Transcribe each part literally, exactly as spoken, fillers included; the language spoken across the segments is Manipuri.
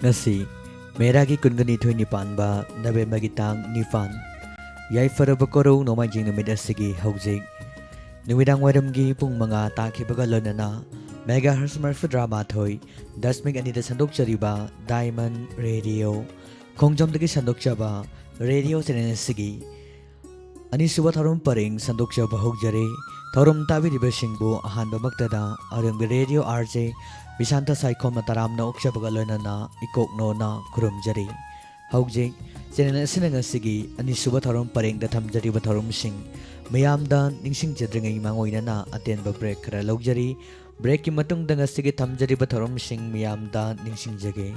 ꯉꯁꯤ ꯃꯦꯔꯥꯒꯤ ꯀꯨꯟꯒ ꯅꯤꯊꯣꯏꯅꯤ ꯄꯥꯟꯕ ꯅꯕꯦꯝꯕꯔꯒꯤ ꯇꯥꯡ ꯅꯤꯄꯥꯟ, ꯌꯥꯏꯐꯔꯕ ꯀꯣꯔꯧ ꯅꯣꯡꯃꯥꯏꯖꯤꯡ ꯅꯨꯃꯤꯠ ꯑꯁꯤꯒꯤ ꯍꯧꯖꯤꯛ ꯅꯨꯃꯤꯗꯥꯡ ꯋꯥꯏꯔꯝꯒꯤ ꯄꯨꯡ ꯃꯉꯥ ꯇꯥꯈꯤꯕꯒ ꯂꯣꯏꯅꯅ megahertz ꯃꯔꯤꯐꯨꯇꯔꯥ ꯃꯥꯊꯣꯏ ꯗꯁꯃꯤꯛ ꯑꯅꯤꯗ ꯁꯟꯗꯣꯛꯆꯔꯤꯕ Diamond Radio ꯈꯣꯡꯖꯣꯝꯗꯒꯤ ꯁꯟꯗꯣꯛꯆꯕ ꯔꯦꯗꯤꯑꯣ ꯆꯦꯅꯦꯜ ꯑꯁꯤꯒꯤ ꯑꯅꯤꯁꯨꯕ ꯊꯧꯔꯝ ꯄꯔꯦꯡ ꯁꯟꯗꯣꯛꯆꯕ ꯍꯧꯖꯔꯤ꯫ ꯊꯧꯔꯝ ꯇꯥꯕꯤꯔꯤꯕꯁꯤꯡꯕꯨ ꯑꯍꯥꯟꯕꯃꯛꯇꯗ ꯑꯗꯣꯝꯒꯤ ꯔꯦꯗꯤꯑꯣ RJ ꯕꯤꯁꯥꯟꯇ ꯁꯥꯏꯈꯣꯝꯅ ꯇꯔꯥꯝꯅ ꯑꯣꯛꯆꯕꯒ ꯂꯣꯏꯅꯅ ꯏꯀꯣꯛꯅꯣꯅ ꯈꯨꯔꯨꯝꯖꯔꯤ꯫ ꯍꯧꯖꯤꯛ ꯆꯦꯅꯦꯜ ꯑꯁꯤꯅ ꯉꯁꯤꯒꯤ ꯑꯅꯤꯁꯨꯕ ꯊꯧꯔꯝ ꯄꯔꯦꯡꯗ ꯊꯝꯖꯔꯤꯕ ꯊꯧꯔꯝꯁꯤꯡ ꯃꯤꯌꯥꯝꯗ ꯅꯤꯡꯁꯤꯡꯖꯗ꯭ꯔꯤꯉꯩ ꯃꯥꯡꯑꯣꯏꯅꯅ ꯑꯇꯦꯟꯕ ꯕ꯭ꯔꯦꯛ ꯈꯔ ꯂꯧꯖꯔꯤ꯫ ꯕ꯭ꯔꯦꯛꯀꯤ ꯃꯇꯨꯡꯗ ꯉꯁꯤꯒꯤ ꯊꯝꯖꯔꯤꯕ ꯊꯧꯔꯝꯁꯤꯡ ꯃꯤꯌꯥꯝꯗ ꯅꯤꯡꯁꯤꯡꯖꯒꯦ꯫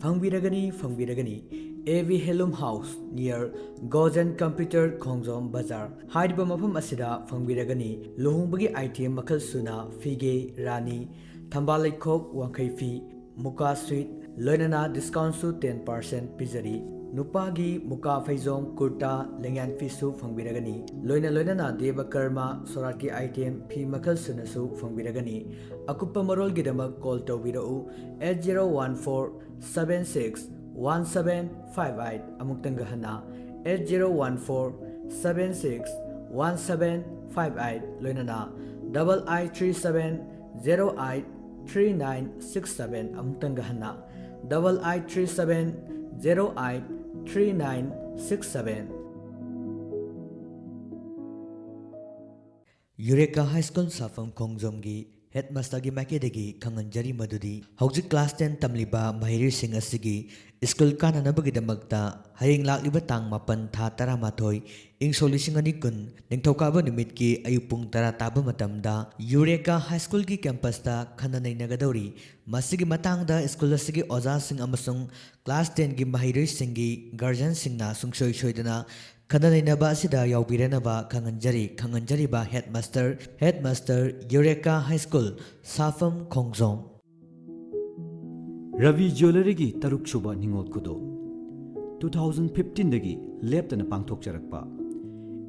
ꯐꯪꯕꯤꯔꯒꯅꯤ, ꯐꯪꯕꯤꯔꯒꯅꯤ꯫ AV Handloom House near Gozen Computer, ꯈꯣꯡꯖꯣꯝ ꯕꯖꯥꯔ ꯍꯥꯏꯔꯤꯕ ꯃꯐꯝ ꯑꯁꯤꯗ ꯐꯪꯕꯤꯔꯒꯅꯤ꯫ ꯂꯨꯍꯣꯡꯕꯒꯤ item ꯃꯈꯜ ꯁꯨꯅ ꯐꯤꯒꯦ, ꯔꯥꯅꯤ, ꯊꯝꯕꯥꯜ ꯂꯩꯈꯣꯛ, ꯋꯥꯡꯈꯩ ꯐꯤ, ꯃꯨꯀꯥ ꯁ꯭ꯋꯤꯠ, ꯂꯣꯏꯅꯅ discountꯁꯨ ten percent ꯄꯤꯖꯔꯤ꯫ ꯅꯨꯄꯥꯒꯤ ꯃꯨꯀꯥ ꯐꯩꯖꯣꯝ, ꯀꯨꯔꯇꯥ, ꯂꯦꯡꯌꯥꯟ ꯐꯤꯁꯨ ꯐꯪꯕꯤꯔꯒꯅꯤ꯫ ꯂꯣꯏꯅ ꯂꯣꯏꯅꯅ ꯗꯦꯕ ꯀꯔꯃ, ꯁꯣꯔꯥꯠꯀꯤ item, ꯐꯤ ꯃꯈꯜ ꯁꯨꯅꯁꯨ ꯐꯪꯕꯤꯔꯒꯅꯤ꯫ ꯑꯀꯨꯞꯄ ꯃꯔꯣꯜꯒꯤꯗꯃꯛ call ꯇꯧꯕꯤꯔꯛꯎ, eight zero one four seven six one seven five eight꯫ ꯑꯃꯨꯛꯇꯪꯒ ꯍꯟꯅ, eight zero one four seven six one seven five eight, ꯂꯣꯏꯅꯅ double eight three seven zero eight three nine six seven꯫ ꯑꯃꯨꯛꯇꯪꯒ ꯍꯟꯅ, double eight three seven zero eight three nine six seven꯫ Eureka high school ꯁꯥꯐꯝ ꯈꯣꯡꯖꯣꯝꯒꯤ ꯍꯦꯗꯃꯥꯁꯇꯔꯒꯤ ꯃꯥꯏꯀꯩꯗꯒꯤ ꯈꯪꯍꯟꯖꯔꯤ ꯃꯗꯨꯗꯤ, ꯍꯧꯖꯤꯛ class ten ꯇꯝꯂꯤꯕ ꯃꯍꯩꯔꯣꯏꯁꯤꯡ ꯑꯁꯤꯒꯤ ꯁ꯭ꯀꯨꯜ ꯀꯥꯅꯅꯕꯒꯤꯗꯃꯛꯇ ꯍꯌꯦꯡ ꯂꯥꯛꯂꯤꯕ ꯇꯥꯡ ꯃꯥꯄꯟ ꯊꯥ ꯇꯔꯥꯃꯥꯊꯣꯏ, ꯏꯪ ꯁꯣꯛ ꯂꯤꯁꯤꯡ ꯑꯅꯤ ꯀꯨꯟ, ꯅꯤꯡꯊꯧꯀꯥꯕ ꯅꯨꯃꯤꯠꯀꯤ ꯑꯌꯨꯛ ꯄꯨꯡ ꯇꯔꯥ ꯇꯥꯕ ꯃꯇꯝꯗ ꯌꯨꯔꯦꯀꯥ ꯍꯥꯏ ꯁ꯭ꯀꯨꯜꯒꯤ campusꯇ ꯈꯟꯅ ꯅꯩꯅꯒꯗꯧꯔꯤ꯫ ꯃꯁꯤꯒꯤ ꯃꯇꯥꯡꯗ ꯁ꯭ꯀꯨꯜ ꯑꯁꯤꯒꯤ ꯑꯣꯖꯥꯁꯤꯡ ꯑꯃꯁꯨꯡ class tenꯒꯤ ꯃꯍꯩꯔꯣꯏꯁꯤꯡꯒꯤ guardianꯁꯤꯡꯅ ꯁꯨꯡꯁꯣꯏ ꯁꯣꯏꯗꯅ ꯈꯟꯅ ꯅꯩꯅꯕ ꯑꯁꯤꯗ ꯌꯥꯎꯕꯤꯔꯅꯕ ꯈꯪꯍꯟꯖꯔꯤ꯫ ꯈꯪꯍꯟꯖꯔꯤꯕ ꯍꯦꯗꯃꯥꯁꯇꯔ, ꯍꯦꯗꯃꯥꯁꯇꯔ ꯌꯨꯔꯦꯀꯥ ꯍꯥꯏ ꯁ꯭ꯀꯨꯜ, ꯁꯥꯐꯝ ꯈꯣꯡꯖꯣꯝ꯫ ꯔꯕꯤ ꯖ꯭ꯋꯦꯂꯔꯤꯒꯤ ꯇꯔꯨꯛꯁꯨꯕ ꯅꯤꯉꯣꯜ ꯈꯨꯗꯣꯜ꯫ Two thousand fifteenꯗꯒꯤ ꯂꯦꯞꯇꯅ ꯄꯥꯡꯊꯣꯛꯆꯔꯛꯄ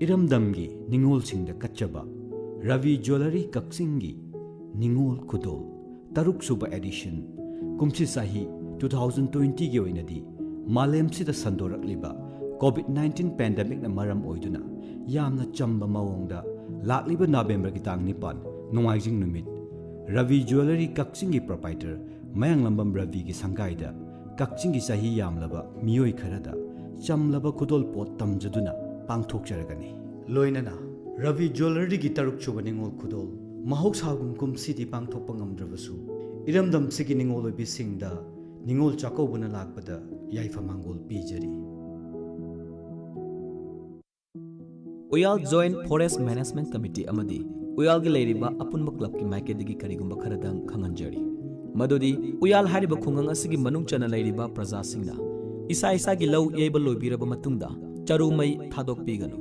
ꯏꯔꯝꯗꯝꯒꯤ ꯅꯤꯉꯣꯜꯁꯤꯡꯗ ꯀꯠꯆꯕ ꯔꯕꯤ ꯖ꯭ꯋꯦꯂꯔꯤ ꯀꯛꯆꯤꯡꯒꯤ ꯅꯤꯉꯣꯜ ꯈꯨꯗꯣꯜ, ꯇꯔꯨꯛ ꯁꯨꯕ edition꯫ ꯀꯨꯝꯁꯤ ꯆꯍꯤ two thousand twenty ꯒꯤ ꯑꯣꯏꯅꯗꯤ ꯃꯥꯂꯦꯝꯁꯤꯗ ꯁꯟꯗꯣꯔꯛꯂꯤꯕ COVID nineteen pandemic ꯅ ꯃꯔꯝ ꯑꯣꯏꯗꯨꯅ ꯌꯥꯝꯅ ꯆꯝꯕ ꯃꯑꯣꯡꯗ ꯂꯥꯛꯂꯤꯕ ꯅꯕꯦꯝꯕꯔꯒꯤ ꯇꯥꯡ ꯅꯤꯄꯥꯟ, ꯅꯣꯡꯃꯥꯏꯖꯤꯡ ꯅꯨꯃꯤꯠ, ꯔꯕꯤ ꯖ꯭ꯋꯦꯂꯔꯤ ꯀꯛꯆꯤꯡꯒꯤ proprietor ꯃꯌꯥꯡꯂꯝꯕꯝ ꯔꯕꯤꯒꯤ ꯁꯪꯒꯥꯏꯗ ꯀꯛꯆꯤꯡꯒꯤ ꯆꯍꯤ ꯌꯥꯝꯂꯕ ꯃꯤꯑꯣꯏ ꯈꯔꯗ ꯆꯝꯂꯕ ꯈꯨꯗꯣꯜ ꯄꯣꯠ ꯇꯝꯖꯗꯨꯅ ꯄꯥꯡꯊꯣꯛꯆꯔꯒꯅꯤ꯫ ꯂꯣꯏꯅꯅ ꯔꯕꯤ ꯖ꯭ꯋꯦꯂꯔꯤꯒꯤ ꯇꯔꯨꯛ ꯁꯨꯕ ꯅꯤꯉꯣꯜ ꯈꯨꯗꯣꯜ, ꯃꯍꯧꯁꯥꯒꯨꯝ ꯀꯨꯝꯁꯤꯗꯤ ꯄꯥꯡꯊꯣꯛꯄ ꯉꯝꯗ꯭ꯔꯕꯁꯨ, ꯏꯔꯝꯗꯝꯁꯤꯒꯤ ꯅꯤꯉꯣꯜ ꯑꯣꯏꯕꯤꯁꯤꯡꯗ ꯅꯤꯉꯣꯜ ꯆꯥꯛꯀꯧꯕꯅ ꯂꯥꯛꯄꯗ ꯌꯥꯏꯐ ꯃꯥꯡꯒꯣꯜ ꯄꯤꯖꯔꯤ꯫ ꯎꯌꯥꯜ Joint Forest Management Committee ꯑꯃꯗꯤ ꯎꯌꯥꯜꯒꯤ ꯂꯩꯔꯤꯕ ꯑꯄꯨꯟꯕ club ꯀꯤ ꯃꯥꯏꯀꯩꯗꯒꯤ ꯀꯔꯤꯒꯨꯝꯕ ꯈꯔꯗꯪ ꯈꯪꯍꯟꯖꯔꯤ꯫ ꯃꯗꯨꯗꯤ ꯎꯌꯥꯜ ꯍꯥꯏꯔꯤꯕ ꯈꯨꯡꯒꯪ ꯑꯁꯤꯒꯤ ꯃꯅꯨꯡ ꯆꯟꯅ ꯂꯩꯔꯤꯕ ꯄ꯭ꯔꯖꯥꯁꯤꯡꯅ ꯏꯁꯥ ꯏꯁꯥꯒꯤ ꯂꯧ ꯌꯩꯕ ꯂꯣꯏꯕꯤꯔꯕ ꯃꯇꯨꯡꯗ ꯆꯔꯨ ꯃꯩ ꯊꯥꯗꯣꯛꯄꯤꯒꯅꯨ꯫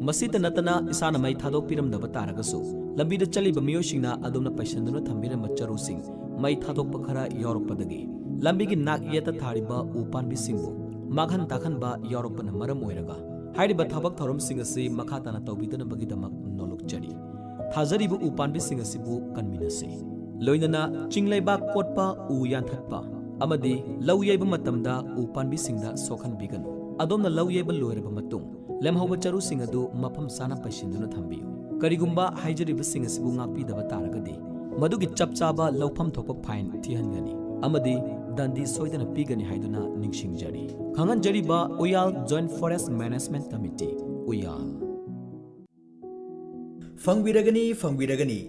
ꯃꯁꯤꯇ ꯅꯠꯇꯅ ꯏꯁꯥꯅ ꯃꯩ ꯊꯥꯗꯣꯛꯄꯤꯔꯝꯗꯕ ꯇꯥꯔꯒꯁꯨ ꯂꯝꯕꯤꯗ ꯆꯠꯂꯤꯕ ꯃꯤꯑꯣꯏꯁꯤꯡꯅ ꯑꯗꯣꯝꯅ ꯄꯩꯁꯟꯗꯨꯅ ꯊꯝꯕꯤꯔꯝꯕ ꯆꯔꯨꯁꯤꯡ ꯃꯩ ꯊꯥꯗꯣꯛꯄ ꯈꯔ ꯌꯥꯎꯔꯛꯄꯗꯒꯤ ꯂꯝꯕꯤꯒꯤ ꯅꯥꯛ ꯌꯦꯠꯇ ꯊꯥꯔꯤꯕ ꯎ ꯄꯥꯝꯕꯤꯁꯤꯡꯕꯨ ꯃꯥꯡꯍꯟ ꯇꯥꯛꯍꯟꯕ ꯌꯥꯎꯔꯛꯄꯅ ꯃꯔꯝ ꯑꯣꯏꯔꯒ ꯍꯥꯏꯔꯤꯕ ꯊꯕꯛ ꯊꯧꯔꯝꯁꯤꯡ ꯑꯁꯤ ꯃꯈꯥ ꯇꯥꯅ ꯇꯧꯕꯤꯗꯅꯕꯒꯤꯗꯃꯛ ꯅꯣꯂꯨꯛꯆꯔꯤ꯫ ꯊꯥꯖꯔꯤꯕ ꯎ ꯄꯥꯝꯕꯤꯁꯤꯡ ꯑꯁꯤꯕꯨ ꯀꯟꯃꯤꯟꯅꯁꯤ꯫ ꯂꯣꯏꯅꯅ ꯆꯤꯡ ꯂꯩꯕꯥꯛ ꯀꯣꯠꯄ, ꯎ ꯌꯥꯟꯊꯠꯄ ꯑꯃꯗꯤ ꯂꯧ ꯌꯩꯕ ꯃꯇꯝꯗ ꯎ ꯄꯥꯝꯕꯤꯁꯤꯡꯗ ꯁꯣꯛꯍꯟꯕꯤꯒꯅꯨ꯫ ꯑꯗꯣꯝꯅ ꯂꯧ ꯌꯩꯕ ꯂꯣꯏꯔꯕ ꯃꯇꯨꯡ ꯂꯦꯝꯍꯧꯕ ꯆꯔꯨꯁꯤꯡ ꯑꯗꯨ ꯃꯐꯝ ꯆꯥꯅ ꯄꯩꯁꯤꯟꯗꯨꯅ ꯊꯝꯕꯤꯌꯨ꯫ ꯀꯔꯤꯒꯨꯝꯕ ꯍꯥꯏꯖꯔꯤꯕꯁꯤꯡ ꯑꯁꯤꯕꯨ ꯉꯥꯛꯄꯤꯗꯕ ꯇꯥꯔꯒꯗꯤ ꯃꯗꯨꯒꯤ ꯆꯞ ꯆꯥꯕ ꯂꯧꯐꯝ ꯊꯣꯛꯄ fine ꯊꯤꯍꯟꯒꯅꯤ ꯑꯃꯗꯤ ꯗꯟꯗꯤ ꯁꯣꯏꯗꯅ ꯄꯤꯒꯅꯤ ꯍꯥꯏꯗꯨꯅ ꯅꯤꯡꯁꯤꯡꯖꯔꯤ꯫ ꯈꯪꯍꯟꯖꯔꯤꯕ ꯎꯌꯥꯜ Joint Forest Management Committee, ꯎꯌꯥꯜ꯫ ꯐꯪꯕꯤꯔꯒꯅꯤ, ꯐꯪꯕꯤꯔꯒꯅꯤ꯫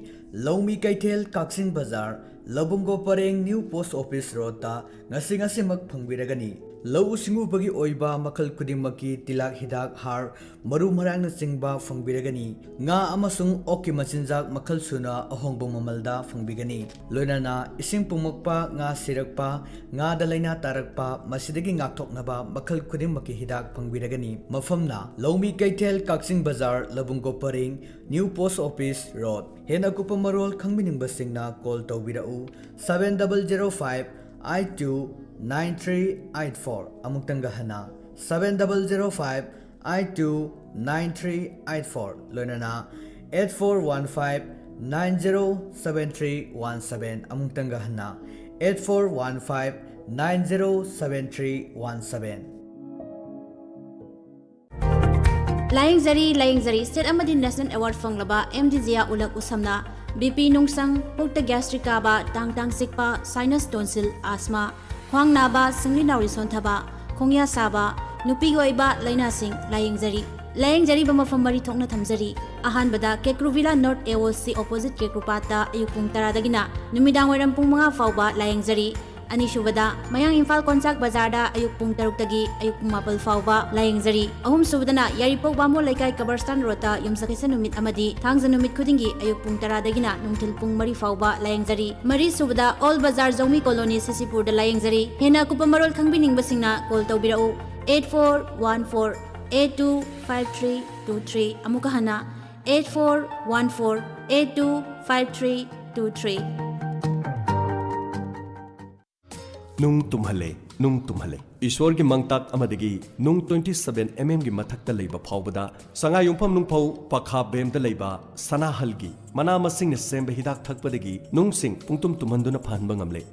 ꯂꯧꯃꯤ ꯀꯩꯊꯦꯜ, ꯀꯛꯆꯤꯡ ꯕꯖꯥꯔ, ꯂꯧꯕꯨꯡꯒꯣ ꯄꯔꯦꯡ, New Post Office Road ꯇ ꯉꯁꯤ ꯉꯁꯤꯃꯛ ꯐꯪꯕꯤꯔꯒꯅꯤ꯫ ꯂꯧꯎ ꯁꯤꯡꯎꯕꯒꯤ ꯑꯣꯏꯕ ꯃꯈꯜ ꯈꯨꯗꯤꯡꯃꯛꯀꯤ ꯇꯤꯜꯍꯥꯛ ꯍꯤꯗꯥꯛ, ꯍꯥꯔ, ꯃꯔꯨ ꯃꯔꯥꯡꯅꯆꯤꯡꯕ ꯐꯪꯕꯤꯔꯒꯅꯤ꯫ ꯉꯥ ꯑꯃꯁꯨꯡ ꯑꯣꯛꯀꯤ ꯃꯆꯤꯟꯖꯥꯛ ꯃꯈꯜ ꯁꯨꯅ ꯑꯍꯣꯡꯕ ꯃꯃꯜꯗ ꯐꯪꯕꯤꯒꯅꯤ꯫ ꯂꯣꯏꯅꯅ ꯏꯁꯤꯡ ꯄꯨꯝꯃꯛꯄ, ꯉꯥ ꯁꯤꯔꯛꯄ, ꯉꯥꯗ ꯂꯥꯏꯅꯥ ꯇꯥꯔꯛꯄ, ꯃꯁꯤꯗꯒꯤ ꯉꯥꯛꯊꯣꯛꯅꯕ ꯃꯈꯜ ꯈꯨꯗꯤꯡꯃꯛꯀꯤ ꯍꯤꯗꯥꯛ ꯐꯪꯕꯤꯔꯒꯅꯤ꯫ ꯃꯐꯝꯅ ꯂꯧꯃꯤ ꯀꯩꯊꯦꯜ, ꯀꯛꯆꯤꯡ ꯕꯖꯥꯔ, ꯂꯧꯕꯨꯡꯒꯣ ꯄꯔꯦꯡ, New Post Office Road꯫ ꯍꯦꯟꯅ ꯑꯀꯨꯞꯄ ꯃꯔꯣꯜ ꯈꯪꯕꯤꯅꯤꯡꯕꯁꯤꯡꯅ call ꯇꯧꯕꯤꯔꯛꯎ, seven double zero five eight two nine three eight four꯫ ꯑꯃꯨꯛꯇꯪꯒ ꯍꯟꯅ, seven double zero five eight two nine three eight four꯫ ꯂꯣꯏꯅꯅ eight four one five nine zero seven three one seven, ꯑꯃꯨꯛꯇꯪꯒ ꯍꯟꯅ, eight four one five nine zero seven three one seven꯫ ꯂꯥꯌꯦꯡꯖꯔꯤ, ꯂꯥꯌꯦꯡꯖꯔꯤ꯫ State ꯑꯃꯗꯤ National Award ꯐꯪꯂꯕ ꯑꯦꯝ ꯗꯤ ꯖꯤꯌꯥ ꯎꯂꯛ ꯎꯁꯝꯅ ꯕꯤ ꯄꯤ ꯅꯨꯡꯁꯪ, ꯄꯨꯛꯇ gastric ꯀꯥꯕ, ꯇꯥꯡ ꯇꯥꯡ ꯆꯤꯛꯄ, sinus tonsil, asthma, ꯈ꯭ꯋꯥꯡ ꯅꯥꯕ, ꯁꯤꯡꯂꯤ ꯅꯥꯎꯔꯤ ꯁꯣꯟꯊꯕ, ꯈꯣꯡꯌꯥ ꯁꯥꯕ, ꯅꯨꯄꯤꯒꯤ ꯑꯣꯏꯕ ꯂꯥꯏꯅꯥꯁꯤꯡ ꯂꯥꯌꯦꯡꯖꯔꯤ꯫ ꯂꯥꯌꯦꯡꯖꯔꯤꯕ ꯃꯐꯝ ꯃꯔꯤ ꯊꯣꯛꯅ ꯊꯝꯖꯔꯤ꯫ ꯑꯍꯥꯟꯕꯗ Kekruvilla North A O C opposite ꯀꯦꯀ꯭ꯔꯨꯄꯥꯠꯇ ꯑꯌꯨꯛ ꯄꯨꯡ ꯇꯔꯥꯗꯒꯤꯅ ꯅꯨꯃꯤꯗꯥꯡ ꯋꯥꯏꯔꯝ ꯄꯨꯡ ꯃꯉꯥ ꯐꯥꯎꯕ ꯂꯥꯌꯦꯡꯖꯔꯤ꯫ ꯑꯅꯤꯁꯨꯕꯗ ꯃꯌꯥꯡ ꯏꯝꯐꯥꯜ ꯀꯣꯟꯆꯥꯛ ꯕꯖꯥꯔꯗ ꯑꯌꯨꯛ ꯄꯨꯡ ꯇꯔꯨꯛꯇꯒꯤ ꯑꯌꯨꯛ ꯄꯨꯡ ꯃꯥꯄꯜ ꯐꯥꯎꯕ ꯂꯥꯌꯦꯡꯖꯔꯤ꯫ ꯑꯍꯨꯝꯁꯨꯕꯗꯅ ꯌꯥꯏꯔꯤꯄꯣꯛ ꯕꯥꯃꯣꯟ ꯂꯩꯀꯥꯏ ꯀꯕꯔꯁꯇꯥꯟ ꯔꯣꯗꯇ ꯌꯨꯝꯁꯀꯩꯁ ꯅꯨꯃꯤꯠ ꯑꯃꯗꯤ ꯊꯥꯡꯖ ꯅꯨꯃꯤꯠ ꯈꯨꯗꯤꯡꯒꯤ ꯑꯌꯨꯛ ꯄꯨꯡ ꯇꯔꯥꯗꯒꯤꯅ ꯅꯨꯡꯊꯤꯜ ꯄꯨꯡ ꯃꯔꯤ ꯐꯥꯎꯕ ꯂꯥꯌꯦꯡꯖꯔꯤ꯫ ꯃꯔꯤꯁꯨꯕꯗ ꯑꯣꯜ ꯕꯖꯥꯔ ꯖꯧꯃꯤ ꯀꯣꯂꯣꯅꯤ ꯁꯤꯁꯤꯄꯨꯔꯗ ꯂꯥꯌꯦꯡꯖꯔꯤ꯫ ꯍꯦꯟꯅ ꯑꯀꯨꯞꯄ ꯃꯔꯣꯜ ꯈꯪꯕꯤꯅꯤꯡꯕꯁꯤꯡꯅ call ꯇꯧꯕꯤꯔꯛꯎ, eight four one four eight two five three two three꯫ ꯑꯃꯨꯛꯀ ꯍꯟꯅ, eight four one four eight two five three two three꯫ ꯅꯨꯡ ꯇꯨꯝꯍꯜꯂꯦ, ꯅꯨꯡ ꯇꯨꯝꯍꯜꯂꯦ꯫ ꯏꯁ꯭ꯋꯔꯒꯤ ꯃꯪꯇꯥꯛ ꯑꯃꯗꯒꯤ ꯅꯨꯡ twenty seven mmꯒꯤ ꯃꯊꯛꯇ ꯂꯩꯕ ꯐꯥꯎꯕꯗ ꯁꯉꯥꯏꯌꯨꯝꯐꯝ ꯅꯨꯡꯐꯧ ꯄꯈꯥ ꯕꯦꯝꯗ ꯂꯩꯕ ꯁꯅꯥꯍꯜꯒꯤ ꯃꯅꯥ ꯃꯁꯤꯡꯅ ꯁꯦꯝꯕ ꯍꯤꯗꯥꯛ ꯊꯛꯄꯗꯒꯤ ꯅꯨꯡꯁꯤꯡ ꯄꯨꯡꯇꯨꯝ ꯇꯨꯝꯍꯟꯗꯨꯅ ꯐꯍꯟꯕ ꯉꯝꯂꯦ꯫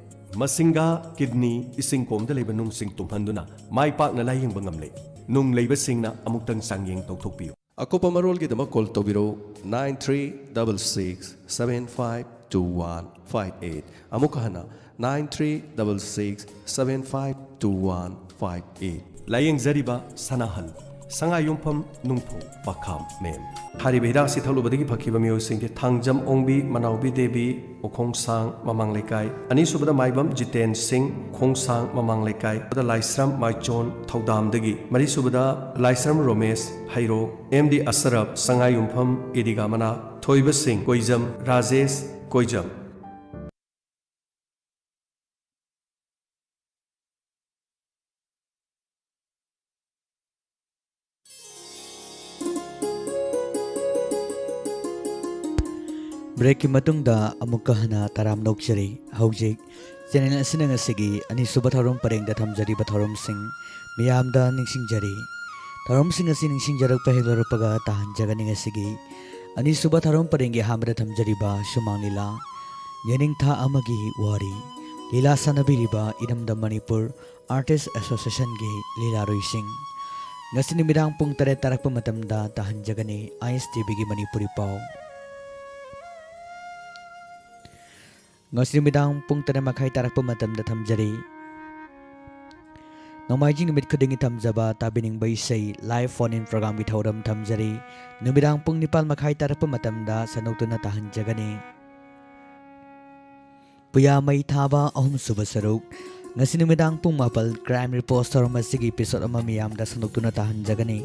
ꯃꯁꯤꯡꯒꯥ, ꯀꯤꯗꯅꯤ, ꯏꯁꯤꯡ ꯀꯣꯝꯗ ꯂꯩꯕ ꯅꯨꯡꯁꯤꯡ ꯇꯨꯝꯍꯟꯗꯨꯅ ꯃꯥꯏ ꯄꯥꯛꯅ ꯂꯥꯌꯦꯡꯕ ꯉꯝꯂꯦ꯫ ꯅꯨꯡ ꯂꯩꯕꯁꯤꯡꯅ ꯑꯃꯨꯛꯇꯪ ꯆꯥꯡꯌꯦꯡ ꯇꯧꯊꯣꯛꯄꯤꯌꯨ꯫ ꯑꯀꯨꯞꯄ ꯃꯔꯣꯜꯒꯤꯗꯃꯛ call ꯇꯧꯕꯤꯔꯛꯎ, nine three double six seven five two one five eight꯫ ꯑꯃꯨꯛꯀ ꯍꯟꯅ, nine three double six seven five two one five eight꯫ ꯂꯥꯌꯦꯡꯖꯔꯤꯕ ꯁꯅꯥꯍꯜ, ꯁꯉꯥꯏꯌꯨꯝꯐꯝ ꯅꯨꯡꯐꯧ ꯄꯈꯥꯝ ꯃꯦꯝ꯫ ꯍꯥꯏꯔꯤꯕ ꯍꯤꯗꯥꯛ ꯑꯁꯤ ꯊꯛꯂꯨꯕꯗꯒꯤ ꯐꯈꯤꯕ ꯃꯤꯑꯣꯏꯁꯤꯡꯗꯤ ꯊꯥꯡꯖꯝ ꯑꯣꯡꯕꯤ, ꯃꯅꯥꯎꯕꯤ ꯗꯦꯕꯤ, ꯎꯈꯣꯡꯁꯥꯡ ꯃꯃꯥꯡ ꯂꯩꯀꯥꯏ, ꯑꯅꯤꯁꯨꯕꯗ ꯃꯥꯏꯕꯝ ꯖꯤꯇꯦꯟ ꯁꯤꯡ, ꯎꯈꯣꯡꯁꯥꯡ ꯃꯃꯥꯡ ꯂꯩꯀꯥꯏ, ꯂꯥꯏꯁ꯭ꯔꯝ ꯃꯥꯏꯆꯣꯟ ꯊꯧꯗꯥꯝꯗꯒꯤ, ꯃꯔꯤꯁꯨꯕꯗ ꯂꯥꯏꯁ꯭ꯔꯝ ꯔꯣꯃꯦꯁ ꯍꯩꯔꯣꯛ, ꯑꯦꯝ ꯗꯤ ꯑꯁꯔꯞ ꯁꯉꯥꯏꯌꯨꯝꯐꯝ ꯏꯗꯤꯒꯥ ꯃꯅꯥꯛ, ꯊꯣꯏꯕꯁꯤꯡ ꯀꯣꯏꯖꯝ, ꯔꯥꯖꯦꯁ ꯀꯣꯏꯖꯝ꯫ ꯕ꯭ꯔꯦꯛꯀꯤ ꯃꯇꯨꯡꯗ ꯑꯃꯨꯛꯀ ꯍꯟꯅ ꯇꯔꯥꯝꯅ ꯑꯣꯛꯆꯔꯤ꯫ ꯍꯧꯖꯤꯛ ꯆꯦꯅꯦꯜ ꯑꯁꯤꯅ ꯉꯁꯤꯒꯤ ꯑꯅꯤꯁꯨꯕ ꯊꯧꯔꯝ ꯄꯔꯦꯡꯗ ꯊꯝꯖꯔꯤꯕ ꯊꯧꯔꯝꯁꯤꯡ ꯃꯤꯌꯥꯝꯗ ꯅꯤꯡꯁꯤꯡꯖꯔꯤ꯫ ꯊꯧꯔꯝꯁꯤꯡ ꯑꯁꯤ ꯅꯤꯡꯁꯤꯡꯖꯔꯛꯄ ꯍꯦꯛ ꯂꯧꯔꯛꯄꯒ ꯇꯥꯍꯟꯖꯒꯅꯤ ꯉꯁꯤꯒꯤ ꯑꯅꯤꯁꯨꯕ ꯊꯧꯔꯝ ꯄꯔꯦꯡꯒꯤ ꯑꯍꯥꯟꯕꯗ ꯊꯝꯖꯔꯤꯕ ꯁꯨꯃꯥꯡ ꯂꯤꯂꯥ, ꯌꯦꯅꯤꯡꯊꯥ ꯑꯃꯒꯤ ꯋꯥꯔꯤ, ꯂꯤꯂꯥ ꯁꯥꯟꯅꯕꯤꯔꯤꯕ ꯏꯔꯝꯗꯝ ꯃꯅꯤꯄꯨꯔ ꯑꯥꯔꯇꯤꯁ ꯑꯦꯁꯣꯁꯤꯌꯦꯁꯟꯒꯤ ꯂꯤꯂꯥꯔꯣꯏꯁꯤꯡ꯫ ꯉꯁꯤ ꯅꯨꯃꯤꯗꯥꯡ ꯄꯨꯡ ꯇꯔꯦꯠ ꯇꯥꯔꯛꯄ ꯃꯇꯝꯗ ꯇꯥꯍꯟꯖꯒꯅꯤ ꯑꯥꯏ ꯑꯦꯁ ꯇꯤ ꯚꯤꯒꯤ ꯃꯅꯤꯄꯨꯔꯤ ꯄꯥꯎ꯫ ꯉꯁꯤ ꯅꯨꯃꯤꯗꯥꯡ ꯄꯨꯡ ꯇꯔꯦꯠ ꯃꯈꯥꯏ ꯇꯥꯔꯛꯄ ꯃꯇꯝꯗ ꯊꯝꯖꯔꯤ꯫ ꯅꯣꯡꯃꯥꯏꯖꯤꯡ ꯅꯨꯃꯤꯠ ꯈꯨꯗꯤꯡꯒꯤ ꯊꯝꯖꯕ ꯇꯥꯕꯤꯅꯤꯡꯕ ꯏꯁꯩ live phone in programꯒꯤ ꯊꯧꯔꯝ ꯊꯝꯖꯔꯤ꯫ ꯅꯨꯃꯤꯗꯥꯡ ꯄꯨꯡ ꯅꯤꯄꯥꯜ ꯃꯈꯥꯏ ꯇꯥꯔꯛꯄ ꯃꯇꯝꯗ ꯁꯟꯗꯣꯛꯇꯨꯅ ꯇꯥꯍꯟꯖꯒꯅꯤ꯫ ꯄꯨꯌꯥ ꯃꯩ ꯊꯥꯕ ꯑꯍꯨꯝꯁꯨꯕ ꯁꯔꯨꯛ꯫ ꯉꯁꯤ ꯅꯨꯃꯤꯗꯥꯡ ꯄꯨꯡ ꯃꯥꯄꯜ Crime Reports ꯊꯧꯔꯝ ꯑꯁꯤꯒꯤ episode ꯑꯃ ꯃꯤꯌꯥꯝꯗ ꯁꯟꯗꯣꯛꯇꯨꯅ ꯇꯥꯍꯟꯖꯒꯅꯤ꯫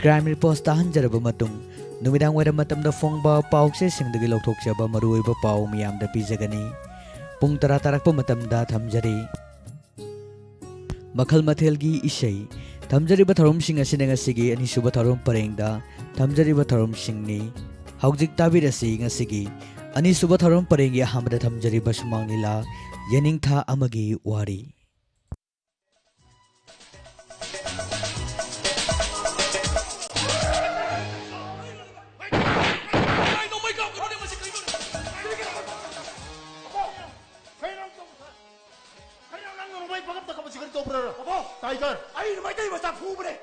Crime Reports ꯇꯥꯍꯟꯖꯔꯕ ꯃꯇꯨꯡ, ꯅꯨꯃꯤꯗꯥꯡ ꯋꯥꯏꯔꯝ ꯃꯇꯝꯗ ꯐꯣꯡꯕ ꯄꯥꯎꯆꯦꯁꯤꯡꯗꯒꯤ ꯂꯧꯊꯣꯛꯆꯕ ꯃꯔꯨꯑꯣꯏꯕ ꯄꯥꯎ ꯃꯤꯌꯥꯝꯗ ꯄꯤꯖꯒꯅꯤ꯫ ꯄꯨꯡ ꯇꯔꯥ ꯇꯥꯔꯛꯄ ꯃꯇꯝꯗ ꯊꯝꯖꯔꯤ꯫ ꯃꯈꯜ ꯃꯊꯦꯜꯒꯤ ꯏꯁꯩ꯫ ꯊꯝꯖꯔꯤꯕ ꯊꯧꯔꯝꯁꯤꯡ ꯑꯁꯤꯅ ꯉꯁꯤꯒꯤ ꯑꯅꯤꯁꯨꯕ ꯊꯧꯔꯝ ꯄꯔꯦꯡꯗ ꯊꯝꯖꯔꯤꯕ ꯊꯧꯔꯝꯁꯤꯡꯅꯤ꯫ ꯍꯧꯖꯤꯛ ꯇꯥꯕꯤꯔꯁꯤ ꯉꯁꯤꯒꯤ ꯑꯅꯤꯁꯨꯕ ꯊꯧꯔꯝ ꯄꯔꯦꯡꯒꯤ ꯑꯍꯥꯟꯕꯗ ꯊꯝꯖꯔꯤꯕ ꯁꯨꯃꯥꯡ ꯂꯤꯂꯥ, ꯌꯦꯅꯤꯡꯊꯥ ꯑꯃꯒꯤ ꯋꯥꯔꯤ꯫ ꯀꯩꯅꯣ ꯅꯪ ꯅꯣꯡꯃꯩ ꯄꯪꯀꯥꯞꯇ ꯀꯥꯞꯄꯁꯤ ꯀꯔꯤ ꯇꯧꯕ꯭ꯔꯥ? ꯑꯕꯣ! ꯇꯥꯏꯒꯔ! ꯑꯩꯅ ꯃꯩꯇꯩ ꯃꯆꯥ ꯐꯨꯕꯅꯦ꯫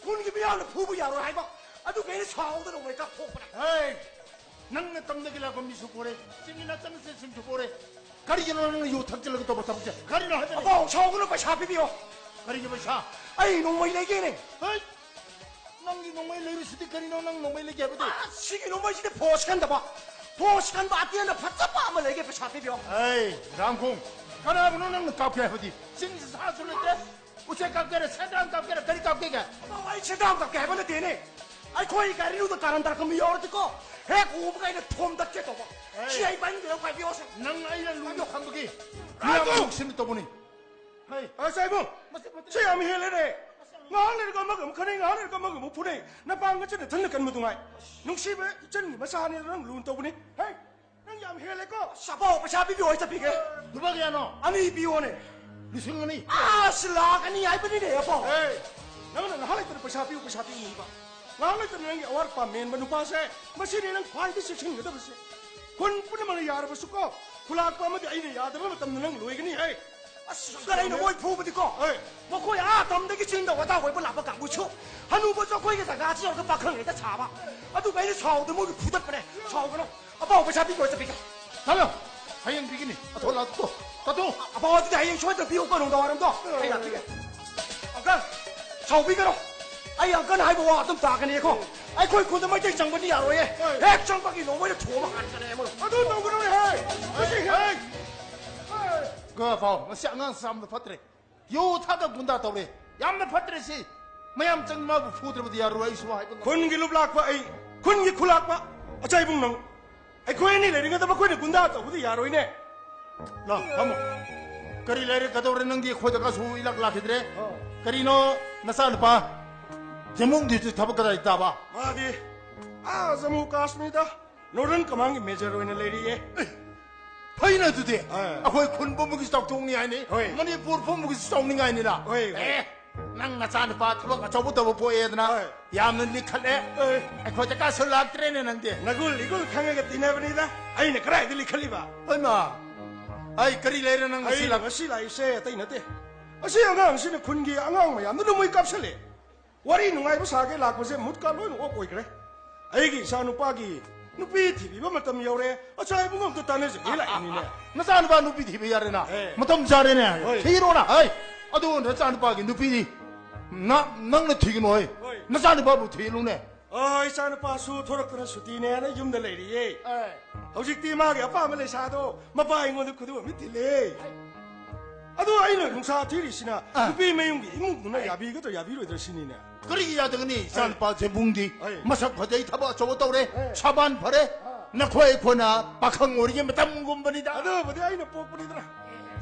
ꯈꯨꯟꯒꯤ ꯃꯤꯌꯥꯝꯅ ꯐꯨꯕ ꯌꯥꯔꯣꯏ ꯍꯥꯏꯕ꯫ ꯑꯗꯨꯒꯤ ꯑꯩꯅ ꯁꯥꯎꯗꯅ ꯅꯣꯡꯃꯩ ꯀꯥꯞꯊꯣꯛꯄꯅꯦ꯫ ꯍꯦ! ꯅꯪꯅ ꯇꯝꯗꯒꯤ ꯂꯥꯛꯄ ꯃꯤꯁꯨ ꯄꯣꯔꯦ꯫ ꯆꯤꯡꯒꯤ ꯅꯥꯆꯟ ꯅꯆꯟꯁꯤꯡꯁꯨ ꯄꯣꯔꯦ꯫ ꯀꯔꯤꯒꯤꯅꯣ ꯅꯪꯅ ꯌꯨ ꯊꯛꯆꯤꯜꯂꯒ ꯇꯧꯕ ꯊꯕꯛꯁꯦ? ꯀꯔꯤꯅꯣ ꯍꯥꯏꯕꯅꯦ? ꯑꯕꯣ, ꯁꯥꯎꯒꯅꯨ, ꯄꯩꯁꯥ ꯄꯤꯕꯤꯌꯣ꯫ ꯀꯔꯤꯒꯤ ꯄꯩꯁꯥ? ꯑꯩ ꯅꯣꯡꯃꯩ ꯂꯩꯒꯦꯅꯦ꯫ ꯍꯩ! ꯅꯪꯒꯤ ꯅꯣꯡꯃꯩ ꯂꯩꯔꯤꯁꯤꯗꯤ ꯀꯔꯤꯅꯣ? ꯅꯪ ꯅꯣꯡꯃꯩ ꯂꯩꯒꯦ ꯍꯥꯏꯕꯗꯤ? ꯑ, ꯁꯤꯒꯤ ꯅꯣꯡꯃꯩꯁꯤꯗꯤ ꯐꯣꯔꯁ ꯀꯟꯗꯕ꯫ ꯐꯣꯔꯁ ꯀꯟꯕ ꯑꯇꯦꯟꯅ ꯐꯖꯕ ꯑꯃ ꯂꯩꯒꯦ, ꯄꯩꯁꯥ ꯄꯤꯕꯤꯌꯣ꯫ ꯑꯩ, ꯔꯥꯝꯈꯣꯡ, ꯀꯅꯥꯕꯨꯅꯣ ꯅꯪꯅ ꯀꯥꯞꯀꯦ ꯍꯥꯏꯕꯗꯤ? ꯆꯤꯡꯁꯤ ꯁꯥꯁꯨ ꯂꯩꯇꯦ꯫ ꯎꯆꯦꯛ ꯀꯥꯞꯀꯦꯔꯥ, ꯁꯦꯟꯗ꯭ꯔꯥꯡ ꯀꯥꯞꯀꯦꯔꯥ, ꯀꯔꯤ ꯀꯥꯞꯀꯦꯒꯦ? ꯑꯕꯣ, ꯑꯩ ꯁꯦꯟꯗ꯭ꯔꯥꯡ ꯀꯥꯞꯀꯦ ꯍꯥꯏꯕ ꯅꯠꯇꯦꯅꯦ꯫ ꯑꯩꯈꯣꯏ ꯒꯥꯔꯤꯗꯨꯗ ꯀꯥꯔꯟ ꯇꯥꯔꯛꯄ ꯃꯤ ꯌꯥꯎꯔꯗꯤꯀꯣ, ꯍꯦꯛ ꯎꯕꯒ ꯑꯩꯅ ꯊꯣꯝꯗꯠꯀꯦ ꯇꯧꯕ꯫ ꯑꯦ꯫ ꯁꯤ ꯑꯩ ꯄꯥꯏꯅꯤꯡꯗꯦ, ꯄꯥꯏꯕꯤꯌꯣꯁꯦ꯫ ꯅꯪ ꯑꯩꯅ ꯂꯨꯅ ꯄꯥꯏꯕꯤꯌꯣ꯫ ꯈꯟꯕꯒꯤ ꯃꯤꯌꯥꯝ ꯔꯥꯝꯈꯣꯡ! ꯅꯨꯡꯁꯤꯅ ꯇꯧꯕꯅꯤ꯫ ꯍꯩ꯫ ꯑꯁ, ꯏꯕꯨꯡ! ꯃꯁꯤ, ꯃꯁꯤ, ꯁꯤ ꯌꯥꯝ ꯍꯦꯜꯂꯦꯅꯦ꯫ ꯉꯥꯏꯍꯥꯛ ꯂꯩꯔꯒ ꯑꯃꯒ ꯑꯃꯨꯛ ꯈꯠꯅꯩ, ꯉꯥꯏꯍꯥꯛ ꯂꯩꯔꯒ ꯑꯃꯒ ꯑꯃꯨꯛ ꯐꯨꯅꯩ꯫ ꯅꯄꯥꯡꯒꯜꯁꯦ ꯅꯊꯟꯅ ꯀꯟꯕꯗꯨ ꯉꯥꯏ꯫ ꯅꯨꯡꯁꯤꯕ ꯏꯆꯟꯒꯤ ꯃꯆꯥꯅꯤ, ꯅꯪ ꯂꯨꯅ ꯇꯧꯕꯅꯤ꯫ ꯍꯩ! ꯅꯪ ꯌꯥꯝ ꯍꯦꯜꯂꯦꯀꯣ꯫ ꯑꯁ, ꯑꯕꯣ, ꯄꯩꯁꯥ ꯄꯤꯕꯤꯌꯣ, ꯑꯩ ꯆꯠꯄꯤꯒꯦ꯫ ꯂꯨꯄꯥ ꯀꯌꯥꯅꯣ? ꯑꯅꯤ ꯄꯤꯌꯣꯅꯦ꯫ ꯂꯤꯁꯤꯡ ꯑꯅꯤ꯫ ꯑꯁ, ꯂꯥꯛ ꯑꯅꯤ ꯍꯥꯏꯕꯅꯤꯅꯦ, ꯑꯕꯣ꯫ ꯑꯦ, ꯅꯪꯅ ꯉꯥꯏꯍꯥꯛ ꯂꯩꯇꯅ ꯄꯩꯁꯥ ꯄꯤꯌꯨ, ꯄꯩꯁꯥ ꯄꯤꯌꯨ ꯍꯥꯏꯕ꯫ ꯉꯥꯏꯍꯥꯛ ꯂꯩꯇꯅ ꯅꯪꯒꯤ ꯑꯋꯥꯠ ꯑꯄꯥ ꯃꯦꯟꯕ ꯅꯨꯄꯥꯁꯦ, ꯃꯁꯤꯅꯤ ꯅꯪ ꯈ꯭ꯋꯥꯏꯗꯒꯤ ꯆꯦꯛꯁꯤꯟꯒꯗꯕꯁꯦ꯫ ꯈꯨꯟ ꯄꯨꯝꯅꯃꯛꯅ ꯌꯥꯔꯕꯁꯨꯀꯣ, ꯈꯨꯂꯥꯛꯄ ꯑꯃꯗꯤ ꯑꯩꯅ ꯌꯥꯗꯕ ꯃꯇꯝꯗ ꯅꯪ ꯂꯣꯏꯒꯅꯤ ꯍꯦ꯫ ꯑꯁ, ꯑꯪꯀꯜ, ꯑꯩꯅ ꯃꯣꯏ ꯐꯨꯕꯗꯤꯀꯣ, ꯍꯣꯏ꯫ ꯃꯈꯣꯏ ꯑꯥ ꯇꯝꯗꯒꯤ ꯆꯤꯡꯗ ꯋꯥꯇꯥ ꯀꯣꯏꯕ ꯂꯥꯛꯄ ꯀꯥꯡꯕꯨꯁꯨ, ꯍꯅꯨꯕꯁꯨ ꯑꯩꯈꯣꯏꯒꯤ ꯖꯒꯥꯁꯤ ꯌꯧꯔꯒ ꯄꯥꯈꯪ ꯍꯦꯛꯇ ꯁꯥꯕ꯫ ꯑꯗꯨꯒ ꯑꯩꯅ ꯁꯥꯎꯗ ꯃꯣꯏꯒꯤ ꯐꯨꯗꯠꯄꯅꯦ꯫ ꯁꯥꯎꯒꯅꯨ꯫ ꯑꯄꯥꯎ ꯄꯩꯁꯥ ꯄꯤꯈꯣ, ꯆꯠꯄꯤꯒꯦ꯫ ꯆꯠꯂꯣ꯫ ꯍꯌꯦꯡ ꯄꯤꯒꯅꯤ꯫ ꯑꯊꯣ ꯂꯥꯛꯇꯣ꯫ ꯇꯥꯇꯣ꯫ ꯑꯄꯥꯎ ꯑꯗꯨꯗꯤ ꯍꯌꯦꯡ ꯁꯣꯏꯗꯅ ꯄꯤꯌꯨꯀꯣ, ꯅꯨꯡꯗꯥꯡ ꯋꯥꯏꯔꯝꯗꯣ꯫ ꯑꯩ ꯂꯥꯛꯄꯤꯒꯦ꯫ ꯑꯪꯀꯜ, ꯁꯥꯎꯕꯤꯒꯅꯨ꯫ ꯑꯩ ꯑꯪꯀꯜ ꯍꯥꯏꯕ ꯋꯥ ꯑꯗꯨꯝ ꯇꯥꯒꯅꯤꯀꯣ꯫ ꯑꯩꯈꯣꯏ ꯈꯨꯟꯗ ꯃꯩꯇꯩ ꯆꯪꯕꯗꯤ ꯌꯥꯔꯣꯏꯌꯦ꯫ ꯍꯣꯏ꯫ ꯍꯦꯛ ꯆꯪꯕꯒꯤ ꯅꯣꯡꯃꯩꯅ ꯊꯣꯝꯃ ꯍꯥꯟꯒꯅꯤ ꯃꯣꯏ꯫ ꯑꯗꯨ ꯇꯧꯒꯅꯨ ꯍꯦ꯫ ꯃꯁꯤ ꯍꯦ꯫ ꯒ ꯐꯥꯎ꯫ ꯃꯁꯤ ꯑꯉꯥꯡ ꯌꯥꯝꯅ ꯐꯠꯇ꯭ꯔꯦ꯫ ꯌꯨ ꯊꯛꯑꯒ ꯒꯨꯟꯗꯥ ꯇꯧꯔꯦ꯫ ꯌꯥꯝꯅ ꯐꯠꯇ꯭ꯔꯦ ꯁꯤ꯫ ꯃꯌꯥꯝ ꯆꯪ ꯃꯥꯕꯨ ꯐꯨꯗ꯭ꯔꯕꯗꯤ ꯌꯥꯔꯣꯏ, ꯑꯩꯁꯨ ꯍꯥꯏꯕ ꯉꯝꯗꯦ꯫ ꯈꯨꯟꯒꯤ ꯂꯨꯞꯂꯥꯛꯄ ꯑꯩ, ꯈꯨꯟꯒꯤ ꯈꯨꯂꯥꯛꯄ ꯑꯆꯥꯏꯕꯨꯡ ꯅꯪ꯫ ꯑꯩꯈꯣꯏ ꯑꯅꯤ ꯂꯩꯔꯤꯉꯩꯗ ꯃꯈꯣꯏꯅ ꯒꯨꯟꯗꯥ ꯇꯧꯕꯗꯤ ꯌꯥꯔꯣꯏꯅꯦ꯫ ꯂꯥ, ꯐꯝꯃꯣ꯫ ꯀꯔꯤ ꯂꯩꯔꯦ, ꯀꯗꯧꯔꯦ, ꯅꯪꯗꯤ ꯑꯩꯈꯣꯏꯗ ꯀꯁꯨ ꯏꯂꯥꯛ ꯂꯥꯛꯈꯤꯗ꯭ꯔꯦ? ꯑꯣ꯫ ꯀꯔꯤꯅꯣ ꯅꯆꯥꯅꯨꯄꯥ ꯖꯦꯃꯨꯡꯗꯨꯁꯨ ꯊꯕꯛ ꯀꯗꯥꯏ ꯇꯥꯕ? ꯃꯥꯗꯤ ꯑꯥ ꯖꯃꯨ ꯀꯥꯁꯃꯤꯔꯗ ꯅꯣꯔꯗꯔꯟ ꯀꯃꯥꯟꯒꯤ ꯃꯦꯖꯔ ꯑꯣꯏꯅ ꯂꯩꯔꯤꯌꯦ꯫ ꯑꯦ, ꯐꯩꯅ ꯑꯗꯨꯗꯤ꯫ ꯑꯥ꯫ ꯑꯩꯈꯣꯏ ꯈꯨꯟ ꯄꯨꯝꯕꯒꯤꯁꯨ ꯆꯥꯎꯊꯣꯛꯅꯤꯡꯉꯥꯏꯅꯤ꯫ ꯍꯣꯏ꯫ ꯃꯅꯤꯄꯨꯔ ꯄꯨꯝꯕꯒꯤꯁꯨ ꯆꯥꯎꯅꯤꯡꯉꯥꯏꯅꯤꯅ꯫ ꯍꯣꯏ, ꯍꯣꯏ꯫ ꯑꯦ, ꯅꯪ ꯅꯆꯥꯅꯨꯄꯥ ꯊꯕꯛ ꯑꯆꯧꯕ ꯇꯧꯕ ꯄꯣꯛꯑꯦꯗꯅ ꯍꯣꯏ꯫ ꯌꯥꯝꯅ ꯂꯤꯈꯠꯂꯦ꯫ ꯍꯣꯏ꯫ ꯑꯩꯈꯣꯏꯗ ꯀꯥꯁꯨ ꯂꯥꯛꯇ꯭ꯔꯦꯅꯦ ꯅꯪꯗꯤ꯫ ꯅꯒꯨꯜ ꯏꯒꯨꯜ ꯈꯪꯉꯒ ꯇꯤꯟꯅꯕꯅꯤꯗ꯫ ꯑꯩꯅ ꯀꯗꯥꯏꯗ ꯂꯤꯈꯠꯂꯤꯕ? ꯍꯣꯏꯃ꯫ ꯑꯩ ꯀꯔꯤ ꯂꯩꯔꯦ ꯅꯪ ꯉꯁꯤ ꯑꯩ ꯂꯥꯛ- ꯉꯁꯤ ꯂꯥꯛꯏꯁꯦ ꯑꯇꯩ ꯅꯠꯇꯦ꯫ ꯑꯁꯤ ꯑꯉꯥꯡꯁꯤꯅ ꯈꯨꯟꯒꯤ ꯑꯉꯥꯡ ꯃꯌꯥꯝꯗ ꯅꯣꯡꯃꯩ ꯀꯥꯞꯁꯜꯂꯦ꯫ ꯋꯥꯔꯤ ꯅꯨꯡꯉꯥꯏꯕ ꯁꯥꯒꯦ ꯂꯥꯛꯄꯁꯦ ꯃꯨꯠꯀ ꯂꯣꯏꯅ ꯑꯣꯞ ꯑꯣꯏꯈ꯭ꯔꯦ꯫ ꯑꯩꯒꯤ ꯏꯆꯥ ꯅꯨꯄꯥꯒꯤ ꯅꯨꯄꯤ ꯊꯤꯕꯤꯕ ꯃꯇꯝ ꯌꯧꯔꯦ꯫ ꯑꯆꯥ ꯏꯕꯨꯡ ꯑꯝꯇ ꯇꯥꯟꯅꯖꯒꯦ ꯂꯥꯛꯏꯅꯤꯅꯦ꯫ ꯅꯆꯥ ꯅꯨꯄꯥ ꯅꯨꯄꯤ ꯊꯤꯕ ꯌꯥꯔꯦꯅ꯫ ꯑꯦ꯫ ꯃꯇꯝ ꯆꯥꯔꯦꯅꯦ꯫ ꯍꯣꯏ꯫ ꯊꯤꯔꯣꯅ꯫ ꯍꯩ꯫ ꯑꯗꯨ ꯅꯆꯥ ꯅꯨꯄꯥꯒꯤ ꯅꯨꯄꯤꯗꯤ ꯅ-, ꯅꯪꯅ ꯊꯤꯒꯅꯨ ꯍꯩ꯫ ꯍꯣꯏ꯫ ꯅꯆꯥ ꯅꯨꯄꯥꯕꯨ ꯊꯤꯂꯨꯅꯦ꯫ ꯑ, ꯏꯆꯥ ꯅꯨꯄꯥꯁꯨ ꯊꯣꯔꯛꯇꯅ ꯁꯨꯇꯤꯅꯦꯅ ꯌꯨꯝꯗ ꯂꯩꯔꯤꯌꯦ꯫ ꯑꯦ꯫ ꯍꯧꯖꯤꯛꯇꯤ ꯃꯥꯒꯤ ꯑꯄꯥꯝꯕ ꯂꯩꯁꯥꯗꯣ ꯃꯄꯥ ꯑꯩꯉꯣꯟꯗ ꯈꯨꯗꯣꯝ ꯑꯃ ꯊꯤꯜꯂꯦ꯫ ꯑꯗꯣ ꯑꯩꯅ ꯅꯨꯡꯁꯥ ꯊꯤꯔꯤꯁꯤꯅ ꯑ꯫ ꯅꯨꯄꯤ ꯃꯌꯨꯝꯒꯤ ꯏꯃꯨꯡꯗꯨꯅ ꯌꯥꯕꯤꯒꯗ꯭ꯔꯥ ꯌꯥꯕꯤꯔꯣꯏꯗ꯭ꯔꯥ ꯁꯤꯅꯤꯅꯦ꯫ ꯀꯔꯤꯒꯤ ꯌꯥꯗꯒꯅꯤ? ꯏꯆꯥꯅꯨꯄꯥ ꯖꯦꯕꯨꯡꯗꯤ ꯑꯩ꯫ ꯃꯁꯛ ꯐꯖꯩ, ꯊꯕꯛ ꯑꯆꯧꯕ ꯇꯧꯔꯦ, ꯑꯩ꯫ ꯁꯥꯕꯥꯟ ꯐꯔꯦ꯫ ꯑ꯫ ꯅꯈꯣꯏ ꯑꯩꯈꯣꯏꯅ ꯄꯥꯈꯪ ꯑꯣꯏꯔꯤꯉꯩ ꯃꯇꯝꯒꯨꯝꯕꯅꯤꯗ꯫ ꯑꯗꯨꯕꯨꯗꯤ ꯑꯩꯅ ꯄꯣꯛꯄꯅꯤꯗꯅ꯫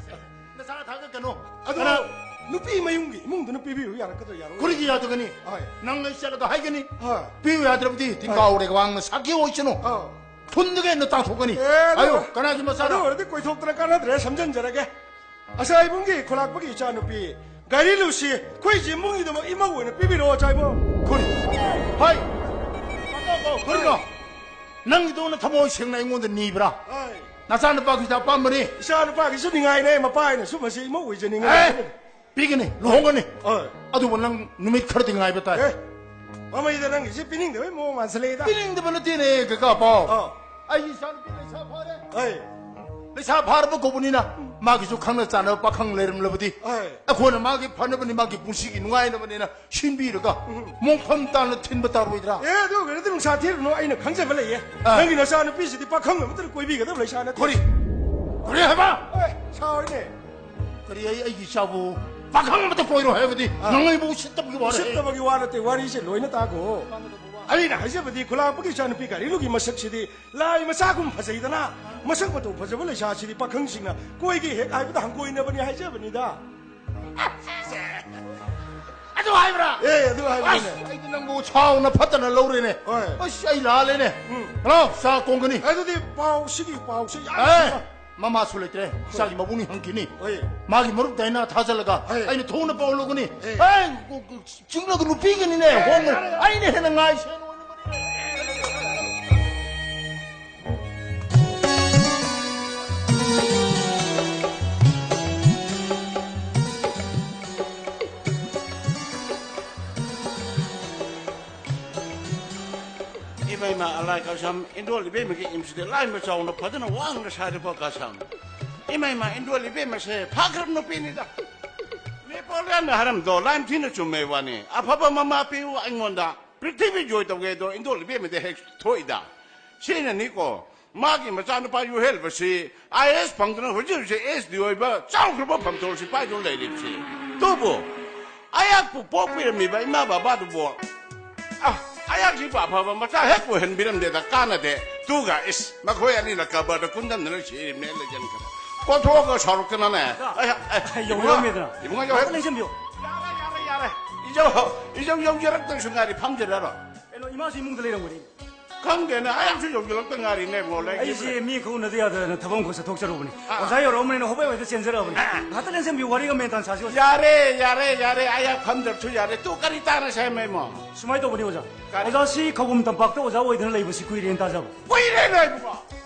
ꯅꯁꯥ ꯊꯥꯒꯠꯀꯅꯨ꯫ ꯑꯗꯣ ꯑꯗꯣ ꯅꯨꯄꯤ ꯃꯌꯨꯝꯒꯤ ꯏꯃꯨꯡꯗꯨꯅ ꯄꯤꯕꯤꯌꯨ ꯌꯥꯔꯛꯀꯗ꯭ꯔꯥ ꯌꯥꯔꯣꯏ? ꯀꯔꯤꯒꯤ ꯌꯥꯗꯒꯅꯤ? ꯍꯣꯏ꯫ ꯅꯪ ꯑꯩ ꯆꯠꯂꯒ ꯍꯥꯏꯒꯅꯤ꯫ ꯍꯣꯏ꯫ ꯄꯤꯌꯨ ꯌꯥꯗ꯭ꯔꯕꯗꯤ ꯇꯤꯡꯀꯥꯎꯔꯦ ꯋꯥꯡꯅ ꯁꯥꯈꯤ ꯑꯣꯏꯁꯅꯨ꯫ ꯑꯧ꯫ ꯊꯨꯟꯗꯒꯤ ꯍꯦꯟꯅ ꯇꯥꯊꯣꯛꯀꯅꯤ꯫ ꯑꯦ, ꯑꯗꯣ ꯑꯌꯣ, ꯀꯅꯥꯒꯤ ꯃꯆꯥꯅꯣ? ꯑꯗꯨ ꯑꯣꯏꯔꯗꯤ ꯀꯣꯏꯊꯣꯛꯇꯅ ꯀꯥꯟꯅꯗ꯭ꯔꯦ, ꯁꯝꯖꯟꯖꯔꯒꯦ꯫ ꯑꯆꯥꯏꯕꯨꯡꯒꯤ ꯈꯨꯂꯥꯛꯄꯒꯤ ꯏꯆꯥꯅꯨꯄꯤ ꯒꯥꯏꯔꯤꯂꯨꯁꯤ ꯑꯩꯈꯣꯏ ꯖꯦꯕꯨꯡꯒꯤꯗꯃꯛ ꯏꯃꯧ ꯑꯣꯏꯅ ꯄꯤꯕꯤꯔꯛꯑꯣ, ꯑꯆꯥꯏꯕꯨꯡ꯫ ꯀꯔꯤ? ꯍꯥꯏ! ꯀꯔꯤꯅꯣ? ꯅꯪꯒꯤꯗꯧꯅ ꯊꯃꯣꯏ ꯁꯦꯡꯅ ꯑꯩꯉꯣꯟꯗ ꯅꯤꯕ꯭ꯔꯥ? ꯍꯣꯏ꯫ ꯅꯆꯥꯅꯨꯄꯥꯒꯤꯁꯨ ꯑꯄꯥꯝꯕꯅꯤ꯫ ꯏꯆꯥꯅꯨꯄꯥꯒꯤꯁꯨ ꯅꯤꯡꯉꯥꯏꯅꯦ, ꯃꯄꯥꯅꯁꯨ ꯃꯁꯤ ꯏꯃꯧ ꯑꯣꯏꯖꯅꯤꯡꯉꯦ꯫ ꯑꯦ! ꯄꯤꯒꯅꯤ, ꯂꯨꯍꯣꯡꯒꯅꯤ꯫ ꯍꯣꯏ꯫ ꯑꯗꯨꯕꯨ ꯅꯪ ꯅꯨꯃꯤꯠ ꯈꯔꯗꯤ ꯉꯥꯏꯕ ꯇꯥꯏ꯫ ꯑꯦ! ꯃꯃꯩꯗ ꯅꯪꯒꯤꯁꯦ ꯄꯤꯅꯤꯡꯗꯕꯩ ꯃꯑꯣꯡ ꯃꯥꯟꯁꯜꯂꯛꯑꯦꯗ꯫ ꯄꯤꯅꯤꯡꯗꯕ ꯅꯠꯇꯦꯅꯦ, ꯀꯀꯥ ꯄꯥꯎ꯫ ꯑꯥ꯫ ꯑꯩꯒꯤ ꯏꯆꯥꯅꯨꯄꯤ ꯂꯩꯁꯥ ꯐꯥꯔꯦ꯫ ꯍꯣꯏ꯫ ꯂꯩꯁꯥ ꯐꯥꯔꯕ ꯀꯧꯕꯅꯤꯅ ꯃꯥꯒꯤꯁꯨ ꯈꯪꯅ ꯆꯥꯟꯅꯕ ꯄꯥꯈꯪ ꯂꯩꯔꯝꯂꯕꯗꯤ ꯍꯣꯏ꯫ ꯑꯩꯈꯣꯏꯅ ꯃꯥꯒꯤ ꯐꯅꯕꯅꯤ, ꯃꯥꯒꯤ ꯄꯨꯟꯁꯤꯒꯤ ꯅꯨꯡꯉꯥꯏꯅꯕꯅꯤꯅ ꯁꯤꯟꯕꯤꯔꯒ ꯎꯝ꯫ ꯃꯣꯡꯐꯝ ꯇꯥꯅ ꯊꯤꯟꯕ ꯇꯥꯔꯣꯏꯗ꯭ꯔꯥ? ꯑꯦ, ꯑꯗꯨ ꯑꯣꯏꯔꯒꯗꯤ ꯅꯨꯡꯁꯥ ꯊꯤꯔꯨꯅꯨ, ꯑꯩꯅ ꯈꯪꯖꯕ ꯂꯩꯌꯦ꯫ ꯑꯥ꯫ ꯅꯪꯒꯤ ꯅꯆꯥꯅꯨꯄꯤꯁꯤꯗꯤ ꯄꯥꯈꯪ ꯑꯃꯠꯇꯅ ꯀꯣꯏꯕꯤꯒꯗꯕ ꯂꯩꯁꯥ ꯅꯠꯇꯦ꯫ ꯀꯔꯤ? ꯀꯔꯤ ꯍꯥꯏꯕ? ꯑꯦ, ꯁꯥꯎꯔꯤꯅꯦ꯫ ꯀꯔꯤ ꯑꯩ, ꯑꯩꯒꯤ ꯏꯆꯥꯕꯨ ꯄꯥꯈꯪ ꯑꯃꯠꯇ ꯀꯣꯏꯔꯣ ꯍꯥꯏꯕꯗꯤ ꯑꯥ꯫ ꯅꯪ ꯑꯩꯕꯨ ꯎꯁꯤꯠꯇꯕꯒꯤ ꯋꯥꯔꯦ꯫ ꯎꯁꯤꯠꯇꯕꯒꯤ ꯋꯥ ꯅꯠꯇꯦ, ꯋꯥꯔꯤꯁꯦ ꯂꯣꯏꯅ ꯇꯥꯈꯣ꯫ ꯑꯩꯅ ꯍꯥꯏꯖꯕꯗꯤ ꯈꯨꯂꯥꯛꯄꯒꯤ ꯏꯆꯥꯅꯨꯄꯤ ꯀꯥꯔꯤꯂꯨꯒꯤ ꯃꯁꯛꯁꯤꯗꯤ ꯂꯥꯏ ꯃꯆꯥꯒꯨꯝ ꯐꯖꯩꯗꯅ, ꯃꯁꯛ ꯃꯇꯧ ꯐꯖꯕ ꯂꯩꯁꯥꯁꯤꯗꯤ ꯄꯥꯈꯪꯁꯤꯡꯅ ꯀꯣꯏꯒꯦ ꯍꯦꯛ ꯍꯥꯏꯕꯗ ꯍꯪꯒꯣꯏꯅꯕꯅꯤ ꯍꯥꯏꯖꯕꯅꯤꯗ꯫ ꯑꯗꯨ ꯍꯥꯏꯕ꯭ꯔꯥ? ꯑꯦ, ꯑꯗꯨ ꯍꯥꯏꯕꯅꯤꯅꯦ꯫ ꯑꯁ, ꯑꯩꯗꯤ ꯅꯪꯕꯨ ꯁꯥꯎꯅ ꯐꯠꯇꯅ ꯂꯧꯔꯦꯅꯦ꯫ ꯍꯣꯏ꯫ ꯑꯁ, ꯑꯩ ꯂꯥꯜꯂꯦꯅꯦ꯫ ꯎꯝ꯫ ꯍꯜꯂꯣ, ꯆꯥ ꯀꯣꯡꯒꯅꯤ꯫ ꯑꯗꯨꯗꯤ ꯄꯥꯎ, ꯁꯤꯒꯤ ꯄꯥꯎꯁꯦ ꯌꯥꯝ ꯑꯦ, ꯃꯃꯥꯁꯨ ꯂꯩꯇ꯭ꯔꯦ꯫ ꯏꯆꯥꯒꯤ ꯃꯕꯨꯡꯅꯤ ꯍꯪꯈꯤꯅꯤ꯫ ꯍꯣꯏ꯫ ꯃꯥꯒꯤ ꯃꯔꯨꯞ ꯗꯥꯏꯅꯥ ꯊꯥꯖꯤꯜꯂꯒ ꯍꯣꯏ꯫ ꯑꯩꯅ ꯊꯨꯅ ꯄꯥꯎ ꯂꯧꯒꯅꯤ꯫ ꯍꯣꯏ꯫ ꯑꯦ, ꯆꯤꯡꯂꯒ ꯅꯨꯄꯤꯒꯅꯤꯅꯦ, ꯍꯣꯡꯅ꯫ ꯑꯩꯅ ꯍꯦꯟꯅ ꯉꯥꯏ ꯁꯦꯟ ꯑꯣꯏꯅꯕꯅꯤꯅꯦ꯫ ꯏꯃꯩꯃ ꯑꯂꯥꯏ ꯀꯁꯝ, ꯏꯟꯗꯣꯜ ꯏꯕꯦꯝꯃꯒꯤ ꯏꯝꯁꯤꯗ ꯂꯥꯏꯃ ꯆꯥꯎꯅ ꯐꯖꯅ ꯋꯥꯡꯅ ꯁꯥꯔꯤꯕ ꯀꯁꯝ꯫ ꯏꯃꯩꯃ ꯏꯟꯗꯣꯜ ꯏꯕꯦꯝꯃꯁꯦ ꯐꯥꯈ꯭ꯔꯕ ꯅꯨꯄꯤꯅꯤꯗ꯫ ꯅꯦꯄꯣꯂꯤꯌꯟꯅ ꯍꯥꯏꯔꯝꯗꯣ ꯂꯥꯏꯝ ꯊꯤꯅ ꯆꯨꯝꯃꯦ ꯋꯥꯅꯤ꯫ ꯑꯐꯕ ꯃꯃꯥ ꯄꯤꯌꯨ ꯑꯩꯉꯣꯟꯗ꯫ ꯄ꯭ꯔꯤꯊꯤꯕꯤ ꯖꯣꯏ ꯇꯧꯒꯦꯗꯣ ꯏꯟꯗꯣꯜ ꯏꯕꯦꯝꯃꯗ ꯍꯦꯛ ꯊꯣꯛꯏꯗ꯫ ꯁꯤꯅꯅꯤꯀꯣ ꯃꯥꯒꯤ ꯃꯆꯥꯅꯨꯄꯥ ꯌꯨꯍꯦꯜꯕꯁꯤ ꯑꯥꯏ ꯑꯦꯁ ꯐꯪꯗꯅ ꯍꯧꯖꯤꯛ ꯍꯧꯖꯤꯛ ꯑꯦꯁ ꯗꯤ ꯑꯣꯏꯕ ꯆꯥꯎꯈ꯭ꯔꯕ ꯐꯝꯇꯣꯜ ꯁꯤꯐꯥꯏꯗꯨ ꯂꯩꯔꯤꯕꯁꯤ꯫ ꯑꯗꯨꯕꯨ ꯑꯩꯍꯥꯛꯄꯨ ꯄꯣꯛꯄꯤꯔꯝꯃꯤꯕ ꯏꯃꯥ ꯕꯕꯥꯗꯨꯕꯨ, ꯑ, ꯑꯩꯍꯥꯛꯁꯤꯕꯨ ꯑꯐꯕ ꯃꯆꯥ ꯍꯦꯛ ꯑꯣꯏꯍꯟꯕꯤꯔꯝꯗꯦꯗ, ꯀꯥꯟꯅꯗꯦ꯫ ꯇꯨꯒ ꯏꯁ, ꯃꯈꯣꯏ ꯑꯅꯤꯅ ꯀꯕꯔꯗ ꯀꯨꯟꯗꯝꯗꯅ ꯁꯤꯔꯤꯕꯅꯦ ꯂꯩꯖꯟꯈ꯭ꯔꯦ꯫ ꯀꯣꯟꯊꯣꯛꯑꯒ ꯁꯥꯎꯔꯛꯇꯅꯅꯦ꯫ ꯑꯩ, ꯑꯩ, ꯌꯧꯔꯝꯃꯦꯗꯅ꯫ ꯏꯕꯨꯡꯉꯣ, ꯌꯧꯔꯦ꯫ ꯂꯦꯡꯁꯤꯟꯕꯤꯌꯨ꯫ ꯌꯥꯔꯦ, ꯌꯥꯔꯦ, ꯌꯥꯔꯦ꯫ ꯏꯖꯧ, ꯏꯖꯧ ꯌꯧꯖꯔꯛꯇ꯭ꯔꯁꯨ ꯉꯥꯏꯔꯤ, ꯐꯝꯖꯔꯔꯣ꯫ ꯀꯩꯅꯣ, ꯏꯃꯥꯁꯤ ꯏꯃꯨꯡꯗ ꯂꯩꯔꯝꯒꯅꯤ꯫ ꯈꯪꯗꯦꯅꯦ, ꯑꯩꯁꯨ ꯌꯧꯁꯤꯜꯂꯛꯇ ꯉꯥꯏꯔꯤꯅꯦ, ꯃꯣ, ꯂꯩꯈꯤꯕꯅꯦ꯫ ꯑꯩꯁꯦ ꯃꯤ ꯈꯪꯅꯗ ꯌꯥꯗꯗꯅ ꯊꯕꯛ ꯑꯃꯈꯛ ꯆꯠꯊꯣꯛꯆꯔꯨꯕꯅꯦ꯫ ꯑꯥ꯫ ꯑꯣꯖꯥ ꯌꯧꯔꯛꯑꯕꯅꯤꯅ ꯍꯣꯕꯦ ꯍꯣꯕꯦꯗ ꯆꯦꯟꯖꯔꯛꯑꯕꯅꯤ꯫ ꯑꯥ꯫ ꯉꯥꯏꯍꯥꯛꯇ ꯂꯦꯟꯖꯟꯕꯤꯌꯨ, ꯋꯥꯔꯤꯒ ꯃꯦꯟ ꯇꯥꯅ ꯁꯥꯁꯤ, ꯑꯣꯖꯥ꯫ ꯌꯥꯔꯦ, ꯌꯥꯔꯦ, ꯌꯥꯔꯦ, ꯑꯩ ꯐꯝꯗ꯭ꯔꯁꯨ ꯌꯥꯔꯦ꯫ ꯇꯨ ꯀꯔꯤ ꯇꯥꯅꯁꯦ ꯍꯥꯏꯃꯦ, ꯃꯣ? ꯁꯨꯃꯥꯏꯅ ꯇꯧꯕꯅꯤ, ꯑꯣꯖꯥ꯫ ꯀꯔꯤ? ꯑꯣꯖꯥꯁꯤ ꯈꯧꯕꯨꯝ ꯇꯝꯄꯥꯛꯇ ꯑꯣꯖꯥ ꯑꯣꯏꯗꯨꯅ ꯂꯩꯕꯁꯤ ꯀꯨꯏꯔꯦꯅ ꯇꯥꯖꯕ꯫ ꯀꯨꯏꯔꯦ ꯂꯩꯕꯀꯣ꯫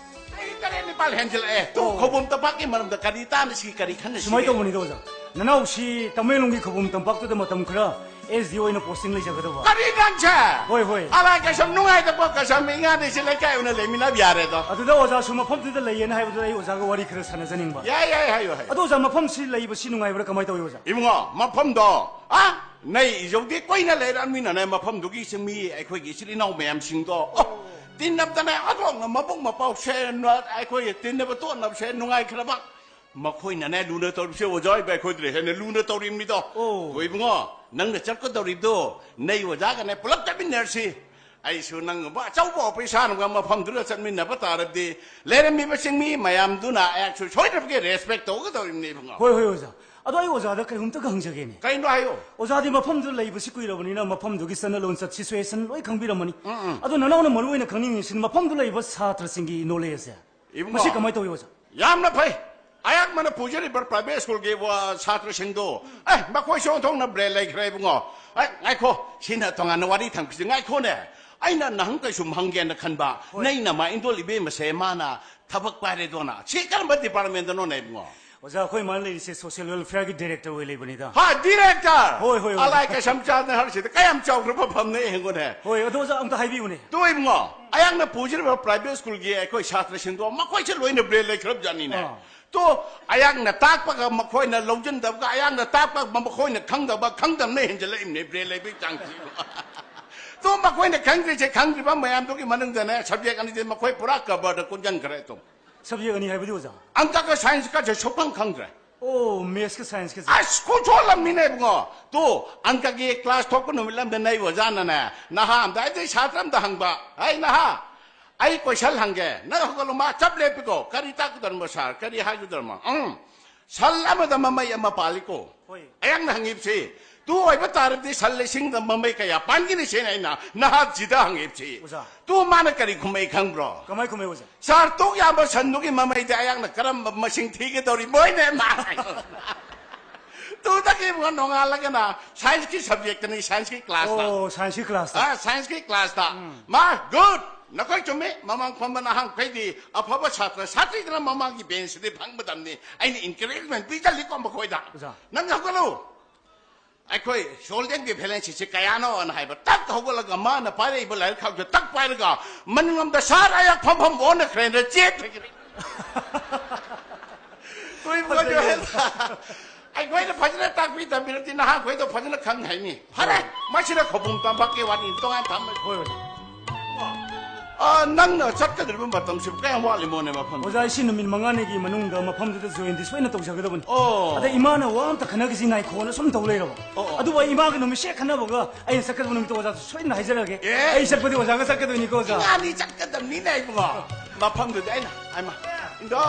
ꯆꯍꯤ ꯇꯔꯦꯠ ꯅꯤꯄꯥꯜ ꯍꯦꯟꯖꯤꯜꯂꯛꯑꯦ꯫ ꯇꯨ ꯑꯣ꯫ ꯈꯧꯕꯨꯝ ꯇꯝꯄꯥꯛꯀꯤ ꯃꯔꯝꯗ ꯀꯔꯤ ꯇꯥꯅꯁꯤ, ꯀꯔꯤ ꯈꯟꯅꯁꯤ? ꯁꯨꯃꯥꯏꯅ ꯇꯧꯕꯅꯤꯗ, ꯑꯣꯖꯥ꯫ ꯅꯅꯥꯎꯁꯤ ꯇꯃꯦꯡꯂꯣꯡꯒꯤ ꯈꯧꯕꯨꯝ ꯇꯝꯄꯥꯛꯇꯨꯗ ꯃꯇꯝ ꯈꯔ ꯑꯦꯁ ꯗꯤ ꯑꯣꯏꯅ ꯄꯣꯁꯇꯤꯡ ꯂꯩꯖꯒꯗꯕ꯫ ꯀꯔꯤ ꯅꯪꯁꯦ? ꯍꯣꯏ, ꯍꯣꯏ꯫ ꯑꯂꯥꯏ ꯀꯩꯁꯝ ꯅꯨꯡꯉꯥꯏꯇꯕ ꯀꯩꯁꯝ ꯏꯉꯥꯗꯩꯁꯤ ꯂꯩꯀꯥꯏ ꯑꯣꯏꯅ ꯂꯩꯃꯤꯟꯅꯕ ꯌꯥꯔꯦꯗꯣ꯫ ꯑꯗꯨꯗ ꯑꯣꯖꯥꯁꯨ ꯃꯐꯝꯗꯨꯗ ꯂꯩꯌꯦꯅ ꯍꯥꯏꯕꯗꯨꯗ ꯑꯩ ꯑꯣꯖꯥꯒ ꯋꯥꯔꯤ ꯈꯔ ꯁꯥꯟꯅꯖꯅꯤꯡꯕ꯫ ꯌꯥꯏ, ꯌꯥꯏ, ꯍꯥꯏꯌꯨ, ꯍꯥꯏꯌꯨ꯫ ꯑꯗꯣ ꯑꯣꯖꯥ, ꯃꯐꯝꯁꯤ ꯂꯩꯕꯁꯤ ꯅꯨꯡꯉꯥꯏꯕ꯭ꯔꯥ, ꯀꯃꯥꯏꯅ ꯇꯧꯏ, ꯑꯣꯖꯥ? ꯏꯕꯨꯡꯉꯣ, ꯃꯐꯝꯗꯣ, ꯑ, ꯅꯩ ꯏꯖꯧꯗꯤ ꯀꯨꯏꯅ ꯂꯩꯔꯛꯑꯃꯤꯅꯅꯦ, ꯃꯐꯝꯗꯨꯒꯤ ꯆꯤꯡꯃꯤ ꯑꯩꯈꯣꯏꯒꯤ ꯏꯆꯤꯜ ꯏꯅꯥꯎ ꯃꯌꯥꯝꯁꯤꯡꯗꯣ, ꯑꯣ, ꯇꯤꯟꯅꯕꯗꯅꯦ, ꯑꯗꯣꯝꯅ ꯃꯕꯨꯡ ꯃꯄꯥꯎꯁꯦ, ꯑꯩꯈꯣꯏꯒꯤ ꯇꯤꯟꯅꯕ ꯇꯣꯠꯅꯕꯁꯦ ꯅꯨꯡꯉꯥꯏꯈ꯭ꯔꯕ꯫ ꯃꯈꯣꯏꯅꯅꯦ ꯂꯨꯅ ꯇꯧꯔꯤꯕꯁꯦ ꯑꯣꯖꯥ ꯑꯣꯏꯕ ꯑꯩꯈꯣꯏꯗꯨꯅ ꯍꯦꯟꯅ ꯂꯨꯅ ꯇꯧꯔꯤꯕꯅꯤꯗꯣ꯫ ꯑꯣ꯫ ꯑꯗꯣ ꯏꯕꯨꯡꯉꯣ, ꯅꯪꯅ ꯆꯠꯀꯗꯧꯔꯤꯕꯗꯣ ꯅꯩ ꯑꯣꯖꯥꯒꯅꯦ ꯄꯨꯂꯞ ꯆꯠꯃꯤꯟꯅꯔꯁꯤ꯫ ꯑꯩꯁꯨ ꯅꯪꯒꯨꯝꯕ ꯑꯆꯧꯕ ꯑꯣꯐꯤꯁꯥꯔ ꯑꯃꯒ ꯃꯐꯝꯗꯨꯗ ꯆꯠꯃꯤꯟꯅꯕ ꯇꯥꯔꯕꯗꯤ ꯂꯩꯔꯝꯃꯤꯕ ꯆꯤꯡꯃꯤ ꯃꯌꯥꯝꯗꯨꯅ ꯑꯩꯍꯥꯛꯁꯨ ꯁꯣꯏꯗꯅꯃꯛꯀꯤ ꯔꯦꯁꯄꯦꯛ ꯇꯧꯒꯗꯧꯔꯤꯕꯅꯤ ꯏꯕꯨꯡꯉꯣ꯫ ꯍꯣꯏ, ꯍꯣꯏ, ꯑꯣꯖꯥ꯫ ꯑꯗꯣ ꯑꯩ ꯑꯣꯖꯥꯗ ꯀꯩꯅꯣꯝꯇꯒ ꯍꯪꯖꯒꯦꯅꯦ꯫ ꯀꯩꯅꯣ ꯍꯥꯏꯌꯣ꯫ ꯑꯣꯖꯥꯗꯤ ꯃꯐꯝꯗꯨꯗ ꯂꯩꯕꯁꯤ ꯀꯨꯏꯔꯕꯅꯤꯅ ꯃꯐꯝꯗꯨꯒꯤ ꯆꯠꯅ ꯂꯣꯟꯆꯠ, ꯁꯤꯆꯨꯋꯦꯁꯟ ꯂꯣꯏ ꯈꯪꯕꯤꯔꯝꯃꯅꯤ꯫ ꯎꯝ, ꯎꯝ꯫ ꯑꯗꯣ ꯅꯅꯥꯎꯅ ꯃꯔꯨ ꯑꯣꯏꯅ ꯈꯪꯅꯤꯡꯉꯤꯁꯤꯅ ꯃꯐꯝꯗꯨ ꯂꯩꯕ ꯁꯥꯇ꯭ꯔꯁꯤꯡꯒꯤ ꯅꯣꯂꯦꯖꯁꯦ꯫ ꯏꯕꯨꯡꯉꯣ, ꯃꯁꯤ ꯀꯃꯥꯏꯅ ꯇꯧꯏ, ꯑꯣꯖꯥ? ꯌꯥꯝꯅ ꯐꯩ꯫ ꯑꯩꯍꯥꯛꯃꯅ ꯄꯨꯖꯔꯤꯕ ꯄ꯭ꯔꯥꯏꯚꯦꯠ ꯁ꯭ꯀꯨꯜꯒꯤ ꯋꯥ-, ꯁꯥꯇ꯭ꯔꯁꯤꯡꯗꯣ, ꯑꯦ, ꯃꯈꯣꯏꯁꯨ ꯑꯣꯟꯊꯣꯛꯅ ꯕ꯭ꯔꯦꯟ ꯂꯩꯈ꯭ꯔꯦ ꯏꯕꯨꯡꯉꯣ꯫ ꯑꯦ, ꯉꯥꯏꯈꯣ, ꯁꯤꯅ ꯇꯣꯉꯥꯟꯅ ꯋꯥꯔꯤ ꯊꯝꯈꯤꯁꯤ꯫ ꯉꯥꯏꯈꯣꯅꯦ, ꯑꯩꯅ ꯅꯍꯪ ꯀꯩꯁꯨꯝ ꯍꯪꯒꯦꯅ ꯈꯟꯕ꯫ ꯍꯣꯏ꯫ ꯅꯩ ꯅꯃꯥ ꯏꯟꯗꯣꯜ ꯏꯕꯦꯝꯃꯁꯦ ꯃꯥꯅ ꯊꯕꯛ ꯄꯥꯏꯔꯦꯗꯣꯅ꯫ ꯁꯤ ꯀꯔꯝꯕ ꯗꯤꯄꯥꯔꯠꯃꯦꯟꯗꯅꯣꯅꯦ ꯏꯕꯨꯡꯉꯣ? ꯑꯣꯖꯥ, ꯑꯩꯈꯣꯏ ꯃꯥꯅ ꯂꯩꯔꯤꯁꯦ ꯁꯣꯁꯤꯌꯦꯜ ꯋꯦꯜꯐꯤꯌꯔꯒꯤ ꯗꯤꯔꯦꯛꯇꯔ ꯑꯣꯏ ꯂꯩꯕꯅꯤꯗ꯫ ꯍꯥ, ꯗꯤꯔꯦꯛꯇꯔ? ꯍꯣꯏ, ꯍꯣꯏ, ꯍꯣꯏ꯫ ꯑꯂꯥꯏ ꯀꯩꯁꯝ ꯆꯥꯗꯅ ꯍꯥꯏꯔꯤꯁꯤꯗ ꯀꯌꯥꯝ ꯆꯥꯎꯈ꯭ꯔꯕ ꯐꯝꯅꯦ ꯌꯦꯡꯉꯨꯅꯦ꯫ ꯍꯣꯏ, ꯑꯗꯣ ꯑꯣꯖꯥ, ꯑꯝꯇ ꯍꯥꯏꯕꯤꯌꯨꯅꯦ꯫ ꯇꯨ ꯏꯕꯨꯡꯉꯣ, ꯑꯩꯍꯥꯛꯅ ꯄꯨꯖꯔꯤꯕ ꯄ꯭ꯔꯥꯏꯚꯦꯠ ꯁ꯭ꯀꯨꯜꯒꯤ ꯑꯩꯈꯣꯏ ꯁꯥꯇ꯭ꯔꯁꯤꯡꯗꯣ ꯃꯈꯣꯏꯁꯦ ꯂꯣꯏꯅ ꯕ꯭ꯔꯦꯟ ꯂꯩꯈ꯭ꯔꯕ ꯖꯥꯠꯅꯤꯅꯦ꯫ ꯑꯥ꯫ ꯇꯣ, ꯑꯩꯍꯥꯛꯅ ꯇꯥꯛꯄꯒ ꯃꯈꯣꯏꯅ ꯂꯧꯁꯤꯟꯗꯕꯒ, ꯑꯩꯍꯥꯛꯅ ꯇꯥꯛꯄꯒ ꯃꯈꯣꯏꯅ ꯈꯪꯗꯕ, ꯈꯪꯗꯕꯅ ꯍꯦꯟꯖꯜꯂꯛꯏꯕꯅꯦ ꯕ꯭ꯔꯦꯟ ꯂꯩꯕꯒꯤ ꯆꯥꯡꯁꯤ꯫ ꯇꯣ, ꯃꯈꯣꯏꯅ ꯈꯪꯗ꯭ꯔꯤꯁꯦ, ꯈꯪꯗ꯭ꯔꯤꯕ ꯃꯌꯥꯝꯗꯨꯒꯤ ꯃꯅꯨꯡꯗꯅꯦ, ꯁꯕꯖꯦꯛ ꯑꯅꯤꯁꯦ ꯃꯈꯣꯏ ꯄꯨꯔꯥ ꯀꯕꯔꯗ ꯀꯨꯟꯁꯤꯟꯈ꯭ꯔꯦ ꯑꯗꯨꯝ꯫ ꯁꯕꯖꯦꯛ ꯑꯅꯤ ꯍꯥꯏꯕꯗꯤ, ꯑꯣꯖꯥ? ꯑꯪꯀꯒ ꯁꯥꯏꯟꯁꯀꯁꯦ ꯁꯨꯛꯈꯪ ꯈꯪꯗ꯭ꯔꯦ꯫ ꯑꯣ, ꯃꯦꯠꯁꯀ ꯁꯥꯏꯟꯁꯀꯁꯦ꯫ ꯑꯁ, ꯈꯨꯠꯁꯣꯜꯂꯝꯃꯤꯅꯦ ꯏꯕꯨꯡꯉꯣ꯫ ꯇꯨ, ꯑꯪꯀꯒꯤ ꯀ꯭ꯂꯥꯁ ꯊꯣꯛꯄ ꯅꯨꯃꯤꯠ ꯑꯃꯗ ꯅꯩ ꯑꯣꯖꯥꯅꯅꯦ, ꯅꯍꯥ ꯑꯝꯗ, ꯑꯩꯗꯤ ꯁꯥꯇ꯭ꯔ ꯑꯝꯗ ꯍꯪꯕ, "ꯍꯩ ꯅꯍꯥ, ꯑꯩ ꯀꯣꯏꯁꯟ ꯍꯪꯒꯦ, ꯅꯪ ꯍꯧꯒꯠꯂꯣ, ꯃꯥ ꯆꯞ ꯂꯦꯞꯄꯤꯀꯣ, ꯀꯔꯤ ꯇꯥꯛꯀꯗꯧꯔꯤꯅꯣ ꯁꯥꯔ, ꯀꯔꯤ ꯍꯥꯏꯒꯗꯧꯔꯤꯅꯣ?" ꯎꯝ, ꯁꯟ ꯑꯃꯗ ꯃꯃꯩ ꯑꯃ ꯄꯥꯜꯂꯤꯀꯣ꯫ ꯍꯣꯏ꯫ ꯑꯩꯍꯥꯛꯅ ꯍꯪꯉꯤꯕꯁꯤ, ꯇꯨ ꯑꯣꯏꯕ ꯇꯥꯔꯗꯤ ꯁꯟ ꯂꯤꯁꯤꯡꯗ ꯃꯃꯩ ꯀꯌꯥ ꯄꯥꯟꯒꯅꯤ ꯁꯤꯅ ꯑꯩꯅ ꯅꯍꯥ ꯖꯤꯗ ꯍꯪꯉꯤꯕꯁꯤ꯫ ꯑꯣꯖꯥ꯫ ꯇꯨ ꯃꯥꯅ ꯀꯔꯤ ꯈꯨꯝꯃꯩ ꯈꯪꯕ꯭ꯔꯣ? ꯀꯃꯥꯏ ꯈꯨꯝꯃꯩ ꯑꯣꯖꯥ? ꯁꯥꯔ, ꯇꯣꯛ ꯌꯥꯝꯕ ꯁꯟꯗꯨꯒꯤ ꯃꯃꯩꯗ ꯑꯩꯍꯥꯛꯅ ꯀꯔꯝꯕ ꯃꯁꯤꯡ ꯊꯤꯒꯗꯧꯔꯤ? ꯃꯣꯏꯅ ꯃꯥ ꯍꯥꯏ꯫ ꯇꯨꯗꯒꯤ ꯑꯃꯨꯛ ꯅꯣꯡꯉꯥꯜꯂꯒꯅ ꯁꯥꯏꯟꯁꯀꯤ ꯁꯕꯖꯦꯛꯇꯅꯤ, ꯁꯥꯏꯟꯁꯀꯤ ꯀ꯭ꯂꯥꯁꯇ꯫ ꯑꯣ, ꯁꯥꯏꯟꯁꯀꯤ ꯀ꯭ꯂꯥꯁꯇ꯫ ꯑꯥ, ꯁꯥꯏꯟꯁꯀꯤ ꯀ꯭ꯂꯥꯁꯇ꯫ ꯃꯥ, ꯒꯨꯗ! ꯅꯈꯣꯏ ꯆꯨꯝꯃꯤ꯫ ꯃꯃꯥꯡ ꯐꯝꯕ ꯅꯍꯥꯟꯈꯩꯗꯤ ꯑꯐꯕ ꯁꯥꯇ꯭ꯔ ꯁꯥꯇ꯭ꯔꯤꯗꯅ ꯃꯃꯥꯡꯒꯤ ꯕꯦꯟꯁꯇꯗꯤ ꯐꯪꯒꯗꯕꯅꯤ꯫ ꯑꯩꯅ ꯏꯟꯀꯔꯦꯖꯃꯦꯟ ꯄꯤꯁꯜꯂꯤꯀꯣ ꯃꯈꯣꯏꯗ꯫ ꯑꯣꯖꯥ꯫ ꯅꯪ ꯍꯧꯒꯠꯂꯨ꯫ ꯑꯩꯈꯣꯏ ꯁꯣꯜꯗꯤꯌꯝꯒꯤ ꯚꯦꯂꯦꯟꯁꯤꯁꯤ ꯀꯌꯥꯅꯣꯅ ꯍꯥꯏꯕ꯫ ꯇꯛ ꯍꯧꯒꯠꯂꯒ ꯃꯥꯅ ꯄꯥꯏꯔꯛꯏꯕ ꯂꯥꯏꯔꯤꯛ ꯈꯥꯎꯁꯦ ꯇꯛ ꯄꯥꯏꯔꯒ ꯃꯅꯤꯡꯂꯣꯝꯗ ꯁꯥꯔ ꯑꯩꯍꯥꯛ ꯐꯝꯐꯝ ꯑꯣꯟꯅꯈ꯭ꯔꯦꯅ ꯆꯦꯟꯈ꯭ꯔꯦ꯫ ꯇꯨꯏꯕꯨ ꯐꯖꯩ꯫ ꯑꯩꯈꯣꯏꯅ ꯐꯖꯅ ꯇꯥꯛꯄꯤ ꯇꯝꯕꯤꯔꯗꯤ ꯅꯍꯥꯈꯣꯏꯗꯣ ꯐꯖꯅ ꯈꯪ ꯍꯩꯅꯤ꯫ ꯐꯔꯦ, ꯃꯁꯤꯅ ꯈꯧꯄꯨꯝ ꯇꯝꯄꯥꯛꯀꯤ ꯋꯥꯔꯤ ꯇꯣꯉꯥꯟ ꯊꯝꯃꯒꯦ꯫ ꯍꯣꯏ, ꯍꯣꯏ꯫ ꯑ, ꯅꯪꯅ ꯆꯠꯀꯗꯧꯔꯤꯕ ꯃꯇꯝꯁꯤꯕꯨ ꯀꯌꯥꯝ ꯋꯥꯠꯂꯤꯃꯣꯅꯦ ꯃꯐꯝ? ꯑꯣꯖꯥ, ꯑꯩꯁꯤ ꯅꯨꯃꯤꯠ ꯃꯉꯥꯅꯤꯒꯤ ꯃꯅꯨꯡꯗ ꯃꯐꯝꯗꯨꯗ ꯖꯣꯏꯟꯗꯤ ꯁꯣꯏꯅ ꯇꯧꯖꯒꯗꯕꯅꯤ꯫ ꯑꯣ꯫ ꯑꯗ ꯏꯃꯥꯅ ꯋꯥ ꯑꯝꯇ ꯈꯟꯅꯈꯤꯁꯤ ꯉꯥꯏꯈꯣꯅ ꯁꯨꯝ ꯇꯧ ꯂꯩꯔꯕ꯫ ꯑꯣ, ꯑꯣ꯫ ꯑꯗꯨꯕꯨ ꯑꯩ ꯏꯃꯥꯒ ꯅꯨꯃꯤꯠ ꯁꯦꯛ ꯈꯟꯅꯕꯒ ꯑꯩꯅ ꯆꯠꯀꯗꯕ ꯅꯨꯃꯤꯠꯇꯣ ꯑꯣꯖꯥ ꯁꯣꯏꯗꯅ ꯍꯥꯏꯖꯔꯛꯑꯒꯦ꯫ ꯑꯦ꯫ ꯑꯩ ꯆꯠꯄꯗꯤ ꯑꯣꯖꯥꯒ ꯆꯠꯀꯗꯣꯏꯅꯤꯀꯣ ꯑꯣꯖꯥ꯫ ꯏꯉꯥꯅꯤ ꯆꯠꯀꯗꯕꯅꯤꯅꯦ ꯏꯕꯨꯡꯉꯣ꯫ ꯃꯐꯝꯗꯨꯗꯤ ꯑꯩꯅ, ꯑꯩꯃ, ꯏꯟꯗꯣ꯫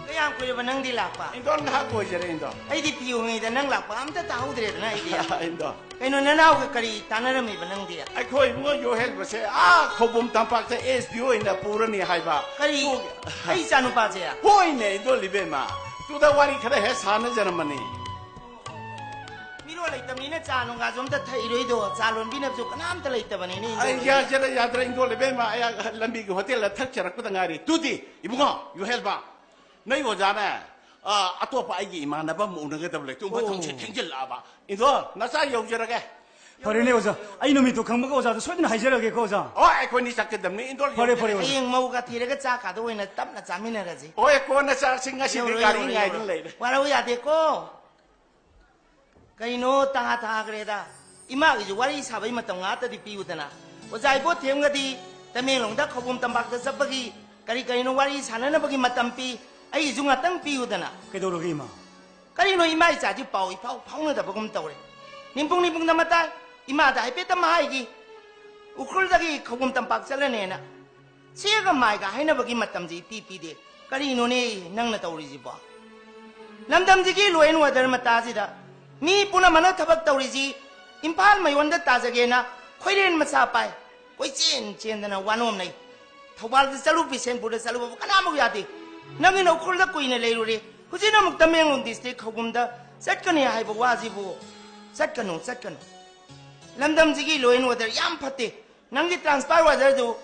ꯀꯌꯥꯝ ꯀꯨꯏꯔꯕ ꯅꯪꯗꯤ ꯂꯥꯛꯄ? ꯏꯟꯗꯣ ꯉꯥꯏꯍꯥꯛ ꯑꯣꯏꯖꯔꯦ ꯏꯟꯗꯣ꯫ ꯑꯩꯗꯤ ꯄꯤꯌꯨꯉꯩꯗ ꯅꯪ ꯂꯥꯛꯄ ꯑꯝꯇ ꯇꯥꯍꯧꯗ꯭ꯔꯦꯗꯅ ꯑꯩꯗꯤ꯫ ꯏꯟꯗꯣ꯫ ꯀꯩꯅꯣ ꯅꯅꯥꯎꯒ ꯀꯔꯤ ꯇꯥꯟꯅꯔꯝꯃꯤꯕ ꯅꯪꯗꯤ? ꯑꯩꯈꯣꯏ ꯏꯕꯨꯡꯉꯣ ꯌꯣꯍꯦꯜꯕꯁꯦ ꯑꯥ ꯈꯧꯕꯨꯝ ꯇꯝꯄꯥꯛꯇ ꯑꯦꯁ ꯗꯤ ꯑꯣꯏꯅ ꯄꯨꯔꯅꯤ ꯍꯥꯏꯕ꯫ ꯀꯔꯤ? ꯄꯨ- ꯑꯩ ꯏꯆꯥ ꯅꯨꯄꯥꯁꯦ? ꯍꯣꯏꯅꯦ ꯏꯟꯗꯣ ꯂꯤꯕꯦꯝꯃ꯫ ꯇꯨꯗ ꯋꯥꯔꯤ ꯈꯔ ꯍꯦꯛ ꯁꯥꯟꯅꯖꯔꯝꯕꯅꯤ꯫ ꯃꯤꯔꯣꯜ ꯂꯩꯇꯕꯅꯤꯅ ꯆꯥ ꯅꯨꯡꯒꯥꯁꯨ ꯑꯝꯇ ꯊꯛꯏꯔꯣꯏꯗꯣ, ꯆꯥ ꯂꯣꯟꯕꯤꯅꯕꯁꯨ ꯀꯅꯥꯝꯇ ꯂꯩꯇꯕꯅꯤꯅꯦ ꯏꯟꯗꯣ ꯑꯩ ꯂꯤꯕꯦꯝꯃ꯫ ꯌꯥꯗ꯭ꯔꯦ ꯌꯥꯗ꯭ꯔꯦ ꯏꯟꯗꯣ ꯂꯤꯕꯦꯝꯃ, ꯑꯩ ꯂꯝꯕꯤꯒꯤ ꯍꯣꯇꯦꯜꯗ ꯊꯛꯆꯔꯛꯄꯗ ꯉꯥꯏꯔꯤ꯫ ꯇꯨꯗꯤ ꯏꯕꯨꯡꯉꯣ ꯌꯣꯍꯦꯜꯕ, ꯅꯣꯏ ꯑꯣꯖꯥꯅ ꯑ, ꯑꯇꯣꯞꯄ ꯑꯩꯒꯤ ꯏꯃꯥꯟꯅꯕ ꯑꯃ ꯎꯅꯒꯗꯕ ꯂꯩ꯫ ꯇꯨꯝꯕ ꯑꯣ꯫ ꯊꯣꯡꯁꯦ ꯊꯦꯡꯖꯤꯜꯂꯛꯑꯕ꯫ ꯏꯟꯗꯣ, ꯅꯆꯥ ꯌꯧꯖꯔꯒꯦ꯫ ꯐꯔꯦꯅꯦ ꯑꯣꯖꯥ, ꯑꯩ ꯅꯨꯃꯤꯠꯇꯣ ꯈꯪꯕꯒ ꯑꯣꯖꯥꯗ ꯁꯣꯏꯗꯅ ꯍꯥꯏꯖꯔꯛꯑꯒꯦꯀꯣ ꯑꯣꯖꯥ꯫ ꯑꯣ, ꯑꯩꯈꯣꯏꯅꯤ ꯆꯠꯀꯗꯕꯅꯤ ꯏꯟꯗꯣ꯫ ꯐꯔꯦ, ꯐꯔꯦ, ꯑꯣꯖꯥ꯫ ꯍꯌꯦꯡ ꯃꯧꯒ ꯊꯤꯔꯒ ꯆꯥꯛ ꯀꯥꯗ ꯑꯣꯏꯅ ꯇꯞꯅ ꯆꯥꯃꯤꯟꯅꯔꯁꯤ꯫ ꯍꯣꯏ, ꯀꯣꯟꯅ ꯆꯥꯔꯁꯤ, ꯉꯁꯤꯗꯤ ꯌꯧꯔꯣ, ꯒꯥꯔꯤ ꯌꯧꯔꯣ, ꯉꯥꯏꯗꯨꯅ ꯌꯧꯔꯣ꯫ ꯂꯩꯔꯦ꯫ ꯋꯥꯔꯧ ꯌꯥꯗꯦꯀꯣ꯫ ꯀꯩꯅꯣ ꯇꯍꯥ ꯊꯥꯈ꯭ꯔꯦꯗ꯫ ꯏꯃꯥꯒꯤꯁꯨ ꯋꯥꯔꯤ ꯁꯥꯕꯩ ꯃꯇꯝ ꯉꯥꯛꯇꯗꯤ ꯄꯤꯌꯨꯗꯅ꯫ ꯑꯣꯖꯥ ꯏꯕꯣꯊꯦꯝꯒꯗꯤ ꯇꯃꯦꯡꯂꯣꯡꯗ ꯈꯧꯕꯨꯝ ꯇꯝꯄꯥꯛꯇ ꯆꯠꯄꯒꯤ ꯀꯔꯤ ꯀꯔꯤꯅꯣ ꯋꯥꯔꯤ ꯁꯥꯟꯅꯅꯕꯒꯤ ꯃꯇꯝ ꯄꯤ꯫ ꯑꯩꯒꯤꯁꯨ ꯉꯥꯛꯇꯪ ꯄꯤꯌꯨꯗꯅ꯫ ꯀꯩꯗꯧꯔꯒꯦ ꯏꯃꯥ? ꯀꯔꯤꯅꯣ ꯏꯃꯥ ꯏꯆꯥꯁꯤ ꯄꯥꯎ ꯏꯐꯥꯎ ꯐꯥꯎꯅꯗꯕꯒꯨꯝ ꯇꯧꯔꯦ꯫ ꯅꯤꯡꯄꯨꯡ ꯅꯤꯡꯄꯨꯡꯗ ꯃꯇꯥꯏ ꯏꯃꯥꯗ ꯍꯥꯏꯐꯦꯠꯇ ꯃꯍꯥꯏꯒꯤ꯫ ꯎꯈ꯭ꯔꯨꯜꯗꯒꯤ ꯈꯧꯕꯨꯝ ꯇꯝꯄꯥꯛ ꯆꯠꯂꯅꯦꯅ꯫ ꯁꯤꯒ ꯃꯥꯏꯒ ꯍꯥꯏꯅꯕꯒꯤ ꯃꯇꯝꯁꯤ ꯏꯄꯤ ꯄꯤꯗꯦ꯫ ꯀꯔꯤꯅꯣꯅꯦ ꯅꯪꯅ ꯇꯧꯔꯤꯁꯤꯕꯣ? ꯂꯝꯗꯝꯁꯤꯒꯤ ꯂꯣ ꯑꯦꯟ ꯑꯣꯔꯗꯔ ꯃꯇꯥꯁꯤꯗ ꯃꯤ ꯄꯨꯝꯅꯃꯛꯅ ꯊꯕꯛ ꯇꯧꯔꯤꯁꯤ ꯏꯝꯐꯥꯜ ꯃꯌꯣꯟꯗ ꯇꯥꯖꯒꯦꯅ ꯈꯣꯏꯔꯦꯟ ꯃꯆꯥ ꯄꯥꯏ꯫ ꯀꯣꯏꯆꯦꯟ ꯆꯦꯟꯗꯅ ꯋꯥꯅꯣꯝꯅꯩ꯫ ꯊꯧꯕꯥꯜꯗ ꯆꯠꯂꯨ, ꯕꯤꯁꯦꯟꯄꯨꯔꯗ ꯆꯠꯂꯨꯕꯕꯨ ꯀꯅꯥꯃꯨꯛ ꯌꯥꯗꯦ꯫ ꯅꯪꯒꯤꯅ ꯎꯈ꯭ꯔꯨꯜꯗ ꯀꯨꯏꯅ ꯂꯩꯔꯨꯔꯦ, ꯍꯧꯖꯤꯛꯅ ꯑꯃꯨꯛ ꯇꯃꯦꯡꯂꯣꯡ ꯗꯤꯁꯇ꯭ꯔꯤꯛ ꯈꯧꯄꯨꯝꯗ ꯆꯠꯀꯅꯤ ꯍꯥꯏꯕ ꯋꯥꯁꯤꯕꯨ꯫ ꯆꯠꯀꯅꯨ, ꯆꯠꯀꯅꯨ꯫ ꯂꯝꯗꯝꯁꯤꯒꯤ ꯂꯣ ꯑꯦꯟ ꯑꯣꯔꯗꯔ ꯌꯥꯝ ꯐꯠꯇꯦ꯫ ꯅꯪꯒꯤ ꯇ꯭ꯔꯥꯟꯁꯐꯔ ꯑꯣꯔꯗꯔꯗꯨ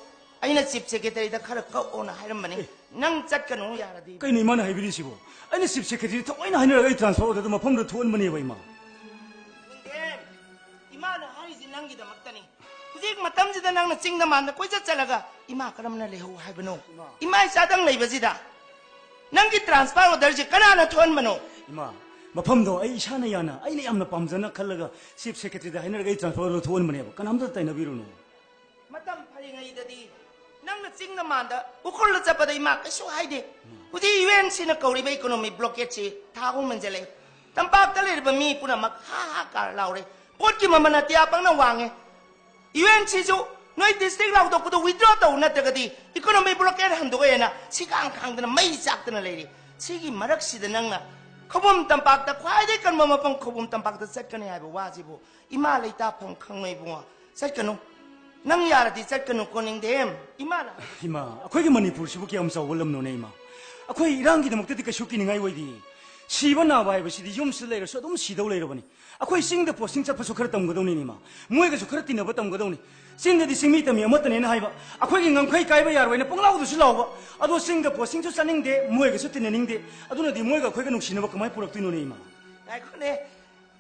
ꯑꯩꯅ ꯆꯤꯐ ꯁꯦꯀ꯭ꯔꯦꯇꯔꯤꯗ ꯈꯔ ꯀꯛꯑꯣꯅ ꯍꯥꯏꯔꯝꯕꯅꯤ꯫ ꯑꯦ꯫ ꯅꯪ ꯆꯠꯀꯅꯨ ꯌꯥꯔꯗꯤ꯫ ꯀꯩꯅꯣ ꯏꯃꯥꯅ ꯍꯥꯏꯕꯤꯔꯤꯁꯤꯕꯣ? ꯑꯩꯅ ꯆꯤꯐ ꯁꯦꯀ꯭ꯔꯦꯇꯔꯤ ꯊꯑꯣꯏꯅ ꯍꯥꯏꯅꯔꯒ ꯑꯩ ꯇ꯭ꯔꯥꯟꯁꯐꯔ ꯑꯣꯔꯗꯔꯗꯨ ꯃꯐꯝꯗꯨꯗ ꯊꯣꯛꯍꯟꯕꯅꯦꯕ, ꯏꯃꯥ꯫ ꯈꯨꯟꯗꯦꯝ, ꯏꯃꯥꯅ ꯍꯥꯏꯔꯤꯁꯤ ꯅꯪꯒꯤꯗꯃꯛꯇꯅꯤ꯫ ꯍꯧꯖꯤꯛ ꯃꯇꯝꯁꯤꯗ ꯅꯪꯅ ꯆꯤꯡꯗ ꯃꯥꯟꯗ ꯀꯣꯏꯆꯠ ꯆꯠꯂꯒ ꯏꯃꯥ ꯀꯔꯝꯅ ꯂꯩꯍꯧ ꯍꯥꯏꯕꯅꯣ? ꯏꯃꯥ꯫ ꯏꯃꯥ ꯏꯆꯥꯗꯪ ꯂꯩꯕꯁꯤꯗ ꯅꯪꯒꯤ ꯇ꯭ꯔꯥꯟꯁꯐꯔ ꯑꯣꯔꯗꯔꯁꯤ ꯀꯅꯥꯅ ꯊꯣꯛꯍꯟꯕꯅꯣ? ꯏꯃꯥ, ꯃꯐꯝꯗꯣ ꯑꯩ ꯏꯁꯥꯅ ꯌꯥꯅ, ꯑꯩꯅ ꯌꯥꯝꯅ ꯄꯥꯝꯖꯅ ꯈꯜꯂꯒ ꯆꯤꯐ ꯁꯦꯀ꯭ꯔꯦꯇꯔꯤꯗ ꯍꯥꯏꯅꯔꯒ ꯑꯩ ꯇ꯭ꯔꯥꯟꯁꯐꯔ ꯑꯣꯔꯗꯔ ꯊꯣꯛꯍꯟꯕꯅꯦꯕ꯫ ꯀꯅꯥꯝꯇ ꯇꯥꯏꯅꯕꯤꯔꯨꯅꯨ꯫ ꯃꯇꯝ ꯐꯔꯤꯉꯩꯗꯗꯤ ꯅꯪꯅ ꯆꯤꯡꯗ ꯃꯥꯟꯗ ꯎꯈ꯭ꯔꯨꯜꯗ ꯆꯠꯄꯗ ꯏꯃꯥ ꯀꯩꯁꯨ ꯍꯥꯏꯗꯦ꯫ ꯍꯧꯖꯤꯛ ꯌꯨ ꯑꯦꯟ ꯁꯤꯅ ꯀꯧꯔꯤꯕ ꯏꯀꯣꯅꯣꯃꯤꯛ ꯕ꯭ꯂꯣꯀꯦꯠꯁꯤ ꯊꯥ ꯑꯍꯨꯝ ꯍꯦꯟꯖꯜꯂꯛꯑꯦ꯫ ꯇꯝꯄꯥꯛꯇ ꯂꯩꯔꯤꯕ ꯃꯤ ꯄꯨꯝꯅꯃꯛ ꯍꯥ ꯍꯥ ꯀꯥꯔ ꯂꯥꯎꯔꯦ꯫ ꯄꯣꯠꯀꯤ ꯃꯃꯜ ꯑꯇꯤꯌꯥ ꯄꯪꯅ ꯋꯥꯡꯉꯦ꯫ ꯌꯨ ꯑꯦꯟ ꯁꯤꯁꯨ ꯅꯣꯏ ꯗꯤꯁꯇ꯭ꯔꯤꯛ ꯂꯥꯎꯊꯣꯛꯄꯗꯣ ꯋꯤꯗ꯭ꯔꯣ ꯇꯧ, ꯅꯠꯇ꯭ꯔꯒꯗꯤ ꯏꯀꯣꯅꯣꯃꯤꯛ ꯕ꯭ꯂꯣꯀꯦꯠ ꯍꯟꯗꯣꯛꯑꯦꯅ ꯁꯤꯀꯥꯡ ꯈꯥꯡꯗꯅ ꯃꯩ ꯆꯥꯛꯇꯅ ꯂꯩꯔꯤ꯫ ꯁꯤꯒꯤ ꯃꯔꯛꯁꯤꯗ ꯅꯪꯅ ꯈꯧꯄꯨꯝ ꯇꯝꯄꯥꯛꯇ ꯈ꯭ꯋꯥꯏꯗꯒꯤ ꯀꯟꯕ ꯃꯐꯝ ꯈꯧꯄꯨꯝ ꯇꯝꯄꯥꯛꯇ ꯆꯠꯀꯅꯤ ꯍꯥꯏꯕ ꯋꯥꯁꯤꯕꯨ ꯏꯃꯥ ꯂꯩꯇꯥꯐꯝ ꯈꯪꯉꯣꯏ ꯏꯕꯨꯡꯉꯣ꯫ ꯆꯠꯀꯅꯨ꯫ ꯅꯪ ꯌꯥꯔꯗꯤ ꯆꯠꯀꯅꯨ, ꯀꯣꯅꯤꯡꯗꯦꯝ꯫ ꯏꯃꯥꯅ ꯏꯃꯥ, ꯑꯩꯈꯣꯏꯒꯤ ꯃꯅꯤꯄꯨꯔꯁꯤꯕꯨ ꯀꯌꯥꯝ ꯆꯥꯎꯕ ꯂꯝꯅꯣꯅꯦ, ꯏꯃꯥ? ꯑꯩꯈꯣꯏ ꯏꯔꯥꯡꯒꯤꯗꯃꯛꯇꯗꯤ ꯀꯩꯁꯨ ꯀꯤꯅꯤꯡꯉꯥꯏ ꯑꯣꯏꯗꯦ꯫ ꯁꯤꯕ ꯅꯥꯕ ꯍꯥꯏꯕꯁꯤꯗꯤ ꯌꯨꯝꯁꯤꯗ ꯂꯩꯔꯁꯨ ꯑꯗꯨꯝ ꯁꯤꯗꯧ ꯂꯩꯔꯕꯅꯤ꯫ ꯑꯩꯈꯣꯏ ꯆꯤꯡꯗ ꯄꯣꯁꯇꯤꯡ ꯆꯠꯄꯁꯨ ꯈꯔ ꯇꯝꯒꯗꯧꯅꯤꯅꯦ, ꯏꯃꯥ꯫ ꯃꯣꯏꯒꯁꯨ ꯈꯔ ꯇꯤꯟꯅꯕ ꯇꯝꯒꯗꯧꯅꯤ꯫ ꯆꯤꯡꯗꯗꯤ ꯆꯤꯡꯃꯤ ꯇꯝꯃꯤ ꯑꯃꯠꯇꯅꯦꯅ ꯍꯥꯏꯕ꯫ ꯑꯩꯈꯣꯏꯒꯤ ꯉꯝꯈꯩ ꯀꯥꯏꯕ ꯌꯥꯔꯣꯏꯅ ꯄꯪꯂꯥꯎꯗꯁꯨ ꯂꯥꯎꯕ꯫ ꯑꯗꯣ ꯆꯤꯡꯗ ꯄꯣꯁꯇꯤꯡꯁꯨ ꯆꯠꯅꯤꯡꯗꯦ, ꯃꯣꯏꯒꯁꯨ ꯇꯤꯟꯅꯅꯤꯡꯗꯦ꯫ ꯑꯗꯨꯅꯗꯤ ꯃꯣꯏꯒ ꯑꯩꯈꯣꯏꯒ ꯅꯨꯡꯁꯤꯅꯕ ꯀꯃꯥꯏꯅ ꯄꯨꯔꯛꯇꯣꯏꯅꯣꯅꯦ, ꯏꯃꯥ? ꯉꯥꯏꯈꯣꯅꯦ,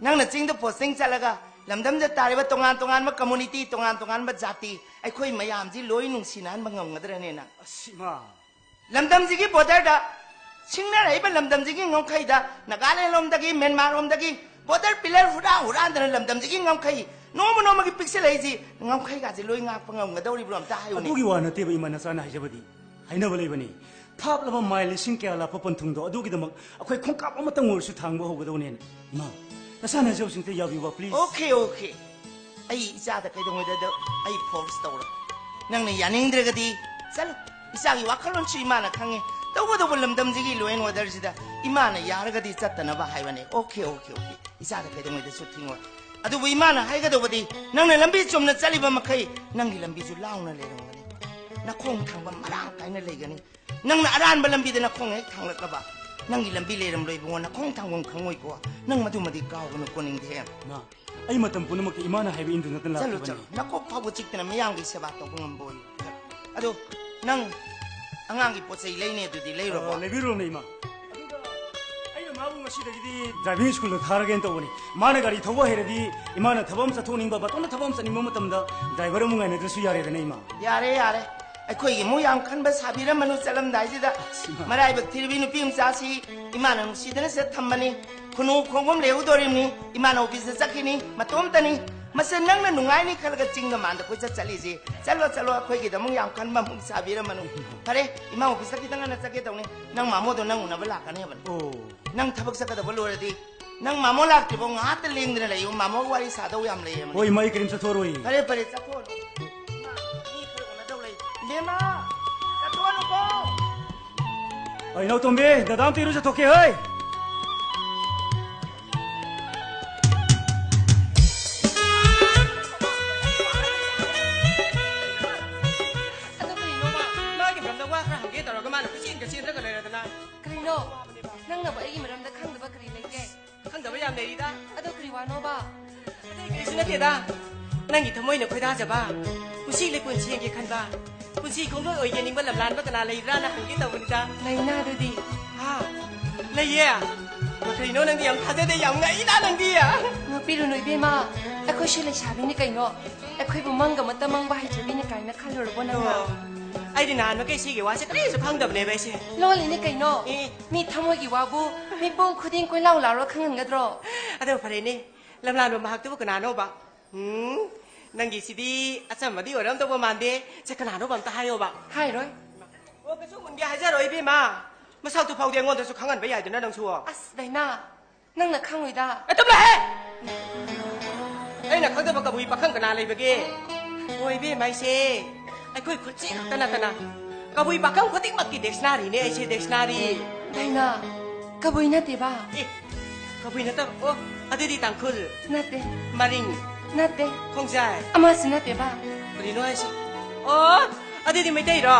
ꯅꯪꯅ ꯆꯤꯡꯗ ꯄꯣꯁꯇꯤꯡ ꯆꯠꯂꯒ ꯂꯝꯗꯝꯗ ꯇꯥꯔꯤꯕ ꯇꯣꯉꯥꯟ ꯇꯣꯉꯥꯟꯕ ꯀꯝꯃꯨꯅꯤꯇꯤ, ꯇꯣꯉꯥꯟ ꯇꯣꯉꯥꯟꯕ ꯖꯥꯇꯤ, ꯑꯩꯈꯣꯏ ꯃꯌꯥꯝꯁꯤ ꯂꯣꯏ ꯅꯨꯡꯁꯤꯅꯍꯟꯕ ꯉꯝꯒꯗ꯭ꯔꯅꯦ ꯅꯪ? ꯑꯁ, ꯏꯃꯥ꯫ ꯂꯝꯗꯝꯁꯤꯒꯤ ꯕꯣꯔꯗꯔꯗ, ꯁꯤꯡꯅꯔꯛꯏꯕ ꯂꯝꯗꯝꯁꯤꯒꯤ ꯉꯝꯈꯩꯗ, ꯅꯥꯒꯥꯂꯦꯟ ꯂꯣꯝꯗꯒꯤ, ꯃ꯭ꯌꯥꯟꯃꯥꯔ ꯂꯣꯝꯗꯒꯤ ꯕꯣꯔꯗꯔ ꯄꯤꯂꯔ ꯍꯨꯔꯥꯟ ꯍꯨꯔꯥꯟꯗꯅ ꯂꯝꯗꯝꯁꯤꯒꯤ ꯉꯝꯈꯩ ꯅꯣꯡꯃ ꯅꯣꯡꯃꯒꯤ ꯄꯤꯛꯁꯤꯜꯂꯛꯏꯁꯤ, ꯉꯝꯈꯩꯒꯁꯦ ꯂꯣꯏ ꯉꯥꯛꯄ ꯉꯝꯒꯗꯧꯔꯤꯕ꯭ꯔꯣ? ꯑꯝꯇ ꯍꯥꯏꯌꯨꯅꯦ꯫ ꯑꯗꯨꯒꯤ ꯋꯥ ꯅꯠꯇꯦꯕ, ꯏꯃꯥ, ꯅꯆꯥꯅ ꯍꯥꯏꯖꯕꯗꯤ꯫ ꯍꯥꯏꯅꯕ ꯂꯩꯕꯅꯤ, ꯊꯥꯞꯂꯕ ꯃꯥꯏꯜ ꯂꯤꯁꯤꯡ ꯀꯌꯥ ꯂꯥꯞꯄ ꯄꯟꯊꯨꯡꯗꯣ, ꯑꯗꯨꯒꯤꯗꯃꯛ ꯑꯩꯈꯣꯏ ꯈꯣꯡꯀꯥꯞ ꯑꯃꯇꯪ ꯑꯣꯏꯔꯁꯨ ꯊꯥꯡꯕ ꯍꯧꯒꯗꯧꯅꯦꯅ꯫ ꯏꯃꯥ, ꯅꯁꯥꯅ ꯍꯥꯏꯖꯕꯁꯤꯡꯇ ꯌꯥꯕꯤꯌꯨꯕ, please꯫ Okay, okay. ꯑꯩ ꯏꯆꯥꯗ ꯀꯩꯗꯧꯉꯩꯗ ꯑꯩ ꯐꯣꯔꯁ ꯇꯧꯔꯣꯏ꯫ ꯅꯪꯅ ꯌꯥꯅꯤꯡꯗ꯭ꯔꯒꯗꯤ ꯆꯠꯂꯨ꯫ ꯏꯆꯥꯒꯤ ꯋꯥꯈꯜꯂꯣꯟꯁꯨ ꯏꯃꯥꯅ ꯈꯪꯉꯤ꯫ ꯇꯧꯕꯇꯕꯨ ꯂꯝꯗꯝꯁꯤꯒꯤ ꯂꯣ ꯑꯦꯟ ꯑꯣꯔꯗꯔꯁꯤꯗ ꯏꯃꯥꯅ ꯌꯥꯔꯒꯗꯤ ꯆꯠꯇꯅꯕ ꯍꯥꯏꯕꯅꯦ꯫ Okay, okay, okay. ꯏꯆꯥꯗ ꯀꯩꯗꯧꯉꯩꯗꯁꯨ ꯊꯤꯡꯉꯣꯏ꯫ ꯑꯗꯨꯕꯨ ꯏꯃꯥꯅ ꯍꯥꯏꯒꯗꯧꯕꯗꯤ, ꯅꯪꯅ ꯂꯝꯕꯤ ꯆꯨꯝꯅ ꯆꯠꯂꯤꯕ ꯃꯈꯩ ꯅꯪꯒꯤ ꯂꯝꯕꯤꯁꯨ ꯂꯥꯎꯅ ꯂꯩꯔꯝꯒꯅꯤ, ꯅꯈꯣꯡ ꯊꯥꯡꯕ ꯃꯔꯥꯡ ꯀꯥꯏꯅ ꯂꯩꯒꯅꯤ꯫ ꯅꯪꯅ ꯑꯔꯥꯟꯕ ꯂꯝꯕꯤꯗ ꯅꯈꯣꯡ ꯍꯦꯛ ꯊꯥꯡꯂꯛꯂꯕ, ꯅꯪꯒꯤ ꯂꯝꯕꯤ ꯂꯩꯔꯝꯂꯣꯏ ꯏꯕꯨꯡꯉꯣ, ꯅꯈꯣꯡ ꯊꯥꯡꯐꯝ ꯈꯪꯉꯣꯏꯀꯣ꯫ ꯅꯪ ꯃꯗꯨꯃꯗꯤ ꯀꯥꯎꯒꯅꯨꯀꯣ ꯅꯤꯡꯊꯦꯝ꯫ ꯏꯃꯥ, ꯑꯩ ꯃꯇꯝ ꯄꯨꯝꯅꯃꯛꯇ ꯏꯃꯥꯅ ꯍꯥꯏꯕ ꯏꯟꯗꯨꯅꯇ ꯆꯠꯂꯨ, ꯂꯥꯛꯈꯤꯕꯅꯤ꯫ ꯆꯠꯂꯨ꯫ ꯅꯀꯣꯛ ꯐꯥꯎꯕ ꯆꯤꯛꯇꯅ ꯃꯤꯌꯥꯝꯒꯤ ꯁꯦꯕꯥ ꯇꯧꯕ ꯉꯝꯕ ꯑꯣꯏꯌꯨ꯫ ꯑꯗꯣ ꯅꯪ ꯑꯉꯥꯡꯒꯤ ꯄꯣꯠ ꯆꯩ ꯂꯩꯅꯦ ꯑꯗꯨꯗꯤ ꯂꯩꯔꯣꯀꯣ꯫ ꯑ, ꯂꯩꯕꯤꯔꯨꯔꯣꯅꯦ, ꯏꯃꯥ꯫ ꯑꯗꯨꯒ ꯑꯩꯅ ꯃꯥꯕꯨ ꯉꯁꯤꯗꯒꯤꯗꯤ driving schoolꯗ ꯊꯥꯔꯒꯦꯅ ꯇꯧꯕꯅꯤ꯫ ꯃꯥꯅ ꯒꯥꯔꯤ ꯊꯧꯕ ꯍꯩꯔꯗꯤ ꯏꯃꯥꯅ ꯊꯕꯛ ꯑꯃ ꯆꯠꯊꯣꯛꯅꯤꯡꯕ, ꯃꯇꯣꯝꯇ ꯊꯕꯛ ꯑꯃ ꯆꯠꯅꯤꯡꯕ ꯃꯇꯝꯗ driver ꯑꯃꯨꯛ ꯉꯥꯏꯅꯗ꯭ꯔꯁꯨ ꯌꯥꯔꯦꯗꯅ, ꯏꯃꯥ꯫ ꯌꯥꯔꯦ, ꯌꯥꯔꯦ꯫ ꯑꯩꯈꯣꯏꯒꯤ ꯑꯃꯨꯛ ꯌꯥꯝ ꯈꯟꯕ ꯁꯥꯕꯤꯔꯝꯃꯅꯨ ꯆꯠꯂꯝꯗꯥꯏꯁꯤꯗ꯫ ꯑꯁ, ꯏꯃꯥ꯫ ꯃꯔꯥꯏꯕꯛ ꯊꯤꯔꯤꯕꯤ ꯅꯨꯄꯤ ꯃꯆꯥꯁꯤ ꯏꯃꯥꯅ ꯅꯨꯡꯁꯤꯗꯅ ꯁꯤꯗ ꯊꯝꯕꯅꯤ꯫ ꯈꯨꯅꯨ ꯈꯣꯡꯐꯝ ꯂꯩꯍꯧꯗꯣꯔꯤꯕꯅꯤ꯫ ꯏꯃꯥꯅ officeꯇ ꯆꯠꯈꯤꯅꯤ ꯃꯇꯣꯝꯇꯅꯤ꯫ ꯃꯁꯦ ꯅꯪꯅ ꯅꯨꯡꯉꯥꯏꯅꯤ ꯈꯜꯂꯒ ꯆꯤꯡꯗ ꯃꯥꯟꯗ ꯀꯣꯏꯆꯠ ꯆꯠꯂꯤꯁꯤ꯫ ꯆꯠꯂꯣ, ꯆꯠꯂꯣ, ꯑꯩꯈꯣꯏꯒꯤꯗꯃꯛ ꯌꯥꯝ ꯈꯟꯕ ꯑꯃꯨꯛ ꯁꯥꯕꯤꯔꯝꯃꯅꯨ꯫ ꯐꯔꯦ, ꯏꯃꯥ officeꯇ ꯈꯤꯇꯪ ꯉꯟꯅ ꯆꯠꯀꯦ ꯇꯧꯅꯤ꯫ ꯅꯪ ꯃꯥꯃꯣꯗꯣ ꯅꯪ ꯎꯅꯕ ꯂꯥꯛꯀꯅꯤ ꯍꯥꯏꯕꯅꯤ꯫ ꯑꯣ꯫ ꯅꯪ ꯊꯕꯛ ꯆꯠꯀꯗꯕ ꯂꯣꯏꯔꯗꯤ ꯅꯪ ꯃꯥꯃꯣ ꯂꯥꯛꯇ꯭ꯔꯤꯐꯥꯎ ꯉꯥꯏꯍꯥꯛꯇ ꯂꯦꯡꯗꯅ ꯂꯩꯌꯨ꯫ ꯃꯥꯃꯣꯒ ꯋꯥꯔꯤ ꯁꯥꯗꯧ ꯌꯥꯝ ꯂꯩꯌꯦ꯫ ꯍꯣꯏ, ꯏꯃꯥ, ꯑꯩ ꯀꯔꯤꯝ ꯆꯠꯊꯣꯛꯑꯔꯣꯏ꯫ ꯐꯔꯦ, ꯐꯔꯦ, ꯆꯠꯊꯣꯛꯑꯅꯨ꯫ ꯏꯃꯥ, ꯃꯤ ꯈꯔ ꯎꯅꯗꯧ ꯂꯩ꯫ ꯏꯕꯦꯝꯃ, ꯆꯠꯊꯣꯛꯑꯅꯨꯀꯣ꯫ ꯑꯩ ꯏꯅꯥꯎꯇꯣꯝꯕꯤ, ꯗꯗꯥ ꯑꯝꯇ ꯏꯔꯨꯖꯊꯣꯛꯀꯦ, ꯍꯣꯏ꯫ ꯑꯗꯨ ꯀꯔꯤꯅꯣꯕ? ꯃꯥꯒꯤ ꯃꯔꯝꯗ ꯋꯥ ꯈꯔ ꯍꯪꯒꯦ ꯇꯧꯔꯒ ꯃꯥꯅ ꯀꯣꯏꯆꯦꯟꯒ ꯆꯦꯟꯗ꯭ꯔꯒ ꯂꯩꯔꯗꯅ꯫ ꯀꯔꯤꯅꯣ? ꯅꯪꯅꯕꯨ ꯑꯩꯒꯤ ꯃꯔꯝꯗ ꯈꯪꯗꯕ ꯀꯔꯤ ꯂꯩꯒꯦ? ꯈꯪꯗꯕ ꯌꯥꯝ ꯂꯩꯔꯤꯗ꯫ ꯑꯗꯣ ꯀꯔꯤ ꯋꯥꯅꯣꯕ? ꯑꯇꯩ ꯀꯔꯤꯁꯨ ꯅꯠꯇꯦꯗ꯫ ꯅꯪꯒꯤ ꯊꯃꯣꯏꯅ ꯈꯣꯏꯗꯥꯖꯕ, ꯄꯨꯟꯁꯤ ꯂꯩꯄꯨꯟ ꯁꯦꯡꯒꯦ ꯈꯟꯕ, ꯄꯨꯟꯁꯤ ꯈꯣꯡꯂꯣꯏ ꯑꯣꯏꯒꯦ ꯅꯤꯡꯕ ꯂꯝꯂꯥꯟꯕ ꯀꯅꯥ ꯂꯩꯕ꯭ꯔꯥꯅ ꯍꯪꯒꯦ ꯇꯧꯕꯅꯤꯗ꯫ ꯂꯩꯅꯥ ꯑꯗꯨꯗꯤ꯫ ꯍꯥ? ꯂꯩꯌꯦ? ꯀꯔꯤꯅꯣ ꯅꯪꯗꯤ ꯌꯥꯝ ꯊꯥꯖꯗꯦ, ꯌꯥꯝ ꯉꯛꯏꯗ ꯅꯪꯗꯤ꯫ ꯉꯛꯄꯤꯔꯨꯅꯨ ꯏꯕꯦꯝꯃ, ꯑꯩꯈꯣꯏꯁꯨ ꯂꯩꯁꯥꯕꯤꯅꯤ ꯀꯩꯅꯣ꯫ ꯑꯩꯈꯣꯏꯕꯨ ꯃꯪꯒ ꯑꯃꯇ ꯃꯪꯕ ꯍꯩꯖꯕꯤꯅꯤ ꯀꯥꯏꯅ ꯈꯜꯂꯨꯔꯕꯣ ꯅꯪꯅ? ꯑꯣ, ꯑꯩꯗꯤ ꯅꯍꯥꯟ ꯃꯈꯩ ꯁꯤꯒꯤ ꯋꯥꯁꯦ ꯀꯔꯤꯁꯨ ꯈꯪꯗꯕꯅꯦꯕ ꯑꯩꯁꯦ꯫ ꯂꯣꯜꯂꯤꯅꯦ ꯀꯩꯅꯣ꯫ ꯑꯦ꯫ ꯃꯤ ꯊꯃꯣꯏꯒꯤ ꯋꯥꯕꯨ ꯃꯤꯄꯨꯝ ꯈꯨꯗꯤꯡ ꯀꯣꯏꯂꯥꯎ ꯂꯥꯎꯔ ꯈꯪꯍꯟꯒꯗ꯭ꯔꯣ? ꯑꯗꯣ ꯐꯔꯦꯅꯦ, ꯂꯝꯂꯥꯟꯕ ꯃꯍꯥꯛꯇꯨꯕꯨ ꯀꯅꯥꯅꯣꯕ? ꯎꯝ, ꯅꯪꯒꯤꯁꯤꯗꯤ ꯑꯆꯝꯕꯗꯤ ꯑꯣꯏꯔꯝꯗꯧꯕ ꯃꯥꯟꯗꯦ꯫ ꯁꯦ, ꯀꯅꯥꯅꯣꯕ ꯑꯝꯇ ꯍꯥꯏꯌꯣꯕ꯫ ꯍꯥꯏꯔꯣꯏ꯫ ꯑꯣ, ꯀꯩꯁꯨ ꯃꯨꯟꯒꯦ ꯍꯥꯏꯖꯔꯣꯏ, ꯏꯕꯦꯝꯃ꯫ ꯃꯁꯛꯇꯨ ꯐꯥꯎꯗꯤ ꯑꯩꯉꯣꯟꯗꯁꯨ ꯈꯪꯍꯟꯕ ꯌꯥꯏꯗꯅ ꯅꯪꯁꯨ꯫ ꯑꯁ, ꯗꯥꯏꯅꯥ, ꯅꯪꯅ ꯈꯪꯉꯣꯏꯗ꯫ ꯑꯦ, ꯇꯨꯝꯂꯍꯦ! ꯑꯩꯅ ꯈꯪꯗꯕ ꯀꯕꯨꯏ ꯄꯥꯈꯪ ꯀꯅꯥ ꯂꯩꯕꯒꯦ? ꯍꯣꯏ, ꯏꯕꯦꯝꯃ, ꯑꯩꯁꯦ ꯑꯩꯈꯣꯏ ꯈꯨꯠꯁꯦ ꯈꯛꯇ ꯅꯠꯇꯅ ꯀꯕꯨꯏ ꯄꯥꯈꯪ ꯈꯨꯗꯤꯡꯃꯛꯀꯤ dictionaryꯅꯦ ꯑꯩꯁꯦ, dictionary꯫ ꯗꯥꯏꯅꯥ, ꯀꯕꯨꯏ ꯅꯠꯇꯦꯕ꯫ ꯑꯦ, ꯀꯕꯨꯏ ꯅꯠꯇꯕ? ꯑꯣ, ꯑꯗꯨꯗꯤ ꯇꯥꯡꯈꯨꯜ꯫ ꯅꯠꯇꯦ꯫ ꯃꯔꯤꯡ꯫ ꯅꯠꯇꯦ꯫ ꯈꯣꯡꯖꯥꯏ꯫ ꯑꯃꯁꯨ ꯅꯠꯇꯦꯕ꯫ ꯀꯔꯤꯅꯣ ꯍꯥꯏꯁꯤ? ꯑꯣ, ꯑꯗꯨꯗꯤ ꯃꯩꯇꯩꯔꯣ?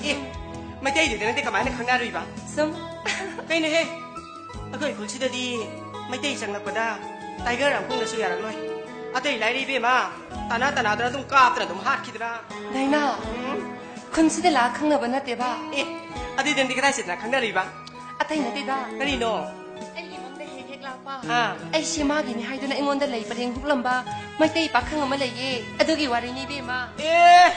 ꯑꯦ, ꯃꯩꯇꯩꯗꯨꯗ ꯅꯠꯇꯦ, ꯀꯃꯥꯏꯅ ꯈꯪꯅꯔꯨꯏꯕ? ꯁꯨꯝ꯫ ꯀꯩꯅꯣꯍꯦ, ꯑꯩꯈꯣꯏ ꯈꯨꯜꯁꯤꯗꯗꯤ ꯃꯩꯇꯩ ꯆꯪꯂꯛꯄꯗ ꯇꯥꯏꯒꯔ ꯑꯃ ꯈꯣꯡꯗꯁꯨ ꯌꯥꯔꯛꯂꯣꯏ꯫ ꯑꯇꯩ ꯂꯥꯏꯔꯤ ꯏꯕꯦꯝꯃ, ꯇꯥꯅ ꯇꯥꯅꯗꯅ ꯑꯗꯨꯝ ꯀꯥꯞꯇꯅ ꯑꯗꯨꯝ ꯍꯥꯠꯈꯤꯗꯅ꯫ ꯗꯥꯏꯅꯥ, ꯎꯝ? ꯈꯨꯟꯁꯤꯗ ꯂꯥꯛꯑ ꯈꯪꯅꯕ ꯅꯠꯇꯦꯕ꯫ ꯑꯦ, ꯑꯗꯨꯗꯤ ꯅꯪꯗꯤ ꯀꯗꯥꯏ ꯆꯠꯇꯅ ꯈꯪꯅꯔꯨꯏꯕ? ꯑꯇꯩ ꯅꯠꯇꯦꯗ꯫ ꯀꯔꯤꯅꯣ? ꯑꯩꯒꯤ ꯃꯪꯗ ꯍꯦꯛ ꯍꯦꯛ ꯂꯥꯛꯄ꯫ ꯑꯥ꯫ ꯑꯩꯁꯦ ꯃꯥꯒꯤꯅꯤ ꯍꯥꯏꯗꯨꯅ ꯑꯩꯉꯣꯟꯗ ꯂꯩ ꯄꯔꯦꯡ ꯍꯨꯛꯂꯝꯕ ꯃꯩꯇꯩ ꯄꯥꯈꯪ ꯑꯃ ꯂꯩꯌꯦ꯫ ꯑꯗꯨꯒꯤ ꯋꯥꯔꯤꯅꯤ ꯏꯕꯦꯝꯃ꯫ ꯑꯦ,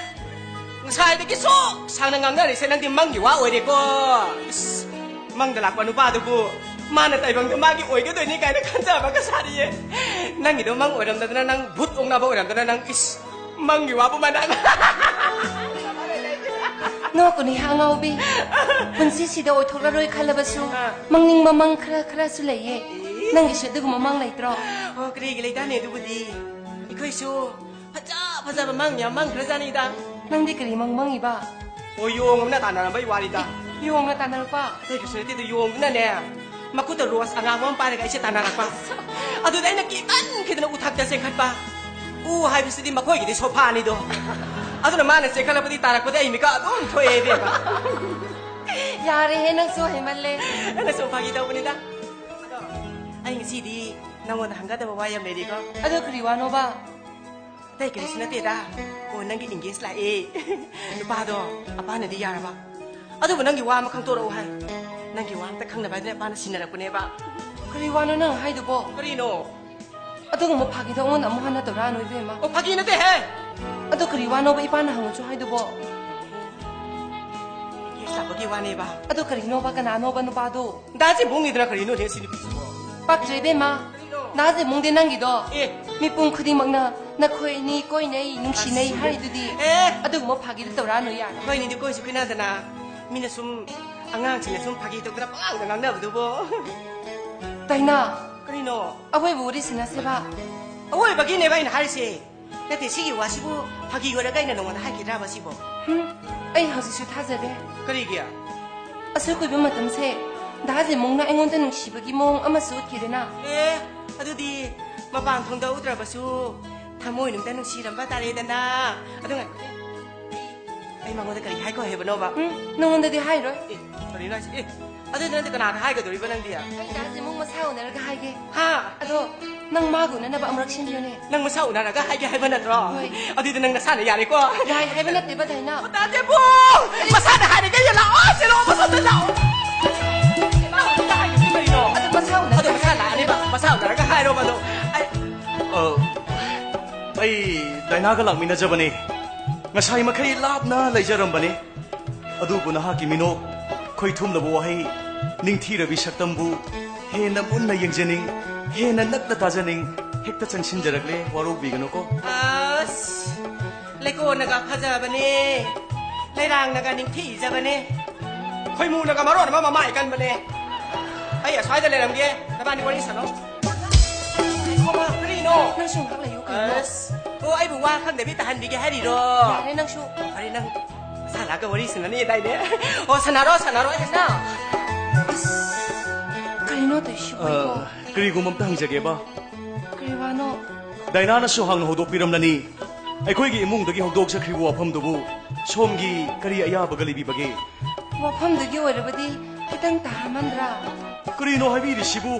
ꯉꯁꯥꯏꯗꯒꯤ ꯁꯣꯛ ꯁꯥꯡꯅ ꯉꯥꯡꯅꯔꯤꯁꯦ ꯅꯪꯗꯤ ꯃꯪꯒꯤ ꯋꯥ ꯑꯣꯏꯔꯦꯀꯣ꯫ ꯏꯁ, ꯃꯪꯗ ꯂꯥꯛꯄ ꯅꯨꯄꯥꯗꯨꯕꯨ ꯃꯥꯅ ꯇꯥꯏꯕꯪꯗ ꯃꯥꯒꯤ ꯑꯣꯏꯒꯗꯣꯏꯅꯤ ꯀꯥꯏꯅ ꯈꯟꯖꯕꯒ ꯁꯥꯔꯤꯌꯦ꯫ ꯅꯪꯒꯤꯗꯣ ꯃꯪ ꯑꯣꯏꯔꯝꯗꯗꯅ ꯅꯪ ꯚꯨꯠ ꯑꯣꯛꯅꯕ ꯑꯣꯏꯔꯝꯗꯅ ꯅꯪ, ꯏꯁ, ꯃꯪꯒꯤ ꯋꯥꯕꯨ ꯃꯥꯟꯅ꯫ ꯅꯣꯛꯀꯅꯨ ꯏꯍꯥ ꯑꯉꯥꯎꯕꯤ꯫ ꯄꯨꯟꯁꯤꯁꯤꯗ ꯑꯣꯏꯊꯣꯛꯂꯔꯣꯏ ꯈꯜꯂꯕꯁꯨ ꯑꯥ꯫ ꯃꯪꯅꯤꯡꯕ ꯃꯪ ꯈꯔ ꯈꯔꯁꯨ ꯂꯩꯌꯦ꯫ ꯅꯪꯒꯤꯁꯨ ꯑꯗꯨꯒꯨꯝꯕ ꯃꯪ ꯂꯩꯇ꯭ꯔꯣ? ꯑꯣ, ꯀꯔꯤꯒꯤ ꯂꯩꯇꯥꯅꯦ ꯑꯗꯨꯕꯨꯗꯤ꯫ ꯑꯩꯈꯣꯏꯁꯨ ꯐꯖ ꯐꯖꯕ ꯃꯪ ꯌꯥꯝ ꯃꯪꯈ꯭ꯔꯖꯥꯠꯅꯤꯗ꯫ ꯅꯪꯗꯤ ꯀꯔꯤ ꯃꯪ ꯃꯪꯉꯤꯕ? ꯑꯣ, ꯌꯣꯡ ꯑꯃꯅ ꯇꯥꯟꯅꯔꯝꯕꯩ ꯋꯥꯅꯤꯗ꯫ ꯌꯣꯡꯅ ꯇꯥꯟꯅꯔꯛꯄ? ꯑꯇꯩ ꯀꯩꯁꯨ ꯅꯠꯇꯦꯗ, ꯌꯣꯡꯗꯨꯅꯅꯦ ꯃꯈꯨꯠꯇ ꯔꯣꯁ ꯑꯉꯥꯡꯕ ꯑꯃ ꯄꯥꯏꯔꯒ ꯑꯩꯁꯦ ꯇꯥꯟꯅꯔꯛꯄ꯫ ꯑꯗꯨꯗ ꯑꯩꯅ ꯀꯤꯃꯟꯈꯤꯗꯅ ꯎꯊꯛꯇ ꯆꯦꯟꯈꯠꯄ꯫ ꯎ ꯍꯥꯏꯕꯁꯤꯗꯤ ꯃꯈꯣꯏꯒꯤꯗꯤ ꯁꯣꯐꯥꯅꯤꯗꯣ꯫ ꯑꯗꯨꯅ ꯃꯥꯅ ꯆꯦꯟꯈꯠꯂꯛꯄꯗꯤ ꯇꯥꯔꯛꯄꯗꯤ ꯑꯩ ꯃꯤꯀꯞ ꯑꯗꯨꯝ ꯊꯣꯛꯑꯦ ꯏꯕꯦꯝꯃ꯫ ꯌꯥꯔꯦꯍꯦ, ꯅꯪꯁꯨ ꯍꯩꯃꯜꯂꯦ꯫ ꯑꯩꯅ ꯁꯨꯝ ꯐꯥꯒꯤ ꯇꯧꯕꯅꯤꯗ꯫ ꯑꯗꯣ ꯑꯩ ꯉꯁꯤꯗꯤ ꯅꯪꯉꯣꯟꯗ ꯍꯪꯒꯗꯕ ꯋꯥ ꯌꯥꯝ ꯂꯩꯔꯤꯀꯣ꯫ ꯑꯗꯨ ꯀꯔꯤ ꯋꯥꯅꯣꯕ? ꯑꯇꯩ ꯀꯔꯤꯁꯨ ꯅꯠꯇꯦꯗ꯫ ꯑꯣ, ꯅꯪꯒꯤ engage ꯂꯥꯛꯑꯦ꯫ ꯅꯨꯄꯥꯗꯣ ꯑꯄꯥꯅꯗꯤ ꯌꯥꯔꯕ꯫ ꯑꯗꯨꯕꯨ ꯅꯪꯒꯤ ꯋꯥ ꯑꯃ ꯈꯪꯗꯣꯔꯛꯎ ꯍꯥꯏ꯫ ꯅꯪꯒꯤ ꯋꯥ ꯑꯝꯇ ꯈꯪꯅꯕ ꯍꯥꯏꯗꯅ ꯑꯄꯥꯅ ꯁꯤꯟꯅꯔꯛꯄꯅꯦꯕ꯫ ꯀꯔꯤ ꯋꯥꯅꯣ ꯅꯪ ꯍꯥꯏꯗꯨꯕꯣ? ꯀꯔꯤꯅꯣ? ꯑꯗꯨꯒꯨꯝꯕ ꯐꯥꯒꯤꯗꯣ ꯑꯩꯉꯣꯟꯗ ꯑꯃꯨꯛ ꯍꯟꯅ ꯇꯧꯔꯛꯑꯅꯨ ꯏꯕꯦꯝꯃ꯫ ꯑꯣ, ꯐꯥꯒꯤ ꯅꯠꯇꯦꯍꯦ꯫ ꯑꯗꯨ ꯀꯔꯤ ꯋꯥꯅꯣꯕ ꯏꯄꯥꯅ ꯍꯪꯉꯁꯨ ꯍꯥꯏꯗꯨꯕꯣ? Engage ꯂꯥꯛꯄꯒꯤ ꯋꯥꯅꯦꯕ꯫ ꯑꯗꯨ ꯀꯔꯤꯅꯣꯕ, ꯀꯅꯥꯅꯣꯕ ꯅꯨꯄꯥꯗꯣ? ꯗꯥ ꯖꯤꯕꯨꯡꯅꯤꯗꯅ ꯀꯔꯤꯅꯣꯅꯦ ꯁꯤ ꯅꯨꯄꯤꯁꯤꯕꯣ? ꯄꯛꯇ꯭ꯔꯦ ꯏꯕꯦꯝꯃ꯫ ꯀꯔꯤꯅꯣ? ꯅꯥ ꯖꯤꯕꯨꯡꯗꯤ ꯅꯪꯒꯤꯗꯣ ꯑꯦ꯫ ꯃꯤꯄꯨꯝ ꯈꯨꯗꯤꯡꯃꯛꯅ ꯅꯈꯣꯏ ꯑꯅꯤ ꯀꯣꯏꯅꯩ, ꯅꯨꯡꯁꯤꯅꯩ ꯍꯥꯏꯔꯤꯗꯨꯗꯤ꯫ ꯑꯦ꯫ ꯑꯗꯨꯒꯨꯝꯕ ꯐꯥꯒꯤꯗꯣ ꯇꯧꯔꯛꯑꯅꯨ ꯌꯥꯔꯦ꯫ ꯑꯩꯈꯣꯏ ꯑꯅꯤꯗꯤ ꯀꯣꯏꯁꯨ ꯀꯣꯏꯅꯗꯅ ꯃꯤꯅ ꯁꯨꯝ, ꯑꯉꯥꯡꯁꯤꯡꯅ ꯁꯨꯝ ꯐꯥꯒꯤ ꯇꯧꯗꯅ ꯄꯉꯥꯡꯗ ꯉꯥꯡꯅꯕꯗꯨꯕꯣ꯫ ꯗꯥꯏꯅꯥ, ꯀꯔꯤꯅꯣ? ꯑꯋꯣꯏꯕ ꯋꯥꯔꯤ ꯁꯥꯟꯅꯁꯦꯕ꯫ ꯑꯋꯣꯏꯕꯒꯤꯅꯦꯕ ꯑꯩꯅ ꯍꯥꯏꯔꯤꯁꯦ꯫ ꯅꯠꯇꯦ, ꯁꯤꯒꯤ ꯋꯥꯁꯤꯕꯨ ꯐꯥꯒꯤ ꯑꯣꯏꯔꯒ ꯑꯩꯅ ꯅꯉꯣꯟꯗ ꯍꯥꯏꯈꯤꯗ꯭ꯔꯕ ꯁꯤꯕꯣ? ꯍꯨꯝ, ꯑꯩ ꯍꯧꯖꯤꯛꯁꯨ ꯊꯥꯖꯗꯦ꯫ ꯀꯔꯤꯒꯤ? ꯑꯁꯨꯛ ꯀꯨꯏꯕ ꯃꯇꯝꯁꯦ ꯗꯥ ꯖꯤꯃꯨꯡꯅ ꯑꯩꯉꯣꯟꯗ ꯅꯨꯡꯁꯤꯕꯒꯤ ꯃꯑꯣꯡ ꯑꯃꯁꯨ ꯎꯠꯈꯤꯗꯅ꯫ ꯑꯦ, ꯑꯗꯨꯗꯤ ꯃꯄꯥꯟ ꯊꯣꯡꯗ ꯎꯠꯇ꯭ꯔꯕꯁꯨ ꯊꯃꯣꯏꯅꯨꯡꯗ ꯅꯨꯡꯁꯤꯔꯝꯕ ꯇꯥꯔꯦꯗꯅ꯫ ꯑꯗꯨ ꯉꯥꯏꯈꯣꯅꯦ꯫ ꯑꯩ ꯃꯉꯣꯟꯗ ꯀꯔꯤ ꯍꯥꯏꯈꯣ ꯍꯥꯏꯕꯅꯣꯕ? ꯎꯝ, ꯅꯉꯣꯟꯗꯗꯤ ꯍꯥꯏꯔꯣꯏ꯫ ꯑꯦ, ꯀꯔꯤꯅꯣ ꯍꯥꯏꯁꯦ? ꯑꯦ, ꯑꯗꯨꯗꯤ ꯅꯪꯗꯤ ꯀꯅꯥꯗ ꯍꯥꯏꯒꯗꯧꯔꯤꯕ ꯅꯪꯗꯤ? ꯑꯩ ꯗꯥ ꯖꯤꯃꯨꯡ ꯃꯁꯥ ꯎꯅꯔꯒ ꯍꯥꯏꯒꯦ꯫ ꯍꯥ? ꯑꯗꯣ ꯅꯪ ꯃꯥꯒ ꯎꯅꯅꯕ ꯑꯃꯨꯔꯛ ꯁꯤꯟꯕꯤꯌꯨꯅꯦ꯫ ꯅꯪ ꯃꯁꯥ ꯎꯅꯔꯒ ꯍꯥꯏꯒꯦ ꯍꯥꯏꯕ ꯅꯠꯇ꯭ꯔꯣ? ꯍꯣꯏ꯫ ꯑꯗꯨꯗꯤ ꯅꯪ ꯅꯁꯥꯅ ꯌꯥꯔꯦꯀꯣ? ꯌꯥꯏ ꯍꯥꯏꯕ ꯅꯠꯇꯦꯕ, ꯗꯥꯏꯅꯥ꯫ ꯇꯥꯗꯦꯕꯣ! ꯃꯁꯥꯅ ꯍꯥꯏꯔꯒꯦ, ꯂꯥꯛꯑꯣ, ꯁꯤ ꯂꯥꯛꯑꯣ, ꯃꯁꯥꯗ ꯂꯥꯛꯑꯣ꯫ ꯂꯥꯛꯑꯣ, ꯁꯤꯗ ꯍꯥꯏꯒꯦ, ꯁꯤ ꯀꯔꯤꯅꯣ? ꯑꯗꯣ ꯃꯁꯥ ꯎꯅꯔꯒ ꯑꯗꯣ ꯃꯁꯥ ꯂꯥꯛꯑꯅꯦꯕ, ꯃꯁꯥ ꯎꯅꯔꯒ ꯍꯥꯏꯔꯣꯕ ꯑꯗꯣ꯫ ꯑꯩ, ꯑ, ꯑꯩ ꯗꯥꯏꯅꯥꯒ ꯂꯥꯛꯃꯤꯟꯅꯖꯕꯅꯦ꯫ ꯉꯁꯥꯏ ꯃꯈꯩ ꯂꯥꯞꯅ ꯂꯩꯖꯔꯝꯕꯅꯦ꯫ ꯑꯗꯨꯕꯨ ꯅꯍꯥꯛꯀꯤ ꯃꯤꯅꯣꯛ, ꯈꯣꯏꯊꯨꯝꯂꯕ ꯋꯥꯍꯩ, ꯅꯤꯡꯊꯤꯔꯕꯤ ꯁꯛꯇꯝꯕꯨ ꯍꯦꯟꯅ ꯃꯨꯟꯅ ꯌꯦꯡꯖꯅꯤꯡ, ꯍꯦꯟꯅ ꯅꯛꯅ ꯇꯥꯖꯅꯤꯡ, ꯍꯦꯛꯇ ꯆꯪꯁꯤꯟꯖꯔꯛꯂꯦ, ꯋꯥꯔꯧꯕꯤꯒꯅꯨꯀꯣ꯫ ꯑꯁ, ꯂꯩꯀꯣꯟꯅꯒ ꯐꯖꯕꯅꯦ, ꯂꯩꯔꯥꯡꯅꯒ ꯅꯤꯡꯊꯤꯖꯕꯅꯦ, ꯈꯣꯏꯃꯨꯅꯒ ꯃꯔꯣꯟ ꯑꯃ ꯃꯃꯥꯏ ꯀꯟꯕꯅꯦ꯫ ꯑꯩ ꯑꯁ꯭ꯋꯥꯏꯗ ꯂꯩꯔꯝꯒꯦ, ꯅꯕꯥꯅꯤ ꯋꯥꯔꯤ ꯁꯥꯟꯅꯧ꯫ ꯉꯥꯏꯈꯣꯕ, ꯀꯔꯤꯅꯣ? ꯅꯪꯁꯨ ꯉꯥꯏꯍꯥꯛ ꯂꯩꯌꯨ, ꯀꯩꯅꯣ? ꯑꯁ, ꯑꯣ, ꯑꯩꯕꯨ ꯋꯥ ꯈꯪꯗꯕꯤ ꯇꯥꯍꯟꯕꯤꯒꯦ ꯍꯥꯏꯔꯤꯔꯣ? ꯌꯥꯔꯦ ꯅꯪꯁꯨ꯫ ꯐꯔꯦ, ꯅꯪ ꯃꯁꯥ ꯂꯥꯛꯑꯒ ꯋꯥꯔꯤ ꯁꯥꯟꯅꯅꯤ ꯍꯥꯏꯗꯥꯏꯅꯦ? ꯑꯣ, ꯁꯥꯟꯅꯔꯣ, ꯁꯥꯟꯅꯔꯣ, ꯑꯩ ꯀꯩꯅꯣ? ꯑꯁ, ꯀꯔꯤꯅꯣ ꯇꯧꯏꯁꯤꯕꯣ? ꯑ, ꯀꯔꯤꯒꯨꯝꯕ ꯑꯝꯇ ꯍꯪꯖꯒꯦꯕ? ꯀꯔꯤ ꯋꯥꯅꯣ? ꯗꯥꯏꯅꯥꯅꯁꯨ ꯍꯥꯟꯅ ꯍꯧꯗꯣꯛꯄꯤꯔꯝꯂꯅꯤ꯫ ꯑꯩꯈꯣꯏꯒꯤ ꯏꯃꯨꯡꯗꯒꯤ ꯍꯧꯗꯣꯛꯆꯈ꯭ꯔꯤꯕ ꯋꯥꯐꯝꯗꯨꯕꯨ ꯁꯣꯝꯒꯤ ꯀꯔꯤ ꯑꯌꯥꯕꯒ ꯂꯩꯕꯤꯕꯒꯦ? ꯋꯥꯐꯝꯗꯨꯒꯤ ꯑꯣꯏꯔꯕꯗꯤ ꯈꯤꯇꯪ ꯇꯥꯍꯟꯃꯟꯗ꯭ꯔꯥ? ꯀꯔꯤꯅꯣ ꯍꯥꯏꯕꯤꯔꯤꯁꯤꯕꯨ?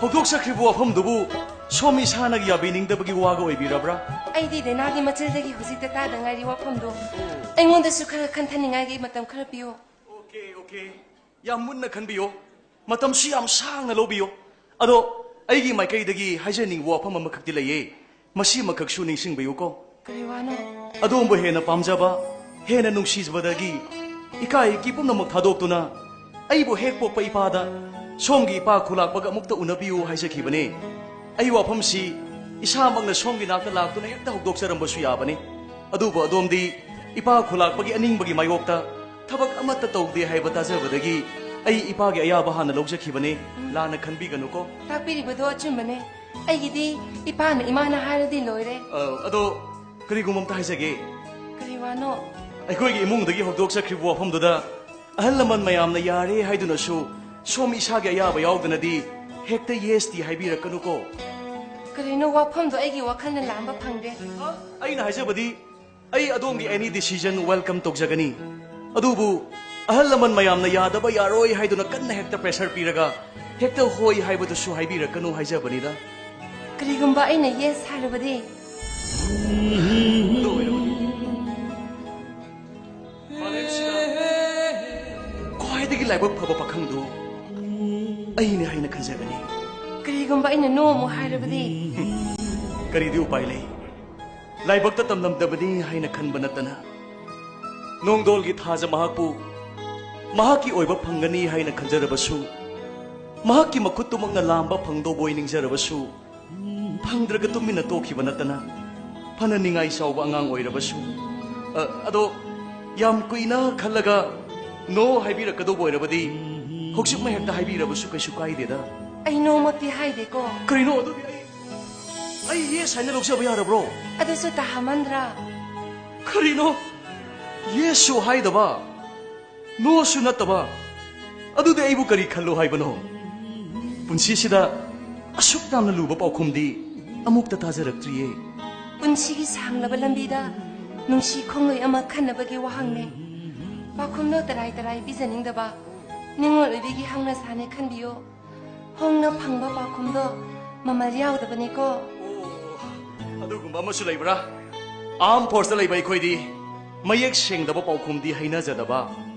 ꯍꯧꯗꯣꯛꯆꯈ꯭ꯔꯤꯕ ꯋꯥꯐꯝꯗꯨꯕꯨ ꯁꯣꯝ ꯏꯁꯥꯅ ꯌꯥꯕꯤꯅꯤꯡꯗꯕꯒꯤ ꯋꯥꯒ ꯑꯣꯏꯕꯤꯔꯕ꯭ꯔꯥ? ꯑꯩꯗꯤ ꯗꯥꯏꯅꯥꯒꯤ ꯃꯆꯤꯜꯗꯒꯤ ꯍꯧꯖꯤꯛꯇ ꯇꯥꯗ ꯉꯥꯏꯔꯤ ꯋꯥꯐꯝꯗꯣ꯫ ꯑꯩꯉꯣꯟꯗꯁꯨ ꯈꯔ ꯈꯟꯊꯅꯤꯡꯉꯥꯏꯒꯤ ꯃꯇꯝ ꯈꯔ ꯄꯤꯌꯨ꯫ Okay, okay. ꯌꯥꯝ ꯃꯨꯟꯅ ꯈꯟꯕꯤꯌꯨ꯫ ꯃꯇꯝꯁꯨ ꯌꯥꯝ ꯁꯥꯡꯅ ꯂꯧꯕꯤꯌꯨ꯫ ꯑꯗꯣ ꯑꯩꯒꯤ ꯃꯥꯏꯀꯩꯗꯒꯤ ꯍꯥꯏꯖꯅꯤꯡꯕ ꯋꯥꯐꯝ ꯑꯃꯈꯛꯇꯤ ꯂꯩꯌꯦ꯫ ꯃꯁꯤꯃꯈꯛꯁꯨ ꯅꯤꯡꯁꯤꯡꯕꯤꯌꯨꯀꯣ꯫ ꯀꯔꯤ ꯋꯥꯅꯣ? ꯑꯗꯣꯝꯕꯨ ꯍꯦꯟꯅ ꯄꯥꯝꯖꯕ, ꯍꯦꯟꯅ ꯅꯨꯡꯁꯤꯖꯕꯗꯒꯤ ꯏꯀꯥꯏ ꯏꯀꯤ ꯄꯨꯝꯅꯃꯛ ꯊꯥꯗꯣꯛꯇꯨꯅ ꯑꯩꯕꯨ ꯍꯦꯛ ꯄꯣꯛꯄ ꯏꯄꯥꯗ ꯁꯣꯝꯒꯤ ꯏꯄꯥ ꯈꯨꯂꯥꯛꯄꯒ ꯑꯃꯨꯛꯇ ꯎꯅꯕꯤꯌꯨ ꯍꯥꯏꯖꯈꯤꯕꯅꯤ꯫ ꯑꯩ ꯋꯥꯐꯝꯁꯤ ꯏꯁꯥꯃꯛꯅ ꯁꯣꯝꯒꯤ ꯅꯥꯛꯇ ꯂꯥꯛꯇꯨꯅ ꯍꯦꯛꯇ ꯍꯧꯗꯣꯛꯆꯔꯝꯕꯁꯨ ꯌꯥꯕꯅꯤ꯫ ꯑꯗꯨꯕꯨ ꯑꯗꯣꯝꯗꯤ ꯏꯄꯥ ꯈꯨꯂꯥꯛꯄꯒꯤ ꯑꯅꯤꯡꯕꯒꯤ ꯃꯥꯌꯣꯛꯇ ꯊꯕꯛ ꯑꯃꯠꯇ ꯇꯧꯗꯦ ꯍꯥꯏꯕ ꯇꯥꯖꯕꯗꯒꯤ ꯑꯩ ꯏꯄꯥꯒꯤ ꯑꯌꯥꯕ ꯍꯥꯟꯅ ꯂꯧꯖꯈꯤꯕꯅꯤ꯫ ꯂꯥꯟꯅ ꯈꯟꯕꯤꯒꯅꯨꯀꯣ꯫ ꯇꯥꯛꯄꯤꯔꯤꯕꯗꯣ ꯑꯆꯨꯝꯕꯅꯦ꯫ ꯑꯩꯒꯤꯗꯤ ꯏꯄꯥꯅ ꯏꯃꯥꯅ ꯍꯥꯏꯔꯗꯤ ꯂꯣꯏꯔꯦ꯫ ꯑ, ꯑꯗꯣ ꯀꯔꯤꯒꯨꯝꯕ ꯑꯝꯇ ꯍꯥꯏꯖꯒꯦ꯫ ꯀꯔꯤ ꯋꯥꯅꯣ? ꯑꯩꯈꯣꯏꯒꯤ ꯏꯃꯨꯡꯗꯒꯤ ꯍꯧꯗꯣꯛꯆꯈ꯭ꯔꯤꯕ ꯋꯥꯐꯝꯗꯨꯗ ꯑꯍꯜ ꯂꯃꯟ ꯃꯌꯥꯝꯅ ꯌꯥꯔꯦ ꯍꯥꯏꯗꯨꯅꯁꯨ ꯁꯣꯝ ꯏꯁꯥꯒꯤ ꯑꯌꯥꯕ ꯌꯥꯎꯗꯅꯗꯤ ꯍꯦꯛꯇ ꯌꯦꯁꯇꯤ ꯍꯥꯏꯕꯤꯔꯛꯀꯅꯨꯀꯣ꯫ ꯀꯔꯤꯅꯣ, ꯋꯥꯐꯝꯗꯣ ꯑꯩꯒꯤ ꯋꯥꯈꯜꯅ ꯂꯥꯝꯕ ꯐꯪꯗꯦ꯫ ꯑꯩꯅ ꯍꯥꯏꯖꯕꯗꯤ, ꯑꯩ ꯑꯗꯣꯝꯒꯤ ꯑꯦꯅꯤ ꯗꯤꯁꯤꯖꯟ ꯋꯦꯜꯀꯝ ꯇꯧꯖꯒꯅꯤ꯫ ꯑꯗꯨꯕꯨ ꯑꯍꯜ ꯂꯃꯟ ꯃꯌꯥꯝꯅ ꯌꯥꯗꯕ ꯌꯥꯔꯣꯏ ꯍꯥꯏꯗꯨꯅ ꯀꯟꯅ ꯍꯦꯛꯇ ꯄ꯭ꯔꯦꯁꯔ ꯄꯤꯔꯒ ꯍꯦꯛꯇ ꯍꯣꯏ ꯍꯥꯏꯕꯗꯨꯁꯨ ꯍꯥꯏꯕꯤꯔꯛꯀꯅꯨ ꯍꯥꯏꯖꯕꯅꯤꯗ꯫ ꯀꯔꯤꯒꯨꯝꯕ ꯑꯩꯅ ꯌꯦꯁ ꯍꯥꯏꯔꯕꯗꯤ? ꯑꯗꯨ ꯑꯣꯏꯔꯕꯗꯤ ꯃꯥꯂꯦꯝꯁꯤꯗ ꯈ꯭ꯋꯥꯏꯗꯒꯤ ꯂꯥꯏꯕꯛ ꯐꯕ ꯄꯥꯈꯪꯗꯨ ꯑꯩꯅꯦ ꯍꯥꯏꯅ ꯈꯟꯖꯒꯅꯤ꯫ ꯀꯔꯤꯒꯨꯝꯕ ꯑꯩꯅ ꯅꯣ ꯑꯃꯨꯛ ꯍꯥꯏꯔꯕꯗꯤ? ꯀꯔꯤꯗꯤ ꯎꯄꯥꯏ ꯂꯩ? ꯂꯥꯏꯕꯛꯇ ꯇꯝꯂꯝꯗꯕꯅꯤ ꯍꯥꯏꯅ ꯈꯟꯕ ꯅꯠꯇꯅ, ꯅꯣꯡꯗꯣꯜꯒꯤ ꯊꯥꯖ ꯃꯍꯥꯛꯄꯨ ꯃꯍꯥꯛꯀꯤ ꯑꯣꯏꯕ ꯐꯪꯒꯅꯤ ꯍꯥꯏꯅ ꯈꯟꯖꯔꯕꯁꯨ, ꯃꯍꯥꯛꯀꯤ ꯃꯈꯨꯠꯇꯨꯃꯛꯅ ꯂꯥꯝꯕ ꯐꯪꯗꯧꯕ ꯑꯣꯏ ꯅꯤꯡꯖꯔꯕꯁꯨ, ꯐꯪꯗ꯭ꯔꯒ ꯇꯨꯃꯤꯟꯅ ꯇꯣꯛꯈꯤꯕ ꯅꯠꯇꯅ, ꯐꯅ ꯅꯤꯡꯉꯥꯏ ꯆꯥꯎꯕ ꯑꯉꯥꯡ ꯑꯣꯏꯔꯕꯁꯨ, ꯑ, ꯑꯗꯣ ꯌꯥꯝ ꯀꯨꯏꯅ ꯈꯜꯂꯒ ꯅꯣ ꯍꯥꯏꯕꯤꯔꯛꯀꯗꯧꯕ ꯑꯣꯏꯔꯕꯗꯤ, ꯍꯧꯖꯤꯛꯃꯛ ꯍꯦꯛꯇ ꯍꯥꯏꯕꯤꯔꯕꯁꯨ ꯀꯩꯁꯨ ꯀꯥꯏꯗꯦꯗ꯫ ꯑꯩ ꯅꯣꯃꯛꯇꯤ ꯍꯥꯏꯗꯦꯀꯣ꯫ ꯀꯔꯤꯅꯣ ꯑꯗꯨꯗꯤ? ꯑꯩ, ꯑꯩ ꯌꯦꯁ ꯍꯥꯏꯅ ꯂꯧꯖꯕ ꯌꯥꯔꯕ꯭ꯔꯣ? ꯑꯗꯨꯁꯨ ꯇꯥꯍꯃꯟꯗ꯭ꯔꯥ? ꯀꯔꯤꯅꯣ? ꯌꯦꯁꯁꯨ ꯍꯥꯏꯗꯕ, ꯅꯣꯁꯨ ꯅꯠꯇꯕ, ꯑꯗꯨꯗꯤ ꯑꯩꯕꯨ ꯀꯔꯤ ꯈꯜꯂꯣ ꯍꯥꯏꯕꯅꯣ? ꯄꯨꯟꯁꯤꯁꯤꯗ ꯑꯁꯨꯛ ꯌꯥꯝꯅ ꯂꯨꯕ ꯄꯥꯎꯈꯨꯝꯗꯤ ꯑꯃꯨꯛꯇ ꯇꯥꯖꯔꯛꯇ꯭ꯔꯤꯌꯦ꯫ ꯄꯨꯟꯁꯤꯒꯤ ꯁꯥꯡꯂꯕ ꯂꯝꯕꯤꯗ ꯅꯨꯡꯁꯤ ꯈꯣꯡꯂꯣꯏ ꯑꯃ ꯈꯟꯅꯕꯒꯤ ꯋꯥꯍꯪꯅꯦ꯫ ꯄꯥꯎꯈꯨꯝꯗꯣ ꯇꯔꯥꯏ ꯇꯔꯥꯏ ꯄꯤꯖꯅꯤꯡꯗꯕ, ꯅꯤꯡꯉꯣꯜ ꯑꯣꯏꯕꯤꯒꯤ ꯍꯧꯅꯁꯥꯅꯦ ꯈꯟꯕꯤꯌꯣ꯫ ꯍꯣꯡꯅ ꯐꯪꯕ ꯄꯥꯎꯈꯨꯝꯗꯣ ꯃꯃꯜ ꯌꯥꯎꯗꯕꯅꯤꯀꯣ꯫ ꯑꯗꯨꯒꯨꯝꯕ ꯑꯃꯁꯨ ꯂꯩꯕ꯭ꯔꯥ? ꯑꯥꯔꯝ ꯐꯣꯔꯁꯇ ꯂꯩꯕ ꯑꯩꯈꯣꯏꯗꯤ ꯃꯌꯦꯛ ꯁꯦꯡꯗꯕ ꯄꯥꯎꯈꯨꯝꯗꯤ ꯍꯩꯅꯖꯗꯕ꯫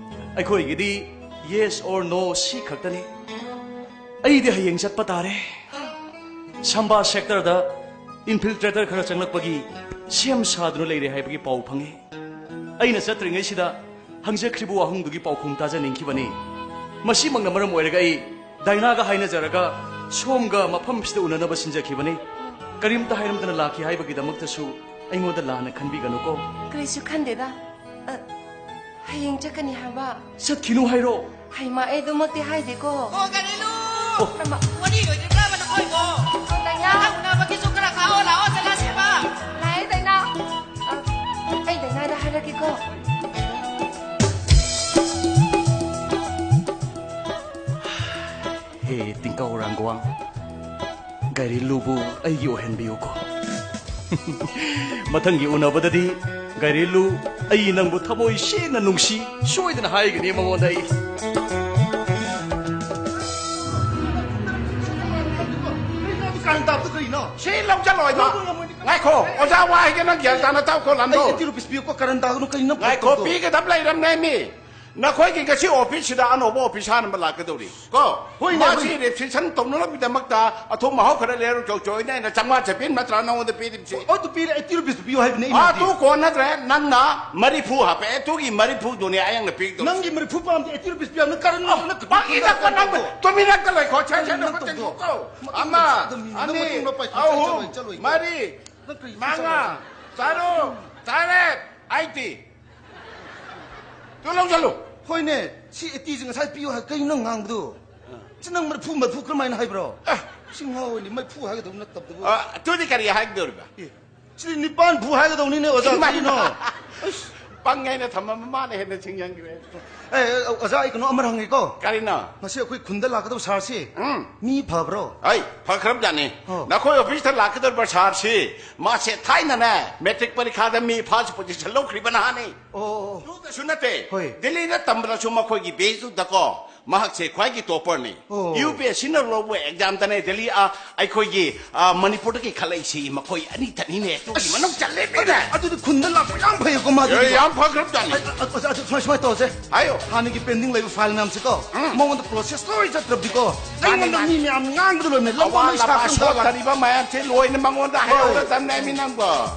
ꯑꯩꯈꯣꯏꯒꯤꯗꯤ yes or no ꯁꯤ ꯈꯛꯇꯅꯤ꯫ ꯑꯩꯗꯤ ꯍꯌꯦꯡ ꯆꯠꯄ ꯇꯥꯔꯦ꯫ ꯁꯝꯕꯥ ꯁꯦꯛꯇꯔꯗ ꯏꯟꯐꯤꯜꯇ꯭ꯔꯦꯇꯔ ꯈꯔ ꯆꯪꯂꯛꯄꯒꯤ ꯁꯦꯝ ꯁꯥꯗꯨꯅ ꯂꯩꯔꯦ ꯍꯥꯏꯕꯒꯤ ꯄꯥꯎ ꯐꯪꯉꯤ꯫ ꯑꯩꯅ ꯆꯠꯇ꯭ꯔꯤꯉꯩꯁꯤꯗ ꯍꯪꯖꯈ꯭ꯔꯤꯕ ꯋꯥꯍꯪꯗꯨꯒꯤ ꯄꯥꯎꯈꯨꯝ ꯇꯥꯖꯅꯤꯡꯈꯤꯕꯅꯤ꯫ ꯃꯁꯤꯃꯛꯅ ꯃꯔꯝ ꯑꯣꯏꯔꯒ ꯑꯩ ꯗꯥꯏꯅꯥꯒ ꯍꯥꯏꯅꯖꯔꯒ ꯁꯣꯝꯒ ꯃꯐꯝꯁꯤꯗ ꯎꯅꯅꯕ ꯁꯤꯟꯖꯈꯤꯕꯅꯤ꯫ ꯀꯔꯤꯝꯇ ꯍꯥꯏꯔꯝꯗꯅ ꯂꯥꯛꯈꯤ ꯍꯥꯏꯕꯒꯤꯗꯃꯛꯇꯁꯨ ꯑꯩꯉꯣꯟꯗ ꯂꯥꯟꯅ ꯈꯟꯕꯤꯒꯅꯨꯀꯣ꯫ ꯀꯔꯤꯁꯨ ꯈꯟꯗꯦꯗ꯫ ꯑ, ꯍꯌꯦꯡ ꯆꯠꯀꯅꯤ ꯍꯥꯏꯕ꯫ ꯆꯠꯈꯤꯅꯨ ꯍꯥꯏꯔꯣ? ꯍꯩꯃꯥ, ꯑꯩ ꯑꯗꯨꯃꯛꯇꯤ ꯍꯥꯏꯗꯦꯀꯣ꯫ ꯑꯣ, ꯀꯔꯤꯅꯣ? ꯍꯩꯃꯥ꯫ ꯋꯥꯔꯤ ꯂꯣꯏꯗ꯭ꯔꯤꯕ꯭ꯔꯥꯕ ꯅꯈꯣꯏꯕꯣ? ꯑꯣ, ꯗꯥꯏꯅꯥ꯫ ꯆꯥꯛ ꯎꯅꯕꯒꯤꯁꯨ ꯈꯔ ꯈꯥꯛꯑꯣ ꯂꯥꯛꯑꯣ ꯆꯠꯂꯁꯦꯕ꯫ ꯂꯥꯛꯑꯦ ꯗꯥꯏꯅꯥ꯫ ꯑ, ꯑꯩ ꯗꯥꯏꯅꯥꯗ ꯍꯥꯏꯔꯛꯀꯦꯀꯣ꯫ ꯋꯥꯡ, ꯒꯥꯏꯔꯦꯜꯂꯨꯕꯨ ꯑꯩꯒꯤ ꯑꯣꯏꯍꯟꯕꯤꯌꯨꯀꯣ꯫ ꯃꯊꯪꯒꯤ ꯎꯅꯕꯗꯗꯤ, ꯒꯥꯏꯔꯦꯜꯂꯨ, ꯑꯩ ꯅꯪꯕꯨ ꯊꯃꯣꯏ ꯁꯦꯡꯅ ꯅꯨꯡꯁꯤ, ꯁꯣꯏꯗꯅ ꯍꯥꯏꯒꯅꯤ ꯃꯉꯣꯟꯗ ꯑꯩ꯫ ꯀꯥꯔꯟ ꯇꯥꯕꯗꯣ ꯀꯔꯤꯅꯣ? ꯁꯤ ꯂꯧꯁꯜꯂꯣ, ꯏꯃꯥ꯫ ꯂꯧꯕ ꯉꯝꯃꯣꯏ꯫ ꯉꯥꯏꯈꯣ, ꯑꯣꯖꯥ, ꯋꯥ ꯍꯥꯏꯒꯦ, ꯅꯪ ꯒ꯭ꯌꯥꯟ ꯇꯥꯅ ꯇꯥꯎꯀꯣ, ꯂꯝꯗꯣ꯫ ꯑꯩ eighty rupees ꯄꯤꯌꯨꯀꯣ, ꯀꯥꯔꯟ ꯇꯥꯒꯅꯨ, ꯀꯔꯤꯅꯣ ꯉꯥꯏꯈꯣ, ꯇꯧꯕꯗꯣ? ꯄꯤꯒꯗꯕ ꯂꯩꯔꯝꯅꯦ ꯃꯤ꯫ ꯅꯈꯣꯏꯒꯤ ꯉꯁꯤ ꯑꯣꯐꯤꯁꯁꯤꯗ ꯑꯅꯧꯕ ꯑꯣꯐꯤꯁꯥꯔ ꯑꯃ ꯂꯥꯛꯀꯗꯧꯔꯤ ꯀꯣ꯫ ꯍꯣꯏꯅꯦ, ꯃꯥꯁꯤ ꯍꯣꯏꯅꯦ꯫ Reception ꯇꯧꯅꯅꯕꯒꯤꯗꯃꯛꯇ ꯑꯊꯨꯝ ꯑꯍꯥꯎ ꯈꯔ ꯂꯩꯔꯨ ꯆꯧ ꯆꯧ, ꯑꯩꯅ, ꯑꯩꯅ ꯆꯥꯝꯃꯉꯥ ꯆꯞꯄꯤ ꯅꯠꯇ꯭ꯔꯥ ꯅꯉꯣꯟꯗ ꯄꯤꯔꯤꯕꯁꯤ? ꯑꯣ, ꯑꯗꯨ ꯄꯤꯔꯦ, eighty rupees ꯄꯤꯌꯨ ꯍꯥꯏꯕꯅꯦ ꯑꯩꯅ ꯑꯥ, ꯍꯥꯏꯗꯤ꯫ ꯑꯗꯨ ꯀꯣꯟꯅꯗ꯭ꯔꯦ, ꯅꯪꯅ ꯃꯔꯤꯐꯨ ꯍꯥꯞꯄꯦ, ꯑꯗꯨꯒꯤ ꯃꯔꯤꯐꯨꯗꯨꯅꯦ ꯑꯩꯅ ꯄꯤꯗꯧꯔꯤ꯫ ꯅꯪꯒꯤ ꯃꯔꯤꯐꯨ ꯄꯥꯝꯗꯦ, eighty rupees ꯄꯤꯌꯨ ꯍꯥꯏꯕꯅꯦ, ꯀꯥꯔꯟ ꯑꯥ, ꯅꯪꯅ ꯄꯥꯛꯏꯗꯀꯣ ꯅꯪꯕꯨ꯫ ꯇꯨꯃꯤꯟꯅ ꯂꯩꯈꯣ, ꯁꯦ, ꯁꯦ, ꯅꯪ ꯅꯈꯨꯠ ꯇꯧꯗꯣ꯫ ꯇꯤꯡꯊꯣꯛꯑꯣ꯫ ꯃꯇꯨꯡ ꯑꯃ, ꯃꯇꯨꯡ ꯃꯇꯨꯡ ꯑꯅꯤ, ꯃꯇꯨꯡ ꯂꯨꯄꯥ ꯀꯨꯟꯊ꯭ꯔꯥ ꯑꯍꯨꯝ, ꯆꯠꯂꯣꯏ, ꯆꯠꯂꯣꯏ꯫ ꯃꯔꯤ, ꯅꯪ ꯀꯔꯤ ꯃꯉꯥ, ꯆꯠꯂꯣꯏ? ꯇꯔꯨꯛ, ꯇꯔꯦꯠ, eighty꯫ ꯇꯨ ꯂꯧꯁꯜꯂꯨ꯫ ꯍꯣꯏꯅꯦ, ꯁꯤ eighty ꯁꯤ ꯉꯁꯥꯏ ꯄꯤꯌꯨ ꯍꯥꯏ, ꯀꯩꯅꯣ ꯅꯪ ꯉꯥꯡꯕꯗꯨ? ꯑꯥ꯫ ꯁꯤ ꯅꯪ ꯃꯔꯤꯐꯨ, ꯃꯔꯤꯐꯨ ꯀꯔꯝꯍꯥꯏꯅ ꯍꯥꯏꯕ꯭ꯔꯣ? ꯑꯦ꯫ ꯁꯤ ꯉꯥꯎꯔꯅꯤ, ꯃꯔꯤꯐꯨ ꯍꯥꯏꯒꯗꯧ ꯅꯠꯇꯕꯗꯨꯕꯨ꯫ ꯑ, ꯑꯗꯨꯗꯤ ꯀꯔꯤ ꯍꯥꯏꯒꯗꯧꯔꯤꯕ? ꯑꯦ, ꯁꯤꯗꯤ ꯅꯤꯄꯥꯟꯐꯨ ꯍꯥꯏꯒꯗꯧꯅꯤꯅꯦ, ꯑꯣꯖꯥ, ꯏꯃꯥ, ꯀꯔꯤꯅꯣ? ꯏꯃꯥ꯫ ꯑꯩꯁ꯫ ꯄꯪꯉꯦ ꯍꯥꯏꯅ ꯊꯝꯃꯝꯕ ꯃꯥꯅ ꯍꯦꯟꯅ ꯁꯤꯡꯖꯪꯈ꯭ꯔꯦ꯫ ꯑꯦ, ꯑꯦ, ꯑꯣꯖꯥ, ꯑꯩ ꯀꯩꯅꯣ ꯑꯃ ꯍꯪꯒꯦꯀꯣ꯫ ꯀꯔꯤꯅꯣ? ꯉꯁꯤ ꯑꯩꯈꯣꯏ ꯈꯨꯟꯗ ꯂꯥꯛꯀꯗꯕ ꯁꯥꯔꯁꯤ ꯎꯝ꯫ ꯃꯤ ꯐꯕ꯭ꯔꯣ? ꯑꯩ, ꯐꯈ꯭ꯔꯕꯖꯥꯠꯅꯤ꯫ ꯑꯣ꯫ ꯅꯈꯣꯏ ꯑꯣꯐꯤꯁꯇ ꯂꯥꯛꯀꯗꯧꯔꯤꯕ ꯁꯥꯔꯁꯤ, ꯃꯥꯁꯦ ꯊꯥꯏꯅꯅꯦ ꯃꯦꯇ꯭ꯔꯤꯛ ꯄꯔꯤꯈꯥꯗ ꯃꯤ ꯐꯥꯔꯁ ꯄꯣꯖꯤꯁꯟ ꯂꯧꯈ꯭ꯔꯤꯕ ꯅꯍꯥꯅꯤ꯫ ꯑꯣ, ꯑꯣ, ꯑꯣ꯫ ꯑꯗꯨꯗꯁꯨ ꯅꯠꯇꯦ, ꯍꯣꯏ꯫ ꯗꯤꯜꯂꯤꯗ ꯇꯝꯕꯗꯁꯨ ꯃꯈꯣꯏꯒꯤ ꯕꯦꯁꯇꯨꯗꯀꯣ ꯃꯍꯥꯛꯁꯦ ꯈ꯭ꯋꯥꯏꯒꯤ ꯇꯣꯄꯔꯅꯤ꯫ ꯑꯣ꯫ ꯌꯨ ꯄꯤ ꯑꯦꯁ ꯁꯤꯅ ꯂꯧꯕ ꯑꯦꯛꯖꯥꯝꯗꯅꯦ ꯗꯤꯜꯂꯤ, ꯑ, ꯑꯩꯈꯣꯏꯒꯤ, ꯑ, ꯃꯅꯤꯄꯨꯔꯗꯒꯤ ꯈꯜꯂꯛꯏꯁꯤ ꯃꯈꯣꯏ ꯑꯅꯤ ꯊꯛꯅꯤꯅꯦ꯫ ꯑꯗꯨꯒꯤ ꯃꯅꯨꯡ ꯆꯜꯂꯦ, ꯑꯗꯨ-, ꯑꯗꯨꯗꯤ ꯈꯨꯟꯗ ꯂꯥꯛꯄ ꯌꯥꯝ ꯐꯩꯀꯣ, ꯃꯥꯗꯤ꯫ ꯑꯦ, ꯌꯥꯝ ꯐꯈ꯭ꯔꯕꯖꯥꯠꯅꯤ꯫ ꯑ, ꯑ, ꯑ, ꯑꯗꯨ ꯁꯨꯃꯥꯏ, ꯁꯨꯃꯥꯏ ꯇꯧꯔꯁꯦ꯫ ꯍꯥꯏꯌꯣ꯫ ꯍꯥꯟꯅꯒꯤ ꯄꯦꯟꯗꯤꯡ ꯂꯩꯕ ꯐꯥꯏꯜ ꯃꯌꯥꯝꯁꯦꯀꯣ, ꯎꯝ꯫ ꯃꯉꯣꯟꯗ ꯄ꯭ꯔꯣꯁꯦꯁ ꯂꯣꯏ ꯆꯠꯇ꯭ꯔꯕꯗꯤꯀꯣ, ꯃꯥꯅꯤ, ꯑꯩꯉꯣꯟꯗ ꯃꯥꯅꯤ꯫ ꯃꯤ ꯃꯌꯥꯝ ꯉꯥꯡꯕꯗ ꯂꯣꯏꯅ ꯂꯝꯕꯣ ꯑꯋꯥ ꯂꯣꯏ ꯂꯄꯥ ꯁꯥꯈ꯭ꯔꯕ ꯁꯣꯛꯇꯔꯤꯕ ꯃꯌꯥꯝꯁꯦ ꯂꯣꯏꯅ ꯃꯉꯣꯟꯗ ꯍꯣꯏ꯫ ꯍꯥꯏꯍꯧꯔꯗꯕꯅꯦ ꯃꯤ ꯅꯪꯕꯣ꯫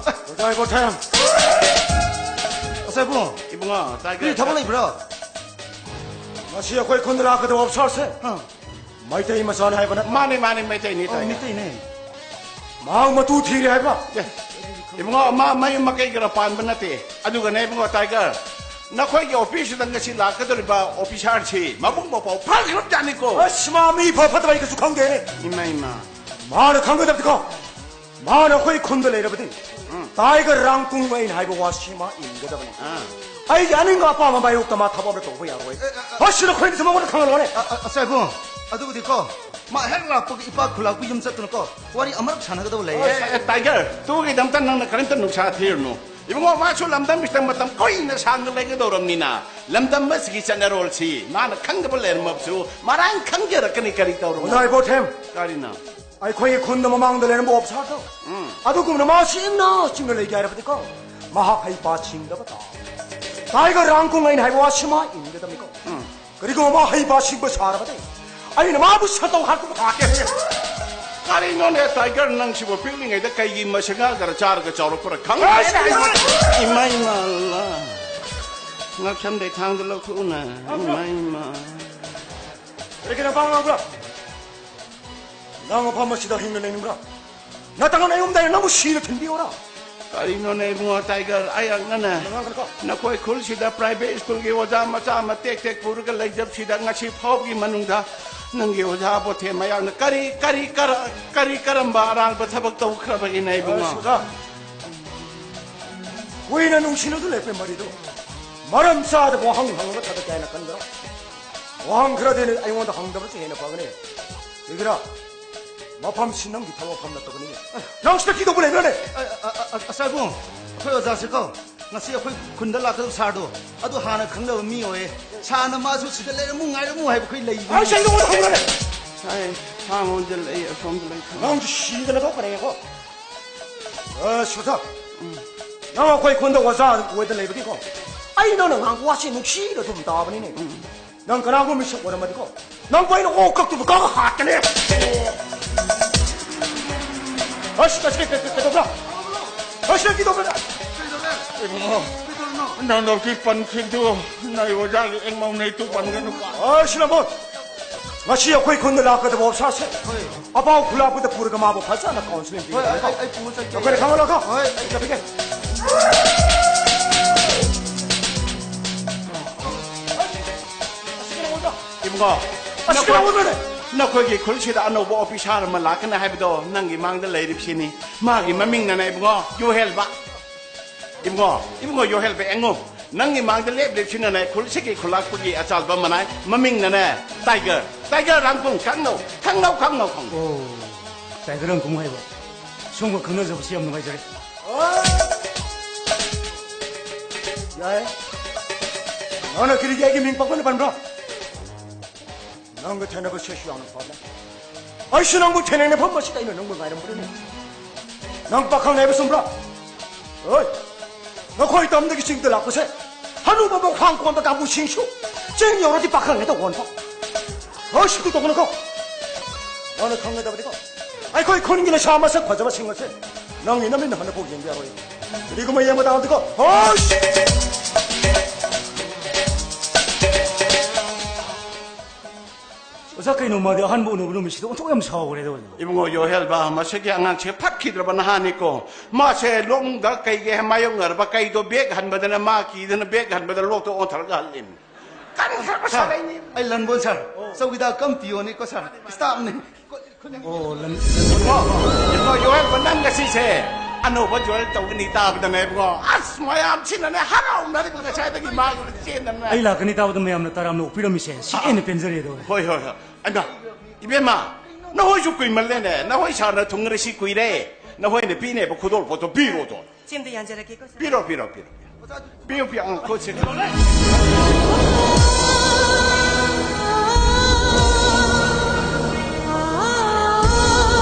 ꯄꯣꯊꯥꯏ, ꯄꯣꯊꯥꯏ꯫ ꯑꯁ, ꯏꯕꯨꯡꯉꯣ꯫ ꯏꯕꯨꯡꯉꯣ, ꯇꯥꯏꯒꯔ꯫ ꯀꯔꯤ ꯊꯕꯛ ꯂꯩꯕ꯭ꯔꯣ? ꯉꯁꯤ ꯑꯩꯈꯣꯏ ꯈꯨꯟꯗ ꯂꯥꯛꯀꯗꯕ ꯑꯣꯐꯤꯁꯥꯔꯁꯦ꯫ ꯑꯥ꯫ ꯃꯩꯇꯩ ꯃꯆꯥꯅꯤ ꯍꯥꯏꯕ ꯅꯠꯇ꯭ꯔꯣ? ꯃꯥꯅꯦ, ꯃꯥꯅꯦ, ꯃꯩꯇꯩꯅꯤ, ꯑꯣ, ꯇꯥꯏꯒꯔ꯫ ꯃꯩꯇꯩꯅꯦ꯫ ꯃꯍꯥꯛ ꯃꯇꯨ ꯊꯤꯔꯦ ꯍꯥꯏꯕ? ꯑꯦ, ꯏꯕꯨꯡꯉꯣ, ꯃꯥ ꯃꯌꯨꯝ ꯃꯀꯩ ꯈꯔ ꯄꯥꯟꯕ ꯅꯠꯇꯦ꯫ ꯑꯗꯨꯒꯅꯦ ꯏꯕꯨꯡꯉꯣ ꯇꯥꯏꯒꯔ, ꯅꯈꯣꯏꯒꯤ ꯑꯣꯐꯤꯁꯁꯤꯗ ꯉꯁꯤ ꯂꯥꯛꯀꯗꯧꯔꯤꯕ ꯑꯣꯐꯤꯁꯥꯔꯁꯤ ꯃꯕꯨꯡ ꯃꯧꯄ꯭ꯋꯥ ꯐꯈ꯭ꯔꯕꯖꯥꯠꯅꯤꯀꯣ꯫ ꯑꯁ, ꯃꯥ ꯃꯤ ꯐ ꯐꯠꯇꯕ ꯑꯩ ꯀꯩꯁꯨ ꯈꯪꯗꯦꯅꯦ꯫ ꯏꯃꯥ, ꯏꯃꯥ꯫ ꯃꯥꯅ ꯈꯪꯒꯗꯕꯗꯤꯀꯣ, ꯃꯥꯅ ꯑꯩꯈꯣꯏ ꯈꯨꯟꯗ ꯂꯩꯔꯕꯗꯤ, ꯎꯝ꯫ ꯇꯥꯏꯒꯔ ꯔꯥꯡꯀꯨꯡ ꯑꯩꯅ ꯍꯥꯏꯕ ꯋꯥꯁꯤ ꯃꯥ ꯏꯟꯒꯗꯕꯅꯤ꯫ ꯑꯥ꯫ ꯑꯩꯒꯤ ꯑꯅꯤꯡꯕ ꯑꯄꯥꯝꯕ ꯃꯥꯌꯣꯛꯇ ꯃꯥ ꯊꯕꯛ ꯑꯃ ꯇꯧꯕ ꯌꯥꯔꯣꯏ꯫ ꯑꯦ, ꯑꯦ, ꯑꯦ꯫ ꯍꯣꯏ, ꯁꯤꯗ ꯑꯩꯈꯣꯏꯅꯁꯨ ꯃꯉꯣꯟꯗ ꯈꯪꯍꯜꯂꯣꯅꯦ꯫ ꯑ, ꯑ, ꯑꯁ, ꯏꯕꯨꯡꯉꯣ, ꯑꯗꯨꯕꯨꯗꯤꯀꯣ, ꯃꯥ ꯍꯦꯛ ꯂꯥꯛꯄꯒ ꯏꯄꯥ ꯈꯨꯂꯥꯛꯄꯤ ꯌꯨꯝ ꯆꯠꯇꯨꯅꯀꯣ, ꯋꯥꯔꯤ ꯑꯃꯔꯛ ꯁꯥꯟꯅꯒꯗꯕ ꯂꯩꯌꯦ꯫ ꯑꯦ, ꯑꯦ, ꯇꯥꯏꯒꯔ, ꯇꯨꯒꯤꯗꯃꯛꯇ ꯅꯪꯅ ꯀꯔꯤꯝꯇ ꯅꯨꯡꯁꯥ ꯊꯤꯔꯨꯅꯨ꯫ ꯏꯕꯨꯡꯉꯣ, ꯃꯥꯁꯨ ꯂꯝꯗꯝꯁꯤꯗ ꯃꯇꯝ ꯀꯨꯏꯅ ꯁꯥꯡꯅ ꯂꯩꯒꯗꯧꯔꯕꯅꯤꯅ, ꯂꯝꯗꯝ ꯑꯁꯤꯒꯤ ꯆꯠꯅꯔꯣꯜꯁꯤ ꯃꯥꯅ ꯈꯪꯗꯕ ꯂꯩꯔꯝꯃꯕꯁꯨ ꯃꯔꯥꯡ ꯈꯪꯖꯔꯛꯀꯅꯤ꯫ ꯀꯔꯤ ꯇꯧꯔꯨꯅꯣ? ꯑꯣꯖꯥ ꯏꯕꯣꯊꯦꯝ, ꯀꯔꯤꯅꯣ? ꯑꯩꯈꯣꯏꯒꯤ ꯈꯨꯟꯗ ꯃꯃꯥꯡꯗ ꯂꯩꯔꯝꯕ ꯑꯣꯐꯤꯁꯥꯔꯗꯣ, ꯎꯝ꯫ ꯑꯗꯨꯒꯨꯝꯅ ꯃꯥꯁꯤ ꯏꯪꯅ ꯆꯤꯛꯅ ꯂꯩꯒꯦ ꯍꯥꯏꯔꯕꯗꯤꯀꯣ, ꯃꯍꯥꯛ ꯍꯩꯄꯥ ꯁꯤꯡꯗꯕ ꯇꯥ꯫ ꯇꯥꯏꯒꯔ ꯔꯥꯡꯀꯨꯡ ꯑꯩꯅ ꯍꯥꯏꯕ ꯋꯥꯁꯤ ꯃꯥ ꯏꯟꯒꯗꯕꯅꯤꯀꯣ꯫ ꯎꯝ꯫ ꯀꯔꯤꯒꯨꯝꯕ ꯃꯥ ꯍꯩꯄꯥ ꯁꯤꯡꯕ ꯁꯥꯔꯕꯗꯤ, ꯑꯩꯅ ꯃꯥꯕꯨ ꯁꯠꯇꯧ ꯍꯥꯠꯇꯧ ꯍꯥꯠꯀꯦ꯫ ꯀꯔꯤꯅꯣꯅꯦ, ꯇꯥꯏꯒꯔ, ꯅꯪꯁꯤꯕꯨ ꯄꯤꯛꯂꯤꯉꯩꯗ ꯀꯩꯒꯤ ꯃꯁꯦꯒꯥꯒꯔ ꯆꯥꯔꯒ ꯆꯥꯎꯔꯛꯄ꯭ꯔꯥ ꯈꯪꯗꯦ? ꯑꯁ! ꯏꯃꯥ, ꯏꯃꯥ, ꯏꯃꯥ, ꯏꯃꯥ, ꯑꯜꯂꯥ꯫ ꯉꯛꯁꯝꯗꯩ ꯊꯥꯡꯗ ꯂꯧꯊꯣꯛꯎꯅ꯫ ꯏꯃꯥ, ꯏꯃꯥ꯫ ꯀꯔꯤꯒꯤꯅꯣ ꯄꯥꯡꯉꯕ꯭ꯔꯣ? ꯅꯪ ꯃꯐꯝ ꯑꯁꯤꯗ ꯍꯤꯡꯅ ꯂꯩꯅꯤꯡꯕ꯭ꯔꯥ? ꯅꯠꯇ꯭ꯔꯒ ꯅꯌꯨꯝꯗ ꯑꯩꯅ ꯅꯪꯕꯨ ꯁꯤꯅ ꯊꯤꯟꯕꯤꯌꯣꯔꯥ? ꯀꯔꯤꯅꯣꯅꯦ ꯏꯕꯨꯡꯉꯣ ꯇꯥꯏꯒꯔ, ꯑꯩ ꯑꯉꯅ ꯅꯈꯣꯏ ꯈꯨꯜꯁꯤꯗ ꯄ꯭ꯔꯥꯏꯚꯦꯠ ꯁ꯭ꯀꯨꯜꯒꯤ ꯑꯣꯖꯥ ꯃꯆꯥ ꯑꯃ ꯇꯦꯛ ꯇꯦꯛ ꯄꯨꯔꯒ ꯂꯩꯖꯕꯁꯤꯗ ꯉꯁꯤ ꯐꯥꯎꯕꯒꯤ ꯃꯅꯨꯡꯗ ꯅꯪꯒꯤ ꯑꯣꯖꯥ ꯕꯣꯊꯦ ꯃꯌꯥꯝꯅ ꯀꯔꯤ, ꯀꯔꯤ, ꯀꯔ-, ꯀꯔꯤ ꯀꯔꯝꯕ ꯑꯔꯥꯟꯕ ꯊꯕꯛ ꯇꯧꯈ꯭ꯔꯕꯒꯤꯅꯦ ꯏꯕꯨꯡꯉꯣ? ꯑꯁ, ꯑꯣꯖꯥ, ꯀꯨꯏꯅ ꯅꯨꯡꯁꯤꯅꯗꯨꯅ ꯂꯩꯔꯛꯄ ꯃꯔꯤꯗꯣ ꯃꯔꯝ ꯆꯥꯗꯕ ꯋꯥꯍꯪ ꯍꯪꯉꯒ ꯊꯕꯛ ꯀꯥꯏꯅ ꯈꯟꯒ꯭ꯔꯣ? ꯋꯥꯍꯪ ꯈꯔꯗꯤ ꯑꯩꯉꯣꯟꯗ ꯍꯪꯗꯕꯁꯤ ꯍꯦꯟꯅ ꯐꯒꯅꯤ꯫ ꯀꯩꯒꯤꯔꯥ? ꯃꯐꯝꯁꯤ ꯅꯪꯒꯤ ꯊꯕꯛ ꯃꯐꯝ ꯅꯠꯇꯕꯅꯤꯅꯦ꯫ ꯅꯪ ꯁꯤꯗ ꯀꯤꯗꯧꯕ ꯂꯩꯕ꯭ꯔꯥꯅꯦ? ꯑ, ꯑ, ꯑ, ꯑ, ꯑꯆꯥꯏꯕꯨꯡ, ꯑꯩꯈꯣꯏ ꯑꯣꯖꯥꯁꯦꯀꯣ, ꯉꯁꯤ ꯑꯩꯈꯣꯏ ꯈꯨꯟꯗ ꯂꯥꯛꯀꯗꯕ ꯁꯥꯔꯗꯣ, ꯑꯗꯨ ꯍꯥꯟꯅ ꯈꯪꯅꯕ ꯃꯤ ꯑꯣꯏꯌꯦ꯫ ꯁꯥꯔꯅ ꯃꯥꯁꯨ ꯁꯤꯗ ꯂꯩꯔꯝꯃꯨ, ꯉꯥꯏꯔꯝꯃꯨ ꯍꯥꯏꯕ ꯑꯩꯈꯣꯏ ꯂꯩꯕꯅꯤ꯫ ꯑꯩ ꯁꯤꯗ ꯅꯉꯣꯟꯗ ꯍꯪꯕ꯭ꯔꯥꯅꯦ? ꯁꯥꯏ, ꯁꯥ ꯑꯣꯟꯁꯤꯜꯂꯛꯏ, ꯑꯁꯣꯝꯗ ꯂꯩ꯫ ꯅꯪꯁꯨ ꯁꯤꯗꯅ ꯊꯣꯛꯈ꯭ꯔꯦꯀꯣ꯫ ꯑ, ꯁꯨꯊ꯫ ꯎꯝ꯫ ꯅꯪ ꯑꯩꯈꯣꯏ ꯈꯨꯟꯗ ꯑꯣꯖꯥ ꯑꯣꯏꯗ ꯂꯩꯕꯒꯤꯀꯣ, ꯑꯩ ꯅꯪꯅ ꯉꯥꯡꯕ ꯋꯥꯁꯤ ꯅꯨꯡꯁꯤꯅ ꯑꯗꯨꯝ ꯇꯥꯕꯅꯤꯅꯦ꯫ ꯎꯝ꯫ ꯅꯪ ꯀꯅꯥꯒꯨꯝꯕ ꯃꯤꯁꯛ ꯑꯣꯏꯔꯝꯃꯗꯤꯀꯣ, ꯅꯪꯕꯨ ꯑꯩꯅ ꯑꯣꯛ ꯀꯛꯇꯨꯕ ꯀꯛꯑ ꯍꯥꯠꯀꯅꯤ꯫ ꯑꯁ, ꯑꯁ, ꯀꯩ, ꯀꯩ, ꯀꯩ, ꯀꯩꯗꯧꯕ꯭ꯔꯥ? ꯑꯁ, ꯅꯪ ꯀꯩꯗꯧꯕ꯭ꯔꯥ? ꯏꯕꯨꯡꯉꯣ, ꯅꯪ ꯂꯧꯁꯤ ꯄꯟꯈꯤꯕꯗꯨ, ꯅꯣꯏ ꯑꯣꯖꯥꯒꯤ ꯑꯦꯡꯃꯧ ꯅꯩꯇꯨ ꯄꯟꯒꯅꯨ꯫ ꯑꯁ, ꯅꯪꯕꯨ, ꯉꯁꯤ ꯑꯩꯈꯣꯏ ꯈꯨꯟꯗ ꯂꯥꯛꯀꯗꯕ ꯑꯣꯐꯤꯁꯥꯔꯁꯦ, ꯍꯣꯏ꯫ ꯑꯄꯥꯎ ꯈꯨꯂꯥꯛꯄꯗ ꯄꯨꯔꯒ ꯃꯥꯕꯨ ꯐꯖꯅ ꯀꯥꯎꯟꯁꯤꯂꯤꯡ ꯍꯣꯏ, ꯑꯩ, ꯄꯤꯒꯗꯕꯅꯤꯀꯣ꯫ ꯑꯩ, ꯑꯩ ꯄꯨꯔ ꯆꯠꯀꯦ꯫ ꯑꯩꯈꯣꯏꯅ ꯈꯪꯍꯜꯂꯒ꯫ ꯍꯣꯏ, ꯑꯩ ꯆꯠꯀꯦ꯫ ꯏꯕꯨꯡꯉꯣ, ꯑꯁ, ꯅꯈꯣꯏ, ꯀꯩꯗꯧꯕꯅꯣꯅꯦ? ꯅꯈꯣꯏꯒꯤ ꯈꯨꯜꯁꯤꯗ ꯑꯅꯧꯕ ꯑꯣꯐꯤꯁꯥꯔ ꯑꯃ ꯂꯥꯛꯀꯅꯤ ꯍꯥꯏꯕꯗꯣ ꯅꯪꯒꯤ ꯃꯥꯡꯗ ꯂꯩꯔꯤꯕꯁꯤꯅꯤ꯫ ꯃꯥꯒꯤ ꯃꯃꯤꯡꯅꯅꯦ ꯏꯕꯨꯡꯉꯣ, ꯌꯣꯍꯦꯜꯕ꯫ ꯏꯕꯨꯡꯉꯣ, ꯏꯕꯨꯡꯉꯣ ꯌꯣꯍꯦꯜꯕ ꯑꯦꯡꯉꯨ꯫ ꯅꯪꯒꯤ ꯃꯥꯡꯗ ꯂꯦꯞ ꯂꯦꯞꯁꯤꯅꯅꯦ, ꯈꯨꯜꯁꯤꯒꯤ ꯈꯨꯜꯂꯥꯛꯄꯒꯤ ꯑꯆꯥꯜꯕ ꯃꯅꯥꯏ, ꯃꯃꯤꯡꯅꯅꯦ ꯇꯥꯏꯒꯔ, ꯇꯥꯏꯒꯔ ꯔꯥꯡꯀꯨꯡ, ꯈꯪꯅꯧ, ꯈꯪꯅꯧ, ꯈꯪꯅꯧ, ꯈꯪꯅꯧ꯫ ꯑꯣ, ꯇꯥꯏꯒꯔ ꯔꯥꯡꯀꯨꯡ ꯍꯥꯏꯕ꯫ ꯁꯣꯝꯒ ꯈꯪꯅꯖꯕꯁꯤ ꯌꯥꯝ ꯅꯨꯡꯉꯥꯏꯖꯔꯦ꯫ ꯌꯥꯏ꯫ ꯅꯪꯅ ꯀꯔꯤꯒꯤ ꯑꯩꯒꯤ ꯃꯤꯡ ꯄꯪꯄꯟꯗ ꯄꯟꯕ꯭ꯔꯣ? ꯅꯪꯒ ꯊꯦꯡꯅꯕꯁꯦ ꯑꯩꯁꯨ ꯌꯥꯝꯅ ꯄꯥꯝꯃꯦ꯫ ꯑꯩꯁꯨ ꯅꯪꯕꯨ ꯊꯦꯡꯅꯅ ꯐꯝꯕꯁꯤꯗ ꯑꯩꯅ ꯅꯪꯕꯨ ꯉꯥꯏꯔꯝꯕꯅꯤꯅꯦ꯫ ꯅꯪ ꯄꯥꯈꯪꯅꯦ ꯍꯥꯏꯕ ꯆꯨꯝꯕ꯭ꯔꯥ? ꯍꯣꯏ꯫ ꯅꯈꯣꯏ ꯇꯝꯗꯒꯤ ꯆꯤꯡꯗ ꯂꯥꯛꯄꯁꯦ, ꯍꯅꯨꯕ ꯃꯈ꯭ꯋꯥꯡ ꯀꯣꯟꯕ ꯀꯥꯡꯕꯨꯁꯤꯡꯁꯨ ꯆꯤꯡ ꯌꯧꯔꯗꯤ ꯄꯥꯈꯪ ꯍꯦꯛꯇ ꯑꯣꯟꯕ꯫ ꯍꯣꯏ, ꯁꯤꯀꯨ ꯇꯧꯒꯅꯨꯀꯣ꯫ ꯅꯪꯅ ꯈꯪꯒꯗꯕꯗꯤꯀꯣ, ꯑꯩꯈꯣꯏ ꯈꯨꯟꯒꯤ ꯂꯩꯁꯥ ꯃꯁꯛ ꯐꯖꯕꯁꯤꯡ ꯑꯁꯦ ꯅꯪꯒꯤ ꯅꯃꯤꯠꯅ ꯍꯥꯟꯅ ꯐꯥꯎ ꯌꯦꯡꯕ ꯌꯥꯔꯣꯏ꯫ ꯀꯔꯤꯒꯨꯝꯕ ꯌꯦꯡꯕ ꯇꯥꯔꯗꯤꯀꯣ, ꯍꯣꯏ! ꯑꯣꯖꯥ, ꯀꯩꯅꯣ ꯃꯥꯗꯤ ꯑꯍꯥꯟꯕ ꯎꯅꯕ ꯅꯨꯃꯤꯠꯁꯤꯗ ꯑꯣꯟꯊꯣꯛ ꯌꯥꯝ ꯁꯥꯎꯈ꯭ꯔꯦꯗ ꯑꯣꯖꯥ꯫ ꯏꯕꯨꯡꯉꯣ ꯌꯣꯍꯦꯜꯕ, ꯃꯁꯤꯒꯤ ꯑꯉꯥꯡꯁꯦ ꯐꯠꯈꯤꯗ꯭ꯔꯕ ꯅꯍꯥꯅꯤꯀꯣ꯫ ꯃꯥꯁꯦ ꯂꯣꯛꯅꯨꯡꯗ ꯀꯩꯒꯤ ꯃꯥꯌꯣꯛꯅꯔꯕ ꯀꯩꯗꯣ ꯕꯦꯛ ꯍꯟꯕꯗꯅ ꯃꯥ ꯀꯤꯗꯅ ꯕꯦꯛ ꯍꯟꯕꯗ ꯂꯣꯛꯇ ꯑꯣꯟꯊꯔꯒ ꯍꯜꯂꯤꯅꯤ꯫ ꯀꯟꯈ꯭ꯔꯕ ꯁꯥꯔ, ꯁꯥꯔꯩꯅꯤ꯫ ꯑꯩ ꯂꯟꯕꯣꯟ ꯁꯥꯔ, ꯆꯧꯀꯤꯗꯥꯔ ꯀꯝ ꯄꯤꯌꯣꯅꯤꯀꯣ ꯁꯥꯔ, ꯏꯁꯇꯥꯐꯅꯤ꯫ ꯑꯣ, ꯂꯟ-, ꯏꯕꯨꯡꯉꯣ, ꯏꯕꯨꯡꯉꯣ ꯌꯣꯍꯦꯜꯕ, ꯅꯪ ꯉꯁꯤꯁꯦ ꯑꯅꯧꯕ ꯖꯣꯏꯟ ꯇꯧꯒꯅꯤ ꯇꯥꯕꯗꯅꯦ ꯏꯕꯨꯡꯉꯣ, ꯑꯁ, ꯃꯌꯥꯝꯁꯤꯅꯅꯦ ꯍꯔꯥꯎꯅꯔꯤꯕ ꯉꯁꯥꯏꯗꯒꯤ ꯃꯥꯒꯤ ꯆꯦꯟꯗꯅ꯫ ꯑꯩ ꯂꯥꯛꯀꯅꯤ ꯇꯥꯕꯗ ꯃꯌꯥꯝꯅ ꯇꯔꯥꯝꯅ ꯑꯣꯛꯄꯤꯔꯝꯃꯤꯁꯦ ꯁꯤ ꯍꯦꯟꯅ ꯄꯦꯟꯖꯔꯦꯗꯣ꯫ ꯍꯣꯏ, ꯍꯣꯏ, ꯍꯣꯏ꯫ ꯑꯗ, ꯏꯕꯦꯝꯃ, ꯅꯈꯣꯏꯁꯨ ꯀꯨꯏꯃꯜꯂꯦꯅꯦ꯫ ꯅꯈꯣꯏ ꯁꯥꯔꯅ ꯊꯨꯡꯅꯔꯁꯤ ꯀꯨꯏꯔꯦ꯫ ꯅꯈꯣꯏꯅ ꯄꯤꯅꯦꯕ ꯈꯨꯗꯣꯜꯄꯣꯠꯇꯣ ꯄꯤꯔꯣꯗꯣ꯫ ꯁꯦꯝꯗ ꯌꯥꯟꯖꯔꯛꯀꯦꯀꯣ, ꯁꯥꯔ꯫ ꯄꯤꯔꯣ, ꯄꯤꯔꯣ, ꯄꯤꯔꯣ꯫ ꯄꯤꯌꯨ, ꯄꯤꯌꯨ, ꯑ, ꯈꯨꯠꯁꯦ꯫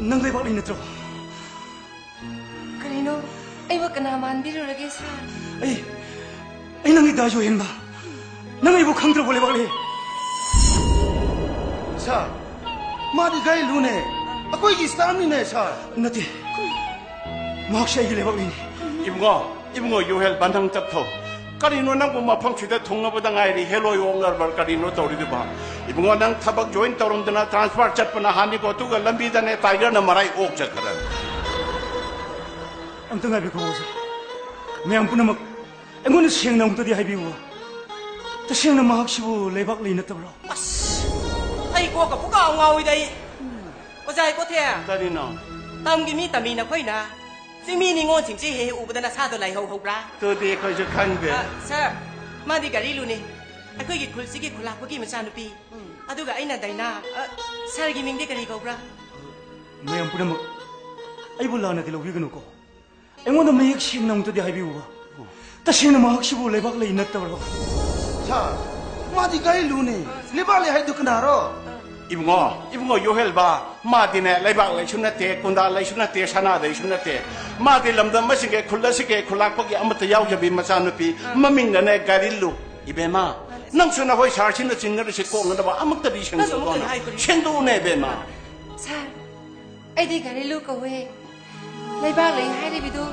ꯅꯪ ꯂꯩꯕꯥꯛ ꯂꯩ ꯅꯠꯇ꯭ꯔꯣ? ꯀꯔꯤꯅꯣ? ꯑꯩꯕꯨ ꯀꯅꯥ ꯃꯥꯟꯕꯤꯔꯨꯔꯒꯦ, ꯁꯥꯔ? ꯑꯩ, ꯑꯩ ꯅꯪꯒꯤ ꯗꯥ ꯌꯣꯍꯦꯟꯕ꯫ ꯅꯪ ꯑꯩꯕꯨ ꯈꯪꯗ꯭ꯔꯕꯣ, ꯂꯩꯕꯥꯛꯂꯤ? ꯁꯥꯔ, ꯃꯥꯗꯤ ꯒꯥꯏꯂꯨꯅꯦ꯫ ꯑꯩꯈꯣꯏꯒꯤ ꯁ꯭ꯇꯥꯐꯅꯤꯅꯦ, ꯁꯥꯔ꯫ ꯅꯠꯇꯦ꯫ ꯃꯍꯥꯛꯁꯦ ꯑꯩꯒꯤ ꯂꯩꯕꯥꯛꯂꯤꯅꯤ꯫ ꯏꯕꯨꯡꯉꯣ, ꯏꯕꯨꯡꯉꯣ ꯌꯣꯍꯦꯜꯕ, ꯅꯪ ꯇꯞꯊꯧ꯫ ꯀꯔꯤꯅꯣ ꯅꯪꯕꯨ ꯃꯐꯝꯁꯤꯗ ꯊꯨꯡꯅꯕꯗ ꯉꯥꯏꯔꯤ, ꯍꯦꯂꯣꯏ ꯑꯣꯛꯅꯔꯕ ꯀꯔꯤꯅꯣ ꯇꯧꯔꯤꯗꯨꯕꯣ? ꯏꯕꯨꯡꯉꯣ, ꯅꯪ ꯊꯕꯛ ꯖꯣꯏꯟ ꯇꯧꯔꯝꯗꯅ ꯇ꯭ꯔꯥꯟꯁꯐꯔ ꯆꯠꯄꯅ ꯍꯥꯟꯅꯤꯀꯣ, ꯑꯗꯨꯒ ꯂꯝꯕꯤꯗꯅꯦ ꯇꯥꯏꯒꯔꯅ ꯃꯔꯥꯏ ꯑꯣꯛ ꯆꯠꯈ꯭ꯔꯅꯤ꯫ ꯑꯝꯇ ꯉꯥꯏꯕꯤꯈꯣ, ꯑꯣꯖꯥ꯫ ꯃꯌꯥꯝ ꯄꯨꯝꯅꯃꯛ ꯑꯩꯉꯣꯟꯗ ꯁꯦꯡꯅ ꯑꯃꯨꯛꯇꯗꯤ ꯍꯥꯏꯕꯤꯌꯨ꯫ ꯇꯁꯦꯡꯅ ꯃꯍꯥꯛꯁꯤꯕꯨ ꯂꯩꯕꯥꯛ ꯂꯩ ꯅꯠꯇꯕ꯭ꯔꯣ? ꯑꯁ! ꯑꯩ ꯀꯣꯛꯀ ꯄꯨꯡꯉꯥꯎ ꯉꯥꯎꯏꯗ ꯑꯩ꯫ ꯑꯣꯖꯥ, ꯑꯩ ꯀꯣꯊꯦ꯫ ꯀꯔꯤꯅꯣ? ꯇꯝꯒꯤ ꯃꯤ ꯇꯝꯃꯤ ꯅꯈꯣꯏꯅ꯫ ꯆꯤꯡꯃꯤ ꯅꯤꯉꯣꯜꯁꯤꯡꯁꯤ ꯍꯦꯛ ꯍꯦꯛ ꯎꯕꯗ ꯅꯁꯥꯗꯣ ꯂꯥꯏꯍꯧ ꯍꯧꯕ꯭ꯔꯥ? ꯑꯗꯨꯗꯤ ꯑꯩꯈꯣꯏꯁꯨ ꯈꯪꯗꯦ꯫ ꯑ, ꯁꯥꯔ, ꯃꯥꯗꯤ ꯒꯥꯔꯤꯂꯨꯅꯤ꯫ ꯑꯩꯈꯣꯏꯒꯤ ꯈꯨꯜꯁꯤꯒꯤ ꯈꯨꯂꯥꯛꯄꯒꯤ ꯃꯆꯥꯅꯨꯄꯤ꯫ ꯎꯝ꯫ ꯑꯗꯨꯒ ꯑꯩꯅ ꯗꯥꯏꯅꯥ꯫ ꯑ, ꯁꯥꯔꯒꯤ ꯃꯤꯡꯗꯤ ꯀꯔꯤ ꯀꯧꯕ꯭ꯔꯥ? ꯃꯌꯥꯝ ꯄꯨꯝꯅꯃꯛ ꯑꯩꯕꯨ ꯂꯥꯟꯅꯗꯤ ꯂꯧꯕꯤꯒꯅꯨꯀꯣ꯫ ꯑꯩꯉꯣꯟꯗ ꯃꯌꯦꯛ ꯁꯦꯡꯅ ꯑꯃꯨꯛꯇꯗꯤ ꯍꯥꯏꯕꯤꯌꯨꯕ꯫ ꯇꯁꯦꯡꯅ ꯃꯍꯥꯛꯁꯤꯕꯨ ꯂꯩꯕꯥꯛ ꯂꯩ ꯅꯠꯇꯕ꯭ꯔꯣ? ꯁꯥꯔ, ꯃꯥꯗꯤ ꯒꯥꯔꯤꯂꯨꯅꯤ꯫ ꯂꯩꯕꯥꯛ ꯂꯩ ꯍꯥꯏꯗꯨ ꯀꯅꯥꯔꯣ? ꯏꯕꯨꯡꯉꯣ, ꯏꯕꯨꯡꯉꯣ ꯌꯣꯍꯦꯜꯕ, ꯃꯥꯗꯤꯅꯦ ꯂꯩꯕꯥꯛ ꯂꯩꯁꯨ ꯅꯠꯇꯦ, ꯀꯨꯟꯗꯥ ꯂꯩꯁꯨ ꯅꯠꯇꯦ, ꯁꯅꯥ ꯂꯩꯁꯨ ꯅꯠꯇꯦ꯫ ꯃꯥꯗꯤ ꯂꯝꯗꯝ ꯑꯁꯤꯒꯤ ꯈꯨꯜ ꯑꯁꯤꯒꯤ ꯈꯨꯂꯥꯛꯄꯒꯤ ꯑꯃꯠꯇ ꯌꯥꯎꯖꯕꯤ ꯃꯆꯥꯅꯨꯄꯤ, ꯃꯃꯤꯡꯅꯅꯦ ꯒꯥꯔꯤꯂꯨ꯫ ꯏꯕꯦꯝꯃ, ꯅꯪꯁꯨ ꯅꯈꯣꯏ ꯁꯥꯔꯁꯤꯡꯅ ꯆꯤꯡꯅꯔꯤꯁꯤ ꯀꯣꯛꯅꯅꯕ ꯑꯃꯨꯛꯇꯗꯤ ꯁꯦꯡꯗꯣꯛꯑꯣ꯫ ꯁꯦꯡꯗꯣꯛꯎꯅꯦ ꯏꯕꯦꯝꯃ꯫ ꯁꯥꯔ, ꯑꯩꯗꯤ ꯒꯥꯔꯤꯂꯨ ꯀꯧꯋꯦ꯫ ꯂꯩꯕꯥꯛ ꯂꯩ ꯍꯥꯏꯔꯤꯕꯗꯨ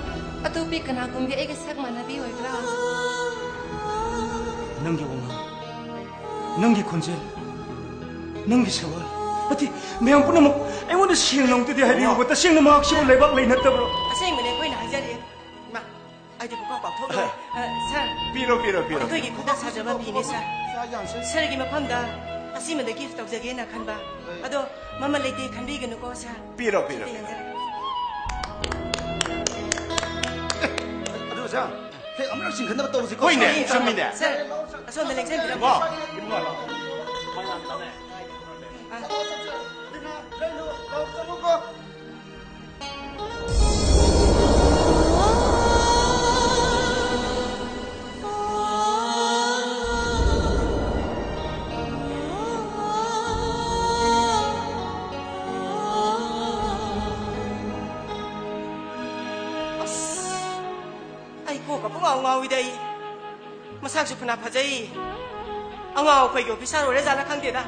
ꯑꯇꯣꯞꯄꯤ ꯀꯅꯥꯒꯨꯝꯕꯤ ꯑꯩꯒ ꯁꯛ ꯃꯥꯟꯅꯕꯤ ꯑꯣꯏꯕ꯭ꯔꯥ? ꯅꯪꯒꯤ ꯋꯥꯉꯥꯡ, ꯅꯪꯒꯤ ꯈꯣꯟꯖꯦꯜ, ꯅꯪꯒꯤ ꯁꯋꯥꯜ, ꯑꯇꯤ, ꯃꯌꯥꯝ ꯄꯨꯝꯅꯃꯛ ꯑꯩꯉꯣꯟꯗ ꯁꯦꯡꯅ ꯑꯃꯨꯛꯇꯗꯤ ꯍꯥꯏꯕꯤꯌꯨꯕ, ꯇꯁꯦꯡꯅ ꯃꯍꯥꯛꯁꯤꯕꯨ ꯂꯩꯕꯥꯛ ꯂꯩ ꯅꯠꯇꯕ꯭ꯔꯣ? ꯑꯁꯦꯡꯕꯅꯦ ꯑꯩꯈꯣꯏꯅ ꯍꯥꯏꯖꯔꯤ꯫ ꯏꯃꯥ, ꯑꯩꯗꯤ ꯄꯨꯡꯀꯥꯎ ꯀꯥꯎꯊꯣꯛꯂꯨꯔꯦ꯫ ꯑ, ꯁꯥꯔ, ꯄꯤꯔꯣ, ꯄꯤꯔꯣ, ꯄꯤꯔꯣ꯫ ꯑꯩꯈꯣꯏꯒꯤ ꯈꯨꯠꯅ ꯁꯥꯖꯕ ꯐꯤꯅꯦ, ꯁꯥꯔ꯫ ꯁꯥꯔꯒꯤ ꯃꯐꯝꯗ ꯑꯁꯤꯃꯗ ꯒꯤꯐ ꯇꯧꯖꯒꯦꯅ ꯈꯟꯕ꯫ ꯑꯗꯣ ꯃꯃꯜ ꯂꯩꯇꯦ ꯈꯟꯕꯤꯒꯅꯨꯀꯣ, ꯁꯥꯔ꯫ ꯄꯤꯔꯣ, ꯄꯤꯔꯣ, ꯁꯤꯗ ꯄꯤꯔꯣ꯫ ꯌꯦꯡꯖꯔꯒꯦ꯫ ꯑꯗꯨ ꯑꯣꯖꯥ, ꯍꯦꯛ ꯑꯃꯨꯔꯛ ꯆꯤꯡꯈꯠꯅꯕ ꯇꯧꯁꯤꯀꯣ꯫ ꯍꯣꯏꯅꯦ, ꯁꯥꯔ꯫ ꯆꯨꯝꯃꯤꯅꯦ꯫ ꯁꯥꯔ, ꯑꯁꯣꯝꯗ ꯂꯦꯡꯁꯤꯟꯕꯤꯔꯝꯃꯣ꯫ ꯏꯕꯨꯡꯉꯣ, ꯏꯕꯨꯡꯉꯣ, ꯂꯥꯛꯑꯣ꯫ ꯑ꯫ ꯑꯁ, ꯑꯩ ꯀꯣꯛꯀ ꯄꯨꯡꯉꯥꯎ ꯉꯥꯎꯏꯗ ꯑꯩ꯫ ꯃꯁꯛꯁꯨ ꯐꯅ ꯐꯖꯩ꯫ ꯑꯉꯥꯎ ꯑꯩꯈꯣꯏꯒꯤ ꯑꯣꯐꯤꯁꯥꯔ ꯑꯣꯏꯔ ꯖꯥꯠꯂ ꯈꯪꯗꯦꯗ꯫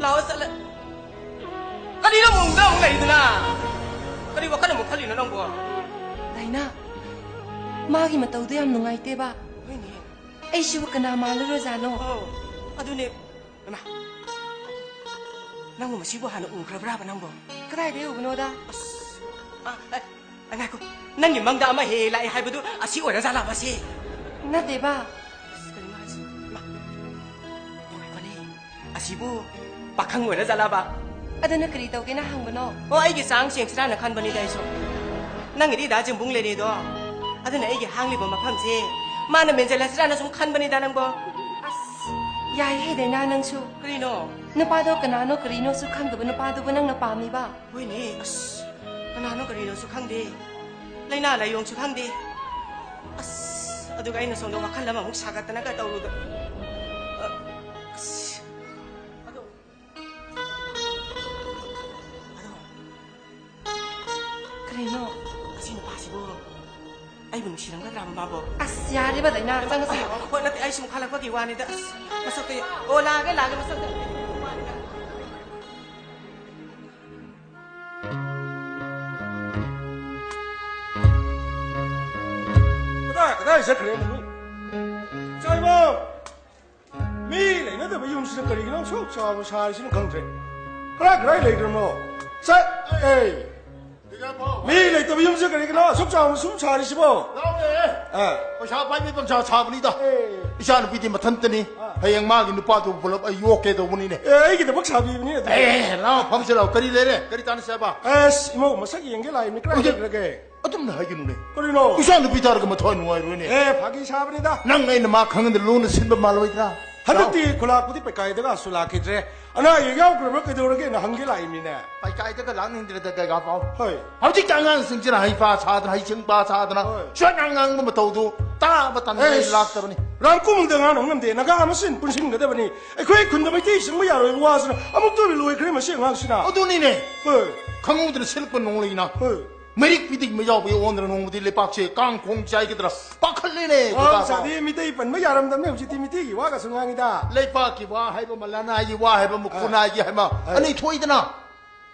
ꯂꯥꯛꯑꯣ ꯆꯠꯂ-, ꯀꯔꯤꯅꯣ ꯃꯨꯡꯗ ꯑꯃꯨꯛ ꯂꯩꯗꯨꯅ? ꯀꯔꯤ ꯋꯥꯈꯜ ꯑꯃꯨꯛ ꯈꯜꯂꯤꯅꯣ ꯅꯪꯕꯣ? ꯗꯥꯏꯅꯥ, ꯃꯥꯒꯤ ꯃꯇꯧꯗꯣ ꯌꯥꯝ ꯅꯨꯡꯉꯥꯏꯇꯦꯕ꯫ ꯍꯣꯏꯅꯦ꯫ ꯑꯩꯁꯤꯕꯨ ꯀꯅꯥ ꯃꯥꯜꯂꯨꯔꯖꯥꯠꯅꯣ? ꯑꯣ, ꯑꯗꯨꯅꯦ꯫ ꯏꯃꯥ, ꯅꯪꯕꯨ ꯃꯁꯤꯕꯨ ꯍꯥꯟꯅ ꯎꯈ꯭ꯔꯕ꯭ꯔꯥꯕ ꯅꯪꯕꯣ? ꯀꯗꯥꯏꯗꯩ ꯎꯕꯅꯣꯗ? ꯑꯁ, ꯑ, ꯑ, ꯉꯥꯏꯈꯣ, ꯅꯪꯒꯤ ꯃꯪꯗ ꯑꯃ ꯍꯦꯛ ꯍꯦꯛ ꯂꯥꯛꯑꯦ ꯍꯥꯏꯕꯗꯨ ꯑꯁꯤ ꯑꯣꯏꯔꯖꯥꯠꯂꯕ ꯁꯤ? ꯅꯠꯇꯦꯕ꯫ ꯑꯁ, ꯀꯔꯤꯅꯣ ꯍꯥꯏꯁꯤ? ꯏꯃꯥ, ꯉꯥꯏꯈꯣꯅꯦ, ꯑꯁꯤꯕꯨ ꯄꯥꯈꯪ ꯑꯣꯏꯔꯖꯥꯠꯂꯕ? ꯑꯗꯨꯅ ꯀꯔꯤ ꯇꯧꯒꯦꯅ ꯍꯪꯕꯅꯣ? ꯑꯣ, ꯑꯩꯒꯤ ꯆꯥꯡ ꯁꯦꯡꯁꯤꯔꯥꯅ ꯈꯟꯕꯅꯤꯗ ꯑꯩꯁꯨ꯫ ꯅꯪꯒꯤꯗꯤ ꯗꯥ ꯖꯤꯡꯕꯨꯡ ꯂꯩꯔꯦꯗꯣ꯫ ꯑꯗꯨꯅ ꯑꯩꯒꯤ ꯍꯥꯡꯂꯤꯕ ꯃꯐꯝꯁꯦ ꯃꯥꯅ ꯃꯦꯟꯁꯤꯜꯂꯁꯤꯔꯥꯅ ꯁꯨꯝ ꯈꯟꯕꯅꯤꯗ ꯅꯪꯕꯣ꯫ ꯑꯁ, ꯌꯥꯏꯍꯦ ꯗꯥꯏꯅꯥ ꯅꯪꯁꯨ꯫ ꯀꯔꯤꯅꯣ? ꯅꯨꯄꯥꯗꯣ ꯀꯅꯥꯅꯣ ꯀꯔꯤꯅꯣꯁꯨ ꯈꯪꯗꯕ ꯅꯨꯄꯥꯗꯨꯕꯨ ꯅꯪꯅ ꯄꯥꯝꯃꯤꯕ? ꯍꯣꯏꯅꯦ, ꯑꯁ, ꯀꯅꯥꯅꯣ ꯀꯔꯤꯅꯣꯁꯨ ꯈꯪꯗꯦ꯫ ꯂꯥꯏꯅꯥ ꯂꯥꯏꯌꯣꯡꯁꯨ ꯈꯪꯗꯦ꯫ ꯑꯁ, ꯑꯗꯨꯒ ꯑꯩꯅ ꯁꯣꯝꯗ ꯋꯥꯈꯜ ꯑꯃꯃꯨꯛ ꯁꯥꯒꯠꯇꯅꯒ ꯇꯧꯔꯨꯗ-, ꯑ, ꯑꯁ, ꯑꯗꯣ, ꯑꯗꯣ, ꯀꯔꯤꯅꯣ? ꯑꯁꯤ ꯅꯨꯄꯥꯁꯤꯕꯨ ꯑꯩꯕꯨ ꯅꯨꯡꯁꯤꯔꯝꯒꯗ꯭ꯔꯥꯕ ꯃꯥꯕꯣ? ꯑꯁ, ꯌꯥꯔꯦꯕ ꯗꯥꯏꯅꯥ, ꯆꯪꯉꯁꯤ꯫ ꯍꯣꯏ, ꯅꯠꯇꯦ, ꯑꯩ ꯁꯨꯝ ꯈꯜꯂꯛꯄꯒꯤ ꯋꯥꯅꯤꯗ꯫ ꯑꯁ, ꯃꯁꯛꯇꯣ ꯌꯦ-, ꯑꯣ, ꯂꯥꯛꯑꯒꯦ, ꯂꯥꯛꯑꯒꯦ, ꯃꯁꯛꯇꯣ꯫ ꯀꯗꯥꯏ, ꯀꯗꯥꯏ ꯆꯠꯈ꯭ꯔꯦ ꯑꯃꯨꯛ? ꯆꯥꯏꯕꯧ! ꯃꯤ ꯂꯩꯅꯗꯕ ꯌꯨꯝꯁꯤꯗ ꯀꯔꯤꯒꯤꯅꯣ ꯑꯁꯨꯛ ꯆꯥꯎꯅ ꯁꯥꯔꯤꯁꯤꯅ ꯈꯪꯗ꯭ꯔꯦ꯫ ꯀꯗꯥꯏ, ꯀꯗꯥꯏ ꯂꯩꯈ꯭ꯔꯕꯅꯣ? ꯆꯠ-, ꯑꯦ! ꯃꯤ ꯂꯩꯇꯕ ꯌꯨꯝꯁꯤꯗ ꯀꯔꯤꯒꯤꯅꯣ ꯑꯁꯨꯛ ꯆꯥꯎꯅ ꯁꯨꯝ ꯁꯥꯔꯤꯁꯤꯕꯣ? ꯌꯥꯎꯔꯦ꯫ ꯑꯥ꯫ ꯄꯩꯁꯥ ꯄꯥꯏꯕꯤ ꯄꯟꯆꯥ ꯁꯥꯕꯅꯤꯗ꯫ ꯑꯦ꯫ ꯏꯆꯥꯅꯨꯄꯤꯗꯤ ꯃꯊꯟꯇꯅꯤ꯫ ꯑꯥ꯫ ꯍꯌꯦꯡ ꯃꯥꯒꯤ ꯅꯨꯄꯥꯗꯨ ꯄꯨꯂꯞ ꯑꯩ ꯌꯣꯛꯀꯦ ꯇꯧꯕꯅꯤꯅꯦ꯫ ꯑꯦ, ꯑꯩꯒꯤꯗꯃꯛ ꯁꯥꯕꯤꯕꯅꯤ ꯑꯗꯨ꯫ ꯑꯦ, ꯂꯥꯎ, ꯐꯝꯁꯤ ꯂꯥꯎ꯫ ꯀꯔꯤ ꯂꯩꯔꯦ? ꯀꯔꯤ ꯇꯥꯟꯅꯁꯦ ꯍꯥꯏꯕ? ꯑꯁ, ꯏꯃꯧ ꯃꯁꯛ ꯌꯦꯡꯒꯦ ꯂꯥꯛꯏꯕꯅꯤ꯫ ꯀꯗꯥꯏ ꯍꯧꯖꯤꯛ ꯂꯩꯈ꯭ꯔꯒꯦ? ꯑꯗꯨꯝꯅ ꯍꯥꯏꯒꯅꯨꯅꯦ꯫ ꯀꯔꯤꯅꯣ? ꯏꯆꯥ ꯅꯨꯄꯤ ꯇꯥꯔꯒ ꯃꯊ꯭ꯋꯥꯏ ꯅꯨꯡꯉꯥꯏꯔꯣꯏꯅꯦ꯫ ꯑꯦ, ꯐꯥꯒꯤ ꯁꯥꯕꯅꯤꯗ꯫ ꯅꯪ ꯑꯩꯅ ꯃꯥ ꯈꯪꯍꯟꯗ ꯂꯨꯅ ꯁꯤꯟꯕ ꯃꯥꯜꯂꯣꯏꯗ꯭ꯔꯥ? ꯍꯟꯗꯛꯇꯤ ꯂꯥꯎ꯫ ꯈꯨꯂꯥꯛꯄꯨꯗꯤ ꯄꯩꯀꯥꯏꯗꯒꯁꯨ ꯂꯥꯛꯈꯤꯗ꯭ꯔꯦ꯫ ꯑꯅꯥ ꯑꯌꯦꯛ ꯌꯥꯎꯈ꯭ꯔꯕ꯭ꯔꯥ ꯀꯩꯗꯧꯔꯒꯦꯅ ꯍꯪꯒꯦ ꯂꯥꯛꯏꯕꯅꯤꯅꯦ꯫ ꯄꯩꯀꯥꯏꯗꯒ ꯂꯥꯛꯅꯤꯡꯗ꯭ꯔꯦꯗ, ꯗꯥꯏꯒꯥ ꯄꯥꯎ꯫ ꯍꯣꯏ꯫ ꯍꯧꯖꯤꯛꯀꯤ ꯑꯉꯥꯡꯁꯤꯡꯁꯤꯅ ꯍꯩꯄꯥ ꯁꯥꯗꯅ, ꯍꯩꯁꯤꯡꯄꯥ ꯁꯥꯗꯅ, ꯍꯣꯏ꯫ ꯁꯨꯃꯥꯏꯅ ꯉꯥꯡꯕ ꯃꯇꯧꯗꯨ ꯇꯥꯕ ꯇꯟꯗꯅ ꯑꯩ ꯑꯩꯁ, ꯂꯥꯛꯇꯕꯅꯤ꯫ ꯔꯥꯝ ꯀꯨꯝꯗ ꯉꯥꯡꯅ ꯉꯝꯗꯦ꯫ ꯅꯥꯒꯥ ꯃꯁꯦꯟ ꯄꯨꯟꯁꯤꯟꯒꯗꯕꯅꯤ꯫ ꯑꯩꯈꯣꯏ ꯈꯨꯟꯗ ꯃꯩꯇꯩ ꯆꯪꯕ ꯌꯥꯔꯣꯏꯕ ꯋꯥꯁꯤꯅ ꯑꯃꯨꯛꯇ ꯑꯣꯏꯅ ꯂꯣꯏꯈ꯭ꯔꯦ ꯃꯁꯤ ꯑꯉꯥꯡꯁꯤꯅ꯫ ꯑꯗꯨꯅꯤꯅꯦ꯫ ꯍꯣꯏ꯫ ꯈꯪꯍꯧꯗꯅ ꯁꯤꯜꯂꯛꯄ ꯅꯣꯡꯂꯩꯅ꯫ ꯍꯣꯏ꯫ ꯃꯩꯔꯤꯛ ꯄꯤꯗꯤꯡꯕ ꯌꯥꯎꯕꯒꯤ ꯑꯣꯟꯗꯅ ꯅꯣꯡꯃꯗꯤ ꯂꯩꯄꯥꯛꯁꯦ ꯀꯥꯡꯈꯣꯡ ꯆꯥꯏꯒꯗ꯭ꯔꯥ ꯄꯥꯈꯠꯂꯦꯅꯦ, ꯀꯣꯀꯥ ꯄꯥꯎ꯫ ꯆꯥꯗꯤ ꯃꯤꯇꯩ ꯄꯟꯕ ꯌꯥꯔꯝꯗꯕꯅꯦ, ꯍꯧꯖꯤꯛꯇꯤ ꯃꯤꯇꯩꯒꯤ ꯋꯥꯒꯁꯨ ꯉꯥꯡꯉꯤꯗ꯫ ꯂꯩꯄꯥꯛꯀꯤ ꯋꯥ ꯍꯥꯏꯕ ꯑꯃ, ꯂꯅꯥꯏꯒꯤ ꯋꯥ ꯍꯥꯏꯕ ꯑꯃ, ꯑ꯫ ꯈꯨꯟꯅꯥꯏꯒꯤ ꯍꯥꯏꯕ ꯑ꯫ ꯑꯅꯤ ꯊꯣꯛꯏꯗꯅ꯫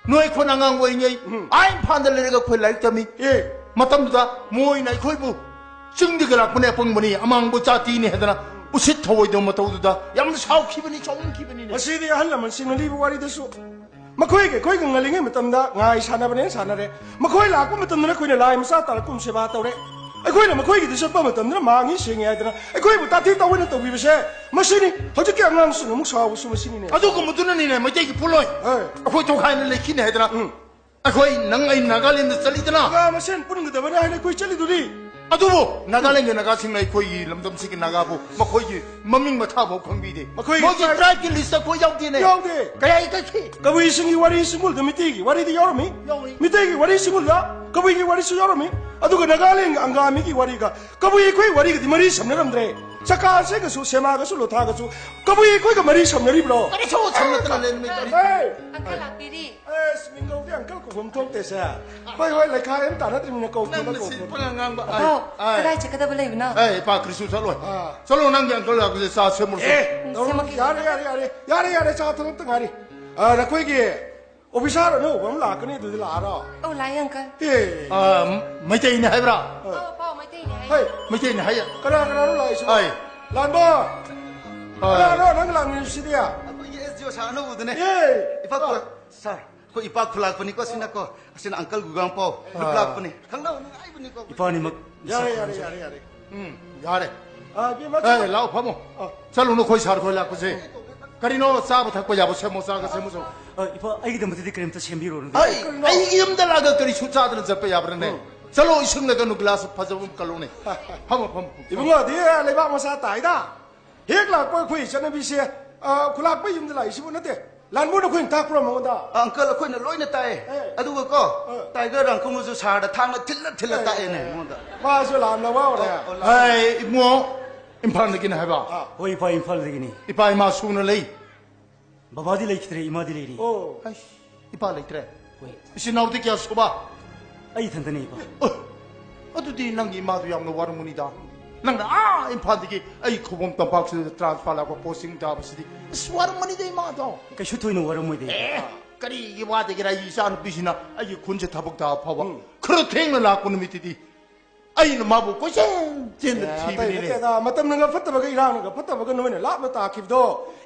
ꯅꯣꯏ ꯑꯩꯈꯣꯏꯅ ꯑꯉꯥꯡ ꯑꯣꯏꯔꯤꯉꯩ ꯎꯝ꯫ ꯑꯥ ꯏꯝꯐꯥꯜꯗ ꯂꯩꯔꯒ ꯑꯩꯈꯣꯏ ꯂꯥꯏꯔꯤꯛ ꯇꯝꯃꯤ꯫ ꯑꯦ꯫ ꯃꯇꯝꯗꯨꯗ ꯃꯣꯏꯅ ꯑꯩꯈꯣꯏꯕꯨ ꯆꯤꯡꯗꯒꯤ ꯂꯥꯛꯄꯅꯦ, ꯑꯄꯪꯕꯅꯤ, ꯑꯃꯥꯡꯕ ꯖꯥꯇꯤꯅꯤ ꯍꯥꯏꯗꯅ ꯎꯁꯤꯠ ꯊꯑꯣꯏꯗꯕ ꯃꯇꯧꯗꯨꯗ ꯌꯥꯝꯅ ꯁꯥꯎꯈꯤꯕꯅꯤ, ꯁꯥꯎꯅꯤꯡꯈꯤꯕꯅꯤꯅꯦ꯫ ꯃꯁꯤꯗꯤ ꯑꯍꯜ ꯂꯃꯟꯁꯤꯡꯅ ꯂꯤꯕ ꯋꯥꯔꯤꯗꯁꯨ ꯃꯈꯣꯏꯒ ꯑꯩꯈꯣꯏꯒ ꯉꯜꯂꯤꯉꯩ ꯃꯇꯝꯗ ꯉꯥꯏ ꯁꯥꯟꯅꯕꯅꯦꯅ ꯁꯥꯟꯅꯔꯦ꯫ ꯃꯈꯣꯏ ꯂꯥꯛꯄ ꯃꯇꯝꯗꯅ ꯑꯩꯈꯣꯏꯅ ꯂꯥꯏ ꯃꯆꯥ ꯇꯥꯔꯛꯀꯨꯝ ꯁꯦꯕꯥ ꯇꯧꯔꯦ꯫ ꯑꯩꯈꯣꯏꯅ ꯃꯈꯣꯏꯒꯤꯗ ꯆꯠꯄ ꯃꯇꯝꯗꯅ ꯃꯥꯡꯉꯤ ꯁꯦꯡꯉꯤ ꯍꯥꯏꯗꯅ ꯑꯩꯈꯣꯏꯕꯨ ꯇꯥꯊꯤ ꯇꯥꯑꯣꯏꯅ ꯇꯧꯕꯤꯕꯁꯦ, ꯃꯁꯤꯅꯤ ꯍꯧꯖꯤꯛꯀꯤ ꯑꯉꯥꯡꯁꯤꯡ ꯑꯃꯨꯛ ꯁꯥꯎꯕꯁꯨ ꯃꯁꯤꯅꯤꯅꯦ꯫ ꯑꯗꯨꯒꯨꯝꯕꯗꯨꯅꯅꯤꯅꯦ ꯃꯩꯇꯩꯒꯤ ꯄꯣꯠꯂꯣꯏ꯫ ꯍꯣꯏ꯫ ꯑꯩꯈꯣꯏ ꯇꯣꯈꯥꯏꯅ ꯂꯩꯈꯤꯅꯤ ꯍꯥꯏꯗꯅ꯫ ꯎꯝ꯫ ꯑꯩꯈꯣꯏ ꯅꯪ ꯑꯩ ꯅꯥꯒꯥꯂꯦꯟꯗ ꯆꯠꯂꯤꯗꯅ꯫ ꯅꯥꯒꯥ ꯃꯁꯦꯟ ꯄꯨꯟꯒꯗꯕꯅꯤ ꯍꯥꯏꯅ ꯑꯩꯈꯣꯏ ꯆꯠꯂꯤꯗꯨꯗꯤ꯫ ꯑꯗꯨꯕꯨ ꯅꯥꯒꯥꯂꯦꯟꯒꯤ ꯅꯥꯒꯥꯁꯤꯡꯅ ꯑꯩꯈꯣꯏꯒꯤ ꯂꯝꯗꯝꯁꯤꯒꯤ ꯅꯥꯒꯥꯕꯨ ꯃꯈꯣꯏꯒꯤ ꯃꯃꯤꯡ ꯃꯊꯥ ꯐꯥꯎ ꯈꯪꯕꯤꯗꯦ꯫ ꯃꯈꯣꯏꯒꯤ ꯃꯣꯏꯒꯤ tribe tribeꯀꯤ listꯇ ꯑꯩꯈꯣꯏ ꯌꯥꯎꯗꯦꯅꯦ꯫ ꯌꯥꯎꯗꯦ꯫ ꯀꯌꯥ ꯏꯀꯥꯏꯈꯤ? ꯀꯕꯨꯏꯁꯤꯡꯒꯤ ꯋꯥꯔꯤ ꯁꯤꯡꯒꯨꯜꯗ ꯃꯤꯇꯩꯒꯤ ꯋꯥꯔꯤꯗꯤ ꯌꯥꯎꯔꯝꯃꯤ꯫ ꯌꯥꯎꯔꯤ꯫ ꯃꯤꯇꯩꯒꯤ ꯋꯥꯔꯤ ꯁꯤꯡꯒꯨꯜꯗ ꯀꯕꯨꯏꯒꯤ ꯋꯥꯔꯤꯁꯨ ꯌꯥꯎꯔꯝꯃꯤ꯫ ꯑꯗꯨꯒ ꯅꯥꯒꯥꯂꯦꯟꯒꯤ ꯑꯪꯒꯥꯃꯤꯒꯤ ꯋꯥꯔꯤꯒ ꯀꯕꯨꯏ ꯑꯩꯈꯣꯏ ꯋꯥꯔꯤꯒꯗꯤ ꯃꯔꯤ ꯁꯝꯅꯔꯝꯗ꯭ꯔꯦ꯫ ꯆꯀꯥꯟꯁꯦꯒꯁꯨ, ꯁꯦꯃꯥꯒꯁꯨ, ꯂꯣꯊꯥꯒꯁꯨ ꯀꯕꯨꯏ ꯑꯩꯈꯣꯏꯒ ꯃꯔꯤ ꯁꯝꯅꯔꯤꯕ꯭ꯔꯣ? ꯀꯔꯤꯁꯨ ꯁꯝꯅꯗꯅ ꯂꯩꯔꯝꯃꯤ, ꯀꯔꯤ? ꯍꯦ! ꯑꯪꯀꯜ ꯂꯥꯛꯄꯤꯔꯤ꯫ ꯑꯦꯁ, ꯃꯤꯡꯒꯧꯗꯤ ꯑꯪꯀꯜ ꯀꯧꯐꯝ ꯊꯣꯛꯇꯦꯁꯦ꯫ ꯍꯣꯏ, ꯍꯣꯏ, ꯂꯩꯈꯥꯏ ꯑꯃ ꯇꯥꯟꯅꯗ꯭ꯔꯤꯕꯅꯤꯅ ꯀꯧ, ꯅꯪ ꯀꯧ, ꯅꯁꯤ ꯀꯧ꯫ ꯄꯉꯥꯡ ꯉꯥꯡꯕ꯫ ꯑꯥꯏ, ꯄꯥꯎ, ꯑꯥꯏ꯫ ꯀꯗꯥꯏ ꯆꯠꯀꯗꯕ ꯂꯩꯕꯅꯣ? ꯑꯦ, ꯏꯄꯥ ꯀꯔꯤꯁꯨ ꯆꯠꯂꯣꯏ꯫ ꯑꯥ꯫ ꯆꯠꯂꯣ, ꯅꯪꯒꯤ ꯑꯪꯀꯜ ꯂꯥꯛꯄꯁꯦ ꯆꯥ ꯁꯦꯝꯃꯨꯔꯣ꯫ ꯑꯦ, ꯎꯝ, ꯁꯦꯝꯃꯛꯀꯦ꯫ ꯌꯥꯔꯦ, ꯌꯥꯔꯦ, ꯌꯥꯔꯦ꯫ ꯌꯥꯔꯦ, ꯌꯥꯔꯦ, ꯆꯥ ꯊꯛꯂꯛꯇ ꯉꯥꯏꯔꯤ꯫ ꯑꯥ, ꯅꯈꯣꯏꯒꯤ ꯑꯣꯐꯤꯁꯥꯔ ꯑꯅꯧꯕ ꯑꯃ ꯂꯥꯛꯀꯅꯤ, ꯑꯗꯨꯗꯤ ꯂꯥꯛꯑꯔꯣ? ꯑꯧ, ꯂꯥꯛꯑꯦ, ꯑꯪꯀꯜ꯫ ꯑꯦ꯫ ꯑꯥ, ꯃꯩꯇꯩꯅꯤ ꯍꯥꯏꯕ꯭ꯔꯥ? ꯑꯧ, ꯄꯥꯎ, ꯃꯩꯇꯩꯅꯤ ꯍꯥꯏ꯫ ꯍꯣꯏ꯫ ꯃꯩꯇꯩꯅꯤ ꯍꯥꯏꯌꯦ꯫ ꯀꯅꯥ ꯀꯅꯥꯅꯣ ꯂꯥꯛꯏꯁꯤꯕꯣ? ꯍꯣꯏ꯫ ꯂꯥꯟꯕ! ꯍꯣꯏ꯫ ꯀꯅꯥꯅꯣ ꯅꯪ ꯂꯥꯛꯃꯤꯟꯅꯔꯤꯁꯤꯗꯤ? ꯑꯩꯈꯣꯏꯒꯤ ꯑꯦꯁ ꯗꯤ ꯑꯣ ꯁꯥꯔ ꯑꯅꯧꯕꯗꯨꯅꯦ꯫ ꯑꯦ! ꯏꯄꯥ, ꯑꯥ꯫ ꯁꯥꯔ, ꯑꯩꯈꯣꯏ ꯏꯄꯥ ꯈꯨꯂꯥꯛꯄꯅꯤꯀꯣ, ꯁꯤꯅꯀꯣ꯫ ꯑꯁꯤꯅ ꯑꯪꯀꯜ ꯒꯨꯒꯥꯡꯄꯥꯎ, ꯑꯥ꯫ ꯂꯨꯞꯂꯥꯛꯄꯅꯤ꯫ ꯈꯪꯅꯕ ꯅꯨꯡꯉꯥꯏꯕꯅꯤꯀꯣ꯫ ꯏꯄꯥꯅꯤꯃꯛ ꯌꯥꯔꯦ, ꯃꯁꯛ ꯌꯥꯔꯦ, ꯈꯪꯖꯩ꯫ ꯌꯥꯔꯦ, ꯌꯥꯔꯦ꯫ ꯎꯝ, ꯌꯥꯔꯦ꯫ ꯑꯥ, ꯏꯕꯦꯝꯃ, ꯑꯦ, ꯆꯠꯂꯣ꯫ ꯂꯥꯛꯑꯣ, ꯐꯝꯃꯣ꯫ ꯑꯥ꯫ ꯆꯠꯂꯨ, ꯅꯈꯣꯏ ꯁꯥꯔ ꯈꯣꯏ ꯂꯥꯛꯄꯁꯦ꯫ ꯀꯔꯤꯅꯣ ꯆꯥꯕ ꯊꯛꯄ ꯌꯥꯕ ꯁꯦꯝꯃꯣ, ꯆꯥꯕ ꯁꯦꯝꯃꯣ, ꯁꯦꯝꯃꯣ꯫ ꯑ, ꯏꯄꯥ, ꯑꯩꯒꯤꯗꯃꯛꯇꯗꯤ ꯀꯔꯤꯝꯇ ꯁꯦꯝꯕꯤꯔꯨꯔꯅꯨ꯫ ꯑꯩ, ꯀꯔꯤꯅꯣ? ꯑꯩꯒꯤ ꯌꯨꯝꯗ ꯂꯥꯛꯑꯒ ꯀꯔꯤꯁꯨ ꯆꯥꯗꯅ ꯆꯠꯄ ꯌꯥꯕ꯭ꯔꯅꯦ? ꯎꯝ꯫ ꯆꯠꯂꯣ, ꯏꯁꯤꯡꯂ ꯀꯩꯅꯣ ꯒꯤꯂꯥꯁ ꯐꯖꯕ ꯑꯃ ꯀꯜꯂꯨꯅꯦ꯫ ꯐꯝꯃꯣ, ꯐꯝꯃꯣ, ꯐꯝꯃꯣ꯫ ꯏꯕꯨꯡꯉꯣꯗꯤ ꯂꯩꯕꯥꯛ ꯃꯆꯥ ꯇꯥꯏꯗ꯫ ꯍꯦꯛ ꯂꯥꯛꯄ ꯑꯩꯈꯣꯏ ꯆꯠꯅꯕꯤꯁꯦ, ꯑ, ꯈꯨꯂꯥꯛꯄ ꯌꯨꯝꯗ ꯂꯥꯛꯏꯁꯤꯕꯨ ꯅꯠꯇꯦ꯫ ꯂꯥꯟꯃꯣꯏꯅ ꯑꯩꯈꯣꯏꯅ ꯇꯥꯛꯄ꯭ꯔꯣ ꯃꯉꯣꯟꯗ? ꯑꯪꯀꯜ, ꯑꯩꯈꯣꯏꯅ ꯂꯣꯏꯅ ꯇꯥꯛꯑꯦ꯫ ꯑꯦ꯫ ꯑꯗꯨꯒ ꯀꯣ, ꯑꯦ꯫ ꯇꯥꯏꯒꯔ ꯔꯥꯡꯈꯣꯡꯕꯁꯨ ꯁꯥꯔꯗ ꯊꯥꯡꯅ ꯊꯤꯜꯂ ꯊꯤꯜꯂ ꯑꯦ꯫ ꯇꯥꯛꯑꯦꯅꯦ ꯃꯉꯣꯟꯗ꯫ ꯃꯥꯁꯨ ꯂꯥꯟꯅ ꯋꯥꯎꯔꯦ꯫ ꯑꯣ, ꯑꯣ, ꯂꯥꯟ-, ꯍꯥꯏ, ꯏꯕꯨꯡꯉꯣ, ꯏꯝꯐꯥꯜꯗꯒꯤꯅꯦ ꯍꯥꯏꯕ? ꯑꯥ꯫ ꯍꯣꯏ, ꯏꯄꯥ, ꯏꯝꯐꯥꯜꯗꯒꯤꯅꯤ꯫ ꯏꯄꯥ ꯏꯃꯥ ꯁꯨꯅ ꯂꯩ? ꯕꯕꯥꯗꯤ ꯂꯩꯈꯤꯗ꯭ꯔꯦ, ꯏꯃꯥꯗꯤ ꯂꯩꯔꯤ꯫ ꯑꯣ꯫ ꯑꯩꯁ, ꯏꯄꯥ ꯂꯩꯇ꯭ꯔꯦ? ꯍꯣꯏ꯫ ꯏꯆꯤꯟ ꯏꯅꯥꯎꯗꯤ ꯀꯌꯥ ꯁꯨꯕ? ꯑꯩ ꯏꯊꯟꯇꯅꯦ, ꯏꯄꯥ꯫ ꯑꯣ, ꯑꯗꯨꯗꯤ ꯅꯪꯒꯤ ꯏꯃꯥꯗꯣ ꯌꯥꯝꯅ ꯋꯥꯔꯝꯒꯅꯤꯗ꯫ ꯅꯪꯅ ꯑꯥ ꯏꯝꯐꯥꯜꯗꯒꯤ ꯑꯩ ꯈꯨꯕꯣꯝ ꯇꯝꯄꯥꯛꯁꯤꯗ transfer ꯂꯥꯛꯄ posting ꯇꯥꯕꯁꯤꯗꯤ꯫ ꯑꯁ, ꯋꯥꯔꯝꯒꯅꯤꯗ ꯏꯃꯥꯗꯣ꯫ ꯀꯩꯁꯨ ꯊꯣꯏꯅ ꯋꯥꯔꯝꯃꯣꯏꯗ, ꯏꯄꯥ꯫ ꯑꯦ, ꯀꯔꯤꯒꯤ ꯋꯥꯗꯒꯦꯔꯥ? ꯑꯩ ꯏꯆꯥ ꯅꯨꯄꯤꯁꯤꯅ ꯑꯩꯒꯤ ꯈꯨꯟꯁꯦ ꯊꯕꯛ ꯇꯥꯕ ꯐꯥꯎꯕ꯫ ꯎꯝ꯫ ꯈꯔ ꯊꯦꯡꯅ ꯂꯥꯛꯄ ꯅꯨꯃꯤꯠꯇꯨꯗꯤ ꯑꯩꯅ ꯃꯥꯕꯨ ꯀꯣꯏꯆꯦꯟ ꯆꯦꯟꯗꯅ ꯑꯦ, ꯑꯇꯩ ꯊꯤꯕꯅꯤꯅꯦ꯫ ꯅꯠꯇꯦꯗ, ꯃꯇꯝꯅꯒ ꯐꯠꯇꯕꯒ ꯏꯔꯥꯡꯅꯒ ꯐꯠꯇꯕꯒ ꯅꯣꯏꯅ ꯂꯥꯞꯅ ꯇꯥꯈꯤꯕꯗꯣ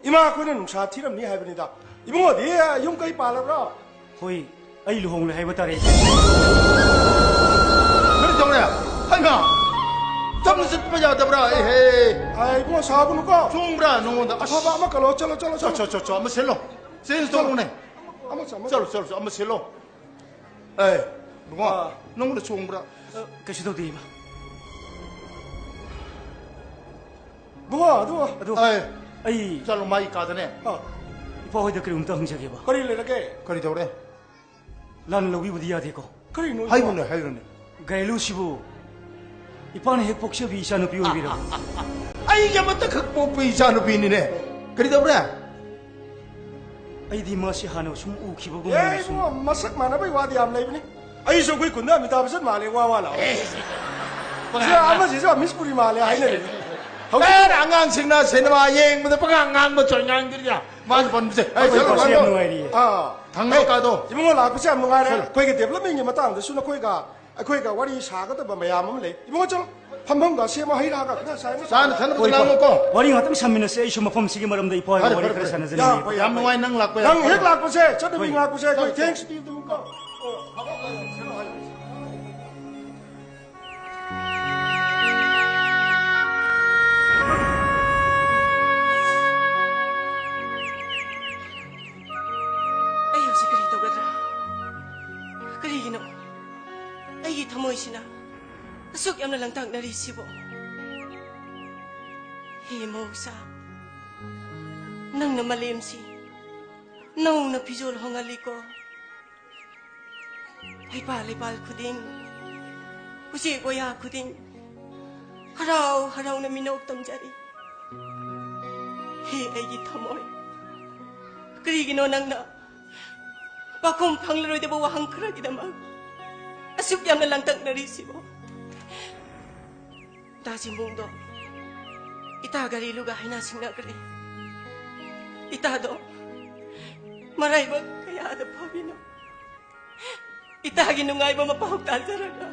ꯏꯃꯥ ꯑꯩꯈꯣꯏꯅ ꯅꯨꯡꯁꯥ ꯊꯤꯔꯝꯅꯤ ꯍꯥꯏꯕꯅꯤꯗ꯫ ꯏꯕꯨꯡꯉꯣꯗꯤ ꯌꯨꯝ ꯀꯩ ꯄꯥꯜꯂꯕ꯭ꯔꯣ? ꯍꯣꯏ, ꯑꯩ ꯂꯨꯍꯣꯡꯂꯦ ꯍꯥꯏꯕ ꯇꯥꯔꯦ꯫ ꯀꯔꯤ ꯇꯧꯔꯦ? ꯍꯩꯃꯥ! ꯇꯞꯅ ꯆꯠꯄ ꯌꯥꯗꯕ꯭ꯔꯥ? ꯑꯩꯍꯦ! ꯑꯥꯏ, ꯏꯕꯨꯡꯉꯣ, ꯁꯥꯎꯒꯅꯨꯀꯣ꯫ ꯁꯣꯡꯕ꯭ꯔꯥ ꯅꯉꯣꯟꯗ? ꯑꯁ! ꯑꯐꯕ ꯑꯃ ꯀꯜꯂꯣ, ꯆꯠꯂꯣ, ꯆꯠꯂꯣ, ꯆꯣ, ꯆꯠꯂꯣ꯫ ꯆꯣ, ꯆꯣ, ꯆꯣ, ꯑꯃ ꯁꯤꯜꯂꯣ꯫ ꯆꯦꯟꯖ ꯇꯧꯔꯨꯅꯦ꯫ ꯑꯃ ꯆꯠ-, ꯑꯃ ꯆꯠ-, ꯆꯠꯂꯣ, ꯆꯠꯂꯣ, ꯆꯠꯂꯣ, ꯑꯃ ꯁꯤꯜꯂꯣ꯫ ꯑꯦ, ꯏꯕꯨꯡꯉꯣ, ꯑꯥ꯫ ꯅꯉꯣꯟꯗ ꯁꯣꯡꯕ꯭ꯔꯥ? ꯑ, ꯀꯩꯁꯨ ꯇꯧꯗꯦ, ꯏꯃꯥ꯫ ꯏꯕꯨꯡꯉꯣ, ꯑꯗꯨ ꯑꯗꯨ ꯑꯦ, ꯑꯩ ꯆꯠꯂꯣ, ꯃꯥꯒꯤ ꯀꯥꯗꯅꯦ꯫ ꯑꯥ꯫ ꯏꯄꯥ ꯍꯣꯏꯗ ꯀꯔꯤꯒꯨꯝꯇ ꯍꯪꯖꯒꯦꯕ꯫ ꯀꯔꯤ ꯂꯩꯔꯒꯦ? ꯀꯔꯤ ꯇꯧꯔꯦ? ꯂꯥꯟꯅ ꯂꯧꯕꯤꯕꯗꯤ ꯌꯥꯗꯦꯀꯣ? ꯀꯔꯤꯅꯣ ꯏꯕꯨꯡꯉꯣ? ꯍꯥꯏꯔꯨꯅꯦ, ꯍꯥꯏꯔꯨꯅꯦ꯫ ꯒꯥꯏꯂꯨꯁꯤꯕꯨ ꯏꯄꯥꯅ ꯍꯦꯛ ꯄꯣꯛꯆꯕꯤ ꯏꯆꯥꯅꯨꯄꯤ ꯑꯣꯏꯕꯤꯔꯕ? ꯑꯩꯒꯤ ꯑꯃꯠꯇꯈꯛ ꯄꯣꯛꯄ ꯏꯆꯥꯅꯨꯄꯤꯅꯤꯅꯦ꯫ ꯀꯔꯤ ꯇꯧꯔꯦ? ꯑꯩꯗꯤ ꯃꯥꯁꯤ ꯍꯥꯟꯅ ꯁꯨꯝ ꯎꯈꯤꯕꯒꯨꯝ ꯑꯦ, ꯑꯣꯏꯅ ꯁꯨꯝ ꯏꯕꯨꯡꯉꯣ, ꯃꯁꯛ ꯃꯥꯟꯅꯕꯩ ꯋꯥꯗꯤ ꯌꯥꯝ ꯂꯩꯕꯅꯤ꯫ ꯑꯩꯁꯨ ꯑꯩꯈꯣꯏ ꯈꯨꯟꯗ ꯑꯃꯤꯇꯥꯕ ꯕꯆꯟ ꯃꯥꯜꯂꯦ, ꯋꯥ ꯋꯥ ꯂꯥꯎ꯫ ꯑꯦ, ꯁꯤ ꯑꯃꯁꯤꯁꯨ ꯑꯃꯤꯁ ꯄꯨꯔꯤ ꯃꯥꯜꯂꯦ ꯍꯥꯏꯅꯔꯤ꯫ ꯍꯧꯖꯤꯛ ꯑꯦ, ꯑꯉꯥꯡꯁꯤꯡꯅ ꯁꯤꯅꯦꯃꯥ ꯌꯦꯡꯕꯗ ꯄꯉꯥꯡ ꯉꯥꯡꯕ ꯆꯣꯏ ꯉꯥꯡꯗ꯭ꯔꯤꯗ꯫ ꯃꯥꯅ ꯄꯟꯕꯁꯦ꯫ ꯑꯦ, ꯑꯩꯈꯣꯏ ꯆꯠꯂꯣ, ꯄꯥꯎꯁꯦ ꯌꯥꯝ ꯆꯠꯂꯣ꯫ ꯅꯨꯡꯉꯥꯏꯔꯤꯌꯦ꯫ ꯑꯥ꯫ ꯊꯪꯅꯕ ꯀꯥꯗꯣ꯫ ꯏꯕꯨꯡꯉꯣ ꯂꯥꯛꯄꯁꯦ ꯌꯥꯝ ꯅꯨꯡꯉꯥꯏꯔꯦ꯫ ꯆꯠꯂꯣ꯫ ꯑꯩꯈꯣꯏꯒꯤ developmentꯀꯤ ꯃꯇꯥꯡꯗꯁꯨ ꯅꯈꯣꯏꯒ ꯑꯩꯈꯣꯏꯒ ꯋꯥꯔꯤ ꯁꯥꯒꯗꯕ ꯃꯌꯥꯝ ꯑꯃ ꯂꯩ꯫ ꯏꯕꯨꯡꯉꯣ, ꯆꯠꯂꯣ꯫ ꯐꯝꯐꯝꯒ ꯁꯦꯝꯃꯣ, ꯍꯩ ꯔꯥꯒ ꯈꯔ ꯆꯥꯏꯔꯣ꯫ ꯆꯥꯅ ꯊꯛꯅꯕꯁꯨ ꯍꯣꯏ, ꯂꯥꯡꯉꯣꯀꯣ꯫ ꯋꯥꯔꯤ ꯉꯥꯛꯇꯪ ꯁꯥꯃꯤꯟꯅꯁꯦ, ꯑꯩꯁꯨ ꯃꯐꯝꯁꯤꯒꯤ ꯃꯔꯝꯗ ꯏꯄꯥ ꯍꯣꯏꯒ ꯐꯔꯦ, ꯋꯥꯔꯤ ꯐꯔꯦ, ꯈꯔ ꯐꯔꯦ꯫ ꯁꯥꯟꯅꯖꯅꯤꯡꯉꯤ꯫ ꯌꯥꯝ ꯐꯩ, ꯌꯥꯝ ꯌꯥꯝ ꯐꯩ꯫ ꯅꯨꯡꯉꯥꯏ ꯅꯪ ꯂꯥꯛꯄ ꯌꯥꯝ ꯅꯪ ꯍꯦꯛ ꯐꯔꯦ꯫ ꯂꯥꯛꯄꯁꯦ, ꯆꯠꯅꯕꯤ ꯍꯣꯏ꯫ ꯉꯥꯛꯄꯁꯦ ꯑꯩꯈꯣꯏ ꯍꯣꯏ꯫ Thanks ꯄꯤꯕꯗꯨꯀꯣ꯫ ꯑꯩ ꯍꯧꯖꯤꯛ ꯀꯔꯤ ꯇꯧꯒꯗ꯭ꯔꯥ? ꯀꯔꯤꯒꯤꯅꯣ ꯑꯩꯒꯤ ꯊꯃꯣꯏꯁꯤꯅ ꯑꯁꯨꯛ ꯌꯥꯝꯅ ꯂꯪꯇꯥꯛꯅꯔꯤꯁꯤꯕꯣ? ꯍꯦ ꯃꯍꯧꯁꯥ, ꯅꯪꯅ ꯃꯥꯂꯦꯝꯁꯤ ꯅꯧꯅ ꯐꯤꯖꯣꯜ ꯍꯣꯡꯍꯜꯂꯤꯀꯣ꯫ ꯍꯩꯄꯥꯜ ꯂꯩꯄꯥꯜ ꯈꯨꯗꯤꯡ, ꯎꯆꯦꯛ ꯋꯥꯌꯥ ꯈꯨꯗꯤꯡ ꯍꯔꯥꯎ ꯍꯔꯥꯎꯅ ꯃꯤꯅꯣꯛ ꯇꯝꯖꯔꯤ꯫ ꯍꯦ ꯑꯩꯒꯤ ꯊꯃꯣꯏ, ꯀꯔꯤꯒꯤꯅꯣ ꯅꯪꯅ ꯄꯥꯎꯈꯨꯝ ꯐꯪꯂꯔꯣꯏꯗꯕ ꯋꯥꯍꯪ ꯈꯔꯒꯤꯗꯃꯛ ꯑꯁꯨꯛ ꯌꯥꯝꯅ ꯂꯥꯡꯇꯛꯅꯔꯤꯁꯤꯕꯣ? ꯗꯥ ꯖꯤꯝꯕꯨꯡꯗꯣ ꯏꯇꯥ ꯒꯥꯔꯤꯂꯨꯒ ꯍꯥꯏꯅ ꯁꯤꯡꯅꯈ꯭ꯔꯦ꯫ ꯏꯇꯥꯗꯣ ꯃꯔꯥꯏꯕꯛ ꯀꯌꯥꯗ ꯐꯕꯤꯅꯣ꯫ ꯏꯇꯥꯒꯤ ꯅꯨꯡꯉꯥꯏꯕ ꯃꯄꯥꯎ ꯇꯥꯖꯔꯒ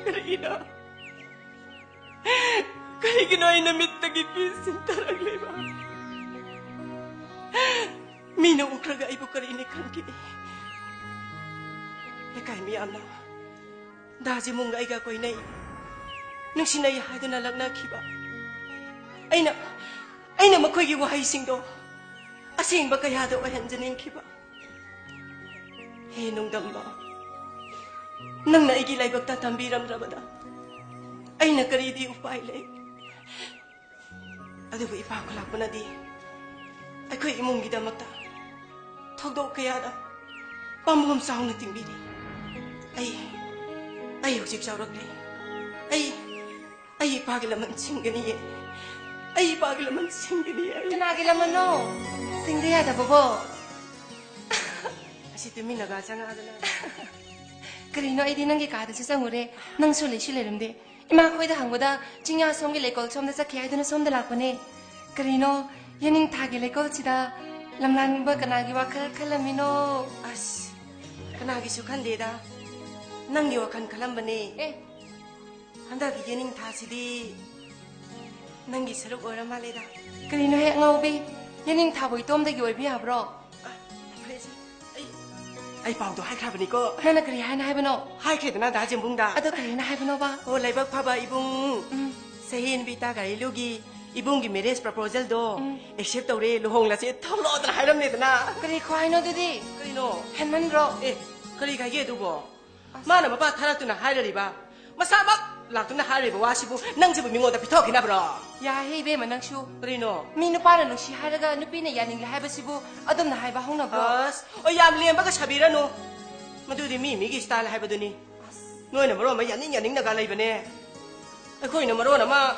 ꯀꯔꯤꯒꯤꯅꯣ? ꯀꯔꯤꯒꯤꯅꯣ ꯑꯩꯅ ꯃꯤꯠꯇꯒꯤ ꯄꯤ ꯁꯤꯟꯊꯔꯛꯂꯤꯕ? ꯃꯤꯅ ꯎꯈ꯭ꯔꯒ ꯑꯩꯕꯨ ꯀꯔꯤꯅꯤ ꯈꯟꯈꯤꯅꯤ? ꯂꯩꯀꯥꯏ ꯃꯤꯌꯥꯝꯅ ꯗꯥ ꯖꯤꯃꯨꯡꯒ ꯑꯩꯒ ꯀꯣꯏꯅꯩ꯫ ꯅꯨꯡꯁꯤꯅꯩ ꯍꯥꯏꯗꯨꯅ ꯂꯛꯅꯈꯤꯕ꯫ ꯑꯩꯅ ꯑꯩꯅ ꯃꯈꯣꯏꯒꯤ ꯋꯥꯍꯩꯁꯤꯡꯗꯣ ꯑꯁꯦꯡꯕ ꯀꯌꯥꯗ ꯑꯣꯏꯍꯟꯖꯅꯤꯡꯈꯤꯕ꯫ ꯍꯦ ꯅꯨꯡꯗꯝꯕ, ꯅꯪꯅ ꯑꯩꯒꯤ ꯂꯥꯏꯕꯛꯇ ꯇꯝꯕꯤꯔꯝꯗ꯭ꯔꯕꯗ ꯑꯩꯅ ꯀꯔꯤꯗꯤ ꯎꯄꯥꯏ ꯂꯩ? ꯑꯗꯨꯕꯨ ꯏꯄꯥ ꯈꯨꯂꯥꯛꯄꯅꯗꯤ ꯑꯩꯈꯣꯏ ꯏꯃꯨꯡꯒꯤꯗꯃꯛꯇ ꯊꯧꯗꯣꯛ ꯀꯌꯥꯗ ꯄꯥꯝꯕꯣꯝ ꯆꯥꯎꯅ ꯇꯤꯡꯕꯤꯔꯤ꯫ ꯑꯩ ꯑꯩ ꯍꯧꯖꯤꯛ ꯆꯥꯎꯔꯛꯂꯦ꯫ ꯑꯩ ꯑꯩ ꯏꯄꯥꯒꯤ ꯂꯃꯟ ꯁꯤꯡꯒꯅꯤꯌꯦ꯫ ꯑꯩ ꯏꯄꯥꯒꯤ ꯂꯃꯟ ꯁꯤꯡꯒꯅꯤꯌꯦ꯫ ꯑꯩ ꯀꯅꯥꯒꯤ ꯂꯃꯟꯅꯣ? ꯁꯤꯡꯗ ꯌꯥꯗꯕꯕꯣ? ꯑꯁꯤ ꯇꯨꯃꯤꯟꯅꯒ ꯆꯪꯉꯛꯑꯗꯅ꯫ ꯀꯔꯤꯅꯣ, ꯑꯩꯗꯤ ꯅꯪꯒꯤ ꯀꯥꯗꯁꯨ ꯆꯪꯉꯨꯔꯦ, ꯅꯪꯁꯨ ꯂꯩꯁꯨ ꯂꯩꯔꯝꯗꯦ꯫ ꯏꯃꯥ ꯈꯣꯏꯗ ꯍꯪꯕꯗ ꯆꯤꯡꯌꯥ ꯁꯣꯝꯒꯤ ꯂꯩꯀꯣꯜ ꯁꯣꯝꯗ ꯆꯠꯈꯤ ꯍꯥꯏꯗꯨꯅ ꯁꯣꯝꯗ ꯂꯥꯛꯄꯅꯦ꯫ ꯀꯔꯤꯅꯣ, ꯌꯦꯅꯤꯡꯊꯥꯒꯤ ꯂꯩꯀꯣꯜꯁꯤꯗ ꯂꯝꯂꯥꯟꯕ ꯀꯅꯥꯒꯤ ꯋꯥꯈꯜ ꯈꯜꯂꯝꯃꯤꯅꯣ? ꯑꯁ, ꯀꯅꯥꯒꯤꯁꯨ ꯈꯟꯗꯦꯗ, ꯅꯪꯒꯤ ꯋꯥꯈꯜ ꯈꯜꯂꯝꯕꯅꯦ꯫ ꯑꯦ, ꯍꯟꯗꯛꯀꯤ ꯌꯦꯅꯤꯡꯊꯥꯁꯤꯗꯤ ꯅꯪꯒꯤ ꯁꯔꯨꯛ ꯑꯣꯏꯔ ꯃꯥꯜꯂꯦꯗ꯫ ꯀꯔꯤꯅꯣ ꯍꯦꯛ ꯉꯥꯎꯕꯤ? ꯌꯦꯅꯤꯡꯊꯥꯕꯨ ꯏꯇꯣꯝꯗꯒꯤ ꯑꯣꯏꯕ ꯌꯥꯕ꯭ꯔꯣ? ꯑ, ꯐꯔꯦꯁꯦ꯫ ꯑꯩ, ꯑꯩ ꯄꯥꯎꯗꯣ ꯍꯥꯏꯈ꯭ꯔꯕꯅꯤꯀꯣ꯫ ꯅꯪꯅ ꯀꯔꯤ ꯍꯥꯏꯅ ꯍꯥꯏꯕꯅꯣ? ꯍꯥꯏꯈ꯭ꯔꯦꯗꯅ ꯗꯥ ꯖꯦꯝꯕꯨꯡꯗ꯫ ꯑꯗꯣ ꯀꯔꯤ ꯍꯥꯏꯅ ꯍꯥꯏꯕꯅꯣꯕ? ꯑꯣ, ꯂꯥꯏꯕꯛ ꯐꯕ ꯏꯕꯨꯡ꯫ ꯎꯝ꯫ ꯁꯍꯦꯟꯕꯤ ꯇꯥ ꯒꯥꯔꯤꯂꯨꯒꯤ ꯏꯕꯨꯡꯒꯤ marriage proposalꯗꯣ ꯎꯝ꯫ Accept ꯇꯧꯔꯦ, ꯂꯨꯍꯣꯡꯂꯁꯦ, ꯊꯣꯛꯂꯛꯑꯣꯗꯅ ꯍꯥꯏꯔꯝꯃꯦꯗꯅ꯫ ꯀꯔꯤ ꯈꯨꯍꯥꯏꯅꯣ ꯑꯗꯨꯗꯤ? ꯀꯔꯤꯅꯣ? ꯍꯦꯟꯃꯟꯗ꯭ꯔꯣ? ꯑꯦ, ꯀꯔꯤ ꯀꯥꯏꯒꯦ ꯑꯗꯨꯕꯣ? ꯑꯁ꯫ ꯃꯥꯅ ꯃꯄꯥ ꯊꯥꯔꯛꯇꯨꯅ ꯍꯥꯏꯔꯔꯤꯕ, ꯃꯁꯥꯃꯛ ꯂꯥꯛꯇꯨꯅ ꯍꯥꯏꯔꯤꯕ ꯋꯥꯁꯤꯕꯨ ꯅꯪꯁꯤꯕꯨ ꯃꯤꯉꯣꯟꯗ ꯄꯤꯊꯣꯛꯈꯤꯅꯕ꯭ꯔꯣ? ꯌꯥꯍꯦ ꯏꯕꯦꯝꯃ ꯅꯪꯁꯨ꯫ ꯀꯔꯤꯅꯣ? ꯃꯤ ꯅꯨꯄꯥꯅ ꯅꯨꯡꯁꯤ ꯍꯥꯏꯔꯒ ꯅꯨꯄꯤꯅ ꯌꯥꯅꯤꯡꯂꯦ ꯍꯥꯏꯕꯁꯤꯕꯨ ꯑꯗꯨꯝꯅ ꯍꯥꯏꯕ ꯍꯧꯅꯕ꯭ꯔꯣ? ꯑꯁ, ꯑꯣ, ꯌꯥꯝ ꯂꯦꯝꯕꯒ ꯁꯥꯕꯤꯔꯅꯨ꯫ ꯃꯗꯨꯗꯤ ꯃꯤ ꯃꯤꯒꯤ style ꯍꯥꯏꯕꯗꯨꯅꯤ꯫ ꯑꯁ꯫ ꯅꯣꯏꯅ ꯃꯔꯣꯟ ꯑꯃ ꯌꯥꯅꯤꯡ ꯌꯥꯅꯤꯡꯅꯒ ꯂꯩꯕꯅꯦ꯫ ꯑꯩꯈꯣꯏꯅ ꯃꯔꯣꯟ ꯑꯃ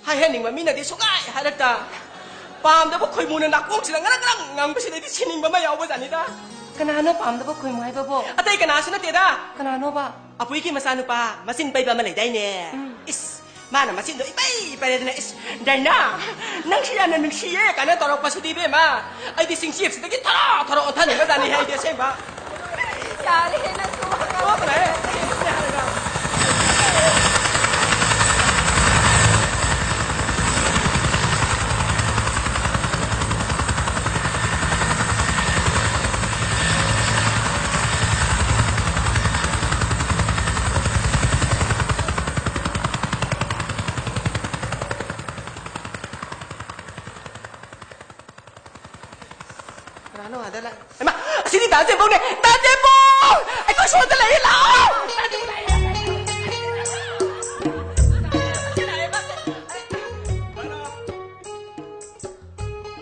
ꯍꯥꯏꯍꯟꯅꯤꯡꯕ ꯃꯤꯅꯗꯤ ꯁꯨꯡꯍꯥꯏ ꯍꯥꯏꯔꯛꯇ꯫ ꯄꯥꯝꯗꯕ ꯈꯣꯏꯃꯨꯅ ꯅꯥꯀꯣꯡꯁꯤꯗ ꯉꯔꯪ ꯉꯔꯪ ꯉꯥꯡꯕꯁꯤꯗꯩꯗꯤ ꯁꯤꯅꯤꯡꯕ ꯑꯃ ꯌꯥꯎꯕꯖꯥꯠꯅꯤꯗ꯫ ꯀꯅꯥꯅꯣ ꯄꯥꯝꯗꯕ ꯈꯣꯏꯃꯨ ꯍꯥꯏꯕꯕꯣ? ꯑꯇꯩ ꯀꯅꯥꯁꯨ ꯅꯠꯇꯦꯗ꯫ ꯀꯅꯥꯅꯣꯕ? ꯑꯄꯨꯏꯒꯤ ꯃꯆꯥꯅꯨꯄꯥ ꯃꯆꯤꯟ ꯄꯩꯕ ꯑꯃ ꯂꯩꯗꯥꯏꯅꯦ? ꯎꯝ꯫ ꯏꯁ, ꯃꯥꯅ ꯃꯆꯤꯟꯗꯣ ꯏꯄꯩ ꯄꯩꯔꯗꯅ, "ꯏꯁ, ꯗꯥꯏꯅꯥ, ꯅꯪꯁꯤ ꯌꯥꯝꯅ ꯅꯨꯡꯁꯤꯌꯦ" ꯀꯥꯏꯅ ꯇꯧꯔꯛꯄꯁꯤꯗꯤ ꯏꯕꯦꯝꯃ, ꯑꯩꯗꯤ ꯆꯤꯡꯆꯦꯞꯁꯤꯗꯒꯤ ꯊꯔꯣ ꯊꯔꯣ ꯑꯣꯟꯊꯅꯤꯡꯕꯖꯥꯠꯅꯤ ꯑꯩꯗꯤ ꯑꯁꯦꯡꯕ꯫ ꯌꯥꯔꯦꯍꯦ ꯅꯪꯁꯨ꯫ ꯇꯣꯛꯈ꯭ꯔꯦ꯫ ꯗꯥ ꯖꯦꯝꯕꯨꯅꯦ, ꯗꯥ ꯖꯦꯝꯕꯨ! ꯑꯩꯈꯣꯏ ꯁꯣꯝꯗ ꯂꯩꯔꯦ, ꯂꯥꯛꯑꯣ!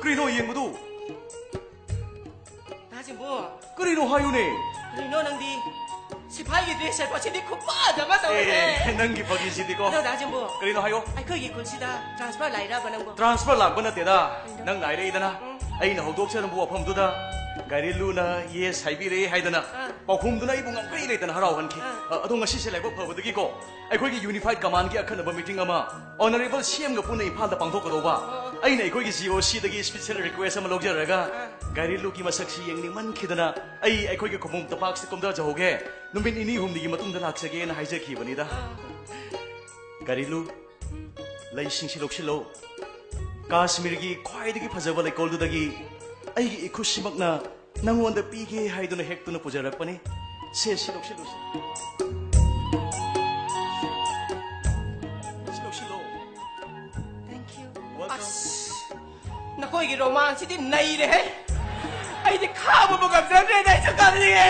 ꯀꯔꯤꯅꯣ ꯌꯦꯡꯕꯗꯨ? ꯗꯥ ꯖꯦꯝꯕꯨ! ꯀꯔꯤꯅꯣ ꯍꯥꯏꯌꯨꯅꯦ? ꯀꯔꯤꯅꯣ ꯅꯪꯗꯤ? ꯁꯤꯐꯥꯏꯒꯤ ꯗ꯭ꯔꯦꯁ ꯁꯦꯠꯄꯁꯤꯗꯤ ꯈꯨꯐꯖ ꯑꯃ ꯇꯧꯔꯦꯍꯦ! ꯑꯦ, ꯅꯪꯒꯤ ꯐꯥꯒꯤꯁꯤꯗꯤꯀꯣ꯫ ꯑꯗꯣ ꯗꯥ ꯖꯦꯝꯕꯨ, ꯀꯔꯤꯅꯣ ꯍꯥꯏꯌꯣ? ꯑꯩꯈꯣꯏꯒꯤ ꯈꯨꯜꯁꯤꯗ ꯇ꯭ꯔꯥꯟꯁꯐꯔ ꯂꯥꯛꯏꯔꯕ ꯅꯪꯕꯨ? ꯇ꯭ꯔꯥꯟꯁꯐꯔ ꯂꯥꯛꯄ ꯅꯠꯇꯦꯗ꯫ ꯀꯩꯅꯣ? ꯅꯪ ꯉꯥꯏꯔꯛꯏꯗꯅ꯫ ꯎꯝ꯫ ꯑꯩꯅ ꯍꯧꯗꯣꯛꯆꯔꯝꯕ ꯋꯥꯐꯝꯗꯨꯗ ꯒꯥꯏꯔꯦꯜꯂꯨꯅ ꯌꯦꯁ ꯍꯥꯏꯕꯤꯔꯦ ꯍꯥꯏꯗꯅ ꯑꯥ꯫ ꯄꯥꯎꯈꯨꯝꯗꯨꯅ ꯑꯩꯕꯨ ꯉꯝꯈꯩ ꯂꯩꯇꯅ ꯍꯔꯥꯎꯍꯟꯈꯤ꯫ ꯑꯥ꯫ ꯑ, ꯑꯗꯣ ꯉꯁꯤꯁꯦ ꯂꯥꯏꯕꯛ ꯐꯕꯗꯒꯤꯀꯣ, ꯑꯩꯈꯣꯏꯒꯤ ꯌꯨꯅꯤꯐꯥꯏꯗ ꯀꯃꯥꯟꯒꯤ ꯑꯈꯟꯅꯕ ꯃꯤꯇꯤꯡ ꯑꯃ ꯑꯣꯅꯔꯦꯕꯜ ꯁꯤ ꯑꯦꯝꯒ ꯄꯨꯟꯅ ꯏꯝꯐꯥꯜꯗ ꯄꯥꯡꯊꯣꯛꯀꯗꯧꯕ꯫ ꯑꯣ꯫ ꯑꯩꯅ ꯑꯩꯈꯣꯏꯒꯤ ꯖꯤ ꯑꯣ ꯁꯤꯗꯒꯤ ꯁ꯭ꯄꯤꯁꯦꯜ ꯔꯤꯀ꯭ꯋꯦꯁ ꯑꯃ ꯂꯧꯖꯔꯒ, ꯑꯥ꯫ ꯒꯥꯏꯔꯦꯜꯂꯨꯒꯤ ꯃꯁꯛꯁꯤ ꯌꯦꯡꯅꯤꯡꯃꯟꯈꯤꯗꯅ ꯑꯩ ꯑꯩꯈꯣꯏꯒꯤ ꯈꯨꯃꯨꯡ ꯇꯝꯄꯥꯛꯁꯤꯗ ꯀꯨꯝꯊꯖꯍꯧꯒꯦ, ꯅꯨꯃꯤꯠ ꯅꯤꯅꯤ ꯍꯨꯝꯅꯤꯒꯤ ꯃꯇꯨꯡꯗ ꯂꯥꯛꯆꯒꯦꯅ ꯍꯥꯏꯖꯈꯤꯕꯅꯤꯗ꯫ ꯑꯥ꯫ ꯒꯥꯏꯔꯦꯜꯂꯨ, ꯂꯩꯁꯤꯡꯁꯤ ꯂꯧꯁꯤꯜꯂꯣ꯫ ꯀꯥꯁꯃꯤꯔꯒꯤ ꯈ꯭ꯋꯥꯏꯗꯒꯤ ꯐꯖꯕ ꯂꯩꯀꯣꯜꯗꯨꯗꯒꯤ ꯑꯩꯒꯤ ꯏꯈꯨꯠꯁꯤꯃꯛꯅ ꯅꯪꯉꯣꯟꯗ ꯄꯤꯒꯦ ꯍꯥꯏꯗꯨꯅ ꯍꯦꯛꯇꯨꯅ ꯄꯨꯖꯔꯛꯄꯅꯤ꯫ ꯁꯦ, ꯁꯤ ꯂꯧꯁꯤꯜꯂꯨ, ꯁꯤ꯫ ꯁꯤ ꯂꯧꯁꯤꯜꯂꯣ꯫ Thank you. Welcome. ꯑꯁ, ꯅꯈꯣꯏꯒꯤ ꯔꯣꯃꯥꯟꯁꯤꯗꯤ ꯅꯩꯔꯦꯍꯦ꯫ ꯑꯩꯗꯤ ꯈꯥꯕꯕꯨ ꯉꯝꯖꯗ꯭ꯔꯦꯗ, ꯑꯩꯁꯨ ꯀꯞꯅꯤꯡꯉꯦ꯫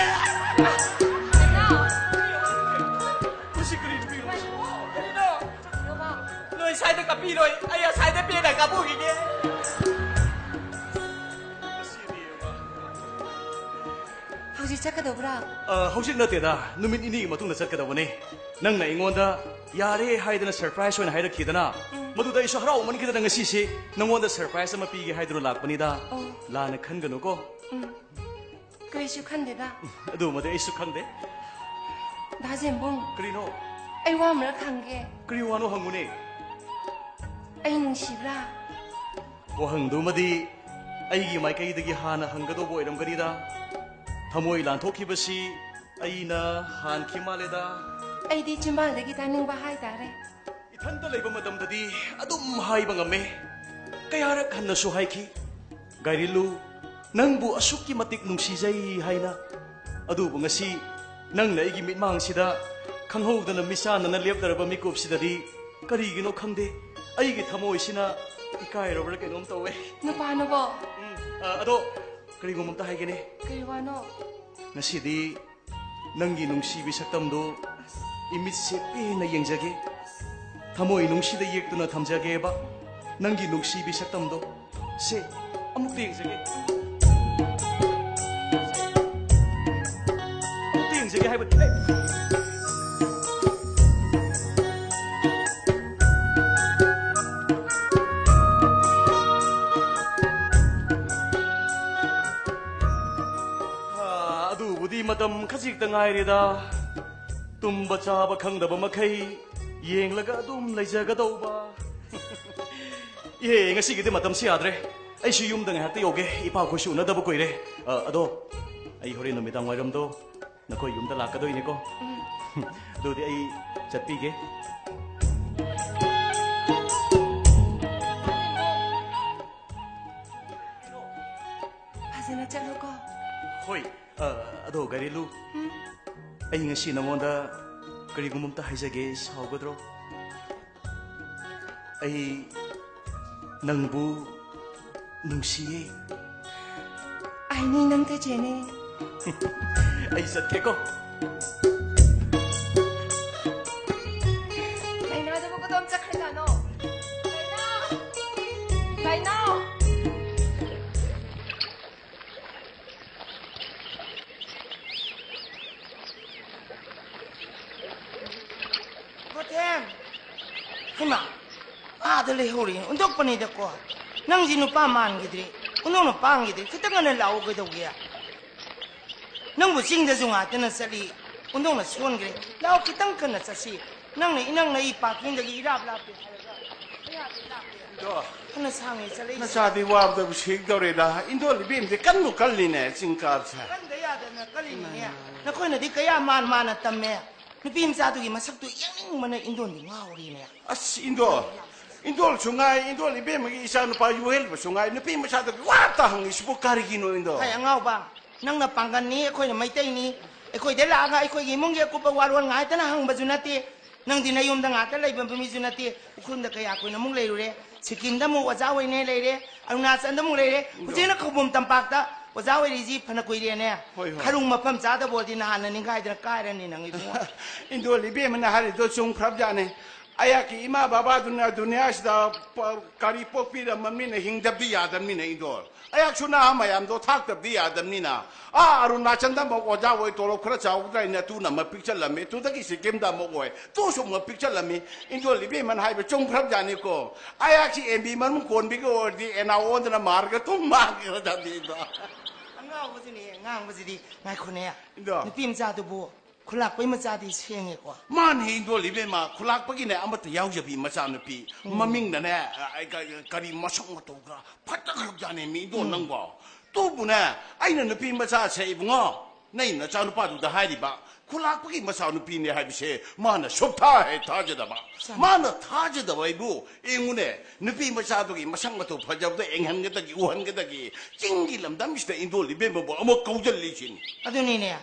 ꯃꯁꯤ ꯀꯔꯤ ꯅꯨꯄꯤꯅꯣ? ꯀꯔꯤꯅꯣ? ꯅꯣꯏ ꯁ꯭ꯋꯥꯏꯗ ꯀꯥꯞꯄꯤꯔꯣꯏ, ꯑꯩ ꯑꯁ꯭ꯋꯥꯏꯗ ꯄꯦꯟꯅ ꯀꯥꯞꯄꯨꯈꯤꯒꯦ꯫ ꯍꯧꯖꯤꯛ ꯆꯠꯀꯗꯧꯕ꯭ꯔꯥ? ꯑ, ꯍꯧꯖꯤꯛ ꯅꯠꯇꯦꯗ, ꯅꯨꯃꯤꯠ ꯅꯤꯅꯤꯒꯤ ꯃꯇꯨꯡꯗ ꯆꯠꯀꯗꯧꯕꯅꯤ꯫ ꯅꯪꯅ ꯑꯩꯉꯣꯟꯗ ꯌꯥꯔꯦ ꯍꯥꯏꯗꯅ ꯁꯔꯄ꯭ꯔꯥꯏꯖ ꯑꯣꯏꯅ ꯍꯥꯏꯔꯛꯈꯤꯗꯅ, ꯎꯝ꯫ ꯃꯗꯨꯗ ꯑꯩꯁꯨ ꯍꯔꯥꯎꯃꯟꯈꯤꯗꯅ ꯉꯁꯤꯁꯤ ꯅꯪꯉꯣꯟꯗ ꯁꯔꯄ꯭ꯔꯥꯏꯖ ꯑꯃ ꯄꯤꯒꯦ ꯍꯥꯏꯗꯨꯅ ꯂꯥꯛꯄꯅꯤꯗ꯫ ꯑꯣ꯫ ꯂꯥꯟꯅ ꯈꯟꯒꯅꯨꯀꯣ꯫ ꯎꯝ꯫ ꯀꯔꯤꯁꯨ ꯈꯟꯗꯦꯗ꯫ ꯑꯗꯨꯃꯗꯤ ꯑꯩꯁꯨ ꯈꯪꯗꯦ꯫ ꯗꯥ ꯖꯦꯝꯕꯨꯡ꯫ ꯀꯔꯤꯅꯣ? ꯑꯩ ꯋꯥ ꯑꯃꯔꯛ ꯍꯪꯒꯦ꯫ ꯀꯔꯤ ꯋꯥꯅꯣ ꯍꯪꯉꯨꯅꯦ? ꯑꯩ ꯅꯨꯡꯁꯤꯕ꯭ꯔꯥ? ꯋꯥꯍꯪꯗꯨꯃꯗꯤ ꯑꯩꯒꯤ ꯃꯥꯏꯀꯩꯗꯒꯤ ꯍꯥꯟꯅ ꯍꯪꯒꯗꯧꯕ ꯑꯣꯏꯔꯝꯒꯅꯤꯗ꯫ ꯊꯃꯣꯏ ꯂꯥꯟꯊꯣꯛꯈꯤꯕꯁꯤ ꯑꯩꯅ ꯍꯥꯟꯈꯤ ꯃꯥꯜꯂꯦꯗ꯫ ꯑꯩꯗꯤ ꯆꯤꯝꯕꯥꯜꯗꯒꯤ ꯇꯥꯅꯤꯡꯕ ꯍꯥꯏꯇꯥꯔꯦ꯫ ꯏꯊꯟꯇ ꯂꯩꯕ ꯃꯇꯝꯗꯗꯤ ꯑꯗꯨꯝ ꯍꯥꯏꯕ ꯉꯝꯃꯦ꯫ ꯀꯌꯥꯔꯛ ꯍꯟꯅꯁꯨ ꯍꯥꯏꯈꯤ, "ꯒꯥꯏꯔꯤꯜꯂꯨ, ꯅꯪꯕꯨ ꯑꯁꯨꯛꯀꯤ ꯃꯇꯤꯛ ꯅꯨꯡꯁꯤꯖꯩ" ꯍꯥꯏꯅ꯫ ꯑꯗꯨꯕꯨ ꯉꯁꯤ ꯅꯪꯅ ꯑꯩꯒꯤ ꯃꯤꯠꯃꯥꯡꯁꯤꯗ ꯈꯪꯍꯧꯗꯅ ꯃꯤꯆꯥꯟꯅꯅ ꯂꯦꯞꯇꯔꯕ ꯃꯤꯀꯨꯞꯁꯤꯗꯗꯤ ꯀꯔꯤꯒꯤꯅꯣ ꯈꯪꯗꯦ, ꯑꯩꯒꯤ ꯊꯃꯣꯏꯁꯤꯅ ꯏꯀꯥꯏꯔꯕ꯭ꯔꯥ ꯀꯩꯅꯣꯝ ꯇꯧꯋꯦ꯫ ꯅꯨꯄꯥꯅꯕꯣ? ꯎꯝ, ꯑ, ꯑꯗꯣ ꯀꯔꯤꯒꯨꯝꯕ ꯑꯝꯇ ꯍꯥꯏꯒꯦꯅꯦ꯫ ꯀꯔꯤ ꯋꯥꯅꯣ? ꯉꯁꯤꯗꯤ ꯅꯪꯒꯤ ꯅꯨꯡꯁꯤꯕꯤ ꯁꯛꯇꯝꯗꯣ ꯏꯃꯤꯠꯁꯦ ꯄꯦꯟꯅ ꯌꯦꯡꯖꯒꯦ꯫ ꯊꯃꯣꯏ ꯅꯨꯡꯁꯤꯗ ꯌꯦꯛꯇꯨꯅ ꯊꯝꯖꯒꯦꯕ ꯅꯪꯒꯤ ꯅꯨꯡꯁꯤꯕꯤ ꯁꯛꯇꯝꯗꯣ꯫ ꯁꯦ, ꯑꯃꯨꯛꯇ ꯌꯦꯡꯖꯒꯦ꯫ ꯑꯃꯨꯛꯇ ꯌꯦꯡꯖꯒꯦ ꯍꯥꯏꯕ꯫ ꯑꯥ, ꯑꯗꯨꯕꯨꯗꯤ ꯃꯇꯝ ꯈꯖꯤꯛꯇ ꯉꯥꯏꯔꯦꯗ꯫ ꯇꯨꯝꯕ ꯆꯥꯕ ꯈꯪꯗꯕ ꯃꯈꯩ ꯌꯦꯡꯂꯒ ꯑꯗꯨꯝ ꯂꯩꯖꯒꯗꯧꯕ꯫ ꯏꯍꯦ, ꯉꯁꯤꯒꯤꯗꯤ ꯃꯇꯝꯁꯤ ꯌꯥꯗ꯭ꯔꯦ꯫ ꯑꯩꯁꯨ ꯌꯨꯝꯗ ꯉꯥꯏꯍꯥꯛꯇ ꯌꯧꯒꯦ꯫ ꯏꯄꯥꯈꯣꯏꯁꯨ ꯎꯅꯗꯕ ꯀꯨꯏꯔꯦ꯫ ꯑ, ꯑꯗꯣ ꯑꯩ ꯍꯣꯔꯦꯟ ꯅꯨꯃꯤꯗꯥꯡ ꯋꯥꯏꯔꯝꯗꯣ ꯅꯈꯣꯏ ꯌꯨꯝꯗ ꯂꯥꯛꯀꯗꯣꯏꯅꯤꯀꯣ꯫ ꯑꯗꯨꯗꯤ ꯑꯩ ꯆꯠꯄꯤꯒꯦ꯫ ꯐꯖꯅ ꯆꯠꯂꯨꯀꯣ꯫ ꯍꯣꯏ꯫ ꯑ, ꯑꯗꯣ ꯒꯥꯔꯤꯂꯨ, ꯑꯩ ꯉꯁꯤ ꯅꯉꯣꯟꯗ ꯀꯔꯤꯒꯨꯝꯕ ꯑꯝꯇ ꯍꯥꯏꯖꯒꯦ, ꯁꯥꯎꯒꯗ꯭ꯔꯣ? ꯑꯩ ꯅꯪꯕꯨ ꯅꯨꯡꯁꯤꯌꯦ꯫ ꯑꯩꯅꯤ ꯅꯪ ꯇꯦꯆꯦꯅꯦ꯫ ꯑꯩ ꯆꯠꯀꯦꯀꯣ꯫ ꯂꯥꯏꯅꯥꯗꯨꯕꯨ ꯀꯗꯣꯝ ꯆꯠꯈ꯭ꯔꯖꯥꯠꯅꯣ? ꯂꯥꯏꯅꯥ! ꯂꯥꯏꯅꯥ! ꯍꯣꯊꯦꯝ! ꯍꯩꯃꯥ! ꯑꯥꯗ ꯂꯩꯍꯧꯔꯤ, ꯎꯟꯊꯣꯛꯄꯅꯤꯗꯀꯣ꯫ ꯅꯪꯁꯤ ꯅꯨꯄꯥ ꯃꯥꯟꯈꯤꯗ꯭ꯔꯦ, ꯎꯟꯊꯣꯛꯅ ꯄꯥꯡꯈꯤꯗ꯭ꯔꯦ꯫ ꯈꯤꯇꯪ ꯉꯟꯅ ꯂꯥꯛꯑꯣ, ꯀꯩꯗꯧꯒꯦ? ꯅꯪꯕꯨ ꯆꯤꯡꯗꯁꯨ ꯉꯥꯛꯇꯅ ꯆꯠꯂꯤ, ꯎꯟꯊꯣꯛꯅ ꯁꯣꯟꯈ꯭ꯔꯦ꯫ ꯂꯥꯛꯑꯣ, ꯈꯤꯇꯪ ꯉꯟꯅ ꯆꯠꯁꯤ꯫ ꯅꯪꯅ ꯏꯅꯪ ꯅꯛꯏ, ꯄꯥꯔꯀꯤꯡꯗꯒꯤ ꯏꯔꯥꯞ ꯂꯥꯞꯄꯦ ꯍꯥꯏꯔꯒ꯫ ꯀꯌꯥꯗꯤ ꯂꯥꯞꯄꯦ꯫ ꯑꯗꯣ ꯐꯅ ꯁꯥꯡꯉꯦ ꯆꯠꯂꯛꯏꯁꯦ꯫ ꯅꯆꯥꯗꯤ ꯋꯥꯕꯗꯕꯨ ꯁꯤꯒꯗꯧꯔꯦꯗ꯫ ꯏꯟꯗꯣꯜ ꯏꯕꯦꯝꯗꯤ ꯀꯟꯕꯨ ꯀꯜꯂꯤꯅꯦ ꯆꯤꯡ ꯀꯥꯕꯁꯦ꯫ ꯀꯟꯗ ꯌꯥꯗꯅ ꯀꯜꯂꯤꯅꯤꯅꯦ꯫ ꯅꯈꯣꯏꯅꯗꯤ ꯀꯌꯥ ꯃꯥꯟ ꯃꯥꯟꯅ ꯇꯝꯃꯦ꯫ ꯅꯨꯄꯤ ꯃꯆꯥꯗꯨꯒꯤ ꯃꯁꯛꯇꯨ ꯌꯦꯡꯅꯤꯡꯕꯅ ꯏꯟꯗꯣꯟꯗꯤ ꯉꯥꯎꯔꯤꯅꯦ꯫ ꯑꯁ, ꯏꯟꯗꯣꯜ, ꯏꯟꯗꯣꯜꯁꯨ ꯉꯥꯏ, ꯏꯟꯗꯣꯜ ꯏꯕꯦꯝꯃꯒꯤ ꯏꯆꯥ ꯅꯨꯄꯥ ꯌꯨꯍꯦꯜꯕꯁꯨ ꯉꯥꯏ, ꯅꯨꯄꯤ ꯃꯆꯥꯗꯨꯒꯤ ꯋꯥꯇ ꯍꯪꯉꯤꯁꯤꯕꯨ ꯀꯔꯤꯒꯤꯅꯣ, ꯏꯟꯗꯣꯜ? ꯍꯥꯏ ꯑꯉꯥꯎꯕ, ꯅꯪꯅ ꯄꯥꯡꯒꯜꯅꯤ, ꯑꯩꯈꯣꯏꯅ ꯃꯩꯇꯩꯅꯤ, ꯑꯩꯈꯣꯏꯗ ꯂꯥꯛꯑꯒ ꯑꯩꯈꯣꯏꯒꯤ ꯏꯃꯨꯡꯒꯤ ꯑꯀꯨꯞꯄ ꯋꯥꯔꯣꯜ ꯉꯥꯏꯇꯅ ꯍꯪꯕꯁꯨ ꯅꯠꯇꯦ꯫ ꯅꯪꯗꯤ ꯅꯌꯨꯝꯗ ꯉꯥꯛꯇ ꯂꯩꯕ ꯃꯤꯁꯨ ꯅꯠꯇꯦ꯫ ꯎꯈ꯭ꯔꯨꯜꯗ ꯀꯌꯥ ꯀꯨꯏꯅ ꯑꯃꯨꯛ ꯂꯩꯔꯨꯔꯦ? ꯁꯤꯛꯀꯤꯝꯗ ꯑꯃꯨꯛ ꯑꯣꯖꯥ ꯑꯣꯏꯅ ꯂꯩꯔꯦ, ꯑꯔꯨꯅꯥꯆꯜꯗ ꯑꯃꯨꯛ ꯂꯩꯔꯦ, ꯍꯧꯖꯤꯛꯅ ꯈꯧꯄꯨꯝ ꯇꯝꯄꯥꯛꯇ ꯑꯣꯖꯥ ꯑꯣꯏꯔꯤꯁꯤ ꯐꯅ ꯀꯨꯏꯔꯦꯅꯦ꯫ ꯍꯣꯏ, ꯍꯣꯏ꯫ ꯈꯔꯨꯡ ꯃꯐꯝ ꯆꯥꯗꯕ ꯑꯣꯏꯔꯗꯤ ꯅꯍꯥꯟꯅ ꯅꯤꯡꯈꯥꯏꯗꯅ ꯀꯥꯏꯔꯅꯤ ꯅꯪ ꯏꯕꯨꯡꯉꯣ꯫ ꯏꯟꯗꯣꯜ ꯏꯕꯦꯝꯃꯅ ꯍꯥꯏꯔꯤꯗꯣ ꯆꯨꯝꯈ꯭ꯔꯕꯖꯥꯠꯅꯦ꯫ ꯑꯩꯍꯥꯛꯀꯤ ꯏꯃꯥ ꯕꯕꯥꯗꯨꯅ ꯗꯨꯅꯤꯌꯥꯁꯤꯗ ꯄ- ꯀꯔꯤ ꯄꯣꯛꯄꯤꯔꯝꯃꯕꯅꯤꯅ ꯍꯤꯡꯗꯕꯗꯤ ꯌꯥꯗꯕꯅꯤꯅ ꯏꯟꯗꯣꯜ꯫ ꯑꯩꯍꯥꯛꯁꯨ ꯅꯍꯥ ꯃꯌꯥꯝꯗꯣ ꯊꯥꯛꯇꯕꯗꯤ ꯌꯥꯗꯕꯅꯤꯅ꯫ ꯑꯥ ꯑꯔꯨꯅꯥꯆꯜꯗ ꯑꯃꯨꯛ ꯑꯣꯖꯥ ꯑꯣꯏ ꯇꯣꯂꯣꯞ ꯈꯔ ꯆꯥꯎꯒꯗ꯭ꯔꯥ ꯍꯥꯏꯅ ꯑꯇꯨꯅ ꯑꯃ ꯄꯤꯛꯆꯜꯂꯝꯃꯤ꯫ ꯇꯨꯗꯒꯤ ꯁꯤꯛꯀꯤꯝꯗ ꯑꯃꯨꯛ ꯑꯣꯏ꯫ ꯇꯨꯁꯨ ꯑꯃꯨꯛ ꯄꯤꯛꯆꯜꯂꯝꯃꯤ꯫ ꯏꯟꯗꯣꯜ ꯏꯕꯦꯝꯃꯅ ꯍꯥꯏꯕ ꯆꯨꯝꯈ꯭ꯔꯕꯖꯥꯠꯅꯤꯀꯣ꯫ ꯑꯩꯍꯥꯛꯁꯤ ꯑꯦꯝꯕꯤ ꯃꯔꯨꯝ ꯀꯣꯟꯕꯤꯒ ꯑꯣꯏꯔꯗꯤ ꯑꯦꯅꯥ ꯑꯣꯟꯗꯅ ꯃꯥꯔꯒ ꯑꯗꯨꯝ ꯃꯥꯡꯈ꯭ꯔꯗꯕꯅꯤꯗꯣ꯫ ꯑꯉꯥꯎꯕꯁꯤꯅꯦ ꯉꯥꯡꯕꯁꯤꯗꯤ꯫ ꯉꯥꯏꯈꯣꯅꯦ꯫ ꯏꯟꯗꯣ꯫ ꯅꯨꯄꯤ ꯃꯆꯥꯗꯨꯕꯨ ꯈꯨꯂꯥꯛꯄꯩ ꯃꯆꯥꯗꯤ ꯁꯦꯡꯉꯦꯀꯣ꯫ ꯃꯥꯅ ꯍꯦ ꯏꯟꯗꯣꯜ ꯏꯕꯦꯝꯃ ꯈꯨꯂꯥꯛꯄꯒꯤꯅꯦ ꯑꯃꯠꯇ ꯌꯥꯎꯖꯕꯤ ꯃꯆꯥꯅꯨꯄꯤ꯫ ꯃꯃꯤꯡꯅꯅꯦ ꯑ, ꯑ, ꯀ- ꯀꯔꯤ ꯃꯁꯛ ꯃꯇꯧꯒ ꯐꯠꯇꯈ꯭ꯔꯕꯖꯥꯠꯅꯦ ꯃꯤ ꯏꯟꯗꯣꯜ ꯅꯪꯕꯣ꯫ ꯇꯨꯕꯨꯅꯦ ꯑꯩꯅ ꯅꯨꯄꯤ ꯃꯆꯥꯁꯦ ꯏꯕꯨꯡꯉꯣ ꯅꯩ ꯅꯆꯥꯅꯨꯄꯥꯗꯨꯗ ꯍꯥꯏꯔꯤꯕ ꯈꯨꯂꯥꯛꯄꯒꯤ ꯃꯆꯥꯅꯨꯄꯤꯅꯦ ꯍꯥꯏꯕꯁꯦ ꯃꯥꯅ ꯁꯨꯞꯊꯥ ꯍꯦꯛ ꯊꯥꯖꯗꯕ꯫ ꯃꯥꯅ ꯊꯥꯖꯗꯕ ꯑꯩꯕꯨ ꯌꯦꯡꯉꯨꯅꯦ꯫ ꯅꯨꯄꯤ ꯃꯆꯥꯗꯨꯒꯤ ꯃꯁꯛ ꯃꯇꯧ ꯐꯖꯕꯗ ꯌꯦꯡꯍꯟꯒꯗꯒꯤ ꯎꯍꯟꯒꯗꯒꯤ ꯆꯤꯡꯒꯤ ꯂꯝꯗꯝꯁꯤꯗ ꯏꯟꯗꯣꯜ ꯏꯕꯦꯝꯃꯕꯨ ꯑꯃꯨꯛ ꯀꯧꯖꯜꯂꯤꯁꯤꯅꯤ꯫ ꯑꯗꯨꯅꯤꯅꯦ꯫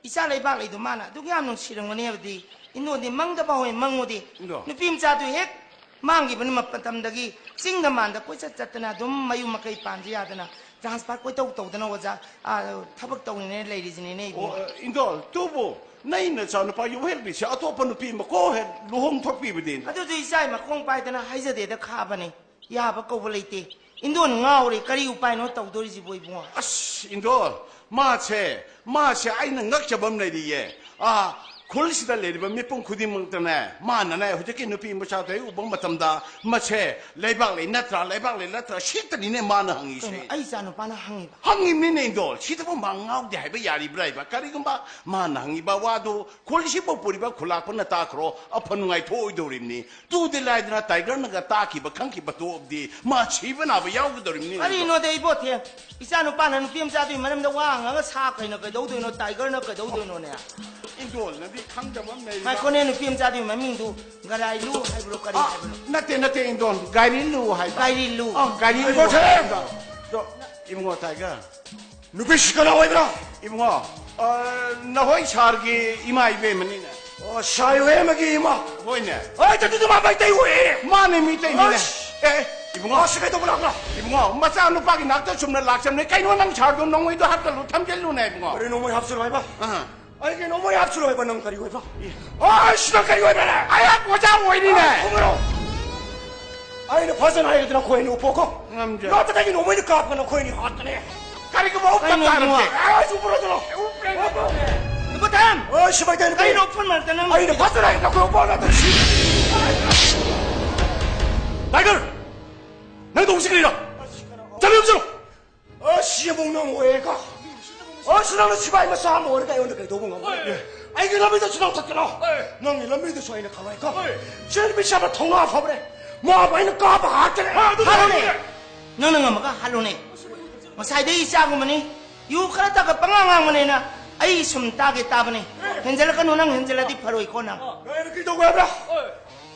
ꯏꯆꯥ ꯂꯩꯕꯥꯛ ꯂꯩꯗꯣ ꯃꯥꯅ ꯑꯗꯨꯛ ꯌꯥꯝ ꯅꯨꯡꯁꯤꯔꯝꯒꯅꯤ ꯍꯥꯏꯕꯗꯤ ꯏꯟꯗꯣꯟꯗꯤ ꯃꯪꯗ ꯐꯥꯎ ꯍꯦꯛ ꯃꯪꯉꯨꯗꯦ꯫ ꯏꯟꯗꯣ꯫ ꯅꯨꯄꯤ ꯃꯆꯥꯗꯨ ꯍꯦꯛ ꯃꯥꯡꯈꯤꯕ ꯅꯨꯃꯤꯠ ꯃꯇꯝꯗꯒꯤ ꯆꯤꯡꯗ ꯃꯥꯟꯗ ꯀꯣꯏꯆꯠ ꯆꯠꯇꯅ ꯑꯗꯨꯝ ꯃꯌꯨꯝ ꯃꯀꯩ ꯄꯥꯟꯗ ꯌꯥꯗꯅ ꯇ꯭ꯔꯥꯟꯁꯐꯔ ꯀꯣꯏꯇꯧ ꯇꯧꯗꯅ ꯑꯣꯖꯥ, ꯑꯥ, ꯊꯕꯛ ꯇꯧꯔꯤꯅꯦ ꯂꯩꯔꯤꯁꯤꯅꯤꯅꯦ ꯑꯣ, ꯏꯕꯨꯡꯉꯣ꯫ ꯏꯟꯗꯣꯜ ꯇꯨꯕꯨ ꯅꯩ ꯅꯆꯥꯅꯨꯄꯥ ꯌꯨꯝꯍꯦꯜꯕꯤꯁꯦ ꯑꯇꯣꯞꯄ ꯅꯨꯄꯤ ꯑꯃ ꯀꯣꯛ ꯍꯦꯛ ꯂꯨꯍꯣꯡ ꯊꯣꯛꯄꯤꯕꯗꯤ꯫ ꯑꯗꯨꯗꯤ ꯏꯆꯥ ꯃꯈꯣꯡ ꯄꯥꯏꯗꯅ ꯍꯥꯏꯖꯗꯦꯗ ꯈꯥꯕꯅꯦ꯫ ꯌꯥꯕ ꯀꯧꯕ ꯂꯩꯇꯦ꯫ ꯏꯟꯗꯣꯟ ꯉꯥꯎꯔꯦ꯫ ꯀꯔꯤ ꯎꯄꯥꯏꯅꯣ ꯇꯧꯗꯣꯔꯤꯁꯤꯕꯣ ꯏꯕꯨꯡꯉꯣ? ꯑꯁ ꯏꯟꯗꯣꯜ ꯃꯥꯁꯦ ꯃꯥꯁꯦ ꯑꯩꯅ ꯉꯛꯆꯕ ꯑꯃ ꯂꯩꯔꯤꯌꯦ꯫ ꯑꯥ ꯈꯨꯜꯁꯤꯗ ꯂꯩꯔꯤꯕ ꯃꯤꯄꯨꯝ ꯈꯨꯗꯤꯡꯃꯛꯇꯅꯦ ꯃꯥꯅꯅꯦ ꯍꯧꯖꯤꯛꯀꯤ ꯅꯨꯄꯤ ꯃꯆꯥꯗꯣ ꯍꯦꯛ ꯎꯕ ꯃꯇꯝꯗ ꯃꯁꯦ ꯂꯩꯕꯥꯛ ꯂꯩ ꯅꯠꯇ꯭ꯔꯥ ꯂꯩꯕꯥꯛ ꯂꯩ ꯅꯠꯇ꯭ꯔꯥ ꯁꯤꯇꯅꯤꯅꯦ ꯃꯥꯅ ꯍꯪꯉꯤꯁꯦ꯫ ꯀꯩꯅꯣ ꯑꯩ ꯏꯆꯥ ꯅꯨꯄꯥꯅ ꯍꯪꯉꯤꯕ? ꯍꯪꯉꯤꯕꯅꯤꯅꯦ ꯏꯟꯗꯣꯜ꯫ ꯁꯤꯗꯕꯨ ꯃꯥ ꯉꯥꯎꯗꯦ ꯍꯥꯏꯕ ꯌꯥꯔꯤꯕ꯭ꯔꯥ ꯍꯥꯏꯕ? ꯀꯔꯤꯒꯨꯝꯕ ꯃꯥꯅ ꯍꯪꯉꯤꯕ ꯋꯥꯗꯨ ꯈꯨꯜꯁꯤꯕꯨ ꯄꯨꯔꯤꯕ ꯈꯨꯂꯥꯛꯄꯅ ꯇꯥꯈ꯭ꯔꯣ ꯑꯐ ꯅꯨꯡꯉꯥꯏ ꯊꯣꯛꯑꯣꯏꯗꯧꯔꯤꯕꯅꯤ꯫ ꯇꯨꯗꯤ ꯂꯥꯏꯗꯅ ꯇꯥꯏꯒꯔꯅꯒ ꯇꯥꯈꯤꯕ ꯈꯪꯈꯤꯕ ꯊꯣꯛꯑꯕꯗꯤ ꯃꯥ ꯁꯤꯕ ꯅꯥꯕ ꯌꯥꯎꯒꯗꯧꯔꯤꯕꯅꯤ꯫ ꯀꯔꯤꯅꯣꯗ ꯏꯕꯣꯊꯦ? ꯏꯆꯥ ꯅꯨꯄꯥꯅ ꯅꯨꯄꯤ ꯃꯆꯥꯗꯨꯒꯤ ꯃꯔꯝꯗ ꯋꯥ ꯍꯪꯉꯒ ꯁꯥ ꯀꯩꯅ ꯀꯩꯗꯧꯗꯣꯏꯅꯣ? ꯇꯥꯏꯒꯔꯅ ꯀꯩꯗꯧꯗꯣꯏꯅꯣꯅꯦ? ꯏꯟꯗꯣꯜꯅꯗꯤ ꯈꯪꯗꯕ ꯑꯃ ꯂꯩꯔꯤꯕ꯫ ꯉꯥꯏꯈꯣꯅꯦ, ꯅꯨꯄꯤ ꯃꯆꯥꯗꯨꯒꯤ ꯃꯃꯤꯡꯗꯨ ꯒꯔꯥꯏꯂꯨ ꯍꯥꯏꯕ꯭ꯔꯣ ꯀꯔꯤ ꯑ, ꯍꯥꯏꯕꯅꯣ? ꯅꯠꯇꯦ ꯅꯠꯇꯦ ꯏꯟꯗꯣꯜ ꯒꯥꯏꯔꯤꯜꯂꯨ ꯍꯥꯏꯕ꯫ ꯒꯥꯏꯔꯤꯜꯂꯨ꯫ ꯑ, ꯒꯥꯏꯔꯤꯜꯂꯨ ꯏꯕꯣꯊꯦ! ꯍꯥꯏꯕ꯫ ꯑꯗꯣ, ꯏꯕꯨꯡꯉꯣ ꯇꯥꯏꯒꯔ꯫ ꯅꯨꯄꯤꯁꯤ ꯀꯅꯥ ꯑꯣꯏꯕ꯭ꯔꯥ? ꯏꯕꯨꯡꯉꯣ ꯑ, ꯅꯍꯣꯏ ꯁꯥꯔꯒꯤ ꯏꯃꯥ ꯏꯕꯦꯝꯃꯅꯤꯅꯦ꯫ ꯑꯣ, ꯁꯥꯏ ꯍꯣꯏ ꯑꯃꯒꯤ ꯏꯃꯥ꯫ ꯍꯣꯏꯅꯦ꯫ ꯍꯣꯏ, ꯑꯗꯨꯗꯤ ꯃꯥ ꯃꯩꯇꯩ ꯑꯣꯏꯌꯦ꯫ ꯃꯥꯅꯦ ꯃꯤꯇꯩꯅꯤꯅꯦ꯫ ꯑꯁ! ꯑꯦ ꯏꯕꯨꯡꯉꯣ꯫ ꯃꯥꯁꯤ ꯀꯩꯗꯧꯕ ꯂꯥꯛꯄ꯭ꯔꯥ? ꯏꯕꯨꯡꯉꯣ, ꯃꯆꯥꯅꯨꯄꯥꯒꯤ ꯅꯥꯛꯇ ꯆꯨꯝꯅ ꯂꯥꯛꯆꯕꯅꯦ꯫ ꯀꯩꯅꯣ ꯅꯪ ꯁꯥꯔꯗꯣ ꯅꯣꯡꯃꯩꯗꯣ ꯍꯥꯞꯆꯜꯂꯨ, ꯊꯝꯖꯜꯂꯨꯅꯦ, ꯏꯕꯨꯡꯉꯣ꯫ ꯀꯔꯤ ꯅꯣꯡꯃꯩ ꯍꯥꯞꯆꯜꯂꯨ ꯍꯥꯏꯕ? ꯑꯥ꯫ ꯑꯩꯒꯤ ꯅꯣꯡꯃꯩ ꯍꯥꯞꯆꯜꯂꯨ ꯍꯥꯏꯕ ꯅꯪ ꯀꯔꯤ ꯑꯣꯏꯕ? ꯑꯦ꯫ ꯑꯁ, ꯅꯪ ꯀꯔꯤ ꯑꯣꯏꯕꯅꯦ? ꯑꯩ ꯑꯣꯖꯥ ꯑꯣꯏꯔꯤꯅꯦ꯫ ꯑꯥ, ꯈꯨꯝꯃꯨꯔꯣ꯫ ꯑꯩꯅ ꯐꯖꯅ ꯍꯥꯏꯒꯗꯤ ꯅꯈꯣꯏ ꯑꯅꯤ ꯎꯞꯄꯣꯀꯣ꯫ ꯉꯝꯖ- ꯅꯠꯇ꯭ꯔꯒ ꯑꯩꯒꯤ ꯅꯣꯡꯃꯩꯅ ꯀꯥꯞꯄꯒ ꯅꯈꯣꯏ ꯑꯅꯤ ꯍꯥꯠꯀꯅꯤ꯫ ꯀꯔꯤꯒꯨꯝꯕ ꯎꯞꯇ ꯀꯩꯅꯣ ꯇꯥꯔꯗꯤ? ꯏꯕꯨꯡꯉꯣ? ꯑꯁ, ꯎꯞꯄꯨꯔꯣ ꯆꯠꯂꯣ꯫ ꯎꯞꯄ꯭ꯔꯦ꯫ ꯎꯞꯄ꯭ꯔꯦ꯫ ꯅꯨꯄꯥ ꯊꯦꯝ! ꯑꯣ, ꯁꯤꯐꯥꯏ ꯇꯥꯏ ꯅꯨꯄꯤ꯫ ꯀꯩꯅꯣ ꯎꯐꯨꯟ ꯃꯔꯛꯇ ꯅꯪ? ꯑꯩꯅ ꯐꯖꯅ ꯍꯥꯏꯒꯗꯤ ꯅꯈꯣꯏ ꯎꯞꯄꯣ ꯅꯠꯇ꯭ꯔ ꯁꯤ꯫ ꯇꯥꯏꯒꯔ! ꯅꯪ ꯇꯧꯕꯁꯤ ꯀꯔꯤꯅꯣ? ꯆꯠꯂꯨ, ꯆꯠꯂꯨ! ꯑꯁ, ꯌꯦꯡꯉꯣ, ꯅꯪ ꯑꯣꯏꯔꯦꯀꯣ꯫ ꯑꯁ, ꯅꯪꯅ ꯁꯤꯐꯥꯏ ꯃꯆꯥ ꯑꯃ ꯑꯣꯏꯔꯒ ꯑꯩꯉꯣꯟꯗ ꯀꯩꯗꯧꯕ ꯉꯝꯒꯦ? ꯍꯣꯏ꯫ ꯑꯩꯒꯤ ꯂꯝꯕꯤꯗ ꯁꯨꯡꯊꯥꯡ ꯊꯠꯀꯅꯣ꯫ ꯍꯣꯏ꯫ ꯅꯪꯒꯤ ꯂꯝꯕꯤꯗꯁꯨ ꯑꯩꯅ ꯈꯜꯂꯣꯏꯀꯣ꯫ ꯍꯣꯏ꯫ ꯁꯤ ꯅꯨꯄꯤ ꯁꯥꯕ ꯊꯧꯅꯥ ꯐꯕꯅꯦ꯫ ꯃꯥꯕꯨ ꯑꯩꯅ ꯀꯥꯞꯄ ꯍꯥꯠꯀꯅꯤ꯫ ꯍꯣꯏ, ꯑꯗꯨꯗꯤ ꯍꯥꯠꯂꯨꯅꯦ꯫ ꯍꯥꯠꯂꯨꯅꯦ꯫ ꯅꯪꯅ ꯉꯝꯃꯒ ꯍꯥꯠꯂꯨꯅꯦ꯫ ꯉꯁꯥꯏꯗꯩ ꯏꯆꯥꯒꯨꯝꯕꯅꯤ꯫ ꯌꯨ ꯈꯔ ꯊꯛꯑ ꯄꯉꯥꯡ ꯉꯥꯡꯕꯅꯦꯅ ꯑꯩ ꯁꯨꯝ ꯇꯥꯒꯦ ꯇꯥꯕꯅꯦ꯫ ꯍꯦꯟꯖꯜꯂꯛꯀꯅꯨ, ꯅꯪ ꯍꯦꯟꯖꯜꯂꯗꯤ ꯐꯔꯣꯏꯀꯣ ꯅꯪ꯫ ꯅꯪ ꯑꯩꯅ ꯀꯩꯗꯧꯒꯦ ꯍꯥꯏꯕ꯭ꯔꯥ? ꯍꯣꯏ꯫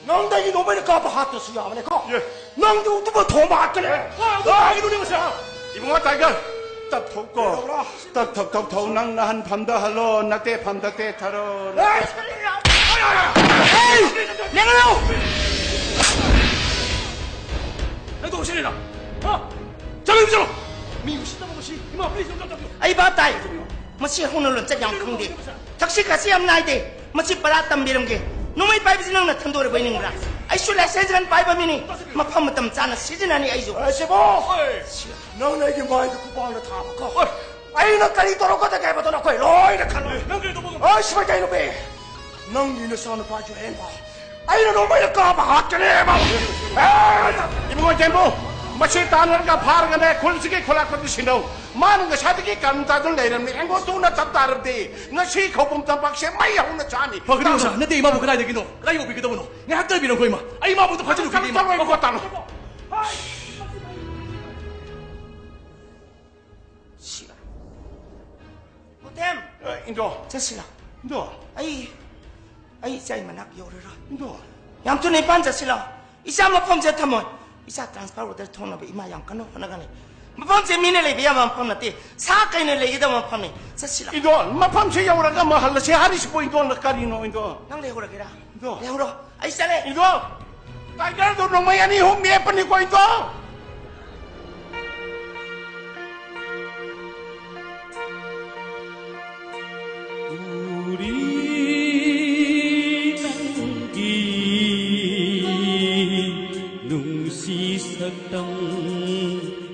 ꯅꯪꯗꯤ ꯑꯩꯒꯤ ꯅꯣꯡꯃꯩꯅ ꯀꯥꯞꯄ ꯍꯥꯠꯇ꯭ꯔꯁꯨ ꯌꯥꯕꯅꯦꯀꯣ꯫ ꯌꯦ꯫ ꯅꯪꯗꯤ ꯎꯇꯨꯞꯄ ꯊꯣꯡꯕ ꯍꯥꯠꯀꯅꯤ꯫ ꯍꯣꯏ, ꯑꯗꯨ ꯍꯥꯏꯒꯅꯨꯅꯦ ꯃꯁꯤ꯫ ꯏꯕꯨꯡꯉꯣ ꯇꯥꯏꯒꯔ, ꯇꯞꯊꯧꯀꯣ꯫ ꯀꯩꯗꯧꯕ꯭ꯔꯥ? ꯇꯞ, ꯇꯞ, ꯇꯞꯊꯧ꯫ ꯅꯪ ꯅꯍꯟ ꯐꯝꯗ ꯍꯜꯂꯣ, ꯅꯠꯇꯦ ꯐꯝꯗ ꯇꯦꯊꯔꯣ꯫ ꯑꯦ! ꯑꯦ! ꯂꯦꯡꯒꯅꯨ! ꯅꯪ ꯇꯧꯁꯤꯔꯤꯔꯣ? ꯍꯥ? ꯆꯠꯂꯨ, ꯆꯠꯂꯨ! ꯃꯤ ꯎꯁꯤꯠꯇꯕ ꯃꯁꯤ! ꯏꯃꯥ, please, ꯑꯝꯇ ꯇꯧꯕꯤꯌꯨ! ꯑꯩ ꯚꯥꯞ ꯇꯥꯏ꯫ ꯃꯁꯤ ꯍꯧꯅ ꯂꯣꯟꯆꯠ ꯌꯥꯝ ꯈꯪꯗꯦ꯫ ꯊꯛꯁꯤ ꯈꯥꯁꯤ ꯌꯥꯝ ꯅꯥꯏꯗꯦ꯫ ꯃꯁꯤ ꯄꯔꯥ ꯇꯝꯕꯤꯔꯝꯒꯦ꯫ ꯅꯣꯡꯃꯩ ꯄꯥꯏꯕꯁꯤ ꯅꯪꯅ ꯊꯟꯗꯣꯔꯛꯄ ꯏꯅꯤꯡꯕ꯭ꯔꯥ? ꯑꯩꯁꯨ license gun ꯄꯥꯏꯕ ꯃꯤꯅꯤ꯫ ꯃꯐꯝ ꯃꯇꯝ ꯆꯥꯅ ꯁꯤꯖꯤꯟꯅꯅꯤ ꯑꯩꯁꯨ꯫ ꯑꯦ, ꯁꯤꯕꯣ! ꯅꯪꯅ ꯑꯩꯒꯤ ꯃꯥꯏꯗ ꯈꯨꯄꯥꯛꯅ ꯊꯥꯕꯀꯣ꯫ ꯑꯩꯅ ꯀꯔꯤ ꯇꯧꯔꯛꯀꯗꯒꯦ ꯍꯥꯏꯕꯗꯣ ꯅꯈꯣꯏ ꯂꯣꯏꯅ ꯈꯪꯂꯦ꯫ ꯅꯪ ꯀꯔꯤ ꯇꯧꯕ ꯉꯝ- ꯑꯩ ꯁꯤꯃꯩ ꯀꯩ ꯅꯨꯄꯤ! ꯅꯪꯒꯤ ꯅꯆꯥꯅꯨꯄꯥ ꯖꯣꯌꯦꯟꯕ ꯑꯩꯅ ꯅꯣꯡꯃꯩꯅ ꯀꯥꯞꯄ ꯍꯥꯠꯀꯅꯦꯕ! ꯑꯦ! ꯏꯕꯨꯡꯉꯣ ꯖꯦꯝꯕꯨ, ꯃꯁꯤ ꯇꯥꯟꯅꯔꯒ ꯐꯥꯔꯒꯅꯦ, ꯈꯨꯜꯁꯤꯒꯤ ꯈꯨꯂꯥꯛꯄꯗ ꯁꯤꯟꯅꯧ꯫ ꯃꯥꯅ ꯉꯁꯥꯏꯗꯒꯤ ꯀꯔꯟ ꯇꯥꯗꯨꯅ ꯂꯩꯔꯝꯃꯤ꯫ ꯑꯩꯉꯣꯟ ꯊꯨꯅ ꯇꯞ ꯇꯥꯔꯕꯗꯤ ꯉꯁꯤ ꯈꯧꯄꯨꯝ ꯇꯝꯄꯥꯛꯁꯦ ꯃꯩ ꯍꯧꯅ ꯆꯥꯅꯤ꯫ ꯐꯒꯅꯤ ꯇꯥꯅꯣ꯫ ꯃꯁꯥ, ꯅꯠꯇꯦ, ꯏꯃꯥꯕꯨ ꯀꯗꯥꯏꯗꯒꯤꯅꯣ? ꯀꯗꯥꯏ ꯌꯧꯕꯤꯒꯗꯕꯅꯣ? ꯉꯥꯏꯍꯥꯛ ꯇꯥꯕꯤꯔꯝꯈꯣ, ꯏꯃꯥ꯫ ꯑꯩ ꯏꯃꯥꯕꯨ ꯑꯝꯇ ꯐꯥꯖꯤꯜꯂꯨꯈꯤꯒꯦ, ꯏꯃꯥ꯫ ꯇꯧꯔꯣꯏ, ꯏꯕꯨꯡꯉꯣ, ꯇꯥꯅꯣ꯫ ꯁꯤꯔ꯫ ꯃꯨꯇꯦꯝ! ꯑ, ꯏꯟꯗꯣ꯫ ꯆꯠꯁꯤꯔ? ꯏꯟꯗꯣ꯫ ꯑꯩ, ꯑꯩ ꯏꯆꯥꯒꯤ ꯃꯅꯥꯛ ꯌꯧꯔꯔꯣꯏ꯫ ꯏꯟꯗꯣ꯫ ꯌꯥꯝ ꯊꯨꯅ ꯏꯝꯐꯥꯜ ꯆꯠꯁꯤꯔ? ꯏꯆꯥ ꯃꯐꯝꯁꯦ ꯊꯝꯃꯣꯏ꯫ ꯏꯆꯥ transfer order ꯊꯣꯛꯅꯕ ꯏꯃꯥ ꯌꯥꯝ ꯀꯟꯅ ꯍꯣꯠꯅꯒꯅꯤ꯫ ꯃꯐꯝꯁꯦ ꯃꯤꯅ ꯂꯩꯕ ꯌꯥꯕ ꯃꯐꯝ ꯅꯠꯇꯦ꯫ ꯁꯥ ꯀꯩꯅ ꯂꯩꯒꯗꯕ ꯃꯐꯝꯅꯤ꯫ ꯆꯠꯁꯤꯔ? ꯏꯟꯗꯣ, ꯃꯐꯝꯁꯦ ꯌꯧꯔꯒ ꯑꯃ ꯍꯜꯂꯁꯤ ꯍꯥꯏꯔꯤꯁꯤꯕꯨ, ꯏꯟꯗꯣ, ꯀꯔꯤꯅꯣ, ꯏꯟꯗꯣ? ꯅꯪ ꯂꯩꯍꯧꯔꯒꯦꯔꯥ? ꯏꯟꯗꯣ꯫ ꯂꯩꯍꯧꯔꯣ꯫ ꯑꯩ ꯆꯠꯂꯦ꯫ ꯏꯟꯗꯣ꯫ ꯇꯥꯏꯒꯔꯗꯨ ꯅꯣꯡꯃꯩ ꯑꯅꯤ ꯑꯍꯨꯝ ꯃꯦꯞꯄꯅꯤꯀꯣ ꯑꯩꯗꯣ꯫ ꯎꯔꯤ ꯅꯪꯒꯤ ꯅꯨꯡꯁꯤ ꯁꯛꯇꯝ,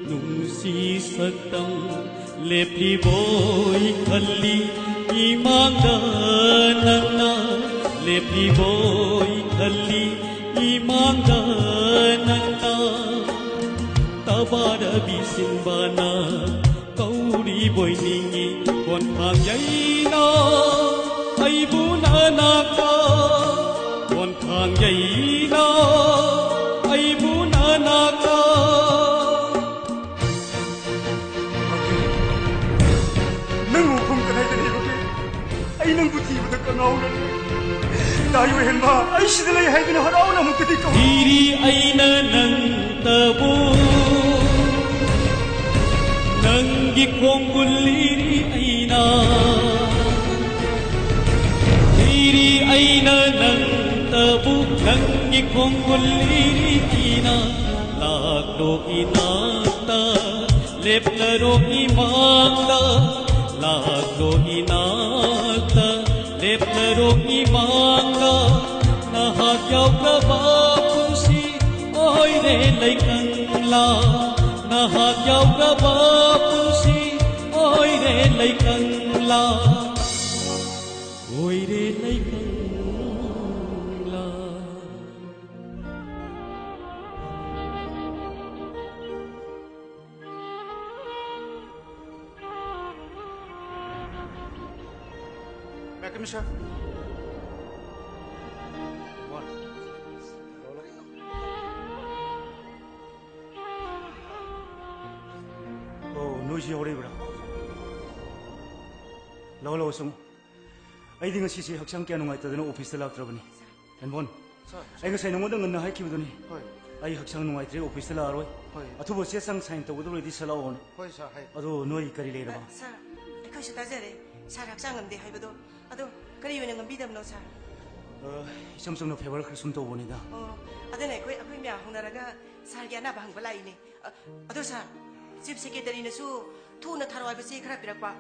ꯅꯨꯡꯁꯤ ꯁꯛꯇꯝ, ꯂꯦꯞꯂꯤꯕꯣꯏ ꯈꯜꯂꯤ ꯏꯃꯥꯡꯗ ꯅꯪꯅ, ꯂꯦꯞꯂꯤꯕꯣꯏ ꯈꯜꯂꯤ ꯏꯃꯥꯡꯗ ꯅꯪꯅ꯫ ꯇꯕꯥꯔꯕꯤ ꯁꯤꯟꯕꯅ ꯀꯧꯔꯤꯕꯣꯏ ꯅꯤꯡꯏ ꯀꯣꯟꯊꯥꯡ ꯌꯩꯅ ꯑꯩꯕꯨ ꯅꯅꯥꯛꯇ, ꯀꯣꯟꯊꯥꯡ ꯌꯩꯅ ꯑꯩꯕꯨ ꯅꯅꯥꯛꯇ꯫ ꯅꯪ ꯃꯐꯝ ꯀꯗꯥꯏꯗ ꯂꯩꯕꯒꯦ? ꯑꯩ ꯅꯪꯕꯨ ꯊꯤꯕꯗ ꯀꯉꯥꯎꯅꯔꯦ꯫ ꯇꯥꯏ ꯑꯣꯏꯍꯟꯕ, ꯑꯩ ꯁꯤꯗ ꯂꯩ ꯍꯥꯏꯗꯨꯅ ꯍꯔꯥꯎꯅ ꯑꯃꯨꯛꯇꯗꯤ ꯀꯧ꯫ ꯊꯤꯔꯤ ꯑꯩꯅ ꯅꯪꯇꯕꯨ, ꯅꯪꯒꯤ ꯈꯣꯡꯒꯨꯜ ꯂꯤꯔꯤ ꯑꯩꯅ꯫ ꯊꯤꯔꯤ ꯑꯩꯅ ꯅꯪꯇꯕꯨ, ꯅꯪꯒꯤ ꯈꯣꯡꯒꯨꯜ ꯂꯤꯔꯤ ꯑꯩꯅ꯫ ꯂꯥꯛꯂꯣ ꯏꯅꯥꯛꯇ, ꯂꯦꯞꯂꯔꯣ ꯏꯃꯥꯡꯗ, ꯂꯥꯛꯂꯣ ꯏꯅꯥꯛꯇ, ꯂꯦꯞꯂꯔꯣ ꯏꯃꯥꯡꯗ꯫ ꯅꯍꯥꯛ ꯌꯥꯎꯗꯕ ꯄꯨꯟꯁꯤ ꯑꯣꯏꯔꯦ ꯂꯩꯀꯪꯂꯥ, ꯅꯍꯥꯛ ꯌꯥꯎꯗꯕ ꯄꯨꯟꯁꯤ ꯑꯣꯏꯔꯦ ꯂꯩꯀꯪꯂꯥ, ꯑꯣꯏꯔꯦ ꯂꯩꯀꯪꯂꯥ꯫ May I come in, sir? One. Oh, ꯅꯣꯏꯁꯨ ꯌꯥꯎꯔꯛꯏꯕ꯭ꯔꯥ? ꯂꯥꯛꯑꯣ, ꯂꯥꯛꯑꯣ, ꯆꯪꯉꯣ꯫ ꯑꯩꯗꯤ ꯉꯁꯤꯁꯦ ꯍꯛꯆꯥꯡ ꯀꯌꯥ ꯅꯨꯡꯉꯥꯏꯇꯗꯅ ꯑꯣꯐꯤꯁꯇ ꯂꯥꯛꯇ꯭ꯔꯕꯅꯤ꯫ ꯍꯦꯟꯕꯣꯟ, ꯁꯥꯔ, ꯑꯩ ꯉꯁꯥꯏ ꯅꯉꯣꯟꯗ ꯉꯟꯅ ꯍꯥꯏꯈꯤꯕꯗꯨꯅꯤ꯫ ꯍꯣꯏ꯫ ꯑꯩ ꯍꯛꯆꯥꯡ ꯅꯨꯡꯉꯥꯏꯇ꯭ꯔꯦ, ꯑꯣꯐꯤꯁꯇ ꯂꯥꯛꯑꯔꯣꯏ꯫ ꯍꯣꯏ꯫ ꯑꯊꯨꯕ ꯆꯦ ꯆꯥꯡ ꯁꯥꯏꯟ ꯇꯧꯒꯗꯕ ꯂꯩꯔꯗꯤ ꯁꯠ ꯂꯥꯛꯑꯣꯅ꯫ ꯍꯣꯏ, ꯁꯥꯔ, ꯍꯥꯏ꯫ ꯑꯗꯣ ꯅꯣꯏ ꯀꯔꯤ ꯂꯩꯔꯕ? ꯑ, ꯁꯥꯔ, ꯑꯩꯈꯣꯏꯁꯨ ꯇꯥꯖꯔꯦ꯫ ꯁꯥꯔ ꯍꯛꯆꯥꯡ ꯉꯝꯗꯦ ꯍꯥꯏꯕꯗꯣ꯫ ꯑꯗꯣ ꯀꯔꯤ ꯑꯣꯏꯅ ꯉꯝꯕꯤꯗꯕꯅꯣ, ꯁꯥꯔ? ꯑ, ꯏꯆꯝ ꯆꯝꯅ ꯐꯦꯚꯔ ꯈꯔ ꯁꯨꯝ ꯇꯧꯕꯅꯤꯗ꯫ ꯑꯣ, ꯑꯗꯨꯅ ꯑꯩꯈꯣꯏ, ꯑꯩꯈꯣꯏ ꯃꯌꯥꯝ ꯍꯧꯅꯔꯒ ꯁꯥꯔꯒꯤ ꯑꯅꯥꯕ ꯍꯪꯕ ꯂꯥꯛꯏꯅꯦ꯫ ꯑ, ꯑꯗꯣ ꯁꯥꯔ, ꯆꯤꯐ ꯁꯦꯀ꯭ꯔꯦꯇꯔꯤꯅꯁꯨ ꯊꯨꯅ ꯊꯥꯔꯛꯑꯣ ꯍꯥꯏꯕ ꯆꯦ ꯈꯔ ꯄꯤꯔꯛꯄ꯫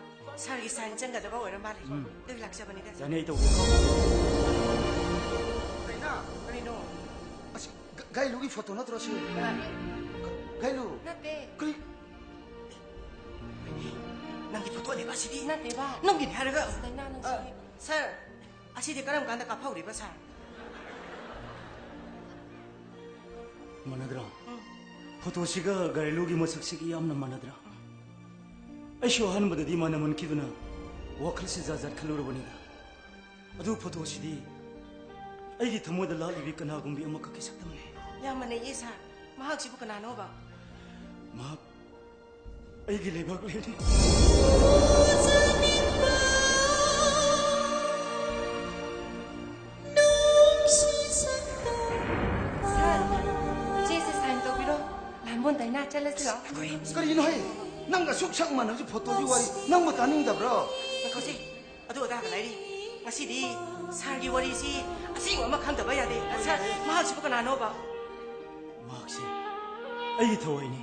ꯁꯥꯔꯒꯤ ꯁꯥꯏꯟ ꯆꯪꯒꯗꯕ ꯑꯣꯏꯔ ꯃꯥꯜꯂꯦ꯫ ꯎꯝ꯫ ꯑꯗꯨꯒꯤ ꯂꯥꯛꯆꯕꯅꯤꯗ, ꯁꯥꯔ꯫ ꯌꯥꯅꯤ, ꯑꯩ ꯇꯧꯒꯦ꯫ ꯀꯔꯤꯅꯣ? ꯀꯔꯤꯅꯣ? ꯑꯁꯤ ꯒ-, ꯒꯥꯏꯂꯨꯒꯤ ꯐꯣꯇꯣ ꯅꯠꯇ꯭ꯔꯣ ꯁꯤ? ꯀꯅꯥ? ꯒ-, ꯒꯥꯏꯂꯨ? ꯅꯠꯇꯦ꯫ ꯀꯔꯤ? ꯅꯪꯒꯤ ꯐꯣꯇꯣꯅꯦꯕ ꯑꯁꯤꯗꯤ? ꯅꯠꯇꯦꯕ꯫ ꯅꯪꯒꯤꯅꯦ ꯍꯥꯏꯔꯒ꯫ ꯑꯁ, ꯗꯥꯏꯅꯥ, ꯅꯪ ꯑ, ꯁꯤꯗꯤ꯫ ꯁꯥꯔ, ꯑꯁꯤꯗꯤ ꯀꯔꯝ ꯀꯥꯟꯗ ꯀꯥꯞꯍꯧꯔꯤꯕ, ꯁꯥꯔ? ꯃꯥꯟꯅꯗ꯭ꯔꯥ? ꯎꯝ꯫ ꯐꯣꯇꯣꯁꯤꯒ ꯒꯥꯏꯂꯨꯒꯤ ꯃꯁꯛꯁꯤꯒ ꯌꯥꯝꯅ ꯃꯥꯟꯅꯗ꯭ꯔꯥ? ꯑꯩꯁꯨ ꯑꯍꯥꯟꯕꯗꯗꯤ ꯃꯥꯟꯅꯃꯟꯈꯤꯗꯨꯅ ꯋꯥꯈꯜꯁꯤ ꯖꯥꯠ ꯖꯥꯠ ꯈꯜꯂꯨꯔꯕꯅꯤꯗ꯫ ꯑꯗꯨ ꯐꯣꯇꯣꯁꯤꯗꯤ ꯑꯩꯒꯤ ꯊꯃꯣꯏꯗ ꯂꯥꯠꯂꯤꯕꯤ ꯀꯅꯥꯒꯨꯝꯕꯤ ꯑꯃꯈꯛꯀꯤ ꯁꯛꯇꯝꯅꯤ꯫ ꯌꯥꯝ ꯃꯥꯟꯅꯩꯌꯦ, ꯁꯥꯔ꯫ ꯃꯍꯥꯛꯁꯤꯕꯨ ꯀꯅꯥꯅꯣꯕ? ꯃꯍꯥꯛ ꯑꯩꯒꯤ ꯂꯩꯕꯥꯛ ꯂꯩꯅꯤ꯫ ꯁꯥꯔ, ꯆꯦꯁꯦ ꯁꯥꯏꯟ ꯇꯧꯕꯤꯔꯣ꯫ ꯂꯥꯟꯕꯣꯟ ꯗꯥꯏꯅꯥ, ꯆꯠꯂꯁꯤ ꯂꯥꯛꯑꯣ꯫ ꯀꯔꯤꯅꯣ ꯍꯦ? ꯅꯪꯒ ꯑꯁꯨꯛ ꯁꯛ ꯃꯥꯟꯅꯕꯁꯤ ꯐꯣꯇꯣꯒꯤ ꯋꯥꯔꯤ, ꯅꯪꯕꯨ ꯇꯥꯅꯤꯡꯗꯕ꯭ꯔꯣ? ꯉꯥꯏꯈꯣꯁꯦ, ꯑꯗꯨ ꯑꯗꯥꯒ ꯂꯥꯏꯔꯤ꯫ ꯉꯁꯤꯗꯤ ꯁꯥꯔꯒꯤ ꯋꯥꯔꯤꯁꯤ ꯑꯁꯦꯡꯕ ꯑꯃ ꯈꯪꯗꯕ ꯌꯥꯗꯦ꯫ ꯁꯥꯔ, ꯃꯍꯥꯛꯁꯤꯕꯨ ꯀꯅꯥꯅꯣꯕ? ꯃꯍꯥꯛꯁꯤ ꯑꯩꯒꯤ ꯊꯋꯥꯏꯅꯤ,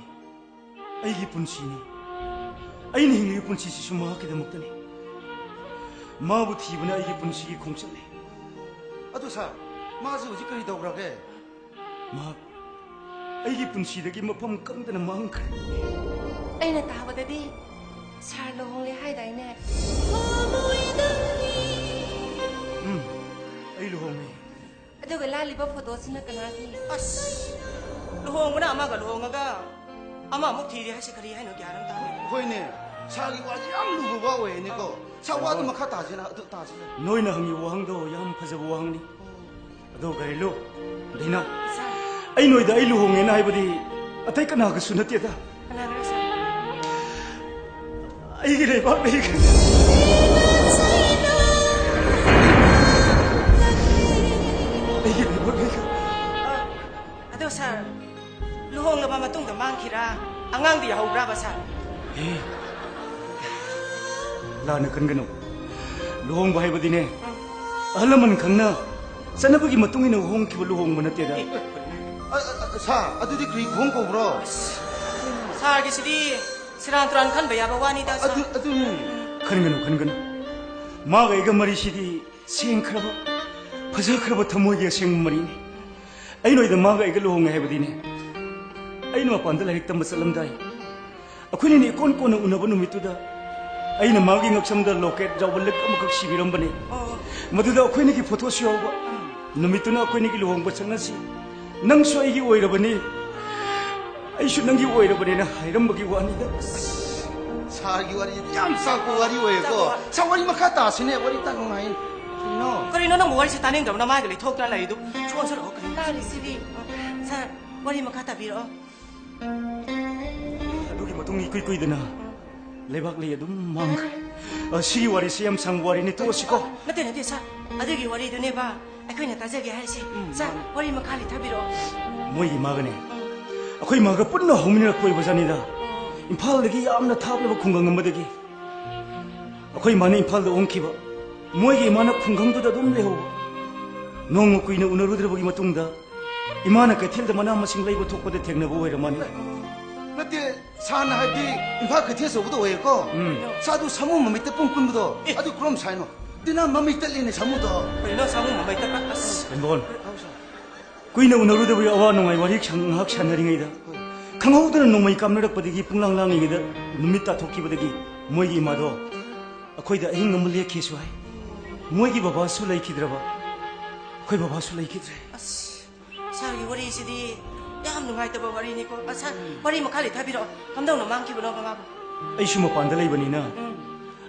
ꯑꯩꯒꯤ ꯄꯨꯟꯁꯤꯅꯤ꯫ ꯑꯩꯅ ꯍꯤꯡꯂꯤꯕ ꯄꯨꯟꯁꯤꯁꯤꯁꯨ ꯃꯍꯥꯛꯀꯤꯗꯃꯛꯇꯅꯤ꯫ ꯃꯥꯕꯨ ꯊꯤꯕꯅ ꯑꯩꯒꯤ ꯄꯨꯟꯁꯤꯒꯤ ꯈꯣꯡꯆꯠꯅꯤ꯫ ꯑꯗꯨ ꯁꯥꯔ, ꯃꯥꯁꯤ ꯍꯧꯖꯤꯛ ꯀꯔꯤ ꯇꯧꯈ꯭ꯔꯒꯦ? ꯃꯍꯥꯛ ꯑꯩꯒꯤ ꯄꯨꯟꯁꯤꯗꯒꯤ ꯃꯐꯝ ꯈꯪꯗꯅ ꯃꯥꯡꯈ꯭ꯔꯦ꯫ ꯑꯩꯅ ꯇꯥꯕꯗꯗꯤ ꯁꯥꯔ ꯂꯨꯍꯣꯡꯂꯦ ꯍꯥꯏꯗꯥꯏꯅꯦ? ꯎꯝ, ꯑꯩ ꯂꯨꯍꯣꯡꯉꯦ꯫ ꯑꯗꯨꯒ ꯂꯥꯜꯂꯤꯕ ꯐꯣꯇꯣꯁꯤꯅ ꯀꯅꯥꯒꯤ? ꯑꯁ, ꯂꯨꯍꯣꯡꯕꯅ ꯑꯃꯒ ꯂꯨꯍꯣꯡꯉꯒ ꯑꯃꯃꯨꯛ ꯊꯤꯔꯦ ꯍꯥꯏꯁꯦ ꯀꯔꯤ ꯍꯥꯏꯅꯣ? ꯒ꯭ꯌꯥꯟ ꯑꯃ ꯇꯥꯗꯦ꯫ ꯍꯣꯏꯅꯦ, ꯁꯥꯔꯒꯤ ꯋꯥꯁꯤ ꯌꯥꯝ ꯂꯨꯕ ꯋꯥ ꯑꯣꯏꯔꯦꯅꯦꯀꯣ꯫ ꯁꯥꯔ, ꯋꯥꯗꯨ ꯃꯈꯥ ꯇꯥꯁꯤꯅ, ꯑꯗꯨ ꯇꯥꯁꯤꯅ꯫ ꯅꯣꯏꯅ ꯍꯪꯉꯤꯕ ꯋꯥꯍꯪꯗꯣ ꯌꯥꯝ ꯐꯖꯕ ꯋꯥꯍꯪꯅꯤ꯫ ꯑꯗꯣ ꯒꯥꯏꯂꯨ, ꯗꯥꯏꯅꯥ, ꯁꯥꯔ꯫ ꯑꯩ ꯅꯣꯏꯗ ꯑꯩ ꯂꯨꯍꯣꯡꯉꯦꯅ ꯍꯥꯏꯕꯗꯤ ꯑꯇꯩ ꯀꯅꯥꯒꯁꯨ ꯅꯠꯇꯦꯗ꯫ ꯀꯅꯥꯒꯅꯣ, ꯁꯥꯔ? ꯑꯩꯒꯤ ꯂꯩꯕꯥꯛ ꯂꯩꯒꯅꯤ꯫ ꯑꯩꯒꯤ ꯂꯩꯕꯥꯛ ꯂꯩꯒꯅꯤ꯫ ꯑ, ꯑꯗꯣ, ꯁꯥꯔ, ꯂꯨꯍꯣꯡꯂꯕ ꯃꯇꯨꯡꯗ ꯃꯥꯡꯈꯤꯔꯥ? ꯑꯉꯥꯡꯗꯤ ꯌꯥꯍꯧꯕ꯭ꯔꯥꯕ, ꯁꯥꯔ? ꯑꯦ, ꯂꯥꯟꯅ ꯈꯟꯒꯅꯨ꯫ ꯂꯨꯍꯣꯡꯕ ꯍꯥꯏꯕꯗꯤꯅꯦ, ꯎꯝ꯫ ꯑꯍꯜ ꯂꯃꯟ ꯈꯪꯅ ꯆꯠꯅꯕꯒꯤ ꯃꯇꯨꯡ ꯏꯟꯅ ꯍꯣꯡꯈꯤꯕ ꯂꯨꯍꯣꯡꯕ ꯅꯠꯇꯦꯗ꯫ ꯑ, ꯑ, ꯑ, ꯁꯥꯔ, ꯑꯗꯨꯗꯤ ꯀꯔꯤ ꯈꯨꯍꯣꯡ ꯀꯧꯕ꯭ꯔꯣ? ꯁꯥꯔꯒꯤꯁꯤꯗꯤ ꯁꯦꯔꯥꯟ ꯇꯨꯔꯥꯟ ꯈꯟꯕ ꯌꯥꯕ ꯋꯥꯅꯤꯗ, ꯁꯥꯔ꯫ ꯑꯗꯨ ꯑꯗꯨꯅꯤ꯫ ꯈꯟꯒꯅꯨ, ꯈꯟꯒꯅꯨ꯫ ꯃꯥꯒ ꯑꯩꯒ ꯃꯔꯤꯁꯤꯗꯤ ꯁꯦꯡꯈ꯭ꯔꯕ, ꯐꯖꯈ꯭ꯔꯕ ꯊꯃꯣꯏꯒꯤ ꯑꯁꯦꯡꯕ ꯃꯔꯤꯅꯤ꯫ ꯑꯩ ꯅꯣꯏꯗ ꯃꯥꯒ ꯑꯩꯒ ꯂꯨꯍꯣꯡꯉꯦ ꯍꯥꯏꯕꯗꯤꯅꯦ, ꯑꯩꯅ ꯃꯄꯥꯟꯗ ꯂꯥꯏꯔꯤꯛ ꯇꯝꯕ ꯆꯠꯂꯝꯗꯥꯏ, ꯑꯩꯈꯣꯏꯅꯤꯅ ꯏꯀꯣꯟ ꯀꯣꯟꯅ ꯎꯅꯕ ꯅꯨꯃꯤꯠꯇꯨꯗ ꯑꯩꯅ ꯃꯥꯒꯤ ꯉꯛꯁꯝꯗ ꯂꯣꯀꯦꯠ ꯌꯥꯎꯕ ꯂꯤꯛ ꯑꯃꯈꯛ ꯁꯤꯕꯤꯔꯝꯕꯅꯦ꯫ ꯃꯗꯨꯗ ꯑꯩꯈꯣꯏꯅꯤꯒꯤ ꯐꯣꯇꯣꯁꯨ ꯌꯥꯎꯕ꯫ ꯅꯨꯃꯤꯠꯇꯨꯅ ꯑꯩꯈꯣꯏꯅꯤꯒꯤ ꯂꯨꯍꯣꯡꯕ ꯆꯠꯅꯁꯤ, ꯅꯪꯁꯨ ꯑꯩꯒꯤ ꯑꯣꯏꯔꯕꯅꯤ, ꯑꯩꯁꯨ ꯅꯪꯒꯤ ꯑꯣꯏꯔꯕꯅꯤꯅ ꯍꯥꯏꯔꯝꯕꯒꯤ ꯋꯥꯅꯤꯗ꯫ ꯁꯥꯔꯒꯤ ꯋꯥꯔꯤꯁꯤꯗꯤ ꯌꯥꯝ ꯆꯥꯛꯄ ꯋꯥꯔꯤ ꯑꯣꯏꯌꯦꯀꯣ꯫ ꯁꯥꯔ, ꯋꯥꯔꯤ ꯃꯈꯥ ꯇꯥꯁꯤꯅꯦ, ꯋꯥꯔꯤ ꯇꯥ ꯅꯨꯡꯉꯥꯏ꯫ ꯀꯩꯅꯣ? ꯀꯔꯤꯅꯣ, ꯅꯪꯕꯨ ꯋꯥꯔꯤꯁꯦ ꯇꯥꯅꯤꯡꯗ꯭ꯔꯕꯅ ꯃꯥꯒ ꯂꯩꯊꯣꯛꯇꯅ ꯂꯩꯔꯤꯗꯨ? ꯁꯣꯟꯁꯔꯛꯑꯣ, ꯀꯔꯤꯅꯣ? ꯇꯥꯔꯤꯁꯤꯗꯤ꯫ ꯁꯥꯔ, ꯋꯥꯔꯤ ꯃꯈꯥ ꯇꯥꯕꯤꯔꯛꯑꯣ꯫ ꯑꯗꯨꯒꯤ ꯃꯇꯨꯡ ꯏꯀꯨꯏ ꯀꯨꯏꯗꯅ ꯂꯩꯕꯥꯛ ꯂꯩ ꯑꯗꯨꯝ ꯃꯥꯡꯈ꯭ꯔꯦ꯫ ꯑ, ꯁꯤꯒꯤ ꯋꯥꯔꯤꯁꯤ ꯌꯥꯝ ꯁꯥꯡꯕ ꯋꯥꯔꯤꯅꯤ, ꯇꯣꯛꯑꯁꯤꯀꯣ꯫ ꯅꯠꯇꯦ, ꯅꯠꯇꯦ, ꯁꯥꯔ꯫ ꯑꯗꯨꯒꯤ ꯋꯥꯔꯤꯗꯨꯅꯦꯕ ꯑꯩꯈꯣꯏꯅ ꯇꯥꯖꯒꯦ ꯍꯥꯏꯔꯤꯁꯦ꯫ ꯁꯥꯔ, ꯋꯥꯔꯤ ꯃꯈꯥ ꯂꯤꯊꯕꯤꯔꯛꯑꯣ꯫ ꯃꯣꯏꯒꯤ ꯏꯃꯥꯒꯅꯦ, ꯑꯩꯈꯣꯏ ꯏꯃꯥꯒ ꯄꯨꯟꯅ ꯍꯧꯃꯤꯟꯅꯔꯛꯄ ꯑꯣꯏꯕꯖꯥꯠꯅꯤꯗ꯫ ꯏꯝꯐꯥꯜꯗꯒꯤ ꯌꯥꯝꯅ ꯊꯥꯞꯂꯕ ꯈꯨꯡꯒꯪ ꯑꯃꯗꯒꯤ ꯑꯩꯈꯣꯏ ꯏꯃꯥꯅ ꯏꯝꯐꯥꯜꯗ ꯑꯣꯟꯈꯤꯕ꯫ ꯃꯣꯏꯒꯤ ꯏꯃꯥꯅ ꯈꯨꯡꯒꯪꯗꯨꯗ ꯑꯗꯨꯝ ꯂꯩꯍꯧꯕ꯫ ꯅꯣꯡꯃ ꯀꯨꯏꯅ ꯎꯅꯔꯨꯗ꯭ꯔꯕꯒꯤ ꯃꯇꯨꯡꯗ ꯏꯃꯥꯅ ꯀꯩꯊꯦꯜꯗ ꯃꯅꯥ ꯃꯁꯤꯡ ꯂꯩꯕ ꯊꯣꯛꯄꯗ ꯊꯦꯡꯅꯕ ꯑꯣꯏꯔ ꯃꯥꯜꯂꯦ꯫ ꯅꯠꯇꯦ, ꯁꯥꯔꯅ ꯍꯥꯏꯕꯗꯤ ꯏꯝꯐꯥꯜ ꯀꯩꯊꯦꯜ ꯑꯆꯧꯕꯗ ꯑꯣꯏꯌꯦꯀꯣ꯫ ꯁꯥꯔ, ꯑꯗꯨ ꯁꯥꯃꯨ ꯃꯃꯤꯠꯇ ꯄꯨꯡ ꯄꯨꯟꯕꯗꯣ, ꯑꯗꯨ ꯀꯔꯝ ꯁꯥꯏꯅꯣ? ꯑꯗꯨꯅ ꯃꯃꯤꯠ ꯇꯠꯂꯤꯅꯦ ꯁꯥꯃꯨꯗꯣ꯫ ꯀꯩꯅꯣ, ꯁꯥꯃꯨ ꯃꯃꯩ ꯇꯠꯄ? ꯑꯁ꯫ ꯕꯦꯝꯕꯣꯟ, ꯀꯨꯏꯅ ꯎꯅꯔꯨꯗꯕꯒꯤ ꯑꯋꯥ ꯅꯨꯡꯉꯥꯏ ꯋꯥꯔꯤ ꯁꯪ-, ꯉꯥꯏꯍꯥꯛ ꯁꯥꯟꯅꯔꯤꯉꯩꯗ, ꯈꯪꯍꯧꯗꯅ ꯅꯣꯡꯃꯩ ꯀꯥꯞꯅꯔꯛꯄꯗꯒꯤ ꯄꯨꯡꯂꯥꯡ ꯂꯥꯡꯂꯤꯉꯩꯗ ꯅꯨꯃꯤꯠ ꯇꯥꯊꯣꯛꯈꯤꯕꯗꯒꯤ ꯃꯣꯏꯒꯤ ꯏꯃꯥꯗꯣ ꯑꯩꯈꯣꯏꯗ ꯑꯍꯤꯡ ꯑꯃ ꯂꯦꯛꯈꯤꯁꯨ ꯍꯥꯏ꯫ ꯃꯣꯏꯒꯤ ꯕꯕꯥꯁꯨ ꯂꯩꯈꯤꯗ꯭ꯔꯕ, ꯑꯩꯈꯣꯏ ꯕꯕꯥꯁꯨ ꯂꯩꯈꯤꯗ꯭ꯔꯦ꯫ ꯑꯁ, ꯁꯥꯔꯒꯤ ꯋꯥꯔꯤꯁꯤꯗꯤ ꯌꯥꯝ ꯅꯨꯡꯉꯥꯏꯇꯕ ꯋꯥꯔꯤꯅꯤꯀꯣ꯫ ꯑ, ꯁꯥꯔ, ꯋꯥꯔꯤ ꯃꯈꯥ ꯂꯤꯊꯕꯤꯔꯛꯑꯣ꯫ ꯀꯝꯗꯧꯅ ꯃꯥꯡꯈꯤꯕꯅꯣ ꯕꯕꯥꯕꯨ? ꯑꯩꯁꯨ ꯃꯄꯥꯟꯗ ꯂꯩꯕꯅꯤꯅ,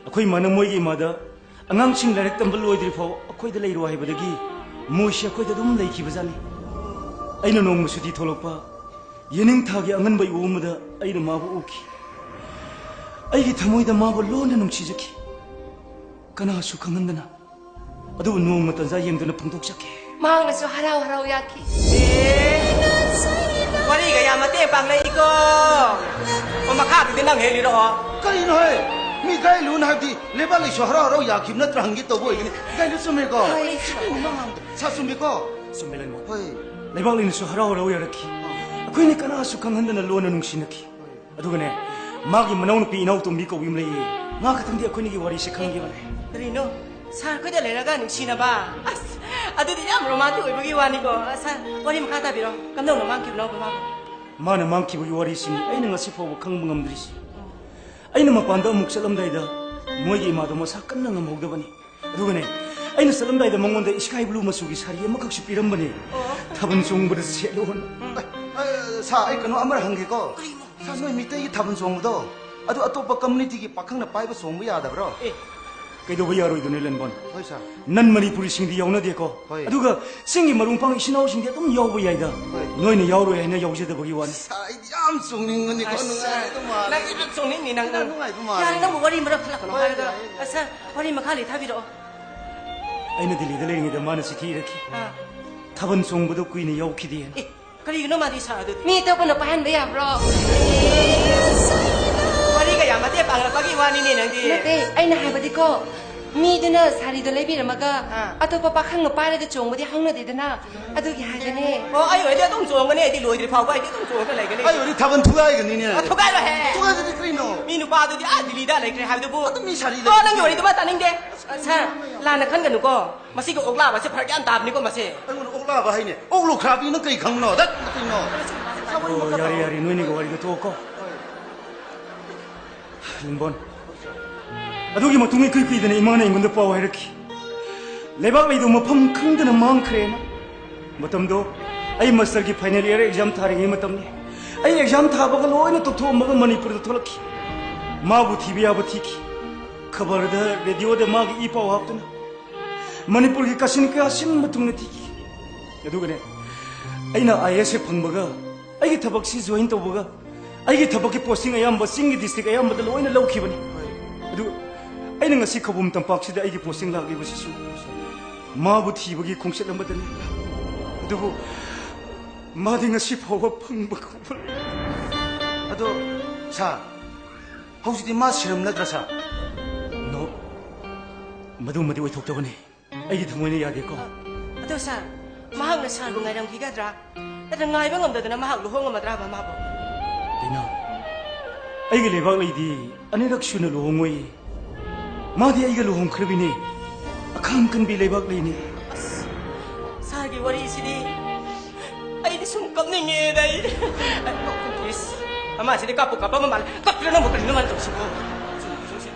ꯑꯩꯈꯣꯏ ꯏꯃꯥꯅ ꯃꯣꯏꯒꯤ ꯏꯃꯥꯗ ꯑꯉꯥꯡꯁꯤꯡ ꯂꯥꯏꯔꯤꯛ ꯇꯝꯕ ꯂꯣꯏꯗ꯭ꯔꯤ ꯐꯥꯎ ꯑꯩꯈꯣꯏꯗ ꯂꯩꯔꯣ ꯍꯥꯏꯕꯗꯒꯤ ꯃꯣꯏꯁꯤ ꯑꯩꯈꯣꯏꯗ ꯑꯗꯨꯝ ꯂꯩꯈꯤꯕꯖꯥꯠꯅꯤ꯫ ꯑꯩꯅ ꯅꯣꯡꯃ ꯁꯨꯇꯤ ꯊꯣꯛꯂꯛꯄ ꯌꯦꯅꯤꯡꯊꯥꯒꯤ ꯑꯉꯟꯕ ꯏꯋꯣꯡ ꯑꯃꯗ ꯑꯩꯅ ꯃꯥꯕꯨ ꯎꯈꯤ꯫ ꯑꯩꯒꯤ ꯊꯃꯣꯏꯗ ꯃꯥꯕꯨ ꯂꯣꯟꯅ ꯅꯨꯡꯁꯤꯖꯈꯤ꯫ ꯀꯅꯥꯁꯨ ꯈꯪꯍꯟꯗꯅ, ꯑꯗꯨꯕꯨ ꯅꯣꯡꯃ ꯇꯟꯖꯥ ꯌꯦꯡꯗꯨꯅ ꯐꯣꯡꯗꯣꯛꯆꯈꯤ꯫ ꯃꯍꯥꯛꯅꯁꯨ ꯍꯔꯥꯎ ꯍꯔꯥꯎ ꯌꯥꯈꯤ꯫ ꯋꯥꯔꯤꯒ ꯌꯥꯝ ꯃꯇꯦꯡ ꯄꯥꯡꯂꯛꯏꯀꯣ꯫ ꯑꯣ, ꯃꯈꯥꯗꯨꯗꯤ ꯅꯪ ꯍꯦꯛ ꯂꯤꯔꯛꯑꯣ꯫ ꯀꯔꯤꯅꯣ ꯍꯦ? ꯏꯀꯥꯏꯂꯨꯅ ꯍꯥꯏꯕꯗꯤ ꯂꯩꯕꯥꯛ ꯂꯩꯁꯨ ꯍꯔꯥꯎ ꯍꯔꯥꯎ ꯌꯥꯈꯤꯕ ꯅꯠꯇ꯭ꯔꯥ ꯍꯪꯒꯦ ꯇꯧꯕ ꯑꯣꯏꯒꯅꯤ꯫ ꯏꯀꯥꯏꯂꯨ ꯆꯨꯝꯃꯦꯀꯣ? ꯍꯣꯏ, ꯆꯨꯝꯃꯦ꯫ ꯁꯥ ꯆꯨꯝꯃꯤꯀꯣ? ꯆꯨꯝꯃꯦ, ꯂꯟꯕꯣꯟ꯫ ꯍꯣꯏ꯫ ꯂꯩꯕꯥꯛ ꯂꯩꯅꯁꯨ ꯍꯔꯥꯎ ꯍꯔꯥꯎ ꯌꯥꯔꯛꯈꯤ꯫ ꯑꯩꯈꯣꯏꯅ ꯀꯅꯥꯁꯨ ꯈꯪꯍꯟꯗꯅ ꯂꯣꯟꯅ ꯅꯨꯡꯁꯤꯅꯈꯤ꯫ ꯑꯗꯨꯒꯅꯦ, ꯃꯥꯒꯤ ꯃꯅꯥꯎꯅꯨꯄꯤ ꯏꯅꯥꯎꯇꯣꯝꯕꯤ ꯀꯧꯕꯤ ꯑꯃ ꯂꯩꯌꯦ꯫ ꯃꯥ ꯈꯛꯇꯪꯗꯤ ꯑꯩꯈꯣꯏꯅꯤꯒꯤ ꯋꯥꯔꯤꯁꯦ ꯈꯪꯈꯤꯕꯅꯦ꯫ ꯀꯔꯤꯅꯣ? ꯁꯥꯔ ꯑꯩꯈꯣꯏꯗ ꯂꯩꯔꯒ ꯅꯨꯡꯁꯤꯅꯕ? ꯑꯁ, ꯑꯗꯨꯗꯤ ꯌꯥꯝ ꯔꯣꯃꯥꯟꯇꯤꯛ ꯑꯣꯏꯕꯒꯤ ꯋꯥꯅꯤꯀꯣ꯫ ꯁꯥꯔ, ꯋꯥꯔꯤ ꯃꯈꯥ ꯇꯥꯕꯤꯔꯣ꯫ ꯀꯝꯗꯧꯅ ꯃꯥꯡꯈꯤꯕꯅꯣ ꯃꯥꯕꯨ? ꯃꯥꯅ ꯃꯥꯡꯈꯤꯕꯒꯤ ꯋꯥꯔꯤꯁꯤꯅꯤ ꯑꯩꯅ ꯉꯁꯤ ꯐꯥꯎꯕ ꯈꯪꯕ ꯉꯝꯗ꯭ꯔꯤꯁꯤ꯫ ꯑꯩꯅ ꯃꯄꯥꯟꯗ ꯑꯃꯨꯛ ꯆꯠꯂꯝꯗꯥꯏꯗ ꯃꯣꯏꯒꯤ ꯏꯃꯥꯗꯣ ꯃꯁꯥ ꯀꯟꯅ ꯉꯝꯍꯧꯗꯕꯅꯤ꯫ ꯑꯗꯨꯒꯅꯦ, ꯑꯩꯅ ꯆꯠꯂꯝꯗꯥꯏꯗ ꯃꯉꯣꯟꯗ sky blue ꯃꯆꯨꯒꯤ ꯁꯥꯔꯤ ꯑꯃꯈꯛꯁꯨ ꯄꯤꯔꯝꯕꯅꯦ꯫ ꯑꯣ꯫ ꯊꯥꯕꯜ ꯆꯣꯡꯕꯗ ꯁꯦꯠꯂꯣꯅ꯫ ꯑ, ꯑ, ꯁꯥ, ꯑꯩ ꯀꯩꯅꯣ ꯑꯃ ꯍꯪꯒꯦꯀꯣ꯫ ꯀꯔꯤꯅꯣ? ꯁꯥ, ꯅꯣꯏ ꯃꯤꯇꯩꯒꯤ ꯊꯥꯕꯜ ꯆꯣꯡꯕꯗꯣ, ꯑꯗꯨ ꯑꯇꯣꯞꯄ communityꯒꯤ ꯄꯥꯈꯪꯅ ꯄꯥꯏꯕ ꯆꯣꯡꯕ ꯌꯥꯗꯕ꯭ꯔꯣ? ꯑꯦ, ꯀꯩꯗꯧꯕ ꯌꯥꯔꯣꯏꯗꯣꯏꯅꯣ, ꯂꯟꯕꯣꯟ? ꯍꯣꯏ, ꯁꯥꯔ꯫ ꯅꯟ ꯃꯅꯤꯄꯨꯔꯤꯁꯤꯡꯗꯤ ꯌꯥꯎꯅꯗꯦꯀꯣ꯫ ꯍꯣꯏ꯫ ꯑꯗꯨꯒ ꯆꯤꯡꯒꯤ ꯃꯔꯨꯡ ꯄꯥꯡ ꯏꯆꯤꯟ ꯏꯅꯥꯎꯁꯤꯡꯗꯤ ꯑꯗꯨꯝ ꯌꯥꯎꯕ ꯌꯥꯏꯗ꯫ ꯍꯣꯏ꯫ ꯅꯣꯏꯅ ꯌꯥꯎꯔꯣꯏ ꯍꯥꯏꯅ ꯌꯥꯎꯖꯗꯕꯒꯤ ꯋꯥꯅꯤ꯫ ꯁꯥꯔ, ꯑꯩꯗꯤ ꯌꯥꯝ ꯆꯣꯡꯅꯤꯡꯕꯅꯤꯀꯣ, ꯑꯁ, ꯅꯨꯡꯉꯥꯏꯗꯧ ꯃꯥꯜꯂꯦ꯫ ꯅꯪ ꯌꯥꯝ ꯆꯣꯡꯅꯤꯡꯅꯤ, ꯅꯪ꯫ ꯌꯥꯝ ꯅꯨꯡꯉꯥꯏꯗꯧ ꯃꯥꯜꯂꯦ꯫ ꯌꯥꯔꯦ, ꯅꯪꯕꯨ ꯋꯥꯔꯤ ꯃꯔꯛ ꯊꯠꯂꯛꯀꯅꯣ ꯍꯣꯏ, ꯍꯥꯏꯔꯒ꯫ ꯌꯥꯏꯌꯦ, ꯌꯥꯏꯌꯦ꯫ ꯑꯁ, ꯁꯥꯔ, ꯋꯥꯔꯤ ꯃꯈꯥ ꯂꯩꯊꯕꯤꯔꯛꯑꯣ꯫ ꯑꯩꯅ ꯗꯤꯜꯂꯤꯗ ꯂꯩꯔꯤꯉꯩꯗ ꯃꯥꯅ ꯆꯤꯊꯤ ꯏꯔꯛꯈꯤ꯫ ꯑꯥ꯫ ꯊꯥꯕꯜ ꯆꯣꯡꯕꯗꯣ ꯀꯨꯏꯅ ꯌꯥꯎꯈꯤꯗꯦꯅ꯫ ꯑꯦ, ꯀꯔꯤꯒꯤꯅꯣ ꯃꯥꯗꯤ ꯁꯥꯔ ꯑꯗꯨꯗꯤ? ꯃꯤ ꯑꯇꯣꯞꯄꯅ ꯄꯥꯏꯍꯟꯕ ꯌꯥꯕ꯭ꯔꯣ? ꯋꯥꯔꯤꯒ ꯌꯥꯝ ꯃꯇꯦꯡ ꯄꯥꯡꯂꯛꯄꯒꯤ ꯋꯥꯅꯤꯅꯦ ꯅꯪꯗꯤ꯫ ꯅꯠꯇꯦ, ꯑꯩꯅ ꯍꯥꯏꯕꯗꯤꯀꯣ, ꯃꯤꯗꯨꯅ ꯁꯥꯔꯤꯗꯣ ꯂꯩꯕꯤꯔꯝꯃꯒ ꯑꯥ꯫ ꯑꯇꯣꯞꯄ ꯄꯥꯈꯪꯅ ꯄꯥꯏꯔꯒ ꯆꯣꯡꯕꯗꯤ ꯍꯧꯅꯗꯦꯗꯅ, ꯑꯗꯨꯒꯤ ꯍꯥꯏꯕꯅꯦ꯫ ꯑꯣ, ꯑꯩ ꯑꯣꯏꯔꯗꯤ ꯑꯗꯨꯝ ꯆꯣꯡꯒꯅꯤ, ꯑꯩꯗꯤ ꯂꯣꯏꯗ꯭ꯔꯤ ꯐꯥꯎꯕ ꯑꯩꯗꯤ ꯑꯗꯨꯝ ꯆꯣꯡꯉꯒ ꯂꯩꯒꯅꯤ꯫ ꯑꯩ ꯑꯣꯏꯔꯗꯤ ꯊꯥꯕꯜ ꯊꯨꯒꯥꯏꯒꯅꯤꯅꯦ꯫ ꯑ, ꯊꯨꯒꯥꯏꯔꯣꯏꯍꯦ꯫ ꯊꯨꯒꯥꯏꯒꯗꯤ ꯀꯔꯤꯅꯣ? ꯃꯤ ꯅꯨꯄꯥꯗꯨꯗꯤ ꯑꯥ ꯗꯤꯜꯂꯤꯗ ꯂꯩꯈ꯭ꯔꯦ ꯍꯥꯏꯕꯗꯨꯕꯨ꯫ ꯑꯗꯨꯝ ꯃꯤ ꯁꯥꯔꯤ ꯑꯣ, ꯅꯪꯒꯤ ꯂꯩꯈ꯭ꯔꯦ꯫ ꯋꯥꯔꯤꯗꯨꯃ ꯇꯥꯅꯤꯡꯗꯦ꯫ ꯑ, ꯁꯥꯔ, ꯂꯥꯟꯅ ꯈꯟꯒꯅꯨꯀꯣ꯫ ꯃꯁꯤꯒꯤ ꯑꯣꯛꯂꯥꯕꯁꯦ ꯐꯔꯛ ꯌꯥꯝ ꯇꯥꯕꯅꯤꯀꯣ ꯃꯁꯦ꯫ ꯑꯩꯉꯣꯟꯗ ꯑꯣꯛꯂꯥꯕ ꯍꯥꯏꯅꯦ? ꯑꯣꯛ ꯂꯨꯈ꯭ꯔꯥꯕꯤ ꯅꯪ ꯀꯩ ꯈꯪꯕꯅꯣ? ꯗꯠ, ꯀꯩꯅꯣ? ꯑꯣ, ꯌꯥꯔꯦ, ꯌꯥꯔꯦ, ꯅꯣꯏꯅꯤꯒꯤ ꯋꯥꯔꯤꯗꯣ ꯇꯣꯛꯑꯣꯀꯣ꯫ ꯂꯟꯕꯣꯟ, ꯑꯗꯨꯒꯤ ꯃꯇꯨꯡ ꯏꯀꯨꯏ ꯀꯨꯏꯗꯅ ꯏꯃꯥꯅ ꯑꯩꯉꯣꯟꯗ ꯄꯥꯎ ꯍꯥꯏꯔꯛꯈꯤ꯫ ꯂꯩꯕꯥꯛ ꯂꯩꯗꯧ ꯃꯐꯝ ꯈꯪꯗꯅ ꯃꯥꯡꯈ꯭ꯔꯦꯅ꯫ ꯃꯇꯝꯗꯣ ꯑꯩ ꯃꯥꯁꯇꯔꯒꯤ final year exam ꯊꯥꯔꯤꯉꯩ ꯃꯇꯝꯅꯤ꯫ ꯑꯩ exam ꯊꯥꯕꯒ ꯂꯣꯏꯅ ꯇꯣꯛꯊꯣꯛꯑꯝꯃꯒ ꯃꯅꯤꯄꯨꯔꯗ ꯊꯣꯛꯂꯛꯈꯤ꯫ ꯃꯥꯕꯨ ꯊꯤꯕ ꯌꯥꯕ ꯊꯤꯈꯤ꯫ ꯈꯕꯔꯗ, ꯔꯦꯗꯤꯑꯣꯗ ꯃꯥꯒꯤ ꯏ ꯄꯥꯎ ꯍꯥꯞꯇꯨꯅ ꯃꯅꯤꯄꯨꯔꯒꯤ ꯀꯥꯆꯤꯟ ꯀꯣꯌꯥ ꯁꯤꯟꯕ ꯊꯨꯡꯅ ꯊꯤꯈꯤ꯫ ꯑꯗꯨꯒꯅꯦ, ꯑꯩꯅ IAS ꯐꯪꯕꯒ ꯑꯩꯒꯤ ꯊꯕꯛꯁꯤ join ꯇꯧꯕꯒ ꯑꯩꯒꯤ ꯊꯕꯛꯀꯤ posting ꯑꯌꯥꯝꯕ ꯆꯤꯡꯒꯤ district ꯑꯌꯥꯝꯕꯗ ꯂꯣꯏꯅ ꯂꯧꯈꯤꯕꯅꯤ꯫ ꯑꯗꯨ ꯑꯩꯅ ꯉꯁꯤ ꯈꯧꯕꯨꯝ ꯇꯝꯄꯥꯛꯁꯤꯗ ꯑꯩꯒꯤ posting ꯂꯥꯛꯂꯤꯕꯁꯤꯁꯨ ꯃꯥꯕꯨ ꯊꯤꯕꯒꯤ ꯈꯣꯡꯆꯠ ꯑꯃꯗꯅꯤ꯫ ꯑꯗꯨꯕꯨ ꯃꯥꯗꯤ ꯉꯁꯤ ꯐꯥꯎꯕ ꯐꯪꯕ ꯈꯪꯕ ꯑꯗꯣ, ꯁꯥꯔ, ꯍꯧꯖꯤꯛꯇꯤ ꯃꯥ ꯁꯤꯔꯝꯂꯗ꯭ꯔꯥ, ꯁꯥꯔ? ꯅꯣ, ꯃꯗꯨꯃꯗꯤ ꯑꯣꯏꯊꯣꯛꯇꯕꯅꯤ꯫ ꯑꯩꯒꯤ ꯊꯃꯣꯏꯅ ꯌꯥꯗꯦꯀꯣ꯫ ꯑꯗꯣ ꯁꯥꯔ, ꯃꯍꯥꯛꯅ ꯁꯥꯔꯕꯨ ꯉꯥꯏꯔꯝꯈꯤꯒꯗ꯭ꯔꯥ? ꯅꯠꯇ꯭ꯔ ꯉꯥꯏꯕ ꯉꯝꯗꯗꯅ ꯃꯍꯥꯛ ꯂꯨꯍꯣꯡꯉꯝꯃꯗ꯭ꯔꯥꯕ ꯃꯥꯕꯨ? ꯗꯤꯅꯥ, ꯑꯩꯒꯤ ꯂꯩꯕꯥꯛ ꯂꯩꯗꯤ ꯑꯅꯤꯔꯛ ꯁꯨꯅ ꯂꯨꯍꯣꯡꯉꯣꯏ꯫ ꯃꯥꯗꯤ ꯑꯩꯒ ꯂꯨꯍꯣꯡꯈ꯭ꯔꯕꯤꯅꯦ꯫ ꯑꯈꯥꯡ ꯀꯟꯕꯤ ꯂꯩꯕꯥꯛ ꯂꯩꯅꯦ꯫ ꯑꯁ, ꯁꯥꯔꯒꯤ ꯋꯥꯔꯤꯁꯤꯗꯤ ꯑꯩꯗꯤ ꯁꯨꯝ ꯀꯞꯅꯤꯡꯉꯦꯗ ꯑꯩ꯫ ꯏꯁ, ꯑꯃꯁꯤꯗꯤ ꯀꯞꯄꯨ ꯀꯞꯄ ꯃꯥꯜꯂꯦ꯫ ꯀꯞꯇ꯭ꯔ ꯅꯪꯕꯨ ꯀꯔꯤꯅꯣ ꯃꯥꯅ ꯇꯧꯁꯤꯕꯣ?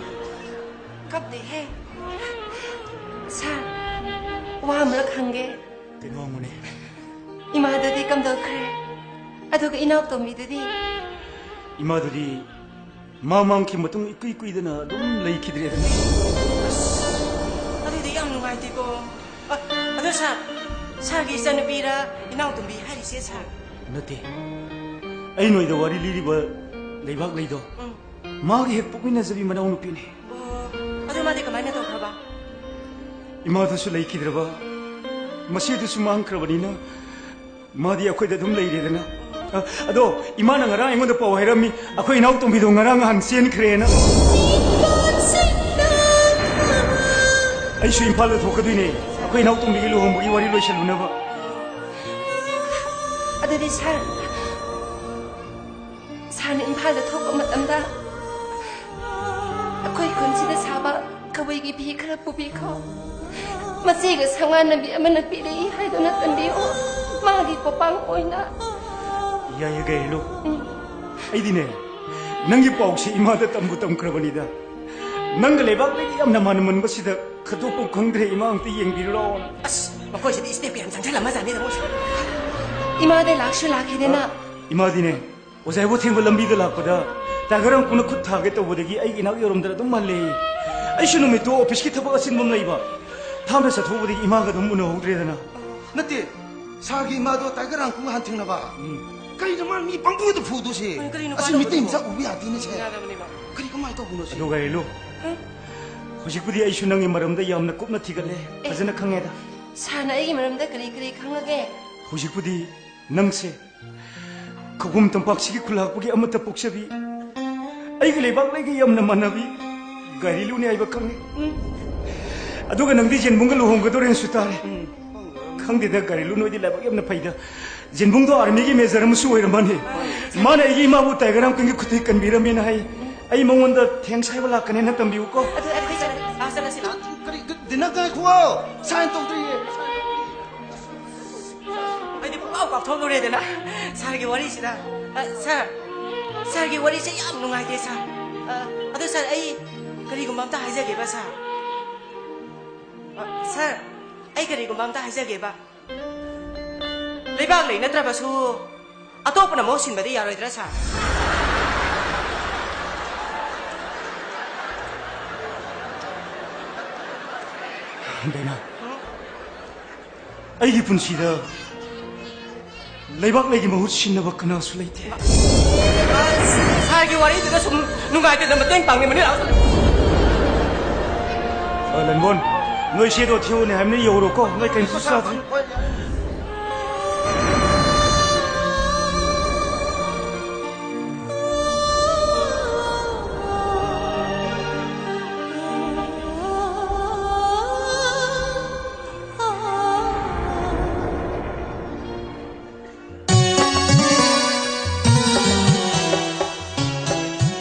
ꯀꯞꯇꯦꯍꯦ꯫ ꯁꯥꯔ, ꯋꯥ ꯑꯃꯔꯛ ꯍꯪꯒꯦ꯫ ꯀꯩꯅꯣ ꯍꯪꯉꯨꯅꯦ꯫ ꯏꯃꯥꯗꯨꯗꯤ ꯀꯝꯗꯧꯈ꯭ꯔꯦ? ꯑꯗꯨꯒ ꯏꯅꯥꯎꯇꯣꯝꯕꯤꯗꯨꯗꯤ? ꯏꯃꯥꯗꯨꯗꯤ ꯃꯥ ꯃꯥꯡꯈꯤ ꯃꯇꯨꯡ ꯏꯀꯨꯏ ꯀꯨꯏꯗꯅ ꯑꯗꯨꯝ ꯂꯩꯈꯤꯗ꯭ꯔꯦꯗꯅ꯫ ꯑꯗꯨꯗꯤ ꯌꯥꯝ ꯅꯨꯡꯉꯥꯏꯇꯦꯀꯣ꯫ ꯑ, ꯑꯗꯣ ꯁꯥꯔ, ꯁꯥꯔꯒꯤ ꯏꯆꯥꯅꯨꯄꯤꯔ ꯏꯅꯥꯎꯇꯣꯝꯕꯤ ꯍꯥꯏꯔꯤꯁꯦ ꯁꯥꯔ? ꯅꯠꯇꯦ꯫ ꯑꯩ ꯅꯣꯏꯗ ꯋꯥꯔꯤ ꯂꯤꯔꯤꯕ ꯂꯩꯕꯥꯛ ꯂꯩꯗꯣ, ꯎꯝ꯫ ꯃꯥꯒꯤ ꯍꯦꯛ ꯄꯣꯛꯃꯤꯟꯅꯖꯕꯤ ꯃꯅꯥꯎꯅꯨꯄꯤꯅꯤ꯫ ꯑꯣ, ꯑꯗꯨ ꯃꯥꯗꯤ ꯀꯃꯥꯏꯅ ꯇꯧꯈ꯭ꯔꯕ? ꯏꯃꯥꯗꯨꯁꯨ ꯂꯩꯈꯤꯗ꯭ꯔꯕ, ꯃꯆꯦꯗꯨꯁꯨ ꯃꯥꯡꯈ꯭ꯔꯕꯅꯤꯅ ꯃꯥꯗꯤ ꯑꯩꯈꯣꯏꯗ ꯑꯗꯨꯝ ꯂꯩꯔꯦꯗꯅ꯫ ꯑ, ꯑꯗꯣ ꯏꯃꯥꯅ ꯉꯔꯥꯡ ꯑꯩꯉꯣꯟꯗ ꯄꯥꯎ ꯍꯥꯏꯔꯝꯃꯤ, ꯑꯩꯈꯣꯏ ꯏꯅꯥꯎꯇꯣꯝꯕꯤꯗꯣ ꯉꯔꯥꯡ ꯅꯍꯥꯟ ꯆꯦꯟꯈ꯭ꯔꯦꯅ꯫ ꯑꯩꯁꯨ ꯏꯝꯐꯥꯜꯗ ꯊꯣꯛꯀꯗꯣꯏꯅꯦ, ꯑꯩꯈꯣꯏ ꯏꯅꯥꯎꯇꯣꯝꯕꯤꯒꯤ ꯂꯨꯍꯣꯡꯕꯒꯤ ꯋꯥꯔꯤ ꯂꯣꯏꯁꯜꯂꯨꯅꯕ꯫ ꯑꯗꯨꯗꯤ ꯁꯥꯔ, ꯁꯥꯔꯅ ꯏꯝꯐꯥꯜꯗ ꯊꯣꯛꯄ ꯃꯇꯝꯗ ꯑꯩꯈꯣꯏ ꯈꯨꯟꯁꯤꯗ ꯁꯥꯕ ꯀꯕꯨꯏꯒꯤ ꯐꯤ ꯈꯔ ꯄꯨꯕꯤꯈꯣ꯫ ꯃꯆꯦꯒ ꯁꯉꯥꯟꯅꯕꯤ ꯑꯃꯅ ꯄꯤꯔꯛꯏ ꯍꯥꯏꯗꯨꯅ ꯇꯝꯕꯤꯌꯨ꯫ ꯃꯥꯒꯤ ꯄꯣꯄꯥꯡ ꯑꯣꯏꯅ꯫ ꯌꯥꯏꯌꯦ ꯒꯩꯔꯨ꯫ ꯎꯝ꯫ ꯑꯩꯗꯤꯅꯦ, ꯅꯪꯒꯤ ꯄꯥꯎꯁꯦ ꯏꯃꯥꯗ ꯇꯝꯕꯨ ꯇꯝꯈ꯭ꯔꯕꯅꯤꯗ꯫ ꯅꯪꯒ ꯂꯩꯕꯥꯛ ꯂꯩꯒ ꯌꯥꯝꯅ ꯃꯥꯟꯅꯃꯟꯕꯁꯤꯗ ꯈꯠꯇꯣꯛꯄ ꯈꯪꯗ꯭ꯔꯦ꯫ ꯏꯃꯥ ꯑꯝꯇ ꯌꯦꯡꯕꯤꯔꯨ ꯂꯥꯛꯑꯣ꯫ ꯑꯁ, ꯃꯈꯣꯏꯁꯤꯗꯤ step ꯌꯥꯝ ꯆꯪꯁꯤꯜꯂꯝꯃꯖꯥꯠꯅꯤꯗ ꯃꯣꯏꯁꯦ꯫ ꯏꯃꯥꯗ ꯂꯥꯛꯁꯨ ꯂꯥꯛꯈꯤꯗꯦꯅ꯫ ꯏꯃꯥꯗꯤꯅꯦ, ꯑꯣꯖꯥ ꯏꯕꯣ ꯊꯦꯡꯕ ꯂꯝꯕꯤꯗ ꯂꯥꯛꯄꯗ ꯇꯥꯏꯒꯔ ꯑꯪꯀꯨꯅ ꯈꯨꯠ ꯊꯥꯒꯦ ꯇꯧꯕꯗꯒꯤ ꯑꯩꯒꯤ ꯏꯅꯥꯛ ꯌꯧꯔꯝꯗꯅ ꯑꯗꯨꯝ ꯍꯜꯂꯦ꯫ ꯑꯩꯁꯨ ꯅꯨꯃꯤꯠꯇꯣ ꯑꯣꯐꯤꯁꯀꯤ ꯊꯕꯛ ꯑꯆꯤꯟꯕ ꯑꯃ ꯂꯩꯕ꯫ ꯊꯥꯞꯅ ꯆꯠꯊꯣꯛꯎꯕꯗꯒꯤ ꯏꯃꯥꯒ ꯑꯗꯨꯝ ꯎꯅꯍꯧꯗ꯭ꯔꯦꯗꯅ꯫ ꯅꯠꯇꯦ, ꯁꯥꯔꯒꯤ ꯏꯃꯥꯗꯣ ꯇꯥꯏꯒꯔ ꯑꯪꯀꯨ ꯉꯍꯥꯟ ꯊꯦꯡꯅꯕ꯫ ꯎꯝ꯫ ꯀꯩꯅꯣ ꯃꯥ ꯃꯤ ꯄꯪꯐꯨꯗ ꯐꯨꯗꯣꯏꯁꯦ? ꯀꯩꯅꯣ, ꯀꯩꯅꯣ ꯑꯁꯤ ꯃꯤꯇꯩ ꯃꯆꯥ ꯎꯕ ꯌꯥꯗꯦꯅꯦ ꯁꯦ꯫ ꯌꯥꯗꯕꯅꯦꯕ꯫ ꯀꯔꯤ ꯀꯃꯥꯏꯅ ꯇꯧꯕꯅꯣ ꯁꯤ? ꯑꯗꯨꯒ ꯍꯦꯂꯨ, ꯍꯧꯖꯤꯛꯄꯨꯗꯤ ꯑꯩꯁꯨ ꯅꯪꯒꯤ ꯃꯔꯝꯗ ꯌꯥꯝꯅ ꯀꯨꯞꯅ ꯊꯤꯒꯠꯂꯦ꯫ ꯑꯦ꯫ ꯐꯖꯅ ꯈꯪꯉꯦꯗ꯫ ꯁꯥꯔꯅ ꯑꯩꯒꯤ ꯃꯔꯝꯗ ꯀꯔꯤ ꯀꯔꯤ ꯈꯪꯉꯒꯦ? ꯍꯧꯖꯤꯛꯄꯨꯗꯤ ꯅꯪꯁꯦ ꯈꯧꯄꯨꯝ ꯇꯝꯄꯥꯛꯁꯤꯒꯤ ꯈꯨꯜꯂꯥꯛꯄꯒꯤ ꯑꯃꯠꯇ ꯄꯣꯛꯆꯕꯤ, ꯑꯩꯒꯤ ꯂꯩꯕꯥꯛ ꯂꯩꯒ ꯌꯥꯝꯅ ꯃꯥꯟꯅꯕꯤ ꯒꯥꯔꯤꯂꯨꯅꯤ ꯍꯥꯏꯕ ꯈꯪꯉꯤ꯫ ꯑꯗꯨꯒ ꯅꯪꯗꯤ ꯌꯦꯟꯕꯨꯡꯒ ꯂꯨꯍꯣꯡꯒꯗꯣꯔꯦꯅꯁꯨ ꯇꯥꯔꯦ꯫ ꯈꯪꯗꯦꯗ, ꯒꯥꯔꯤꯂꯨ, ꯅꯣꯏꯗꯤ ꯂꯥꯏꯕꯛ ꯌꯥꯝꯅ ꯐꯩꯗ꯫ ꯌꯦꯟꯕꯨꯡꯗꯣ ꯑꯥꯔꯃꯤꯒꯤ ꯃꯦꯖꯔ ꯑꯃꯁꯨ ꯑꯣꯏꯔꯝꯃꯅꯤ꯫ ꯃꯥꯅ ꯑꯩꯒꯤ ꯏꯃꯥꯕꯨ ꯇꯥꯏꯒꯔ ꯑꯃ ꯀꯨꯟꯒꯤ ꯈꯨꯠꯇꯤ ꯀꯟꯕꯤꯔꯝꯃꯦꯅ ꯍꯥꯏ꯫ ꯑꯩ ꯃꯉꯣꯟꯗ ꯊꯦꯡꯁ ꯍꯥꯏꯕ ꯂꯥꯛꯀꯅꯦꯅ ꯇꯝꯕꯤꯌꯨꯀꯣ꯫ ꯑꯗꯨ ꯑꯩꯈꯣꯏ ꯆꯠꯂ-, ꯑꯥ, ꯆꯠꯂꯁꯤ ꯂꯥꯛꯑꯣ꯫ ꯀꯔꯤ, ꯗꯤꯅꯔ ꯉꯥꯏꯈꯨꯑꯣ, ꯁꯥꯏꯟ ꯇꯧꯗ꯭ꯔꯤꯌꯦ꯫ ꯑꯩꯗꯤ ꯄꯨꯡꯀꯥꯎ ꯀꯥꯎꯊꯣꯛꯂꯨꯔꯦꯗꯅ ꯁꯥꯔꯒꯤ ꯋꯥꯔꯤꯁꯤꯗ꯫ ꯑ, ꯁꯥꯔ, ꯁꯥꯔꯒꯤ ꯋꯥꯔꯤꯁꯦ ꯌꯥꯝ ꯅꯨꯡꯉꯥꯏꯇꯦ, ꯁꯥꯔ꯫ ꯑ, ꯑꯗꯨ, ꯁꯥꯔ, ꯑꯩ ꯀꯔꯤꯒꯨꯝꯕ ꯑꯝꯇ ꯍꯥꯏꯖꯒꯦꯕ, ꯁꯥꯔ꯫ ꯑ, ꯁꯥꯔ, ꯑꯩ ꯀꯔꯤꯒꯨꯝꯕ ꯑꯝꯇ ꯍꯥꯏꯖꯒꯦꯕ꯫ ꯂꯩꯕꯥꯛ ꯂꯩ ꯅꯠꯇ꯭ꯔꯕꯁꯨ ꯑꯇꯣꯞꯄꯅ ꯃꯍꯨꯠ ꯁꯤꯟꯕꯗꯤ ꯌꯥꯔꯣꯏꯗ꯭ꯔꯥ, ꯁꯥꯔ? ꯗꯥꯏꯅꯥ, ꯎꯝ? ꯑꯩꯒꯤ ꯄꯨꯟꯁꯤꯗ ꯂꯩꯕꯥꯛ ꯂꯩꯒꯤ ꯃꯍꯨꯠ ꯁꯤꯟꯅꯕ ꯀꯅꯥꯁꯨ ꯂꯩꯇꯦ꯫ ꯁꯥꯔꯒꯤ ꯋꯥꯔꯤꯗꯨꯗ ꯁꯨꯝ ꯅꯨꯡꯉꯥꯏꯇꯗꯅ ꯃꯇꯦꯡ ꯄꯥꯡꯅꯤꯡꯕꯅꯤ, ꯂꯥꯛꯑꯣ꯫ ꯑ, ꯂꯟꯕꯣꯟ, ꯅꯣꯏ ꯁꯤꯗꯣ ꯊꯤꯌꯨꯅꯦ ꯍꯥꯏꯕꯅꯤ, ꯌꯧꯔꯣꯀꯣ, ꯅꯣꯏ ꯀꯩꯝꯇꯁꯨ ꯆꯥꯗ꯭ꯔꯤ꯫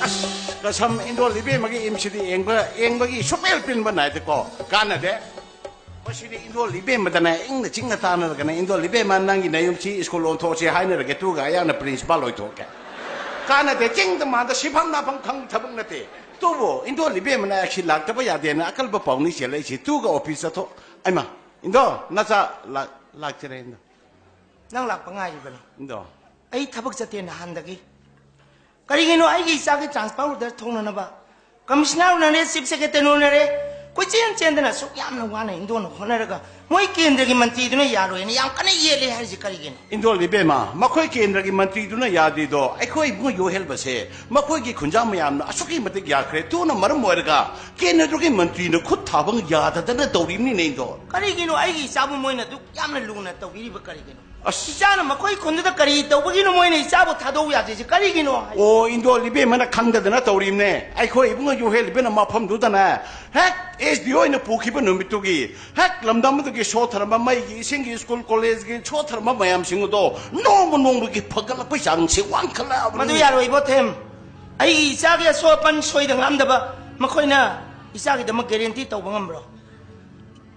ꯑꯁ, ꯀꯁꯝ, ꯏꯟꯗꯣꯜ ꯏꯕꯦꯝꯃꯒꯤ ꯑꯦꯝ ꯁꯤꯗꯤ ꯌꯦꯡꯕ, ꯌꯦꯡꯕꯒꯤ ꯁꯨꯛꯄꯦꯜ ꯄꯦꯟꯕ ꯅꯥꯏꯗꯦꯀꯣ, ꯀꯥꯟꯅꯗꯦ꯫ ꯃꯁꯤꯗꯤ ꯏꯟꯗꯣꯜ ꯏꯕꯦꯝꯃꯗꯅ ꯏꯪꯅ ꯆꯤꯛꯅ ꯇꯥꯟꯅꯔꯒꯅ, "ꯏꯟꯗꯣꯜ ꯏꯕꯦꯝꯃ, ꯅꯪꯒꯤ ꯅꯌꯨꯝꯁꯤ ꯁ꯭ꯀꯨꯜ ꯑꯣꯟꯊꯣꯛꯑꯁꯤ ꯍꯥꯏꯅꯔꯒꯦ, ꯇꯨꯒ ꯑꯌꯥꯡꯅ ꯄ꯭ꯔꯤꯟꯁꯤꯄꯥꯜ ꯑꯣꯏꯊꯣꯛꯀꯦ"꯫ ꯀꯥꯟꯅꯗꯦ, ꯆꯤꯡꯗ ꯃꯥꯟꯗ ꯁꯤꯐꯝ ꯅꯥꯐꯝ ꯈꯪ ꯊꯕꯛ ꯅꯠꯇꯦ꯫ ꯇꯨꯕꯨ ꯏꯟꯗꯣꯜ ꯏꯕꯦꯝꯃꯅ ꯑꯁꯤ ꯂꯥꯛꯇꯕ ꯌꯥꯗꯦꯅ ꯑꯀꯜꯕ ꯄꯥꯎꯅꯤ ꯆꯦꯜꯂꯛꯏꯁꯤ, ꯇꯨꯒ ꯑꯣꯐꯤꯁ ꯆꯠꯊꯣꯛ꯫ ꯑꯩꯃ, ꯏꯟꯗꯣ, ꯅꯆꯥ ꯂꯥꯛ-, ꯂꯥꯛꯆꯔꯦ, ꯏꯟꯗꯣ꯫ ꯅꯪ ꯂꯥꯛꯄ ꯉꯥꯏꯔꯤꯕꯅꯤ꯫ ꯏꯟꯗꯣ꯫ ꯑꯩ ꯊꯕꯛ ꯆꯠꯇꯦ ꯅꯍꯥꯟꯗꯒꯤ꯫ ꯀꯔꯤꯒꯤꯅꯣ ꯑꯩꯒꯤ ꯏꯆꯥꯒꯤ transfer order ꯊꯣꯛꯅꯅꯕ ꯀꯃꯤꯁꯅꯔ ꯎꯅꯔꯦ, ꯆꯤꯐ ꯁꯦꯀ꯭ꯔꯦꯇꯔꯤ ꯎꯅꯔꯦ, ꯀꯣꯏꯆꯦꯟ ꯆꯦꯟꯗꯅ ꯑꯁꯨꯛ ꯌꯥꯝꯅ ꯋꯥꯅ ꯏꯟꯗꯣꯟꯅ ꯍꯣꯠꯅꯔꯒ ꯃꯣꯏ ꯀꯦꯟꯗ꯭ꯔꯒꯤ ꯃꯟꯇ꯭ꯔꯤꯗꯨꯅ ꯌꯥꯔꯣꯏꯅ ꯌꯥꯝ ꯀꯟꯅ ꯌꯦꯠꯂꯦ ꯍꯥꯏꯔꯤꯁꯤ ꯀꯔꯤꯒꯤꯅꯣ? ꯏꯟꯗꯣꯜ ꯏꯕꯦꯝꯃ, ꯃꯈꯣꯏ ꯀꯦꯟꯗ꯭ꯔꯒꯤ ꯃꯟꯇ꯭ꯔꯤꯗꯨꯅ ꯌꯥꯗ꯭ꯔꯤꯗꯣ ꯑꯩꯈꯣꯏ ꯏꯕꯨꯡꯉꯣ ꯌꯣꯍꯦꯜꯕꯁꯦ ꯃꯈꯣꯏꯒꯤ ꯈꯨꯟꯖꯥ ꯃꯌꯥꯝꯅ ꯑꯁꯨꯛꯀꯤ ꯃꯇꯤꯛ ꯌꯥꯈ꯭ꯔꯦ꯫ ꯑꯗꯨꯅ ꯃꯔꯝ ꯑꯣꯏꯔꯒ ꯀꯦꯟꯗ꯭ꯔꯒꯤ ꯃꯟꯇ꯭ꯔꯤꯅ ꯈꯨꯠ ꯊꯥꯕ ꯌꯥꯗꯗꯅ ꯇꯧꯔꯤꯕꯅꯤꯅꯦ, ꯏꯟꯗꯣꯜ꯫ ꯀꯔꯤꯒꯤꯅꯣ ꯑꯩꯒꯤ ꯏꯆꯥꯕꯨ ꯃꯣꯏꯅ ꯑꯗꯨꯛ ꯌꯥꯝꯅ ꯂꯨꯅ ꯇꯧꯕꯤꯔꯤꯕ ꯀꯔꯤꯒꯤꯅꯣ? ꯑꯁ꯫ ꯏꯆꯥꯅ ꯃꯈꯣꯏ ꯈꯨꯟꯗꯨꯗ ꯀꯔꯤ ꯇꯧꯕꯒꯤꯅꯣ ꯃꯣꯏꯅ ꯏꯆꯥꯕꯨ ꯊꯥꯗꯣꯛꯎ ꯌꯥꯗ꯭ꯔꯤꯁꯦ? ꯀꯔꯤꯒꯤꯅꯣ ꯍꯥꯏ? ꯑꯣ, ꯏꯟꯗꯣꯜ ꯏꯕꯦꯝꯃꯅ ꯈꯪꯗꯗꯅ ꯇꯧꯔꯤꯕꯅꯦ꯫ ꯑꯩꯈꯣꯏ ꯏꯕꯨꯡꯉꯣ ꯌꯨꯍꯦꯜ ꯏꯕꯦꯝꯅ ꯃꯐꯝꯗꯨꯗꯅꯦ, ꯍꯦꯛ ꯑꯦꯁ ꯗꯤ ꯑꯣꯅ ꯄꯨꯈꯤꯕ ꯅꯨꯃꯤꯠꯇꯨꯒꯤ ꯍꯦꯛ ꯂꯝꯗꯝ ꯑꯗꯨꯒꯤ ꯁꯣꯠꯊꯔꯝꯕ ꯃꯩꯒꯤ, ꯏꯁꯤꯡꯒꯤ, ꯁ꯭ꯀꯨꯜ ꯀꯣꯂꯦꯖꯀꯤ ꯁꯣꯠꯊꯔꯝꯕ ꯃꯌꯥꯝꯁꯤꯡ ꯑꯗꯣ ꯅꯣꯡꯃ ꯅꯣꯡꯃꯒꯤ ꯐꯒꯠꯂꯛꯄꯒꯤ ꯆꯥꯡꯁꯦ ꯋꯥꯡꯈꯠꯂꯛꯑꯕꯅꯤ꯫ ꯃꯗꯨ ꯌꯥꯔꯣꯏ ꯏꯕꯣꯊꯦꯝ꯫ ꯑꯩꯒꯤ ꯏꯆꯥꯒꯤ ꯑꯁꯣꯛ ꯑꯄꯟ ꯁꯣꯏꯗ ꯉꯥꯝꯗꯕ ꯃꯈꯣꯏꯅ ꯏꯆꯥꯒꯤꯗꯃꯛ ꯒꯦꯔꯦꯟꯇꯤ ꯇꯧꯕ ꯉꯝꯕ꯭ꯔꯣ?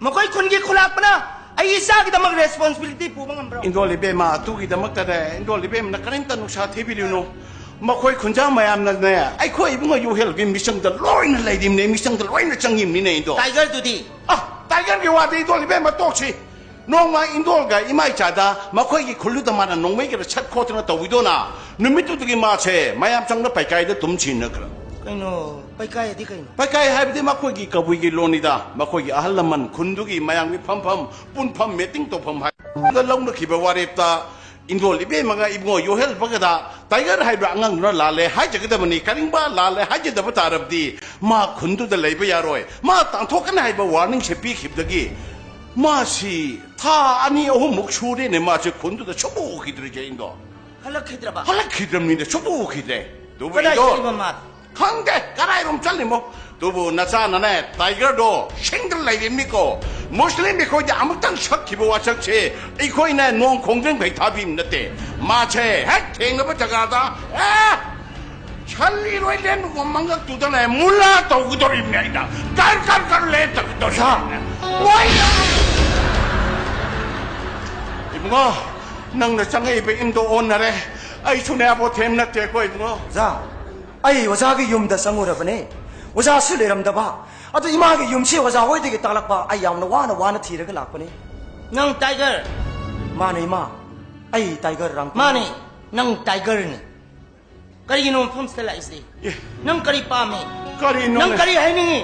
ꯃꯈꯣꯏ ꯈꯨꯟꯒꯤ ꯈꯨꯂꯥꯛꯄꯅ ꯑꯩ ꯏꯆꯥꯒꯤꯗꯃꯛ ꯔꯦꯁꯄꯣꯟꯁꯤꯕꯤꯂꯤꯇꯤ ꯄꯨꯕ ꯉꯝꯕ꯭ꯔꯣ? ꯏꯟꯗꯣꯜ ꯏꯕꯦꯝꯃ, ꯑꯗꯨꯒꯤꯗꯃꯛꯇꯅꯦ, ꯏꯟꯗꯣꯜ ꯏꯕꯦꯝꯃꯅ ꯀꯔꯤꯝꯇ ꯅꯨꯡꯁꯥ ꯊꯤꯕꯤꯔꯨꯅꯨ꯫ ꯃꯈꯣꯏ ꯈꯨꯟꯖꯥ ꯃꯌꯥꯝꯅꯅꯦ, ꯑꯩꯈꯣꯏ ꯏꯕꯨꯡꯉꯣ ꯌꯨꯍꯦꯜꯒꯤ ꯃꯤꯆꯪꯗ ꯂꯣꯏꯅ ꯂꯩꯔꯤꯕꯅꯦ, ꯃꯤꯆꯪꯗ ꯂꯣꯏꯅ ꯆꯪꯉꯤꯕꯅꯤꯅꯦ, ꯏꯟꯗꯣꯜ꯫ ꯇꯥꯏꯒꯔꯗꯨꯗꯤ? ꯑ, ꯇꯥꯏꯒꯔꯒꯤ ꯋꯥꯗꯤ ꯏꯟꯗꯣꯜ ꯏꯕꯦꯝꯃ ꯇꯣꯛꯁꯤ꯫ ꯅꯣꯡꯃ ꯏꯟꯗꯣꯜꯒ ꯏꯃꯥ ꯏꯆꯥꯗ ꯃꯈꯣꯏꯒꯤ ꯈꯨꯜꯗꯨꯗ ꯃꯥꯅ ꯅꯣꯡꯃꯩꯒꯔ ꯁꯠ ꯈꯣꯠꯇꯅ ꯇꯧꯕꯤꯗꯣꯅ, ꯅꯨꯃꯤꯠꯇꯨꯗꯒꯤ ꯃꯥꯁꯦ ꯃꯌꯥꯝ ꯆꯪꯅ ꯄꯩꯀꯥꯏꯗ ꯇꯨꯝ ꯁꯤꯟꯅꯈ꯭ꯔꯦ꯫ ꯀꯩꯅꯣ, ꯄꯩꯀꯥꯏ ꯑꯗꯤ ꯀꯩꯅꯣ? ꯄꯩꯀꯥꯏ ꯍꯥꯏꯕꯗꯤ ꯃꯈꯣꯏꯒꯤ ꯀꯕꯨꯏꯒꯤ ꯂꯣꯟꯅꯤꯗ, ꯃꯈꯣꯏꯒꯤ ꯑꯍꯜ ꯂꯃꯟ ꯈꯨꯟꯗꯨꯒꯤ ꯃꯌꯥꯝꯒꯤ ꯐꯝꯐꯝ, ꯄꯨꯟꯐꯝ, ꯃꯤꯇꯤꯡ ꯇꯧꯐꯝ ꯍꯥꯏꯕꯗ ꯂꯧꯅꯈꯤꯕ ꯋꯥꯔꯦꯞꯇ ꯏꯟꯗꯣꯜ ꯏꯕꯦꯝꯃꯒ ꯏꯕꯨꯡꯉꯣ ꯌꯣꯍꯦꯜꯕꯒꯗ ꯇꯥꯏꯒꯔ ꯍꯥꯏꯕ ꯑꯉꯥꯡꯗꯨꯅ ꯂꯥꯜꯂꯦ ꯍꯥꯏꯖꯒꯗꯕꯅꯤ, ꯀꯔꯤꯡꯕ ꯂꯥꯜꯂꯦ ꯍꯥꯏꯖꯗꯕ ꯇꯥꯔꯕꯗꯤ ꯃꯥ ꯈꯨꯟꯗꯨꯗ ꯂꯩꯕ ꯌꯥꯔꯣꯏ, ꯃꯥ ꯇꯥꯟꯊꯣꯛꯀꯅꯤ ꯍꯥꯏꯕ ꯋꯥꯔꯅꯤꯡꯁꯦ ꯄꯤꯈꯤꯕꯗꯒꯤ ꯃꯥꯁꯤ ꯊꯥ ꯑꯅꯤ ꯑꯍꯨꯝꯃꯨꯛ ꯁꯨꯔꯦꯅꯦ, ꯃꯥꯁꯦ ꯈꯨꯟꯗꯨꯗ ꯁꯨꯡꯎ ꯎꯈꯤꯗ꯭ꯔꯤꯁꯦ ꯏꯟꯗꯣꯜ꯫ ꯍꯜꯂꯛꯈꯤꯗ꯭ꯔꯕ? ꯍꯜꯂꯛꯈꯤꯗ꯭ꯔꯕꯅꯤꯅ ꯁꯨꯡꯎ ꯎꯈꯤꯗ꯭ꯔꯦ꯫ ꯑꯗꯨꯕꯨ ꯀꯗꯥꯏ ꯏꯟꯗꯣꯜ, ꯆꯠꯂꯤꯕ ꯃꯥ? ꯈꯪꯗꯦ ꯀꯗꯥꯏꯔꯣꯝ ꯆꯠꯂꯤꯃꯣ꯫ ꯑꯗꯨꯕꯨ ꯅꯆꯥꯅꯅꯦ ꯇꯥꯏꯒꯔꯗꯣ ꯁꯤꯡꯗ ꯂꯩꯔꯤꯕꯅꯤꯀꯣ꯫ ꯃꯨꯁꯂꯤꯝ ꯑꯩꯈꯣꯏꯗ ꯑꯃꯨꯛꯇꯪ ꯁꯛꯈꯤꯕ ꯋꯥꯁꯛꯁꯦ ꯑꯩꯈꯣꯏꯅ ꯅꯣꯡ ꯈꯣꯡꯖꯪꯈꯩ ꯊꯥꯕꯤꯕ ꯅꯠꯇꯦ꯫ ꯃꯥꯁꯦ ꯍꯦꯛ ꯊꯦꯡꯅꯕ ꯖꯒꯥꯗ, ꯑꯦ, ꯁꯜ ꯏꯔꯣꯏ ꯂꯦꯟꯕꯒꯨꯝ ꯃꯉꯛꯇꯨꯗꯅꯦ ꯃꯨꯂꯥ ꯇꯧꯒꯗꯧꯔꯤꯕꯅꯦ ꯑꯩꯅ꯫ ꯀꯔ ꯀꯔ ꯀꯔ ꯂꯦꯟ ꯇꯧꯒꯗꯧꯔꯤꯕꯅꯦ꯫ ꯃꯣꯏꯅ ꯏꯕꯨꯡꯉꯣ, ꯅꯪꯅ ꯆꯪꯉꯛꯏꯕ ꯏꯟꯗꯣ ꯑꯣꯟꯅꯔꯦ꯫ ꯑꯩꯁꯨꯅꯦ ꯑꯕꯣꯊꯦꯝ ꯅꯠꯇꯦꯀꯣ ꯏꯕꯨꯡꯉꯣ꯫ ꯑꯣꯖꯥ, ꯑꯩ ꯑꯣꯖꯥꯒꯤ ꯌꯨꯝꯗ ꯆꯪꯉꯨꯔꯕꯅꯦ꯫ ꯑꯣꯖꯥꯁꯨ ꯂꯩꯔꯝꯗꯕ꯫ ꯑꯗꯨ ꯏꯃꯥꯒꯤ ꯌꯨꯝꯁꯤ ꯑꯣꯖꯥ ꯍꯣꯏꯗꯒꯤ ꯇꯥꯛꯂꯛꯄ꯫ ꯑꯩ ꯌꯥꯝꯅ ꯋꯥꯅ ꯋꯥꯅ ꯊꯤꯔꯒ ꯂꯥꯛꯄꯅꯦ꯫ ꯅꯪ ꯇꯥꯏꯒꯔ? ꯃꯥꯅꯦ ꯏꯃꯥ, ꯑꯩ ꯇꯥꯏꯒꯔ ꯔꯥꯝ꯫ ꯃꯥꯅꯦ, ꯅꯪ ꯇꯥꯏꯒꯔꯅꯤ꯫ ꯀꯔꯤꯒꯤꯅꯣ ꯃꯐꯝꯁꯤꯗ ꯂꯥꯛꯏꯁꯦ? ꯑꯦ꯫ ꯅꯪ ꯀꯔꯤ ꯄꯥꯝꯃꯤ? ꯀꯔꯤꯅꯣ ꯅꯪ ꯅꯪ-, ꯀꯔꯤ ꯍꯥꯏꯅꯤꯡꯉꯤ?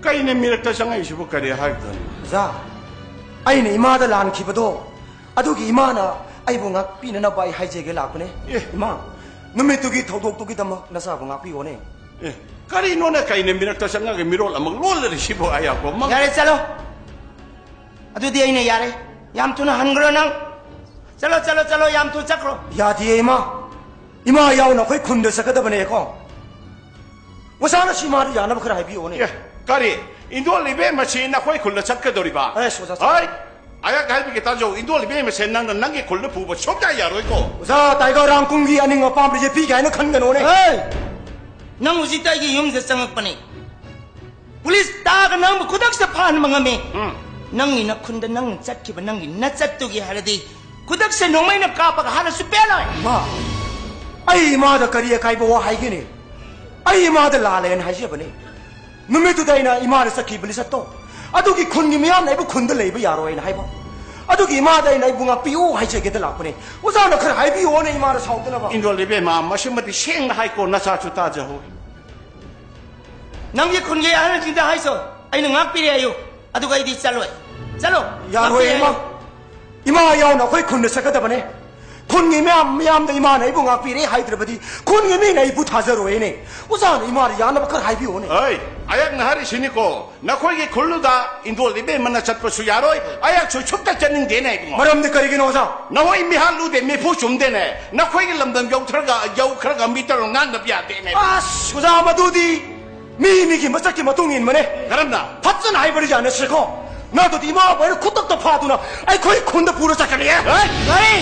ꯀꯩꯅ ꯃꯤꯔꯛꯇ ꯆꯪꯉꯛꯏꯁꯤꯕꯨ ꯀꯔꯤ ꯍꯥꯏꯕꯗꯅꯣ? ꯑꯣꯖꯥ, ꯑꯩꯅ ꯏꯃꯥꯗ ꯂꯥꯟꯈꯤꯕꯗꯣ, ꯑꯗꯨꯒꯤ ꯏꯃꯥꯅ ꯑꯩꯕꯨ ꯉꯥꯛꯄꯤꯅꯅꯕ ꯑꯩ ꯍꯥꯏꯖꯒꯦ ꯂꯥꯛꯄꯅꯦ꯫ ꯑꯦ꯫ ꯏꯃꯥ, ꯅꯨꯃꯤꯠꯇꯨꯒꯤ ꯊꯧꯗꯣꯛꯇꯨꯒꯤꯗꯃꯛ ꯅꯆꯥꯕꯨ ꯉꯥꯛꯄꯤꯌꯣꯅꯦ꯫ ꯑꯦ, ꯀꯔꯤꯅꯣꯅ ꯀꯩꯅ ꯃꯤꯔꯛꯇ ꯆꯪꯉꯒ ꯃꯤꯔꯣꯜ ꯑꯃ ꯂꯣꯜꯂꯔꯤꯁꯤꯕꯨ ꯑꯌꯥꯝꯕ ꯑꯃ? ꯌꯥꯔꯦ, ꯆꯠꯂꯣ꯫ ꯑꯗꯨꯗꯤ ꯑꯩꯅ ꯌꯥꯔꯦ꯫ ꯌꯥꯝ ꯊꯨꯅ ꯍꯟꯈ꯭ꯔꯣ ꯅꯪ꯫ ꯆꯠꯂꯣ, ꯆꯠꯂꯣ, ꯆꯠꯂꯣ, ꯌꯥꯝ ꯊꯨꯅ ꯆꯠꯈ꯭ꯔꯣ꯫ ꯌꯥꯗꯤꯌꯦ, ꯏꯃꯥ꯫ ꯏꯃꯥ ꯌꯥꯎꯅ ꯑꯩꯈꯣꯏ ꯈꯨꯟꯗ ꯆꯠꯀꯗꯕꯅꯦꯀꯣ꯫ ꯑꯣꯖꯥꯅꯁꯨ ꯏꯃꯥꯗ ꯌꯥꯅꯕ ꯈꯔ ꯍꯥꯏꯕꯤꯌꯣꯅꯦ꯫ ꯑꯦ, ꯀꯔꯤ? ꯏꯟꯗꯣꯜ ꯏꯕꯦꯝꯃꯁꯤ ꯅꯈꯣꯏ ꯈꯨꯜꯗ ꯆꯠꯀꯗꯧꯔꯤꯕ? ꯑꯦꯁ, ꯑꯣꯖꯥ, ꯆꯠ- ꯍꯣꯏ, ꯑꯩꯍꯥꯛ ꯍꯥꯏꯕꯤꯒꯦ ꯇꯥꯖꯧ, ꯏꯟꯗꯣꯜ ꯏꯕꯦꯝꯃꯁꯦ ꯅꯪꯅ ꯅꯪꯒꯤ ꯈꯨꯜꯗ ꯄꯨꯕ ꯁꯨꯡꯌꯥ ꯌꯥꯔꯣꯏꯀꯣ꯫ ꯑꯣꯖꯥ, ꯇꯥꯏꯒꯔ ꯔꯥꯡꯀꯨꯡꯒꯤ ꯑꯅꯤꯡ ꯑꯄꯥꯝꯕ ꯌꯦꯠꯄꯤꯒꯦ ꯍꯥꯏꯅ ꯈꯟꯒꯅꯣꯅꯦ꯫ ꯍꯦ! ꯅꯪ ꯍꯧꯖꯤꯛꯇ ꯑꯩꯒꯤ ꯌꯨꯝꯗ ꯆꯪꯉꯛꯄꯅꯦ꯫ ꯄꯨꯂꯤꯁ ꯇꯥꯒ ꯅꯪꯕꯨ ꯈꯨꯗꯛꯁꯤꯗ ꯐꯥꯍꯟꯕ ꯉꯝꯃꯤ꯫ ꯎꯝ꯫ ꯅꯪꯒꯤ ꯅꯈꯨꯟꯗ ꯅꯪꯅ ꯆꯠꯈꯤꯕ ꯅꯪꯒꯤ ꯅꯆꯠꯇꯨꯒꯤ ꯍꯥꯏꯔꯗꯤ ꯈꯨꯗꯛꯁꯦ ꯅꯣꯡꯃꯩꯅ ꯀꯥꯞꯄꯒ ꯍꯥꯠꯂꯁꯨ ꯄꯦꯜꯂꯣꯏ꯫ ꯃꯥ, ꯑꯩ ꯏꯃꯥꯗ ꯀꯔꯤ ꯑꯀꯥꯏꯕ ꯋꯥ ꯍꯥꯏꯒꯅꯤ? ꯑꯩ ꯏꯃꯥꯗ ꯂꯥꯜꯂꯦꯅ ꯍꯥꯏꯖꯕꯅꯤ꯫ ꯅꯨꯃꯤꯠꯇꯨꯗ ꯑꯩꯅ ꯏꯃꯥꯗ ꯆꯠꯈꯤꯕ ꯂꯤꯆꯠꯇꯣ, ꯑꯗꯨꯒꯤ ꯈꯨꯟꯒꯤ ꯃꯤꯌꯥꯝꯅ ꯑꯩꯕꯨ ꯈꯨꯟꯗ ꯂꯩꯕ ꯌꯥꯔꯣꯏꯅ ꯍꯥꯏꯕ꯫ ꯑꯗꯨꯒꯤ ꯏꯃꯥꯗ ꯑꯩꯅ ꯑꯩꯕꯨ ꯉꯥꯛꯄꯤꯌꯨ ꯍꯥꯏꯖꯒꯦꯗ ꯂꯥꯛꯄꯅꯦ꯫ ꯑꯣꯖꯥꯅ ꯈꯔ ꯍꯥꯏꯕꯤꯌꯣꯅꯦ ꯏꯃꯥꯗ ꯁꯥꯎꯗꯅꯕ꯫ ꯏꯟꯗꯣꯜ ꯏꯕꯦꯝꯃ, ꯃꯁꯤꯃꯗꯤ ꯁꯦꯡꯅ ꯍꯥꯏꯀꯣ, ꯅꯆꯥꯁꯨ ꯇꯥꯖꯍꯧ꯫ ꯅꯪꯒꯤ ꯈꯨꯟꯒꯤ ꯑꯍꯜꯁꯤꯡꯗ ꯍꯥꯏꯁꯣ, ꯑꯩꯅ ꯉꯥꯛꯄꯤꯔꯦ ꯍꯥꯏꯌꯨ, ꯑꯗꯨꯒ ꯑꯩꯗꯤ ꯆꯠꯂꯣꯏ꯫ ꯆꯠꯂꯣ, ꯌꯥꯔꯣꯏ, ꯉꯥꯛꯄꯤꯔꯦ ꯏꯃꯥ꯫ ꯍꯥꯏꯌꯨ꯫ ꯏꯃꯥ ꯌꯥꯎꯅ ꯑꯩꯈꯣꯏ ꯈꯨꯟꯗ ꯆꯠꯀꯗꯕꯅꯦ꯫ ꯈꯨꯟꯒꯤ ꯃꯌꯥꯝ, ꯃꯌꯥꯝꯗ ꯏꯃꯥꯅ ꯑꯩꯕꯨ ꯉꯥꯛꯄꯤꯔꯦ ꯍꯥꯏꯗ꯭ꯔꯕꯗꯤ ꯈꯨꯟꯒꯤ ꯃꯤꯅ ꯑꯩꯕꯨ ꯊꯥꯖꯔꯣꯏꯅꯦ꯫ ꯑꯣꯖꯥꯅ ꯏꯃꯥꯗ ꯌꯥꯅꯕ ꯈꯔ ꯍꯥꯏꯕꯤꯌꯣꯅꯦ꯫ ꯍꯣꯏ, ꯑꯩꯍꯥꯛꯅ ꯍꯥꯏꯔꯤꯁꯤꯅꯤꯀꯣ, ꯅꯈꯣꯏꯒꯤ ꯈꯨꯜꯗꯨꯗ ꯏꯟꯗꯣꯜ ꯏꯕꯦꯝꯃꯅ ꯆꯠꯄꯁꯨ ꯌꯥꯔꯣꯏ, ꯑꯩꯍꯥꯛꯁꯨ ꯁꯨꯛꯇ ꯆꯠꯅꯤꯡꯗꯦꯅꯦ ꯏꯕꯨꯡꯉꯣ꯫ ꯃꯔꯝꯗꯤ ꯀꯔꯤꯒꯤꯅꯣ ꯑꯣꯖꯥ? ꯅꯈꯣꯏ ꯃꯤꯍꯥꯠꯂꯨꯗꯦ, ꯃꯤꯐꯨ ꯆꯨꯝꯗꯦꯅꯦ꯫ ꯅꯈꯣꯏꯒꯤ ꯂꯝꯗꯝ ꯌꯧꯈ꯭ꯔꯒ, ꯌꯧꯈ꯭ꯔꯒ ꯃꯤꯇꯔꯣ ꯉꯥꯡꯅꯕ ꯌꯥꯗꯦꯅꯦ꯫ ꯑꯁ, ꯑꯣꯖꯥ, ꯃꯗꯨꯗꯤ ꯃꯤ ꯃꯤꯒꯤ ꯃꯁꯛꯀꯤ ꯃꯇꯨꯡ ꯏꯟꯕꯅꯦ꯫ ꯀꯔꯝꯅ? ꯐꯖꯅ ꯍꯥꯏꯕꯗꯤ ꯌꯥꯅꯁꯦꯀꯣ꯫ ꯅꯠꯇ꯭ꯔꯗꯤ ꯏꯃꯥꯕꯨ ꯑꯩꯅ ꯈꯨꯗꯛꯇ ꯐꯥꯗꯨꯅ ꯑꯩꯈꯣꯏ ꯈꯨꯟꯗ ꯄꯨꯔ ꯆꯠꯀꯅꯤ꯫ ꯍꯦ? ꯀꯔꯤ?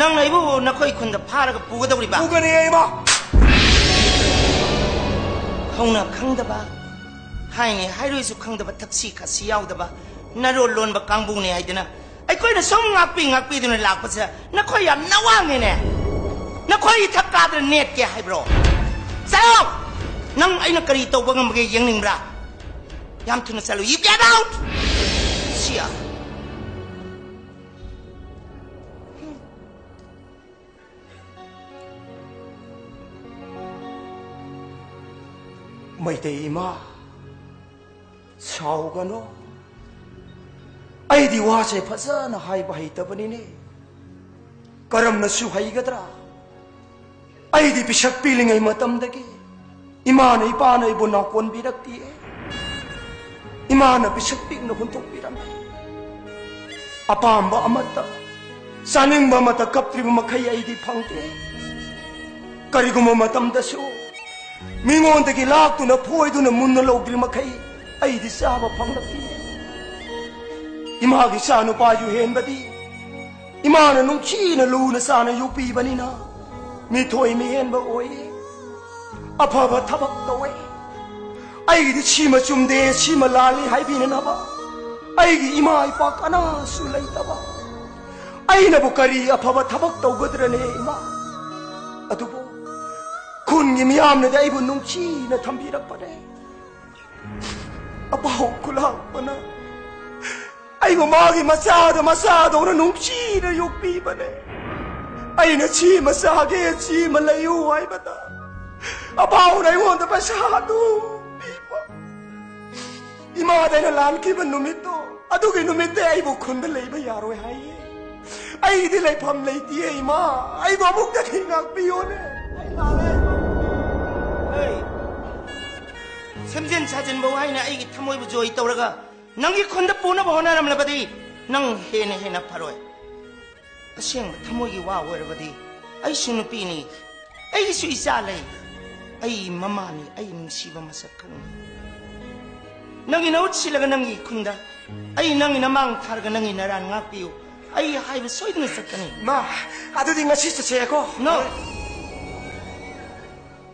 ꯅꯪꯅ ꯑꯩꯕꯨ ꯅꯈꯣꯏ ꯈꯨꯟꯗ ꯐꯥꯔꯒ ꯄꯨꯒꯗꯧꯔꯤꯕ? ꯄꯨꯒꯅꯤ, ꯏꯃꯥ꯫ ꯍꯧꯅ ꯈꯪꯗꯕ, ꯍꯥꯏꯅꯤ ꯍꯥꯏꯔꯣꯏꯁꯨ ꯈꯪꯗꯕ, ꯊꯛꯁꯤ ꯈꯥꯁꯤ ꯌꯥꯎꯗꯕ, ꯅꯔꯣꯜ ꯂꯣꯟꯕ ꯀꯥꯡꯕꯨꯅꯦ ꯍꯥꯏꯗꯅ ꯑꯩꯈꯣꯏꯅ ꯁꯨꯝ ꯉꯥꯛꯄꯤ ꯉꯥꯛꯄꯤꯗꯨꯅ ꯂꯥꯛꯄꯁꯦ ꯅꯈꯣꯏ ꯌꯥꯝ ꯅꯋꯥꯡꯉꯦꯅꯦ꯫ ꯅꯈꯣꯏ ꯏꯊꯛ ꯀꯥꯗꯅ ꯅꯦꯠꯀꯦ ꯍꯥꯏꯕ꯭ꯔꯣ? ꯆꯠꯂꯣ! ꯅꯪ ꯑꯩꯅ ꯀꯔꯤ ꯇꯧꯕ ꯉꯝꯕꯒꯦ ꯌꯦꯡꯅꯤꯡꯕ꯭ꯔꯥ? ꯌꯥꯝ ꯊꯨꯅ ꯆꯠꯂꯨ꯫ You get out! ꯁꯤꯌꯥ꯫ ꯃꯩꯇꯩ ꯏꯃꯥ, ꯁꯥꯎꯒꯅꯣ꯫ ꯑꯩꯗꯤ ꯋꯥꯁꯦ ꯐꯖꯅ ꯍꯥꯏꯕ ꯍꯩꯇꯕꯅꯤꯅꯦ꯫ ꯀꯔꯝꯅꯁꯨ ꯍꯩꯒꯗ꯭ꯔꯥ? ꯑꯩꯗꯤ ꯄꯤꯁꯛ ꯄꯤꯛꯂꯤꯉꯩ ꯃꯇꯝꯗꯒꯤ ꯏꯃꯥꯅ ꯏꯄꯥꯅ ꯑꯩꯕꯨ ꯅꯥꯎꯀꯣꯟꯕꯤꯔꯛꯇꯤꯌꯦ꯫ ꯏꯃꯥꯅ ꯄꯤꯁꯛ ꯄꯤꯛꯅ ꯍꯨꯟꯗꯣꯛꯄꯤꯔꯝꯃꯤ꯫ ꯑꯄꯥꯝꯕ ꯑꯃꯠꯇ, ꯆꯥꯅꯤꯡꯕ ꯑꯃꯠꯇ ꯀꯞꯇ꯭ꯔꯤꯕ ꯃꯈꯩ ꯑꯩꯗꯤ ꯐꯪꯗꯦ꯫ ꯀꯔꯤꯒꯨꯝꯕ ꯃꯇꯝꯗꯁꯨ ꯃꯤꯉꯣꯟꯗꯒꯤ ꯂꯥꯛꯇꯨꯅ, ꯐꯣꯏꯗꯨꯅ, ꯃꯨꯟꯅ ꯂꯧꯗ꯭ꯔꯤ ꯃꯈꯩ ꯑꯩꯗꯤ ꯆꯥꯕ ꯐꯪꯂꯛꯇꯦ꯫ ꯏꯃꯥꯒꯤ ꯏꯆꯥ ꯅꯨꯄꯥꯁꯨ ꯍꯦꯟꯕꯗꯤ ꯏꯃꯥꯅ ꯅꯨꯡꯁꯤꯅ ꯂꯨꯅ ꯆꯥꯅ ꯌꯣꯛꯄꯤꯕꯅꯤꯅ ꯃꯤꯊꯣꯏ ꯃꯤꯍꯦꯟꯕ ꯑꯣꯏꯌꯦ꯫ ꯑꯐꯕ ꯊꯕꯛ ꯇꯧꯋꯦ꯫ ꯑꯩꯒꯤꯗꯤ ꯁꯤꯃ ꯆꯨꯝꯗꯦ, ꯁꯤꯃ ꯂꯥꯜꯂꯤ ꯍꯥꯏꯕꯤꯅꯅꯕ ꯑꯩꯒꯤ ꯏꯃꯥ ꯏꯄꯥ ꯀꯅꯥꯁꯨ ꯂꯩꯇꯕ꯫ ꯑꯩꯅꯕꯨ ꯀꯔꯤ ꯑꯐꯕ ꯊꯕꯛ ꯇꯧꯒꯗ꯭ꯔꯅꯦ ꯏꯃꯥ? ꯑꯗꯨꯕꯨ ꯈꯨꯟꯒꯤ ꯃꯤꯌꯥꯝꯅꯗꯤ ꯑꯩꯕꯨ ꯅꯨꯡꯁꯤꯅ ꯊꯝꯕꯤꯔꯛꯄꯅꯦ꯫ ꯑꯄꯥꯎ ꯈꯨꯂꯥꯛꯄꯅ ꯑꯩꯕꯨ ꯃꯥꯒꯤ ꯃꯆꯥꯗ ꯃꯆꯥꯗꯧꯅ ꯅꯨꯡꯁꯤꯅ ꯌꯣꯛꯄꯤꯕꯅꯦ꯫ ꯑꯩꯅ ꯁꯤꯃ ꯆꯥꯒꯦ, ꯁꯤꯃ ꯂꯩꯌꯨ ꯍꯥꯏꯕꯗ ꯑꯄꯥꯎꯅ ꯑꯩꯉꯣꯟꯗ ꯄꯩꯁꯥ ꯑꯗꯨ ꯄꯤꯕ꯫ ꯏꯃꯥꯗ ꯑꯩꯅ ꯂꯥꯟꯈꯤꯕ ꯅꯨꯃꯤꯠꯇꯣ, ꯑꯗꯨꯒꯤ ꯅꯨꯃꯤꯠꯇ ꯑꯩꯕꯨ ꯈꯨꯟꯗ ꯂꯩꯕ ꯌꯥꯔꯣꯏ ꯍꯥꯏꯌꯦ꯫ ꯑꯩꯒꯤꯗꯤ ꯂꯩꯐꯝ ꯂꯩꯇꯤꯌꯦ ꯏꯃꯥ, ꯑꯩꯕꯨ ꯑꯃꯨꯛꯇꯗꯤ ꯉꯥꯛꯄꯤꯌꯣꯅꯦ꯫ ꯑꯩ ꯂꯥꯛꯑꯦ꯫ ꯍꯦ, ꯁꯦꯝꯖꯤꯟ ꯁꯥꯖꯤꯟꯕ ꯋꯥꯍꯩꯅ ꯑꯩꯒꯤ ꯊꯃꯣꯏꯕꯨ ꯖꯣꯏ ꯇꯧꯔꯒ ꯅꯪꯒꯤ ꯈꯨꯟꯗ ꯄꯨꯅꯕ ꯍꯣꯠꯅꯔꯝꯂꯕꯗꯤ ꯅꯪ ꯍꯦꯟꯅ ꯍꯦꯟꯅ ꯐꯔꯣꯏ꯫ ꯑꯁꯦꯡꯕ ꯊꯃꯣꯏꯒꯤ ꯋꯥ ꯑꯣꯏꯔꯕꯗꯤ ꯑꯩꯁꯨ ꯅꯨꯄꯤꯅꯤ, ꯑꯩꯒꯤꯁꯨ ꯏꯆꯥ ꯂꯩ, ꯑꯩ ꯃꯃꯥꯅꯤ, ꯑꯩ ꯅꯨꯡꯁꯤꯕ ꯃꯁꯛ ꯈꯪꯉꯤ꯫ ꯅꯪꯒꯤ ꯅꯍꯨꯠ ꯁꯤꯜꯂꯒ ꯅꯪꯒꯤ ꯈꯨꯟꯗ ꯑꯩ ꯅꯪꯒꯤ ꯅꯃꯥꯡ ꯊꯥꯔꯒ ꯅꯪꯒꯤ ꯅꯔꯥꯟ ꯉꯥꯛꯄꯤꯌꯨ꯫ ꯑꯩ ꯍꯥꯏꯕ ꯁꯣꯏꯗꯅ ꯆꯠꯀꯅꯤ꯫ ꯃꯥ, ꯑꯗꯨꯗꯤ ꯉꯁꯤ ꯆꯠꯁꯦꯀꯣ? No꯫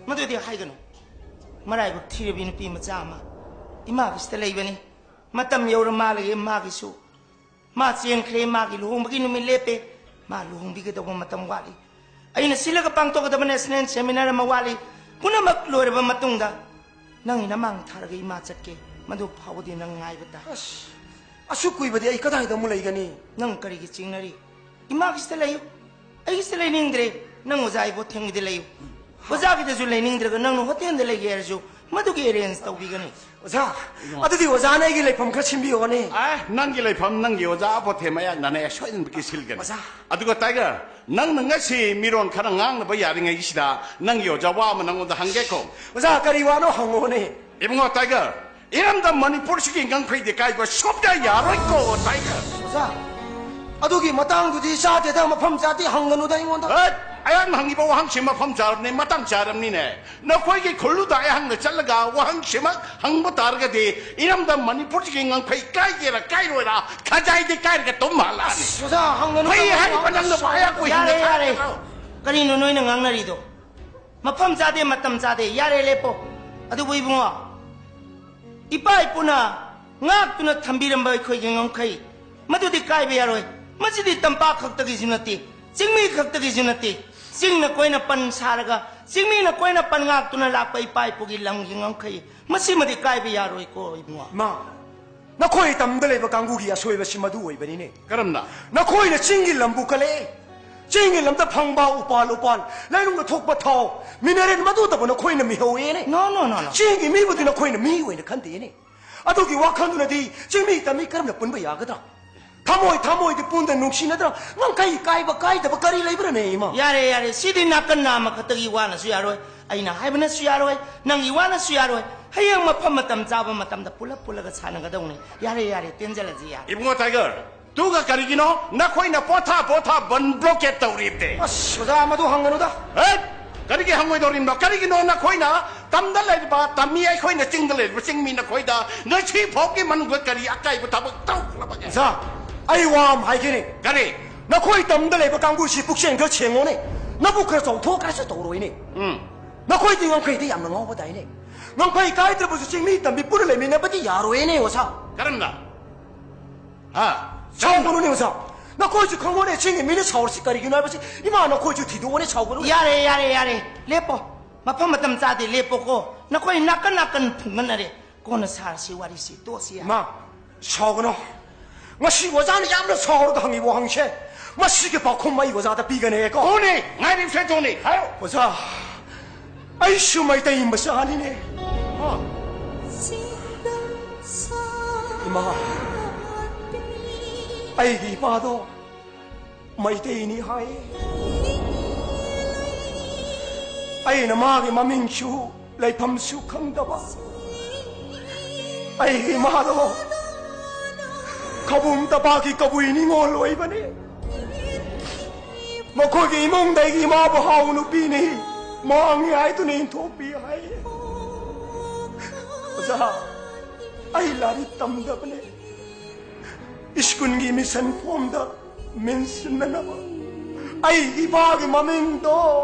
ꯃꯗꯨꯗꯤ ꯍꯥꯏꯒꯅꯨ꯫ ꯃꯔꯥꯏꯕꯛ ꯊꯤꯔꯕꯤ ꯅꯨꯄꯤ ꯃꯆꯥ ꯑꯃ ꯏꯃꯥꯒꯤꯁꯤꯗ ꯂꯩꯕꯅꯤ꯫ ꯃꯇꯝ ꯌꯧꯔ ꯃꯥꯜꯂꯒꯦ ꯃꯥꯒꯤꯁꯨ꯫ ꯃꯥ ꯆꯦꯟꯈ꯭ꯔꯦ, ꯃꯥꯒꯤ ꯂꯨꯍꯣꯡꯕꯒꯤ ꯅꯨꯃꯤꯠ ꯂꯦꯞꯄꯦ꯫ ꯃꯥ ꯂꯨꯍꯣꯡꯕꯤꯒꯗꯧꯕ ꯃꯇꯝ ꯋꯥꯠꯂꯤ꯫ ꯑꯩꯅ ꯁꯤꯜꯂꯒ ꯄꯥꯡꯊꯣꯛꯀꯗꯕ national seminar ꯑꯃ ꯋꯥꯠꯂꯤ꯫ ꯄꯨꯝꯅꯃꯛ ꯂꯣꯏꯔꯕ ꯃꯇꯨꯡꯗ ꯅꯪꯒꯤ ꯅꯃꯥꯡ ꯊꯥꯔꯒ ꯏꯃꯥ ꯆꯠꯀꯦ꯫ ꯃꯗꯨ ꯐꯥꯎꯕꯗꯤ ꯅꯪ ꯉꯥꯏꯕ ꯇꯥꯏ꯫ ꯑꯁ, ꯑꯁꯨꯛ ꯀꯨꯏꯕꯗꯤ ꯑꯩ ꯀꯗꯥꯏꯗ ꯑꯃꯨꯛ ꯂꯩꯒꯅꯤ? ꯅꯪ ꯀꯔꯤꯒꯤ ꯆꯤꯡꯅꯔꯤ? ꯏꯃꯥꯒꯤꯁꯤꯗ ꯂꯩꯌꯨ꯫ ꯑꯩꯒꯤꯁꯤꯗ ꯂꯩꯅꯤꯡꯗ꯭ꯔꯦ꯫ ꯅꯪ ꯑꯣꯖꯥ ꯏꯕꯣꯊꯦꯝꯒꯤꯗ ꯂꯩꯌꯨ꯫ ꯑꯣꯖꯥꯒꯤꯗꯁꯨ ꯂꯩꯅꯤꯡꯗ꯭ꯔꯒ ꯅꯪꯅ ꯍꯣꯇꯦꯜꯗ ꯂꯩꯒꯦ ꯍꯥꯏꯔꯁꯨ ꯃꯗꯨꯒꯤ arrange ꯇꯧꯕꯤꯒꯅꯤ꯫ ꯑꯣꯖꯥ, ꯑꯗꯨꯗꯤ ꯑꯣꯖꯥꯅ ꯑꯩꯒꯤ ꯂꯩꯐꯝ ꯈꯔ ꯁꯤꯟꯕꯤꯌꯣꯅꯦ꯫ ꯑꯦ, ꯅꯪꯒꯤ ꯂꯩꯐꯝ ꯅꯪꯒꯤ ꯑꯣꯖꯥ ꯏꯕꯣꯊꯦꯝ ꯃꯌꯥꯡꯅꯅꯦ ꯁꯣꯏꯗꯅꯃꯛꯀꯤ ꯁꯤꯜꯒꯅꯤ꯫ ꯑꯣꯖꯥ꯫ ꯑꯗꯨꯒ ꯇꯥꯏꯒꯔ, ꯅꯪꯅ ꯉꯁꯤ ꯃꯤꯔꯣꯟ ꯈꯔ ꯉꯥꯡꯅꯕ ꯌꯥꯔꯤꯉꯩꯁꯤꯗ ꯅꯪꯒꯤ ꯑꯣꯖꯥ ꯋꯥ ꯑꯃ ꯅꯪꯉꯣꯟꯗ ꯍꯪꯒꯦꯀꯣ꯫ ꯑꯣꯖꯥ, ꯀꯔꯤ ꯋꯥꯅꯣ ꯍꯪꯉꯣꯅꯦ꯫ ꯏꯕꯨꯡꯉꯣ ꯇꯥꯏꯒꯔ, ꯏꯔꯝꯗꯝ ꯃꯅꯤꯄꯨꯔꯁꯤꯒꯤ ꯉꯪꯈꯩꯗꯤ ꯀꯥꯏꯕ ꯁꯨꯞꯌꯥ ꯌꯥꯔꯣꯏꯀꯣ, ꯇꯥꯏꯒꯔ꯫ ꯑꯣꯖꯥ, ꯑꯗꯨꯒꯤ ꯃꯇꯥꯡꯗꯨꯗꯤ ꯆꯥꯗꯦꯗ, ꯃꯐꯝ ꯆꯥꯗꯦ, ꯍꯪꯒꯅꯨꯗ ꯑꯩꯉꯣꯟꯗ꯫ ꯍꯠ! ꯑꯩꯍꯥꯛꯅ ꯍꯪꯉꯤꯕ ꯋꯥꯍꯪꯁꯤ ꯃꯐꯝ ꯆꯥꯔꯕꯅꯤ, ꯃꯇꯥꯡ ꯆꯥꯔꯕꯅꯤꯅꯦ꯫ ꯅꯈꯣꯏꯒꯤ ꯈꯨꯜꯂꯨꯗ ꯑꯩꯍꯥꯛꯅ ꯆꯠꯂꯒ ꯋꯥꯍꯪꯁꯤꯃꯛ ꯍꯪꯕ ꯇꯥꯔꯒꯗꯤ, ꯏꯔꯝꯗꯝ ꯃꯅꯤꯄꯨꯔꯁꯤꯒꯤ ꯉꯪꯈꯩ ꯀꯥꯏꯒꯦꯔꯥ ꯀꯥꯏꯔꯣꯏꯔꯥ, ꯈꯖꯥꯏꯗꯤ ꯀꯥꯏꯔꯒ ꯇꯨꯝ ꯍꯜꯂꯛꯑꯅꯤ꯫ ꯑꯁ, ꯑꯣꯖꯥ, ꯍꯪꯒꯅꯨ, ꯐꯩ ꯍꯪꯒꯅꯨ, ꯍꯥꯏꯔꯤꯕ ꯅꯪꯅ ꯍꯪꯒꯅꯨ꯫ ꯑꯩꯍꯥꯛꯄꯨ ꯌꯥꯔꯦ, ꯍꯤꯡꯅ ꯌꯥꯔꯦ꯫ ꯊꯥꯒꯗ꯭ꯔꯣ? ꯀꯔꯤꯅꯣ ꯅꯣꯏꯅ ꯉꯥꯡꯅꯔꯤꯗꯣ? ꯃꯐꯝ ꯆꯥꯗꯦ, ꯃꯇꯝ ꯆꯥꯗꯦ, ꯌꯥꯔꯦ, ꯂꯦꯞꯄꯣ꯫ ꯑꯗꯨꯕꯨ ꯏꯕꯨꯡꯉꯣ, ꯏꯄꯥ ꯏꯄꯨꯅ ꯉꯥꯛꯇꯨꯅ ꯊꯝꯕꯤꯔꯝꯕ ꯑꯩꯈꯣꯏꯒꯤ ꯉꯝꯈꯩ, ꯃꯗꯨꯗꯤ ꯀꯥꯏꯕ ꯌꯥꯔꯣꯏ꯫ ꯃꯁꯤꯗꯤ ꯇꯝꯄꯥꯛ ꯈꯛꯇꯒꯤꯁꯨ ꯅꯠꯇꯦ, ꯆꯤꯡꯃꯤ ꯈꯛꯇꯒꯤꯁꯨ ꯅꯠꯇꯦ꯫ ꯆꯤꯡꯅ ꯀꯣꯏꯅ ꯄꯟ ꯁꯥꯔꯒ, ꯆꯤꯡꯃꯤꯅ ꯀꯣꯏꯅ ꯄꯟ ꯉꯥꯛꯇꯨꯅ ꯂꯥꯛꯄ ꯏꯄꯥ ꯏꯄꯨꯒꯤ ꯂꯝꯒꯤ ꯉꯝꯈꯩ, ꯃꯁꯤꯃꯗꯤ ꯀꯥꯏꯕ ꯌꯥꯔꯣꯏꯀꯣ, ꯏꯕꯨꯡꯉꯣ꯫ ꯃꯥ, ꯅꯈꯣꯏ ꯇꯝꯗ ꯂꯩꯕ ꯀꯥꯡꯕꯨꯒꯤ ꯑꯁꯣꯏꯕꯁꯤ ꯃꯗꯨ ꯑꯣꯏꯕꯅꯤꯅꯦ꯫ ꯀꯔꯝꯅ? ꯅꯈꯣꯏꯅ ꯆꯤꯡꯒꯤ ꯂꯝꯕꯨ ꯀꯜꯂꯛꯑꯦ꯫ ꯆꯤꯡꯒꯤ ꯂꯝꯗ ꯐꯪꯕ ꯎꯄꯥꯜ ꯎꯄꯥꯜ, ꯂꯩꯅꯨꯡꯗ ꯊꯣꯛꯄ ꯊꯥꯎ, ꯃꯤꯅꯔꯦꯜ ꯃꯗꯨꯇꯕꯨ ꯅꯈꯣꯏꯅ ꯃꯤꯍꯧꯋꯦꯅꯦ꯫ No, no, no, no. ꯆꯤꯡꯒꯤ ꯃꯤꯕꯨꯗꯤ ꯅꯈꯣꯏꯅ ꯃꯤ ꯑꯣꯏꯅ ꯈꯟꯗꯦꯅꯦ꯫ ꯑꯗꯨꯒꯤ ꯋꯥꯈꯜꯗꯨꯅꯗꯤ ꯆꯤꯡꯃꯤ ꯇꯝꯃꯤ ꯀꯔꯝꯅ ꯄꯨꯟꯕ ꯌꯥꯒꯗ꯭ꯔꯥ? ꯊꯃꯣꯏ ꯊꯃꯣꯏꯗꯤ ꯄꯨꯟꯗ ꯅꯨꯡꯁꯤꯅꯗ꯭ꯔꯥ? ꯉꯪꯈꯩ ꯀꯥꯏꯕ ꯀꯥꯏꯗꯕ ꯀꯔꯤ ꯂꯩꯕ꯭ꯔꯥꯅꯦ, ꯏꯃꯥ? ꯌꯥꯔꯦ, ꯌꯥꯔꯦ, ꯁꯤꯗꯤ ꯅꯥꯀꯟ ꯅꯥꯝꯃ ꯈꯛꯇꯒꯤ ꯋꯥꯅꯁꯨ ꯌꯥꯔꯣꯏ, ꯑꯩꯅ ꯍꯥꯏꯕꯅꯁꯨ ꯌꯥꯔꯣꯏ, ꯅꯪꯒꯤ ꯋꯥꯅꯁꯨ ꯌꯥꯔꯣꯏ꯫ ꯍꯌꯦꯡ ꯃꯐꯝ ꯃꯇꯝ ꯆꯥꯕ ꯃꯇꯝꯗ ꯄꯨꯂꯞ ꯄꯨꯜꯂꯒ ꯁꯥꯟꯅꯒꯗꯧꯅꯤ꯫ ꯌꯥꯔꯦ, ꯌꯥꯔꯦ, ꯇꯦꯟꯖꯜꯂꯁꯤ, ꯌꯥꯔꯦ꯫ ꯏꯕꯨꯡꯉꯣ ꯇꯥꯏꯒꯔ, ꯇꯨꯒ ꯀꯔꯤꯒꯤꯅꯣ ꯅꯈꯣꯏꯅ ꯄꯣꯊꯥ ꯄꯣꯊꯥ ꯕꯟ ꯕ꯭ꯂꯣꯀꯦꯠ ꯇꯧꯔꯤꯕꯗꯤ? ꯑꯁ, ꯑꯣꯖꯥ, ꯃꯗꯨ ꯍꯪꯒꯅꯨꯗ꯫ ꯍꯦꯠ! ꯀꯔꯤꯒꯤ ꯍꯪꯉꯣꯏꯗꯧꯔꯤꯕꯅꯣ? ꯀꯔꯤꯒꯤꯅꯣ ꯅꯈꯣꯏꯅ ꯇꯝꯗ ꯂꯩꯔꯤꯕ ꯇꯝꯃꯤ ꯑꯩꯈꯣꯏꯅ ꯆꯤꯡꯗ ꯂꯩꯔꯤꯕ ꯆꯤꯡꯃꯤ ꯅꯈꯣꯏꯗ ꯉꯁꯤ ꯐꯥꯎꯒꯤ ꯃꯅꯨꯡꯗ ꯀꯔꯤ ꯑꯀꯥꯏꯕ ꯊꯕꯛ ꯇꯧꯈ꯭ꯔꯕꯒꯦ? ꯑꯣꯖꯥ, ꯑꯩ ꯋꯥ ꯑꯃ ꯍꯥꯏꯒꯦꯅꯦ꯫ ꯀꯔꯤ? ꯅꯈꯣꯏ ꯇꯝꯗ ꯂꯩꯕ ꯀꯥꯡꯕꯨꯁꯤ ꯄꯨꯛꯆꯦꯜ ꯈꯔ ꯁꯦꯡꯉꯣꯅꯦ꯫ ꯅꯕꯨꯛ ꯈꯔ ꯆꯥꯎꯊꯣꯛꯈ꯭ꯔꯁꯨ ꯇꯧꯔꯣꯏꯅꯦ꯫ ꯎꯝ꯫ ꯅꯈꯣꯏꯗꯤ ꯉꯝꯈꯩꯗ ꯌꯥꯝꯅ ꯉꯥꯎꯕꯗꯥꯏꯅꯦ꯫ ꯉꯝꯈꯩ ꯀꯥꯏꯗ꯭ꯔꯕꯁꯨ ꯆꯤꯡꯃꯤ ꯇꯝꯕꯤ ꯄꯨꯟꯅ ꯂꯩꯃꯤꯟꯅꯕꯗꯤ ꯌꯥꯔꯣꯏꯅꯦ, ꯑꯣꯖꯥ꯫ ꯀꯔꯝꯅ? ꯍꯥ? ꯁꯥꯎꯒꯅꯨꯅꯦ, ꯑꯣꯖꯥ꯫ ꯅꯈꯣꯏꯁꯨ ꯈꯪꯉꯣꯅꯦ, ꯆꯤꯡꯒꯤ ꯃꯤꯅ ꯁꯥꯎꯔꯤꯁꯤ ꯀꯔꯤꯒꯤꯅꯣ ꯍꯥꯏꯕꯁꯤ꯫ ꯏꯃꯥ, ꯅꯈꯣꯏꯁꯨ ꯊꯤꯗꯣꯛꯑꯣꯅꯦ, ꯁꯥꯎꯒꯅꯨ꯫ ꯌꯥꯔꯦ, ꯌꯥꯔꯦ, ꯌꯥꯔꯦ, ꯂꯦꯞꯄꯣ꯫ ꯃꯐꯝ ꯃꯇꯝ ꯆꯥꯗꯦ, ꯂꯦꯞꯄꯣꯀꯣ꯫ ꯅꯈꯣꯏ ꯅꯥꯀꯟ ꯅꯥꯀꯟ ꯐꯨꯡꯒꯠꯅꯔꯦ꯫ ꯀꯣꯟꯅ ꯁꯥꯔꯁꯤ ꯋꯥꯔꯤꯁꯤ, ꯇꯣꯛꯁꯤ, ꯌꯥꯔꯦ꯫ ꯏꯃꯥ, ꯁꯥꯎꯒꯅꯨ꯫ ꯉꯁꯤ ꯑꯣꯖꯥꯅ ꯌꯥꯝꯅ ꯁꯥꯎꯔꯒ ꯍꯪꯉꯤꯕ ꯋꯥꯍꯪꯁꯦ, ꯃꯁꯤꯒꯤ ꯄꯥꯎꯈꯨꯝ ꯑꯩ ꯑꯣꯖꯥꯗ ꯄꯤꯒꯅꯦꯀꯣ꯫ ꯇꯣꯅꯤ, ꯉꯥꯏꯔꯤꯕꯁꯦ ꯇꯣꯅꯤ, ꯍꯥꯏꯌꯣ꯫ ꯑꯣꯖꯥ, ꯑꯩꯁꯨ ꯃꯩꯇꯩ ꯃꯆꯥꯅꯤꯅꯦ꯫ ꯏꯃꯥ, ꯑꯩꯒꯤ ꯏꯄꯥꯗꯣ ꯃꯩꯇꯩꯅꯤ ꯍꯥꯏ꯫ ꯑꯩꯅ ꯃꯥꯒꯤ ꯃꯃꯤꯡꯁꯨ ꯂꯩꯐꯝꯁꯨ ꯈꯪꯗꯕ꯫ ꯑꯩꯒꯤ ꯏꯃꯥꯗꯣ ꯈꯕꯨꯝ ꯇꯄꯥꯛꯀꯤ ꯀꯕꯨꯏ ꯅꯤꯉꯣꯜ ꯑꯣꯏꯕꯅꯤ꯫ ꯃꯈꯣꯏꯒꯤ ꯏꯃꯨꯡꯗ ꯑꯩꯒꯤ ꯏꯃꯥꯕꯨ ꯍꯥꯎ ꯅꯨꯄꯤꯅꯤ, ꯃꯥꯡꯉꯤ ꯍꯥꯏꯗꯨꯅ ꯏꯟꯊꯣꯛꯄꯤ ꯍꯥꯏ꯫ ꯑꯣꯖꯥ, ꯑꯩ ꯂꯥꯏꯔꯤꯛ ꯇꯝꯗꯕꯅꯦ꯫ ꯁ꯭ꯀꯨꯜꯒꯤ ꯃꯤꯁꯟ ꯐꯣꯝꯗ ꯃꯤꯡ ꯁꯤꯟꯅꯅꯕ ꯑꯩ ꯏꯄꯥꯒꯤ ꯃꯃꯤꯡꯗꯣ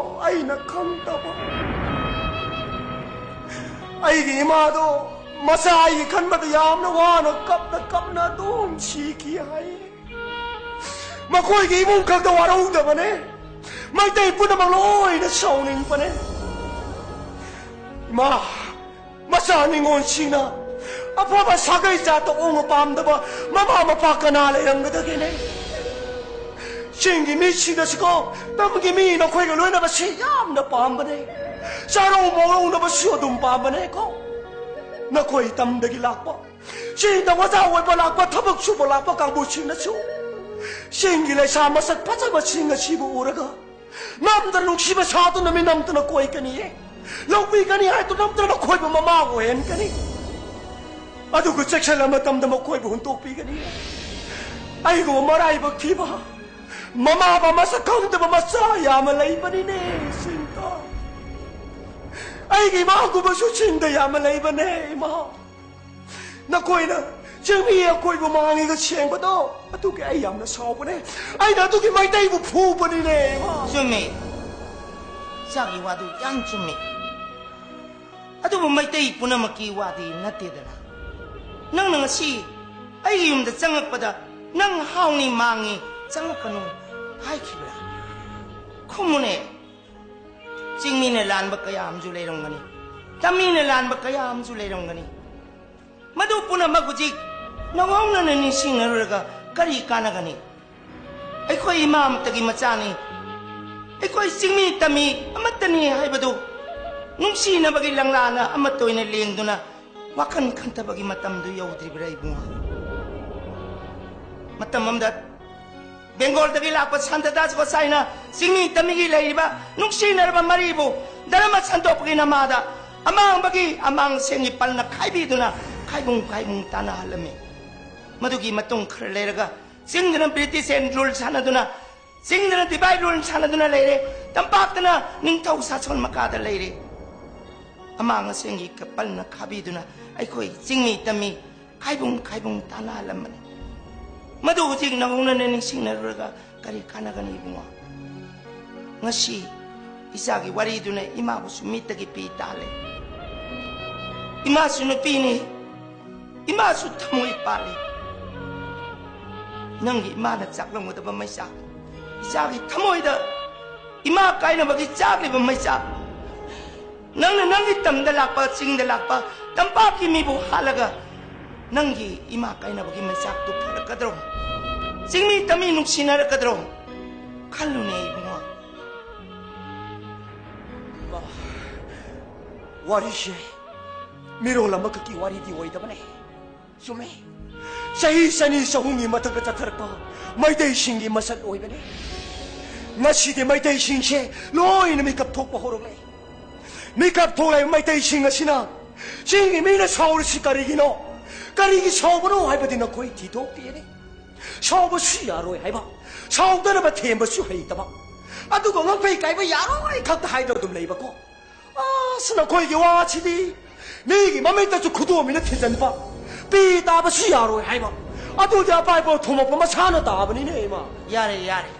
ꯑꯩꯅ ꯈꯪꯗꯕ꯫ ꯑꯩꯒꯤ ꯏꯃꯥꯗꯣ ꯃꯆꯥ ꯑꯩꯒꯤ ꯈꯟꯕꯗ ꯌꯥꯝꯅ ꯋꯥꯅ ꯀꯞꯅ ꯀꯞꯅ ꯑꯗꯨꯝ ꯁꯤꯈꯤ ꯍꯥꯏ꯫ ꯃꯈꯣꯏꯒꯤ ꯏꯃꯨꯡ ꯈꯛꯇ ꯋꯥꯔꯧꯗꯕꯅꯦ, ꯃꯩꯇꯩ ꯄꯨꯝꯅꯃꯛ ꯂꯣꯏꯅ ꯁꯥꯎꯅꯤꯡꯕꯅꯦ꯫ ꯏꯃꯥ, ꯃꯆꯥ ꯅꯤꯉꯣꯜꯁꯤꯡꯅ ꯑꯐꯕ ꯁꯥꯒꯩ ꯖꯥꯠꯇ ꯑꯣꯡꯕ ꯄꯥꯝꯗꯕ ꯃꯃꯥ ꯃꯄꯥ ꯀꯅꯥ ꯂꯩꯔꯝꯒꯗꯒꯦꯅꯦ? ꯆꯤꯡꯒꯤ ꯃꯤꯁꯤꯡꯗꯁꯨꯀꯣ, ꯇꯝꯒꯤ ꯃꯤ ꯅꯈꯣꯏꯒ ꯂꯣꯏꯅꯕꯁꯤ ꯌꯥꯝꯅ ꯄꯥꯝꯕꯅꯦ꯫ ꯆꯥꯔꯧ ꯃꯧꯔꯧꯅꯕꯁꯨ ꯑꯗꯨꯝ ꯄꯥꯝꯕꯅꯦꯀꯣ꯫ ꯅꯈꯣꯏ ꯇꯝꯗꯒꯤ ꯂꯥꯛꯄ, ꯆꯤꯡꯗ ꯑꯣꯖꯥ ꯑꯣꯏꯕ ꯂꯥꯛꯄ, ꯊꯕꯛ ꯁꯨꯕ ꯂꯥꯛꯄ ꯀꯥꯡꯕꯨꯁꯤꯡꯅꯁꯨ ꯆꯤꯡꯒꯤ ꯂꯩꯁꯥ ꯃꯁꯛ ꯐꯖꯕꯁꯤꯡ ꯑꯁꯤꯕꯨ ꯎꯔꯒ ꯅꯝꯗꯅ ꯅꯨꯡꯁꯤꯕ ꯁꯥꯗꯨꯅ ꯃꯤꯅꯝꯗꯅ ꯀꯣꯏꯒꯅꯤꯌꯦ꯫ ꯂꯧꯕꯤꯒꯅꯤ ꯍꯥꯏꯗꯨꯅ ꯅꯝꯗꯅ ꯅꯈꯣꯏꯕꯨ ꯃꯃꯥ ꯑꯣꯏꯍꯟꯒꯅꯤ꯫ ꯑꯗꯨꯒ ꯆꯦꯛꯁꯤꯜꯂ ꯃꯇꯝꯗ ꯃꯈꯣꯏꯕꯨ ꯍꯨꯟꯗꯣꯛꯄꯤꯒꯅꯤ꯫ ꯑꯩꯒꯨꯝꯕ ꯃꯔꯥꯏꯕꯛ ꯊꯤꯕ, ꯃꯃꯥ ꯃꯄꯥ ꯃꯁꯛ ꯈꯪꯗꯕ ꯃꯆꯥ ꯌꯥꯝꯅ ꯂꯩꯕꯅꯤꯅꯦ ꯆꯤꯡꯗ꯫ ꯑꯩꯒꯤ ꯏꯃꯥꯒꯨꯝꯕꯁꯨ ꯆꯤꯡꯗ ꯌꯥꯝꯅ ꯂꯩꯕꯅꯦ, ꯏꯃꯥ꯫ ꯅꯈꯣꯏꯅ ꯆꯤꯡꯃꯤ ꯑꯩꯈꯣꯏꯕꯨ ꯃꯥꯡꯉꯤꯒ ꯁꯦꯡꯕꯗꯣ, ꯑꯗꯨꯒꯤ ꯑꯩ ꯌꯥꯝꯅ ꯁꯥꯎꯕꯅꯦ꯫ ꯑꯩꯅ ꯑꯗꯨꯒꯤ ꯃꯩꯇꯩꯕꯨ ꯐꯨꯕꯅꯤꯅꯦ, ꯏꯃꯥ꯫ ꯆꯨꯝꯃꯤ꯫ ꯏꯆꯥꯒꯤ ꯋꯥꯗꯨ ꯌꯥꯝ ꯆꯨꯝꯃꯤ꯫ ꯑꯗꯨꯕꯨ ꯃꯩꯇꯩ ꯄꯨꯝꯅꯃꯛꯀꯤ ꯋꯥꯗꯤ ꯅꯠꯇꯦꯗꯅ꯫ ꯅꯪꯅ ꯉꯁꯤ ꯑꯩꯒꯤ ꯌꯨꯝꯗ ꯆꯪꯉꯛꯄꯗ ꯅꯪ ꯍꯥꯎꯅꯤ ꯃꯥꯡꯉꯤ ꯆꯪꯉꯛꯀꯅꯨ ꯍꯥꯏꯈꯤꯕ꯭ꯔꯥ? ꯈꯨꯝꯃꯨꯅꯦ꯫ ꯆꯤꯡꯃꯤꯅ ꯂꯥꯟꯕ ꯀꯌꯥ ꯑꯃꯁꯨ ꯂꯩꯔꯝꯒꯅꯤ, ꯇꯝꯃꯤꯅ ꯂꯥꯟꯕ ꯀꯌꯥ ꯑꯃꯁꯨ ꯂꯩꯔꯝꯒꯅꯤ꯫ ꯃꯗꯨ ꯄꯨꯝꯅꯃꯛ ꯍꯧꯖꯤꯛ ꯅꯧꯍꯧꯅꯅ ꯅꯤꯡꯁꯤꯡꯅꯔꯨꯔꯒ ꯀꯔꯤ ꯀꯥꯟꯅꯒꯅꯤ? ꯑꯩꯈꯣꯏ ꯏꯃꯥ ꯑꯃꯠꯇꯒꯤ ꯃꯆꯥꯅꯤ, ꯑꯩꯈꯣꯏ ꯆꯤꯡꯃꯤ ꯇꯝꯃꯤ ꯑꯃꯠꯇꯅꯤ ꯍꯥꯏꯕꯗꯨ ꯅꯨꯡꯁꯤꯅꯕꯒꯤ ꯂꯪꯂꯥꯅ ꯑꯃꯠꯇ ꯑꯣꯏꯅ ꯂꯦꯡꯗꯨꯅ ꯋꯥꯈꯜ ꯈꯟꯊꯕꯒꯤ ꯃꯇꯝꯗꯨ ꯌꯧꯗ꯭ꯔꯤꯕ꯭ꯔꯥ, ꯏꯕꯨꯡꯉꯣ? ꯃꯇꯝ ꯑꯃꯗ ꯕꯦꯡꯒꯣꯜꯗꯒꯤ ꯂꯥꯛꯄ ꯁꯥꯟꯇ ꯗꯥꯁ ꯒꯣꯁꯥꯏꯅ ꯆꯤꯡꯃꯤ ꯇꯝꯃꯤꯒꯤ ꯂꯩꯔꯤꯕ ꯅꯨꯡꯁꯤꯅꯔꯕ ꯃꯔꯤꯕꯨ ꯙꯔꯃ ꯁꯟꯗꯣꯛꯄꯒꯤ ꯅꯃꯥꯗ ꯑꯃꯥꯡꯕꯒꯤ ꯑꯃꯥꯡꯁꯦꯡꯒꯤ ꯄꯜꯅ ꯈꯥꯏꯕꯤꯗꯨꯅ ꯈꯥꯏꯕꯨꯡ ꯈꯥꯏꯕꯨꯡ ꯇꯥꯟꯅꯍꯜꯂꯝꯃꯤ꯫ ꯃꯗꯨꯒꯤ ꯃꯇꯨꯡ ꯈꯔ ꯂꯩꯔꯒ ꯆꯤꯡꯗꯅ British ꯑꯦꯟ rule ꯁꯥꯟꯅꯗꯨꯅ, ꯆꯤꯡꯗꯅ divide rule ꯁꯥꯟꯅꯗꯨꯅ ꯂꯩꯔꯦ, ꯇꯝꯄꯥꯛꯇꯅ ꯅꯤꯡꯊꯧ ꯁꯥꯁꯣꯟ ꯃꯈꯥꯗ ꯂꯩꯔꯦ꯫ ꯑꯃꯥꯡ ꯑꯁꯦꯡꯒꯤ ꯀꯄꯜꯅ ꯈꯥꯕꯤꯗꯨꯅ ꯑꯩꯈꯣꯏ ꯆꯤꯡꯃꯤ ꯇꯝꯃꯤ ꯈꯥꯏꯕꯨꯡ ꯈꯥꯏꯕꯨꯡ ꯇꯥꯟꯅꯍꯜꯂꯝꯕꯅꯤ꯫ ꯃꯗꯨ ꯍꯧꯖꯤꯛ ꯅꯧꯍꯧꯅꯅ ꯅꯤꯡꯁꯤꯡꯅꯔꯨꯔꯒ ꯀꯔꯤ ꯀꯥꯟꯅꯒꯅꯤ ꯏꯕꯨꯡꯉꯣ? ꯉꯁꯤ ꯏꯆꯥꯒꯤ ꯋꯥꯔꯤꯗꯨꯅ ꯏꯃꯥꯕꯨꯁꯨ ꯃꯤꯠꯇꯒꯤ ꯄꯤ ꯇꯥꯍꯜꯂꯦ꯫ ꯏꯃꯥꯁꯨ ꯅꯨꯄꯤꯅꯤ, ꯏꯃꯥꯁꯨ ꯊꯃꯣꯏ ꯄꯥꯜꯂꯤ꯫ ꯅꯪꯒꯤ ꯏꯃꯥꯅ ꯆꯥꯛꯂꯝꯒꯗꯕ ꯃꯩꯆꯥꯛ, ꯏꯆꯥꯒꯤ ꯊꯃꯣꯏꯗ ꯏꯃꯥ ꯀꯥꯏꯅꯕꯒꯤ ꯆꯥꯛꯂꯤꯕ ꯃꯩꯆꯥꯛ, ꯅꯪꯅ ꯅꯪꯒꯤ ꯇꯝꯗ ꯂꯥꯛꯄ, ꯆꯤꯡꯗ ꯂꯥꯛꯄ, ꯇꯝꯄꯥꯛꯀꯤ ꯃꯤꯕꯨ ꯍꯥꯠꯂꯒ ꯅꯪꯒꯤ ꯏꯃꯥ ꯀꯥꯏꯅꯕꯒꯤ ꯃꯩꯆꯥꯛꯇꯨ ꯐꯔꯛꯀꯗ꯭ꯔꯣ? ꯆꯤꯡꯃꯤ ꯇꯝꯃꯤ ꯅꯨꯡꯁꯤꯅꯔꯛꯀꯗ꯭ꯔꯣ? ꯈꯜꯂꯨꯅꯦ ꯏꯕꯨꯡꯉꯣ꯫ ꯋꯥꯔꯤꯁꯦ ꯃꯤꯔꯣꯜ ꯑꯃꯈꯛꯀꯤ ꯋꯥꯔꯤꯗꯤ ꯑꯣꯏꯗꯕꯅꯦ꯫ ꯆꯨꯝꯃꯦ꯫ ꯆꯍꯤ ꯆꯅꯤ ꯆꯍꯨꯝꯒꯤ ꯃꯊꯛꯇ ꯆꯠꯊꯔꯛꯄ ꯃꯩꯇꯩꯁꯤꯡꯒꯤ ꯃꯁꯛ ꯑꯣꯏꯕꯅꯦ꯫ ꯉꯁꯤꯗꯤ ꯃꯩꯇꯩꯁꯤꯡꯁꯦ ꯂꯣꯏꯅ ꯃꯤꯀꯞ ꯊꯣꯛꯄ ꯍꯧꯔꯛꯂꯦ꯫ ꯃꯤꯀꯞ ꯊꯣꯛꯂꯛꯏꯕ ꯃꯩꯇꯩꯁꯤꯡ ꯑꯁꯤꯅ ꯆꯤꯡꯒꯤ ꯃꯤꯅ ꯁꯥꯎꯔꯤꯁꯤ ꯀꯔꯤꯒꯤꯅꯣ? ꯀꯔꯤꯒꯤ ꯁꯥꯎꯕꯅꯣ ꯍꯥꯏꯕꯗꯤ ꯅꯈꯣꯏ ꯊꯤꯗꯣꯛꯄꯤꯔꯦ꯫ ꯁꯥꯎꯕꯁꯨ ꯌꯥꯔꯣꯏ ꯍꯥꯏꯕ, ꯁꯥꯎꯗꯅꯕ ꯊꯦꯝꯕꯁꯨ ꯍꯩꯇꯕ, ꯑꯗꯨꯒ ꯉꯛꯐꯩ ꯀꯥꯏꯕ ꯌꯥꯔꯣꯏ ꯈꯛꯇ ꯍꯥꯏꯗꯨꯅ ꯑꯗꯨꯝ ꯂꯩꯕꯀꯣ꯫ ꯑꯁ, ꯅꯈꯣꯏꯒꯤ ꯋꯥꯁꯤꯗꯤ ꯃꯤꯒꯤ ꯃꯃꯤꯠꯇꯁꯨ ꯈꯨꯗꯣꯝꯕꯤꯅ ꯊꯤꯟꯖꯤꯟꯕ, ꯄꯤ ꯇꯥꯕꯁꯨ ꯌꯥꯔꯣꯏ ꯍꯥꯏꯕ, ꯑꯗꯨꯗꯤ ꯑꯄꯥꯏꯕ ꯊꯣꯝꯃꯛꯄ ꯃꯁꯥꯅ ꯇꯥꯕꯅꯤꯅꯦ ꯏꯃꯥ꯫ ꯌꯥꯔꯦ, ꯌꯥꯔꯦ,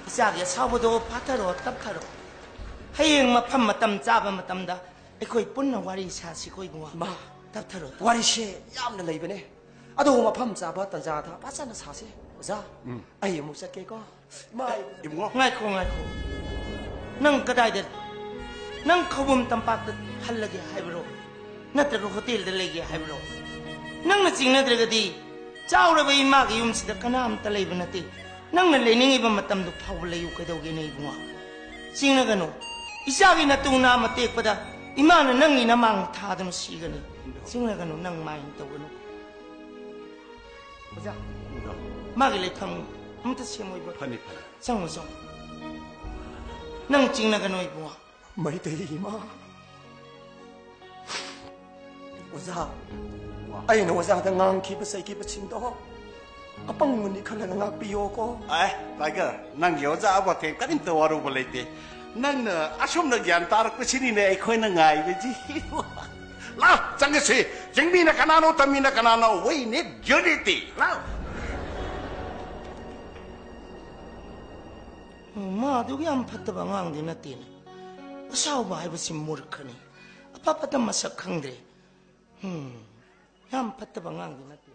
ꯏꯆꯥꯒꯤ ꯑꯁꯥꯎꯕꯗꯣ ꯐꯥꯊꯔꯣ, ꯇꯞꯊꯔꯣ꯫ ꯍꯌꯦꯡ ꯃꯐꯝ ꯃꯇꯝ ꯆꯥꯕ ꯃꯇꯝꯗ ꯑꯩꯈꯣꯏ ꯄꯨꯟꯅ ꯋꯥꯔꯤ ꯁꯥꯁꯤꯀꯣ ꯏꯕꯨꯡꯉꯣ꯫ ꯃꯥ, ꯇꯞꯊꯔꯣ, ꯇꯞꯊꯔꯣ꯫ ꯋꯥꯔꯤꯁꯦ ꯌꯥꯝꯅ ꯂꯩꯕꯅꯦ, ꯑꯗꯨꯕꯨ ꯃꯐꯝ ꯆꯥꯕ ꯇꯟꯖꯥꯗ ꯐꯖꯅ ꯁꯥꯁꯦ꯫ ꯑꯣꯖꯥ, ꯑꯩ ꯑꯃꯨꯛ ꯆꯠꯀꯦꯀꯣ꯫ ꯏꯃꯥ, ꯑꯩ ꯏꯕꯨꯡꯉꯣ꯫ ꯉꯥꯏꯈꯣ, ꯉꯥꯏꯈꯣ꯫ ꯅꯪ ꯀꯗꯥꯏꯗ? ꯅꯪ ꯈꯧꯕꯨꯝ ꯇꯝꯄꯥꯛꯇ ꯍꯜꯂꯒꯦ ꯍꯥꯏꯕ꯭ꯔꯣ? ꯅꯠꯇ꯭ꯔꯒ ꯍꯣꯇꯦꯜꯗ ꯂꯩꯒꯦ ꯍꯥꯏꯕ꯭ꯔꯣ? ꯅꯪꯅ ꯆꯤꯡꯅꯗ꯭ꯔꯒꯗꯤ ꯆꯥꯎꯔꯕ ꯏꯃꯥꯒꯤ ꯌꯨꯝꯁꯤꯗ ꯀꯅꯥꯝꯇ ꯂꯩꯕ ꯅꯠꯇꯦ꯫ ꯅꯪꯅ ꯂꯩꯅꯤꯡꯉꯤꯕ ꯃꯇꯝꯗꯨ ꯐꯥꯎꯕ ꯂꯩꯌꯨ ꯀꯩꯗꯧꯒꯦꯅꯦ ꯏꯕꯨꯡꯉꯣ? ꯆꯤꯡꯅꯒꯅꯨ꯫ ꯏꯆꯥꯒꯤ ꯅꯇꯨ ꯅꯥꯝꯃ ꯇꯦꯛꯄꯗ ꯏꯃꯥꯅ ꯅꯪꯒꯤ ꯅꯃꯥꯡ ꯊꯥꯗꯨꯅ ꯁꯤꯒꯅꯤ꯫ ꯆꯤꯡꯅꯒꯅꯨ, ꯅꯪ ꯃꯥꯏꯟ ꯇꯧꯒꯅꯨ꯫ ꯑꯣꯖꯥ, ꯃꯥꯒꯤ ꯂꯩꯐꯝ ꯑꯝꯇ ꯁꯦꯝꯃꯣꯏꯕ꯫ ꯐꯅꯤ, ꯐꯅꯤ꯫ ꯆꯪꯉꯣ, ꯆꯪꯉꯣ꯫ ꯅꯪ ꯆꯤꯡꯅꯒꯅꯨ ꯏꯕꯨꯡꯉꯣ꯫ ꯃꯩꯇꯩ ꯏꯃꯥ, ꯑꯣꯖꯥ, ꯑꯩꯅ ꯑꯣꯖꯥꯗ ꯉꯥꯡꯈꯤꯕ ꯆꯩꯈꯤꯕꯁꯤꯡꯗꯣ ꯑꯄꯪꯕꯅꯤ ꯈꯜꯂꯒ ꯉꯥꯛꯄꯤꯌꯣꯀꯣ꯫ ꯑꯦ, ꯇꯥꯏꯒꯔ, ꯅꯪꯒꯤ ꯑꯣꯖꯥ ꯑꯕꯣꯊꯦꯟ ꯀꯔꯤꯝꯇ ꯋꯥꯔꯨꯕ ꯂꯩꯇꯦ꯫ ꯅꯪꯅ ꯑꯁꯨꯝꯅ ꯒ꯭ꯌꯥꯟ ꯇꯥꯔꯛꯄꯁꯤꯅꯤꯅꯦ ꯑꯩꯈꯣꯏꯅ ꯉꯥꯏꯕꯁꯤ꯫ ꯂꯥꯎ, ꯆꯪꯉꯁꯤ꯫ ꯌꯦꯡꯃꯤꯅ ꯀꯅꯥꯅꯣ, ꯇꯝꯃꯤꯅ ꯀꯅꯥꯅꯣ? We need unity. ꯂꯥꯎ꯫ ꯎꯝ, ꯃꯥ ꯑꯗꯨꯛ ꯌꯥꯝ ꯐꯠꯇꯕ ꯑꯉꯥꯡꯗꯤ ꯅꯠꯇꯦꯅꯦ꯫ ꯑꯁꯥꯎꯕ ꯍꯥꯏꯕꯁꯤ ꯃꯨꯔꯈꯅꯤ꯫ ꯑꯐ ꯐꯠꯇ ꯃꯁꯛ ꯈꯪꯗ꯭ꯔꯦ꯫ ꯎꯝ, ꯌꯥꯝ ꯐꯠꯇꯕ ꯑꯉꯥꯡꯗꯤ ꯅꯠꯇꯦ꯫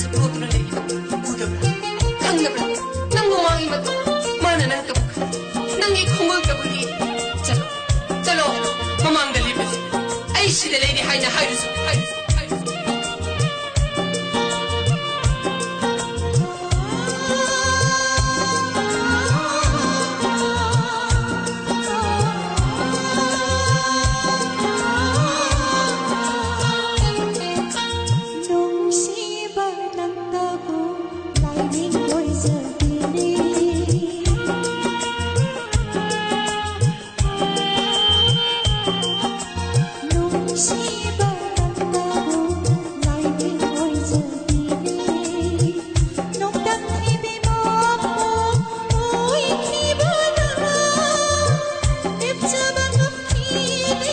ꯁꯛꯇꯣꯛꯇꯨꯅ ꯂꯩꯔꯤꯕ ꯎꯗꯕ꯭ꯔꯥ? ꯈꯪꯗꯕ꯭ꯔꯥ? ꯅꯪ ꯃꯃꯥꯡꯒꯤ ꯃꯇꯧ, ꯃꯥꯅ ꯅꯪ ꯀꯕꯛ ꯈꯪ, ꯅꯪꯒꯤ ꯈꯣꯡꯒꯨꯜ ꯀꯕꯛ ꯏ꯫ ꯆꯠꯂꯣ, ꯆꯠꯂꯣ, ꯃꯃꯥꯡꯗ ꯂꯦꯞꯄꯁꯤ꯫ ꯑꯩ ꯁꯤꯗ ꯂꯩꯔꯤ ꯍꯥꯏꯅ ꯍꯥꯏꯔꯨꯁꯨ, ꯍꯥꯏꯔꯨꯁꯨ, ꯍꯥꯏꯔꯨꯁꯨ꯫ ꯅꯨꯡꯁꯤꯕ ꯅꯪꯇꯕꯨ ꯂꯥꯏꯅꯤꯡ ꯑꯣꯏꯖꯕꯤꯔꯤ꯫ ꯅꯨꯡꯁꯤꯕ ꯅꯪꯇꯕꯨ ꯂꯥꯏꯅꯤꯡ ꯑꯣꯏꯖꯕꯤꯔꯤ꯫ ꯅꯣꯡꯗꯝ ꯏꯕꯦꯝꯃꯕꯨ ꯎꯏꯈꯤꯕꯅ ꯂꯦꯞꯆꯕ ꯉꯝꯈꯤꯗꯦ꯫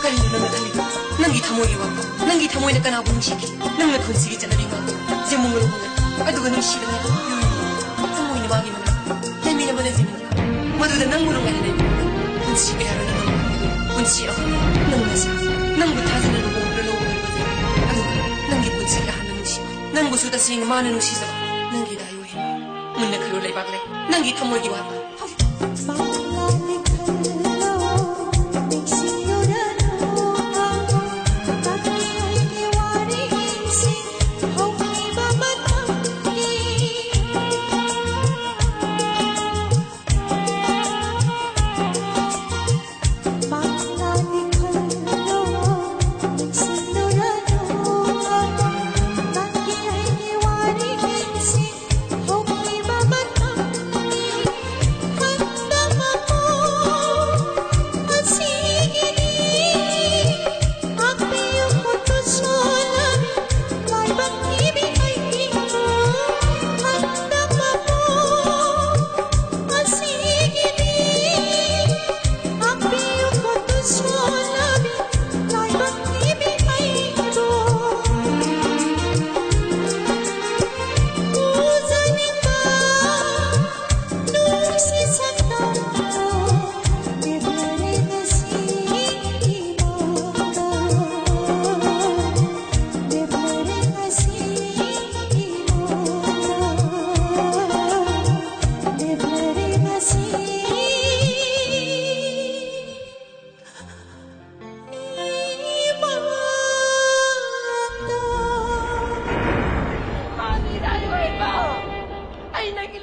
ꯀꯔꯤꯅꯣ ꯅꯪꯅ ꯈꯜꯂꯤꯗꯣ? ꯅꯪꯒꯤ ꯊꯃꯣꯏꯒꯤ ꯋꯥꯐꯝ, ꯅꯪꯒꯤ ꯊꯃꯣꯏꯅ ꯀꯅꯥꯕꯨ ꯅꯨꯡꯁꯤꯒꯦ? ꯅꯪꯅ ꯈꯨꯟꯁꯤꯒꯤ ꯆꯠꯅꯕꯤ ꯉꯥꯛꯄ ꯖꯦꯃꯨꯡ ꯂꯧꯕ ꯉꯝ-, ꯑꯗꯨꯒ ꯅꯨꯡꯁꯤꯕꯅꯤ꯫ ꯊꯃꯣꯏꯅ ꯃꯥꯒꯤ ꯃꯅꯥꯛꯇ ꯂꯩꯃꯤꯟꯅꯕꯅ ꯖꯦꯃꯨꯡ꯫ ꯃꯗꯨꯗ ꯅꯪꯕꯨ ꯅꯨꯡꯉꯥꯏꯅ ꯂꯩꯃꯤꯟꯅꯕ ꯄꯨꯟꯁꯤ ꯀꯌꯥꯔꯣ ꯅꯪꯅ ꯄꯨꯟꯁꯤ ꯑꯍꯨꯝ ꯅꯪꯅ ꯁꯥ-, ꯅꯪꯕꯨ ꯊꯥꯖꯅ ꯂꯨꯍꯣꯡꯗꯨꯅ ꯂꯧꯕ ꯉꯝꯕꯗꯨ꯫ ꯑꯗꯨꯒ ꯅꯪꯒꯤ ꯄꯨꯟꯁꯤꯒꯤ ꯑꯍꯥꯟꯕ ꯅꯨꯡꯁꯤꯕ, ꯅꯪꯕꯨꯁꯨ ꯇꯁꯦꯡꯅ ꯃꯥꯅ ꯅꯨꯡꯁꯤꯖꯕ, ꯅꯪꯒꯤ ꯗꯥꯏꯑꯣ ꯍꯦꯟꯕ꯫ ꯃꯨꯟꯅ ꯈꯜꯂꯨ ꯂꯩꯕꯥꯛ ꯂꯩ, ꯅꯪꯒꯤ ꯊꯃꯣꯏꯒꯤ ꯋꯥꯍꯪ꯫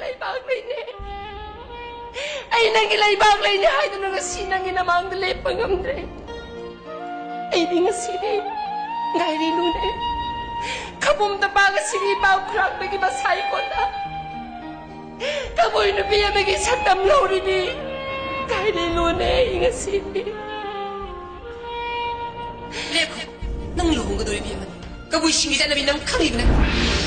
ꯂꯩꯕꯥꯛ ꯂꯩꯅꯦ꯫ ꯑꯩ ꯅꯪꯒꯤ ꯂꯩꯕꯥꯛ ꯂꯩꯅꯦ ꯍꯥꯏꯗꯨꯅ ꯉꯁꯤ ꯅꯪꯒꯤ ꯅꯃꯥꯡꯗ ꯂꯦꯞꯄ ꯉꯝꯗ꯭ꯔꯦ꯫ ꯑꯩꯗꯤ ꯉꯁꯤꯗꯤ ꯉꯥꯏꯔꯦ ꯂꯨꯅꯦ꯫ ꯈꯕꯨꯝ ꯇꯝꯄꯥꯛ ꯑꯁꯤꯒꯤ ꯏꯄꯥ ꯈꯨꯔꯥꯛꯄꯒꯤ ꯃꯁꯥ ꯏꯀꯣꯟꯗ ꯀꯕꯨꯏ ꯅꯨꯄꯤ ꯑꯃꯒꯤ ꯁꯛꯇꯝ ꯂꯧꯔꯤꯅꯤ꯫ ꯉꯥꯏꯔꯦ ꯂꯨꯅꯦ ꯑꯩ ꯉꯁꯤꯗꯤ꯫ ꯂꯦꯞꯈꯣ꯫ ꯅꯪ ꯂꯨꯍꯣꯡꯒꯗꯧꯔꯤꯕꯤ ꯑꯃꯅꯤ꯫ ꯀꯕꯨꯏꯁꯤꯡꯒꯤ ꯆꯠꯅꯕꯤ ꯅꯪ ꯈꯪꯉꯤꯕ ꯅꯠꯇ꯭ꯔꯣ?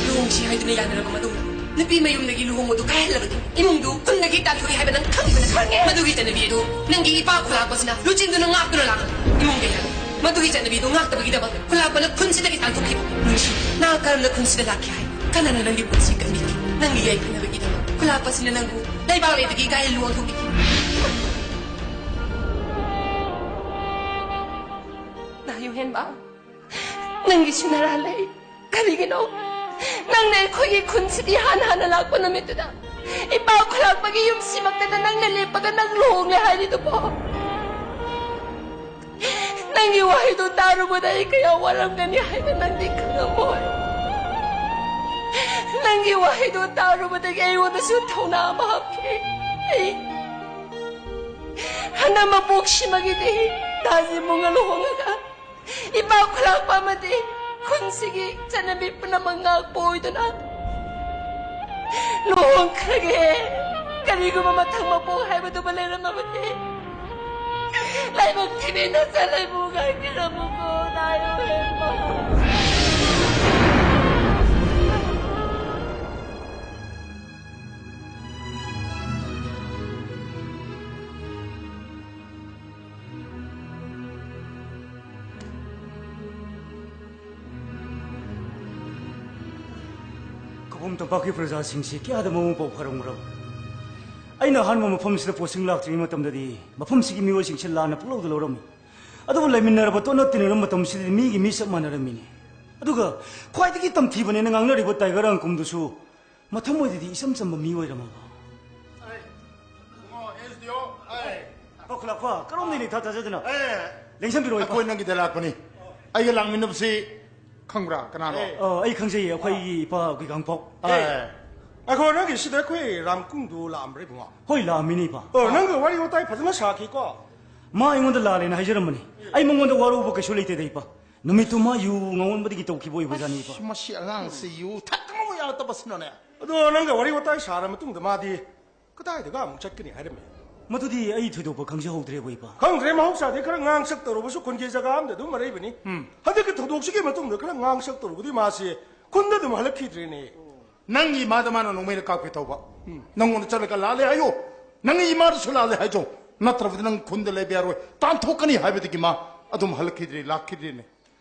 ꯂꯨꯍꯣꯡꯁꯤ ꯍꯥꯏꯗꯨꯅ ꯌꯥꯅꯔꯕ ꯃꯇꯨꯡꯗ ꯅꯨꯄꯤ ꯃꯌꯨꯝꯗꯒꯤ ꯂꯨꯍꯣꯡꯕꯗꯨ ꯀꯥꯏꯍꯜꯂꯕꯗꯤ ꯏꯃꯨꯡꯗꯨ ꯈꯨꯟꯗꯒꯤ ꯇꯥꯟꯊꯣꯛꯏ ꯍꯥꯏꯕ ꯅꯪ ꯈꯪꯉꯤꯕ ꯅꯠꯇ꯭ꯔꯣ? ꯈꯪꯉꯦ꯫ ꯃꯗꯨꯒꯤ ꯆꯠꯅꯕꯤ ꯑꯗꯨ ꯅꯪꯒꯤ ꯏꯄꯥ ꯈꯨꯂꯥꯛꯄꯁꯤꯅ ꯂꯨꯆꯤꯡꯗꯨꯅ ꯉꯥꯛꯇꯨꯅ ꯂꯥꯛꯂꯕ ꯏꯃꯨꯡ ꯀꯌꯥ꯫ ꯃꯗꯨꯒꯤ ꯆꯠꯅꯕꯤ ꯑꯗꯨ ꯉꯥꯛꯇꯕꯒꯤꯗꯃꯛ ꯈꯨꯂꯥꯛꯄꯅ ꯈꯨꯟꯁꯤꯗꯒꯤ ꯇꯥꯟꯊꯣꯛꯈꯤꯕ꯫ ꯅꯨꯡꯁꯤ, ꯅꯍꯥꯛ ꯀꯔꯝꯅ ꯈꯨꯟꯁꯤꯗ ꯂꯥꯛꯈꯤ ꯍꯥꯏ? ꯀꯅꯥꯅ ꯅꯪꯒꯤ ꯄꯨꯟꯁꯤ ꯀꯟꯕꯤꯈꯤ? ꯅꯪꯒꯤ ꯌꯥꯏꯐꯅꯕꯒꯤꯗꯃꯛ ꯈꯨꯂꯥꯛꯄꯁꯤꯅ ꯅꯪꯕꯨ ꯂꯩꯕꯥꯛ ꯂꯩꯗꯒꯤ ꯀꯥꯏꯍꯜ ꯂꯨꯍꯣꯡꯊꯣꯛꯄꯤꯈꯤ꯫ ꯅꯥꯌꯨ ꯍꯦꯟꯕ, ꯅꯪꯒꯤꯁꯨ ꯅꯔꯥ ꯂꯩ꯫ ꯀꯔꯤꯒꯤꯅꯣ? ꯅꯪꯅ ꯑꯩꯈꯣꯏꯒꯤ ꯈꯨꯟꯁꯤꯗꯤ ꯍꯥꯟ ꯍꯥꯟꯅ ꯂꯥꯛꯄ ꯅꯨꯃꯤꯠꯇꯨꯗ ꯏꯄꯥ ꯈꯨꯂꯥꯛꯄꯒꯤ ꯌꯨꯝꯁꯤꯃꯛꯇꯗ ꯅꯪꯅ ꯂꯦꯞꯄꯒ ꯅꯪ ꯂꯨꯍꯣꯡꯂꯦ ꯍꯥꯏꯔꯤꯗꯨꯕꯣ? ꯅꯪꯒꯤ ꯋꯥꯍꯩꯗꯨ ꯇꯥꯔꯨꯕꯗ ꯑꯩ ꯀꯌꯥ ꯋꯥꯔꯝꯒꯅꯤ ꯍꯥꯏꯅ ꯅꯪꯗꯤ ꯈꯪꯉꯝꯃꯣꯏ꯫ ꯅꯪꯒꯤ ꯋꯥꯍꯩꯗꯨ ꯇꯥꯔꯨꯕꯗꯒꯤ ꯑꯩꯉꯣꯟꯗꯁꯨ ꯊꯧꯅꯥ ꯑꯃ ꯍꯥꯞꯈꯤ꯫ ꯑꯩ ꯍꯟꯗꯛ ꯃꯄꯣꯛꯁꯤꯃꯒꯤꯗꯤ ꯇꯥꯖꯤ ꯃꯨꯡꯒ ꯂꯨꯍꯣꯡꯉꯒ ꯏꯄꯥ ꯈꯨꯂꯥꯛꯄ ꯑꯃꯗꯤ ꯈꯨꯟꯁꯤꯒꯤ ꯆꯠꯅꯕꯤ ꯄꯨꯝꯅꯃꯛ ꯉꯥꯛꯄ ꯑꯣꯏꯗꯨꯅ ꯂꯨꯍꯣꯡꯈ꯭ꯔꯒꯦ꯫ ꯀꯔꯤꯒꯨꯝꯕ ꯃꯊꯪ ꯃꯄꯣꯛ ꯍꯥꯏꯕꯗꯨꯃ ꯂꯩꯔꯝꯃꯕꯗꯤ ꯂꯥꯏꯕꯛ ꯊꯤꯕꯤ ꯅꯆꯥ ꯂꯩꯕꯨ ꯉꯥꯏꯕꯤꯔꯝꯃꯨꯀꯣ, ꯅꯥꯌꯣ ꯍꯦꯟꯕ꯫ ꯈꯧꯄꯨꯝ ꯇꯝꯄꯥꯛꯀꯤ ꯄ꯭ꯔꯖꯥꯁꯤꯡꯁꯤ ꯀꯌꯥꯗ ꯃꯃꯧ ꯃꯄꯧ ꯐꯔꯝꯈ꯭ꯔꯕ? ꯑꯩꯅ ꯑꯍꯥꯟꯕ ꯃꯐꯝꯁꯤꯗ ꯄꯣꯁꯇꯤꯡ ꯂꯥꯛꯇ꯭ꯔꯤꯉꯩ ꯃꯇꯝꯗꯗꯤ ꯃꯐꯝꯁꯤꯒꯤ ꯃꯤꯑꯣꯏꯁꯤꯡꯁꯦ ꯂꯥꯟꯅ ꯄꯨꯡꯂꯧꯗ ꯂꯧꯔꯝꯃꯤ꯫ ꯑꯗꯨꯕꯨ ꯂꯩꯃꯤꯟꯅꯔꯕ ꯇꯣꯠꯅ ꯇꯤꯟꯅꯔꯕ ꯃꯇꯝꯁꯤꯗꯗꯤ ꯃꯤꯒꯤ ꯃꯤ ꯆꯞ ꯃꯥꯟꯅꯔꯝꯃꯤꯅꯤ꯫ ꯑꯗꯨꯒ ꯈ꯭ꯋꯥꯏꯗꯒꯤ ꯇꯝꯊꯤꯕꯅꯦꯅ ꯉꯥꯡꯅꯔꯤꯕ ꯇꯥꯏꯒꯔ ꯑꯪꯀꯨꯝꯗꯨꯁꯨ ꯃꯊꯃꯣꯏꯗꯗꯤ ꯏꯆꯝ ꯆꯝꯕ ꯃꯤ ꯑꯣꯏꯔꯝꯃꯕ? ꯑꯩ, ꯏꯕꯨꯡꯉꯣ, ꯑꯦꯁ ꯗꯤ ꯑꯣ, ꯑꯩ꯫ ꯄꯥꯈꯠꯂꯛꯄ, ꯀꯔꯣꯝꯗꯩꯅꯣ ꯏꯊꯥ ꯊꯥꯖꯗꯅ? ꯑꯦ, ꯂꯦꯡꯁꯟꯕꯤꯔꯛꯑꯣ, ꯏꯄꯥ꯫ ꯑꯩꯈꯣꯏ ꯅꯪꯒꯤꯗ ꯂꯥꯛꯄꯅꯤ꯫ ꯑꯩꯒ ꯂꯥꯛꯃꯤꯟꯅꯕꯁꯤ ꯈꯪꯕ꯭ꯔꯥ? ꯀꯅꯥꯅꯣ? ꯑꯦ꯫ ꯑ, ꯑꯩ ꯈꯪꯖꯩꯌꯦ, ꯑꯩꯈꯣꯏꯒꯤ ꯏꯄꯥ ꯀꯩꯀꯥꯡꯄꯣꯛ꯫ ꯑꯦ꯫ ꯉꯥꯏꯈꯣ, ꯅꯪꯒꯤ ꯁꯤꯗ ꯑꯩꯈꯣꯏ ꯔꯥꯝꯀꯨꯡꯗꯨ ꯂꯥꯛꯑꯝꯕ꯭ꯔꯥ, ꯏꯕꯨꯡꯉꯣ? ꯍꯣꯏ, ꯂꯥꯛꯑꯝꯃꯤꯅꯦ, ꯏꯄꯥ꯫ ꯑꯣ, ꯅꯪꯒ ꯋꯥꯔꯤ ꯋꯥꯇꯥꯏ ꯐꯖꯅ ꯁꯥꯈꯤꯀꯣ? ꯃꯥ ꯑꯩꯉꯣꯟꯗ ꯂꯥꯜꯂꯦꯅ ꯍꯥꯏꯖꯔꯝꯕꯅꯤ꯫ ꯑꯩ ꯃꯉꯣꯟꯗ ꯋꯥꯔꯧꯕ ꯀꯩꯁꯨ ꯂꯩꯇꯦꯗ, ꯏꯄꯥ꯫ ꯅꯨꯃꯤꯠꯇꯨ ꯃꯥ ꯌꯨ ꯉꯥꯎꯍꯟꯕꯗꯒꯤ ꯇꯧꯈꯤꯕ ꯑꯣꯏꯕꯖꯥꯠꯅꯤ, ꯏꯄꯥ꯫ ꯑꯁ, ꯃꯁꯤ ꯑꯉꯥꯡꯁꯤ ꯌꯨ ꯊꯛꯇꯅꯕꯨ ꯌꯥꯔꯛꯇꯕꯁꯤꯅꯅꯦ꯫ ꯑꯗꯣ ꯅꯪꯒ ꯋꯥꯔꯤ ꯋꯥꯇꯥꯏ ꯁꯥꯔ ꯃꯇꯨꯡꯗ ꯃꯥꯗꯤ ꯀꯗꯥꯏꯗꯒ ꯑꯃꯨꯛ ꯆꯠꯀꯅꯤ ꯍꯥꯏꯔꯝꯃꯤ? ꯃꯗꯨꯗꯤ ꯑꯩ ꯊꯣꯏꯗꯣꯛꯄ ꯈꯪꯖꯍꯧꯗ꯭ꯔꯦꯕ, ꯏꯄꯥ꯫ ꯈꯪꯗ꯭ꯔꯦ, ꯃꯍꯧꯁꯥꯗꯤ ꯈꯔ ꯉꯥꯡꯁꯛ ꯇꯧꯔꯨꯕꯁꯨ ꯈꯨꯟꯒꯤ ꯖꯒꯥ ꯑꯃꯗ ꯑꯗꯨꯝ ꯑꯔꯩꯕꯅꯤ꯫ ꯎꯝ꯫ ꯍꯟꯗꯛꯀꯤ ꯊꯧꯗꯣꯛꯁꯤꯒꯤ ꯃꯇꯨꯡꯗ ꯈꯔ ꯉꯥꯡꯁꯛ ꯇꯧꯔꯨꯕꯗꯤ ꯃꯥꯁꯤ ꯈꯨꯟꯗ ꯑꯗꯨꯝ ꯍꯜꯂꯛꯈꯤꯗ꯭ꯔꯦꯅꯦ꯫ ꯅꯪꯒꯤ ꯏꯃꯥꯗ ꯃꯥꯅ ꯅꯣꯡꯃꯩꯅ ꯀꯥꯞꯀꯦ ꯇꯧꯕ꯫ ꯎꯝ꯫ ꯅꯪꯉꯣꯟꯗ ꯆꯠꯂꯒ ꯂꯥꯜꯂꯦ ꯍꯥꯏꯌꯣ꯫ ꯅꯪꯒꯤ ꯏꯃꯥꯗꯁꯨ ꯂꯥꯜꯂꯦ ꯍꯥꯏꯖꯧ꯫ ꯅꯠꯇ꯭ꯔꯕꯗꯤ ꯅꯪ ꯈꯨꯟꯗ ꯂꯩꯕ ꯌꯥꯔꯣꯏ꯫ ꯇꯥꯟꯊꯣꯛꯀꯅꯤ ꯍꯥꯏꯕꯗꯒꯤ ꯃꯥ ꯑꯗꯨꯝ ꯍꯜꯂꯛꯈꯤꯗ꯭ꯔꯦ, ꯂꯥꯛꯈꯤꯗ꯭ꯔꯦꯅꯦ꯫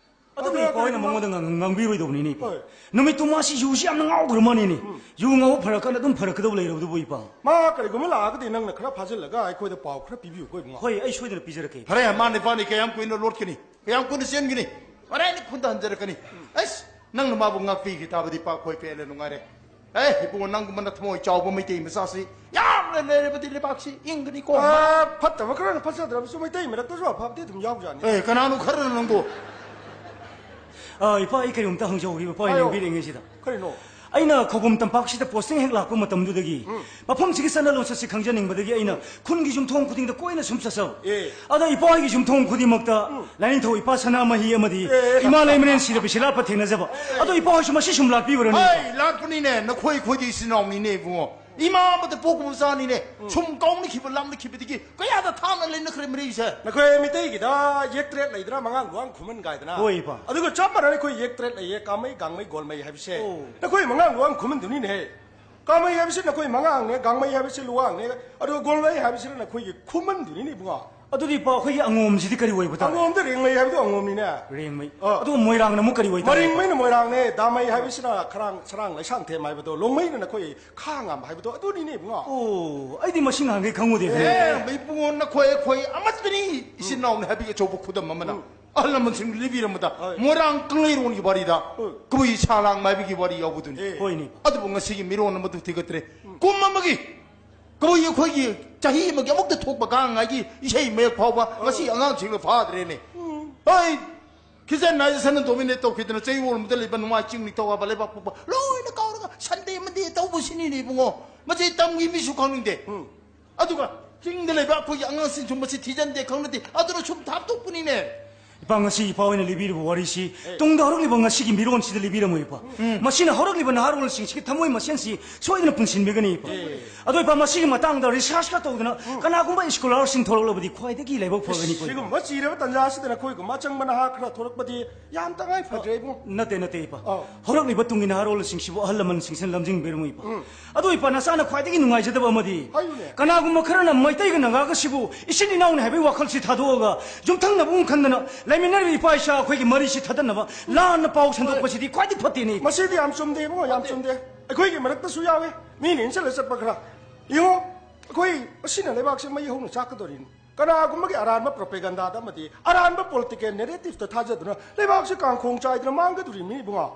ꯑꯗꯨꯕꯨ ꯑꯗꯨ ꯏꯄꯥ ꯍꯣꯏꯅ ꯀꯔꯤꯒꯨꯝꯕ ꯃꯉꯣꯟꯗ ꯉꯥꯡ-, ꯉꯥꯡꯕꯤꯔꯣꯏꯗꯧꯕꯅꯤꯅꯦ, ꯏꯄꯥ꯫ ꯍꯣꯏ꯫ ꯅꯨꯃꯤꯠꯇꯨ ꯃꯥꯁꯤ ꯌꯨꯁꯤ ꯌꯥꯝꯅ ꯉꯥꯎꯈ꯭ꯔ ꯃꯥꯅꯦꯅꯦ꯫ ꯎꯝ꯫ ꯌꯨ ꯉꯥꯎꯕ ꯐꯔꯀꯥꯟꯗ ꯑꯗꯨꯝ ꯐꯔꯛꯀꯗꯧꯕ ꯂꯩꯔꯕꯗꯨꯕꯨ, ꯏꯄꯥ꯫ ꯃꯥ ꯀꯔꯤꯒꯨꯝꯕ ꯂꯥꯛꯑꯒꯗꯤ ꯅꯪꯅ ꯈꯔ ꯐꯥꯖꯤꯜꯂꯒ ꯑꯩꯈꯣꯏꯗ ꯄꯥꯎ ꯈꯔ ꯄꯤꯕꯤꯌꯨꯀꯣ, ꯏꯕꯨꯡꯉꯣ꯫ ꯍꯣꯏ, ꯑꯩ ꯁꯣꯏꯗꯅ ꯄꯤꯖꯔꯛꯀꯦ꯫ ꯐꯔꯦ, ꯃꯥ ꯅꯤꯄꯥꯅꯤ ꯀꯌꯥꯝ ꯀꯨꯏꯅ ꯂꯣꯠꯀꯅꯤ? ꯀꯌꯥꯝ ꯀꯨꯏꯅ ꯆꯦꯟꯒꯅꯤ? ꯍꯣꯔꯦꯟ ꯈꯨꯟꯗ ꯍꯟꯖꯔꯛꯀꯅꯤ꯫ ꯑꯁ, ꯅꯪꯅ ꯃꯥꯕꯨ ꯉꯥꯛꯄꯤꯈꯤ ꯇꯥꯕꯗꯤ ꯄꯥꯛ ꯈꯣꯏ ꯄꯦꯜꯂꯦ, ꯅꯨꯡꯉꯥꯏꯔꯦ꯫ ꯑꯦ, ꯏꯕꯨꯡꯉꯣ, ꯅꯪꯒꯨꯝꯕꯅ ꯊꯃꯣꯏ ꯆꯥꯎꯕ ꯃꯩꯇꯩ ꯃꯆꯥꯁꯤ ꯌꯥꯝꯅ ꯂꯩꯔꯕꯗꯤ ꯂꯩꯕꯥꯛꯁꯤ ꯏꯪꯒꯅꯤꯀꯣ꯫ ꯑ, ꯐꯠꯇꯕ ꯈꯔꯅ ꯐꯠꯆꯗ꯭ꯔꯕꯁꯨ ꯃꯩꯇꯩ ꯃꯔꯛꯇꯁꯨ ꯑꯐꯕꯗꯤ ꯑꯗꯨꯝ ꯌꯥꯎꯖꯥꯠꯅꯤ꯫ ꯑꯦ, ꯀꯅꯥꯅꯣ ꯈꯔꯅ ꯅꯪꯕꯨ? ꯑ, ꯏꯄꯥ, ꯑꯩ ꯀꯔꯤꯒꯨꯝꯇ ꯍꯪꯖꯍꯧꯒꯦ, ꯏꯄꯥ, ꯍꯥꯏꯌꯣ꯫ ꯌꯦꯡꯕꯤꯔꯤꯉꯩꯁꯤꯗ꯫ ꯀꯔꯤꯅꯣ? ꯑꯩꯅ ꯈꯧꯕꯨꯝ ꯇꯝꯄꯥꯛꯁꯤꯗ posting ꯍꯦꯛ ꯂꯥꯛꯄ ꯃꯇꯝꯗꯨꯗꯒꯤ ꯎꯝ꯫ ꯃꯐꯝꯁꯤꯒꯤ ꯆꯠꯅ ꯂꯣꯟꯆꯠꯁꯤ ꯈꯪꯖꯅꯤꯡꯕꯗꯒꯤ ꯑꯩꯅ ꯎꯝ꯫ ꯈꯨꯟꯒꯤ ꯌꯨꯝꯊꯣꯡ ꯈꯨꯗꯤꯡꯗ ꯀꯣꯏꯅ ꯁꯨꯝ ꯆꯠꯆꯕ꯫ ꯑꯦ꯫ ꯑꯗ ꯏꯄꯥ ꯍꯣꯏꯒꯤ ꯌꯨꯝꯊꯣꯡ ꯈꯨꯗꯤꯡꯃꯛꯇ ꯎꯝ꯫ ꯂꯥꯏꯅꯤꯡꯊꯧ ꯏꯄꯥ ꯁꯅꯥꯃꯍꯤ ꯑꯃꯗꯤ ꯑꯦ꯫ ꯏꯃꯥ ꯂꯩꯃꯔꯦꯟ ꯁꯤꯔꯕꯤ ꯁꯤꯂꯥꯠꯄ ꯊꯦꯡꯅꯖꯕ꯫ ꯑꯗꯣ ꯏꯄꯥ ꯍꯣꯏꯁꯨ ꯃꯁꯤ ꯁꯨꯝ ꯂꯥꯠꯄꯤꯕ꯭ꯔꯅꯦ? ꯍꯣꯏ, ꯂꯥꯠꯄꯅꯤꯅꯦ, ꯅꯈꯣꯏ ꯑꯩꯈꯣꯏꯗꯤ ꯏꯆꯤꯟ ꯏꯅꯥꯎꯅꯤꯅꯦ, ꯏꯕꯨꯡꯉꯣ꯫ ꯏꯃꯥ ꯑꯃꯗ ꯄꯣꯛꯄ ꯃꯆꯥꯅꯤꯅꯦ꯫ ꯎꯝ꯫ ꯁꯨꯝ ꯀꯥꯎꯅꯈꯤꯕ, ꯂꯥꯞꯅꯈꯤꯕꯗꯒꯤ ꯀꯌꯥꯗ ꯊꯥꯞꯅ ꯂꯩꯅꯈ꯭ꯔꯦ ꯃꯔꯤꯁꯦ꯫ ꯅꯈꯣꯏ ꯃꯤꯇꯩꯒꯤꯗ ꯌꯦꯛ ꯇꯔꯦꯠ ꯂꯩꯗꯅ, ꯃꯉꯥꯡ ꯂꯨꯋꯥꯡ ꯈꯨꯃꯟ ꯀꯥꯏꯗꯅ? ꯍꯣꯏ, ꯏꯄꯥ꯫ ꯑꯗꯨꯒ ꯆꯞ ꯃꯥꯟꯅꯅ ꯑꯩꯈꯣꯏ ꯌꯦꯛ ꯇꯔꯦꯠ ꯂꯩꯌꯦ, ꯀꯥꯃꯩ, ꯒꯥꯡꯃꯩ, ꯒꯣꯜꯃꯩ ꯍꯥꯏꯕꯁꯦ꯫ ꯑꯣ꯫ ꯅꯈꯣꯏ ꯃꯉꯥꯡ ꯂꯨꯋꯥꯡ ꯈꯨꯃꯟꯗꯨꯅꯤꯅꯦꯍꯦ꯫ ꯀꯥꯃꯩ ꯍꯥꯏꯕꯁꯤ ꯅꯈꯣꯏ ꯃꯉꯥꯡꯅꯦ, ꯒꯥꯡꯃꯩ ꯍꯥꯏꯕꯁꯤ ꯂꯨꯋꯥꯡꯅꯦ, ꯑꯗꯨꯒ ꯒꯣꯜꯃꯩ ꯍꯥꯏꯕꯁꯤꯅ ꯅꯈꯣꯏꯒꯤ ꯈꯨꯃꯟꯗꯨꯅꯤꯅꯦ, ꯏꯕꯨꯡꯉꯣ꯫ ꯑꯗꯨꯗꯤ ꯏꯄꯥ, ꯑꯩꯈꯣꯏꯒꯤ ꯑꯉꯣꯝꯁꯤꯗꯤ ꯀꯔꯤ ꯑꯣꯏꯕ ꯇꯥꯔꯦ? ꯑꯉꯣꯝꯗ ꯔꯦꯡꯃꯩ ꯍꯥꯏꯕꯗꯣ ꯑꯉꯣꯝꯅꯤꯅꯦ꯫ ꯔꯦꯡꯃꯩ꯫ ꯑꯥ꯫ ꯑꯗꯨꯒ ꯃꯣꯏꯔꯥꯡꯅ ꯑꯃꯨꯛ ꯀꯔꯤ ꯑꯣꯏ ꯇꯥꯔꯦ? ꯃꯔꯤꯡꯃꯩꯅ ꯃꯣꯏꯔꯥꯡꯅꯦ, ꯗꯥꯃꯩ ꯍꯥꯏꯕꯁꯤꯅ ꯈꯔꯥꯡ, ꯁꯔꯥꯡ, ꯂꯩꯁꯥꯡꯊꯦꯝ ꯍꯥꯏꯕꯗꯣ, ꯂꯣꯡꯃꯩꯅ ꯅꯈꯣꯏ ꯈꯥꯉꯝ ꯍꯥꯏꯕꯗꯣ ꯑꯗꯨꯅꯤꯅꯦ, ꯏꯕꯨꯡꯉꯣ꯫ ꯑꯣ, ꯑꯩꯗꯤ ꯃꯁꯤ ꯉꯍꯥꯟꯈꯩ ꯈꯪꯉꯨꯗꯦ꯫ ꯑꯦ, ꯏꯕꯨꯡꯉꯣ, ꯅꯈꯣꯏ ꯑꯩꯈꯣꯏ ꯑꯃꯠꯇꯅꯤ, ꯏꯆꯤꯟ ꯏꯅꯥꯎꯅꯤ ꯍꯥꯏꯕꯒꯤ ꯑꯆꯧꯕ ꯈꯨꯗꯝ ꯑꯃꯅ꯫ ꯎꯝ꯫ ꯑꯍꯜ ꯂꯃꯟꯁꯤꯡ ꯂꯤꯕꯤꯔꯝꯕꯗ, ꯍꯣꯏ꯫ ꯃꯣꯏꯔꯥꯡ ꯀꯪꯂꯩꯔꯣꯟꯒꯤ ꯋꯥꯔꯤꯗ ꯎꯝ꯫ ꯀꯕꯨꯏ ꯁꯥꯂꯥꯡ ꯃꯥꯏꯕꯒꯤ ꯋꯥꯔꯤ ꯌꯥꯎꯕꯗꯨꯅꯤ꯫ ꯑꯦ꯫ ꯍꯣꯏꯅꯦ꯫ ꯑꯗꯨꯕꯨ ꯉꯁꯤꯒꯤ ꯃꯤꯔꯣꯟ ꯑꯃꯗꯨ ꯊꯤꯒꯠꯇ꯭ꯔꯦ꯫ ꯎꯝ꯫ ꯀꯨꯝ ꯑꯃꯒꯤ ꯀꯕꯨꯏ ꯑꯩꯈꯣꯏꯒꯤ ꯆꯍꯤ ꯑꯃꯒꯤ ꯑꯃꯨꯛꯇ ꯊꯣꯛꯄ ꯀꯥꯡꯉꯥꯏꯒꯤ ꯏꯁꯩ ꯃꯌꯦꯛ ꯐꯥꯎꯕ ꯉꯁꯤ ꯑꯉꯥꯡꯁꯤꯡꯅ ꯐꯥꯗ꯭ꯔꯦꯅꯦ꯫ ꯎꯝ꯫ ꯍꯣꯏ, ꯈꯤꯖꯟ ꯍꯥꯏꯁꯦ ꯁꯟꯅ dominate ꯇꯧꯈꯤꯗꯅ ꯆꯌꯣꯜ ꯑꯃꯗ ꯂꯩꯕ ꯅꯨꯡꯉꯥꯏ ꯆꯤꯡ ꯅꯤꯡꯊꯧ ꯍꯥꯏꯕ ꯂꯩꯕꯥꯛ ꯄꯣꯛꯄ ꯂꯣꯏꯅ ꯀꯥꯎꯔꯒ Sunday Monday ꯇꯧꯕ ꯁꯤꯅꯤꯅꯦ ꯏꯕꯨꯡꯉꯣ꯫ ꯃꯁꯤ ꯇꯝꯒꯤ ꯃꯤꯁꯨ ꯈꯪꯅꯤꯡꯗꯦ꯫ ꯎꯝ꯫ ꯑꯗꯨꯒ ꯆꯤꯡꯗ ꯂꯩꯕ ꯑꯩꯈꯣꯏꯒꯤ ꯑꯉꯥꯡꯁꯤꯡꯁꯨ ꯃꯁꯤ ꯊꯤꯖꯤꯟꯗꯦ ꯈꯪꯅꯗꯦ꯫ ꯑꯗꯨꯅ ꯁꯨꯝ ꯊꯥꯞꯇꯣꯛꯄꯅꯤꯅꯦ꯫ ꯏꯄꯥ, ꯉꯁꯤ ꯏꯄꯥ ꯍꯣꯏꯅ ꯂꯤꯕꯤꯔꯤꯕ ꯋꯥꯔꯤꯁꯤ ꯑꯦ꯫ ꯇꯨꯡꯗ ꯍꯧꯔꯛꯂꯤꯕ ꯉꯁꯤꯒꯤ ꯃꯤꯔꯣꯟꯁꯤꯗ ꯂꯤꯕꯤꯔꯝꯃꯨ, ꯏꯄꯥ꯫ ꯎꯝ꯫ ꯃꯁꯤꯅ ꯍꯧꯔꯛꯂꯤꯕ ꯅꯍꯥꯔꯣꯜꯁꯤꯡꯁꯤꯒꯤ ꯊꯃꯣꯏ ꯃꯁꯦꯟꯁꯤ ꯁꯣꯏꯗꯅ ꯄꯨꯟꯁꯤꯟꯕꯤꯒꯅꯤ, ꯏꯄꯥ꯫ ꯑꯦ꯫ ꯑꯗꯣ, ꯏꯄꯥ, ꯃꯁꯤꯒꯤ ꯃꯇꯥꯡꯗ ꯔꯤꯁꯔꯁꯀ ꯇꯧꯗꯅ ꯎꯝ꯫ ꯀꯅꯥꯒꯨꯝꯕ ꯁ꯭ꯀꯣꯂꯥꯔꯁꯤꯡ ꯊꯣꯛꯂꯛꯂꯕꯗꯤ ꯈ꯭ꯋꯥꯏꯗꯒꯤ ꯂꯥꯏꯕꯛ ꯐꯒꯅꯤꯀꯣ, ꯏꯄꯥ꯫ ꯁꯤꯒꯨꯝꯕ ꯆꯤꯔꯕ ꯇꯟꯖꯥꯁꯤꯗ ꯅꯈꯣꯏꯒꯨꯝꯕ ꯑꯆꯪꯕ ꯅꯍꯥ ꯈꯔ ꯊꯣꯛꯂꯛꯄꯗꯤ ꯌꯥꯝ ꯇꯉꯥꯏ ꯐꯗ꯭ꯔꯦ, ꯏꯕꯨꯡ꯫ ꯅꯠꯇꯦ, ꯅꯠꯇꯦ, ꯏꯄꯥ꯫ ꯑꯧ꯫ ꯍꯧꯔꯛꯂꯤꯕ ꯇꯨꯡꯒꯤ ꯅꯍꯥꯔꯣꯜꯁꯤꯡꯁꯤꯕꯨ ꯑꯍꯜ ꯂꯃꯟꯁꯤꯡꯁꯤꯅ ꯂꯝꯖꯤꯡꯕꯤꯔꯝꯃꯨ, ꯏꯄꯥ꯫ ꯎꯝ꯫ ꯑꯗꯨ, ꯏꯄꯥ, ꯅꯆꯥꯅ ꯈ꯭ꯋꯥꯏꯗꯒꯤ ꯅꯨꯡꯉꯥꯏꯖꯗꯕ ꯑꯃꯗꯤ, ꯍꯥꯏꯌꯨꯅꯦ꯫ ꯀꯅꯥꯒꯨꯝꯕ ꯈꯔꯅ ꯃꯩꯇꯩꯒ ꯅꯥꯒꯥꯒꯁꯤꯕꯨ ꯏꯆꯤꯟ ꯏꯅꯥꯎꯅꯤ ꯍꯥꯏꯕꯒꯤ ꯋꯥꯈꯜꯁꯤ ꯊꯥꯗꯣꯛꯑꯒ, ꯌꯨꯝꯊꯪꯅꯕꯒꯨꯝ ꯈꯟꯗꯅ ꯂꯩꯃꯤꯟꯅꯔꯤꯕ ꯏꯄꯥ ꯏꯆꯥ ꯑꯩꯈꯣꯏꯒꯤ ꯃꯔꯤꯁꯤ ꯊꯗꯠꯅꯕ ꯂꯥꯟꯅ ꯄꯥꯎ ꯁꯟꯗꯣꯛꯄꯁꯤꯗꯤ ꯈ꯭ꯋꯥꯏꯗꯒꯤ ꯐꯠꯇꯦꯅꯦ, ꯏꯄꯥ꯫ ꯃꯁꯤꯗꯤ ꯌꯥꯝ ꯆꯨꯝꯗꯦ, ꯏꯕꯨꯡꯉꯣ, ꯌꯥꯝ ꯆꯨꯝꯗꯦ꯫ ꯑꯩꯈꯣꯏꯒꯤ ꯃꯔꯛꯇꯁꯨ ꯌꯥꯎꯋꯦ, ꯃꯤꯅ ꯏꯟꯁꯤꯜꯂ ꯆꯠꯄ ꯈꯔ꯫ ꯌꯦꯡꯉꯣ, ꯑꯩꯈꯣꯏ ꯃꯁꯤꯅ ꯂꯩꯕꯥꯛꯁꯦ ꯃꯩ ꯍꯧꯅ ꯆꯥꯛꯀꯗꯧꯔꯤꯅꯤ꯫ ꯀꯅꯥꯒꯨꯝꯕꯒꯤ ꯑꯔꯥꯟꯕ ꯄ꯭ꯔꯣꯄꯦꯒꯟꯗꯥꯗ ꯑꯃꯗꯤ ꯑꯔꯥꯟꯕ ꯄꯣꯂꯤꯇꯤꯀꯦꯜ ꯅꯦꯔꯦꯇꯤꯚꯇ ꯊꯥꯖꯗꯨꯅ ꯂꯩꯕꯥꯛꯁꯤ ꯀꯥꯡꯈꯣꯡ ꯆꯥꯏꯗꯅ ꯃꯥꯡꯒꯗꯧꯔꯤꯕꯅꯤ, ꯏꯕꯨꯡꯉꯣ꯫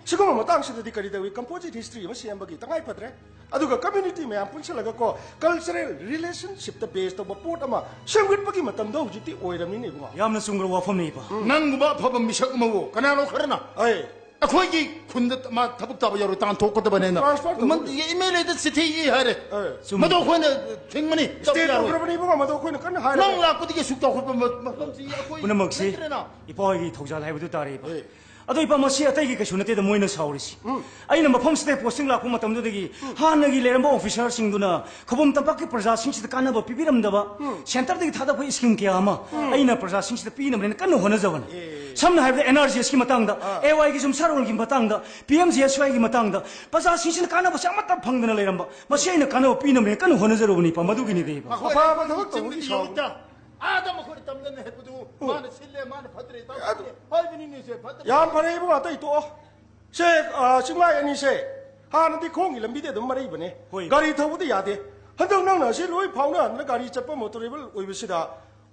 ꯁꯤꯒꯨꯝꯕ ꯃꯇꯥꯡꯁꯤꯗꯗꯤ ꯀꯔꯤ ꯇꯧꯏ? ꯀꯝꯄꯣꯖꯤꯠ ꯍꯤꯁꯇ꯭ꯔꯤ ꯑꯃ ꯁꯦꯝꯕꯒꯤ ꯇꯉꯥꯏ ꯐꯗ꯭ꯔꯦ꯫ ꯑꯗꯨꯒ ꯀꯝꯃ꯭ꯌꯨꯅꯤꯇꯤ ꯃꯌꯥꯝ ꯄꯨꯟꯁꯤꯜꯂꯒ ꯀꯣ, ꯀꯜꯆꯔꯦꯜ ꯔꯤꯂꯦꯁꯟꯁꯤꯞꯇ ꯕꯦꯖ ꯇꯧꯕ ꯄꯣꯠ ꯑꯃ ꯁꯦꯝꯒꯠꯄꯒꯤ ꯃꯇꯝꯗꯣ ꯍꯧꯖꯤꯛꯇꯤ ꯑꯣꯏꯔꯕꯅꯤꯅꯦ, ꯏꯕꯨꯡꯉꯣ꯫ ꯌꯥꯝꯅ ꯆꯨꯝꯈ꯭ꯔꯕ ꯋꯥꯐꯝꯅꯤ, ꯏꯄꯥ꯫ ꯅꯪꯒꯨꯝꯕ ꯑꯐꯕ ꯃꯤꯁꯛ ꯑꯃꯕꯨ ꯀꯅꯥꯅꯣ ꯈꯔꯅ ꯑꯩ ꯑꯩꯈꯣꯏꯒꯤ ꯈꯨꯟꯗ ꯃꯥ ꯊꯕꯛ ꯇꯧꯕ ꯌꯥꯔꯣꯏ, ꯇꯥꯟꯊꯣꯛꯀꯗꯕꯅꯦꯅ ꯇ꯭ꯔꯥꯟꯁꯐꯔ ꯇꯧꯕ ꯃ-, ꯑꯦꯝ ꯑꯦꯜ ꯑꯦꯗ ꯆꯤꯊꯤ ꯏ ꯍꯥꯏꯔꯦ꯫ ꯑꯦ꯫ ꯆꯨꯝꯃꯤ꯫ ꯃꯗꯨ ꯑꯩꯈꯣꯏꯅ ꯊꯤꯡꯕꯅꯤ, ꯇꯧꯕ ꯁ꯭ꯇꯦꯠ ꯌꯥꯔꯣꯏ꯫ ꯇꯧꯈ꯭ꯔꯕꯅꯤ, ꯏꯕꯨꯡꯉꯣ, ꯃꯗꯨ ꯑꯩꯈꯣꯏꯅ ꯀꯟꯅ ꯍꯥꯏꯔꯦ꯫ ꯅꯪ ꯂꯥꯛꯄꯗꯒꯤ ꯁꯨꯛ ꯆꯥꯎꯈꯠꯄ ꯃ-, ꯃꯐꯝꯁꯤ ꯑꯩꯈꯣꯏ ꯄꯨꯝꯅꯃꯛꯁꯤ ꯅꯠꯇ꯭ꯔꯦꯅ꯫ ꯏꯄꯥ ꯍꯣꯏꯒꯤ ꯊꯧꯖꯥꯜ ꯍꯥꯏꯕꯗꯨ ꯇꯥꯔꯦ, ꯏꯄꯥ꯫ ꯑꯦ꯫ ꯑꯗꯣ, ꯏꯄꯥ, ꯃꯁꯤ ꯑꯇꯩꯒꯤ ꯀꯩꯁꯨ ꯅꯠꯇꯦꯗ ꯃꯣꯏꯅ ꯁꯥꯎꯔꯤꯁꯤ꯫ ꯎꯝ꯫ ꯑꯩꯅ ꯃꯐꯝꯁꯤꯗ ꯄꯣꯁꯇꯤꯡ ꯂꯥꯛꯄ ꯃꯇꯝꯗꯨꯗꯒꯤ ꯎꯝ꯫ ꯍꯥꯟꯅꯒꯤ ꯂꯩꯔꯝꯕ ꯑꯣꯐꯤꯁꯥꯔꯁꯤꯡꯗꯨꯅ ꯈꯧꯄꯨꯝ ꯇꯝꯄꯥꯛꯀꯤ ꯄ꯭ꯔꯖꯥꯁꯤꯡꯁꯤꯗ ꯀꯥꯟꯅꯕ ꯄꯤꯕꯤꯔꯝꯗꯕ, ꯎꯝ꯫ ꯁꯦꯟꯇꯔꯗꯒꯤ ꯊꯥꯗꯣꯛꯄ ꯁ꯭ꯀꯤꯝ ꯀꯌꯥ ꯑꯃ ꯎꯝ꯫ ꯑꯩꯅ ꯄ꯭ꯔꯖꯥꯁꯤꯡꯁꯤꯗ ꯄꯤꯅꯕꯅꯦꯅ ꯀꯟꯅ ꯍꯣꯠꯅꯖꯕꯅꯤ꯫ ꯑꯦ꯫ ꯁꯝꯅ ꯍꯥꯏꯔꯕꯗ, ꯑꯦꯟ ꯑꯥꯔ ꯖꯤ ꯑꯦꯁꯀꯤ ꯃꯇꯥꯡꯗ, ꯑꯥ꯫ ꯑꯦ ꯋꯥꯏꯒꯤ ꯌꯨꯝꯁꯥꯔꯣꯜꯒꯤ ꯃꯇꯥꯡꯗ, ꯄꯤ ꯑꯦꯝ ꯖꯤ ꯑꯦꯁ ꯋꯥꯏꯒꯤ ꯃꯇꯥꯡꯗ ꯄ꯭ꯔꯖꯥꯁꯤꯡꯁꯤꯅ ꯀꯥꯟꯅꯕꯁꯦ ꯑꯃꯠꯇ ꯐꯪꯗꯅ ꯂꯩꯔꯝꯕ, ꯃꯁꯤ ꯑꯩꯅ ꯀꯥꯟꯅꯕ ꯄꯤꯅꯕꯅꯦꯅ ꯀꯟꯅ ꯍꯣꯠꯅꯖꯔꯨꯕꯅꯤ, ꯏꯄꯥ, ꯃꯗꯨꯒꯤꯅꯤꯗ, ꯏꯄꯥ꯫ ꯃꯈꯣꯏ ꯑꯐꯕ ꯊꯕꯛ ꯇꯧꯕꯒꯤ ꯆꯤꯡꯗ ꯁꯥꯎ- ꯌꯧꯗ꯫ ꯑꯥꯗ ꯃꯈꯣꯏ ꯇꯝꯗꯅ ꯍꯦꯛꯄꯗꯨ, ꯎꯝ꯫ ꯃꯥꯅ ꯁꯤꯜꯂꯦ, ꯃꯥꯅ ꯐꯠꯇ꯭ꯔꯦ, ꯑꯗꯨ ꯇꯧꯗꯦ ꯍꯥꯏꯕꯅꯤꯅꯦ, ꯁꯦ, ꯐꯠꯇ꯭ꯔꯦ꯫ ꯌꯥꯝ ꯐꯔꯦ, ꯏꯕꯨꯡ, ꯑꯇꯩ ꯇꯣꯛꯑꯣ꯫ ꯁꯦ, ꯑ, ꯆꯤꯡꯂꯥꯏ ꯑꯅꯤꯁꯦ ꯍꯥꯟꯅꯗꯤ ꯈꯣꯡꯒꯤ ꯂꯝꯕꯤꯗ ꯑꯗꯨꯝ ꯃꯔꯩꯕꯅꯦ꯫ ꯍꯣꯏ꯫ ꯒꯥꯔꯤ ꯊꯧꯕꯗ ꯌꯥꯗꯦ꯫ ꯍꯟꯗꯛ ꯅꯪꯅ ꯑꯁꯤ ꯂꯣꯏ ꯐꯥꯎꯅꯍꯟꯗꯅ ꯒꯥꯔꯤ ꯆꯠꯄ ꯃꯣꯇꯣꯔꯦꯕꯜ ꯑꯣꯏꯕꯁꯤꯗ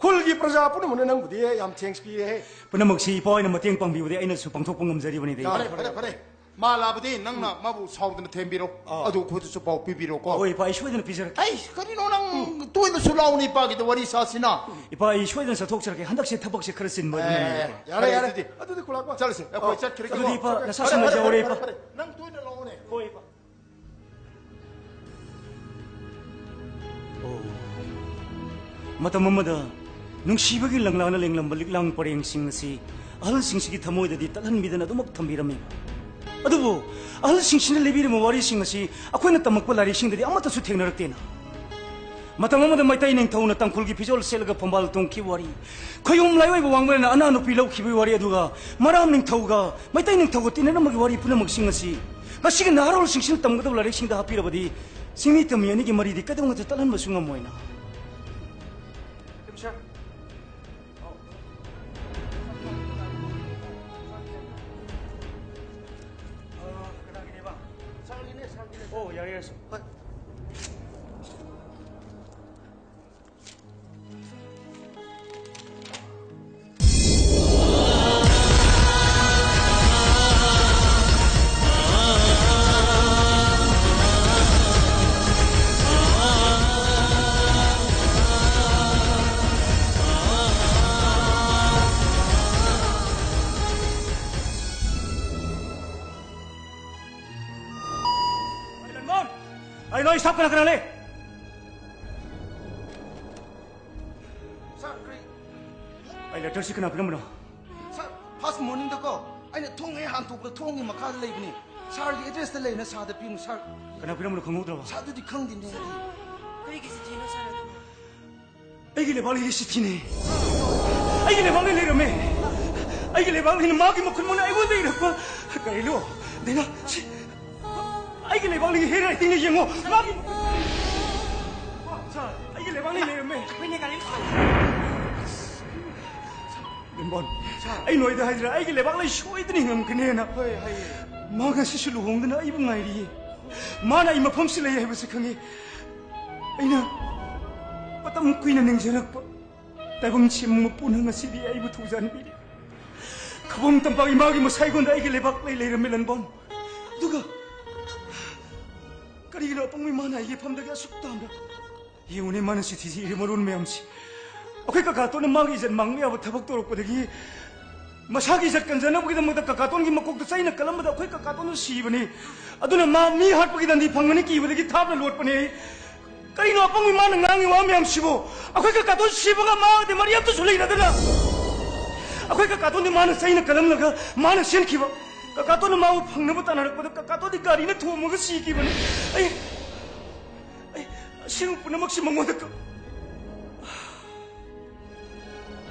ꯈꯨꯜꯒꯤ ꯄ꯭ꯔꯖꯥ ꯄꯨꯝꯅꯃꯛꯅ ꯅꯪꯕꯨꯗꯤ ꯌꯥꯝ ꯊꯦꯡꯛꯁ ꯄꯤꯔꯦꯍꯦ꯫ ꯄꯨꯝꯅꯃꯛꯁꯤ ꯏꯄꯥ ꯍꯣꯏꯅ ꯃꯇꯦꯡ ꯄꯥꯡꯕꯤꯕꯗꯤ ꯑꯩꯅꯁꯨ ꯄꯥꯡꯊꯣꯛꯄ ꯉꯝꯖꯔꯤꯕꯅꯤ꯫ ꯐꯔꯦ, ꯐꯔꯦ, ꯐꯔꯦ꯫ ꯃꯥ ꯂꯥꯛꯑꯕꯗꯤ ꯅꯪꯅ ꯃꯥꯕꯨ ꯁꯥꯎꯗꯅ ꯊꯦꯝꯕꯤꯔꯣ꯫ ꯑꯥ꯫ ꯑꯗꯨ ꯑꯩꯈꯣꯏꯗꯁꯨ ꯄꯥꯎ ꯄꯤꯕꯤꯔꯣꯀꯣ꯫ ꯍꯣꯏ, ꯏꯄꯥ, ꯑꯩ ꯁꯣꯏꯗꯅ ꯄꯤꯖꯔꯛꯀꯦ꯫ ꯑꯩ, ꯀꯔꯤꯅꯣ ꯅꯪ ꯇꯣꯏꯅꯁꯨ ꯂꯥꯛꯑꯣꯅꯦ, ꯏꯄꯥꯒꯤꯗ ꯋꯥꯔꯤ ꯁꯥꯁꯤꯅ꯫ ꯏꯄꯥ, ꯑꯩ ꯁꯣꯏꯗꯅ ꯆꯠꯊꯣꯛꯆꯔꯛꯀꯦ꯫ ꯍꯟꯗꯛꯁꯦ ꯊꯕꯛꯁꯦ ꯈꯔ ꯆꯤꯟꯕ ꯑꯗꯨꯅꯅꯦ, ꯑꯦ, ꯏꯄꯥ꯫ ꯌꯥꯔꯦ, ꯐꯔꯦ, ꯌꯥꯔꯦ꯫ ꯑꯗꯨꯗꯤ꯫ ꯑꯗꯨꯗꯤ ꯈꯨꯂꯥꯛꯄ꯫ ꯆꯠꯂꯁꯦ, ꯑꯩꯈꯣꯏ ꯑꯣ, ꯆꯠꯈ꯭ꯔꯒꯦꯀꯣ꯫ ꯑꯗꯨꯗꯤ ꯏꯄꯥ, ꯐꯔꯦ, ꯅꯁꯥ ꯐꯔꯦ, ꯁꯦꯡꯅꯖꯍꯧꯔꯦ, ꯐꯔꯦ, ꯏꯄꯥ꯫ ꯐꯔꯦ, ꯐꯔꯦ꯫ ꯅꯪ ꯇꯣꯏꯅ ꯂꯥꯛꯑꯣꯅꯦ꯫ ꯍꯣꯏ, ꯏꯄꯥ꯫ ꯃꯇꯝ ꯑꯃꯗ ꯅꯨꯡꯁꯤꯕꯒꯤ ꯂꯪꯂꯥꯅ ꯂꯦꯡꯂꯝꯕ ꯂꯤꯛꯂꯥꯡ ꯄꯔꯦꯡꯁꯤꯡ ꯑꯁꯤ ꯑꯍꯜꯁꯤꯡꯁꯤꯒꯤ ꯊꯃꯣꯏꯗꯗꯤ ꯇꯠꯍꯟꯕꯤꯗꯅ ꯑꯗꯨꯃꯛ ꯊꯝꯕꯤꯔꯝꯃꯤ꯫ ꯑꯗꯨꯕꯨ ꯑꯍꯜꯁꯤꯡꯁꯤꯅ ꯂꯤꯕꯤꯔꯝꯕ ꯋꯥꯔꯤꯁꯤꯡ ꯑꯁꯤ ꯑꯩꯈꯣꯏꯅ ꯇꯝꯃꯛꯄ ꯂꯥꯏꯔꯤꯛꯁꯤꯡꯗꯗꯤ ꯑꯃꯠꯇꯁꯨ ꯊꯦꯡꯅꯔꯛꯇꯦꯅ꯫ ꯃꯇꯝ ꯑꯃꯗ ꯃꯩꯇꯩ ꯅꯤꯡꯊꯧꯅ ꯇꯥꯡꯈꯨꯜꯒꯤ ꯐꯤꯖꯣꯜ ꯁꯦꯠꯂꯒ ꯐꯝꯕꯥꯜ ꯇꯣꯡꯈꯤꯕ ꯋꯥꯔꯤ, ꯈꯣꯌꯨꯝ ꯂꯥꯏꯑꯣꯏꯕ ꯋꯥꯡꯕ꯭ꯔꯦꯟꯅ ꯑꯅꯥ ꯅꯨꯄꯤ ꯂꯧꯈꯤꯕꯒꯤ ꯋꯥꯔꯤ, ꯑꯗꯨꯒ ꯃꯔꯥꯝ ꯅꯤꯡꯊꯧꯒ ꯃꯩꯇꯩ ꯅꯤꯡꯊꯧꯒ ꯇꯤꯟꯅꯔꯝꯕꯒꯤ ꯋꯥꯔꯤ ꯄꯨꯝꯅꯃꯛꯁꯤꯡ ꯑꯁꯤ ꯉꯁꯤꯒꯤ ꯅꯍꯥꯔꯣꯜꯁꯤꯡꯁꯤꯅ ꯇꯝꯒꯗꯕ ꯂꯥꯏꯔꯤꯛꯁꯤꯡꯗ ꯍꯥꯞꯄꯤꯔꯕꯗꯤ ꯆꯤꯡꯃꯤ ꯇꯝꯃꯤ ꯑꯅꯤꯒꯤ ꯃꯔꯤꯗꯤ ꯀꯩꯗꯧꯉꯩꯗ ꯇꯠꯍꯟꯕꯁꯨ ꯉꯝꯃꯣꯏꯅ꯫ ꯀꯅꯥꯒꯤꯅꯦꯕ? ꯑꯣ, ꯌꯥꯔꯦ, ꯌꯥꯔꯦ, ꯁꯥꯔ꯫ ꯍꯣꯏ꯫ ꯑꯩ ꯂꯟꯃꯣꯟ! ꯑꯩ ꯅꯣꯏ ꯁ꯭ꯇꯥꯐ ꯀꯅꯥ ꯀꯅꯥ ꯂꯩ? ꯁꯥꯔ, ꯀꯔꯤ? ꯑꯩ ꯂꯦꯇꯔꯁꯤ ꯀꯅꯥ ꯄꯤꯔꯝꯕꯅꯣ? ꯁꯥꯔ, ꯐꯥꯔꯁ ꯃꯣꯔꯅꯤꯡꯗꯀꯣ, ꯑꯩꯅ ꯊꯣꯡ ꯍꯦꯛ ꯍꯥꯡꯇꯣꯛꯄꯗ ꯊꯣꯡꯒꯤ ꯃꯈꯥꯗ ꯂꯩꯕꯅꯤ꯫ ꯁꯥꯔꯒꯤ ꯑꯦꯗ꯭ꯔꯦꯁꯇ ꯂꯩꯅ ꯁꯥꯔꯗ ꯄꯤꯕꯅꯤ, ꯁꯥꯔ꯫ ꯀꯅꯥ ꯄꯤꯔꯝꯕꯅꯣ ꯈꯪꯍꯧꯗ꯭ꯔꯕ? ꯁꯥꯔ, ꯑꯗꯨꯗꯤ ꯈꯪꯗꯦꯅꯦ ꯑꯩꯗꯤ꯫ ꯀꯔꯤꯒꯤ ꯆꯤꯊꯤꯅꯣ, ꯁꯥꯔ, ꯑꯗꯨꯕꯨ? ꯑꯩꯒꯤ ꯂꯩꯕꯥꯛ ꯂꯩꯒꯤ ꯆꯤꯊꯤꯅꯦ꯫ ꯑꯩꯒꯤ ꯂꯩꯕꯥꯛ ꯂꯩ ꯂꯩꯔꯝꯃꯦ꯫ ꯑꯩꯒꯤ ꯂꯩꯕꯥꯛ ꯂꯩꯅ ꯃꯥꯒꯤ ꯃꯈꯨꯟ ꯃꯅ ꯑꯩꯉꯣꯟꯗ ꯏꯔꯛꯄ꯫ ꯀꯔꯤꯅꯣ? ꯗꯥꯏꯅꯥ, ꯁꯤ ꯑꯩꯒꯤ ꯂꯩꯕꯥꯛ ꯂꯩꯒꯤ ꯍꯦꯟ ꯔꯥꯏꯇꯤꯡꯅ ꯌꯦꯡꯉꯣ꯫ ꯃꯥꯒꯤ, ꯁꯥꯔ, ꯑꯩꯒꯤ ꯂꯩꯕꯥꯛ ꯂꯩ ꯂꯩꯔꯝꯃꯦ꯫ ꯑꯩꯈꯣꯏꯅ ꯒꯥꯔꯤ ꯂꯦꯝꯕꯣꯟ, ꯁꯥꯔ꯫ ꯑꯩ ꯅꯣꯏꯗ ꯍꯥꯏꯗ꯭ꯔꯥ, ꯑꯩꯒꯤ ꯂꯩꯕꯥꯛ ꯂꯩ ꯁꯣꯏꯗꯅ ꯍꯤꯡꯉꯝꯒꯅꯦꯅ꯫ ꯍꯣꯏ, ꯍꯥꯏꯌꯦ꯫ ꯃꯥ ꯉꯁꯤꯁꯨ ꯂꯨꯍꯣꯡꯗꯅ ꯑꯩꯕꯨ ꯉꯥꯏꯔꯤꯌꯦ꯫ ꯃꯥꯅ ꯑꯩ ꯃꯐꯝꯁꯤ ꯂꯩ ꯍꯥꯏꯕꯁꯤ ꯈꯪꯉꯤ꯫ ꯑꯩꯅ ꯃꯇꯝ ꯀꯨꯏꯅ ꯅꯤꯡꯖꯔꯛꯄ ꯇꯥꯏꯕꯪ ꯁꯤꯃꯨꯡ ꯃꯄꯨꯅ ꯉꯁꯤꯗꯤ ꯑꯩꯕꯨ ꯊꯧꯖꯥꯟꯕꯤꯔꯦ꯫ ꯈꯕꯝ ꯇꯝꯄꯥꯛ ꯏꯃꯥꯒꯤ ꯃꯁꯥꯏꯒꯣꯟꯗ ꯑꯩꯒꯤ ꯂꯩꯕꯥꯛ ꯂꯩ ꯂꯩꯔꯝꯃꯤ ꯂꯟꯕꯣꯟ꯫ ꯑꯗꯨꯒ ꯀꯔꯤꯒꯤꯅꯣ ꯑꯄꯪꯕ ꯏꯃꯥꯅ ꯑꯩꯒꯤ ꯐꯝꯗꯒꯤ ꯑꯁꯨꯛ ꯇꯥꯝꯅ? ꯌꯦꯡꯉꯨꯅꯦ, ꯃꯥꯅ ꯆꯤꯊꯤꯁꯤ ꯏꯔꯤ ꯃꯔꯣꯟ ꯃꯌꯥꯝꯁꯤ꯫ ꯑꯩꯈꯣꯏ ꯀꯀꯥꯇꯣꯟꯅ ꯃꯥꯒꯤ ꯏꯖꯠ ꯃꯥꯡꯕ ꯌꯥꯕ ꯊꯕꯛ ꯇꯧꯔꯛꯄꯗꯒꯤ ꯃꯁꯥꯒꯤ ꯏꯖꯠ ꯀꯟꯖꯅꯕꯒꯤꯗꯃꯛꯇ ꯀꯀꯥꯇꯣꯟꯒꯤ ꯃꯀꯣꯛꯇ ꯆꯩꯅ ꯀꯜꯂꯝꯕꯗ ꯑꯩꯈꯣꯏ ꯀꯀꯥꯇꯣꯟꯗꯨ ꯁꯤꯕꯅꯤ꯫ ꯑꯗꯨꯅ ꯃꯥ ꯃꯤ ꯍꯥꯠꯄꯒꯤ ꯗꯟꯗꯤ ꯐꯪꯒꯅꯤ ꯀꯤꯕꯗꯒꯤ ꯊꯥꯞꯅ ꯂꯣꯠꯄꯅꯦ꯫ ꯀꯔꯤꯅꯣ ꯑꯄꯪꯕꯤ ꯃꯥꯅ ꯉꯥꯡꯉꯤ ꯋꯥ ꯃꯌꯥꯝꯁꯤꯕꯨ? ꯑꯩꯈꯣꯏ ꯀꯀꯥꯗꯣꯟ ꯁꯤꯕꯒ ꯃꯥꯒꯗꯤ ꯃꯔꯤ ꯑꯝꯇꯁꯨ ꯂꯩꯅꯗꯅ, ꯑꯩꯈꯣꯏ ꯀꯀꯥꯗꯣꯟꯗꯤ ꯃꯥꯅ ꯆꯩꯅ ꯀꯜꯂꯝꯂꯒ ꯃꯥꯅ ꯆꯦꯟꯈꯤꯕ꯫ ꯀꯀꯥꯗꯣꯟꯅ ꯃꯥꯕꯨ ꯐꯪꯅꯕ ꯇꯥꯟꯅꯔꯛꯄꯗ ꯀꯀꯥꯗꯣꯟꯗꯤ ꯒꯥꯔꯤꯅ ꯊꯣꯝꯃꯒ ꯁꯤꯈꯤꯕꯅꯤ꯫ ꯑꯩ, ꯑꯩ ꯑꯁꯦꯡꯕ ꯄꯨꯝꯅꯃꯛꯁꯤ ꯃꯉꯣꯟꯗ ꯀ-,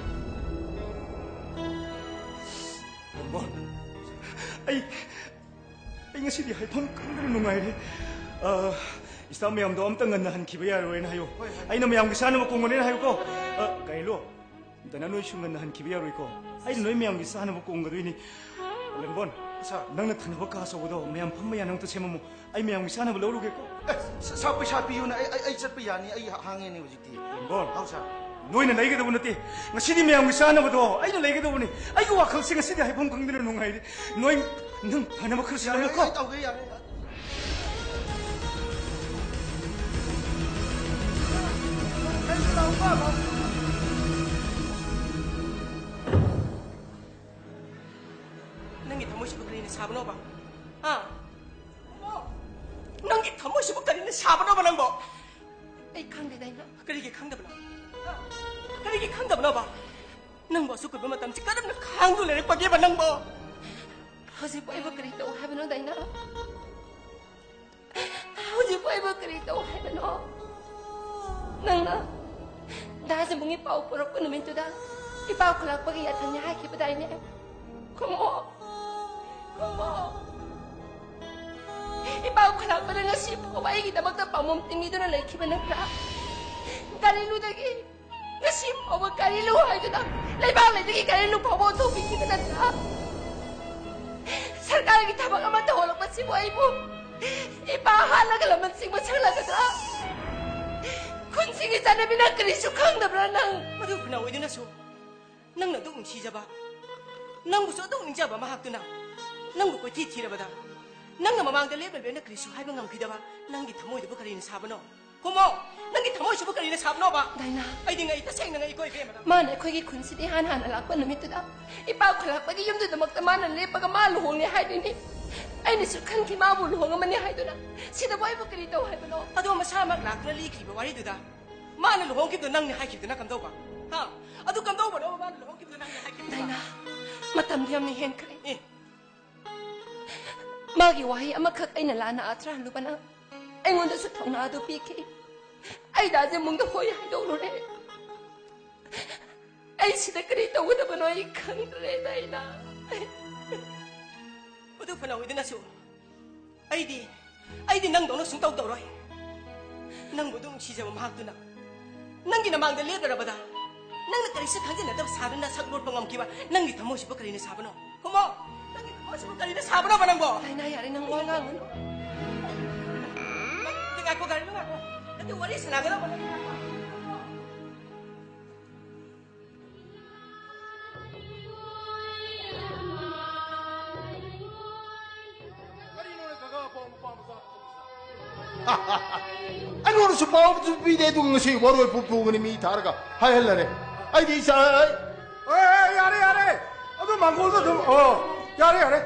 ꯂꯦꯝꯕꯣꯟ, ꯑꯩ ꯑꯩ ꯉꯁꯤꯗꯤ ꯍꯥꯏꯐꯝ ꯈꯪꯗꯅ ꯅꯨꯡꯉꯥꯏꯔꯦ꯫ ꯑ, staff ꯃꯌꯥꯝꯗꯣ ꯑꯝꯇ ꯉꯟꯅ ꯍꯟꯈꯤꯕ ꯌꯥꯔꯣꯏꯅ ꯍꯥꯏꯌꯣ꯫ ꯍꯣꯏ, ꯍꯣꯏ꯫ ꯑꯩꯅ ꯃꯌꯥꯝꯒꯤ ꯆꯥꯅꯕ ꯀꯣꯡꯒꯅꯦꯅ ꯍꯥꯏꯌꯨꯀꯣ꯫ ꯑ, ꯀꯩꯅꯣ, ꯗꯅ ꯅꯣꯏꯁꯨ ꯉꯟꯅ ꯍꯟꯈꯤꯕ ꯌꯥꯔꯣꯏꯀꯣ꯫ ꯑꯩꯅ ꯅꯣꯏ ꯃꯌꯥꯝꯒꯤ ꯆꯥꯅꯕ ꯀꯣꯡꯒꯗꯣꯏꯅꯤ꯫ ꯂꯦꯝꯕꯣꯟ, ꯁꯥꯔ꯫ ꯅꯪꯅ ꯊꯅꯕ ꯀꯥ ꯑꯆꯧꯕꯗꯣ ꯃꯌꯥꯝ ꯐꯝꯕ ꯌꯥꯅꯕ ꯑꯝꯇ ꯁꯦꯝꯃꯝꯃꯨ꯫ ꯑꯩ ꯃꯌꯥꯝꯒꯤ ꯆꯥꯅꯕ ꯂꯧꯔꯨꯒꯦꯀꯣ꯫ ꯑꯦ, ꯁ-, ꯁꯥꯔ, ꯄꯩꯁꯥ ꯄꯤꯌꯨꯅ꯫ ꯑꯩ, ꯑꯩ, ꯑꯩ ꯆꯠꯄ ꯌꯥꯅꯤ꯫ ꯑꯩ ꯍꯥꯡꯉꯦꯅꯦ ꯍꯧꯖꯤꯛꯇꯤ꯫ ꯂꯦꯝꯕꯣꯟ, ꯍꯥꯎ, ꯁꯥꯔ꯫ ꯅꯣꯏꯅ ꯂꯩꯒꯗꯕ ꯅꯠꯇꯦ꯫ ꯉꯁꯤꯗꯤ ꯃꯌꯥꯝꯒꯤ ꯆꯥꯅꯕꯗꯣ ꯑꯩꯅ ꯂꯩꯒꯗꯕꯅꯤ꯫ ꯑꯩꯒꯤ ꯋꯥꯈꯜꯁꯦ ꯉꯁꯤꯗꯤ ꯍꯥꯏꯐꯝ ꯈꯪꯗꯅ ꯅꯨꯡꯉꯥꯏꯔꯤ꯫ ꯅꯣꯏ, ꯅꯪ ꯐꯅꯕ ꯈꯔ ꯌꯥꯔꯦ, ꯁꯤꯜꯂꯝꯃꯨꯀꯣ꯫ ꯑꯩ ꯇꯧꯒꯦ, ꯌꯥꯔꯦ, ꯌꯥꯔꯦ꯫ ꯅꯪꯒꯤ ꯊꯃꯣꯏꯁꯤꯕꯨ ꯀꯔꯤꯅ ꯁꯥꯕꯅꯣꯕ? ꯍꯥ? ꯅꯪꯒꯤ ꯊꯃꯣꯏꯁꯤꯕꯨ ꯀꯔꯤꯅ ꯁꯥꯕꯅꯣꯕ ꯅꯪꯕꯣ? ꯑꯩ ꯈꯪꯗꯦ, ꯗꯥꯏꯅꯥ꯫ ꯀꯔꯤꯒꯤ ꯈꯪꯗꯕꯅꯣ? ꯍꯥ? ꯀꯔꯤꯒꯤ ꯈꯪꯗꯕꯅꯣꯕ? ꯅꯪꯕꯨ ꯑꯁꯨꯛ ꯀꯨꯏꯕ ꯃꯇꯝꯁꯤ ꯀꯔꯝꯅ ꯈꯥꯡꯗꯨꯅ ꯂꯩꯔꯛꯄꯒꯦꯕ ꯅꯪꯕꯣ? ꯍꯧꯖꯤꯛꯄꯨ ꯑꯩꯕꯨ ꯀꯔꯤ ꯇꯧ ꯍꯥꯏꯕꯅꯣ, ꯗꯥꯏꯅꯥ? ꯍꯧꯖꯤꯛꯄꯨ ꯑꯩꯕꯨ ꯀꯔꯤ ꯇꯧ ꯍꯥꯏꯕꯅꯣ? ꯅꯪꯅ ꯗꯥ ꯖꯤꯕꯨꯡꯒꯤ ꯄꯥꯎ ꯄꯨꯔꯛꯄ ꯅꯨꯃꯤꯠꯇꯨꯗ ꯏꯄꯥ ꯈꯨꯜꯂꯛꯄꯒꯤ ꯌꯥꯊꯪꯅꯤ ꯍꯥꯏꯈꯤꯕꯗꯥꯏꯅꯦ? ꯈꯨꯝꯃꯣ, ꯈꯨꯝꯃꯣ꯫ ꯏꯄꯥ ꯈꯨꯜꯂꯛꯄꯗ ꯉꯁꯤ ꯐꯥꯎꯕ ꯑꯩꯒꯤꯗꯃꯛꯇ ꯄꯥꯝꯕꯣꯝ ꯇꯤꯡꯕꯤꯗꯨꯅ ꯂꯩꯈꯤꯕ ꯅꯠꯇ꯭ꯔꯥ? ꯒꯥꯔꯤꯂꯨꯗꯒꯤ ꯉꯁꯤ ꯐꯥꯎꯕ ꯒꯥꯔꯤꯂꯨ ꯍꯥꯏꯗꯨꯅ ꯂꯩꯕꯥꯛ ꯂꯩꯗꯒꯤ ꯒꯥꯔꯤꯂꯨ ꯐꯥꯎꯕ ꯑꯣꯟꯊꯣꯛꯄꯤꯈꯤꯕ ꯅꯠꯇ꯭ꯔꯥ? ꯁꯔꯀꯥꯔꯒꯤ ꯊꯕꯛ ꯑꯃ ꯇꯧꯍꯜꯂꯛꯄꯁꯤꯕꯨ ꯑꯩꯕꯨ ꯏꯄꯥ ꯍꯥꯠꯂꯒ ꯂꯃꯟ ꯁꯤꯡꯕ ꯁꯪꯂꯒꯗ꯭ꯔꯥ? ꯈꯨꯟꯁꯤꯒꯤ ꯆꯠꯅꯕꯤ ꯅꯪ ꯀꯔꯤꯁꯨ ꯈꯪꯗꯕ꯭ꯔꯥ ꯅꯪ? ꯃꯗꯨ ꯐꯅ ꯑꯣꯏꯗꯨꯅꯁꯨ, ꯅꯪꯅ ꯑꯗꯨꯛ ꯅꯨꯡꯁꯤꯖꯕ, ꯅꯪꯕꯨꯁꯨ ꯑꯗꯨꯛ ꯅꯤꯡꯖꯕ ꯃꯍꯥꯛꯇꯨꯅ ꯅꯪꯕꯨ ꯀꯣꯏꯊꯤ ꯊꯤꯔꯕꯗ, ꯅꯪꯅ ꯃꯃꯥꯡꯗ ꯂꯦꯞꯂꯕꯅ ꯀꯔꯤꯁꯨ ꯍꯥꯏꯕ ꯉꯝꯈꯤꯗꯕ ꯅꯪꯒꯤ ꯊꯃꯣꯏꯗꯨꯕꯨ ꯀꯔꯤꯅ ꯁꯥꯕꯅꯣ? ꯈꯨꯝꯃꯣ, ꯅꯪꯒꯤ ꯊꯃꯣꯏꯁꯤꯕꯨ ꯀꯔꯤꯅ ꯁꯥꯕꯅꯣꯕ? ꯗꯥꯏꯅꯥ꯫ ꯑꯩꯗꯤ ꯉꯛꯏ, ꯇꯁꯦꯡꯅ ꯉꯛꯏꯀꯣ, ꯏꯕꯦꯝꯃ ꯅꯪ꯫ ꯃꯥꯅ ꯑꯩꯈꯣꯏꯒꯤ ꯈꯨꯟꯁꯤꯗ ꯏꯍꯥꯟ ꯍꯥꯟꯅ ꯂꯥꯛꯄ ꯅꯨꯃꯤꯠꯇꯨꯗ ꯏꯄꯥ ꯈꯨꯜꯂꯛꯄꯒꯤ ꯌꯨꯝꯗꯨꯗꯃꯛꯇ ꯃꯥꯅ ꯂꯦꯞꯄꯒ ꯃꯥ ꯂꯨꯍꯣꯡꯂꯦ ꯍꯥꯏꯗꯣꯏꯅꯤ꯫ ꯑꯩꯅꯁꯨ ꯈꯟꯈꯤ ꯃꯥꯕꯨ ꯂꯨꯍꯣꯡꯉꯝꯃꯅꯤ ꯍꯥꯏꯗꯨꯅ꯫ ꯁꯤꯗꯕꯨ ꯑꯩꯕꯨ ꯀꯔꯤ ꯇꯧ ꯍꯥꯏꯕꯅꯣ? ꯑꯗꯣ ꯃꯁꯥꯃꯛ ꯂꯥꯛꯇꯨꯅ ꯂꯤꯈꯤꯕ ꯋꯥꯔꯤꯗꯨꯗ ꯃꯥꯅ ꯂꯨꯍꯣꯡꯈꯤꯕꯗꯣ ꯅꯪꯅꯤ ꯍꯥꯏꯈꯤꯕꯗꯨꯅ ꯀꯝꯗꯧꯕ? ꯍꯥ? ꯑꯗꯨ ꯀꯝꯗꯧꯕꯅꯣ ꯃꯥꯅ ꯂꯨꯍꯣꯡꯈꯤꯕꯗꯣ ꯅꯪꯅꯤ ꯍꯥꯏꯈꯤꯕꯗꯨ? ꯗꯥꯏꯅꯥ, ꯃꯇꯝꯗꯤ ꯌꯥꯝꯅ ꯍꯦꯟꯈ꯭ꯔꯦ꯫ ꯑꯦ꯫ ꯃꯥꯒꯤ ꯋꯥꯍꯩ ꯑꯃꯈꯛ ꯑꯩꯅ ꯂꯥꯟꯅ ꯑꯥꯊ꯭ꯔ ꯍꯜꯂꯨꯕꯅ ꯑꯩꯉꯣꯟꯗꯁꯨ ꯊꯧꯅꯥ ꯑꯗꯨ ꯄꯤꯈꯤ꯫ ꯑꯩ ꯗꯥ ꯖꯦꯝꯕꯨꯡꯗ ꯍꯣꯏ ꯍꯥꯏꯗꯣꯛꯂꯨꯔꯦ꯫ ꯑꯩ ꯁꯤꯗ ꯀꯔꯤ ꯇꯧꯒꯗꯕꯅꯣ ꯑꯩ ꯈꯪꯗ꯭ꯔꯦ, ꯗꯥꯏꯅꯥ꯫ ꯑꯗꯨ ꯐꯅ ꯑꯣꯏꯗꯅꯁꯨ, ꯑꯩꯗꯤ, ꯑꯩꯗꯤ ꯅꯪꯗꯧꯅ ꯁꯨꯡꯇꯧ ꯇꯧꯔꯣꯏ꯫ ꯅꯪꯕꯨ ꯑꯗꯨꯝ ꯅꯨꯡꯁꯤꯖꯕ ꯃꯍꯥꯛꯇꯨꯅ ꯅꯪꯒꯤ ꯅꯃꯥꯡꯗ ꯂꯦꯞꯂꯔꯕꯗ, ꯅꯪꯅ ꯀꯔꯤꯁꯨ ꯈꯪꯖꯤꯟꯅꯗꯕ ꯁꯥꯗꯨꯅ ꯁꯛ ꯂꯣꯠꯄ ꯉꯝꯈꯤꯕ ꯅꯪꯒꯤ ꯊꯃꯣꯏꯁꯤꯕꯨ ꯀꯔꯤꯅ ꯁꯥꯕꯅꯣ? ꯈꯨꯝꯃꯣ! ꯅꯪꯒꯤ ꯊꯃꯣꯏꯁꯤꯕꯨ ꯀꯔꯤꯅ ꯁꯥꯕꯅꯣꯕ ꯅꯪꯕꯣ? ꯗꯥꯏꯅꯥ, ꯌꯥꯔꯦ, ꯅꯪ ꯋꯥ ꯉꯥꯡꯉꯅꯨ꯫ ꯅꯪ ꯉꯥꯏꯈꯣ, ꯒꯥꯔꯤꯗꯣ ꯉꯥꯏꯈꯣ꯫ ꯅꯠꯇꯦ, ꯋꯥꯔꯤ ꯁꯥꯟꯅꯒꯗꯕ ꯅꯪ ꯉꯥꯏꯈꯣ꯫ ꯑꯩꯉꯣꯟꯗꯁꯨ ꯄꯥꯎ ꯑꯃꯁꯨ ꯄꯤꯗꯦ, ꯑꯗꯨꯒ ꯉꯁꯤ ꯋꯥꯔꯣꯏ ꯄꯨ ꯄꯨꯒꯅꯤ ꯃꯤ ꯊꯥꯔꯒ ꯍꯥꯏꯍꯜꯂꯔꯦ꯫ ꯑꯩꯗꯤ ꯏꯆꯥ, ꯑꯩ ꯑꯦ, ꯑꯦ, ꯌꯥꯔꯦ, ꯌꯥꯔꯦ꯫ ꯑꯗꯨ ꯃꯥꯡꯒꯣꯜꯗ ꯑꯗꯨꯝ, ꯑꯣ, ꯌꯥꯔꯦ, ꯌꯥꯔꯦ꯫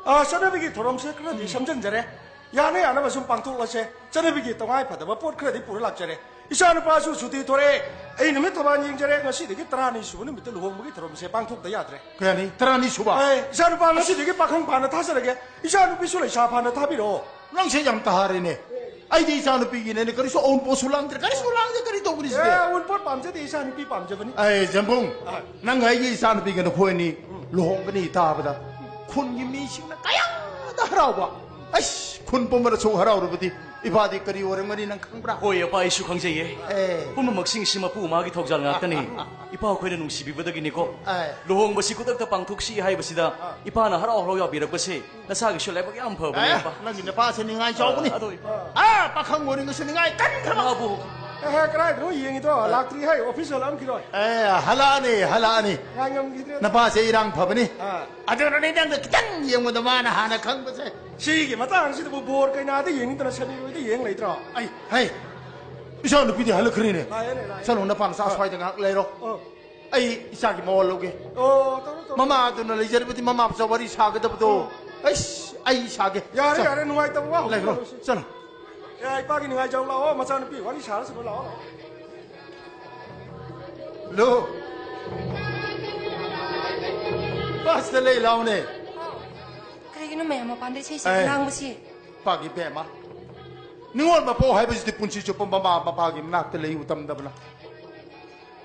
ꯑ, ꯆꯠꯅꯕꯤꯒꯤ ꯊꯧꯔꯝꯁꯦ ꯈꯔꯗꯤ ꯁꯝꯖꯟꯖꯔꯦ꯫ ꯌꯥꯅ ꯌꯥꯅꯕ ꯁꯨꯝ ꯄꯥꯡꯊꯣꯛꯂꯁꯦ꯫ ꯆꯠꯅꯕꯤꯒꯤ ꯇꯉꯥꯏ ꯐꯗꯕ ꯄꯣꯠ ꯈꯔꯗꯤ ꯄꯨꯔ ꯂꯥꯛꯆꯔꯦ꯫ ꯏꯆꯥꯅꯨꯄꯥꯁꯨ ꯁꯨꯇꯤ ꯊꯣꯔꯛꯑꯦ꯫ ꯑꯩ ꯅꯨꯃꯤꯠ ꯊꯧꯕꯥꯜ ꯌꯦꯡꯖꯔꯦ꯫ ꯉꯁꯤꯗꯒꯤ ꯇꯔꯥꯅꯤ ꯁꯨꯕ ꯅꯨꯃꯤꯠꯇ ꯂꯨꯍꯣꯡꯕꯒꯤ ꯊꯧꯔꯝꯁꯦ ꯄꯥꯡꯊꯣꯛꯇ ꯌꯥꯗ꯭ꯔꯦ꯫ ꯀꯌꯥꯅꯤ? ꯇꯔꯥꯅꯤ ꯁꯨꯕ? ꯑꯦ, ꯏꯆꯥꯅꯨꯄꯥ ꯉꯁꯤꯗꯒꯤ ꯄꯥꯈꯪ ꯐꯥꯅ ꯊꯥꯖꯔꯒꯦ꯫ ꯏꯆꯥꯅꯨꯄꯤꯁꯨ ꯂꯩꯁꯥ ꯐꯥꯅ ꯊꯥꯕꯤꯔꯛꯑꯣ꯫ ꯅꯪꯁꯦ ꯌꯥꯝ ꯇꯍꯥꯔꯦꯅꯦ꯫ ꯑꯩꯗꯤ ꯏꯆꯥꯅꯨꯄꯤꯒꯤꯅꯦꯅ ꯀꯔꯤꯁꯨ ꯑꯎꯟꯄꯣꯠꯁꯨ ꯂꯥꯡꯗ꯭ꯔꯦ, ꯀꯔꯤꯁꯨ ꯂꯥꯡꯗꯦ, ꯀꯔꯤ ꯇꯧꯒꯅꯤ ꯁꯤꯗꯤ? ꯑꯦ, ꯑꯎꯟꯄꯣꯠ ꯄꯥꯝꯖꯗꯦ, ꯏꯆꯥꯅꯨꯄꯤ ꯄꯥꯝꯖꯕꯅꯤ꯫ ꯑꯩ ꯖꯝꯕꯨꯡ, ꯑ꯫ ꯅꯪ ꯑꯩꯒꯤ ꯏꯆꯥꯅꯨꯄꯤꯒ ꯅꯈꯣꯏ ꯑꯅꯤ ꯂꯨꯍꯣꯡꯒꯅꯤ ꯇꯥꯕꯗ ꯈꯨꯟꯒꯤ ꯃꯤꯁꯤꯡꯅ ꯀꯌꯥꯗ ꯍꯔꯥꯎꯕ꯫ ꯑꯩꯁ, ꯈꯨꯟ ꯄꯨꯝꯕꯅ ꯁꯨꯛ ꯍꯔꯥꯎꯔꯕꯗꯤ ꯏꯄꯥꯗꯤ ꯀꯔꯤ ꯑꯣꯏꯔꯝꯒꯅꯤ ꯅꯪ ꯈꯪꯕ꯭ꯔꯥ? ꯍꯣꯏ, ꯑꯄꯥ, ꯑꯩꯁꯨ ꯈꯪꯖꯩꯌꯦ꯫ ꯑꯦ꯫ ꯄꯨꯝꯅꯃꯛꯁꯤꯡꯁꯤ ꯃꯄꯨ ꯃꯥꯒꯤ ꯊꯧꯖꯥꯜ ꯉꯥꯛꯇꯅꯤ꯫ ꯏꯄꯥ ꯑꯩꯈꯣꯏꯅ ꯅꯨꯡꯁꯤꯕꯤꯕꯗꯒꯤꯅꯤꯀꯣ꯫ ꯑꯦ꯫ ꯂꯨꯍꯣꯡꯕꯁꯤ ꯈꯨꯗꯛꯇ ꯄꯥꯡꯊꯣꯛꯁꯤ ꯍꯥꯏꯕꯁꯤꯗ ꯑꯥ꯫ ꯏꯄꯥꯅ ꯍꯔꯥꯎ ꯍꯔꯥꯎ ꯌꯥꯕꯤꯔꯛꯄꯁꯦ ꯅꯁꯥꯒꯤꯁꯨ ꯂꯥꯏꯕꯛ ꯌꯥꯝ ꯐꯕꯅꯦ, ꯑꯦ, ꯏꯄꯥ꯫ ꯅꯪꯒꯤ ꯅꯄꯥꯁꯦ ꯅꯤꯡꯉꯥꯏ ꯆꯥꯎꯕꯅꯤ꯫ ꯑꯗꯣ ꯏꯄꯥ꯫ ꯑꯥ, ꯄꯥꯈꯪ ꯑꯣꯏꯔꯤꯉꯩꯁꯨ ꯅꯤꯡꯉꯥꯏ ꯀꯟꯈ꯭ꯔꯕ꯫ ꯏꯃꯥꯕꯨ꯫ ꯑꯦꯍꯦ, ꯀꯗꯥꯏꯗꯅꯣ ꯌꯦꯡꯉꯤꯗꯣ? ꯂꯥꯛꯇ꯭ꯔꯤ ꯍꯥꯏ, ꯑꯣꯐꯤꯁ ꯍꯜꯂꯛꯑꯝꯈꯤꯔꯣꯏ꯫ ꯑꯦ, ꯍꯜꯂꯛꯑꯅꯤ, ꯍꯜꯂꯛꯑꯅꯤ꯫ ꯉꯥꯏ ꯉꯝꯈꯤꯗ꯭ꯔꯦ꯫ ꯅꯄꯥꯁꯦ ꯏꯔꯥꯡ ꯐꯕꯅꯤ꯫ ꯑꯥ꯫ ꯑꯗꯨꯅꯅꯦ ꯅꯪꯅ ꯈꯤꯇꯪ ꯌꯦꯡꯕꯗ ꯃꯥꯅ ꯍꯥꯟꯅ ꯈꯪꯕꯁꯦ꯫ ꯁꯤꯒꯤ ꯃꯇꯥꯡꯁꯤꯗꯕꯨ ꯕꯣꯔ ꯀꯩꯅꯥꯗ ꯌꯦꯡꯅꯤꯡꯗꯅ ꯁꯟ ꯏꯔꯣꯏꯗ ꯌꯦꯡ ꯂꯩꯇ꯭ꯔꯣ? ꯑꯩ, ꯍꯩ, ꯏꯆꯥ ꯅꯨꯄꯤꯗꯤ ꯍꯜꯂꯛꯈ꯭ꯔꯦꯅꯦ꯫ ꯂꯥꯛꯑꯦꯅꯦ, ꯂꯥꯛꯑꯦ꯫ ꯆꯠꯂꯣ, ꯅꯄꯥ ꯅꯆꯥ ꯑꯥ꯫ ꯁ꯭ꯋꯥꯏꯗ ꯉꯥꯏꯍꯥꯛ ꯂꯩꯔꯣ꯫ ꯑꯣ꯫ ꯑꯩ ꯏꯆꯥꯒꯤ ꯃꯋꯥ ꯂꯧꯒꯦ꯫ ꯑꯣ, ꯇꯧꯔꯣ, ꯇꯧꯔꯣ꯫ ꯃꯃꯥꯗꯨꯅ ꯂꯩꯖꯔꯕꯗꯤ ꯃꯃꯥ ꯃꯆꯥ ꯋꯥꯔꯤ ꯁꯥꯒꯗꯕꯗꯣ꯫ ꯎꯝ꯫ ꯑꯩꯁ, ꯑꯩ ꯁꯥꯒꯦ꯫ ꯌꯥꯔꯦ, ꯆꯠ-, ꯌꯥꯔꯦ, ꯅꯨꯡꯉꯥꯏꯇꯕ ꯋꯥ ꯂꯩꯈ꯭ꯔꯣ, ꯍꯧꯖꯤꯛ ꯆꯠꯂꯣ꯫ ꯑꯦ, ꯏꯄꯥꯒꯤ ꯅꯤꯡꯉꯥꯏꯖꯧ ꯂꯥꯛꯑꯣ, ꯃꯆꯥꯅꯨꯄꯤ ꯋꯥꯔꯤ ꯁꯥꯔꯁꯤꯕ ꯂꯥꯛꯑꯣ, ꯂꯥꯛꯑꯣ꯫ ꯂꯨ꯫ ꯄꯥꯁꯇ ꯂꯩ ꯂꯥꯎꯅꯦ꯫ ꯀꯔꯤꯒꯤꯅꯣ ꯃꯌꯥꯝ ꯃꯄꯥꯟꯗ ꯏꯁꯩ ꯁꯛꯄ ꯑꯦ꯫ ꯂꯥꯡꯕꯁꯤ? ꯄꯥꯒꯤ ꯕꯦꯝꯃ, ꯅꯤꯉꯣꯜ ꯃꯄꯣꯛ ꯍꯥꯏꯕꯁꯤꯗꯤ ꯄꯨꯟꯁꯤ ꯆꯨꯞꯄ ꯃꯃꯥ ꯃꯄꯥꯒꯤ ꯃꯅꯥꯛꯇ ꯂꯩꯌꯨ ꯇꯝꯗꯕꯅ꯫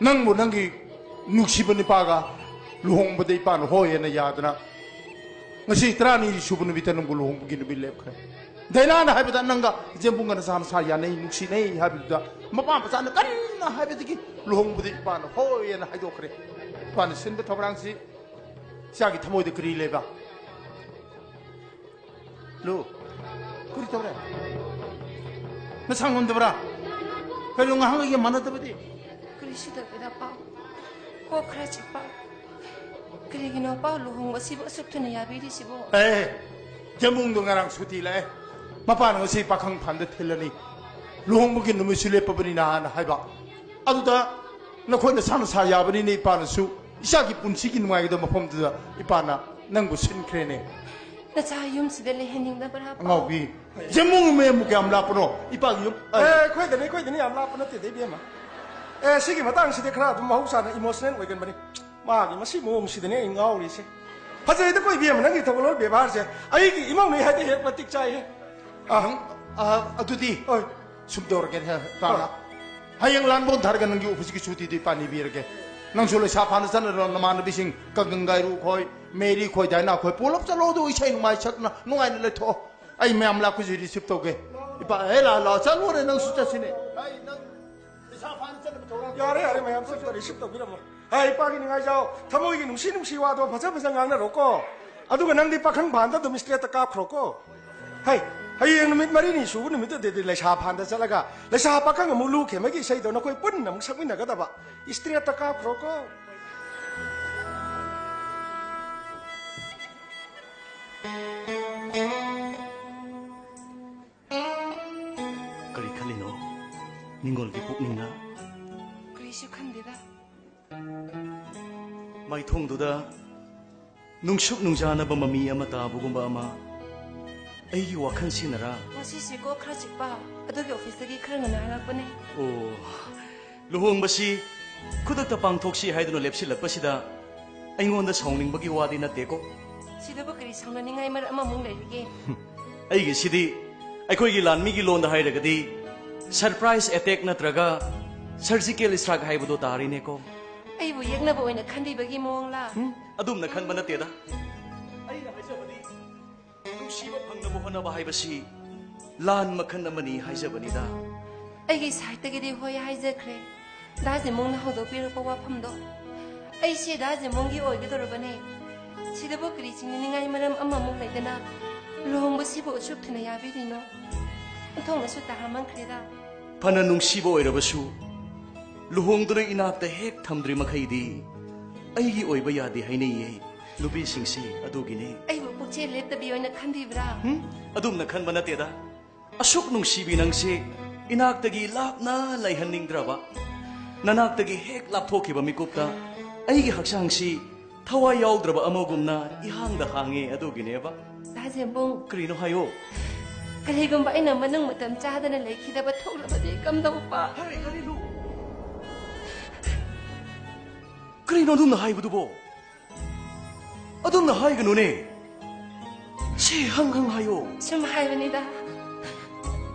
ꯅꯪꯕꯨ ꯅꯪꯒꯤ ꯅꯨꯡꯁꯤꯕ ꯅꯨꯄꯥꯒ ꯂꯨꯍꯣꯡꯕꯗ ꯏꯄꯥꯅ ꯍꯣꯏ ꯍꯥꯏꯅ ꯌꯥꯗꯅ, ꯉꯁꯤ ꯇꯔꯥꯅꯤ ꯁꯨꯕ ꯅꯨꯃꯤꯠꯇ ꯅꯪꯕꯨ ꯂꯨꯍꯣꯡꯕꯒꯤ ꯅꯨꯃꯤꯠ ꯂꯦꯞꯈ꯭ꯔꯦ꯫ ꯗꯥꯏꯅꯥꯅ ꯍꯥꯏꯕꯗ ꯅꯪꯒ ꯏꯆꯦꯝꯕꯨꯡꯒ ꯅꯁꯥ ꯅꯁꯥ ꯌꯥꯅꯩ, ꯅꯨꯡꯁꯤꯅꯩ ꯍꯥꯏꯕꯗꯨꯗ ꯃꯄꯥ ꯃꯆꯥꯅ ꯀꯟꯅ ꯍꯥꯏꯕꯗꯒꯤ ꯂꯨꯍꯣꯡꯕꯗ ꯏꯄꯥꯅ ꯍꯣꯏ ꯍꯥꯏꯅ ꯍꯥꯏꯗꯣꯛꯈ꯭ꯔꯦ꯫ ꯏꯄꯥꯅ ꯁꯤꯟꯕ ꯊꯧꯔꯥꯡꯁꯤ ꯏꯆꯥꯒꯤ ꯊꯃꯣꯏꯗ ꯀꯔꯤ ꯂꯩꯕ? ꯂꯨ, ꯀꯔꯤ ꯇꯧꯔꯦ? ꯅꯁꯥ ꯉꯝꯗꯕ꯭ꯔꯥ? ꯀꯔꯤꯅꯣ ꯉꯍꯥꯟꯒ ꯃꯥꯟꯅꯗꯕꯗꯤ? ꯀꯔꯤꯁꯨ ꯇꯧꯗꯦꯗ, ꯄꯥꯎ꯫ ꯀꯣꯛ ꯈꯔ ꯆꯤꯛꯄ꯫ ꯀꯔꯤꯒꯤꯅꯣ, ꯄꯥꯎ, ꯂꯨꯍꯣꯡꯕꯁꯤꯕꯨ ꯑꯁꯨꯛ ꯊꯨꯅ ꯌꯥꯕꯤꯔꯤꯁꯤꯕꯣ? ꯑꯦ, ꯌꯥꯝꯕꯨꯡꯗꯣ ꯉꯔꯥꯡ ꯁꯨꯇꯤ ꯂꯥꯛꯑꯦ꯫ ꯃꯄꯥꯅ ꯉꯁꯤ ꯄꯥꯈꯪ ꯐꯥꯟꯗ ꯊꯤꯜꯂꯅꯤ꯫ ꯂꯨꯍꯣꯡꯕꯒꯤ ꯅꯨꯃꯤꯠꯁꯨ ꯂꯦꯞꯄꯕꯅꯤꯅ ꯍꯥꯏꯅ ꯍꯥꯏꯕ꯫ ꯑꯗꯨꯗ ꯅꯈꯣꯏ ꯅꯁꯥ ꯅꯁꯥ ꯌꯥꯕꯅꯤꯅ ꯏꯄꯥꯅꯁꯨ ꯏꯆꯥꯒꯤ ꯄꯨꯟꯁꯤꯒꯤ ꯅꯨꯡꯉꯥꯏꯒꯗꯕ ꯃꯐꯝꯗꯨꯗ ꯏꯄꯥꯅ ꯅꯪꯕꯨ ꯁꯤꯟꯈ꯭ꯔꯦꯅꯦ꯫ ꯅꯆꯥ ꯌꯨꯝꯁꯤꯗ ꯂꯩꯍꯟꯅꯤꯡꯗꯕ꯭ꯔꯥ, ꯄꯥꯎ? ꯑꯉꯥꯎꯕꯤ, ꯌꯥꯝꯕꯨꯡ ꯃꯌꯨꯝꯕꯨ ꯀꯌꯥꯝ ꯂꯥꯞꯄꯅꯣ? ꯏꯄꯥꯒꯤ ꯌꯨꯝ, ꯑꯦ, ꯑꯦ, ꯑꯩꯈꯣꯏꯗꯅꯤ, ꯑꯩꯈꯣꯏꯗꯅꯤ, ꯌꯥꯝ ꯂꯥꯞꯄ ꯅꯠꯇꯦꯗ, ꯏꯕꯦꯝꯃ꯫ ꯑꯦ, ꯁꯤꯒꯤ ꯃꯇꯥꯡꯁꯤꯗꯤ ꯈꯔ ꯑꯗꯨꯝ ꯃꯍꯧꯁꯥꯅ emotional ꯑꯣꯏꯒꯟꯕꯅꯤ꯫ ꯃꯥꯒꯤ ꯃꯁꯤ ꯃꯑꯣꯡꯁꯤꯗꯅꯦ ꯑꯩ ꯉꯥꯎꯔꯤꯁꯦ꯫ ꯐꯖꯩꯗꯀꯣ, ꯏꯕꯦꯝꯃ, ꯅꯪꯒꯤ ꯊꯧꯒꯜꯂꯣꯟ ꯕꯦꯕꯥꯔꯁꯦ꯫ ꯑꯩꯒꯤ ꯏꯃꯧꯅꯦ ꯍꯥꯏꯗꯤ ꯍꯦꯛ ꯃꯇꯤꯛ ꯆꯥꯏꯍꯦ꯫ ꯑꯥ꯫ ꯅꯪ, ꯑꯥ, ꯑꯗꯨꯗꯤ ꯍꯣꯏ꯫ ꯁꯨꯝ ꯇꯧꯔꯒꯦ, ꯍꯦ, ꯇꯥꯅ꯫ ꯍꯣꯏ꯫ ꯍꯌꯦꯡ ꯂꯥꯟꯕꯣꯟ ꯊꯥꯔꯒ ꯅꯪꯒꯤ ꯑꯣꯐꯤꯁꯀꯤ ꯁꯨꯇꯤꯗꯨ ꯏꯄꯥ ꯅꯤꯕꯤꯔꯒꯦ꯫ ꯅꯪꯁꯨ ꯂꯩꯁꯥ ꯐꯥꯅ ꯆꯠꯅꯔꯣ, ꯅꯃꯥꯟꯅꯕꯤꯁꯤꯡ ꯀꯪꯒꯪꯒꯥꯏꯔꯨ ꯈꯣꯏ, ꯃꯦꯔꯤ ꯈꯣꯏ, ꯗꯥꯏꯅꯥ ꯈꯣꯏ ꯄꯨꯂꯞ ꯆꯠꯂꯣ, ꯑꯗꯨ ꯏꯁꯩ ꯅꯨꯡꯉꯥꯏ ꯁꯛꯅ ꯅꯨꯡꯉꯥꯏꯅ ꯂꯩꯊꯣꯛꯑꯣ꯫ ꯑꯩ ꯃꯌꯥꯝ ꯂꯥꯛꯄꯁꯤ receive ꯇꯧꯒꯦ꯫ ꯏꯄꯥ, ꯑꯦ, ꯂꯥꯛ, ꯂꯥꯛ, ꯆꯠꯂꯨꯔꯦ, ꯅꯪꯁꯨ ꯆꯠꯁꯤꯅꯦ꯫ ꯑꯩ ꯅꯪ ꯂꯩꯁꯥ ꯐꯥꯅ ꯆꯠꯅꯕ ꯊꯧꯔꯥꯡ ꯌꯥꯔꯦ, ꯌꯥꯔꯦ, ꯃꯌꯥꯝ ꯆꯠꯄ receive ꯇꯧꯕꯤꯔꯝꯃꯣ꯫ ꯍꯥꯏ, ꯏꯄꯥꯒꯤ ꯅꯤꯡꯉꯥꯏꯖꯥꯎ, ꯊꯃꯣꯏꯒꯤ ꯅꯨꯡꯁꯤ ꯅꯨꯡꯁꯤ ꯋꯥꯗꯣ ꯐꯖ ꯐꯖ ꯉꯥꯡꯅꯔꯣꯀꯣ꯫ ꯑꯗꯨꯒ ꯅꯪꯗꯤ ꯄꯥꯈꯪ ꯐꯥꯟꯗ ꯑꯗꯨꯝ straight ꯇ ꯀꯥꯞꯈ꯭ꯔꯣꯀꯣ꯫ ꯍꯩ, ꯍꯌꯦꯡ ꯅꯨꯃꯤꯠ ꯃꯔꯤꯅꯤ ꯁꯨꯕ ꯅꯨꯃꯤꯠꯇꯨꯗꯗꯤ ꯂꯩꯁꯥ ꯐꯥꯟꯗ ꯆꯠꯂꯒ ꯂꯩꯁꯥ ꯄꯥꯈꯪ ꯑꯃꯨꯛ ꯂꯨ ꯈꯦꯃꯒꯤ ꯏꯁꯩꯗꯣ ꯅꯈꯣꯏ ꯄꯨꯟꯅ ꯑꯃꯨꯛ ꯁꯛꯃꯤꯟꯅꯒꯗꯕ꯫ Straight ꯇ ꯀꯥꯞꯈ꯭ꯔꯣꯀꯣ꯫ ꯀꯔꯤ ꯈꯜꯂꯤꯅꯣ ꯅꯤꯡꯒꯣꯜꯒꯤ ꯄꯨꯛꯅꯤꯡꯅ? ꯀꯔꯤꯁꯨ ꯈꯟꯗꯦꯗ꯫ ꯃꯥꯏꯊꯣꯡꯗꯨꯗ ꯅꯨꯡꯁꯨꯛ ꯅꯨꯡꯖꯥꯅꯕ ꯃꯃꯤ ꯑꯃ ꯇꯥꯕꯒꯨꯝꯕ ꯑꯃ꯫ ꯑꯩꯒꯤ ꯋꯥꯈꯜꯁꯤꯅꯔꯥ? ꯉꯁꯤꯁꯤ ꯀꯣꯛ ꯈꯔ ꯆꯤꯛꯄ, ꯑꯗꯨꯒꯤ ꯑꯣꯐꯤꯁꯇꯒꯤ ꯈꯔ ꯉꯟꯅ ꯍꯜꯂꯛꯄꯅꯦ꯫ ꯑꯣ, ꯂꯨꯍꯣꯡꯕꯁꯤ ꯈꯨꯗꯛꯇ ꯄꯥꯡꯊꯣꯛꯁꯤ ꯍꯥꯏꯗꯨꯅ ꯂꯦꯞꯁꯤꯜꯂꯛꯄꯁꯤꯗ ꯑꯩꯉꯣꯟꯗ ꯁꯥꯎꯅꯤꯡꯕꯒꯤ ꯋꯥꯗꯤ ꯅꯠꯇꯦꯀꯣ꯫ ꯁꯤꯗꯕꯨ ꯀꯔꯤ ꯁꯥꯎꯅꯅꯤꯡꯉꯥꯏ ꯃꯔꯝ ꯑꯃꯃꯨꯛ ꯂꯩꯔꯤꯒꯦ? ꯑꯩꯒꯤꯁꯤꯗꯤ, ꯑꯩꯈꯣꯏꯒꯤ ꯂꯥꯟꯃꯤꯒꯤ ꯂꯣꯟꯗ ꯍꯥꯏꯔꯒꯗꯤ, ꯁꯔꯄ꯭ꯔꯥꯏꯖ ꯑꯦꯇꯦꯛ ꯅꯠꯇ꯭ꯔꯒ ꯁꯔꯖꯤꯀꯦꯜ ꯏꯁꯇ꯭ꯔꯥꯏꯛ ꯍꯥꯏꯕꯗꯣ ꯇꯥꯔꯤꯅꯦꯀꯣ꯫ ꯑꯩꯕꯨ ꯌꯦꯛꯅꯕ ꯑꯣꯏꯅ ꯈꯟꯕꯤꯕꯒꯤ ꯃꯑꯣꯡꯂꯥ? ꯎꯝ, ꯑꯗꯨꯝꯅ ꯈꯟꯕ ꯅꯠꯇꯦꯗ꯫ ꯑꯩꯅ ꯍꯥꯏꯖꯕꯗꯤ, ꯅꯨꯡꯁꯤꯕ ꯐꯪꯅꯕ ꯍꯣꯠꯅꯕ ꯍꯥꯏꯕꯁꯤ ꯂꯥꯟ ꯃꯈꯜ ꯑꯃꯅꯤ ꯍꯥꯏꯖꯕꯅꯤꯗ꯫ ꯑꯩꯒꯤ ꯁꯥꯏꯠꯇꯒꯤꯗꯤ ꯍꯣꯏ ꯍꯥꯏꯖꯈ꯭ꯔꯦ, ꯗꯥ ꯖꯦꯃꯣꯡꯅ ꯍꯧꯗꯣꯛꯄꯤꯔꯛꯄ ꯋꯥꯐꯝꯗꯣ꯫ ꯑꯩꯁꯦ ꯗꯥ ꯖꯦꯃꯣꯡꯒꯤ ꯑꯣꯏꯒꯗꯧꯔꯕꯅꯦ꯫ ꯁꯤꯗꯕꯨ ꯀꯔꯤ ꯆꯤꯡꯅꯅꯤꯡꯉꯥꯏ ꯃꯔꯝ ꯑꯃꯃꯨꯛ ꯂꯩꯗꯅ ꯂꯨꯍꯣꯡꯕꯁꯤꯕꯨ ꯑꯁꯨꯛ ꯊꯨꯅ ꯌꯥꯕꯤꯔꯤꯅꯣ? ꯑꯣꯟꯊꯣꯛꯅꯁꯨ ꯇꯥꯍꯟꯃꯟꯈ꯭ꯔꯦꯗ꯫ ꯐꯅ ꯅꯨꯡꯁꯤꯕ ꯑꯣꯏꯔꯕꯁꯨ, ꯂꯨꯍꯣꯡꯗꯨꯅ ꯏꯅꯥꯛꯇ ꯍꯦꯛ ꯊꯝꯗ꯭ꯔꯤ ꯃꯈꯩꯗꯤ ꯑꯩꯒꯤ ꯑꯣꯏꯕ ꯌꯥꯗꯦ ꯍꯥꯏꯅꯩꯌꯦ ꯅꯨꯄꯤꯁꯤꯡꯁꯤ꯫ ꯑꯗꯨꯒꯤꯅꯦ꯫ ꯑꯩꯕꯨ ꯄꯨꯛꯆꯦꯜ ꯂꯦꯞꯇꯕꯤ ꯑꯣꯏꯅ ꯈꯟꯕꯤꯕ꯭ꯔꯥ? ꯍꯨꯝ? ꯑꯗꯨꯝꯅ ꯈꯟꯕ ꯅꯠꯇꯦꯗ꯫ ꯑꯁꯨꯛ ꯅꯨꯡꯁꯤꯕꯤ ꯅꯪꯁꯦ ꯏꯅꯥꯛꯇꯒꯤ ꯂꯥꯞꯅ ꯂꯩꯍꯟꯅꯤꯡꯗ꯭ꯔꯕ, ꯅꯅꯥꯛꯇꯒꯤ ꯍꯦꯛ ꯂꯥꯞꯊꯣꯛꯈꯤꯕ ꯃꯤꯀꯨꯞꯇ ꯑꯩꯒꯤ ꯍꯛꯆꯥꯡꯁꯤ ꯊꯋꯥꯏ ꯌꯥꯎꯗ꯭ꯔꯕ ꯑꯃꯒꯨꯝꯅ ꯏꯍꯥꯡꯗ ꯍꯥꯡꯉꯦ꯫ ꯑꯗꯨꯒꯤꯅꯦꯕ꯫ ꯗꯥ ꯖꯦꯝꯕꯨꯡ, ꯀꯔꯤꯅꯣ ꯍꯥꯏꯌꯣ? ꯀꯔꯤꯒꯨꯝꯕ ꯑꯩꯅ ꯃꯅꯨꯡ ꯃꯇꯝ ꯆꯥꯗꯅ ꯂꯩꯈꯤꯗꯕ ꯊꯣꯛꯂꯕꯗꯤ ꯀꯝꯗꯧꯕ? ꯍꯥꯏ, ꯀꯔꯤꯅꯣ? ꯀꯔꯤꯅꯣ ꯑꯗꯨꯝꯅ ꯍꯥꯏꯕꯗꯨꯕꯣ? ꯑꯗꯨꯝꯅ ꯍꯥꯏꯒꯅꯨꯅꯦ꯫ ꯁꯤ ꯍꯪ ꯍꯪ ꯍꯥꯏꯌꯣ꯫ ꯁꯨꯝ ꯍꯥꯏꯕꯅꯤꯗ,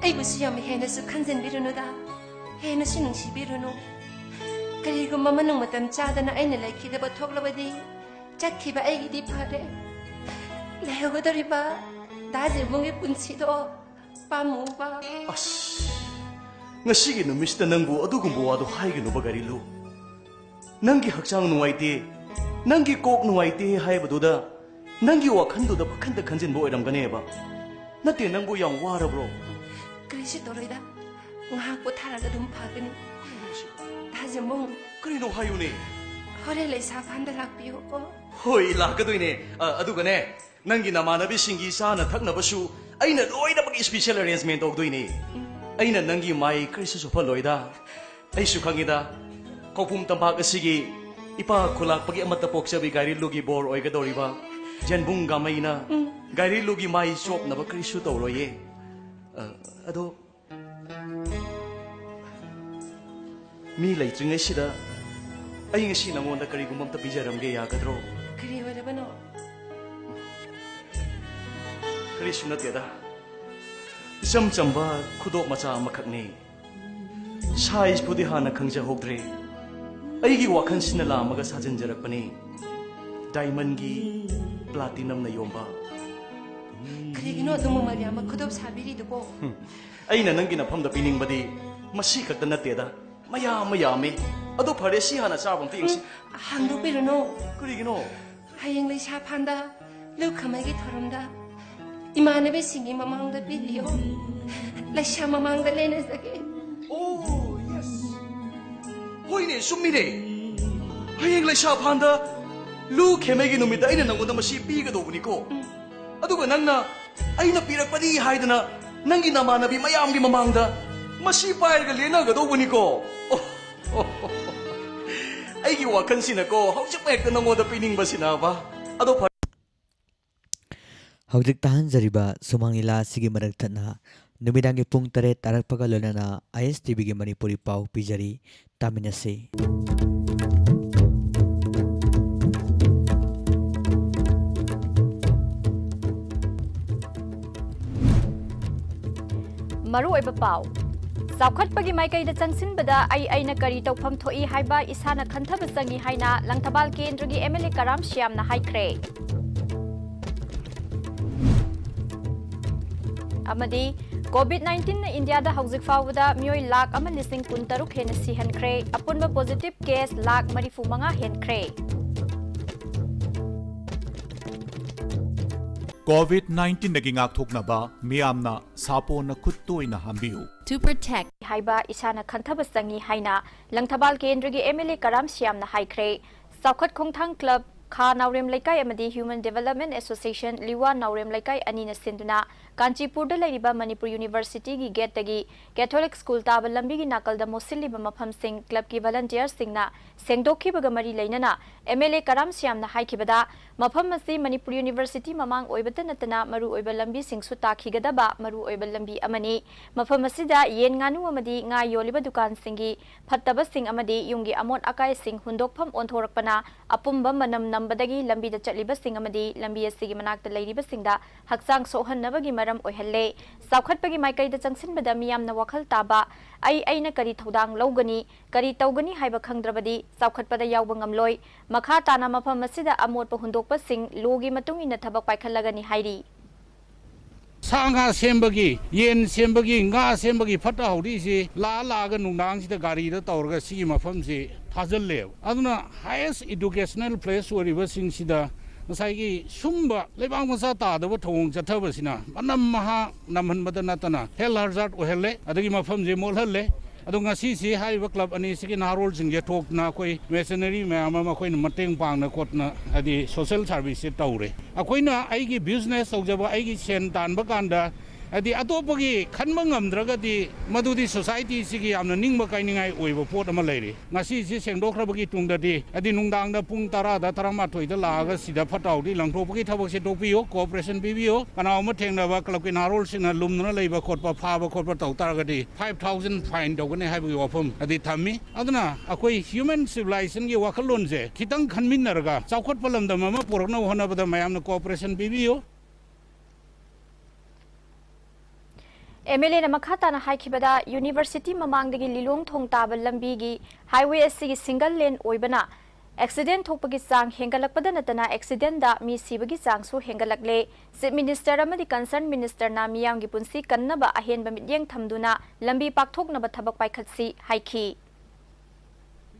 ꯑꯩꯕꯨꯁꯨ ꯌꯥꯝ ꯍꯦꯟꯅꯁꯨ ꯈꯟꯖꯤꯟꯕꯤꯔꯨꯅꯨꯗ, ꯍꯦꯟꯅꯁꯨ ꯅꯨꯡꯁꯤꯕꯤꯔꯨꯅꯨ꯫ ꯀꯔꯤꯒꯨꯝꯕ ꯃꯅꯨꯡ ꯃꯇꯝ ꯆꯥꯗꯅ ꯑꯩꯅ ꯂꯩꯈꯤꯗꯕ ꯊꯣꯛꯂꯕꯗꯤ, ꯆꯠꯈꯤꯕ ꯑꯩꯒꯤꯗꯤ ꯐꯔꯦ꯫ ꯂꯩꯍꯧꯒꯗꯧꯔꯤꯕ ꯗꯥ ꯖꯦꯝꯕꯨꯡꯒꯤ ꯄꯨꯟꯁꯤꯗꯣ ꯄꯥꯝꯃꯨꯕ꯫ ꯑꯁ, ꯉꯁꯤꯒꯤ ꯅꯨꯃꯤꯠꯁꯤꯗ ꯅꯪꯕꯨ ꯑꯗꯨꯒꯨꯝꯕ ꯋꯥꯗꯣ ꯍꯥꯏꯒꯅꯨꯕ, ꯒꯥꯔꯤꯂꯨ꯫ ꯅꯪꯒꯤ ꯍꯛꯆꯥꯡ ꯅꯨꯡꯉꯥꯏꯇꯦ, ꯅꯪꯒꯤ ꯀꯣꯛ ꯅꯨꯡꯉꯥꯏꯇꯦ ꯍꯥꯏꯕꯗꯨꯗ ꯅꯪꯒꯤ ꯋꯥꯈꯜꯗꯨꯗ ꯄꯥꯈꯟꯗ ꯈꯟꯖꯤꯟꯕ ꯑꯣꯏꯔꯝꯒꯅꯦꯕ꯫ ꯅꯠꯇꯦ, ꯅꯪꯕꯨ ꯌꯥꯝ ꯋꯥꯔꯕ꯭ꯔꯣ? ꯀꯔꯤꯁꯨ ꯇꯧꯔꯣꯏꯗ, ꯉꯥꯏꯍꯥꯛ ꯄꯣꯊꯥꯔꯒ ꯑꯗꯨꯝ ꯐꯒꯅꯤ꯫ ꯗꯥ ꯖꯦꯝꯕꯨꯡ, ꯀꯔꯤꯅꯣ ꯍꯥꯏꯌꯨꯅꯦ? ꯍꯣꯔꯦꯟ ꯂꯩꯁꯥꯐꯥꯟꯗ ꯂꯥꯛꯄꯤꯌꯨꯀꯣ꯫ ꯍꯣꯏ, ꯂꯥꯛꯀꯗꯣꯏꯅꯦ꯫ ꯑ, ꯑꯗꯨꯒꯅꯦ, ꯅꯪꯒꯤ ꯅꯃꯥꯟꯅꯕꯤꯁꯤꯡꯒꯤ ꯆꯥꯅ ꯊꯛꯅꯕꯁꯨ ꯑꯩꯅ ꯂꯣꯏꯅꯃꯛ ꯏꯁꯄꯤꯁꯦꯜ ꯑꯦꯔꯦꯟꯖꯃꯦꯟ ꯇꯧꯗꯣꯏꯅꯦ꯫ ꯑꯩꯅ ꯅꯪꯒꯤ ꯃꯥꯏ ꯀꯔꯤꯁꯨ ꯁꯣꯛꯍꯜꯂꯣꯏꯗ꯫ ꯑꯩꯁꯨ ꯈꯪꯉꯤꯗ, ꯈꯧꯄꯨꯝ ꯇꯝꯄꯥꯛ ꯑꯁꯤꯒꯤ ꯏꯄꯥ ꯈꯨꯂꯥꯛꯄꯒꯤ ꯑꯃꯠꯇ ꯄꯣꯛꯆꯕꯤ ꯒꯥꯏꯔꯤꯂꯨꯒꯤ ꯕꯣꯔ ꯑꯣꯏꯒꯗꯧꯔꯤꯕ ꯖꯦꯟꯕꯨꯡ ꯒꯥꯃꯩꯅ ꯒꯥꯏꯔꯤꯂꯨꯒꯤ ꯃꯥꯏ ꯆꯣꯞꯅꯕ ꯀꯔꯤꯁꯨ ꯇꯧꯔꯣꯏꯌꯦ꯫ ꯑ, ꯑꯗꯣ ꯃꯤ ꯂꯩꯇ꯭ꯔꯤꯉꯩꯁꯤꯗ ꯑꯩ ꯉꯁꯤ ꯅꯉꯣꯟꯗ ꯀꯔꯤꯒꯨꯝꯕ ꯑꯝꯇ ꯄꯤꯖꯔꯝꯒꯦ, ꯌꯥꯒꯗ꯭ꯔꯣ? ꯀꯔꯤ ꯑꯣꯏꯔꯕꯅꯣ? ꯀꯔꯤꯁꯨ ꯅꯠꯇꯦꯗ, ꯏꯆꯝ ꯆꯝꯕ ꯈꯨꯗꯣꯞ ꯃꯆꯥ ꯑꯃꯈꯛꯅꯤ꯫ ꯁꯥꯏꯖꯄꯨꯗꯤ ꯍꯥꯟꯅ ꯈꯪꯖꯍꯧꯗ꯭ꯔꯦ, ꯑꯩꯒꯤ ꯋꯥꯈꯜꯁꯤꯅ ꯂꯥꯝꯃꯒ ꯁꯥꯖꯤꯟꯖꯔꯛꯄꯅꯤ꯫ ꯗꯥꯏꯃꯟꯒꯤ ꯄ꯭ꯂꯥꯇꯤꯅꯝꯅ ꯌꯣꯝꯕ꯫ ꯀꯔꯤꯒꯤꯅꯣ ꯑꯗꯨꯝ ꯃꯃꯜ ꯌꯥꯝꯕ ꯈꯨꯗꯣꯞ ꯁꯥꯕꯤꯔꯤꯗꯨꯕꯣ? ꯍꯨꯝ, ꯑꯩꯅ ꯅꯪꯒꯤ ꯅꯐꯝꯗ ꯄꯤꯅꯤꯡꯕꯗꯤ ꯃꯁꯤ ꯈꯛꯇ ꯅꯠꯇꯦꯗ, ꯃꯌꯥꯝ ꯑꯃ ꯌꯥꯝꯃꯤ꯫ ꯑꯗꯣ ꯐꯔꯦ, ꯁꯤ ꯍꯥꯟꯅ ꯆꯥꯕ ꯑꯝꯇ ꯌꯦꯡꯁꯤ꯫ ꯍꯥꯡꯗꯣꯛꯄꯤꯔꯨꯅꯨ꯫ ꯀꯔꯤꯒꯤꯅꯣ? ꯍꯌꯦꯡ ꯂꯩꯁꯥ ꯐꯥꯟꯗ ꯂꯨ ꯈꯝꯃꯩꯒꯤ ꯊꯧꯔꯝꯗ ꯏꯃꯥꯟꯅꯕꯤꯁꯤꯡꯒꯤ ꯃꯃꯥꯡꯗ ꯄꯤꯕꯤꯌꯣ꯫ ꯂꯩꯁꯥ ꯃꯃꯥꯡꯗ ꯂꯦꯟꯅꯖꯒꯦ꯫ ꯑꯣ, ꯌꯦꯁ꯫ ꯍꯣꯏꯅꯦ, ꯆꯨꯝꯃꯤꯅꯦ꯫ ꯍꯌꯦꯡ ꯂꯩꯁꯥ ꯐꯥꯟꯗ ꯂꯨ ꯈꯦꯃꯩꯒꯤ ꯅꯨꯃꯤꯠꯇ ꯑꯩꯅ ꯅꯪꯉꯣꯟꯗ ꯃꯁꯤ ꯄꯤꯒꯗꯧꯕꯅꯤꯀꯣ꯫ ꯑꯗꯨꯒ ꯅꯪꯅ ꯑꯩꯅ ꯄꯤꯔꯛꯄꯅꯤ ꯍꯥꯏꯗꯅ ꯅꯪꯒꯤ ꯅꯃꯥꯟꯅꯕꯤ ꯃꯌꯥꯝꯒꯤ ꯃꯃꯥꯡꯗ ꯃꯁꯤ ꯄꯥꯏꯔꯒ ꯂꯦꯟꯅꯒꯗꯧꯕꯅꯤꯀꯣ꯫ ꯑꯣ, ꯑꯩꯒꯤ ꯋꯥꯈꯜꯁꯤꯅꯀꯣ, ꯍꯧꯖꯤꯛꯃꯛ ꯍꯦꯛꯇ ꯅꯪꯉꯣꯟꯗ ꯄꯤꯅꯤꯡꯕꯁꯤꯅꯕ꯫ ꯑꯗꯣ ꯐꯔꯦ꯫ ꯍꯧꯖꯤꯛ ꯇꯥꯍꯟꯖꯔꯤꯕ ꯁꯨꯃꯥꯡ ꯂꯤꯂꯥ ꯑꯁꯤꯒꯤ ꯃꯔꯛ ꯊꯠꯅ ꯅꯨꯃꯤꯗꯥꯡꯒꯤ ꯄꯨꯡ ꯇꯔꯦꯠ ꯇꯥꯔꯛꯄꯒ ꯂꯣꯏꯅꯅ ꯑꯥꯏ ꯑꯦꯁ ꯇꯤ ꯚꯤꯒꯤ ꯃꯅꯤꯄꯨꯔꯤ ꯄꯥꯎ ꯄꯤꯖꯔꯤ, ꯇꯥꯃꯤꯟꯅꯁꯤ꯫ ꯃꯔꯨꯑꯣꯏꯕ ꯄꯥꯎ꯫ ꯆꯥꯎꯈꯠꯄꯒꯤ ꯃꯥꯏꯀꯩꯗ ꯆꯪꯁꯤꯟꯕꯗ ꯑꯩ ꯑꯩꯅ ꯀꯔꯤ ꯇꯧꯐꯝ ꯊꯣꯛꯏ ꯍꯥꯏꯕ ꯏꯁꯥꯅ ꯈꯟꯊꯕ ꯆꯪꯏ ꯍꯥꯏꯅ ꯂꯪꯊꯕꯥꯜ ꯀꯦꯟꯗ꯭ꯔꯒꯤ ꯑꯦꯝ ꯑꯦꯜ ꯑꯦ ꯀꯔꯥꯝ ꯁ꯭ꯌꯥꯝꯅ ꯍꯥꯏꯈ꯭ꯔꯦ꯫ ꯑꯃꯗꯤ ꯀꯣꯚꯤꯗ ꯅꯥꯏꯟꯇꯤꯟꯅ ꯏꯟꯗꯤꯌꯥꯗ ꯍꯧꯖꯤꯛ ꯐꯥꯎꯕꯗ ꯃꯤꯑꯣꯏ ꯂꯥꯈ ꯑꯃ ꯂꯤꯁꯤꯡ ꯀꯨꯟꯇꯔꯨꯛ ꯍꯦꯟꯅ ꯁꯤꯍꯟꯈ꯭ꯔꯦ, ꯑꯄꯨꯟꯕ ꯄꯣꯖꯤꯇꯤꯚ ꯀꯦꯁ ꯂꯥꯈ ꯃꯔꯤꯐꯨ ꯃꯉꯥ ꯍꯦꯟꯈ꯭ꯔꯦ꯫ ꯀꯣꯚꯤꯗ ꯅꯥꯏꯟꯇꯤꯟꯗꯒꯤ ꯉꯥꯛꯊꯣꯛꯅꯕ ꯃꯤꯌꯥꯝꯅ ꯁꯥꯄꯣꯟꯅ ꯈꯨꯠ ꯇꯣꯏꯅ ꯍꯥꯝꯕꯤꯌꯨ꯫ To protect ꯍꯥꯏꯕ ꯏꯁꯥꯅ ꯈꯟꯊꯕ ꯆꯪꯏ ꯍꯥꯏꯅ ꯂꯪꯊꯕꯥꯜ ꯀꯦꯟꯗ꯭ꯔꯒꯤ ꯑꯦꯝ ꯑꯦꯜ ꯑꯦ ꯀꯔꯥꯝ ꯁ꯭ꯌꯥꯝꯅ ꯍꯥꯏꯈ꯭ꯔꯦ꯫ ꯆꯥꯎꯈꯠ ꯈꯣꯡꯊꯥꯡ ꯀ꯭ꯂꯕ, ꯈꯥ ꯅꯥꯎꯔꯦꯝ ꯂꯩꯀꯥꯏ ꯑꯃꯗꯤ ꯍ꯭ꯌꯨꯃꯦꯟ ꯗꯤꯚꯦꯂꯞꯃꯦꯟ ꯑꯦꯁꯣꯁꯤꯌꯦꯁꯟ, ꯂꯤꯋꯥ ꯅꯥꯎꯔꯦꯝ ꯂꯩꯀꯥꯏ ꯑꯅꯤꯅ ꯁꯤꯟꯗꯨꯅ ꯀꯥꯟꯆꯤꯄꯨꯔꯗ ꯂꯩꯔꯤꯕ ꯃꯅꯤꯄꯨꯔ ꯌꯨꯅꯤꯚꯔꯁꯤꯇꯤꯒꯤ ꯒꯦꯠꯇꯒꯤ ꯀꯦꯊꯣꯂꯤꯛ ꯁ꯭ꯀꯨꯜ ꯇꯥꯕ ꯂꯝꯕꯤꯒꯤ ꯅꯥꯀꯜꯗ ꯃꯣꯠꯁꯤꯜꯂꯤꯕ ꯃꯐꯝꯁꯤꯡ ꯀ꯭ꯂꯕꯀꯤ ꯚꯂꯟꯇꯤꯌꯔꯁꯤꯡꯅ ꯁꯦꯡꯗꯣꯛꯈꯤꯕꯒ ꯃꯔꯤ ꯂꯩꯅꯅ ꯑꯦꯝ ꯑꯦꯜ ꯑꯦ ꯀꯔꯥꯝ ꯁ꯭ꯌꯥꯝꯅ ꯍꯥꯏꯈꯤꯕꯗ, ꯃꯐꯝ ꯑꯁꯤ ꯃꯅꯤꯄꯨꯔ ꯌꯨꯅꯤꯚꯔꯁꯤꯇꯤ ꯃꯃꯥꯡ ꯑꯣꯏꯕꯇ ꯅꯠꯇꯅ ꯃꯔꯨꯑꯣꯏꯕ ꯂꯝꯕꯤꯁꯤꯡꯁꯨ ꯇꯥꯈꯤꯒꯗꯕ ꯃꯔꯨꯑꯣꯏꯕ ꯂꯝꯕꯤ ꯑꯃꯅꯤ꯫ ꯃꯐꯝ ꯑꯁꯤꯗ ꯌꯦꯟ ꯉꯥꯅꯨ ꯑꯃꯗꯤ ꯉꯥ ꯌꯣꯜꯂꯤꯕ ꯗꯨꯀꯥꯟꯁꯤꯡꯒꯤ ꯐꯠꯇꯕꯁꯤꯡ ꯑꯃꯗꯤ ꯌꯨꯝꯒꯤ ꯑꯃꯣꯠ ꯑꯀꯥꯏꯁꯤꯡ ꯍꯨꯟꯗꯣꯛꯐꯝ ꯑꯣꯟꯊꯣꯔꯛꯄꯅ ꯑꯄꯨꯝꯕ ꯃꯅꯝ ꯅꯝꯕꯗꯒꯤ ꯂꯝꯕꯤꯗ ꯆꯠꯂꯤꯕꯁꯤꯡ ꯑꯃꯗꯤ ꯂꯝꯕꯤ ꯑꯁꯤꯒꯤ ꯃꯅꯥꯛꯇ ꯂꯩꯔꯤꯕꯁꯤꯡꯗ ꯍꯛꯆꯥꯡ ꯁꯣꯛꯍꯟꯅꯕꯒꯤ ꯃꯔꯝ ꯑꯣꯏꯍꯜꯂꯦ꯫ ꯆꯥꯎꯈꯠꯄꯒꯤ ꯃꯥꯏꯀꯩꯗ ꯆꯪꯁꯤꯟꯕꯗ ꯃꯤꯌꯥꯝꯅ ꯋꯥꯈꯜ ꯇꯥꯕ, ꯑꯩ ꯑꯩꯅ ꯀꯔꯤ ꯊꯧꯗꯥꯡ ꯂꯧꯒꯅꯤ, ꯀꯔꯤ ꯇꯧꯒꯅꯤ ꯍꯥꯏꯕ ꯈꯪꯗ꯭ꯔꯕꯗꯤ ꯆꯥꯎꯈꯠꯄꯗ ꯌꯥꯎꯕ ꯉꯝꯂꯣꯏ꯫ ꯃꯈꯥ ꯇꯥꯅ ꯃꯐꯝ ꯑꯁꯤꯗ ꯑꯃꯣꯠꯄ ꯍꯨꯟꯗꯣꯛꯄꯁꯤꯡ ꯂꯣꯒꯤ ꯃꯇꯨꯡ ꯏꯟꯅ ꯊꯕꯛ ꯄꯥꯏꯈꯠꯂꯒꯅꯤ ꯍꯥꯏꯔꯤ꯫ ꯁꯥ ꯉꯥ ꯁꯦꯝꯕꯒꯤ, ꯌꯦꯟ ꯁꯦꯝꯕꯒꯤ, ꯉꯥ ꯁꯦꯝꯕꯒꯤ ꯐꯠꯇ ꯍꯥꯎꯊꯤꯁꯤ ꯂꯥꯛꯑ ꯂꯥꯛꯑꯒ ꯅꯨꯡꯗꯥꯡꯁꯤꯗ ꯒꯥꯔꯤꯗ ꯇꯧꯔꯒ ꯁꯤꯒꯤ ꯃꯐꯝꯁꯤ ꯊꯥꯖꯤꯜꯂꯦꯕ꯫ ꯑꯗꯨꯅ highest educational place ꯑꯣꯏꯔꯤꯕꯁꯤꯡꯁꯤꯗ ꯉꯁꯥꯏꯒꯤ ꯁꯨꯝꯕ ꯂꯩꯕꯥꯛ ꯃꯆꯥ ꯇꯥꯗꯕ ꯊꯧꯑꯣꯡ ꯆꯠꯊꯕꯁꯤꯅ ꯃꯅꯝ ꯃꯍꯥ ꯅꯝꯍꯟꯕꯗ ꯅꯠꯇꯅ health hazard ꯑꯣꯏꯍꯜꯂꯦ, ꯑꯗꯒꯤ ꯃꯐꯝꯁꯦ ꯃꯣꯠꯍꯜꯂꯦ꯫ ꯑꯗꯣ ꯉꯁꯤꯁꯤ ꯍꯥꯏꯔꯤꯕ ꯀ꯭ꯂꯕ ꯑꯅꯤꯁꯤꯒꯤ ꯅꯍꯥꯔꯣꯜꯁꯤꯡꯁꯦ ꯊꯣꯛꯇꯅ ꯑꯩꯈꯣꯏ ꯃꯦꯁꯅꯔꯤ ꯃꯌꯥꯝ ꯑꯃ ꯑꯩꯈꯣꯏꯅ ꯃꯇꯦꯡ ꯄꯥꯡꯅ ꯈꯣꯠꯅ ꯍꯥꯏꯗꯤ social serviceꯁꯦ ꯇꯧꯔꯦ꯫ ꯑꯩꯈꯣꯏꯅ ꯑꯩꯒꯤ business ꯇꯧꯖꯕ, ꯑꯩꯒꯤ ꯁꯦꯟ ꯇꯥꯟꯕ ꯀꯥꯟꯗ ꯍꯥꯏꯗꯤ ꯑꯇꯣꯞꯄꯒꯤ ꯈꯟꯕ ꯉꯝꯗ꯭ꯔꯒꯗꯤ ꯃꯗꯨꯗꯤ societyꯁꯤꯒꯤ ꯌꯥꯝꯅ ꯅꯤꯡꯕ ꯀꯥꯏꯅꯤꯡꯉꯥꯏ ꯑꯣꯏꯕ ꯄꯣꯠ ꯑꯃ ꯂꯩꯔꯦ꯫ ꯉꯁꯤꯁꯤ ꯁꯦꯡꯗꯣꯛꯈ꯭ꯔꯕꯒꯤ ꯇꯨꯡꯗꯗꯤ ꯍꯥꯏꯗꯤ ꯅꯨꯡꯗꯥꯡꯗ ꯄꯨꯡ ꯇꯔꯥꯗ, ꯇꯔꯥꯃꯥꯊꯣꯏꯗ ꯂꯥꯛꯑꯒ ꯁꯤꯗ ꯐꯠꯇ ꯍꯥꯎꯊꯤ ꯂꯪꯊꯣꯛꯄꯒꯤ ꯊꯕꯛꯁꯦ ꯇꯣꯛꯄꯤꯌꯨ, cooperation ꯄꯤꯕꯤꯌꯨ꯫ ꯀꯅꯥꯒꯨꯝꯕ ꯊꯦꯡꯅꯕ ꯀ꯭ꯂꯕꯀꯤ ꯅꯍꯥꯔꯣꯜꯁꯤꯡꯅ ꯂꯨꯝꯗꯨꯅ ꯂꯩꯕ ꯈꯣꯠꯄ, ꯐꯥꯕ ꯈꯣꯠꯄ ꯇꯧ ꯇꯥꯔꯒꯗꯤ five thousand fine ꯇꯧꯒꯅꯤ ꯍꯥꯏꯕꯒꯤ ꯋꯥꯐꯝ ꯑꯗꯤ ꯊꯝꯃꯤ꯫ ꯑꯗꯨꯅ ꯑꯩꯈꯣꯏ human civilizationꯒꯤ ꯋꯥꯈꯜꯂꯣꯟꯁꯦ ꯈꯤꯇꯪ ꯈꯟꯃꯤꯟꯅꯔꯒ ꯆꯥꯎꯈꯠꯄ ꯂꯝꯗꯝ ꯑꯃ ꯄꯨꯔꯛꯅꯕ ꯍꯣꯠꯅꯕꯗ ꯃꯌꯥꯝꯅ cooperation ꯄꯤꯕꯤꯌꯨ꯫ ꯑꯦꯝ ꯑꯦꯜ ꯑꯦꯅ ꯃꯈꯥ ꯇꯥꯅ ꯍꯥꯏꯈꯤꯕꯗ, ꯌꯨꯅꯤꯚꯔꯁꯤꯇꯤ ꯃꯃꯥꯡꯗꯒꯤ ꯂꯤꯂꯣꯡ ꯊꯣꯡ ꯇꯥꯕ ꯂꯝꯕꯤꯒꯤ highway ꯑꯁꯤꯒꯤ single lane ꯑꯣꯏꯕꯅ accident ꯊꯣꯛꯄꯒꯤ ꯆꯥꯡ ꯍꯦꯟꯒꯠꯂꯛꯄꯗ ꯅꯠꯇꯅ accidentꯗ ꯃꯤ ꯁꯤꯕꯒꯤ ꯆꯥꯡꯁꯨ ꯍꯦꯟꯒꯠꯂꯛꯂꯦ꯫ Chief Minister ꯑꯃꯗꯤ concerned ministerꯅ ꯃꯤꯌꯥꯝꯒꯤ ꯄꯨꯟꯁꯤ ꯀꯟꯅꯕ ꯑꯍꯦꯟꯕ ꯃꯤꯠꯌꯦꯡ ꯊꯝꯗꯨꯅ ꯂꯝꯕꯤ ꯄꯥꯛꯊꯣꯛꯅꯕ ꯊꯕꯛ ꯄꯥꯏꯈꯠꯁꯤ ꯍꯥꯏꯈꯤ꯫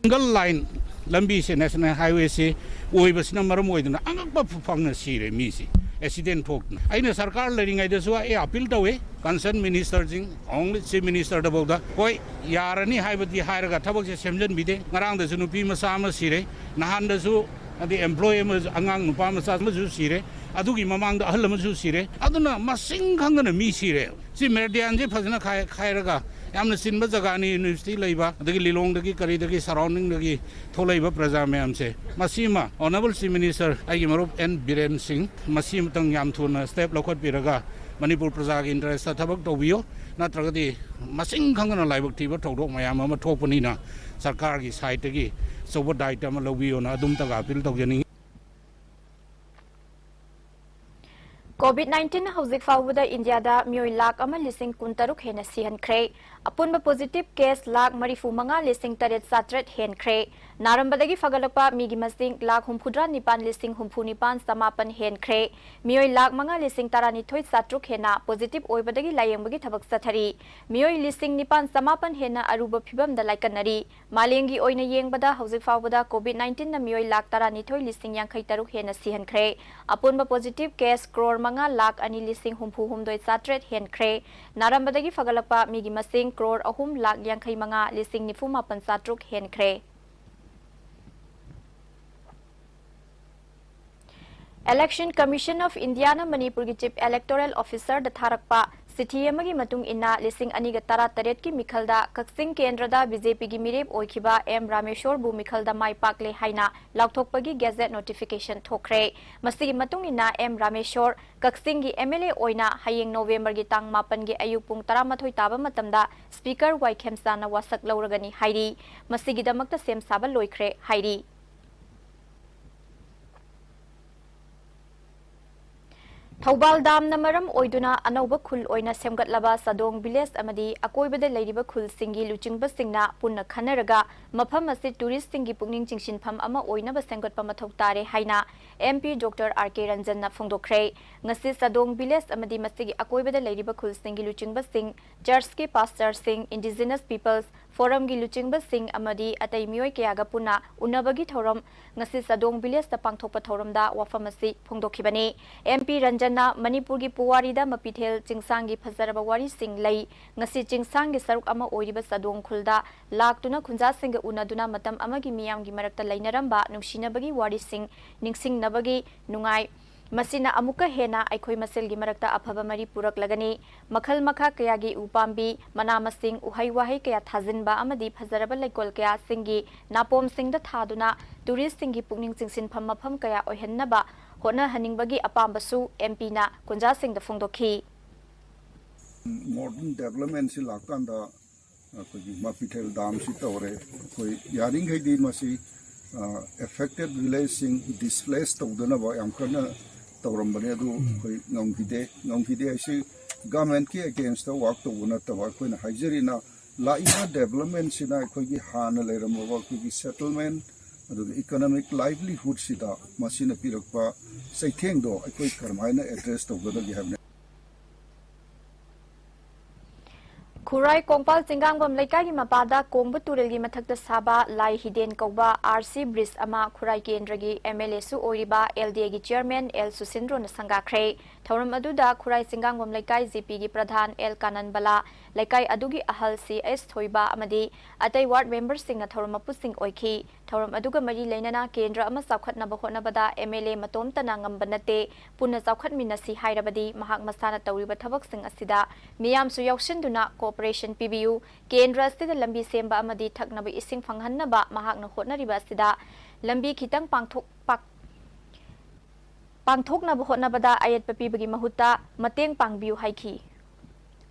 Single line ꯂꯝꯕꯤꯁꯦ, national highwayꯁꯦ ꯑꯣꯏꯕꯁꯤꯅ ꯃꯔꯝ ꯑꯣꯏꯗꯨꯅ ꯑꯉꯛꯄ ꯐꯪꯅ ꯁꯤꯔꯦ ꯃꯤꯁꯤ, accident ꯊꯣꯛꯇꯅ꯫ ꯑꯩꯅ ꯁꯔꯀꯥꯔ ꯂꯩꯔꯤꯉꯩꯗꯁꯨ ꯑꯩ appeal ꯇꯧꯏ, concerned ministerꯁꯤꯡ, only Chief Ministerꯗꯐꯥꯎꯗ, ꯍꯣꯏ, ꯌꯥꯔꯅꯤ ꯍꯥꯏꯕꯗꯤ ꯍꯥꯏꯔꯒ ꯊꯕꯛꯁꯦ ꯁꯦꯝꯖꯤꯟꯕꯤꯗꯦ꯫ ꯉꯔꯥꯡꯗꯁꯨ ꯅꯨꯄꯤ ꯃꯆꯥ ꯑꯃ ꯁꯤꯔꯦ, ꯅꯍꯥꯟꯗꯁꯨ ꯑꯗꯩ employee ꯑꯃ, ꯑꯉꯥꯡ ꯅꯨꯄꯥ ꯃꯆꯥ ꯑꯃꯁꯨ ꯁꯤꯔꯦ꯫ ꯑꯗꯨꯒꯤ ꯃꯃꯥꯡꯗ ꯑꯍꯜ ꯑꯃꯁꯨ ꯁꯤꯔꯦ꯫ ꯑꯗꯨꯅ ꯃꯁꯤꯡ ꯈꯪꯗꯅ ꯃꯤ ꯁꯤꯔꯦ꯫ ꯁꯤ ꯃꯦꯔꯤꯗꯤꯌꯥꯟꯁꯦ ꯐꯖꯅ ꯈꯥꯏ-, ꯈꯥꯏꯔꯒ, ꯌꯥꯝꯅ ꯆꯤꯟꯕ ꯖꯒꯥꯅꯤ, ꯌꯨꯅꯤꯚꯔꯁꯤꯇꯤ ꯂꯩꯕ, ꯑꯗꯒꯤ ꯂꯤꯂꯣꯡꯗꯒꯤ ꯀꯔꯤꯗꯒꯤ ꯁꯔꯥꯎꯟꯗꯤꯡꯗꯒꯤ ꯊꯣꯛꯂꯛꯏꯕ ꯄ꯭ꯔꯖꯥ ꯃꯌꯥꯝꯁꯦ, ꯃꯁꯤꯃ ꯑꯣꯅꯔꯦꯕꯜ ꯆꯤꯐ ꯃꯤꯅꯤꯁꯇꯔ, ꯑꯩꯒꯤ ꯃꯔꯨꯞ ꯑꯦꯟ ꯕꯤꯔꯦꯟ ꯁꯤꯡ, ꯃꯁꯤ ꯑꯃꯇꯪ ꯌꯥꯝ ꯊꯨꯅ ꯁ꯭ꯇꯦꯞ ꯂꯧꯈꯠꯄꯤꯔꯒ ꯃꯅꯤꯄꯨꯔ ꯄ꯭ꯔꯖꯥꯒꯤ ꯏꯟꯇꯔꯦꯁꯇ ꯊꯕꯛ ꯇꯧꯕꯤꯌꯨ, ꯅꯠꯇ꯭ꯔꯒꯗꯤ ꯃꯁꯤꯡ ꯈꯪꯗꯅ ꯂꯥꯏꯕꯛ ꯊꯤꯕ ꯊꯧꯗꯣꯛ ꯃꯌꯥꯝ ꯑꯃ ꯊꯣꯛꯄꯅꯤꯅ ꯁꯔꯀꯥꯔꯒꯤ ꯁꯥꯏꯠꯇꯒꯤ ꯑꯆꯧꯕ ꯗꯥꯏꯇ ꯑꯃ ꯂꯧꯕꯤꯌꯣꯅ ꯑꯗꯨꯝꯇꯒ ꯑꯄꯤꯜ ꯇꯧꯖꯅꯤꯡꯏ꯫ ꯀꯣꯚꯤꯗ ꯅꯥꯏꯟꯇꯤꯟ ꯍꯧꯖꯤꯛ ꯐꯥꯎꯕꯗ ꯏꯟꯗꯤꯌꯥꯗ ꯃꯤꯑꯣꯏ ꯂꯥꯈ ꯑꯃ ꯂꯤꯁꯤꯡ ꯀꯨꯟꯇꯔꯨꯛ ꯍꯦꯟꯅ ꯁꯤꯍꯟꯈ꯭ꯔꯦ꯫ ꯑꯄꯨꯟꯕ ꯄꯣꯖꯤꯇꯤꯚ ꯀꯦꯁ ꯂꯥꯈ ꯃꯔꯤꯐꯨ ꯃꯉꯥ ꯂꯤꯁꯤꯡ ꯇꯔꯦꯠ ꯆꯥꯇ꯭ꯔꯦꯠ ꯍꯦꯟꯈ꯭ꯔꯦ꯫ ꯅꯥꯔꯝꯕꯗꯒꯤ ꯐꯒꯠꯂꯛꯄ ꯃꯤꯒꯤ ꯃꯁꯤꯡ ꯂꯥꯈ ꯍꯨꯝꯐꯨꯇꯔꯥ ꯅꯤꯄꯥꯟ ꯂꯤꯁꯤꯡ ꯍꯨꯝꯐꯨ ꯅꯤꯄꯥꯟ ꯆꯃꯥꯄꯟ ꯍꯦꯟꯈ꯭ꯔꯦ꯫ ꯃꯤꯑꯣꯏ ꯂꯥꯈ ꯃꯉꯥ ꯂꯤꯁꯤꯡ ꯇꯔꯥꯅꯤꯊꯣꯏ ꯆꯥꯇ꯭ꯔꯨꯛ ꯍꯦꯟꯅ ꯄꯣꯖꯤꯇꯤꯚ ꯑꯣꯏꯕꯗꯒꯤ ꯂꯥꯌꯦꯡꯕꯒꯤ ꯊꯕꯛ ꯆꯠꯊꯔꯤ꯫ ꯃꯤꯑꯣꯏ ꯂꯤꯁꯤꯡ ꯅꯤꯄꯥꯟ ꯆꯃꯥꯄꯟ ꯍꯦꯟꯅ ꯑꯔꯨꯕ ꯐꯤꯚꯝꯗ ꯂꯥꯏꯀꯠꯅꯔꯤ꯫ ꯃꯥꯂꯦꯝꯒꯤ ꯑꯣꯏꯅ ꯌꯦꯡꯕꯗ ꯍꯧꯖꯤꯛ ꯐꯥꯎꯕꯗ ꯀꯣꯚꯤꯗ ꯅꯥꯏꯟꯇꯤꯟꯅ ꯃꯤꯑꯣꯏ ꯂꯥꯈ ꯇꯔꯥꯅꯤꯊꯣꯏ ꯂꯤꯁꯤꯡ ꯌꯥꯡꯈꯩ ꯇꯔꯨꯛ ꯍꯦꯟꯅ ꯁꯤꯍꯟꯈ꯭ꯔꯦ꯫ ꯑꯄꯨꯟꯕ ꯄꯣꯖꯤꯇꯤꯚ ꯀꯦꯁ ꯀ꯭ꯔꯣꯔ ꯃꯉꯥ ꯂꯥꯈ ꯑꯅꯤ ꯂꯤꯁꯤꯡ ꯍꯨꯝꯐꯨ ꯍꯨꯝꯗꯣꯏ ꯆꯥꯇ꯭ꯔꯦꯠ ꯍꯦꯟꯈ꯭ꯔꯦ꯫ ꯅꯥꯔꯝꯕꯗꯒꯤ ꯐꯒꯠꯂꯛꯄ ꯃꯤꯒꯤ ꯃꯁꯤꯡ ꯀ꯭ꯔꯣꯔ ꯑꯍꯨꯝ ꯂꯥꯈ ꯌꯥꯡꯈꯩ ꯃꯉꯥ ꯂꯤꯁꯤꯡ ꯅꯤꯐꯨ ꯃꯥꯄꯟ ꯆꯥꯇ꯭ꯔꯨꯛ ꯍꯦꯟꯈ꯭ꯔꯦ꯫ Election Commission of Indiaꯅ ꯃꯅꯤꯄꯨꯔꯒꯤ Chief Electoral Officerꯗ ꯊꯥꯔꯛꯄ ꯆꯤꯊꯤ ꯑꯃꯒꯤ ꯃꯇꯨꯡ ꯏꯟꯅ, ꯂꯤꯁꯤꯡ ꯑꯅꯤꯒ ꯇꯔꯥꯇꯔꯦꯠꯀꯤ ꯃꯤꯈꯜꯗ ꯀꯛꯆꯤꯡ ꯀꯦꯟꯗ꯭ꯔꯗ ꯕꯤ ꯖꯦ ꯄꯤꯒꯤ ꯃꯤꯔꯦꯞ ꯑꯣꯏꯈꯤꯕ ꯑꯦꯝ ꯔꯥꯃꯦꯁꯣꯔꯕꯨ ꯃꯤꯈꯜꯗ ꯃꯥꯏ ꯄꯥꯛꯂꯦ ꯍꯥꯏꯅ ꯂꯥꯎꯊꯣꯛꯄꯒꯤ ꯒꯦꯖꯦꯠ ꯅꯣꯇꯤꯐꯤꯀꯦꯁꯟ ꯊꯣꯛꯈ꯭ꯔꯦ꯫ ꯃꯁꯤꯒꯤ ꯃꯇꯨꯡ ꯏꯟꯅ ꯑꯦꯝ ꯔꯥꯃꯦꯁꯣꯔ ꯀꯛꯆꯤꯡꯒꯤ ꯑꯦꯝ ꯑꯦꯜ ꯑꯦ ꯑꯣꯏꯅ ꯍꯌꯦꯡ ꯅꯣꯕꯦꯝꯕꯔꯒꯤ ꯇꯥꯡ ꯃꯥꯄꯟꯒꯤ ꯑꯌꯨꯛ ꯄꯨꯡ ꯇꯔꯥꯃꯥꯊꯣꯏ ꯇꯥꯕ ꯃꯇꯝꯗ ꯁ꯭ꯄꯤꯀꯔ ꯋꯥꯏ ꯈꯦꯝꯆꯥꯟꯅ ꯋꯥꯁꯛ ꯂꯧꯔꯒꯅꯤ ꯍꯥꯏꯔꯤ꯫ ꯃꯁꯤꯒꯤꯗꯃꯛꯇ ꯁꯦꯝ ꯁꯥꯕ ꯂꯣꯏꯈ꯭ꯔꯦ ꯍꯥꯏꯔꯤ꯫ ꯊꯧꯕꯥꯜ ꯗꯥꯝꯅ ꯃꯔꯝ ꯑꯣꯏꯗꯨꯅ ꯑꯅꯧꯕ ꯈꯨꯜ ꯑꯣꯏꯅ ꯁꯦꯝꯒꯠꯂꯕ ꯆꯥꯗꯣꯡ ꯚꯤꯂꯦꯖ ꯑꯃꯗꯤ ꯑꯀꯣꯏꯕꯗ ꯂꯩꯔꯤꯕ ꯈꯨꯜꯁꯤꯡꯒꯤ ꯂꯨꯆꯤꯡꯕꯁꯤꯡꯅ ꯄꯨꯟꯅ ꯈꯟꯅꯔꯒ ꯃꯐꯝ ꯑꯁꯤ ꯇꯨꯔꯤꯁ꯭ꯠꯁꯤꯡꯒꯤ ꯄꯨꯛꯅꯤꯡ ꯆꯤꯡꯁꯤꯟꯐꯝ ꯑꯃ ꯑꯣꯏꯅꯕ ꯁꯦꯝꯒꯠꯄ ꯃꯊꯧ ꯇꯥꯔꯦ ꯍꯥꯏꯅ ꯑꯦꯝ ꯄꯤ ꯗꯣꯛꯇꯔ ꯑꯥꯔ ꯀꯦ ꯔꯟꯖꯟꯅ ꯐꯣꯡꯗꯣꯛꯈ꯭ꯔꯦ꯫ ꯉꯁꯤ ꯆꯥꯗꯣꯡ ꯚꯤꯂꯦꯖ ꯑꯃꯗꯤ ꯃꯁꯤꯒꯤ ꯑꯀꯣꯏꯕꯗ ꯂꯩꯔꯤꯕ ꯈꯨꯜꯁꯤꯡꯒꯤ ꯂꯨꯆꯤꯡꯕꯁꯤꯡ, ꯆꯔꯆꯀꯤ ꯄꯥꯁꯇꯔꯁꯤꯡ, ꯏꯟꯗꯤꯖꯤꯅꯁ ꯄꯤꯄꯜꯁ ꯐꯣꯔꯝꯒꯤ ꯂꯨꯆꯤꯡꯕꯁꯤꯡ ꯑꯃꯗꯤ ꯑꯇꯩ ꯃꯤꯑꯣꯏ ꯀꯌꯥꯒ ꯄꯨꯟꯅ ꯎꯅꯕꯒꯤ ꯊꯧꯔꯝ ꯉꯁꯤ ꯆꯥꯗꯣꯡ ꯚꯤꯂꯦꯖꯇ ꯄꯥꯡꯊꯣꯛꯄ ꯊꯧꯔꯝꯗ ꯋꯥꯐꯝ ꯑꯁꯤ ꯐꯣꯡꯗꯣꯛꯈꯤꯕꯅꯤ꯫ ꯑꯦꯝ ꯄꯤ ꯔꯟꯖꯟꯅ ꯃꯅꯤꯄꯨꯔꯒꯤ ꯄꯨꯋꯥꯔꯤꯗ ꯃꯄꯤꯊꯦꯜ ꯆꯤꯡꯁꯥꯡꯒꯤ ꯐꯖꯔꯕ ꯋꯥꯔꯤꯁꯤꯡ ꯂꯩ꯫ ꯉꯁꯤ ꯆꯤꯡꯁꯥꯡꯒꯤ ꯁꯔꯨꯛ ꯑꯃ ꯑꯣꯏꯔꯤꯕ ꯆꯥꯗꯣꯡ ꯈꯨꯜꯗ ꯂꯥꯛꯇꯨꯅ ꯈꯨꯟꯖꯥꯁꯤꯡꯒ ꯎꯅꯗꯨꯅ ꯃꯇꯝ ꯑꯃꯒꯤ ꯃꯤꯌꯥꯝꯒꯤ ꯃꯔꯛꯇ ꯂꯩꯅꯔꯝꯕ ꯅꯨꯡꯁꯤꯅꯕꯒꯤ ꯋꯥꯔꯤꯁꯤꯡ ꯅꯤꯡꯁꯤꯡꯅꯕꯒꯤ ꯅꯨꯡꯉꯥꯏ ꯃꯁꯤꯅ ꯑꯃꯨꯛꯀ ꯍꯦꯟꯅ ꯑꯩꯈꯣꯏ ꯃꯁꯦꯜꯒꯤ ꯃꯔꯛꯇ ꯑꯐꯕ ꯃꯔꯤ ꯄꯨꯔꯛꯂꯒꯅꯤ꯫ ꯃꯈꯜ ꯃꯈꯥ ꯀꯌꯥꯒꯤ ꯎ ꯄꯥꯝꯕꯤ, ꯃꯅꯥ ꯃꯁꯤꯡ, ꯎꯍꯩ ꯋꯥꯍꯩ ꯀꯌꯥ ꯊꯥꯖꯤꯟꯕ ꯑꯃꯗꯤ ꯐꯖꯔꯕ ꯂꯩꯀꯣꯜ ꯀꯌꯥꯁꯤꯡꯒꯤ ꯅꯥꯄꯣꯝꯁꯤꯡꯗ ꯊꯥꯗꯨꯅ ꯇꯨꯔꯤꯁꯁꯤꯡꯒꯤ ꯄꯨꯛꯅꯤꯡ ꯆꯤꯡꯁꯤꯟꯐꯝ ꯃꯐꯝ ꯀꯌꯥ ꯑꯣꯏꯍꯟꯅꯕ ꯍꯣꯠꯅꯍꯟꯅꯤꯡꯕꯒꯤ ꯑꯄꯥꯝꯕꯁꯨ ꯑꯦꯝ ꯄꯤꯅ ꯀꯨꯟꯖꯥꯁꯤꯡꯗ ꯐꯣꯡꯗꯣꯛꯈꯤ꯫ ꯃꯣꯗꯔꯟ ꯗꯦꯕꯂꯞꯃꯦꯟꯁꯤ ꯂꯥꯛꯀꯥꯟꯗ ꯑꯩꯈꯣꯏꯒꯤ ꯃꯥꯄꯤꯊꯦꯜ ꯗꯥꯝꯁꯤ ꯇꯧꯔꯦ꯫ ꯑꯩꯈꯣꯏ ꯌꯥꯔꯤꯈꯩꯗꯤ ꯃꯁꯤ ꯑꯦꯐꯦꯛꯇꯦꯠ ꯚꯤꯂꯦꯖꯁꯤꯡ ꯗꯤꯁꯄ꯭ꯂꯦꯁ ꯇꯧꯗꯅꯕ ꯌꯥꯝ ꯀꯟꯅ ꯇꯧꯔꯝꯕꯅꯦ, ꯑꯗꯨ ꯑꯩꯈꯣꯏ ꯉꯝꯈꯤꯗꯦ꯫ ꯉꯝꯈꯤꯗꯦ ꯍꯥꯏꯁꯤ ꯒꯃꯦꯟꯠꯀꯤ ꯑꯦꯒꯦꯟꯁꯇ ꯋꯥꯛ ꯇꯧꯕ ꯅꯠꯇꯕ, ꯑꯩꯈꯣꯏꯅ ꯍꯥꯏꯖꯔꯤꯅ ꯂꯥꯛꯏꯕ ꯗꯦꯕꯂꯞꯃꯦꯟꯁꯤꯅ ꯑꯩꯈꯣꯏꯒꯤ ꯍꯥꯟꯅ ꯂꯩꯔꯝꯃꯕ ꯑꯩꯈꯣꯏꯒꯤ ꯁꯦꯇꯜꯃꯦꯟ ꯑꯗꯨꯒ ꯏꯀꯣꯅꯣꯃꯤꯛ ꯂꯥꯏꯚꯂꯤꯍꯨꯗꯁꯤꯗ ꯃꯁꯤꯅ ꯄꯤꯔꯛꯄ ꯆꯩꯊꯦꯡꯗꯣ ꯑꯩꯈꯣꯏ ꯀꯔꯝꯍꯥꯏꯅ ꯑꯦꯗ꯭ꯔꯦꯁ ꯇꯧꯒꯗꯒꯦ ꯍꯥꯏꯕꯅꯤ꯫ ꯈꯨꯔꯥꯏ ꯀꯣꯡꯄꯥꯜ ꯆꯤꯡꯒꯥꯡꯕꯝ ꯂꯩꯀꯥꯏꯒꯤ ꯃꯄꯥꯗ ꯀꯣꯡꯕ ꯇꯨꯔꯦꯜꯒꯤ ꯃꯊꯛꯇ ꯁꯥꯕ ꯂꯥꯏ ꯍꯤꯗꯦꯟ ꯀꯧꯕ ꯑꯥꯔ ꯁꯤ ꯕ꯭ꯔꯤꯖ ꯑꯃ ꯈꯨꯔꯥꯏ ꯀꯦꯟꯗ꯭ꯔꯒꯤ ꯑꯦꯝ ꯑꯦꯜ ꯑꯦꯁꯨ ꯑꯣꯏꯔꯤꯕ ꯑꯦꯜ ꯗꯤ ꯑꯦꯒꯤ ꯆꯤꯌꯔꯃꯦꯟ ꯑꯦꯜ ꯁꯨꯁꯤꯟꯗ꯭ꯔꯣꯅ ꯁꯪꯒꯥꯈ꯭ꯔꯦ꯫ ꯊꯧꯔꯝ ꯑꯗꯨꯗ ꯈꯨꯔꯥꯏ ꯆꯤꯡꯒꯥꯡꯕꯝ ꯂꯩꯀꯥꯏ ꯖꯤ ꯄꯤꯒꯤ ꯄ꯭ꯔꯙꯥꯟ ꯑꯦꯜ ꯀꯥꯅꯟꯕꯂꯥ, ꯂꯩꯀꯥꯏ ꯑꯗꯨꯒꯤ ꯑꯍꯜ ꯁꯤ ꯑꯦꯁ ꯊꯣꯏꯕ ꯑꯃꯗꯤ ꯑꯇꯩ ꯋꯥꯔꯗ ꯃꯦꯝꯕꯔꯁꯤꯡꯅ ꯊꯧꯔꯝ ꯃꯄꯨꯁꯤꯡ ꯑꯣꯏꯈꯤ꯫ ꯊꯧꯔꯝ ꯑꯗꯨꯒ ꯃꯔꯤ ꯂꯩꯅꯅ ꯀꯦꯟꯗ꯭ꯔ ꯑꯃ ꯆꯥꯎꯈꯠꯅꯕ ꯍꯣꯠꯅꯕꯗ ꯑꯦꯝ ꯑꯦꯜ ꯑꯦ ꯃꯇꯣꯝꯇꯅ ꯉꯝꯕ ꯅꯠꯇꯦ, ꯄꯨꯟꯅ ꯆꯥꯎꯈꯠꯃꯤꯟꯅꯁꯤ ꯍꯥꯏꯔꯕꯗꯤ ꯃꯍꯥꯛ ꯃꯁꯥꯅ ꯇꯧꯔꯤꯕ ꯊꯕꯛꯁꯤꯡ ꯑꯁꯤꯗ ꯃꯤꯌꯥꯝꯁꯨ ꯌꯥꯎꯁꯤꯟꯗꯨꯅ ꯀꯣꯑꯣꯄꯔꯦꯁꯟ ꯄꯤꯕꯤꯌꯨ꯫ ꯀꯦꯟꯗ꯭ꯔ ꯑꯁꯤꯗ ꯂꯝꯕꯤ ꯁꯦꯝꯕ ꯑꯃꯗꯤ ꯊꯛꯅꯕ ꯏꯁꯤꯡ ꯐꯪꯍꯟꯅꯕ ꯃꯍꯥꯛꯅ ꯍꯣꯠꯅꯔꯤꯕ ꯑꯁꯤꯗ ꯂꯝꯕꯤ ꯈꯤꯇꯪ ꯄꯥꯡꯊꯣꯛ-, ꯄꯥꯛ-, ꯄꯥꯡꯊꯣꯛꯅꯕ ꯍꯣꯠꯅꯕꯗ ꯑꯌꯦꯠꯄ ꯄꯤꯕꯒꯤ ꯃꯍꯨꯠꯇ ꯃꯇꯦꯡ ꯄꯥꯡꯕꯤꯌꯨ ꯍꯥꯏꯈꯤ꯫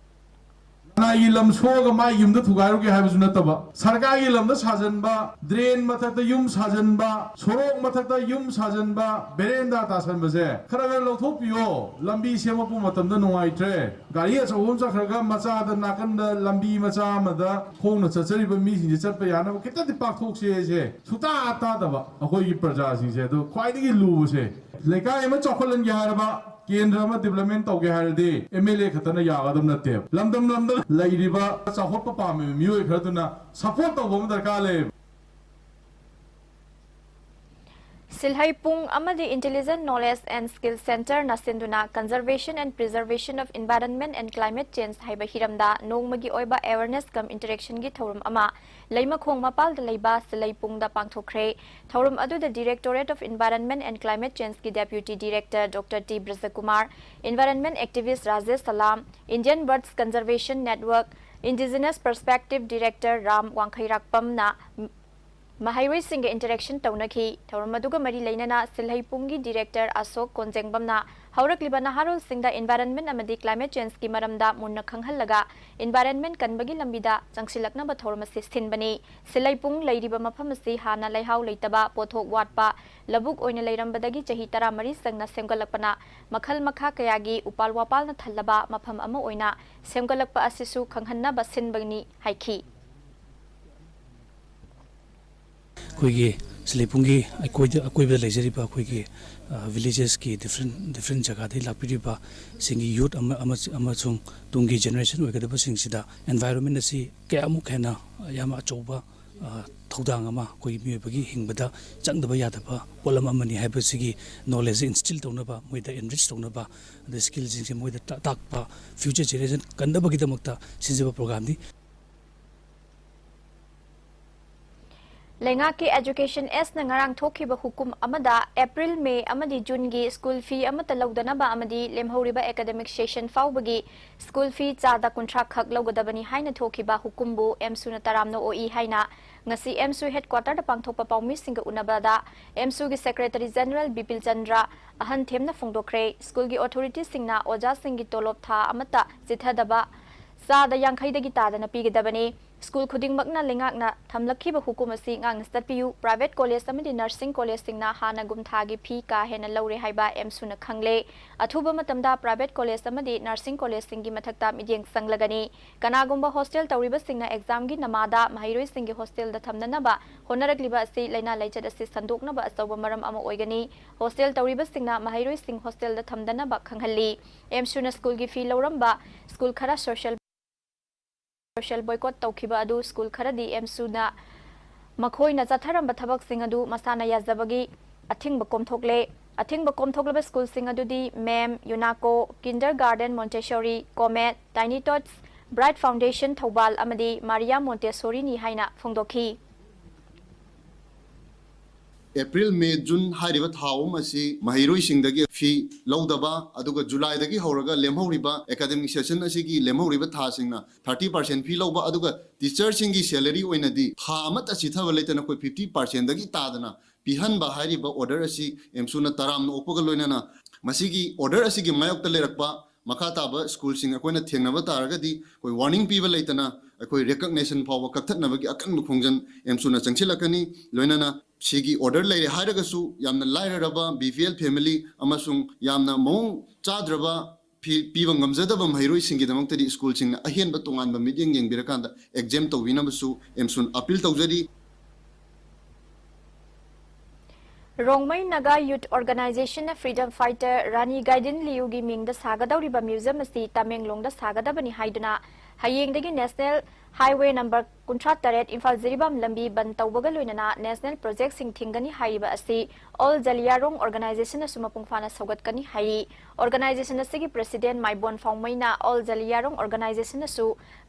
ꯂꯅꯥꯏꯒꯤ ꯂꯝ ꯁꯣꯛꯑꯒ ꯃꯥꯏ ꯌꯨꯝꯗ ꯊꯨꯒꯥꯏꯔꯨꯒꯦ ꯍꯥꯏꯕꯁꯨ ꯅꯠꯇꯕ, ꯁꯔꯀꯥꯔꯒꯤ ꯂꯝꯗ ꯁꯥꯖꯟꯕ, ꯗ꯭ꯔꯦꯟ ꯃꯊꯛꯇ ꯌꯨꯝ ꯁꯥꯖꯟꯕ, ꯁꯣꯔꯣꯛ ꯃꯊꯛꯇ ꯌꯨꯝ ꯁꯥꯖꯟꯕ, ꯕꯦꯔꯦꯟꯗꯥ ꯇꯥꯁꯟꯕꯁꯦ ꯈꯔ ꯈꯔ ꯂꯧꯊꯣꯛꯄꯤꯌꯣ꯫ ꯂꯝꯕꯤ ꯁꯦꯝꯃꯛꯄ ꯃꯇꯝꯗ ꯅꯨꯡꯉꯥꯏꯇ꯭ꯔꯦ, ꯒꯥꯔꯤ ꯑꯆꯧꯕ ꯑꯃ ꯆꯠꯈ꯭ꯔꯒ ꯃꯆꯥꯗ ꯅꯥꯀꯟꯗ ꯂꯝꯕꯤ ꯃꯆꯥ ꯑꯃꯗ ꯈꯣꯡꯅ ꯆꯠꯆꯔꯤꯕ ꯃꯤꯁꯤꯡꯁꯦ ꯆꯠꯄ ꯌꯥꯅꯕ ꯈꯤꯇꯪꯗꯤ ꯄꯥꯛꯊꯣꯛꯁꯦ ꯍꯥꯏꯁꯦ ꯁꯨꯇꯥ ꯇꯥꯗꯕ ꯑꯩꯈꯣꯏꯒꯤ ꯄ꯭ꯔꯖꯥꯁꯤꯡꯁꯦ꯫ ꯑꯗꯣ ꯈ꯭ꯋꯥꯏꯗꯒꯤ ꯂꯨꯕꯁꯦ, ꯂꯩꯀꯥꯏ ꯑꯃ ꯆꯥꯎꯈꯠꯍꯟꯒꯦ ꯍꯥꯏꯔꯕ, ꯀꯦꯟꯗ꯭ꯔ ꯑꯃ ꯗꯤꯕ꯭ꯂꯞꯃꯦꯟ ꯇꯧꯒꯦ ꯍꯥꯏꯔꯗꯤ ꯑꯦꯝ ꯑꯦꯜ ꯑꯦ ꯈꯛꯇꯅ ꯌꯥꯒꯗꯕ ꯅꯠꯇꯦꯕ꯫ ꯂꯝꯗꯝ ꯂꯝꯗꯝ ꯂꯩꯔꯤꯕ ꯆꯥꯎꯈꯠꯄ ꯄꯥꯝꯃꯤꯕ ꯃꯤꯑꯣꯏ ꯈꯔꯗꯨꯅ ꯁꯄꯣꯔꯠ ꯇꯧꯕ ꯑꯃ ꯗꯔꯀꯥꯔ ꯂꯩꯌꯦꯕ꯫ ꯁꯤꯜꯍꯩꯄꯨꯡ ꯑꯃꯗꯤ Intelligent Knowledge and Skill Centre ꯅ ꯁꯤꯟꯗꯨꯅ Conservation and Preservation of Environment and Climate Change ꯍꯥꯏꯕ ꯍꯤꯔꯝꯗ ꯅꯣꯡꯃꯒꯤ ꯑꯣꯏꯕ awareness cum interaction ꯒꯤ ꯊꯧꯔꯝ ꯑꯃ ꯂꯩꯃꯈꯣꯡ ꯃꯄꯥꯜꯗ ꯂꯩꯕ ꯁꯤꯜꯍꯩꯄꯨꯡꯗ ꯄꯥꯡꯊꯣꯛꯈ꯭ꯔꯦ꯫ ꯊꯧꯔꯝ ꯑꯗꯨꯗ Directorate of Environment and Climate Change ꯀꯤ Deputy Director Doctor T ꯕ꯭ꯔꯖꯀꯨꯃꯥꯔ, environment activist Rajesh ꯁꯂꯥꯝ, Indian Birds Conservation Network Indigenous Perspective Director Ram ꯋꯥꯡꯈꯩꯔꯥꯛꯄꯝꯅ ꯃꯍꯩꯔꯣꯏꯁꯤꯡꯒ interaction ꯇꯧꯅꯈꯤ꯫ ꯊꯧꯔꯝ ꯑꯗꯨꯒ ꯃꯔꯤ ꯂꯩꯅꯅ ꯁꯤꯜꯍꯩꯄꯨꯡꯒꯤ Director ꯑꯁꯣꯛ ꯀꯣꯟꯖꯦꯡꯕꯝꯅ ꯍꯧꯔꯛꯂꯤꯕ ꯅꯍꯥꯔꯣꯜꯁꯤꯡꯗ environment ꯑꯃꯗꯤ climate change ꯀꯤ ꯃꯔꯝꯗ ꯃꯨꯟꯅ ꯈꯪꯍꯜꯂꯒ environment ꯀꯟꯕꯒꯤ ꯂꯝꯕꯤꯗ ꯆꯪꯁꯤꯜꯂꯛꯅꯕ ꯊꯧꯔꯝ ꯑꯁꯤ ꯁꯤꯟꯕꯅꯤ꯫ ꯁꯤꯜꯍꯩꯄꯨꯡ ꯂꯩꯔꯤꯕ ꯃꯐꯝ ꯑꯁꯤ ꯍꯥꯟꯅ ꯂꯩꯍꯥꯎ ꯂꯩꯇꯕ, ꯄꯣꯠꯊꯣꯛ ꯋꯥꯠꯄ ꯂꯧꯕꯨꯛ ꯑꯣꯏꯅ ꯂꯩꯔꯝꯕꯗꯒꯤ ꯆꯍꯤ ꯇꯔꯥꯃꯔꯤ ꯆꯪꯅ ꯁꯦꯝꯒꯠꯂꯛꯄꯅ ꯃꯈꯜ ꯃꯈꯥ ꯀꯌꯥꯒꯤ ꯎꯄꯥꯜ ꯋꯥꯄꯥꯜꯅ ꯊꯜꯂꯕ ꯃꯐꯝ ꯑꯃ ꯑꯣꯏꯅ ꯁꯦꯝꯒꯠꯂꯛꯄ ꯑꯁꯤꯁꯨ ꯈꯪꯍꯟꯅꯕ ꯁꯤꯟꯕꯅꯤ ꯍꯥꯏꯈꯤ꯫ ꯑꯩꯈꯣꯏꯒꯤ ꯁꯤꯜꯍꯩꯄꯨꯡꯒꯤ ꯑꯀꯣꯏꯗ-, ꯑꯀꯣꯏꯕꯗ ꯂꯩꯖꯔꯤꯕ ꯑꯩꯈꯣꯏꯒꯤ, ꯑ, villages ꯀꯤ different, different ꯖꯒꯥꯗꯒꯤ ꯂꯥꯛꯄꯤꯔꯤꯕ ꯁꯤꯡꯒꯤ youth ꯑꯃ-, ꯑꯃ-, ꯑꯃꯁꯨꯡ ꯇꯨꯡꯒꯤ generation ꯑꯣꯏꯒꯗꯕꯁꯤꯡꯁꯤꯗ environment ꯑꯁꯤ ꯀꯌꯥꯃꯨꯛ ꯍꯦꯟꯅ ꯌꯥꯝ ꯑꯆꯧꯕ, ꯑ, ꯊꯧꯗꯥꯡ ꯑꯃ ꯑꯩꯈꯣꯏꯒꯤ ꯃꯤꯑꯣꯏꯕꯒꯤ ꯍꯤꯡꯕꯗ ꯆꯪꯗꯕ ꯌꯥꯗꯕ ꯄꯣꯠꯂꯝ ꯑꯃꯅꯤ ꯍꯥꯏꯕꯁꯤꯒꯤ knowledge instill ꯇꯧꯅꯕ, ꯃꯣꯏꯗ enrich ꯇꯧꯅꯕ, ꯑꯗꯩ skill ꯁꯤꯡꯁꯦ ꯃꯣꯏꯗ ꯇ-, ꯇꯥꯛꯄ, future generation ꯀꯟꯅꯕꯒꯤꯗꯃꯛꯇ ꯁꯤꯟꯖꯕ program ꯅꯤ꯫ ꯂꯩꯉꯥꯛꯀꯤ Education Act ꯅ ꯉꯔꯥꯡ ꯊꯣꯛꯈꯤꯕ ꯍꯨꯀꯨꯝ ꯑꯃꯗ April, May ꯑꯃꯗꯤ June ꯒꯤ school fee ꯑꯃꯠꯇ ꯂꯧꯗꯅꯕ ꯑꯃꯗꯤ ꯂꯦꯝꯍꯧꯔꯤꯕ academic session ꯐꯥꯎꯕꯒꯤ school fee ꯆꯥꯗ ꯀꯨꯟꯊ꯭ꯔꯥ ꯈꯛ ꯂꯧꯒꯗꯕꯅꯤ ꯍꯥꯏꯅ ꯊꯣꯛꯈꯤꯕ ꯍꯨꯀꯨꯝꯕꯨ ꯑꯦꯝꯁꯨꯅ ꯇꯔꯥꯝꯅ ꯑꯣꯛꯏ ꯍꯥꯏꯅ ꯉꯁꯤ ꯑꯦꯝꯁꯨ headquarter ꯗ ꯄꯥꯡꯊꯣꯛꯄ ꯄꯥꯎꯃꯤꯁꯤꯡꯒ ꯎꯅꯕꯗ ꯑꯦꯝꯁꯨꯒꯤ Secretary General ꯕꯤꯄꯤꯜ ꯆꯟꯗ꯭ꯔ ꯑꯍꯟꯊꯦꯝꯅ ꯐꯣꯡꯗꯣꯛꯈ꯭ꯔꯦ꯫ School ꯒꯤ authority ꯁꯤꯡꯅ ꯑꯣꯖꯥꯁꯤꯡꯒꯤ ꯇꯣꯂꯣꯞ ꯊꯥ ꯑꯃꯠꯇ ꯆꯤꯊꯗꯕ ꯆꯥꯗ ꯌꯥꯡꯈꯩꯗꯒꯤ ꯇꯥꯗꯅ ꯄꯤꯒꯗꯕꯅꯤ꯫ School ꯈꯨꯗꯤꯡꯃꯛꯅ ꯂꯩꯉꯥꯛꯅ ꯊꯝꯂꯛꯈꯤꯕ ꯍꯨꯀꯨꯝ ꯑꯁꯤ ꯉꯥꯛꯅ ꯆꯠꯄꯤꯌꯨ꯫ Private college ꯑꯃꯗꯤ nursing college ꯁꯤꯡꯅ ꯍꯥꯟꯅꯒꯨꯝ ꯊꯥꯒꯤ fee ꯀꯥ ꯍꯦꯟꯅ ꯂꯧꯔꯦ ꯍꯥꯏꯕ ꯑꯦꯝꯁꯨꯅ ꯈꯪꯂꯦ꯫ ꯑꯊꯨꯕ ꯃꯇꯝꯗ private college ꯑꯃꯗꯤ nursing college ꯁꯤꯡꯒꯤ ꯃꯊꯛꯇ ꯃꯤꯠꯌꯦꯡ ꯆꯪꯂꯒꯅꯤ꯫ ꯀꯅꯥꯒꯨꯝꯕ hostel ꯇꯧꯔꯤꯕꯁꯤꯡꯅ exam ꯒꯤ ꯅꯃꯥꯗ ꯃꯍꯩꯔꯣꯏꯁꯤꯡꯒꯤ hostel ꯗ ꯊꯝꯅꯅꯕ ꯍꯣꯠꯅꯔꯛꯂꯤꯕ ꯑꯁꯤ ꯂꯥꯏꯅꯥ ꯂꯥꯏꯆꯠ ꯑꯁꯤ ꯁꯟꯗꯣꯛꯅꯕ ꯑꯆꯧꯕ ꯃꯔꯝ ꯑꯃ ꯑꯣꯏꯒꯅꯤ꯫ Hostel ꯇꯧꯔꯤꯕꯁꯤꯡꯅ ꯃꯍꯩꯔꯣꯏꯁꯤꯡ hostel ꯗ ꯊꯝꯗꯅꯕ ꯈꯪꯍꯜꯂꯤ꯫ ꯑꯦꯝꯁꯨꯅ school ꯒꯤ fee ꯂꯧꯔꯝꯕ school ꯈꯔ social social boycott ꯇꯧꯈꯤꯕ ꯑꯗꯨ school ꯈꯔꯗꯤ ꯑꯦꯝꯁꯨꯅ ꯃꯈꯣꯏꯅ ꯆꯠꯊꯔꯝꯕ ꯊꯕꯛꯁꯤꯡ ꯑꯗꯨ ꯃꯁꯥꯅ ꯌꯥꯖꯕꯒꯤ ꯑꯊꯤꯡꯕ ꯀꯣꯝꯊꯣꯛꯂꯦ꯫ ꯑꯊꯤꯡꯕ ꯀꯣꯝꯊꯣꯛꯂꯕ ꯁ꯭ꯀꯨꯜꯁꯤꯡ ꯑꯗꯨꯗꯤ ꯃꯦꯝ, ꯌꯨꯅꯥꯀꯣ, kindergarten Montessori, comet, tiny tots, bright foundation Thoubal ꯑꯃꯗꯤ ꯃꯥꯔꯤꯌꯥ ꯃꯣꯟꯇꯦꯁꯣꯔꯤꯅꯤ ꯍꯥꯏꯅ ꯐꯣꯡꯗꯣꯛꯈꯤ꯫ ꯑꯦꯄ꯭ꯔꯤꯜ, ꯃꯦ, ꯖꯨꯟ ꯍꯥꯏꯔꯤꯕ ꯊꯥ ꯑꯍꯨꯝ ꯑꯁꯤ ꯃꯍꯩꯔꯣꯏꯁꯤꯡꯗꯒꯤ ꯐꯤ ꯂꯧꯗꯕ, ꯑꯗꯨꯒ ꯖꯨꯂꯥꯏꯗꯒꯤ ꯍꯧꯔꯒ ꯂꯦꯝꯍꯧꯔꯤꯕ ꯑꯦꯀꯥꯗꯃꯤꯛ ꯁꯦꯁꯟ ꯑꯁꯤꯒꯤ ꯂꯦꯝꯍꯧꯔꯤꯕ ꯊꯥꯁꯤꯡꯅ ꯊꯥꯔꯇꯤ ꯄꯥꯔꯁꯦꯟ ꯐꯤ ꯂꯧꯕ, ꯑꯗꯨꯒ ꯇꯤꯆꯔꯁꯤꯡꯒꯤ ꯁꯦꯂꯔꯤ ꯑꯣꯏꯅꯗꯤ ꯊꯥ ꯑꯃꯠꯇ ꯆꯤꯊꯕ ꯂꯩꯇꯅ ꯑꯩꯈꯣꯏ ꯐꯤꯐꯇꯤ ꯄꯥꯔꯁꯦꯟꯗꯒꯤ ꯇꯥꯗꯅ ꯄꯤꯍꯟꯕ ꯍꯥꯏꯔꯤꯕ ꯑꯣꯔꯗꯔ ꯑꯁꯤ ꯑꯦꯝꯁꯨꯅ ꯇꯔꯥꯝꯅ ꯑꯣꯛꯄꯒ ꯂꯣꯏꯅꯅ ꯃꯁꯤꯒꯤ ꯑꯣꯔꯗꯔ ꯑꯁꯤꯒꯤ ꯃꯥꯌꯣꯛꯇ ꯂꯩꯔꯛꯄ ꯃꯈꯥ ꯇꯥꯕ ꯁ꯭ꯀꯨꯜꯁꯤꯡ ꯑꯩꯈꯣꯏꯅ ꯊꯦꯡꯅꯕ ꯇꯥꯔꯒꯗꯤ ꯑꯩꯈꯣꯏ ꯋꯥꯔꯅꯤꯡ ꯄꯤꯕ ꯂꯩꯇꯅ ꯑꯩꯈꯣꯏ ꯔꯦꯀꯛꯅꯦꯁꯟ ꯐꯥꯎꯕ ꯀꯛꯊꯠꯅꯕꯒꯤ ꯑꯀꯟꯕ ꯈꯣꯡꯖꯪ ꯑꯦꯝꯁꯨꯅ ꯆꯪꯁꯤꯜꯂꯛꯀꯅꯤ꯫ ꯂꯣꯏꯅꯅ ꯁꯤꯒꯤ ꯑꯣꯔꯗꯔ ꯂꯩꯔꯦ ꯍꯥꯏꯔꯒꯁꯨ ꯌꯥꯝꯅ ꯂꯥꯏꯔꯔꯕ ꯕꯤ ꯄꯤ ꯑꯦꯜ ꯐꯦꯃꯤꯂꯤ ꯑꯃꯁꯨꯡ ꯌꯥꯝꯅ ꯃꯑꯣꯡ ꯆꯥꯗ꯭ꯔꯕ ꯐꯤ ꯄꯤꯕ ꯉꯝꯖꯗꯕ ꯃꯍꯩꯔꯣꯏꯁꯤꯡꯒꯤꯗꯃꯛꯇꯗꯤ ꯁ꯭ꯀꯨꯜꯁꯤꯡꯅ ꯑꯍꯦꯟꯕ ꯇꯣꯉꯥꯟꯕ ꯃꯤꯠꯌꯦꯡ ꯌꯦꯡꯕꯤꯔꯀꯥꯟꯗ ꯑꯦꯛꯖꯦꯝ ꯇꯧꯕꯤꯅꯕꯁꯨ ꯑꯦꯝꯁꯨꯅ ꯑꯄꯤꯜ ꯇꯧꯖꯔꯤ꯫ ꯔꯣꯡꯃꯩ ꯅꯥꯒꯥ ꯌꯨꯊ ꯑꯣꯔꯒꯅꯥꯏꯖꯦꯁꯟꯅ ꯐ꯭ꯔꯤꯗꯝ ꯐꯥꯏꯇꯔ ꯔꯥꯅꯤ ꯒꯥꯏꯗꯤꯟ ꯂꯤꯌꯨꯒꯤ ꯃꯤꯡꯗ ꯁꯥꯒꯗꯧꯔꯤꯕ ꯃ꯭ꯌꯨꯖꯤꯌꯝ ꯑꯁꯤ ꯇꯃꯦꯡꯂꯣꯡꯗ ꯁꯥꯒꯗꯕꯅꯤ ꯍꯥꯏꯗꯨꯅ ꯍꯌꯦꯡꯗꯒꯤ ꯅꯦꯁꯅꯦꯜ ꯍꯥꯏꯋꯦ ꯅꯝꯕꯔ ꯀꯨꯟꯊ꯭ꯔꯥ ꯇꯔꯦꯠ ꯏꯝꯐꯥꯜ ꯖꯤꯔꯤꯕꯥꯝ ꯂꯝꯕꯤ ꯕꯟ ꯇꯧꯕꯒ ꯂꯣꯏꯅꯅ ꯅꯦꯁꯅꯦꯜ ꯄ꯭ꯔꯣꯖꯦꯛꯁꯤꯡ ꯊꯤꯡꯒꯅꯤ ꯍꯥꯏꯔꯤꯕ ꯑꯁꯤ ꯑꯣꯜ ꯖꯂꯤꯌꯥꯔꯣꯡ ꯑꯣꯔꯒꯅꯥꯏꯖꯦꯁꯟꯅꯁꯨ ꯃꯄꯨꯡ ꯐꯥꯅ ꯁꯧꯒꯠꯀꯅꯤ ꯍꯥꯏꯔꯤ꯫ ꯑꯣꯔꯒꯅꯥꯏꯖꯦꯁꯟ ꯑꯁꯤꯒꯤ ꯄ꯭ꯔꯦꯁꯤꯗꯦꯟ ꯃꯥꯏꯕꯣꯟ ꯐꯥꯎꯃꯩꯅ ꯑꯣꯜ ꯖꯂꯤꯌꯥꯔꯣꯡ ꯑꯣꯔꯒꯅꯥꯏꯖꯦꯁꯟꯅꯁꯨ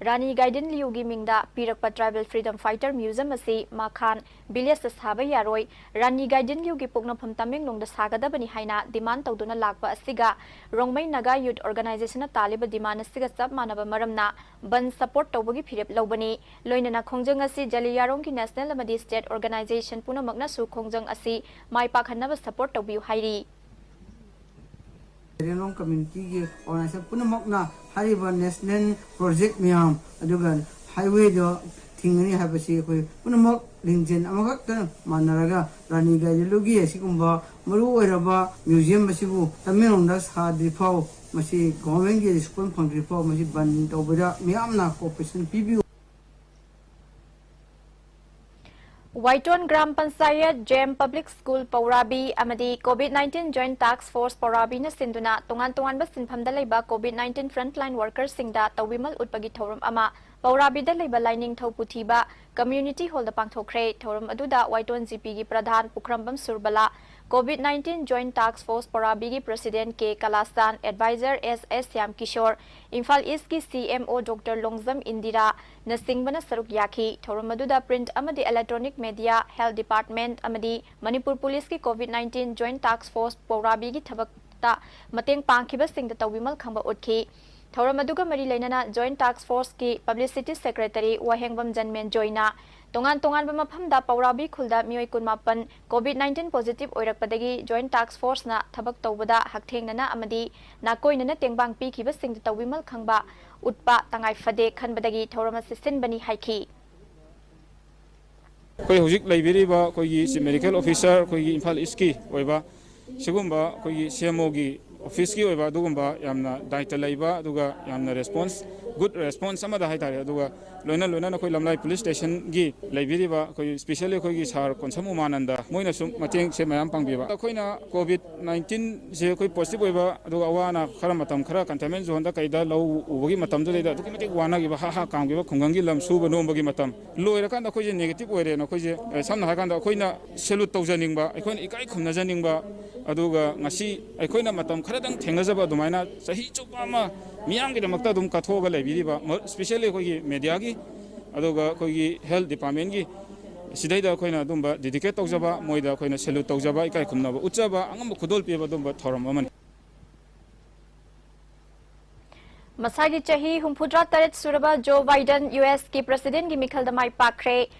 ꯔꯥꯅꯤ ꯒꯥꯏꯗꯤꯟ ꯂꯤꯌꯨꯒꯤ ꯃꯤꯡꯗ ꯄꯤꯔꯛꯄ ꯇ꯭ꯔꯥꯏꯕꯦꯜ ꯐ꯭ꯔꯤꯗꯝ ꯐꯥꯏꯇꯔ ꯃ꯭ꯌꯨꯖꯤꯌꯝ ꯑꯁꯤ ꯃꯥꯈꯥꯟ ꯚꯤꯂꯦꯖꯇ ꯁꯥꯕ ꯌꯥꯔꯣꯏ꯫ ꯔꯥꯅꯤ ꯒꯥꯏꯗꯤꯟ ꯂꯤꯌꯨꯒꯤ ꯄꯣꯛꯅꯐꯝ ꯇꯃꯦꯡꯂꯣꯡꯗ ꯁꯥꯒꯗꯕꯅꯤ ꯍꯥꯏꯅ ꯗꯤꯃꯥꯟ ꯇꯧꯗꯨꯅ ꯂꯥꯛꯄ ꯑꯁꯤꯒ ꯔꯣꯡꯃꯩ ꯅꯥꯒꯥ ꯌꯨꯊ ꯑꯣꯔꯒꯅꯥꯏꯖꯦꯁꯟꯅ ꯇꯥꯜꯂꯤꯕ ꯗꯤꯃꯥꯟ ꯑꯁꯤꯒ ꯆꯞ ꯃꯥꯟꯅꯕ ꯃꯔꯝꯅ ꯕꯟ ꯁꯄꯣꯔꯠ ꯇꯧꯕꯒꯤ ꯐꯤꯔꯦꯞ ꯂꯧꯕꯅꯤ꯫ ꯂꯣꯏꯅꯅ ꯈꯣꯡꯖꯪ ꯑꯁꯤ ꯖꯂꯤꯌꯥꯔꯣꯡꯒꯤ ꯅꯦꯁꯅꯦꯜ ꯑꯃꯗꯤ ꯁ꯭ꯇꯦꯠ ꯑꯣꯔꯒꯅꯥꯏꯖꯦꯁꯟ ꯄꯨꯝꯅꯃꯛꯅꯁꯨ ꯈꯣꯡꯖꯪ ꯑꯁꯤ ꯃꯥꯏ ꯄꯥꯛꯍꯟꯅꯕ ꯁꯄꯣꯔꯠ ꯇꯧꯕꯤꯌꯨ ꯍꯥꯏꯔꯤ꯫ ꯖꯂꯤꯌꯥꯔꯣꯡ ꯀꯝꯃ꯭ꯌꯨꯅꯤꯇꯤꯒꯤ ꯑꯣꯔꯒꯅꯥꯏꯖꯦꯁꯟ ꯄꯨꯝꯅꯃꯛꯅ ꯍꯥꯏꯔꯤꯕ ꯅꯦꯁꯅꯦꯜ ꯄ꯭ꯔꯣꯖꯦꯛ ꯃꯌꯥꯝ ꯑꯗꯨꯒ ꯍꯥꯏꯋꯦꯗꯣ ꯊꯤꯡꯒꯅꯤ ꯍꯥꯏꯕꯁꯤ ꯑꯩꯈꯣꯏ ꯄꯨꯝꯅꯃꯛ ꯂꯤꯡꯖꯦꯜ ꯑꯃꯈꯛꯇ ꯃꯥꯟꯅꯔꯒ ꯔꯥꯅꯤ ꯒꯥꯏꯗꯤꯟꯂꯤꯌꯨꯒꯤ ꯑꯁꯤꯒꯨꯝꯕ ꯃꯔꯨ ꯑꯣꯏꯔꯕ ꯃ꯭ꯌꯨꯖꯤꯌꯝ ꯑꯁꯤꯕꯨ ꯇꯃꯦꯡꯂꯣꯡꯗ ꯁꯥꯗ꯭ꯔꯤ ꯐꯥꯎ, ꯃꯁꯤ ꯒꯣꯚꯔꯟꯃꯦꯟꯠꯀꯤ ꯔꯤꯁꯄꯣꯟ ꯐꯪꯗ꯭ꯔꯤ ꯐꯥꯎ ꯃꯁꯤ ꯕꯟ ꯇꯧꯕꯗ ꯃꯤꯌꯥꯝꯅ ꯀꯣꯑꯣꯄꯔꯦꯁꯟ ꯄꯤꯕꯤꯌꯨ꯫ Waithou gram panchayat, Gem public school ꯄꯧꯔꯥꯕꯤ ꯑꯃꯗꯤ ꯀꯣꯚꯤꯗ ꯅꯥꯏꯟꯇꯤꯟ ꯖꯣꯏꯟꯠ ꯇꯥꯛꯁ ꯐꯣꯔꯁ ꯄꯧꯔꯥꯕꯤꯅ ꯁꯤꯟꯗꯨꯅ ꯇꯣꯉꯥꯟ ꯇꯣꯉꯥꯟꯕ ꯁꯤꯟꯐꯝꯗ ꯂꯩꯕ ꯀꯣꯚꯤꯗ ꯅꯥꯏꯟꯇꯤꯟ ꯐ꯭ꯔꯟꯠꯂꯥꯏꯟ ꯋꯥꯔꯀꯔꯁꯤꯡꯗ ꯇꯧꯕꯤꯃꯜ ꯎꯠꯄꯒꯤ ꯊꯧꯔꯝ ꯑꯃ ꯄꯧꯔꯥꯕꯤꯗ ꯂꯩꯕ ꯂꯥꯏꯅꯤꯡꯊꯧ ꯄꯨꯊꯤꯕ ꯀꯝꯃ꯭ꯌꯨꯅꯤꯇꯤ ꯍꯣꯜꯗ ꯄꯥꯡꯊꯣꯛꯈ꯭ꯔꯦ꯫ ꯊꯧꯔꯝ ꯑꯗꯨꯗ ꯋꯥꯏꯇꯣꯟ ꯖꯤꯄꯤꯒꯤ ꯄ꯭ꯔꯙꯥꯟ ꯄꯨꯈ꯭ꯔꯝꯕꯝ ꯁꯨꯔꯕꯂꯥ, ꯀꯣꯚꯤꯗ ꯅꯥꯏꯟꯇꯤꯟ ꯖꯣꯏꯟꯠ ꯇꯥꯛꯁ ꯐꯣꯔꯁ ꯄꯧꯔꯥꯕꯤꯒꯤ ꯄ꯭ꯔꯁꯤꯗꯦꯟꯠ ꯀꯦ ꯀꯂꯥꯁꯇꯥꯟ, ꯑꯦꯗꯚꯥꯏꯖꯔ ꯑꯦꯁ ꯑꯦꯁ ꯁ꯭ꯌꯥꯝ ꯀꯤꯁꯣꯔ, ꯏꯝꯐꯥꯜ ꯏꯁ꯭ꯠꯀꯤ ꯁꯤ M O doctor Longjam Indira, ꯅꯆꯤꯡꯕꯅ ꯁꯔꯨꯛ ꯌꯥꯈꯤ꯫ ꯊꯧꯔꯝ ꯑꯗꯨꯗ ꯄ꯭ꯔꯤꯟꯠ ꯑꯃꯗꯤ ꯏꯂꯦꯛꯇ꯭ꯔꯣꯅꯤꯛ ꯃꯦꯗꯤꯌꯥ, ꯍꯦꯜꯊ ꯗꯤꯄꯥꯔꯠꯃꯦꯟꯠ ꯑꯃꯗꯤ ꯃꯅꯤꯄꯨꯔ ꯄꯨꯂꯤꯁꯀꯤ ꯀꯣꯚꯤꯗ ꯅꯥꯏꯟꯇꯤꯟ ꯖꯣꯏꯟꯠ ꯇꯥꯛꯁ ꯐꯣꯔꯁ ꯄꯧꯔꯥꯕꯤꯒꯤ ꯊꯕꯛꯇ ꯃꯇꯦꯡ ꯄꯥꯡꯈꯤꯕꯁꯤꯡꯗ ꯇꯧꯕꯤꯃꯜ ꯈꯪꯕ ꯎꯠꯈꯤ꯫ ꯊꯧꯔꯝ ꯑꯗꯨꯒ ꯃꯔꯤ ꯂꯩꯅꯅ ꯖꯣꯏꯟꯠ ꯇꯥꯛꯁ ꯐꯣꯔꯁꯀꯤ ꯄꯕ꯭ꯂꯤꯁꯤꯇꯤ ꯁꯦꯀ꯭ꯔꯦꯇꯔꯤ ꯋꯥꯍꯦꯡꯕꯝ ꯖꯟꯃꯦꯟ ꯖꯣꯏꯅ ꯇꯣꯉꯥꯟ ꯇꯣꯉꯥꯟꯕ ꯃꯐꯝꯗ ꯄꯧꯔꯥꯕꯤ ꯈꯨꯜꯗ ꯃꯤꯑꯣꯏ ꯀꯨꯟꯃꯥꯄꯟ ꯀꯣꯚꯤꯗ ꯅꯥꯏꯟꯇꯤꯟ ꯄꯣꯖꯤꯇꯤꯚ ꯑꯣꯏꯔꯛꯄꯗꯒꯤ ꯖꯣꯏꯟꯠ ꯇꯥꯛꯁ ꯐꯣꯔꯁꯅ ꯊꯕꯛ ꯇꯧꯕꯗ ꯍꯛꯊꯦꯡꯅꯅ ꯑꯃꯗꯤ ꯅꯥꯀꯣꯏꯅꯅ ꯇꯦꯡꯕꯥꯡ ꯄꯤꯈꯤꯕꯁꯤꯡꯗ ꯇꯧꯕꯤꯃꯜ ꯈꯪꯕ ꯎꯠꯄ ꯇꯉꯥꯏ ꯐꯗꯦ ꯈꯟꯕꯗꯒꯤ ꯊꯧꯔꯝ ꯑꯁꯤ ꯁꯤꯟꯕꯅꯤ ꯍꯥꯏꯈꯤ꯫ ꯑꯩꯈꯣꯏ ꯍꯧꯖꯤꯛ ꯂꯩꯕꯤꯔꯤꯕ ꯑꯩꯈꯣꯏꯒꯤ ꯆꯤꯐ ꯃꯦꯗꯤꯀꯦꯜ ꯑꯣꯐꯤꯁꯥꯔ, ꯑꯩꯈꯣꯏꯒꯤ ꯏꯝꯐꯥꯜ ꯏꯁ꯭ꯠꯀꯤ ꯑꯣꯏꯕ ꯁꯤꯒꯨꯝꯕ ꯑꯩꯈꯣꯏꯒꯤ ꯁꯤ ꯑꯦꯝ ꯑꯣꯒꯤ ꯑꯣꯐꯤꯁꯀꯤ ꯑꯣꯏꯕ ꯑꯗꯨꯒꯨꯝꯕ ꯌꯥꯝꯅ ꯗꯥꯏꯇ ꯂꯩꯕ, ꯑꯗꯨꯒ ꯌꯥꯝꯅ ꯔꯦꯁꯄꯣꯟꯁ, ꯒꯨꯗ ꯔꯦꯁꯄꯣꯟꯁ ꯑꯃꯗ ꯍꯥꯏꯇꯥꯔꯦ꯫ ꯑꯗꯨꯒ ꯂꯣꯏꯅ ꯂꯣꯏꯅꯅ ꯑꯩꯈꯣꯏ ꯂꯝꯂꯥꯏ ꯄꯨꯂꯤꯁ ꯁ꯭ꯇꯦꯁꯟꯒꯤ ꯂꯩꯕꯤꯔꯤꯕ ꯑꯩꯈꯣꯏ, ꯏꯁꯄꯤꯁꯦꯜꯂꯤ ꯑꯩꯈꯣꯏꯒꯤ ꯁꯥꯔ ꯀꯣꯟꯁꯝ ꯎꯃꯥꯅꯟꯗ, ꯃꯣꯏꯅꯁꯨ ꯃꯇꯦꯡꯁꯦ ꯃꯌꯥꯝ ꯄꯥꯡꯕꯤꯕ꯫ ꯑꯩꯈꯣꯏꯅ ꯀꯣꯚꯤꯗ ꯅꯥꯏꯟꯇꯤꯟꯁꯦ ꯑꯩꯈꯣꯏ ꯄꯣꯖꯤꯇꯤꯚ ꯑꯣꯏꯕ, ꯑꯗꯨꯒ ꯑꯋꯥ ꯑꯅꯥ ꯈꯔ, ꯃꯇꯝ ꯈꯔ ꯀꯟꯇꯦꯟꯃꯦꯟ ꯖꯣꯟꯗ ꯀꯩꯗ ꯂꯧ ꯎꯕꯒꯤ ꯃꯇꯝꯗꯨꯗꯩꯗ ꯑꯗꯨꯛꯀꯤ ꯃꯇꯤꯛ ꯋꯥꯅꯈꯤꯕ, ꯍꯥ ꯍꯥ ꯀꯥꯝꯈꯤꯕ ꯈꯨꯡꯒꯪꯒꯤ ꯂꯝ ꯁꯨꯕ ꯅꯣꯝꯕꯒꯤ ꯃꯇꯝ꯫ ꯂꯣꯏꯔꯀꯥꯟꯗ ꯑꯩꯈꯣꯏꯁꯦ ꯅꯦꯒꯦꯇꯤꯚ ꯑꯣꯏꯔꯦꯅ ꯑꯩꯈꯣꯏꯁꯦ, ꯑꯦ, ꯁꯝꯅ ꯍꯥꯏꯔꯀꯥꯟꯗ ꯑꯩꯈꯣꯏꯅ ꯁꯦꯂꯨꯠ ꯇꯧꯖꯅꯤꯡꯕ, ꯑꯩꯈꯣꯏꯅ ꯏꯀꯥꯏ ꯈꯨꯝꯅꯖꯅꯤꯡꯕ, ꯑꯗꯨꯒ ꯉꯁꯤ ꯑꯩꯈꯣꯏꯅ ꯃꯇꯝ ꯈꯔꯗꯪ ꯊꯦꯡꯅꯖꯕ ꯑꯗꯨꯃꯥꯏꯅ ꯆꯍꯤ ꯆꯨꯞꯄ ꯑꯃ ꯃꯤꯌꯥꯝꯒꯤꯗꯃꯛꯇ ꯑꯗꯨꯝ ꯀꯠꯊꯣꯛꯑꯒ ꯂꯩꯕꯤꯔꯤꯕ, ꯃ-, ꯏꯁꯄꯤꯁꯦꯜꯂꯤ ꯑꯩꯈꯣꯏꯒꯤ ꯃꯦꯗꯤꯌꯥꯒꯤ, ꯑꯗꯨꯒ ꯑꯩꯈꯣꯏꯒꯤ ꯍꯦꯜꯊ ꯗꯤꯄꯥꯔꯠꯃꯦꯟꯒꯤ, ꯁꯤꯗꯩꯗ ꯑꯩꯈꯣꯏꯅ ꯑꯗꯨꯝꯕ ꯗꯦꯗꯤꯀꯦꯠ ꯇꯧꯖꯕ, ꯃꯣꯏꯗ ꯑꯩꯈꯣꯏꯅ ꯁꯦꯂꯨꯠ ꯇꯧꯖꯕ, ꯏꯀꯥꯏ ꯈꯨꯝꯅꯕ ꯎꯠꯆꯕ, ꯑꯉꯝꯕ ꯈꯨꯗꯣꯜ ꯄꯤꯕ ꯑꯗꯨꯝꯕ ꯊꯧꯔꯝ ꯑꯃꯅꯤ꯫ ꯃꯁꯥꯒꯤ ꯆꯍꯤ ꯍꯨꯝꯐꯨꯇꯔꯥ ꯇꯔꯦꯠ ꯁꯨꯔꯕ ꯖꯣ ꯕꯥꯏꯗꯟ ꯌꯨ ꯑꯦꯁꯀꯤ ꯄ꯭ꯔꯁꯤꯗꯦꯟꯠꯀꯤ ꯃꯤꯈꯜꯗ ꯃꯥꯏ ꯄꯥꯛꯈ꯭ꯔꯦ꯫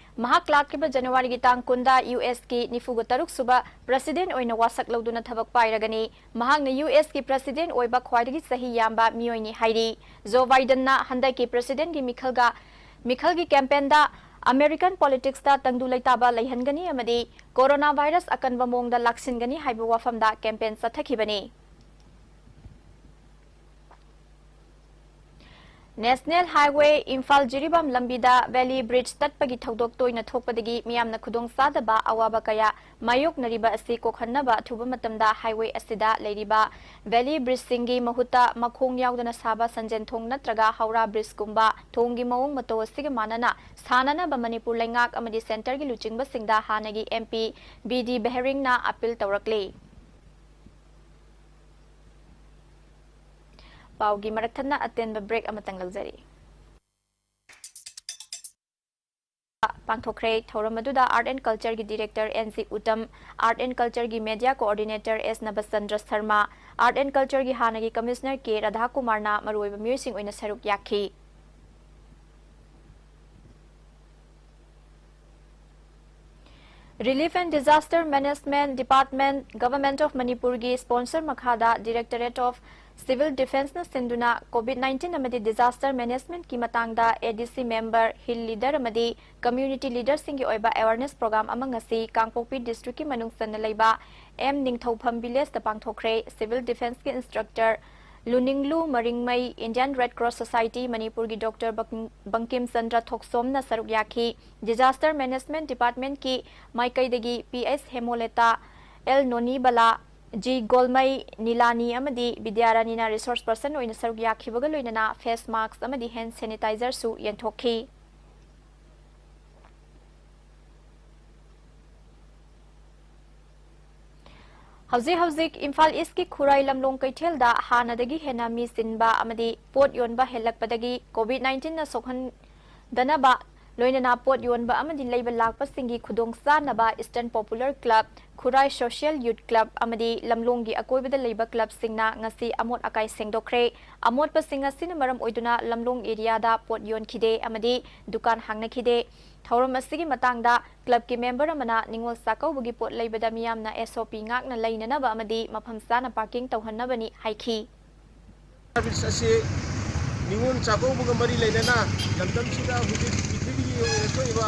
ꯃꯍꯥꯛ ꯂꯥꯛꯂꯤꯕ ꯖꯅꯋꯥꯔꯤꯒꯤ ꯇꯥꯡ ꯀꯨꯟꯗ ꯌꯨ ꯑꯦꯁꯀꯤ ꯅꯤꯐꯨꯒ ꯇꯔꯨꯛ ꯁꯨꯕ ꯄ꯭ꯔꯁꯤꯗꯦꯟꯠ ꯑꯣꯏꯅ ꯋꯥꯁꯛ ꯂꯧꯗꯨꯅ ꯊꯕꯛ ꯄꯥꯏꯔꯒꯅꯤ꯫ ꯃꯍꯥꯛꯅ ꯌꯨ ꯑꯦꯁꯀꯤ ꯄ꯭ꯔꯁꯤꯗꯦꯟꯠ ꯑꯣꯏꯕ ꯈ꯭ꯋꯥꯏꯗꯒꯤ ꯆꯍꯤ ꯌꯥꯝꯕ ꯃꯤꯑꯣꯏꯅꯤ ꯍꯥꯏꯔꯤ꯫ ꯖꯣ ꯕꯥꯏꯗꯟꯅ ꯍꯟꯗꯛꯀꯤ ꯄ꯭ꯔꯁꯤꯗꯦꯟꯠꯀꯤ ꯃꯤꯈꯜꯒ, ꯃꯤꯈꯜꯒꯤ ꯀꯦꯝꯄꯦꯟꯗ ꯑꯃꯦꯔꯤꯀꯟ ꯄꯣꯂꯤꯇꯤꯛꯁꯇ ꯇꯪꯗꯨ ꯂꯩꯇꯥꯕ ꯂꯩꯍꯟꯒꯅꯤ ꯑꯃꯗꯤ ꯀꯣꯔꯣꯅꯥ ꯚꯥꯏꯔꯁ ꯑꯀꯟꯕ ꯃꯑꯣꯡꯗ ꯂꯥꯛꯁꯤꯟꯒꯅꯤ ꯍꯥꯏꯕ ꯋꯥꯐꯝꯗ ꯀꯦꯝꯄꯦꯟ ꯆꯠꯊꯈꯤꯕꯅꯤ꯫ National Highway ꯏꯝꯐꯥꯜ ꯖꯤꯔꯤꯕꯥꯝ ꯂꯝꯕꯤꯗ Valley Bridge ꯇꯠꯄꯒꯤ ꯊꯧꯗꯣꯛ ꯇꯣꯏꯅ ꯊꯣꯛꯄꯗꯒꯤ ꯃꯤꯌꯥꯝꯅ ꯈꯨꯗꯣꯡꯆꯥꯗꯕ ꯑꯋꯥꯕ ꯀꯌꯥ ꯃꯥꯌꯣꯛꯅꯔꯤꯕ ꯑꯁꯤ ꯀꯣꯛꯍꯟꯅꯕ ꯑꯊꯨꯕ ꯃꯇꯝꯗ highway ꯑꯁꯤꯗ ꯂꯩꯔꯤꯕ Valley Bridgeꯁꯤꯡꯒꯤ ꯃꯍꯨꯠꯇ ꯃꯈꯣꯡ ꯌꯥꯎꯗꯅ ꯁꯥꯕ ꯁꯟꯖꯦꯟ ꯊꯣꯡ ꯅꯠꯇ꯭ꯔꯒ ꯍꯧꯔꯥ Bridgeꯀꯨꯝꯕ ꯊꯣꯡꯒꯤ ꯃꯑꯣꯡ ꯃꯇꯧ ꯑꯁꯤꯒ ꯃꯥꯟꯅꯅ ꯁꯥꯅꯅꯕ ꯃꯅꯤꯄꯨꯔ ꯂꯩꯉꯥꯛ ꯑꯃꯗꯤ centreꯒꯤ ꯂꯨꯆꯤꯡꯕꯁꯤꯡꯗ ꯍꯥꯟꯅꯒꯤ MP ꯕꯤ ꯗꯤ ꯕꯦꯍꯔꯤꯡꯅ appeal ꯇꯧꯔꯛꯂꯤ꯫ ꯄꯥꯎꯒꯤ ꯃꯔꯛ ꯊꯠꯅ ꯑꯇꯦꯟꯕ break ꯑꯃꯇꯪ ꯂꯧꯖꯔꯤ꯫ ꯄꯥꯡꯊꯣꯛꯈ꯭ꯔꯦ꯫ ꯊꯧꯔꯝ ꯑꯗꯨꯗ Art and Cultureꯒꯤ Director N G Uttam, Art and Cultureꯒꯤ Media Coordinator S Nabachandra Sharma, Art and Cultureꯒꯤ ꯍꯥꯟꯅꯒꯤ Commissioner ꯀꯦ ꯔꯥꯙꯥꯀꯨꯃꯥꯔꯅ ꯃꯔꯨꯑꯣꯏꯕ ꯃꯤꯑꯣꯏꯁꯤꯡ ꯑꯣꯏꯅ ꯁꯔꯨꯛ ꯌꯥꯈꯤ꯫ Relief and Disaster Management Department, Government of ꯃꯅꯤꯄꯨꯔꯒꯤ sponsor ꯃꯈꯥꯗ Directorate of Civil Defenceꯅ ꯁꯤꯟꯗꯨꯅ COVID nineteen ꯑꯃꯗꯤ disaster managementꯀꯤ ꯃꯇꯥꯡꯗ ADC member, hill leader ꯑꯃꯗꯤ community leaderꯁꯤꯡꯒꯤ ꯑꯣꯏꯕ awareness program ꯑꯃ ꯉꯁꯤ ꯀꯥꯡꯄꯣꯛꯄꯤ districtꯀꯤ ꯃꯅꯨꯡ ꯆꯟꯅ ꯂꯩꯕ ꯑꯦꯝ ꯅꯤꯡꯊꯧꯐꯝ villageꯇ ꯄꯥꯡꯊꯣꯛꯈ꯭ꯔꯦ꯫ Civil Defenceꯀꯤ instructor Luninglu Maringmei, Indian Red Cross Society ꯃꯅꯤꯄꯨꯔꯒꯤ Doctor ꯕꯪ-, ꯕꯪꯀꯤꯝ ꯆꯟꯗ꯭ꯔ ꯊꯣꯛꯁꯣꯝꯅ ꯁꯔꯨꯛ ꯌꯥꯈꯤ꯫ Disaster Management Departmentꯀꯤ ꯃꯥꯏꯀꯩꯗꯒꯤ P H Hemolata, L Nonibala, G Golmei, Nilani ꯑꯃꯗꯤ ꯕꯤꯗ꯭ꯌꯥꯔꯥꯅꯤꯅ resource person ꯑꯣꯏꯅ ꯁꯔꯨꯛ ꯌꯥꯈꯤꯕꯒ ꯂꯣꯏꯅꯅ face mask ꯑꯃꯗꯤ hand sanitizerꯁꯨ ꯌꯦꯟꯊꯣꯛꯈꯤ꯫ ꯍꯧꯖꯤꯛ ꯍꯧꯖꯤꯛ ꯏꯝꯐꯥꯜ ꯏꯁꯀꯤ ꯈꯨꯔꯥꯏ ꯂꯝꯂꯣꯡ ꯀꯩꯊꯦꯜꯗ ꯍꯥꯟꯅꯗꯒꯤ ꯍꯦꯟꯅ ꯃꯤ ꯆꯤꯟꯕ ꯑꯃꯗꯤ ꯄꯣꯠ ꯌꯣꯟꯕ ꯍꯦꯜꯂꯛꯄꯗꯒꯤ COVID nineteenꯅ ꯁꯣꯛꯍꯟꯗꯅꯕ ꯂꯣꯏꯅꯅ ꯄꯣꯠ ꯌꯣꯟꯕ ꯑꯃꯗꯤ ꯂꯩꯕ ꯂꯥꯛꯄꯁꯤꯡꯒꯤ ꯈꯨꯗꯣꯡꯆꯥꯅꯕ Eastern Popular Club, ꯈꯨꯔꯥꯏ Social Youth Club ꯑꯃꯗꯤ ꯂꯝꯂꯣꯡꯒꯤ ꯑꯀꯣꯏꯕꯗ ꯂꯩꯕ clubꯁꯤꯡꯅ ꯉꯁꯤ ꯑꯃꯣꯠ ꯑꯀꯥꯏ ꯁꯦꯡꯗꯣꯛꯈ꯭ꯔꯦ꯫ ꯑꯃꯣꯠꯄꯁꯤꯡ ꯑꯁꯤꯅ ꯃꯔꯝ ꯑꯣꯏꯗꯨꯅ ꯂꯝꯂꯣꯡ areaꯗ ꯄꯣꯠ ꯌꯣꯟꯈꯤꯗꯦ ꯑꯃꯗꯤ ꯗꯨꯀꯥꯟ ꯍꯥꯡꯅꯈꯤꯗꯦ꯫ ꯊꯧꯔꯝ ꯑꯁꯤꯒꯤ ꯃꯇꯥꯡꯗ clubꯀꯤ member ꯑꯃꯅ ꯅꯤꯉꯣꯜ ꯆꯥꯛꯀꯧꯕꯒꯤ ꯄꯣꯠ ꯂꯩꯕꯗ ꯃꯤꯌꯥꯝꯅ S O P ꯉꯥꯛꯅ ꯂꯩꯅꯅꯕ ꯑꯃꯗꯤ ꯃꯐꯝ ꯆꯥꯅ parking ꯇꯧꯍꯟꯅꯕꯅꯤ ꯍꯥꯏꯈꯤ꯫ Service ꯑꯁꯤ ꯅꯤꯉꯣꯜ ꯆꯥꯛꯀꯧꯕꯒ ꯃꯔꯤ ꯂꯩꯅꯅ ꯂꯝꯗꯝꯁꯤꯗ ꯍꯧꯖꯤꯛ ꯄ꯭ꯔꯤꯊꯤꯕꯤꯒꯤ ꯑꯣꯏꯅ ꯊꯣꯛꯏꯕ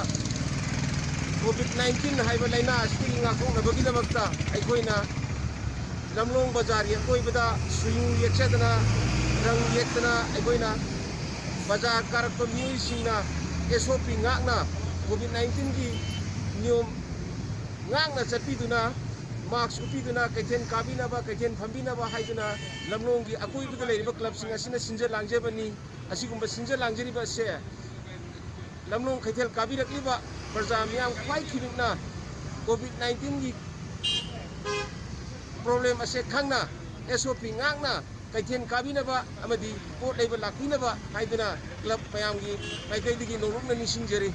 COVID nineteen ꯍꯥꯏꯕ ꯂꯥꯏꯅꯥ ꯑꯁꯤꯗꯒꯤ ꯉꯥꯛꯊꯣꯛꯅꯕꯒꯤꯗꯃꯛꯇ ꯑꯩꯈꯣꯏꯅ ꯂꯝꯂꯣꯡ ꯕꯖꯥꯔꯒꯤ ꯑꯀꯣꯏꯕꯗ ꯁꯨꯌꯨ ꯌꯦꯛꯆꯗꯅ, ꯔꯪ ꯌꯦꯛꯇꯅ ꯑꯩꯈꯣꯏꯅ ꯕꯖꯥꯔ ꯀꯥꯔꯛꯄ ꯃꯤꯑꯣꯏꯁꯤꯡꯅ ꯑꯦꯁ ꯑꯣ ꯄꯤ ꯉꯥꯛꯅ, ꯀꯣꯚꯤꯗ ꯅꯥꯏꯟꯇꯤꯟꯒꯤ ꯅꯤꯌꯣꯝ ꯉꯥꯛꯅ ꯆꯠꯄꯤꯗꯨꯅ, ꯃꯥꯛꯁ ꯎꯞꯄꯤꯗꯨꯅ, ꯀꯩꯊꯦꯜ ꯀꯥꯕꯤꯅꯕ, ꯀꯩꯊꯦꯜ ꯐꯝꯕꯤꯅꯕ ꯍꯥꯏꯗꯨꯅ ꯂꯝꯂꯣꯡꯒꯤ ꯑꯀꯣꯏꯕꯗ ꯂꯩꯔꯤꯕ ꯀ꯭ꯂꯕꯁꯤꯡ ꯑꯁꯤꯅ ꯁꯤꯟꯖ ꯂꯥꯡꯖꯕꯅꯤ꯫ ꯑꯁꯤꯒꯨꯝꯕ ꯁꯤꯟꯖ ꯂꯥꯡꯖꯔꯤꯕ ꯑꯁꯦ ꯂꯝꯂꯣꯡ ꯀꯩꯊꯦꯜ ꯀꯥꯕꯤꯔꯛꯂꯤꯕ ꯄ꯭ꯔꯖꯥ ꯃꯤꯌꯥꯝ ꯈ꯭ꯋꯥꯏ ꯈꯤꯕꯤꯛꯅ ꯀꯣꯚꯤꯗ ꯅꯥꯏꯟꯇꯤꯟꯒꯤ ꯄ꯭ꯔꯣꯕ꯭ꯂꯦꯝ ꯑꯁꯦ ꯈꯪꯅ ꯑꯦꯁ ꯑꯣ ꯄꯤ ꯉꯥꯛꯅ ꯀꯩꯊꯦꯜ ꯀꯥꯕꯤꯅꯕ ꯑꯃꯗꯤ ꯄꯣꯠ ꯂꯩꯕ ꯂꯥꯛꯄꯤꯅꯕ ꯍꯥꯏꯗꯨꯅ ꯀ꯭ꯂꯕ ꯃꯌꯥꯝꯒꯤ ꯃꯥꯏꯀꯩꯗꯒꯤ ꯅꯧꯔꯛꯅ ꯅꯤꯡꯁꯤꯡꯖꯔꯤ꯫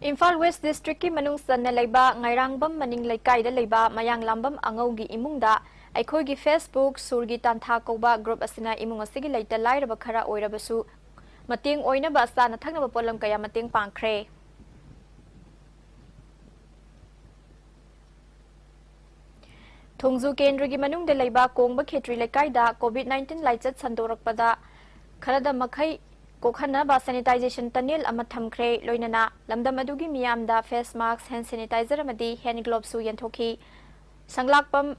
ꯏꯝꯐꯥꯜ ꯋꯦꯁ ꯗꯤꯁꯇ꯭ꯔꯤꯛꯀꯤ ꯃꯅꯨꯡ ꯆꯟꯅ ꯂꯩꯕ ꯉꯥꯏꯔꯥꯡꯕꯝ ꯃꯅꯤꯡ ꯂꯩꯀꯥꯏꯗ ꯂꯩꯕ ꯃꯌꯥꯡꯂꯥꯝꯕꯝ ꯑꯉꯧꯒꯤ ꯏꯃꯨꯡꯗ ꯑꯩꯈꯣꯏꯒꯤ ꯐꯦꯁꯕꯨꯛ ꯁꯨꯔꯒꯤ ꯇꯥꯟꯊꯥ ꯀꯧꯕ ꯒ꯭ꯔꯨꯞ ꯑꯁꯤꯅ ꯏꯃꯨꯡ ꯑꯁꯤꯒꯤ ꯂꯩꯇ ꯂꯥꯏꯔꯕ ꯈꯔ ꯑꯣꯏꯔꯕꯁꯨ ꯃꯇꯦꯡ ꯑꯣꯏꯅꯕ ꯆꯥꯅ ꯊꯛꯅꯕ ꯄꯣꯠꯂꯝ ꯀꯌꯥ ꯃꯇꯦꯡ ꯄꯥꯡꯈ꯭ꯔꯦ꯫ ꯊꯣꯡꯖꯨ ꯀꯦꯟꯗ꯭ꯔꯒꯤ ꯃꯅꯨꯡꯗ ꯂꯩꯕ ꯀꯣꯡꯕ ꯈꯦꯇ꯭ꯔꯤ ꯂꯩꯀꯥꯏꯗ ꯀꯣꯚꯤꯗ ꯅꯥꯏꯟꯇꯤꯟ ꯂꯥꯏꯆꯠ ꯁꯟꯗꯣꯔꯛꯄꯗ ꯈꯔꯗ ꯃꯈꯩ ꯀꯣꯛꯍꯟꯅꯕ ꯁꯦꯅꯤꯇꯥꯏꯖꯦꯁꯟ ꯇꯅꯦꯜ ꯑꯃ ꯊꯝꯈ꯭ꯔꯦ꯫ ꯂꯣꯏꯅꯅ ꯂꯝꯗꯝ ꯑꯗꯨꯒꯤ ꯃꯤꯌꯥꯝꯗ ꯐꯦꯁ ꯃꯥꯁꯛ, ꯍꯦꯟ ꯁꯦꯅꯤꯇꯥꯏꯖꯔ ꯑꯃꯗꯤ ꯍꯦꯟ ꯒ꯭ꯂꯣꯚꯁꯁꯨ ꯌꯦꯟꯊꯣꯛꯈꯤ꯫ ꯁꯪꯂꯥꯛꯄꯝ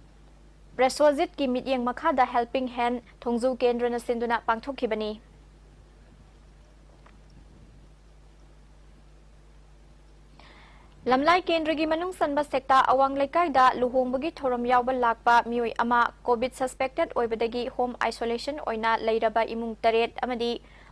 ꯄ꯭ꯔꯦꯁꯣꯖꯤꯠꯀꯤ ꯃꯤꯠꯌꯦꯡ ꯃꯈꯥꯗ ꯍꯦꯜꯄꯤꯡ ꯍꯦꯟ ꯊꯣꯡꯖꯨ ꯀꯦꯟꯗ꯭ꯔꯅ ꯁꯤꯟꯗꯨꯅ ꯄꯥꯡꯊꯣꯛꯈꯤꯕꯅꯤ꯫ ꯂꯝꯂꯥꯏ ꯀꯦꯟꯗ꯭ꯔꯒꯤ ꯃꯅꯨꯡ ꯆꯟꯕ ꯁꯦꯛꯇꯥ ꯑꯋꯥꯡ ꯂꯩꯀꯥꯏꯗ ꯂꯨꯍꯣꯡꯕꯒꯤ ꯊꯧꯔꯝ ꯌꯥꯎꯕ ꯂꯥꯛꯄ ꯃꯤꯑꯣꯏ ꯑꯃ ꯀꯣꯚꯤꯗ ꯁꯁꯄꯦꯛꯇꯦꯗ ꯑꯣꯏꯕꯗꯒꯤ ꯍꯣꯝ ꯑꯥꯏꯁꯣꯂꯦꯁꯟ ꯑꯣꯏꯅ ꯂꯩꯔꯕ ꯏꯃꯨꯡ ꯇꯔꯦꯠ ꯑꯃꯗꯤ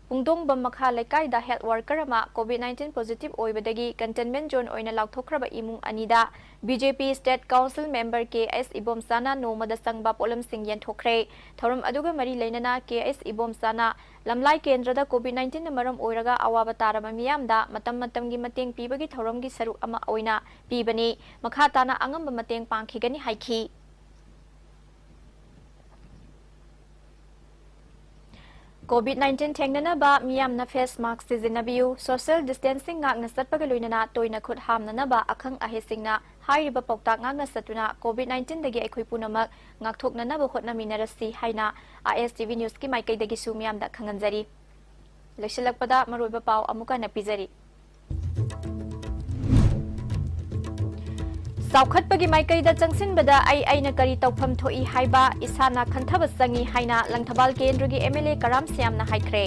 ꯄꯨꯡꯗꯣꯡꯕꯝ ꯃꯈꯥ ꯂꯩꯀꯥꯏꯗ ꯍꯦꯜꯊ ꯋꯥꯔꯀꯔ ꯑꯃ ꯀꯣꯚꯤꯗ ꯅꯥꯏꯟꯇꯤꯟ ꯄꯣꯖꯤꯇꯤꯚ ꯑꯣꯏꯕꯗꯒꯤ ꯀꯟꯇꯦꯟꯃꯦꯟꯠ ꯖꯣꯟ ꯑꯣꯏꯅ ꯂꯥꯎꯊꯣꯛꯈ꯭ꯔꯕ ꯏꯃꯨꯡ ꯑꯅꯤꯗ B J P state council member K H ꯏꯕꯣꯝꯆꯥꯅ ꯅꯣꯡꯃꯗ ꯆꯪꯕ ꯄꯣꯠꯂꯝꯁꯤꯡ ꯌꯦꯟꯊꯣꯛꯈ꯭ꯔꯦ꯫ ꯊꯧꯔꯝ ꯑꯗꯨꯒ ꯃꯔꯤ ꯂꯩꯅꯅ ꯀꯦ ꯑꯩꯆ ꯏꯕꯣꯝꯆꯥꯅ ꯂꯝꯂꯥꯏ ꯀꯦꯟꯗ꯭ꯔꯗ ꯀꯣꯚꯤꯗ ꯅꯥꯏꯟꯇꯤꯟꯅ ꯃꯔꯝ ꯑꯣꯏꯔꯒ ꯑꯋꯥꯕ ꯇꯥꯔꯕ ꯃꯤꯌꯥꯝꯗ ꯃꯇꯝ ꯃꯇꯝꯒꯤ ꯃꯇꯦꯡ ꯄꯤꯕꯒꯤ ꯊꯧꯔꯝꯒꯤ ꯁꯔꯨꯛ ꯑꯃ ꯑꯣꯏꯅ ꯄꯤꯕꯅꯤ꯫ ꯃꯈꯥ ꯇꯥꯅ ꯑꯉꯝꯕ ꯃꯇꯦꯡ ꯄꯥꯡꯈꯤꯒꯅꯤ ꯍꯥꯏꯈꯤ꯫ ꯀꯣꯚꯤꯗ ꯅꯥꯏꯟꯇꯤꯟ ꯊꯦꯡꯅꯅꯕ ꯃꯤꯌꯥꯝꯅ ꯐꯦꯁ ꯃꯥꯁꯛ ꯁꯤꯖꯤꯟꯅꯕꯤꯌꯨ, ꯁꯣꯁꯤꯌꯦꯜ ꯗꯤꯁꯇꯦꯟꯁꯤꯡ ꯉꯥꯛꯅ ꯆꯠꯄꯒ ꯂꯣꯏꯅꯅ ꯇꯣꯏꯅ ꯈꯨꯠ ꯍꯥꯝꯅꯅꯕ ꯑꯈꯪ ꯑꯍꯩꯁꯤꯡꯅ ꯍꯥꯏꯔꯤꯕ ꯄꯥꯎꯇꯥꯛ ꯉꯥꯛꯅ ꯆꯠꯇꯨꯅ ꯀꯣꯚꯤꯗ ꯅꯥꯏꯟꯇꯤꯟꯗꯒꯤ ꯑꯩꯈꯣꯏ ꯄꯨꯝꯅꯃꯛ ꯉꯥꯛꯊꯣꯛꯅꯅꯕ ꯍꯣꯠꯅꯃꯤꯟꯅꯔꯁꯤ ꯍꯥꯏꯅ ꯑꯥꯏ ꯑꯦꯁ ꯇꯤ ꯚꯤ ꯅ꯭ꯌꯨꯁꯀꯤ ꯃꯥꯏꯀꯩꯗꯒꯤꯁꯨ ꯃꯤꯌꯥꯝꯗ ꯈꯪꯍꯟꯖꯔꯤ꯫ ꯂꯣꯏꯁꯤꯜꯂꯛꯄꯗ ꯃꯔꯨꯑꯣꯏꯕ ꯄꯥꯎ ꯑꯃꯨꯛ ꯍꯟꯅ ꯄꯤꯖꯔꯤ꯫ ꯆꯥꯎꯈꯠꯄꯒꯤ ꯃꯥꯏꯀꯩꯗ ꯆꯪꯁꯤꯟꯕꯗ ꯑꯩ ꯑꯩꯅ ꯀꯔꯤ ꯇꯧꯐꯝ ꯊꯣꯛꯏ ꯍꯥꯏꯕ ꯏꯁꯥꯅ ꯈꯟꯊꯕ ꯆꯪꯏ ꯍꯥꯏꯅ ꯂꯪꯊꯕꯥꯜ ꯀꯦꯟꯗ꯭ꯔꯒꯤ ꯑꯦꯝ ꯑꯦꯜ ꯑꯦ ꯀꯔꯥꯝ ꯁ꯭ꯌꯥꯝꯅ ꯍꯥꯏꯈ꯭ꯔꯦ꯫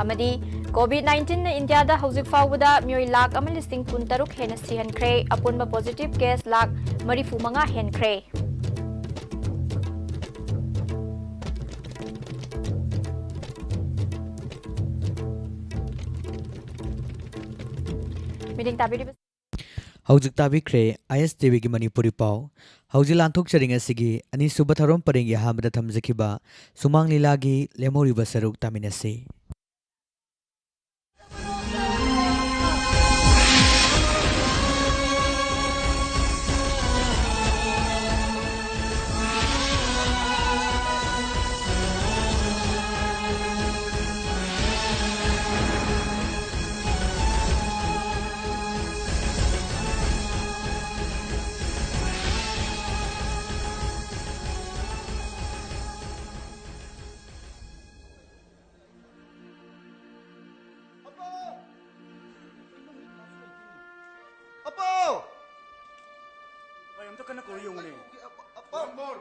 ꯑꯃꯗꯤ COVID nineteenꯅ ꯏꯟꯗꯤꯌꯥꯗ ꯍꯧꯖꯤꯛ ꯐꯥꯎꯕꯗ ꯃꯤꯑꯣꯏ ꯂꯥꯈ ꯑꯃ ꯂꯤꯁꯤꯡ ꯀꯨꯟꯇꯔꯨꯛ ꯍꯦꯟꯅ ꯁꯤꯍꯟꯈ꯭ꯔꯦ, ꯑꯄꯨꯟꯕ positive case ꯂꯥꯈ ꯃꯔꯤꯐꯨ ꯃꯉꯥ ꯍꯦꯟꯈ꯭ꯔꯦ꯫ ꯃꯤꯠꯌꯦꯡ ꯇꯥꯕꯤꯔꯤꯕ ꯍꯧꯖꯤꯛ ꯇꯥꯕꯤꯈ꯭ꯔꯦ ꯑꯥꯏ ꯑꯦꯁ ꯇꯤ ꯚꯤꯒꯤ ꯃꯅꯤꯄꯨꯔꯤ ꯄꯥꯎ꯫ ꯍꯧꯖꯤꯛ ꯂꯥꯟꯊꯣꯛꯆꯔꯤꯉꯩꯁꯤꯒꯤ ꯑꯅꯤꯁꯨꯕ ꯊꯧꯔꯝ ꯄꯔꯦꯡꯒꯤ ꯑꯍꯥꯟꯕꯗ ꯊꯝꯖꯈꯤꯕ ꯁꯨꯃꯥꯡ ꯂꯤꯂꯥꯒꯤ ꯂꯦꯝꯍꯧꯔꯤꯕ ꯁꯔꯨꯛ ꯇꯥꯃꯤꯟꯅꯁꯤ꯫ ꯑꯄꯥꯎ! ꯑꯄꯥꯎ! ꯑꯩ ꯑꯝꯇ ꯀꯟꯅ ꯀꯧꯔ ꯌꯦꯡꯉꯨꯅꯦ꯫ ꯑꯄꯥꯎ!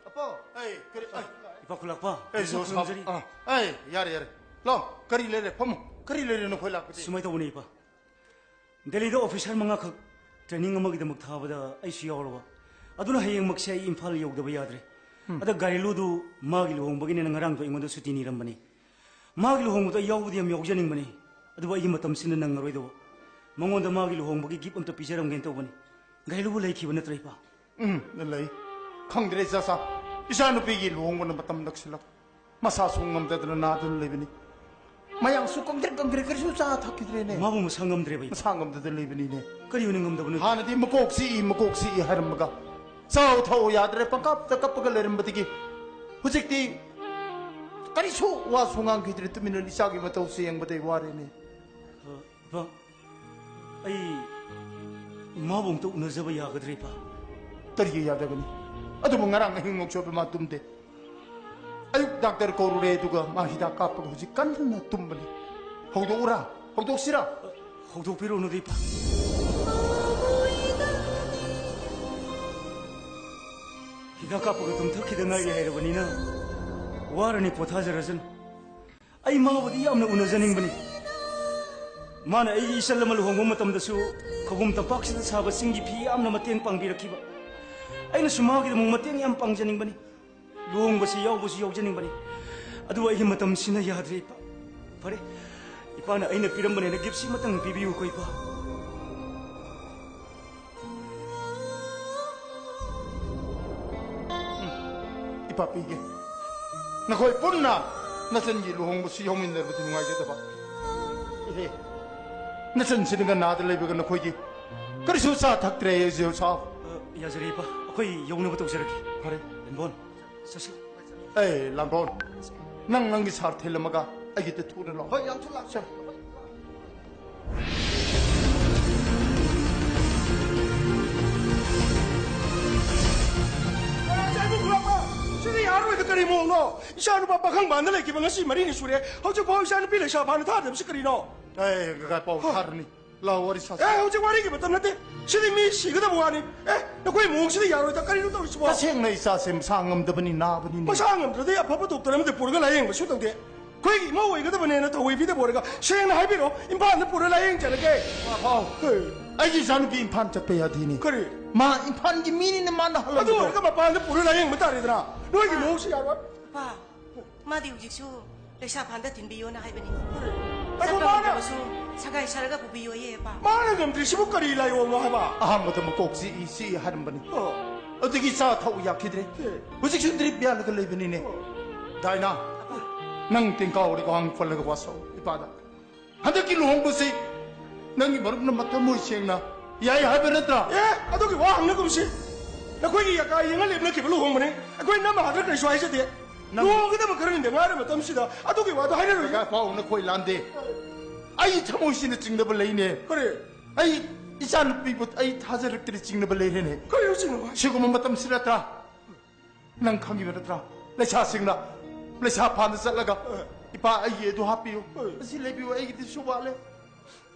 ꯑꯄꯥꯎ! ꯑꯩ, ꯀꯔꯤ, ꯑꯩ, ꯏꯄꯥ ꯈꯨꯂꯥꯛꯄ, ꯑꯩ, ꯖꯣ ꯁꯥꯕ, ꯈꯨꯔꯨꯝꯖꯔꯤ꯫ ꯑꯥ, ꯑꯩ, ꯌꯥꯔꯦ, ꯌꯥꯔꯦ꯫ ꯂꯥꯎ, ꯀꯔꯤ ꯂꯩꯔꯦ? ꯐꯝꯃꯨ꯫ ꯀꯔꯤ ꯂꯩꯔꯦ ꯅꯈꯣꯏ ꯂꯥꯛꯄꯗꯤ? ꯁꯨꯃꯥꯏꯅ ꯇꯧꯕꯅꯦ, ꯏꯄꯥ꯫ ꯗꯦꯜꯂꯤꯗ ꯑꯣꯐꯤꯁꯥꯔ ꯃꯉꯥꯈꯛ ꯇ꯭ꯔꯦꯅꯤꯡ ꯑꯃꯒꯤꯗꯃꯛ ꯊꯥꯕꯗ ꯑꯩꯁꯨ ꯌꯥꯎꯔꯕ꯫ ꯑꯗꯨꯅ ꯍꯌꯦꯡꯃꯛꯁꯦ ꯑꯩ ꯏꯝꯐꯥꯜ ꯌꯧꯗꯕ ꯌꯥꯗ꯭ꯔꯦ꯫ ꯎꯝ꯫ ꯑꯗ ꯒꯥꯔꯤꯂꯨꯗꯨ ꯃꯥꯒꯤ ꯂꯨꯍꯣꯡꯕꯒꯤꯅꯦꯅ ꯉꯔꯥꯡꯗꯣ ꯑꯩꯉꯣꯟꯗ ꯁꯨꯇꯤ ꯅꯤꯔꯝꯕꯅꯤ꯫ ꯃꯥꯒꯤ ꯂꯨꯍꯣꯡꯕꯗꯣ ꯑꯩ ꯌꯥꯎꯕꯗꯤ ꯌꯥꯝ ꯌꯥꯎꯖꯅꯤꯡꯕꯅꯤ, ꯑꯗꯨꯕꯨ ꯑꯩꯒꯤ ꯃꯇꯝꯁꯤꯅ ꯅꯪꯉꯔꯣꯏꯗꯧꯕ꯫ ꯃꯉꯣꯟꯗ ꯃꯥꯒꯤ ꯂꯨꯍꯣꯡꯕꯒꯤ ꯒꯤꯐ ꯑꯝꯇ ꯄꯤꯖꯔꯝꯒꯦꯅ ꯇꯧꯕꯅꯤ꯫ ꯒꯥꯔꯤꯂꯨꯕꯨ ꯂꯩꯈꯤꯕ ꯅꯠꯇ꯭ꯔꯥ, ꯏꯄꯥ? ꯎꯝ, ꯂꯩ꯫ ꯈꯪꯗ꯭ꯔꯦ, ꯏꯆꯥꯆꯥ꯫ ꯏꯆꯥꯅꯨꯄꯤꯒꯤ ꯂꯨꯍꯣꯡꯕꯅ ꯃꯇꯝ ꯅꯛꯁꯤꯜꯂꯛ꯫ ꯃꯁꯥꯁꯨ ꯉꯝꯗꯗꯅ ꯅꯥꯗꯨꯅ ꯂꯩꯕꯅꯤ꯫ ꯃꯌꯥꯡꯁꯨ ꯀꯪꯗ꯭ꯔꯦ, ꯀꯪꯗ꯭ꯔꯦ, ꯀꯔꯤꯁꯨ ꯆꯥ ꯊꯛꯈꯤꯗ꯭ꯔꯦꯅꯦ꯫ ꯃꯥꯕꯨ ꯃꯁꯥ ꯉꯝꯗ꯭ꯔꯦꯕ, ꯏꯄꯥ? ꯃꯁꯥ ꯉꯝꯗꯗꯅ ꯂꯩꯕꯅꯤꯅꯦ꯫ ꯀꯔꯤ ꯑꯣꯏꯅ ꯉꯝꯗꯕꯅꯣ? ꯍꯥꯟꯅꯗꯤ ꯃꯀꯣꯛ ꯆꯤꯛꯏ, ꯃꯀꯣꯛ ꯆꯤꯛꯏ ꯍꯥꯏꯔꯝꯃꯒ ꯆꯥꯎ ꯊꯛꯎ ꯌꯥꯗ꯭ꯔꯦ, ꯄꯪꯀꯞꯇ ꯀꯞꯄꯒ ꯂꯩꯔꯝꯕꯗꯒꯤ ꯍꯧꯖꯤꯛꯇꯤ ꯀꯔꯤꯁꯨ ꯋꯥꯁꯨ ꯉꯥꯡꯈꯤꯗ꯭ꯔꯦ꯫ ꯇꯨꯃꯤꯟꯅ ꯏꯆꯥꯒꯤ ꯃꯇꯧꯁꯦ ꯌꯦꯡꯕꯗ ꯑꯩ ꯋꯥꯔꯦꯅꯦ꯫ ꯑ, ꯏꯄꯥ, ꯑꯩ ꯃꯥꯕꯨ ꯑꯝꯇ ꯎꯅꯖꯕ ꯌꯥꯒꯗ꯭ꯔꯥ, ꯏꯄꯥ? ꯀꯔꯤꯒꯤ ꯌꯥꯗꯒꯅꯤ? ꯑꯗꯨꯕꯨ ꯉꯔꯥꯡ ꯑꯍꯤꯡ ꯅꯣꯡꯆꯨꯞꯄ ꯃꯥ ꯇꯨꯝꯗꯦ꯫ ꯑꯌꯨꯛ ꯗꯥꯛꯇꯔ ꯀꯧꯔꯨꯔꯦ, ꯑꯗꯨꯒ ꯃꯥ ꯍꯤꯗꯥꯛ ꯀꯥꯞꯄꯒ ꯍꯧꯖꯤꯛ ꯀꯟꯅ ꯇꯨꯝꯕꯅꯤ꯫ ꯍꯧꯗꯣꯛꯎꯔꯥ? ꯍꯧꯗꯣꯛꯁꯤꯔꯥ? ꯍꯧꯗꯣꯛꯄꯤꯔꯨꯅꯨꯗ, ꯏꯄꯥ꯫ ꯍꯤꯗꯥꯛ ꯀꯥꯞꯄꯒ ꯇꯨꯝꯊꯈꯤꯗ ꯉꯥꯏꯔꯤ ꯍꯥꯏꯔꯕꯅꯤꯅ ꯋꯥꯔꯅꯤ, ꯄꯣꯊꯥꯖꯔꯁꯅꯨ꯫ ꯑꯩ ꯃꯥꯕꯨꯗꯤ ꯌꯥꯝꯅ ꯎꯅꯖꯅꯤꯡꯕꯅꯤ꯫ ꯃꯥꯅ ꯑꯩꯒꯤ ꯏꯆꯜ ꯑꯃ ꯂꯨꯍꯣꯡꯕ ꯃꯇꯝꯗꯁꯨ ꯈꯧꯕꯨꯝ ꯇꯝꯄꯥꯛꯁꯤꯗ ꯁꯥꯕ ꯆꯤꯡꯒꯤ ꯐꯤ ꯌꯥꯝꯅ ꯃꯇꯦꯡ ꯄꯥꯡꯕꯤꯔꯛꯈꯤꯕ꯫ ꯑꯩꯅꯁꯨ ꯃꯥꯒꯤꯗꯃꯛ ꯃꯇꯦꯡ ꯌꯥꯝ ꯄꯥꯡꯖꯅꯤꯡꯕꯅꯤ꯫ ꯂꯨꯍꯣꯡꯕꯁꯤ ꯌꯥꯎꯕꯁꯨ ꯌꯥꯎꯖꯅꯤꯡꯕꯅꯤ꯫ ꯑꯗꯨꯕꯨ ꯑꯩꯒꯤ ꯃꯇꯝꯁꯤꯅ ꯌꯥꯗ꯭ꯔꯦ, ꯏꯄꯥ꯫ ꯐꯔꯦ, ꯏꯄꯥꯅ ꯑꯩꯅ ꯄꯤꯔꯝꯕꯅꯦꯅ gift ꯁꯤ ꯑꯃꯇꯪ ꯄꯤꯕꯤꯌꯨꯀꯣ, ꯏꯄꯥ꯫ ꯏꯄꯥ ꯄꯤꯒꯦ꯫ ꯅꯈꯣꯏ ꯄꯨꯟꯅ ꯅꯆꯟꯒꯤ ꯂꯨꯍꯣꯡꯕꯁꯨ ꯌꯥꯎꯃꯤꯟꯅꯔꯕꯗꯤ ꯅꯨꯡꯉꯥꯏꯒꯗꯕ꯫ ꯏꯍꯦ, ꯅꯆꯟꯁꯤꯅꯒ ꯅꯥꯗ ꯂꯩꯕꯒ ꯅꯈꯣꯏꯒꯤ ꯀꯔꯤꯁꯨ ꯆꯥ ꯊꯛꯇ꯭ꯔꯦ, ꯖꯦꯎ ꯁꯥꯎ꯫ ꯑ, ꯌꯥꯖꯔꯦ, ꯏꯄꯥ꯫ ꯑꯩꯈꯣꯏ ꯌꯧꯅꯕ ꯇꯧꯖꯔꯒꯦ꯫ ꯐꯔꯦ꯫ ꯂꯦꯝꯕꯣꯟ, ꯆꯠꯁꯤ꯫ ꯑꯦ, ꯂꯥꯝꯕꯣꯟ, ꯅꯪ ꯅꯪꯒꯤ ꯁꯥꯔ ꯊꯤꯜꯂꯝꯃꯒ ꯑꯩꯒꯤꯗ ꯊꯨꯅ ꯂꯥꯛꯑꯣ꯫ ꯍꯣꯏ, ꯌꯥꯝ ꯊꯨꯅ ꯂꯥꯛꯆꯔꯦ꯫ ꯁꯤꯗꯤ ꯌꯥꯔꯔꯣꯏꯗ, ꯀꯔꯤ ꯃꯑꯣꯡꯅꯣ? ꯏꯆꯥ ꯅꯨꯄꯥ ꯄꯥꯈꯪ ꯃꯄꯥꯟꯗ ꯂꯩꯈꯤꯕ ꯉꯁꯤ ꯃꯔꯤꯅꯤ ꯁꯨꯔꯦ, ꯍꯧꯖꯤꯛꯐꯥꯎ ꯏꯆꯥ ꯅꯨꯄꯤ ꯂꯩꯁꯥ ꯐꯥꯅ ꯊꯥꯗꯕꯁꯤ ꯀꯔꯤꯅꯣ? ꯑꯦ, ꯀꯀꯥ, ꯄꯥꯎ ꯊꯥꯔꯅꯤ꯫ ꯂꯥꯛꯑꯣ, ꯋꯥꯔꯤ ꯁꯥꯁꯤ꯫ ꯑꯦ, ꯍꯧꯖꯤꯛ ꯋꯥꯔꯤꯒꯤ ꯃꯇꯝ ꯅꯠꯇꯦ꯫ ꯁꯤꯗꯤ ꯃꯤ ꯁꯤꯒꯗꯕ ꯋꯥꯅꯤ꯫ ꯑꯦ, ꯅꯈꯣꯏ ꯃꯑꯣꯡꯁꯤꯗꯤ ꯌꯥꯔꯣꯏꯗ꯫ ꯀꯔꯤꯅꯣ ꯇꯧꯔꯤꯁꯤꯕꯣ? ꯇꯁꯦꯡꯅ ꯏꯆꯥꯁꯦ ꯃꯁꯥ ꯉꯝꯗꯕꯅꯤ, ꯅꯥꯕꯅꯤꯅꯦ꯫ ꯃꯁꯥ ꯉꯝꯗ꯭ꯔꯗꯤ ꯑꯐꯕ ꯗꯣꯛꯇꯔ ꯑꯃꯗ ꯄꯨꯔꯒ ꯂꯥꯌꯦꯡꯕꯁꯨ ꯇꯧꯗꯦ꯫ ꯑꯩꯈꯣꯏꯒꯤ ꯏꯃꯧ ꯑꯣꯏꯒꯗꯕꯅꯦꯅ ꯊꯧꯑꯣꯏꯕꯤꯗꯕ ꯑꯣꯏꯔꯒ ꯁꯦꯡꯅ ꯍꯥꯏꯕꯤꯔꯣ, ꯏꯝꯐꯥꯜꯗ ꯄꯨꯔ ꯂꯥꯌꯦꯡꯖꯔꯒꯦ꯫ ꯄꯥꯎ꯫ ꯍꯣꯏ꯫ ꯑꯩꯒꯤ ꯏꯆꯥꯅꯨꯄꯤ ꯏꯝꯐꯥꯜ ꯆꯠꯄ ꯌꯥꯗꯦꯅꯦ꯫ ꯀꯔꯤ? ꯃꯥ ꯏꯝꯐꯥꯜꯒꯤ ꯃꯤꯅꯤꯅ ꯃꯥꯅ ꯑꯗꯨ ꯍꯜꯂꯝꯕꯗꯣ꯫ ꯑꯣꯏꯔꯒ ꯃꯄꯥꯟꯗ ꯄꯨꯔ ꯂꯥꯌꯦꯡꯕ ꯇꯥꯔꯦꯗꯅ꯫ ꯅꯣꯏꯒꯤ ꯃꯑꯣꯡꯁꯤ ꯌꯥꯔꯣꯏ꯫ ꯄꯥ, ꯃꯥꯗꯤ ꯍꯧꯖꯤꯛꯁꯨ ꯂꯩꯁꯥ ꯐꯥꯟꯗ ꯊꯤꯟꯕꯤꯌꯣꯅ ꯍꯥꯏꯕꯅꯤ꯫ ꯑꯗꯣ ꯆꯠꯄ ꯃꯥꯅ ꯉꯝꯗ꯭ꯔꯕꯁꯨ ꯁꯒꯥꯏ ꯁꯥꯔꯒ ꯄꯨꯕꯤꯌꯣꯌꯦ, ꯄꯥ꯫ ꯃꯥꯅ ꯉꯝꯗ꯭ꯔꯤꯁꯤꯕꯨ ꯀꯔꯤ ꯂꯥꯏꯑꯣꯡꯅꯣ ꯍꯥꯏꯕ? ꯑꯍꯥꯟꯕꯗ ꯃꯀꯣꯛ ꯆꯤꯛꯏ, ꯆꯤꯛꯏ ꯍꯥꯏꯔꯝꯕꯅꯤ꯫ ꯑꯣ꯫ ꯑꯗꯨꯗꯒꯤ ꯆꯥ ꯊꯛꯎ ꯌꯥꯈꯤꯗ꯭ꯔꯦ꯫ ꯑꯦ꯫ ꯍꯧꯖꯤꯛꯁꯨ drip ꯌꯥꯜꯂꯒ ꯂꯩꯕꯅꯤꯅꯦ꯫ ꯑꯣ꯫ ꯗꯥꯏꯅꯥ, ꯑꯄꯥ꯫ ꯅꯪ ꯇꯦꯡꯀꯥꯎꯔꯒ ꯋꯥꯍꯪ ꯈꯣꯜꯂꯒ ꯋꯥꯁꯛꯎ ꯏꯄꯥꯗ꯫ ꯍꯟꯗꯛꯀꯤ ꯂꯨꯍꯣꯡꯕꯁꯤ ꯅꯪꯒꯤ ꯃꯔꯨꯞꯅ ꯃꯊꯃꯣꯏ ꯁꯦꯡꯅ ꯌꯥꯏ ꯍꯥꯏꯕ ꯅꯠꯇ꯭ꯔꯥ? ꯑꯦ, ꯑꯗꯨꯒꯤ ꯋꯥ ꯍꯪꯅꯒꯨꯝꯁꯤ꯫ ꯅꯈꯣꯏꯒꯤ ꯌꯥꯀꯥ ꯌꯦꯡꯉ ꯂꯦꯞꯅꯈꯤꯕ ꯂꯨꯍꯣꯡꯕꯅꯤ꯫ ꯑꯩꯈꯣꯏ ꯅꯝꯃ ꯍꯥꯠꯇ꯭ꯔ ꯀꯔꯤꯁꯨ ꯍꯥꯏꯖꯗꯦ꯫ ꯅꯪ ꯂꯨꯍꯣꯡꯒꯗꯕ ꯈꯔꯅꯤꯗ ꯉꯥꯏꯔ ꯃꯇꯝꯁꯤꯗ ꯑꯗꯨꯒꯤ ꯋꯥꯗꯣ ꯍꯥꯏꯅꯔꯣꯏꯒꯦ꯫ ꯀꯀꯥ ꯄꯥꯎ ꯅꯈꯣꯏ ꯂꯥꯟꯗꯦ꯫ ꯑꯩ ꯊꯃꯣꯏꯁꯤꯅ ꯆꯤꯡꯅꯕ ꯂꯩꯅꯦ꯫ ꯀꯔꯤ? ꯑꯩ ꯏꯆꯥꯅꯨꯄꯤꯕꯨ ꯑꯩ ꯊꯥꯖꯔꯛꯇ꯭ꯔꯦ, ꯆꯤꯡꯅꯕ ꯂꯩꯔꯦꯅꯦ꯫ ꯀꯔꯤꯅꯣ ꯆꯤꯡꯅꯕ ꯍꯥꯏꯁꯦ? ꯁꯤꯒꯨꯝꯕ ꯃꯇꯝꯁꯤ ꯅꯠꯇ꯭ꯔꯥ? ꯅꯪ ꯈꯪꯉꯤꯕ ꯅꯠꯇ꯭ꯔꯥ? ꯂꯩꯁꯥꯁꯤꯡꯅ ꯂꯩꯁꯥ ꯐꯥꯟꯗ ꯆꯠꯂꯒ, ꯑ꯫ "ꯏꯄꯥ, ꯑꯩꯒꯤ ꯑꯗꯨ ꯍꯥꯞꯄꯤꯌꯨ, ꯑ꯫ ꯑꯁꯤ ꯂꯩꯕꯤꯌꯨ, ꯑꯩꯒꯤꯗꯤꯁꯨ ꯋꯥꯠꯂꯦ"꯫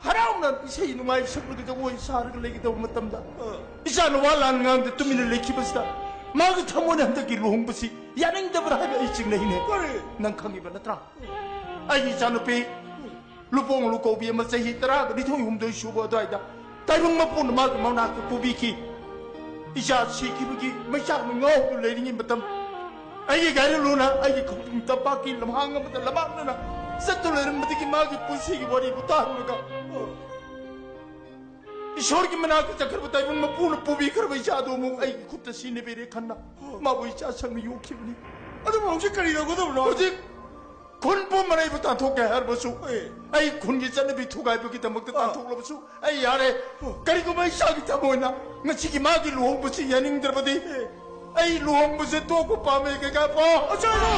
ꯍꯔꯥꯎꯅ ꯏꯁꯩ ꯅꯨꯡꯉꯥꯏ ꯁꯛꯂꯒ ꯖꯒꯣꯏ ꯁꯥꯔꯒ ꯂꯩꯒꯗꯧꯕ ꯃꯇꯝꯗ, ꯑ꯫ ꯏꯆꯥ ꯅꯨꯄꯥ ꯂꯥꯟ ꯉꯥꯡꯗ ꯇꯨꯃꯤꯟꯅ ꯂꯩꯈꯤꯕꯁꯤꯗ, ꯃꯥꯒꯤ ꯊꯃꯣꯏꯅ ꯍꯟꯗꯛꯀꯤ ꯂꯨꯍꯣꯡꯕꯁꯤ ꯌꯥꯅꯤꯡꯗꯕ꯭ꯔꯥ ꯍꯥꯏꯕ ꯑꯩ ꯆꯤꯡꯅꯩꯅꯦ꯫ ꯀꯔꯤ? ꯅꯪ ꯈꯪꯉꯤꯕ ꯅꯠꯇ꯭ꯔꯥ? ꯑꯩꯒꯤ ꯏꯆꯥꯅꯨꯄꯤ ꯂꯨꯄꯣꯡ ꯂꯨꯀꯧꯕꯤ ꯑꯃ ꯆꯍꯤ ꯇꯔꯥꯒ ꯅꯤꯊꯣꯏ ꯍꯨꯝꯗꯣꯏ ꯁꯨꯕ ꯑꯗꯨꯋꯥꯏꯗ ꯇꯥꯏꯕꯪ ꯃꯄꯨꯅ ꯃꯥꯒꯤ ꯃꯅꯥꯛꯇ ꯄꯨꯕꯤꯈꯤ꯫ ꯏꯆꯥ ꯁꯤꯈꯤꯕꯒꯤ ꯃꯩꯆꯥꯛꯅ ꯉꯥꯎꯗꯨꯅ ꯂꯩꯔꯤꯉꯩ ꯃꯇꯝ, ꯑꯩꯒꯤ ꯒꯥꯔꯤ ꯂꯨꯅ ꯑꯩꯒꯤ ꯈꯨꯡꯒꯪ ꯇꯝꯄꯥꯛꯀꯤ ꯂꯝꯍꯥꯡ ꯑꯃꯗ ꯂꯝꯃꯥꯡꯅꯅ ꯆꯠꯇꯨꯅ ꯂꯩꯔꯝꯕꯗꯒꯤ ꯃꯥꯒꯤ ꯄꯨꯟꯁꯤꯒꯤ ꯋꯥꯔꯤꯕꯨ ꯇꯥꯔꯨꯔꯒ, ꯏꯁꯣꯔꯒꯤ ꯃꯅꯥꯛꯇ ꯆꯠꯈ꯭ꯔꯕ ꯇꯥꯏꯕꯪ ꯃꯄꯨꯅ ꯄꯨꯕꯤꯈ꯭ꯔꯕ ꯏꯆꯥꯗꯨ ꯑꯃꯨꯛ ꯑꯩꯒꯤ ꯈꯨꯠꯇ ꯁꯤꯅꯕꯤꯔꯦ ꯈꯟꯅ ꯃꯥꯕꯨ ꯏꯆꯥ ꯁꯪꯅ ꯌꯣꯛꯈꯤꯕꯅꯤ꯫ ꯑꯗꯨꯕꯨ ꯍꯧꯖꯤꯛ ꯀꯔꯤ ꯇꯧꯒꯗꯕꯅꯣ? ꯍꯧꯖꯤꯛ ꯈꯨꯟ ꯄꯨꯝꯕꯅ ꯑꯩꯕꯨ ꯇꯥꯟꯊꯣꯛꯀꯦ ꯍꯥꯏꯔꯕꯁꯨ, ꯑꯦ꯫ ꯑꯩ ꯈꯨꯟꯒꯤ ꯆꯠꯅꯕꯤ ꯊꯨꯒꯥꯏꯕꯒꯤꯗꯃꯛꯇ ꯑ꯫ ꯇꯥꯟꯊꯣꯛꯂꯕꯁꯨ ꯑꯩ ꯌꯥꯔꯦ꯫ ꯑ꯫ ꯀꯔꯤꯒꯨꯝꯕ ꯏꯆꯥꯒꯤ ꯊꯃꯣꯏꯅ ꯉꯁꯤꯒꯤ ꯃꯥꯒꯤ ꯂꯨꯍꯣꯡꯕꯁꯤ ꯌꯥꯅꯤꯡꯗ꯭ꯔꯕꯗꯤ, ꯑꯦ꯫ ꯑꯩ ꯂꯨꯍꯣꯡꯕꯁꯦ ꯇꯣꯛꯄ ꯄꯥꯝꯃꯦ, ꯀꯩꯀꯥ ꯄꯥꯎ꯫ ꯑꯆꯥ, ꯑꯗꯨ!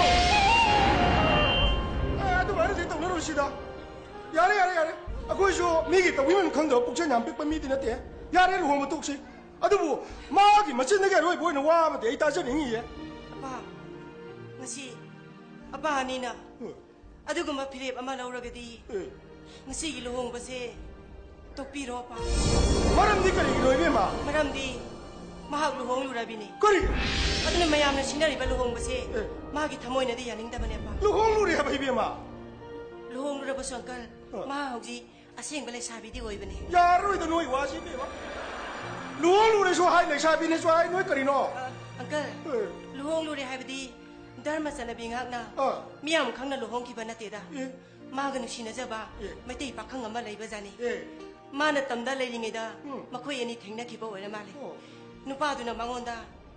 ꯑꯦ, ꯑꯗꯨꯃꯥꯏꯅꯗꯤ ꯇꯧꯅꯔꯣꯏꯁꯤꯗ꯫ ꯌꯥꯔꯦ, ꯌꯥꯔꯦ, ꯌꯥꯔꯦ꯫ ꯑꯩꯈꯣꯏꯁꯨ ꯃꯤꯒꯤ ꯇꯧꯕꯤꯐꯝ ꯈꯪꯗꯕ ꯄꯨꯛꯆꯦꯜ ꯌꯥꯝ ꯄꯤꯛꯄ ꯃꯤꯗꯤ ꯅꯠꯇꯦ꯫ ꯌꯥꯔꯦ, ꯂꯨꯍꯣꯡꯕ ꯇꯣꯛꯁꯤ꯫ ꯑꯗꯨꯕꯨ ꯃꯥꯒꯤ ꯃꯆꯤꯟꯗꯒꯤ ꯑꯔꯣꯏꯕ ꯑꯣꯏꯅ ꯋꯥ ꯑꯃꯗꯤ ꯑꯩ ꯇꯥꯖꯅꯤꯡꯉꯤꯌꯦ꯫ ꯑꯄꯥ, ꯉꯁꯤ ꯑꯄꯥ ꯑꯅꯤꯅ ꯎꯝ꯫ ꯑꯗꯨꯒꯨꯝꯕ ꯐꯤꯔꯦꯞ ꯑꯃ ꯂꯧꯔꯒꯗꯤ, ꯎꯝ꯫ ꯉꯁꯤꯒꯤ ꯂꯨꯍꯣꯡꯕꯁꯦ ꯇꯣꯛꯄꯤꯔꯣ, ꯑꯄꯥ꯫ ꯃꯔꯝꯗꯤ ꯀꯔꯤꯒꯤꯅꯣ, ꯏꯕꯦꯝꯃ? ꯃꯔꯝꯗꯤ ꯃꯍꯥꯛ ꯂꯨꯍꯣꯡꯂꯨꯔꯕꯤꯅꯦ꯫ ꯀꯔꯤ? ꯑꯗꯨꯅ ꯃꯌꯥꯝꯅ ꯁꯤꯟꯅꯔꯤꯕ ꯂꯨꯍꯣꯡꯕꯁꯦ ꯑꯦ꯫ ꯃꯥꯒꯤ ꯊꯃꯣꯏꯅꯗꯤ ꯌꯥꯅꯤꯡꯗꯕꯅꯦ, ꯑꯄꯥ꯫ ꯂꯨꯍꯣꯡꯂꯨꯔꯦ ꯍꯥꯏꯕ, ꯏꯕꯦꯝꯃ? ꯂꯨꯍꯣꯡꯂꯨꯔꯕꯁꯨ, ꯑꯪꯀꯜ, ꯑ꯫ ꯃꯍꯥꯛ ꯍꯧꯖꯤꯛ ꯑꯁꯦꯡꯕ ꯂꯩꯁꯥꯕꯤꯗꯤ ꯑꯣꯏꯕꯅꯦ꯫ ꯌꯥꯔꯔꯣꯏꯗ ꯅꯣꯏ ꯋꯥꯁꯤ, ꯏꯕꯦꯝꯃ꯫ ꯂꯨꯍꯣꯡꯂꯨꯔꯦꯁꯨ ꯍꯥꯏ, ꯂꯩꯁꯥꯕꯤꯅꯦꯁꯨ ꯍꯥꯏ, ꯅꯣꯏ ꯀꯔꯤꯅꯣ? ꯑ, ꯑꯪꯀꯜ, ꯑꯦ꯫ ꯂꯨꯍꯣꯡꯂꯨꯔꯦ ꯍꯥꯏꯕꯗꯤ ꯙꯔꯃ ꯆꯠꯅꯕꯤ ꯉꯥꯛꯅ ꯑ꯫ ꯃꯤꯌꯥꯝ ꯈꯪꯅ ꯂꯨꯍꯣꯡꯈꯤꯕ ꯅꯠꯇꯦꯗ꯫ ꯑꯦ꯫ ꯃꯥꯒ ꯅꯨꯡꯁꯤꯅꯖꯕ ꯑꯦ꯫ ꯃꯩꯇꯩ ꯄꯥꯈꯪ ꯑꯃ ꯂꯩꯕꯖꯥꯠꯅꯤ꯫ ꯑꯦ꯫ ꯃꯥꯅ ꯇꯝꯗ ꯂꯩꯔꯤꯉꯩꯗ ꯎꯝ꯫ ꯃꯈꯣꯏ ꯑꯅꯤ ꯊꯦꯡꯅꯈꯤꯕ ꯑꯣꯏꯔ ꯃꯥꯜꯂꯦ꯫ ꯑꯣ꯫ ꯅꯨꯄꯥꯗꯨꯅ ꯃꯉꯣꯟꯗ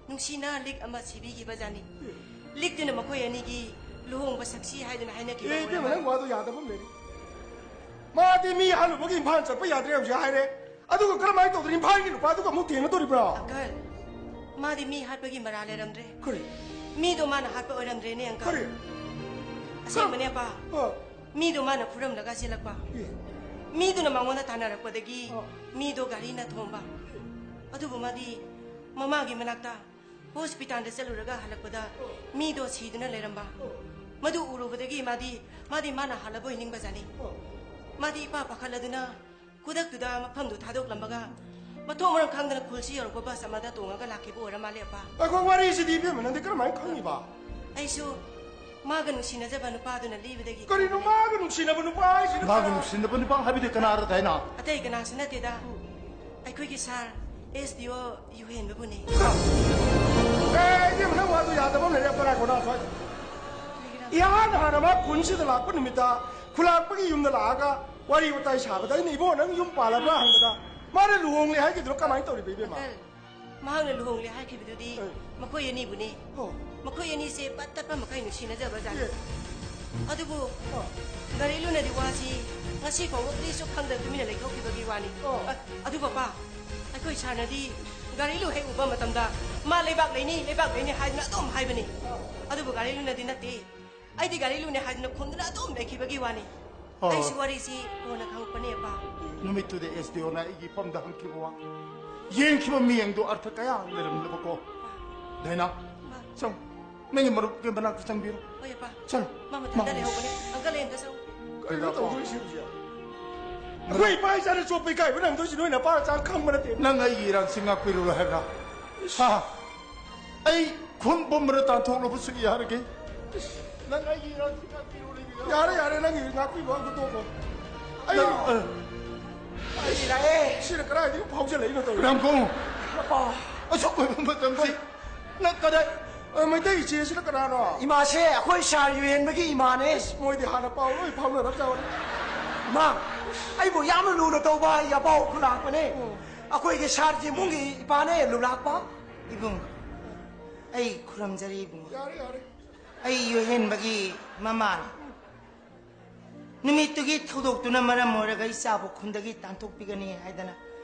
ꯅꯨꯡꯁꯤꯅ ꯂꯤꯛ ꯑꯃ ꯁꯤꯕꯤꯈꯤꯕꯖꯥꯠꯅꯤ꯫ ꯑꯦ꯫ ꯂꯤꯛꯇꯨꯅ ꯃꯈꯣꯏ ꯑꯅꯤꯒꯤ ꯂꯨꯍꯣꯡꯕ ꯁꯛꯁꯤ ꯍꯥꯏꯗꯨꯅ ꯍꯥꯏꯅꯈꯤꯕ ꯑꯦ, ꯑꯣꯏꯔ ꯏꯕꯦꯝꯃ, ꯃꯥꯜꯂꯦ꯫ ꯅꯪ ꯋꯥꯗꯣ ꯌꯥꯗꯕ ꯑꯃ ꯂꯩꯔꯦ꯫ ꯃꯥꯗꯤ ꯃꯤ ꯍꯥꯠꯂꯨꯕꯒꯤ ꯏꯝꯐꯥꯜ ꯆꯠꯄ ꯌꯥꯗ꯭ꯔꯦ ꯍꯧꯖꯤꯛ ꯍꯥꯏꯔꯦ꯫ ꯑꯗꯨꯒ ꯀꯔꯝꯍꯥꯏꯅ ꯇꯧꯗꯅ ꯏꯝꯐꯥꯜꯒꯤ ꯅꯨꯄꯥꯗꯨꯒ ꯑꯃꯨꯛ ꯊꯦꯡꯅꯗꯣꯔꯤꯕ꯭ꯔꯣ? ꯑꯪꯀꯜ, ꯃꯥꯗꯤ ꯃꯤ ꯍꯥꯠꯄꯒꯤ ꯃꯔꯥꯜ ꯂꯩꯔꯝꯗ꯭ꯔꯦ꯫ ꯀꯔꯤ? ꯃꯤꯗꯣ ꯃꯥꯅ ꯍꯥꯠꯄ ꯑꯣꯏꯔꯝꯗ꯭ꯔꯦꯅꯦ, ꯑꯪꯀꯜ꯫ ꯀꯔꯤ? ꯑꯁꯦꯡꯕꯅꯦ, ꯑꯄꯥ꯫ ꯑ꯫ ꯃꯤꯗꯣ ꯃꯥꯅ ꯐꯨꯔꯝꯂꯒ ꯆꯦꯜꯂꯛꯄ꯫ ꯑꯦ꯫ ꯃꯤꯗꯨꯅ ꯃꯉꯣꯟꯗ ꯇꯥꯟꯅꯔꯛꯄꯗꯒꯤ ꯑ꯫ ꯃꯤꯗꯣ ꯒꯥꯔꯤꯅ ꯊꯣꯝꯕ꯫ ꯑꯗꯨꯕꯨ ꯃꯥꯗꯤ ꯃꯃꯥꯒꯤ ꯃꯅꯥꯛꯇ ꯍꯣꯁꯄꯤꯇꯥꯜꯗ ꯆꯠꯂꯨꯔꯒ ꯍꯜꯂꯛꯄꯗ ꯃꯤꯗꯣ ꯁꯤꯗꯨꯅ ꯂꯩꯔꯝꯕ꯫ ꯃꯗꯨ ꯎꯔꯨꯕꯗꯒꯤ ꯃꯥꯗꯤ, ꯃꯥꯗꯤ ꯃꯥꯅ ꯍꯥꯜꯂꯕꯣꯏ ꯅꯤꯡꯕꯖꯥꯠꯅꯤ꯫ ꯃꯥꯗꯤ ꯏꯄꯥ ꯄꯥꯈꯠꯂꯗꯨꯅ ꯈꯨꯗꯛꯇꯨꯗ ꯃꯐꯝꯗꯨ ꯊꯥꯗꯣꯛꯂꯝꯃꯒ ꯃꯊꯣꯡ ꯃꯔꯝ ꯈꯪꯗꯅ ꯈꯨꯜꯁꯤ ꯌꯧꯔꯛꯄ ꯕꯁ ꯑꯃꯗ ꯇꯣꯡꯉꯒ ꯂꯥꯛꯈꯤꯕ ꯑꯣꯏꯔ ꯃꯥꯜꯂꯦ, ꯑꯄꯥ꯫ ꯑꯩꯈꯣꯏ ꯋꯥꯔꯤꯁꯤꯗꯤ ꯏꯕꯦꯝꯃ, ꯅꯪꯗꯤ ꯀꯔꯝꯍꯥꯏꯅ ꯈꯪꯉꯤꯕ? ꯑꯩꯁꯨ ꯃꯥꯒ ꯅꯨꯡꯁꯤꯅꯖꯕ ꯅꯨꯄꯥꯗꯨꯅ ꯂꯤꯕꯗꯒꯤ ꯀꯔꯤꯅꯣ ꯈꯪꯕꯅꯦ꯫ ꯃꯥꯒ ꯅꯨꯡꯁꯤꯅꯕ ꯅꯨꯄꯥ ꯍꯥꯏꯁꯤꯅ? ꯃꯥꯒ ꯅꯨꯡꯁꯤꯅꯕ ꯅꯨꯄꯥ ꯍꯥꯏꯕꯗꯤ ꯀꯅꯥꯔ ꯗꯥꯏꯅꯥ? ꯑꯇꯩ ꯀꯅꯥꯁꯨ ꯅꯠꯇꯦꯗ, ꯑꯩꯈꯣꯏꯒꯤ ꯁꯥꯔ ꯑꯦꯁ ꯗꯤ ꯑꯣ ꯌꯨꯍꯦꯟꯕꯕꯨꯅꯦ꯫ ꯑꯦ, ꯏꯕꯦꯝꯃ, ꯅꯪ ꯋꯥꯗꯨ ꯌꯥꯗꯕ ꯑꯃ ꯂꯩꯔꯦ꯫ ꯄꯔꯥ ꯀꯣꯅꯥ ꯁ꯭ꯋꯥꯏꯗ꯫ ꯏꯍꯥꯟ ꯍꯥꯟꯅ ꯃꯥ ꯈꯨꯟꯁꯤꯗ ꯂꯥꯛꯄ ꯅꯨꯃꯤꯠꯇ ꯈꯨꯂꯥꯛꯄꯒꯤ ꯌꯨꯝꯗ ꯂꯥꯛꯑꯒ ꯋꯥꯔꯤ ꯋꯥꯇꯥꯏ ꯁꯥꯕꯗ ꯑꯩꯅ, "ꯏꯕꯣ, ꯅꯪ ꯌꯨꯝ ꯄꯥꯜꯂꯕ꯭ꯔꯥ?" ꯍꯪꯕꯗ ꯃꯥꯅ ꯂꯨꯍꯣꯡꯂꯦ ꯍꯥꯏꯈꯤꯗꯨꯅ ꯀꯃꯥꯏꯅ ꯇꯧꯔꯤꯕ, ꯏꯕꯦꯝꯃ? ꯑꯪꯀꯜ, ꯃꯍꯥꯛꯅ ꯂꯨꯍꯣꯡꯂꯦ ꯍꯥꯏꯈꯤꯕꯗꯨꯗꯤ ꯑꯦ꯫ ꯃꯈꯣꯏ ꯑꯅꯤꯕꯨꯅꯦ꯫ ꯑꯣ꯫ ꯃꯈꯣꯏ ꯑꯅꯤꯁꯦ ꯄꯠ ꯇꯠꯄ ꯃꯈꯩ ꯅꯨꯡꯁꯤꯅꯖꯕ ꯖꯥꯠꯅꯤ꯫ ꯑꯦ꯫ ꯑꯗꯨꯕꯨ ꯑꯣ꯫ ꯒꯥꯔꯤꯂꯨꯅꯗꯤ ꯋꯥꯁꯤ ꯉꯁꯤ ꯐꯥꯎꯕ ꯀꯔꯤꯁꯨ ꯈꯪꯗꯅ ꯇꯨꯃꯤꯟꯅ ꯂꯩꯊꯣꯛꯈꯤꯕꯒꯤ ꯋꯥꯅꯤ꯫ ꯑꯣ꯫ ꯑ, ꯑꯗꯨ ꯄꯄꯥ, ꯑꯩꯈꯣꯏ ꯁꯥꯔꯅꯗꯤ ꯒꯥꯔꯤꯂꯨ ꯍꯦꯛ ꯎꯕ ꯃꯇꯝꯗ ꯃꯥ ꯂꯩꯕꯥꯛ ꯂꯩꯅꯤ, ꯂꯩꯕꯥꯛ ꯂꯩꯅꯤ ꯍꯥꯏꯗꯨꯅ ꯑꯗꯨꯝ ꯍꯥꯏꯕꯅꯤ꯫ ꯑꯗꯨꯕꯨ ꯒꯥꯔꯤꯂꯨꯅꯗꯤ ꯅꯠꯇꯦ, ꯑꯩꯗꯤ ꯒꯥꯔꯤꯂꯨꯅꯦ ꯍꯥꯏꯗꯨꯅ ꯈꯨꯝꯗꯨꯅ ꯑꯗꯨꯝ ꯂꯩꯈꯤꯕꯒꯤ ꯋꯥꯅꯤ꯫ ꯑꯣ꯫ ꯑꯩꯁꯨ ꯋꯥꯔꯤꯁꯤ ꯀꯣꯟꯅ ꯈꯪꯉꯛꯄꯅꯦ, ꯑꯄꯥ꯫ ꯅꯨꯃꯤꯠꯇꯨꯗ ꯑꯦꯁ ꯗꯤ ꯑꯣꯅ ꯑꯩꯒꯤ ꯏꯐꯝꯗ ꯍꯪꯈꯤꯕ ꯋꯥ, ꯌꯦꯡꯈꯤꯕ ꯃꯤꯠꯌꯦꯡꯗꯣ ꯑꯔꯊ ꯀꯌꯥ ꯂꯩꯔꯝꯂꯕꯀꯣ꯫ ꯗꯥꯏꯅꯥ, ꯑꯄꯥ꯫ ꯆꯪ, ꯅꯪꯒꯤ ꯃꯔꯨꯞꯀꯤ ꯃꯅꯥꯛꯇ ꯆꯪꯕꯤꯔꯣ꯫ ꯍꯣꯏ, ꯑꯄꯥ꯫ ꯆꯪ, ꯃꯥ ꯃꯊꯟꯇ ꯂꯩꯍꯧꯕꯅꯦ꯫ ꯑꯪꯀꯜ, ꯑꯝꯇ ꯆꯪꯉꯨ꯫ ꯀꯩꯅꯣ ꯇꯧꯗꯣꯏꯁꯤ ꯍꯧꯖꯤꯛ? ꯑꯩꯈꯣꯏ ꯏꯄꯥ ꯏꯆꯥꯅ ꯆꯣꯞꯄ ꯏꯀꯥꯏꯕ ꯅꯪꯗꯣꯏꯁꯤ ꯅꯣꯏ ꯅꯄꯥ ꯅꯆꯥ ꯈꯪꯕ ꯅꯠꯇꯦ꯫ ꯅꯪ ꯑꯩꯒꯤ ꯏꯔꯥꯡꯁꯤ ꯉꯥꯛꯄꯤꯔꯨꯔꯣ ꯍꯥꯏꯕ꯭ꯔꯥ? ꯍꯥ? ꯑꯩ ꯈꯨꯟ ꯄꯨꯝꯕꯗ ꯇꯥꯟꯊꯣꯛꯂꯕꯁꯨ ꯌꯥꯔꯒꯦ꯫ ꯅꯪ ꯑꯩꯒꯤ ꯏꯔꯥꯡꯁꯤ ꯉꯥꯛꯄꯤꯔꯨꯔꯣ꯫ ꯌꯥꯔꯦ, ꯌꯥꯔꯦ, ꯅꯪꯒꯤ ꯉꯥꯛꯄꯤꯕ ꯑꯝꯇ ꯇꯣꯛꯈꯣ꯫ ꯑꯩ ꯅꯪ, ꯑ, ꯑꯩ ꯂꯥꯛꯑꯦ꯫ ꯁꯤꯅ ꯀꯗꯥꯏꯗꯒꯤ ꯐꯥꯎꯖꯜꯂꯛꯏꯅꯣ ꯇꯧꯔꯤ? ꯔꯥꯝꯈꯣꯡ, ꯑꯄꯥ, ꯑꯁꯨꯛ ꯀꯨꯏꯕ ꯃꯇꯝꯁꯤ ꯅꯪ ꯀꯗꯥꯏ? ꯑ, ꯃꯩꯇꯩ ꯏꯆꯦꯁꯤꯅ ꯀꯅꯥꯅꯣ? ꯏꯃꯥꯁꯦ ꯑꯩꯈꯣꯏ ꯁꯥꯔ ꯌꯨꯍꯦꯟꯕꯒꯤ ꯏꯃꯥꯅꯦ꯫ ꯃꯣꯏꯗꯤ ꯍꯥꯟꯅ ꯄꯥꯎ ꯂꯣꯏ ꯐꯥꯎꯅꯔꯞ ꯆꯥꯎꯔꯦ꯫ ꯏꯃꯥ, ꯑꯩꯕꯨ ꯌꯥꯝꯅ ꯂꯨꯅ ꯇꯧꯕ ꯌꯥꯄꯥꯎ ꯈꯨꯂꯥꯛꯄꯅꯦ꯫ ꯑꯩꯈꯣꯏꯒꯤ ꯁꯥꯔ ꯖꯤꯃꯨꯡꯒꯤ ꯏꯄꯥꯅꯦ ꯂꯨꯂꯥꯛꯄ꯫ ꯏꯕꯨꯡ, ꯑꯩ ꯈꯨꯔꯨꯝꯖꯔꯤ ꯏꯕꯨꯡ꯫ ꯌꯥꯔꯦ, ꯌꯥꯔꯦ꯫ ꯑꯩ ꯌꯨꯍꯦꯟꯕꯒꯤ ꯃꯃꯥꯅꯤ꯫ ꯅꯨꯃꯤꯠꯇꯨꯒꯤ ꯊꯧꯗꯣꯛꯇꯨꯅ ꯃꯔꯝ ꯑꯣꯏꯔꯒ ꯏꯆꯥꯕꯨ ꯈꯨꯟꯗꯒꯤ ꯇꯥꯟꯊꯣꯛꯄꯤꯒꯅꯤ ꯍꯥꯏꯗꯅ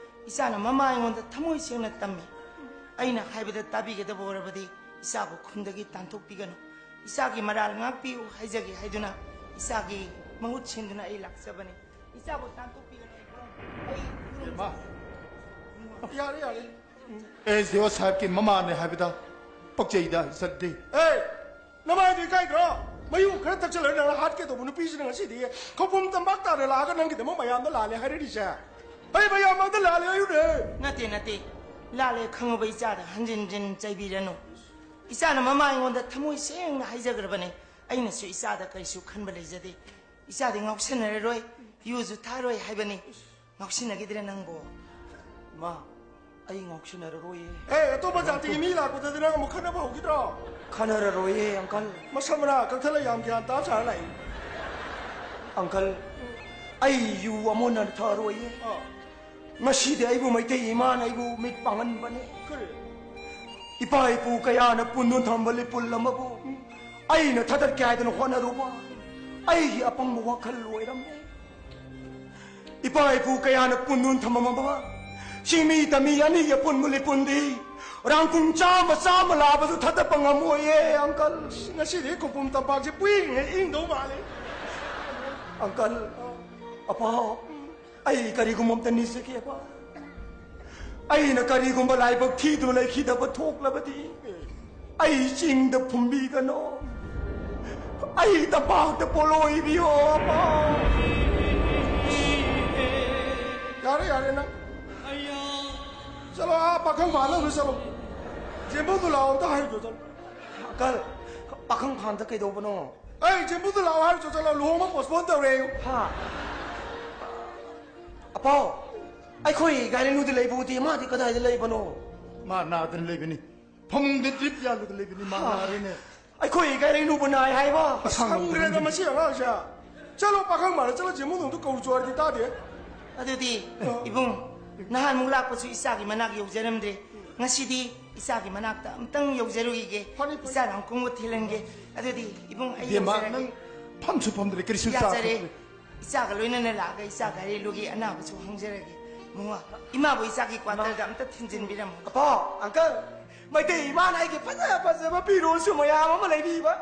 ꯏꯆꯥꯅ ꯃꯃꯥ ꯑꯩꯉꯣꯟꯗ ꯊꯃꯣꯏ ꯁꯦꯡꯅ ꯇꯝꯃꯤ꯫ ꯑꯩꯅ ꯍꯥꯏꯕꯗ ꯇꯥꯕꯤꯒꯗꯕ ꯑꯣꯏꯔꯕꯗꯤ ꯏꯆꯥꯕꯨ ꯈꯨꯟꯗꯒꯤ ꯇꯥꯟꯊꯣꯛꯄꯤꯒꯅꯨ꯫ ꯏꯆꯥꯒꯤ ꯃꯔꯥꯜ ꯉꯥꯛꯄꯤꯌꯨ ꯍꯥꯏꯖꯒꯦ ꯍꯥꯏꯗꯨꯅ ꯏꯆꯥꯒꯤ ꯃꯍꯨꯠ ꯁꯤꯟꯗꯨꯅ ꯑꯩ ꯂꯥꯛꯆꯕꯅꯤ꯫ ꯏꯆꯥꯕꯨ ꯇꯥꯟꯊꯣꯛꯄꯤꯒꯅꯨ꯫ ꯑꯩ ꯈꯨꯔꯨꯝꯖꯔꯤ꯫ ꯃꯥ, ꯌꯥꯔꯦ, ꯌꯥꯔꯦ꯫ ꯑꯦꯁ ꯗꯤ ꯑꯣ ꯁꯥꯍꯦꯕꯀꯤ ꯃꯃꯥꯅꯦ ꯍꯥꯏꯕꯗ ꯄꯛꯆꯩꯗ, ꯏꯆꯟꯗꯤ꯫ ꯑꯦ, ꯅꯃꯥꯏꯗꯨ ꯏꯀꯥꯏꯗ꯭ꯔꯣ? ꯃꯌꯨ ꯈꯔ ꯊꯛꯆꯜꯂꯒ ꯅꯪꯅ ꯍꯥꯠꯀꯦ ꯇꯧꯕ ꯅꯨꯄꯤꯁꯤꯅ ꯉꯁꯤꯗꯤ ꯈꯧꯄꯨꯝ ꯇꯝꯄꯥꯛ ꯇꯥꯅ ꯂꯥꯛꯑꯒ ꯅꯪꯒꯤꯗꯃꯛ ꯃꯌꯥꯝꯗ ꯂꯥꯜꯂꯦ ꯍꯥꯏꯔꯛꯏꯁꯦ? ꯑꯩ ꯃꯌꯥꯝ ꯃꯥꯡꯗ ꯂꯥꯜꯂꯦ ꯍꯥꯏꯌꯨꯅꯦ꯫ ꯅꯠꯇꯦ, ꯅꯠꯇꯦ꯫ ꯂꯥꯜꯂꯦ ꯈꯪꯉꯕ ꯏꯆꯥꯗ ꯍꯟꯖꯤꯟ ꯍꯟꯖꯤꯟ ꯆꯩꯕꯤꯔꯅꯨ꯫ ꯏꯆꯥꯅ ꯃꯃꯥ ꯑꯩꯉꯣꯟꯗ ꯊꯃꯣꯏ ꯁꯦꯡꯅ ꯍꯥꯏꯖꯈ꯭ꯔꯕꯅꯦ꯫ ꯑꯩꯅꯁꯨ ꯏꯆꯥꯗ ꯀꯔꯤꯁꯨ ꯈꯟꯕ ꯂꯩꯖꯗꯦ꯫ ꯏꯆꯥꯗꯤ ꯉꯥꯎꯁꯟꯅꯔꯔꯣꯏ, ꯌꯨꯁꯨ ꯊꯥꯔꯣꯏ ꯍꯥꯏꯕꯅꯤ꯫ ꯉꯥꯎꯁꯤꯟꯅꯈꯤꯗ꯭ꯔꯦ ꯅꯪꯕꯣ? ꯏꯃꯥ, ꯑꯩ ꯉꯥꯎꯁꯤꯟꯅꯔꯔꯣꯏꯌꯦ꯫ ꯑꯦ, ꯑꯇꯣꯞꯄ ꯖꯥꯇꯤꯒꯤ ꯃꯤ ꯂꯥꯛꯄꯗꯗꯤ ꯅꯪ ꯑꯃꯨꯛ ꯈꯠꯅꯕ ꯍꯧꯈꯤꯗ꯭ꯔꯣ? ꯈꯠꯅꯔꯔꯣꯏꯌꯦ, ꯑꯪꯀꯜ꯫ ꯃꯁꯝ ꯃꯅꯥ ꯀꯛꯊꯠꯂ ꯌꯥꯝ ꯒ꯭ꯌꯥꯟ ꯇꯥ ꯁꯥꯔ ꯂꯥꯛꯏ꯫ ꯑꯪꯀꯜ, ꯑꯩ ꯌꯨ ꯑꯃꯨꯛ ꯍꯟꯅ ꯊꯛꯑꯔꯣꯏꯌꯦ꯫ ꯑꯥ꯫ ꯉꯁꯤꯗꯤ ꯑꯩꯕꯨ ꯃꯩꯇꯩ ꯏꯃꯥꯅ ꯑꯩꯕꯨ ꯃꯤꯠ ꯄꯥꯡꯍꯟꯕꯅꯦ꯫ ꯀꯔꯤ? ꯏꯄꯥ ꯏꯄꯨ ꯀꯌꯥꯅ ꯄꯨꯟꯗꯨꯅ ꯊꯝꯕ ꯂꯤꯄꯨꯜ ꯑꯃꯕꯨ ꯑꯩꯅ ꯊꯥꯗꯠꯀꯦ ꯍꯥꯏꯗꯅ ꯍꯣꯠꯅꯔꯨꯕ ꯑꯩꯒꯤ ꯑꯄꯪꯕ ꯋꯥꯈꯜ ꯑꯣꯏꯔꯝꯃꯦ꯫ ꯏꯄꯥ ꯏꯄꯨ ꯀꯌꯥꯅ ꯄꯨꯟꯗꯨꯅ ꯊꯝꯃꯝꯃꯕ ꯆꯤꯡꯃꯤ ꯇꯝꯃꯤ ꯑꯅꯤꯒꯤ ꯑꯄꯨꯟꯕ ꯂꯤꯄꯨꯟꯗꯤ ꯔꯥꯡꯀꯨꯡ ꯆꯥꯝꯃ ꯆꯥꯝꯃ ꯂꯥꯕꯁꯨ ꯊꯥꯗꯠꯄ ꯉꯝꯃꯣꯏꯌꯦ, ꯑꯪꯀꯜ꯫ ꯉꯁꯤꯗꯤ ꯈꯧꯄꯨꯝ ꯇꯝꯄꯥꯛꯁꯦ ꯄꯨꯏꯔꯤꯉꯩ ꯏꯪꯗꯧ ꯃꯥꯜꯂꯦ꯫ ꯑꯪꯀꯜ, ꯑꯄꯥꯎ, ꯑꯩ ꯀꯔꯤꯒꯨꯝꯕ ꯑꯝꯇ ꯅꯤꯖꯒꯦꯕ꯫ ꯑꯩꯅ ꯀꯔꯤꯒꯨꯝꯕ ꯂꯥꯏꯕꯛ ꯊꯤꯗꯨꯅ ꯂꯩꯈꯤꯗꯕ ꯊꯣꯛꯂꯕꯗꯤ, ꯑꯩ ꯆꯤꯡꯗ ꯐꯨꯝꯕꯤꯒꯅꯣ, ꯑꯩ ꯇꯝꯄꯥꯛꯇ ꯄꯣꯂꯣꯏꯕꯤꯌꯣ, ꯑꯄꯥ꯫ ꯌꯥꯔꯦ, ꯌꯥꯔꯦ, ꯅꯪ ꯆꯠꯂꯣ, ꯑꯥ ꯄꯥꯈꯪ ꯐꯥꯅꯕ ꯆꯠꯂꯣ꯫ ꯆꯦꯝꯕꯨꯗꯨ ꯂꯥꯛꯑꯣ, ꯑꯝꯇ ꯍꯥꯏꯔꯨꯆꯣ, ꯆꯠꯂꯣ꯫ ꯑꯪꯀꯜ, ꯄꯥꯈꯪ ꯐꯥꯟꯗ ꯀꯩꯗꯧꯕꯅꯣ? ꯑꯩ ꯆꯦꯝꯕꯨꯗꯨ ꯂꯥꯛꯑꯣ ꯍꯥꯏꯔꯨꯆꯣ, ꯆꯠꯂꯣ, ꯂꯨꯍꯣꯡꯕ postpone ꯇꯧꯔꯦ ꯑꯩ꯫ ꯍꯥ? ꯑꯄꯥꯎ, ꯑꯩꯈꯣꯏ ꯒꯥꯏꯔꯦꯟꯂꯨꯗ ꯂꯩꯕꯕꯨꯗꯤ ꯃꯥꯗꯤ ꯀꯗꯥꯏꯗ ꯂꯩꯕꯅꯣ? ꯃꯥ ꯅꯥꯗꯅ ꯂꯩꯕꯅꯤ꯫ ꯐꯃꯨꯡꯗ drip ꯌꯥꯜꯂꯒ ꯂꯩꯕꯅꯤ, ꯃꯥ ꯍꯥ? ꯅꯥꯔꯦꯅꯦ꯫ ꯑꯩꯈꯣꯏ ꯒꯥꯏꯔꯦꯟꯂꯨꯕꯨ ꯅꯥꯏ ꯍꯥꯏꯕ? ꯁꯪꯗ꯭ꯔꯦꯗ ꯃꯁꯤ ꯑꯉꯥꯡꯁꯦ꯫ ꯆꯠꯂꯣ, ꯄꯥꯈꯪ ꯃꯥꯜꯂꯦ, ꯆꯠꯂꯣ, ꯆꯦꯃꯨꯡꯗꯣꯡꯗꯣ ꯀꯧꯔꯨꯆꯣ ꯍꯥꯏꯔꯗꯤ ꯇꯥꯗꯦ꯫ ꯑꯗꯨꯗꯤ, ꯑ꯫ ꯏꯕꯨꯡ, ꯅꯍꯥꯟꯃꯨꯛ ꯂꯥꯛꯄꯁꯨ ꯏꯆꯥꯒꯤ ꯃꯅꯥꯛ ꯌꯧꯖꯔꯝꯗ꯭ꯔꯦ꯫ ꯉꯁꯤꯗꯤ ꯏꯆꯥꯒꯤ ꯃꯅꯥꯛꯇ ꯑꯝꯇꯪ ꯌꯧꯖꯔꯨꯈꯤꯒꯦ꯫ ꯐꯅꯤ, ꯐꯅꯤ꯫ ꯏꯆꯥꯅ ꯑꯃꯨꯛ ꯈꯣꯡꯎꯞ ꯊꯤꯜꯍꯟꯒꯦ꯫ ꯑꯗꯨꯗꯤ, ꯏꯕꯨꯡ, ꯑꯩ ꯏꯕꯦꯝꯃ, ꯌꯧꯖꯔꯒꯦ꯫ ꯅꯪ ꯐꯝꯁꯨ ꯐꯝꯗ꯭ꯔꯦ, ꯀꯔꯤꯁꯨ ꯌꯥꯖꯔꯦ꯫ ꯆꯥꯛ ꯏꯆꯥꯒ ꯂꯣꯏꯅꯅ ꯂꯥꯛꯑꯒ ꯏꯆꯥ ꯒꯥꯏꯔꯦꯟꯂꯨꯒꯤ ꯑꯅꯥꯕꯁꯨ ꯍꯪꯖꯔꯒꯦ꯫ ꯏꯕꯨꯡꯉꯣ, ꯏꯃꯥꯕꯨ ꯏꯆꯥꯒꯤ quarterꯗ ꯑꯝꯇ ꯊꯤꯟꯖꯤꯟꯕꯤꯔꯝꯃꯣ꯫ ꯑꯄꯥꯎ, uncle, ꯃꯩꯇꯩ ꯏꯃꯥꯅ ꯑꯩꯒꯤ ꯐꯖ ꯐꯖꯕ ꯐꯤꯔꯣꯜꯁꯨ ꯃꯌꯥꯝ ꯑꯃ ꯂꯩꯕꯤꯕ꯫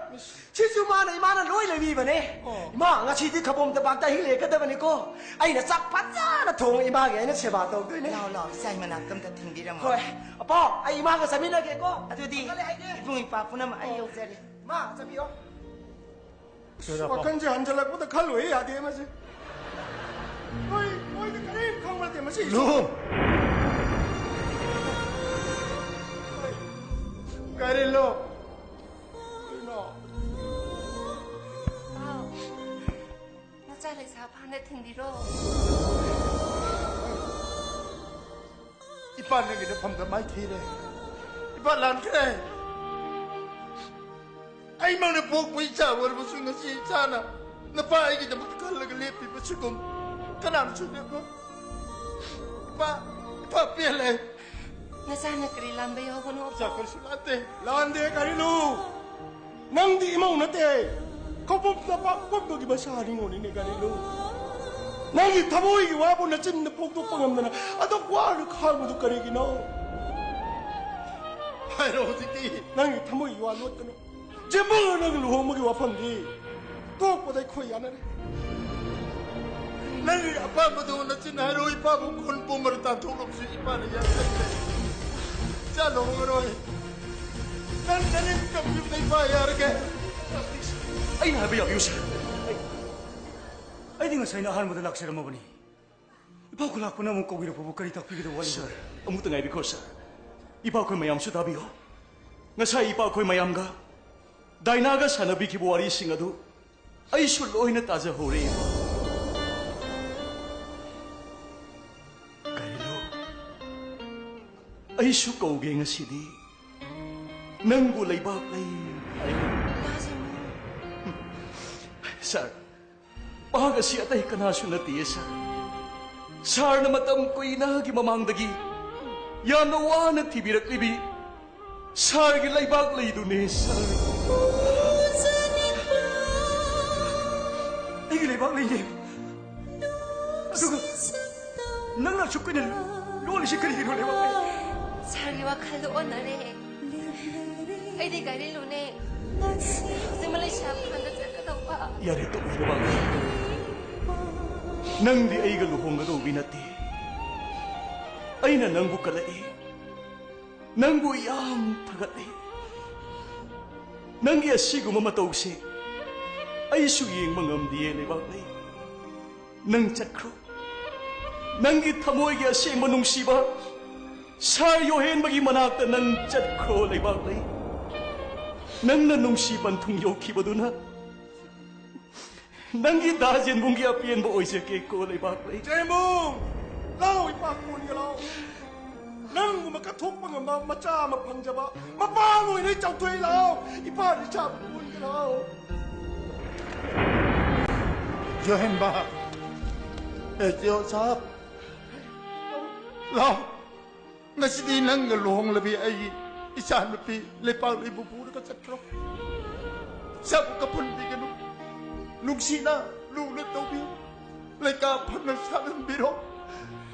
ꯁꯤꯁꯨ ꯃꯥꯅ, ꯏꯃꯥꯅ ꯂꯣꯏ ꯂꯩꯕꯤꯕꯅꯦ꯫ ꯑꯣ꯫ ꯏꯃꯥ, ꯉꯁꯤꯗꯤ ꯈꯧꯄꯨꯝ ꯇꯝꯄꯥꯛꯇ ꯑꯍꯤꯡ ꯂꯦꯛꯀꯗꯕꯅꯤꯀꯣ꯫ ꯑꯩꯅ ꯆꯥꯛ ꯐꯖꯅ ꯊꯣꯡꯉ ꯏꯃꯥꯒꯤ ꯑꯩꯅ ꯁꯦꯕꯥ ꯇꯧꯗꯣꯏꯅꯦ꯫ ꯂꯥꯎ, ꯂꯥꯎ, ꯏꯆꯥꯒꯤ ꯃꯅꯥꯛꯇ ꯑꯝꯇ ꯊꯤꯟꯕꯤꯔꯝꯃꯣ꯫ ꯍꯣꯏ꯫ ꯑꯄꯥꯎ, ꯑꯩ ꯏꯃꯥꯒ ꯆꯠꯃꯤꯟꯅꯒꯦꯀꯣ꯫ ꯑꯗꯨꯗꯤ uncle, ꯑꯩ ꯍꯥꯏꯒꯦ꯫ ꯏꯕꯨꯡ ꯏꯄ꯭ꯋꯥ ꯄꯨꯝꯅꯃꯛ ꯑꯩ ꯌꯧꯖꯔꯦ꯫ ꯏꯃꯥ, ꯆꯠꯄꯤꯌꯣ꯫ ꯋꯥꯈꯜꯁꯦ ꯍꯟꯖꯜꯂꯛꯄꯗ ꯈꯜꯂꯨꯏ ꯌꯥꯗꯦ ꯃꯁꯤ꯫ ꯅꯣꯏ, ꯅꯣꯏꯗꯤ ꯀꯔꯤꯝ ꯈꯪꯕ ꯅꯠꯇꯦ ꯃꯁꯤ꯫ ꯂꯨꯍꯣꯡ! ꯀꯔꯤꯅꯣ? ꯀꯔꯤꯅꯣ? ꯄꯥꯎ, ꯅꯆꯥ ꯂꯩꯁꯥ ꯐꯥꯅ ꯊꯤꯟꯕꯤꯔꯣ꯫ ꯏꯄꯥ ꯅꯪꯒꯤ ꯅꯐꯝꯗ ꯃꯥꯏꯊꯤꯔꯦ꯫ ꯏꯄꯥ ꯂꯥꯟꯈ꯭ꯔꯦ꯫ ꯑꯩꯃꯛꯅ ꯄꯣꯛꯄ ꯏꯆꯥ ꯑꯣꯏꯔꯕꯁꯨ ꯉꯁꯤ ꯏꯆꯥꯅ ꯅꯄꯥ ꯑꯩꯒꯤꯗꯃꯛ ꯈꯜꯂꯒ ꯂꯦꯞꯄꯤꯕꯁꯤꯒꯨꯝ ꯀꯅꯥꯅꯁꯨ ꯂꯦꯞꯄꯣꯏ꯫ ꯏꯄꯥ, ꯏꯄꯥ ꯄꯦꯜꯂꯦ꯫ ꯅꯆꯥꯅ ꯀꯔꯤ ꯂꯥꯟꯕ ꯌꯥꯎꯕꯅꯣ? ꯏꯆꯥ ꯀꯔꯤꯁꯨ ꯂꯥꯟꯗꯦ꯫ ꯂꯥꯟꯗꯦ ꯀꯔꯤꯅꯣ? ꯅꯪꯗꯤ ꯏꯃꯧ ꯅꯠꯇꯦ꯫ ꯈꯧꯄꯨꯝꯗ ꯄꯥꯛ ꯄꯣꯛꯄꯒꯤ ꯃꯆꯥ ꯅꯤꯉꯣꯜꯅꯤꯅꯦ ꯀꯔꯤꯅꯣ? ꯅꯪꯒꯤ ꯊꯃꯣꯏꯒꯤ ꯋꯥꯕꯨ ꯅꯆꯤꯟꯗ ꯐꯣꯡꯗꯣꯛꯄ ꯉꯝꯗꯅ ꯑꯗꯨꯛ ꯋꯥꯅ ꯈꯥꯡꯕꯗꯨ ꯀꯔꯤꯒꯤꯅꯣ? ꯍꯥꯏꯔꯣ ꯍꯧꯖꯤꯛꯇꯤ꯫ ꯅꯪꯒꯤ ꯊꯃꯣꯏꯒꯤ ꯋꯥ ꯂꯣꯠꯀꯅꯨ꯫ ꯖꯤꯝꯕꯨ ꯅꯪ ꯂꯨꯍꯣꯡꯕꯒꯤ ꯋꯥꯐꯝꯗꯤ ꯇꯣꯛꯄꯗ ꯑꯩꯈꯣꯏ ꯌꯥꯅꯔꯦ꯫ ꯅꯪꯒꯤ ꯑꯄꯥꯝꯕꯗꯨ ꯅꯆꯤꯟ ꯍꯥꯏꯔꯣ, ꯏꯄꯥꯕꯨ ꯈꯨꯟ ꯄꯨꯝꯕꯗ ꯇꯥꯟꯊꯣꯛꯂꯕꯁꯨ ꯏꯄꯥꯅ ꯌꯥꯅꯤꯡꯗꯦ꯫ ꯏꯆꯥ ꯂꯨꯍꯣꯡꯉꯔꯣꯏ꯫ ꯅꯪ ꯅꯅꯤꯡ ꯇꯝꯕꯤꯕꯗ ꯏꯄꯥ ꯌꯥꯔꯒꯦ꯫ ꯑꯩꯅ ꯍꯥꯏꯕ ꯌꯥꯕꯤꯌꯨ, ꯁꯥꯔ꯫ ꯑꯩ, ꯑꯩꯗꯤ ꯉꯁꯥꯏꯅ ꯑꯍꯥꯟꯕꯗ ꯂꯥꯛꯆꯔꯝꯃꯕꯅꯤ꯫ ꯏꯄꯥ ꯈꯨꯂꯥꯛꯄꯅ ꯑꯃꯨꯛ ꯀꯧꯕꯤꯔꯛꯄꯕꯨ ꯀꯔꯤ ꯇꯥꯛꯄꯤꯒꯗꯕ ꯋꯥꯠꯂꯤꯕꯒꯦ? ꯁꯥꯔ, ꯑꯃꯨꯛꯇ ꯉꯥꯏꯕꯤꯈꯣ, ꯁꯥꯔ꯫ ꯏꯄꯥꯈꯣꯏ ꯃꯌꯥꯝꯁꯨ ꯇꯥꯕꯤꯌꯨ꯫ ꯉꯁꯥꯏ ꯏꯄꯥꯈꯣꯏ ꯃꯌꯥꯝꯒ ꯗꯥꯏꯅꯥꯒ ꯁꯥꯟꯅꯕꯤꯈꯤꯕ ꯋꯥꯔꯤꯁꯤꯡ ꯑꯗꯨ ꯑꯩꯁꯨ ꯂꯣꯏꯅ ꯇꯥꯖꯍꯧꯔꯦ꯫ ꯀꯔꯤꯅꯣ? ꯑꯩꯁꯨ ꯀꯧꯒꯦ ꯉꯁꯤꯗꯤ꯫ ꯅꯪꯕꯨ ꯂꯩꯕꯥꯛ ꯂꯩ ꯍꯥꯏ꯫ ꯁꯥꯔ, ꯃꯍꯥꯛ ꯑꯁꯤ ꯑꯇꯩ ꯀꯅꯥꯁꯨ ꯅꯠꯇꯦ, ꯁꯥꯔ꯫ ꯁꯥꯔꯅ ꯃꯇꯝ ꯀꯨꯏꯅꯒꯤ ꯃꯃꯥꯡꯗꯒꯤ ꯌꯥꯝꯅ ꯋꯥꯅ ꯊꯤꯕꯤꯔꯛꯂꯤꯕꯤ ꯁꯥꯔꯒꯤ ꯂꯩꯕꯥꯛ ꯂꯩꯗꯨꯅꯦ, ꯁꯥꯔ꯫ ꯑꯩꯒꯤ ꯂꯩꯕꯥꯛ ꯂꯩꯅꯦ꯫ ꯑꯗꯨꯒ ꯅꯪꯅ ꯑꯁꯨꯛ ꯀꯨꯏꯅ ꯂꯣꯜꯂꯤꯁꯤ ꯀꯔꯤꯒꯤꯅꯣ, ꯂꯩꯕꯥꯛ ꯂꯩ? ꯁꯥꯔꯒꯤ ꯋꯥꯈꯜꯗꯣ ꯑꯣꯟꯅꯔꯦ꯫ ꯑꯩꯗꯤ ꯒꯥꯔꯤ ꯂꯨꯅꯦ꯫ ꯍꯧꯖꯤꯛ ꯃꯂꯩꯁꯤꯌꯥ ꯐꯥꯟꯗ ꯆꯠꯀꯗꯧꯕ꯫ ꯌꯥꯔꯦ, ꯇꯣꯛꯑꯣ, ꯂꯩꯕꯥꯛ ꯂꯩ꯫ ꯅꯪꯗꯤ ꯑꯩꯒ ꯂꯨꯍꯣꯡꯒꯗꯧꯕꯤ ꯅꯠꯇꯦ꯫ ꯑꯩꯅ ꯅꯪꯕꯨ ꯀꯜꯂꯛꯏ꯫ ꯅꯪꯕꯨ ꯌꯥꯝ ꯊꯥꯒꯠꯂꯤ꯫ ꯅꯪꯒꯤ ꯑꯁꯤꯒꯨꯝꯕ ꯃꯇꯧꯁꯦ ꯑꯩꯁꯨ ꯌꯦꯡꯕ ꯉꯝꯗꯤꯌꯦ, ꯂꯩꯕꯥꯛꯂꯩ꯫ ꯅꯪ ꯆꯠꯈ꯭ꯔꯣ꯫ ꯅꯪꯒꯤ ꯊꯃꯣꯏꯒꯤ ꯑꯁꯦꯡꯕ ꯅꯨꯡꯁꯤꯕ ꯁꯥꯔ ꯌꯣꯍꯦꯟꯕꯒꯤ ꯃꯅꯥꯛꯇ ꯅꯪ ꯆꯠꯈ꯭ꯔꯣ, ꯂꯩꯕꯥꯛꯂꯩ꯫ ꯅꯪꯅ ꯅꯨꯡꯁꯤ ꯄꯟꯊꯨꯡ ꯌꯧꯈꯤꯕꯗꯨꯅ ꯅꯪꯒꯤ ꯗꯥ ꯖꯦꯟꯕꯨꯡꯒꯤ ꯑꯄꯦꯟꯕ ꯑꯣꯏꯖꯒꯦꯀꯣ, ꯂꯩꯕꯥꯛꯂꯩ꯫ ꯖꯦꯟꯕꯨꯡ! ꯂꯥꯎ, ꯏꯄꯥ ꯀꯣꯟꯒꯦ ꯂꯥꯎ꯫ ꯅꯪꯒꯨꯝꯕ ꯀꯠꯊꯣꯛꯄ ꯉꯝꯕ ꯃꯆꯥ ꯑꯃ ꯐꯪꯖꯕ ꯃꯄꯥ ꯑꯣꯏꯅ ꯆꯥꯎꯊꯣꯛꯏ ꯂꯥꯎ꯫ ꯏꯄꯥ ꯏꯆꯥꯕꯨ ꯀꯣꯟꯒꯦ ꯂꯥꯎ꯫ ꯖꯣꯍꯦꯟꯕꯥ꯫ ꯑꯦ, ꯖꯣ ꯁꯥꯍꯕ꯫ ꯂꯥꯎ꯫ ꯉꯁꯤꯗꯤ ꯅꯪꯒ ꯂꯨꯍꯣꯡꯂꯕꯤ ꯑꯩꯒꯤ ꯏꯆꯥꯅꯨꯄꯤ ꯂꯩꯄꯥꯛꯂꯩꯕꯨ ꯄꯨꯔꯒ ꯆꯠꯈ꯭ꯔꯣ꯫ ꯁꯛ ꯀ ꯄꯨꯟꯕꯤꯒꯅꯨ꯫ ꯅꯨꯡꯁꯤꯅ ꯂꯨꯅ ꯇꯧꯕꯤꯌꯨ꯫ ꯂꯩꯀꯥ ꯐꯅ ꯁꯥꯟꯅꯕꯤꯔꯣ꯫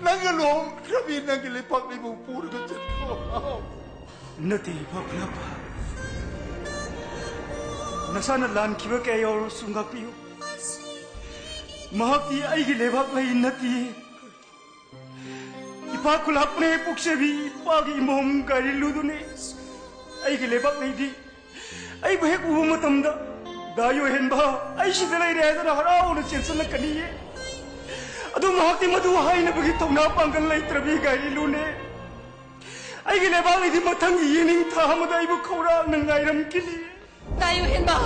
ꯅꯪꯒ ꯂꯨꯍꯣꯡꯈ꯭ꯔꯕꯤ ꯅꯪꯒꯤ ꯂꯩꯄꯥꯛꯂꯩꯕꯨ ꯄꯨꯔꯒ ꯆꯠꯈ꯭ꯔꯣ꯫ ꯅꯠꯇꯦ, ꯏꯄꯥ ꯈꯨꯂꯥꯛꯄ꯫ ꯅꯁꯥꯅ ꯂꯥꯟꯈꯤꯕ ꯀꯌꯥ ꯌꯥꯎꯔꯁꯨ ꯉꯥꯛꯄꯤꯌꯨ꯫ ꯃꯍꯥꯛꯇꯤ ꯑꯩꯒꯤ ꯂꯩꯕꯥꯛꯂꯩ ꯅꯠꯇꯦ꯫ ꯏꯄꯥ ꯈꯨꯂꯥꯛꯄꯅꯦ ꯄꯣꯛꯆꯕꯤ, ꯏꯄꯥꯒꯤ ꯏꯃꯣꯝ ꯒꯥꯏꯔꯤꯂꯨꯗꯨꯅꯦ꯫ ꯑꯩꯒꯤ ꯂꯩꯕꯥꯛꯂꯩꯗꯤ ꯑꯩꯕꯨ ꯍꯦꯛ ꯎꯕ ꯃꯇꯝꯗ, "ꯗꯥ ꯌꯣꯍꯦꯟꯕ, ꯑꯩ ꯁꯤꯗ ꯂꯩꯔꯦ" ꯍꯥꯏꯗꯅ ꯍꯔꯥꯎꯅ ꯆꯦꯟꯁꯤꯜꯂꯛꯀꯅꯤꯌꯦ꯫ ꯑꯗꯨ ꯃꯍꯥꯛꯇꯤ ꯃꯗꯨ ꯍꯥꯏꯅꯕꯒꯤ ꯊꯧꯅꯥ ꯄꯥꯡꯒꯜ ꯂꯩꯇ꯭ꯔꯕꯤ ꯒꯥꯏꯔꯤꯂꯨꯅꯦ꯫ ꯑꯩꯒꯤ ꯂꯩꯕꯥꯛꯂꯩꯗꯤ ꯃꯊꯪꯒꯤ ꯌꯦꯅꯤꯡꯊꯥ ꯑꯃꯗ ꯑꯩꯕꯨ ꯈꯧꯔꯥꯡꯅ ꯉꯥꯏꯔꯝꯈꯤꯅꯤ꯫ ꯗꯥ ꯌꯣꯍꯦꯟꯕ!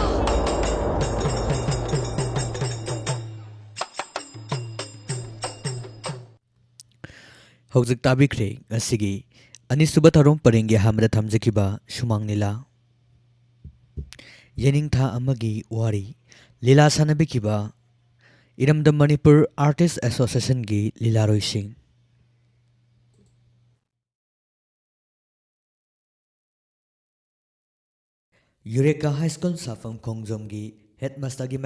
ꯍꯧꯖꯤꯛ ꯇꯥꯕꯤꯈ꯭ꯔꯦ ꯉꯁꯤꯒꯤ ꯑꯅꯤꯁꯨꯕ ꯊꯧꯔꯝ ꯄꯔꯦꯡꯒꯤ ꯑꯍꯥꯟꯕꯗ ꯊꯝꯖꯈꯤꯕ ꯁꯨꯃꯥꯡ ꯂꯤꯂꯥ꯫ ꯌꯦꯅꯤꯡꯊꯥ ꯑꯃꯒꯤ ꯋꯥꯔꯤ꯫ ꯂꯤꯂꯥ ꯁꯥꯟꯅꯕꯤꯈꯤꯕ ꯏꯔꯝꯗꯝ ꯃꯅꯤꯄꯨꯔ ꯑꯥꯔꯇꯤꯁ ꯑꯦꯁꯣꯁꯤꯌꯦꯁꯟꯒꯤ ꯂꯤꯂꯥꯔꯣꯏꯁꯤꯡ꯫ ꯌꯨꯔꯦꯀꯥ ꯍꯥꯏ ꯁ꯭ꯀꯨꯜ ꯁꯥꯐꯝ ꯈꯣꯡꯖꯣꯝꯒꯤ ꯍꯦꯗꯃꯥꯁꯇꯔꯒꯤ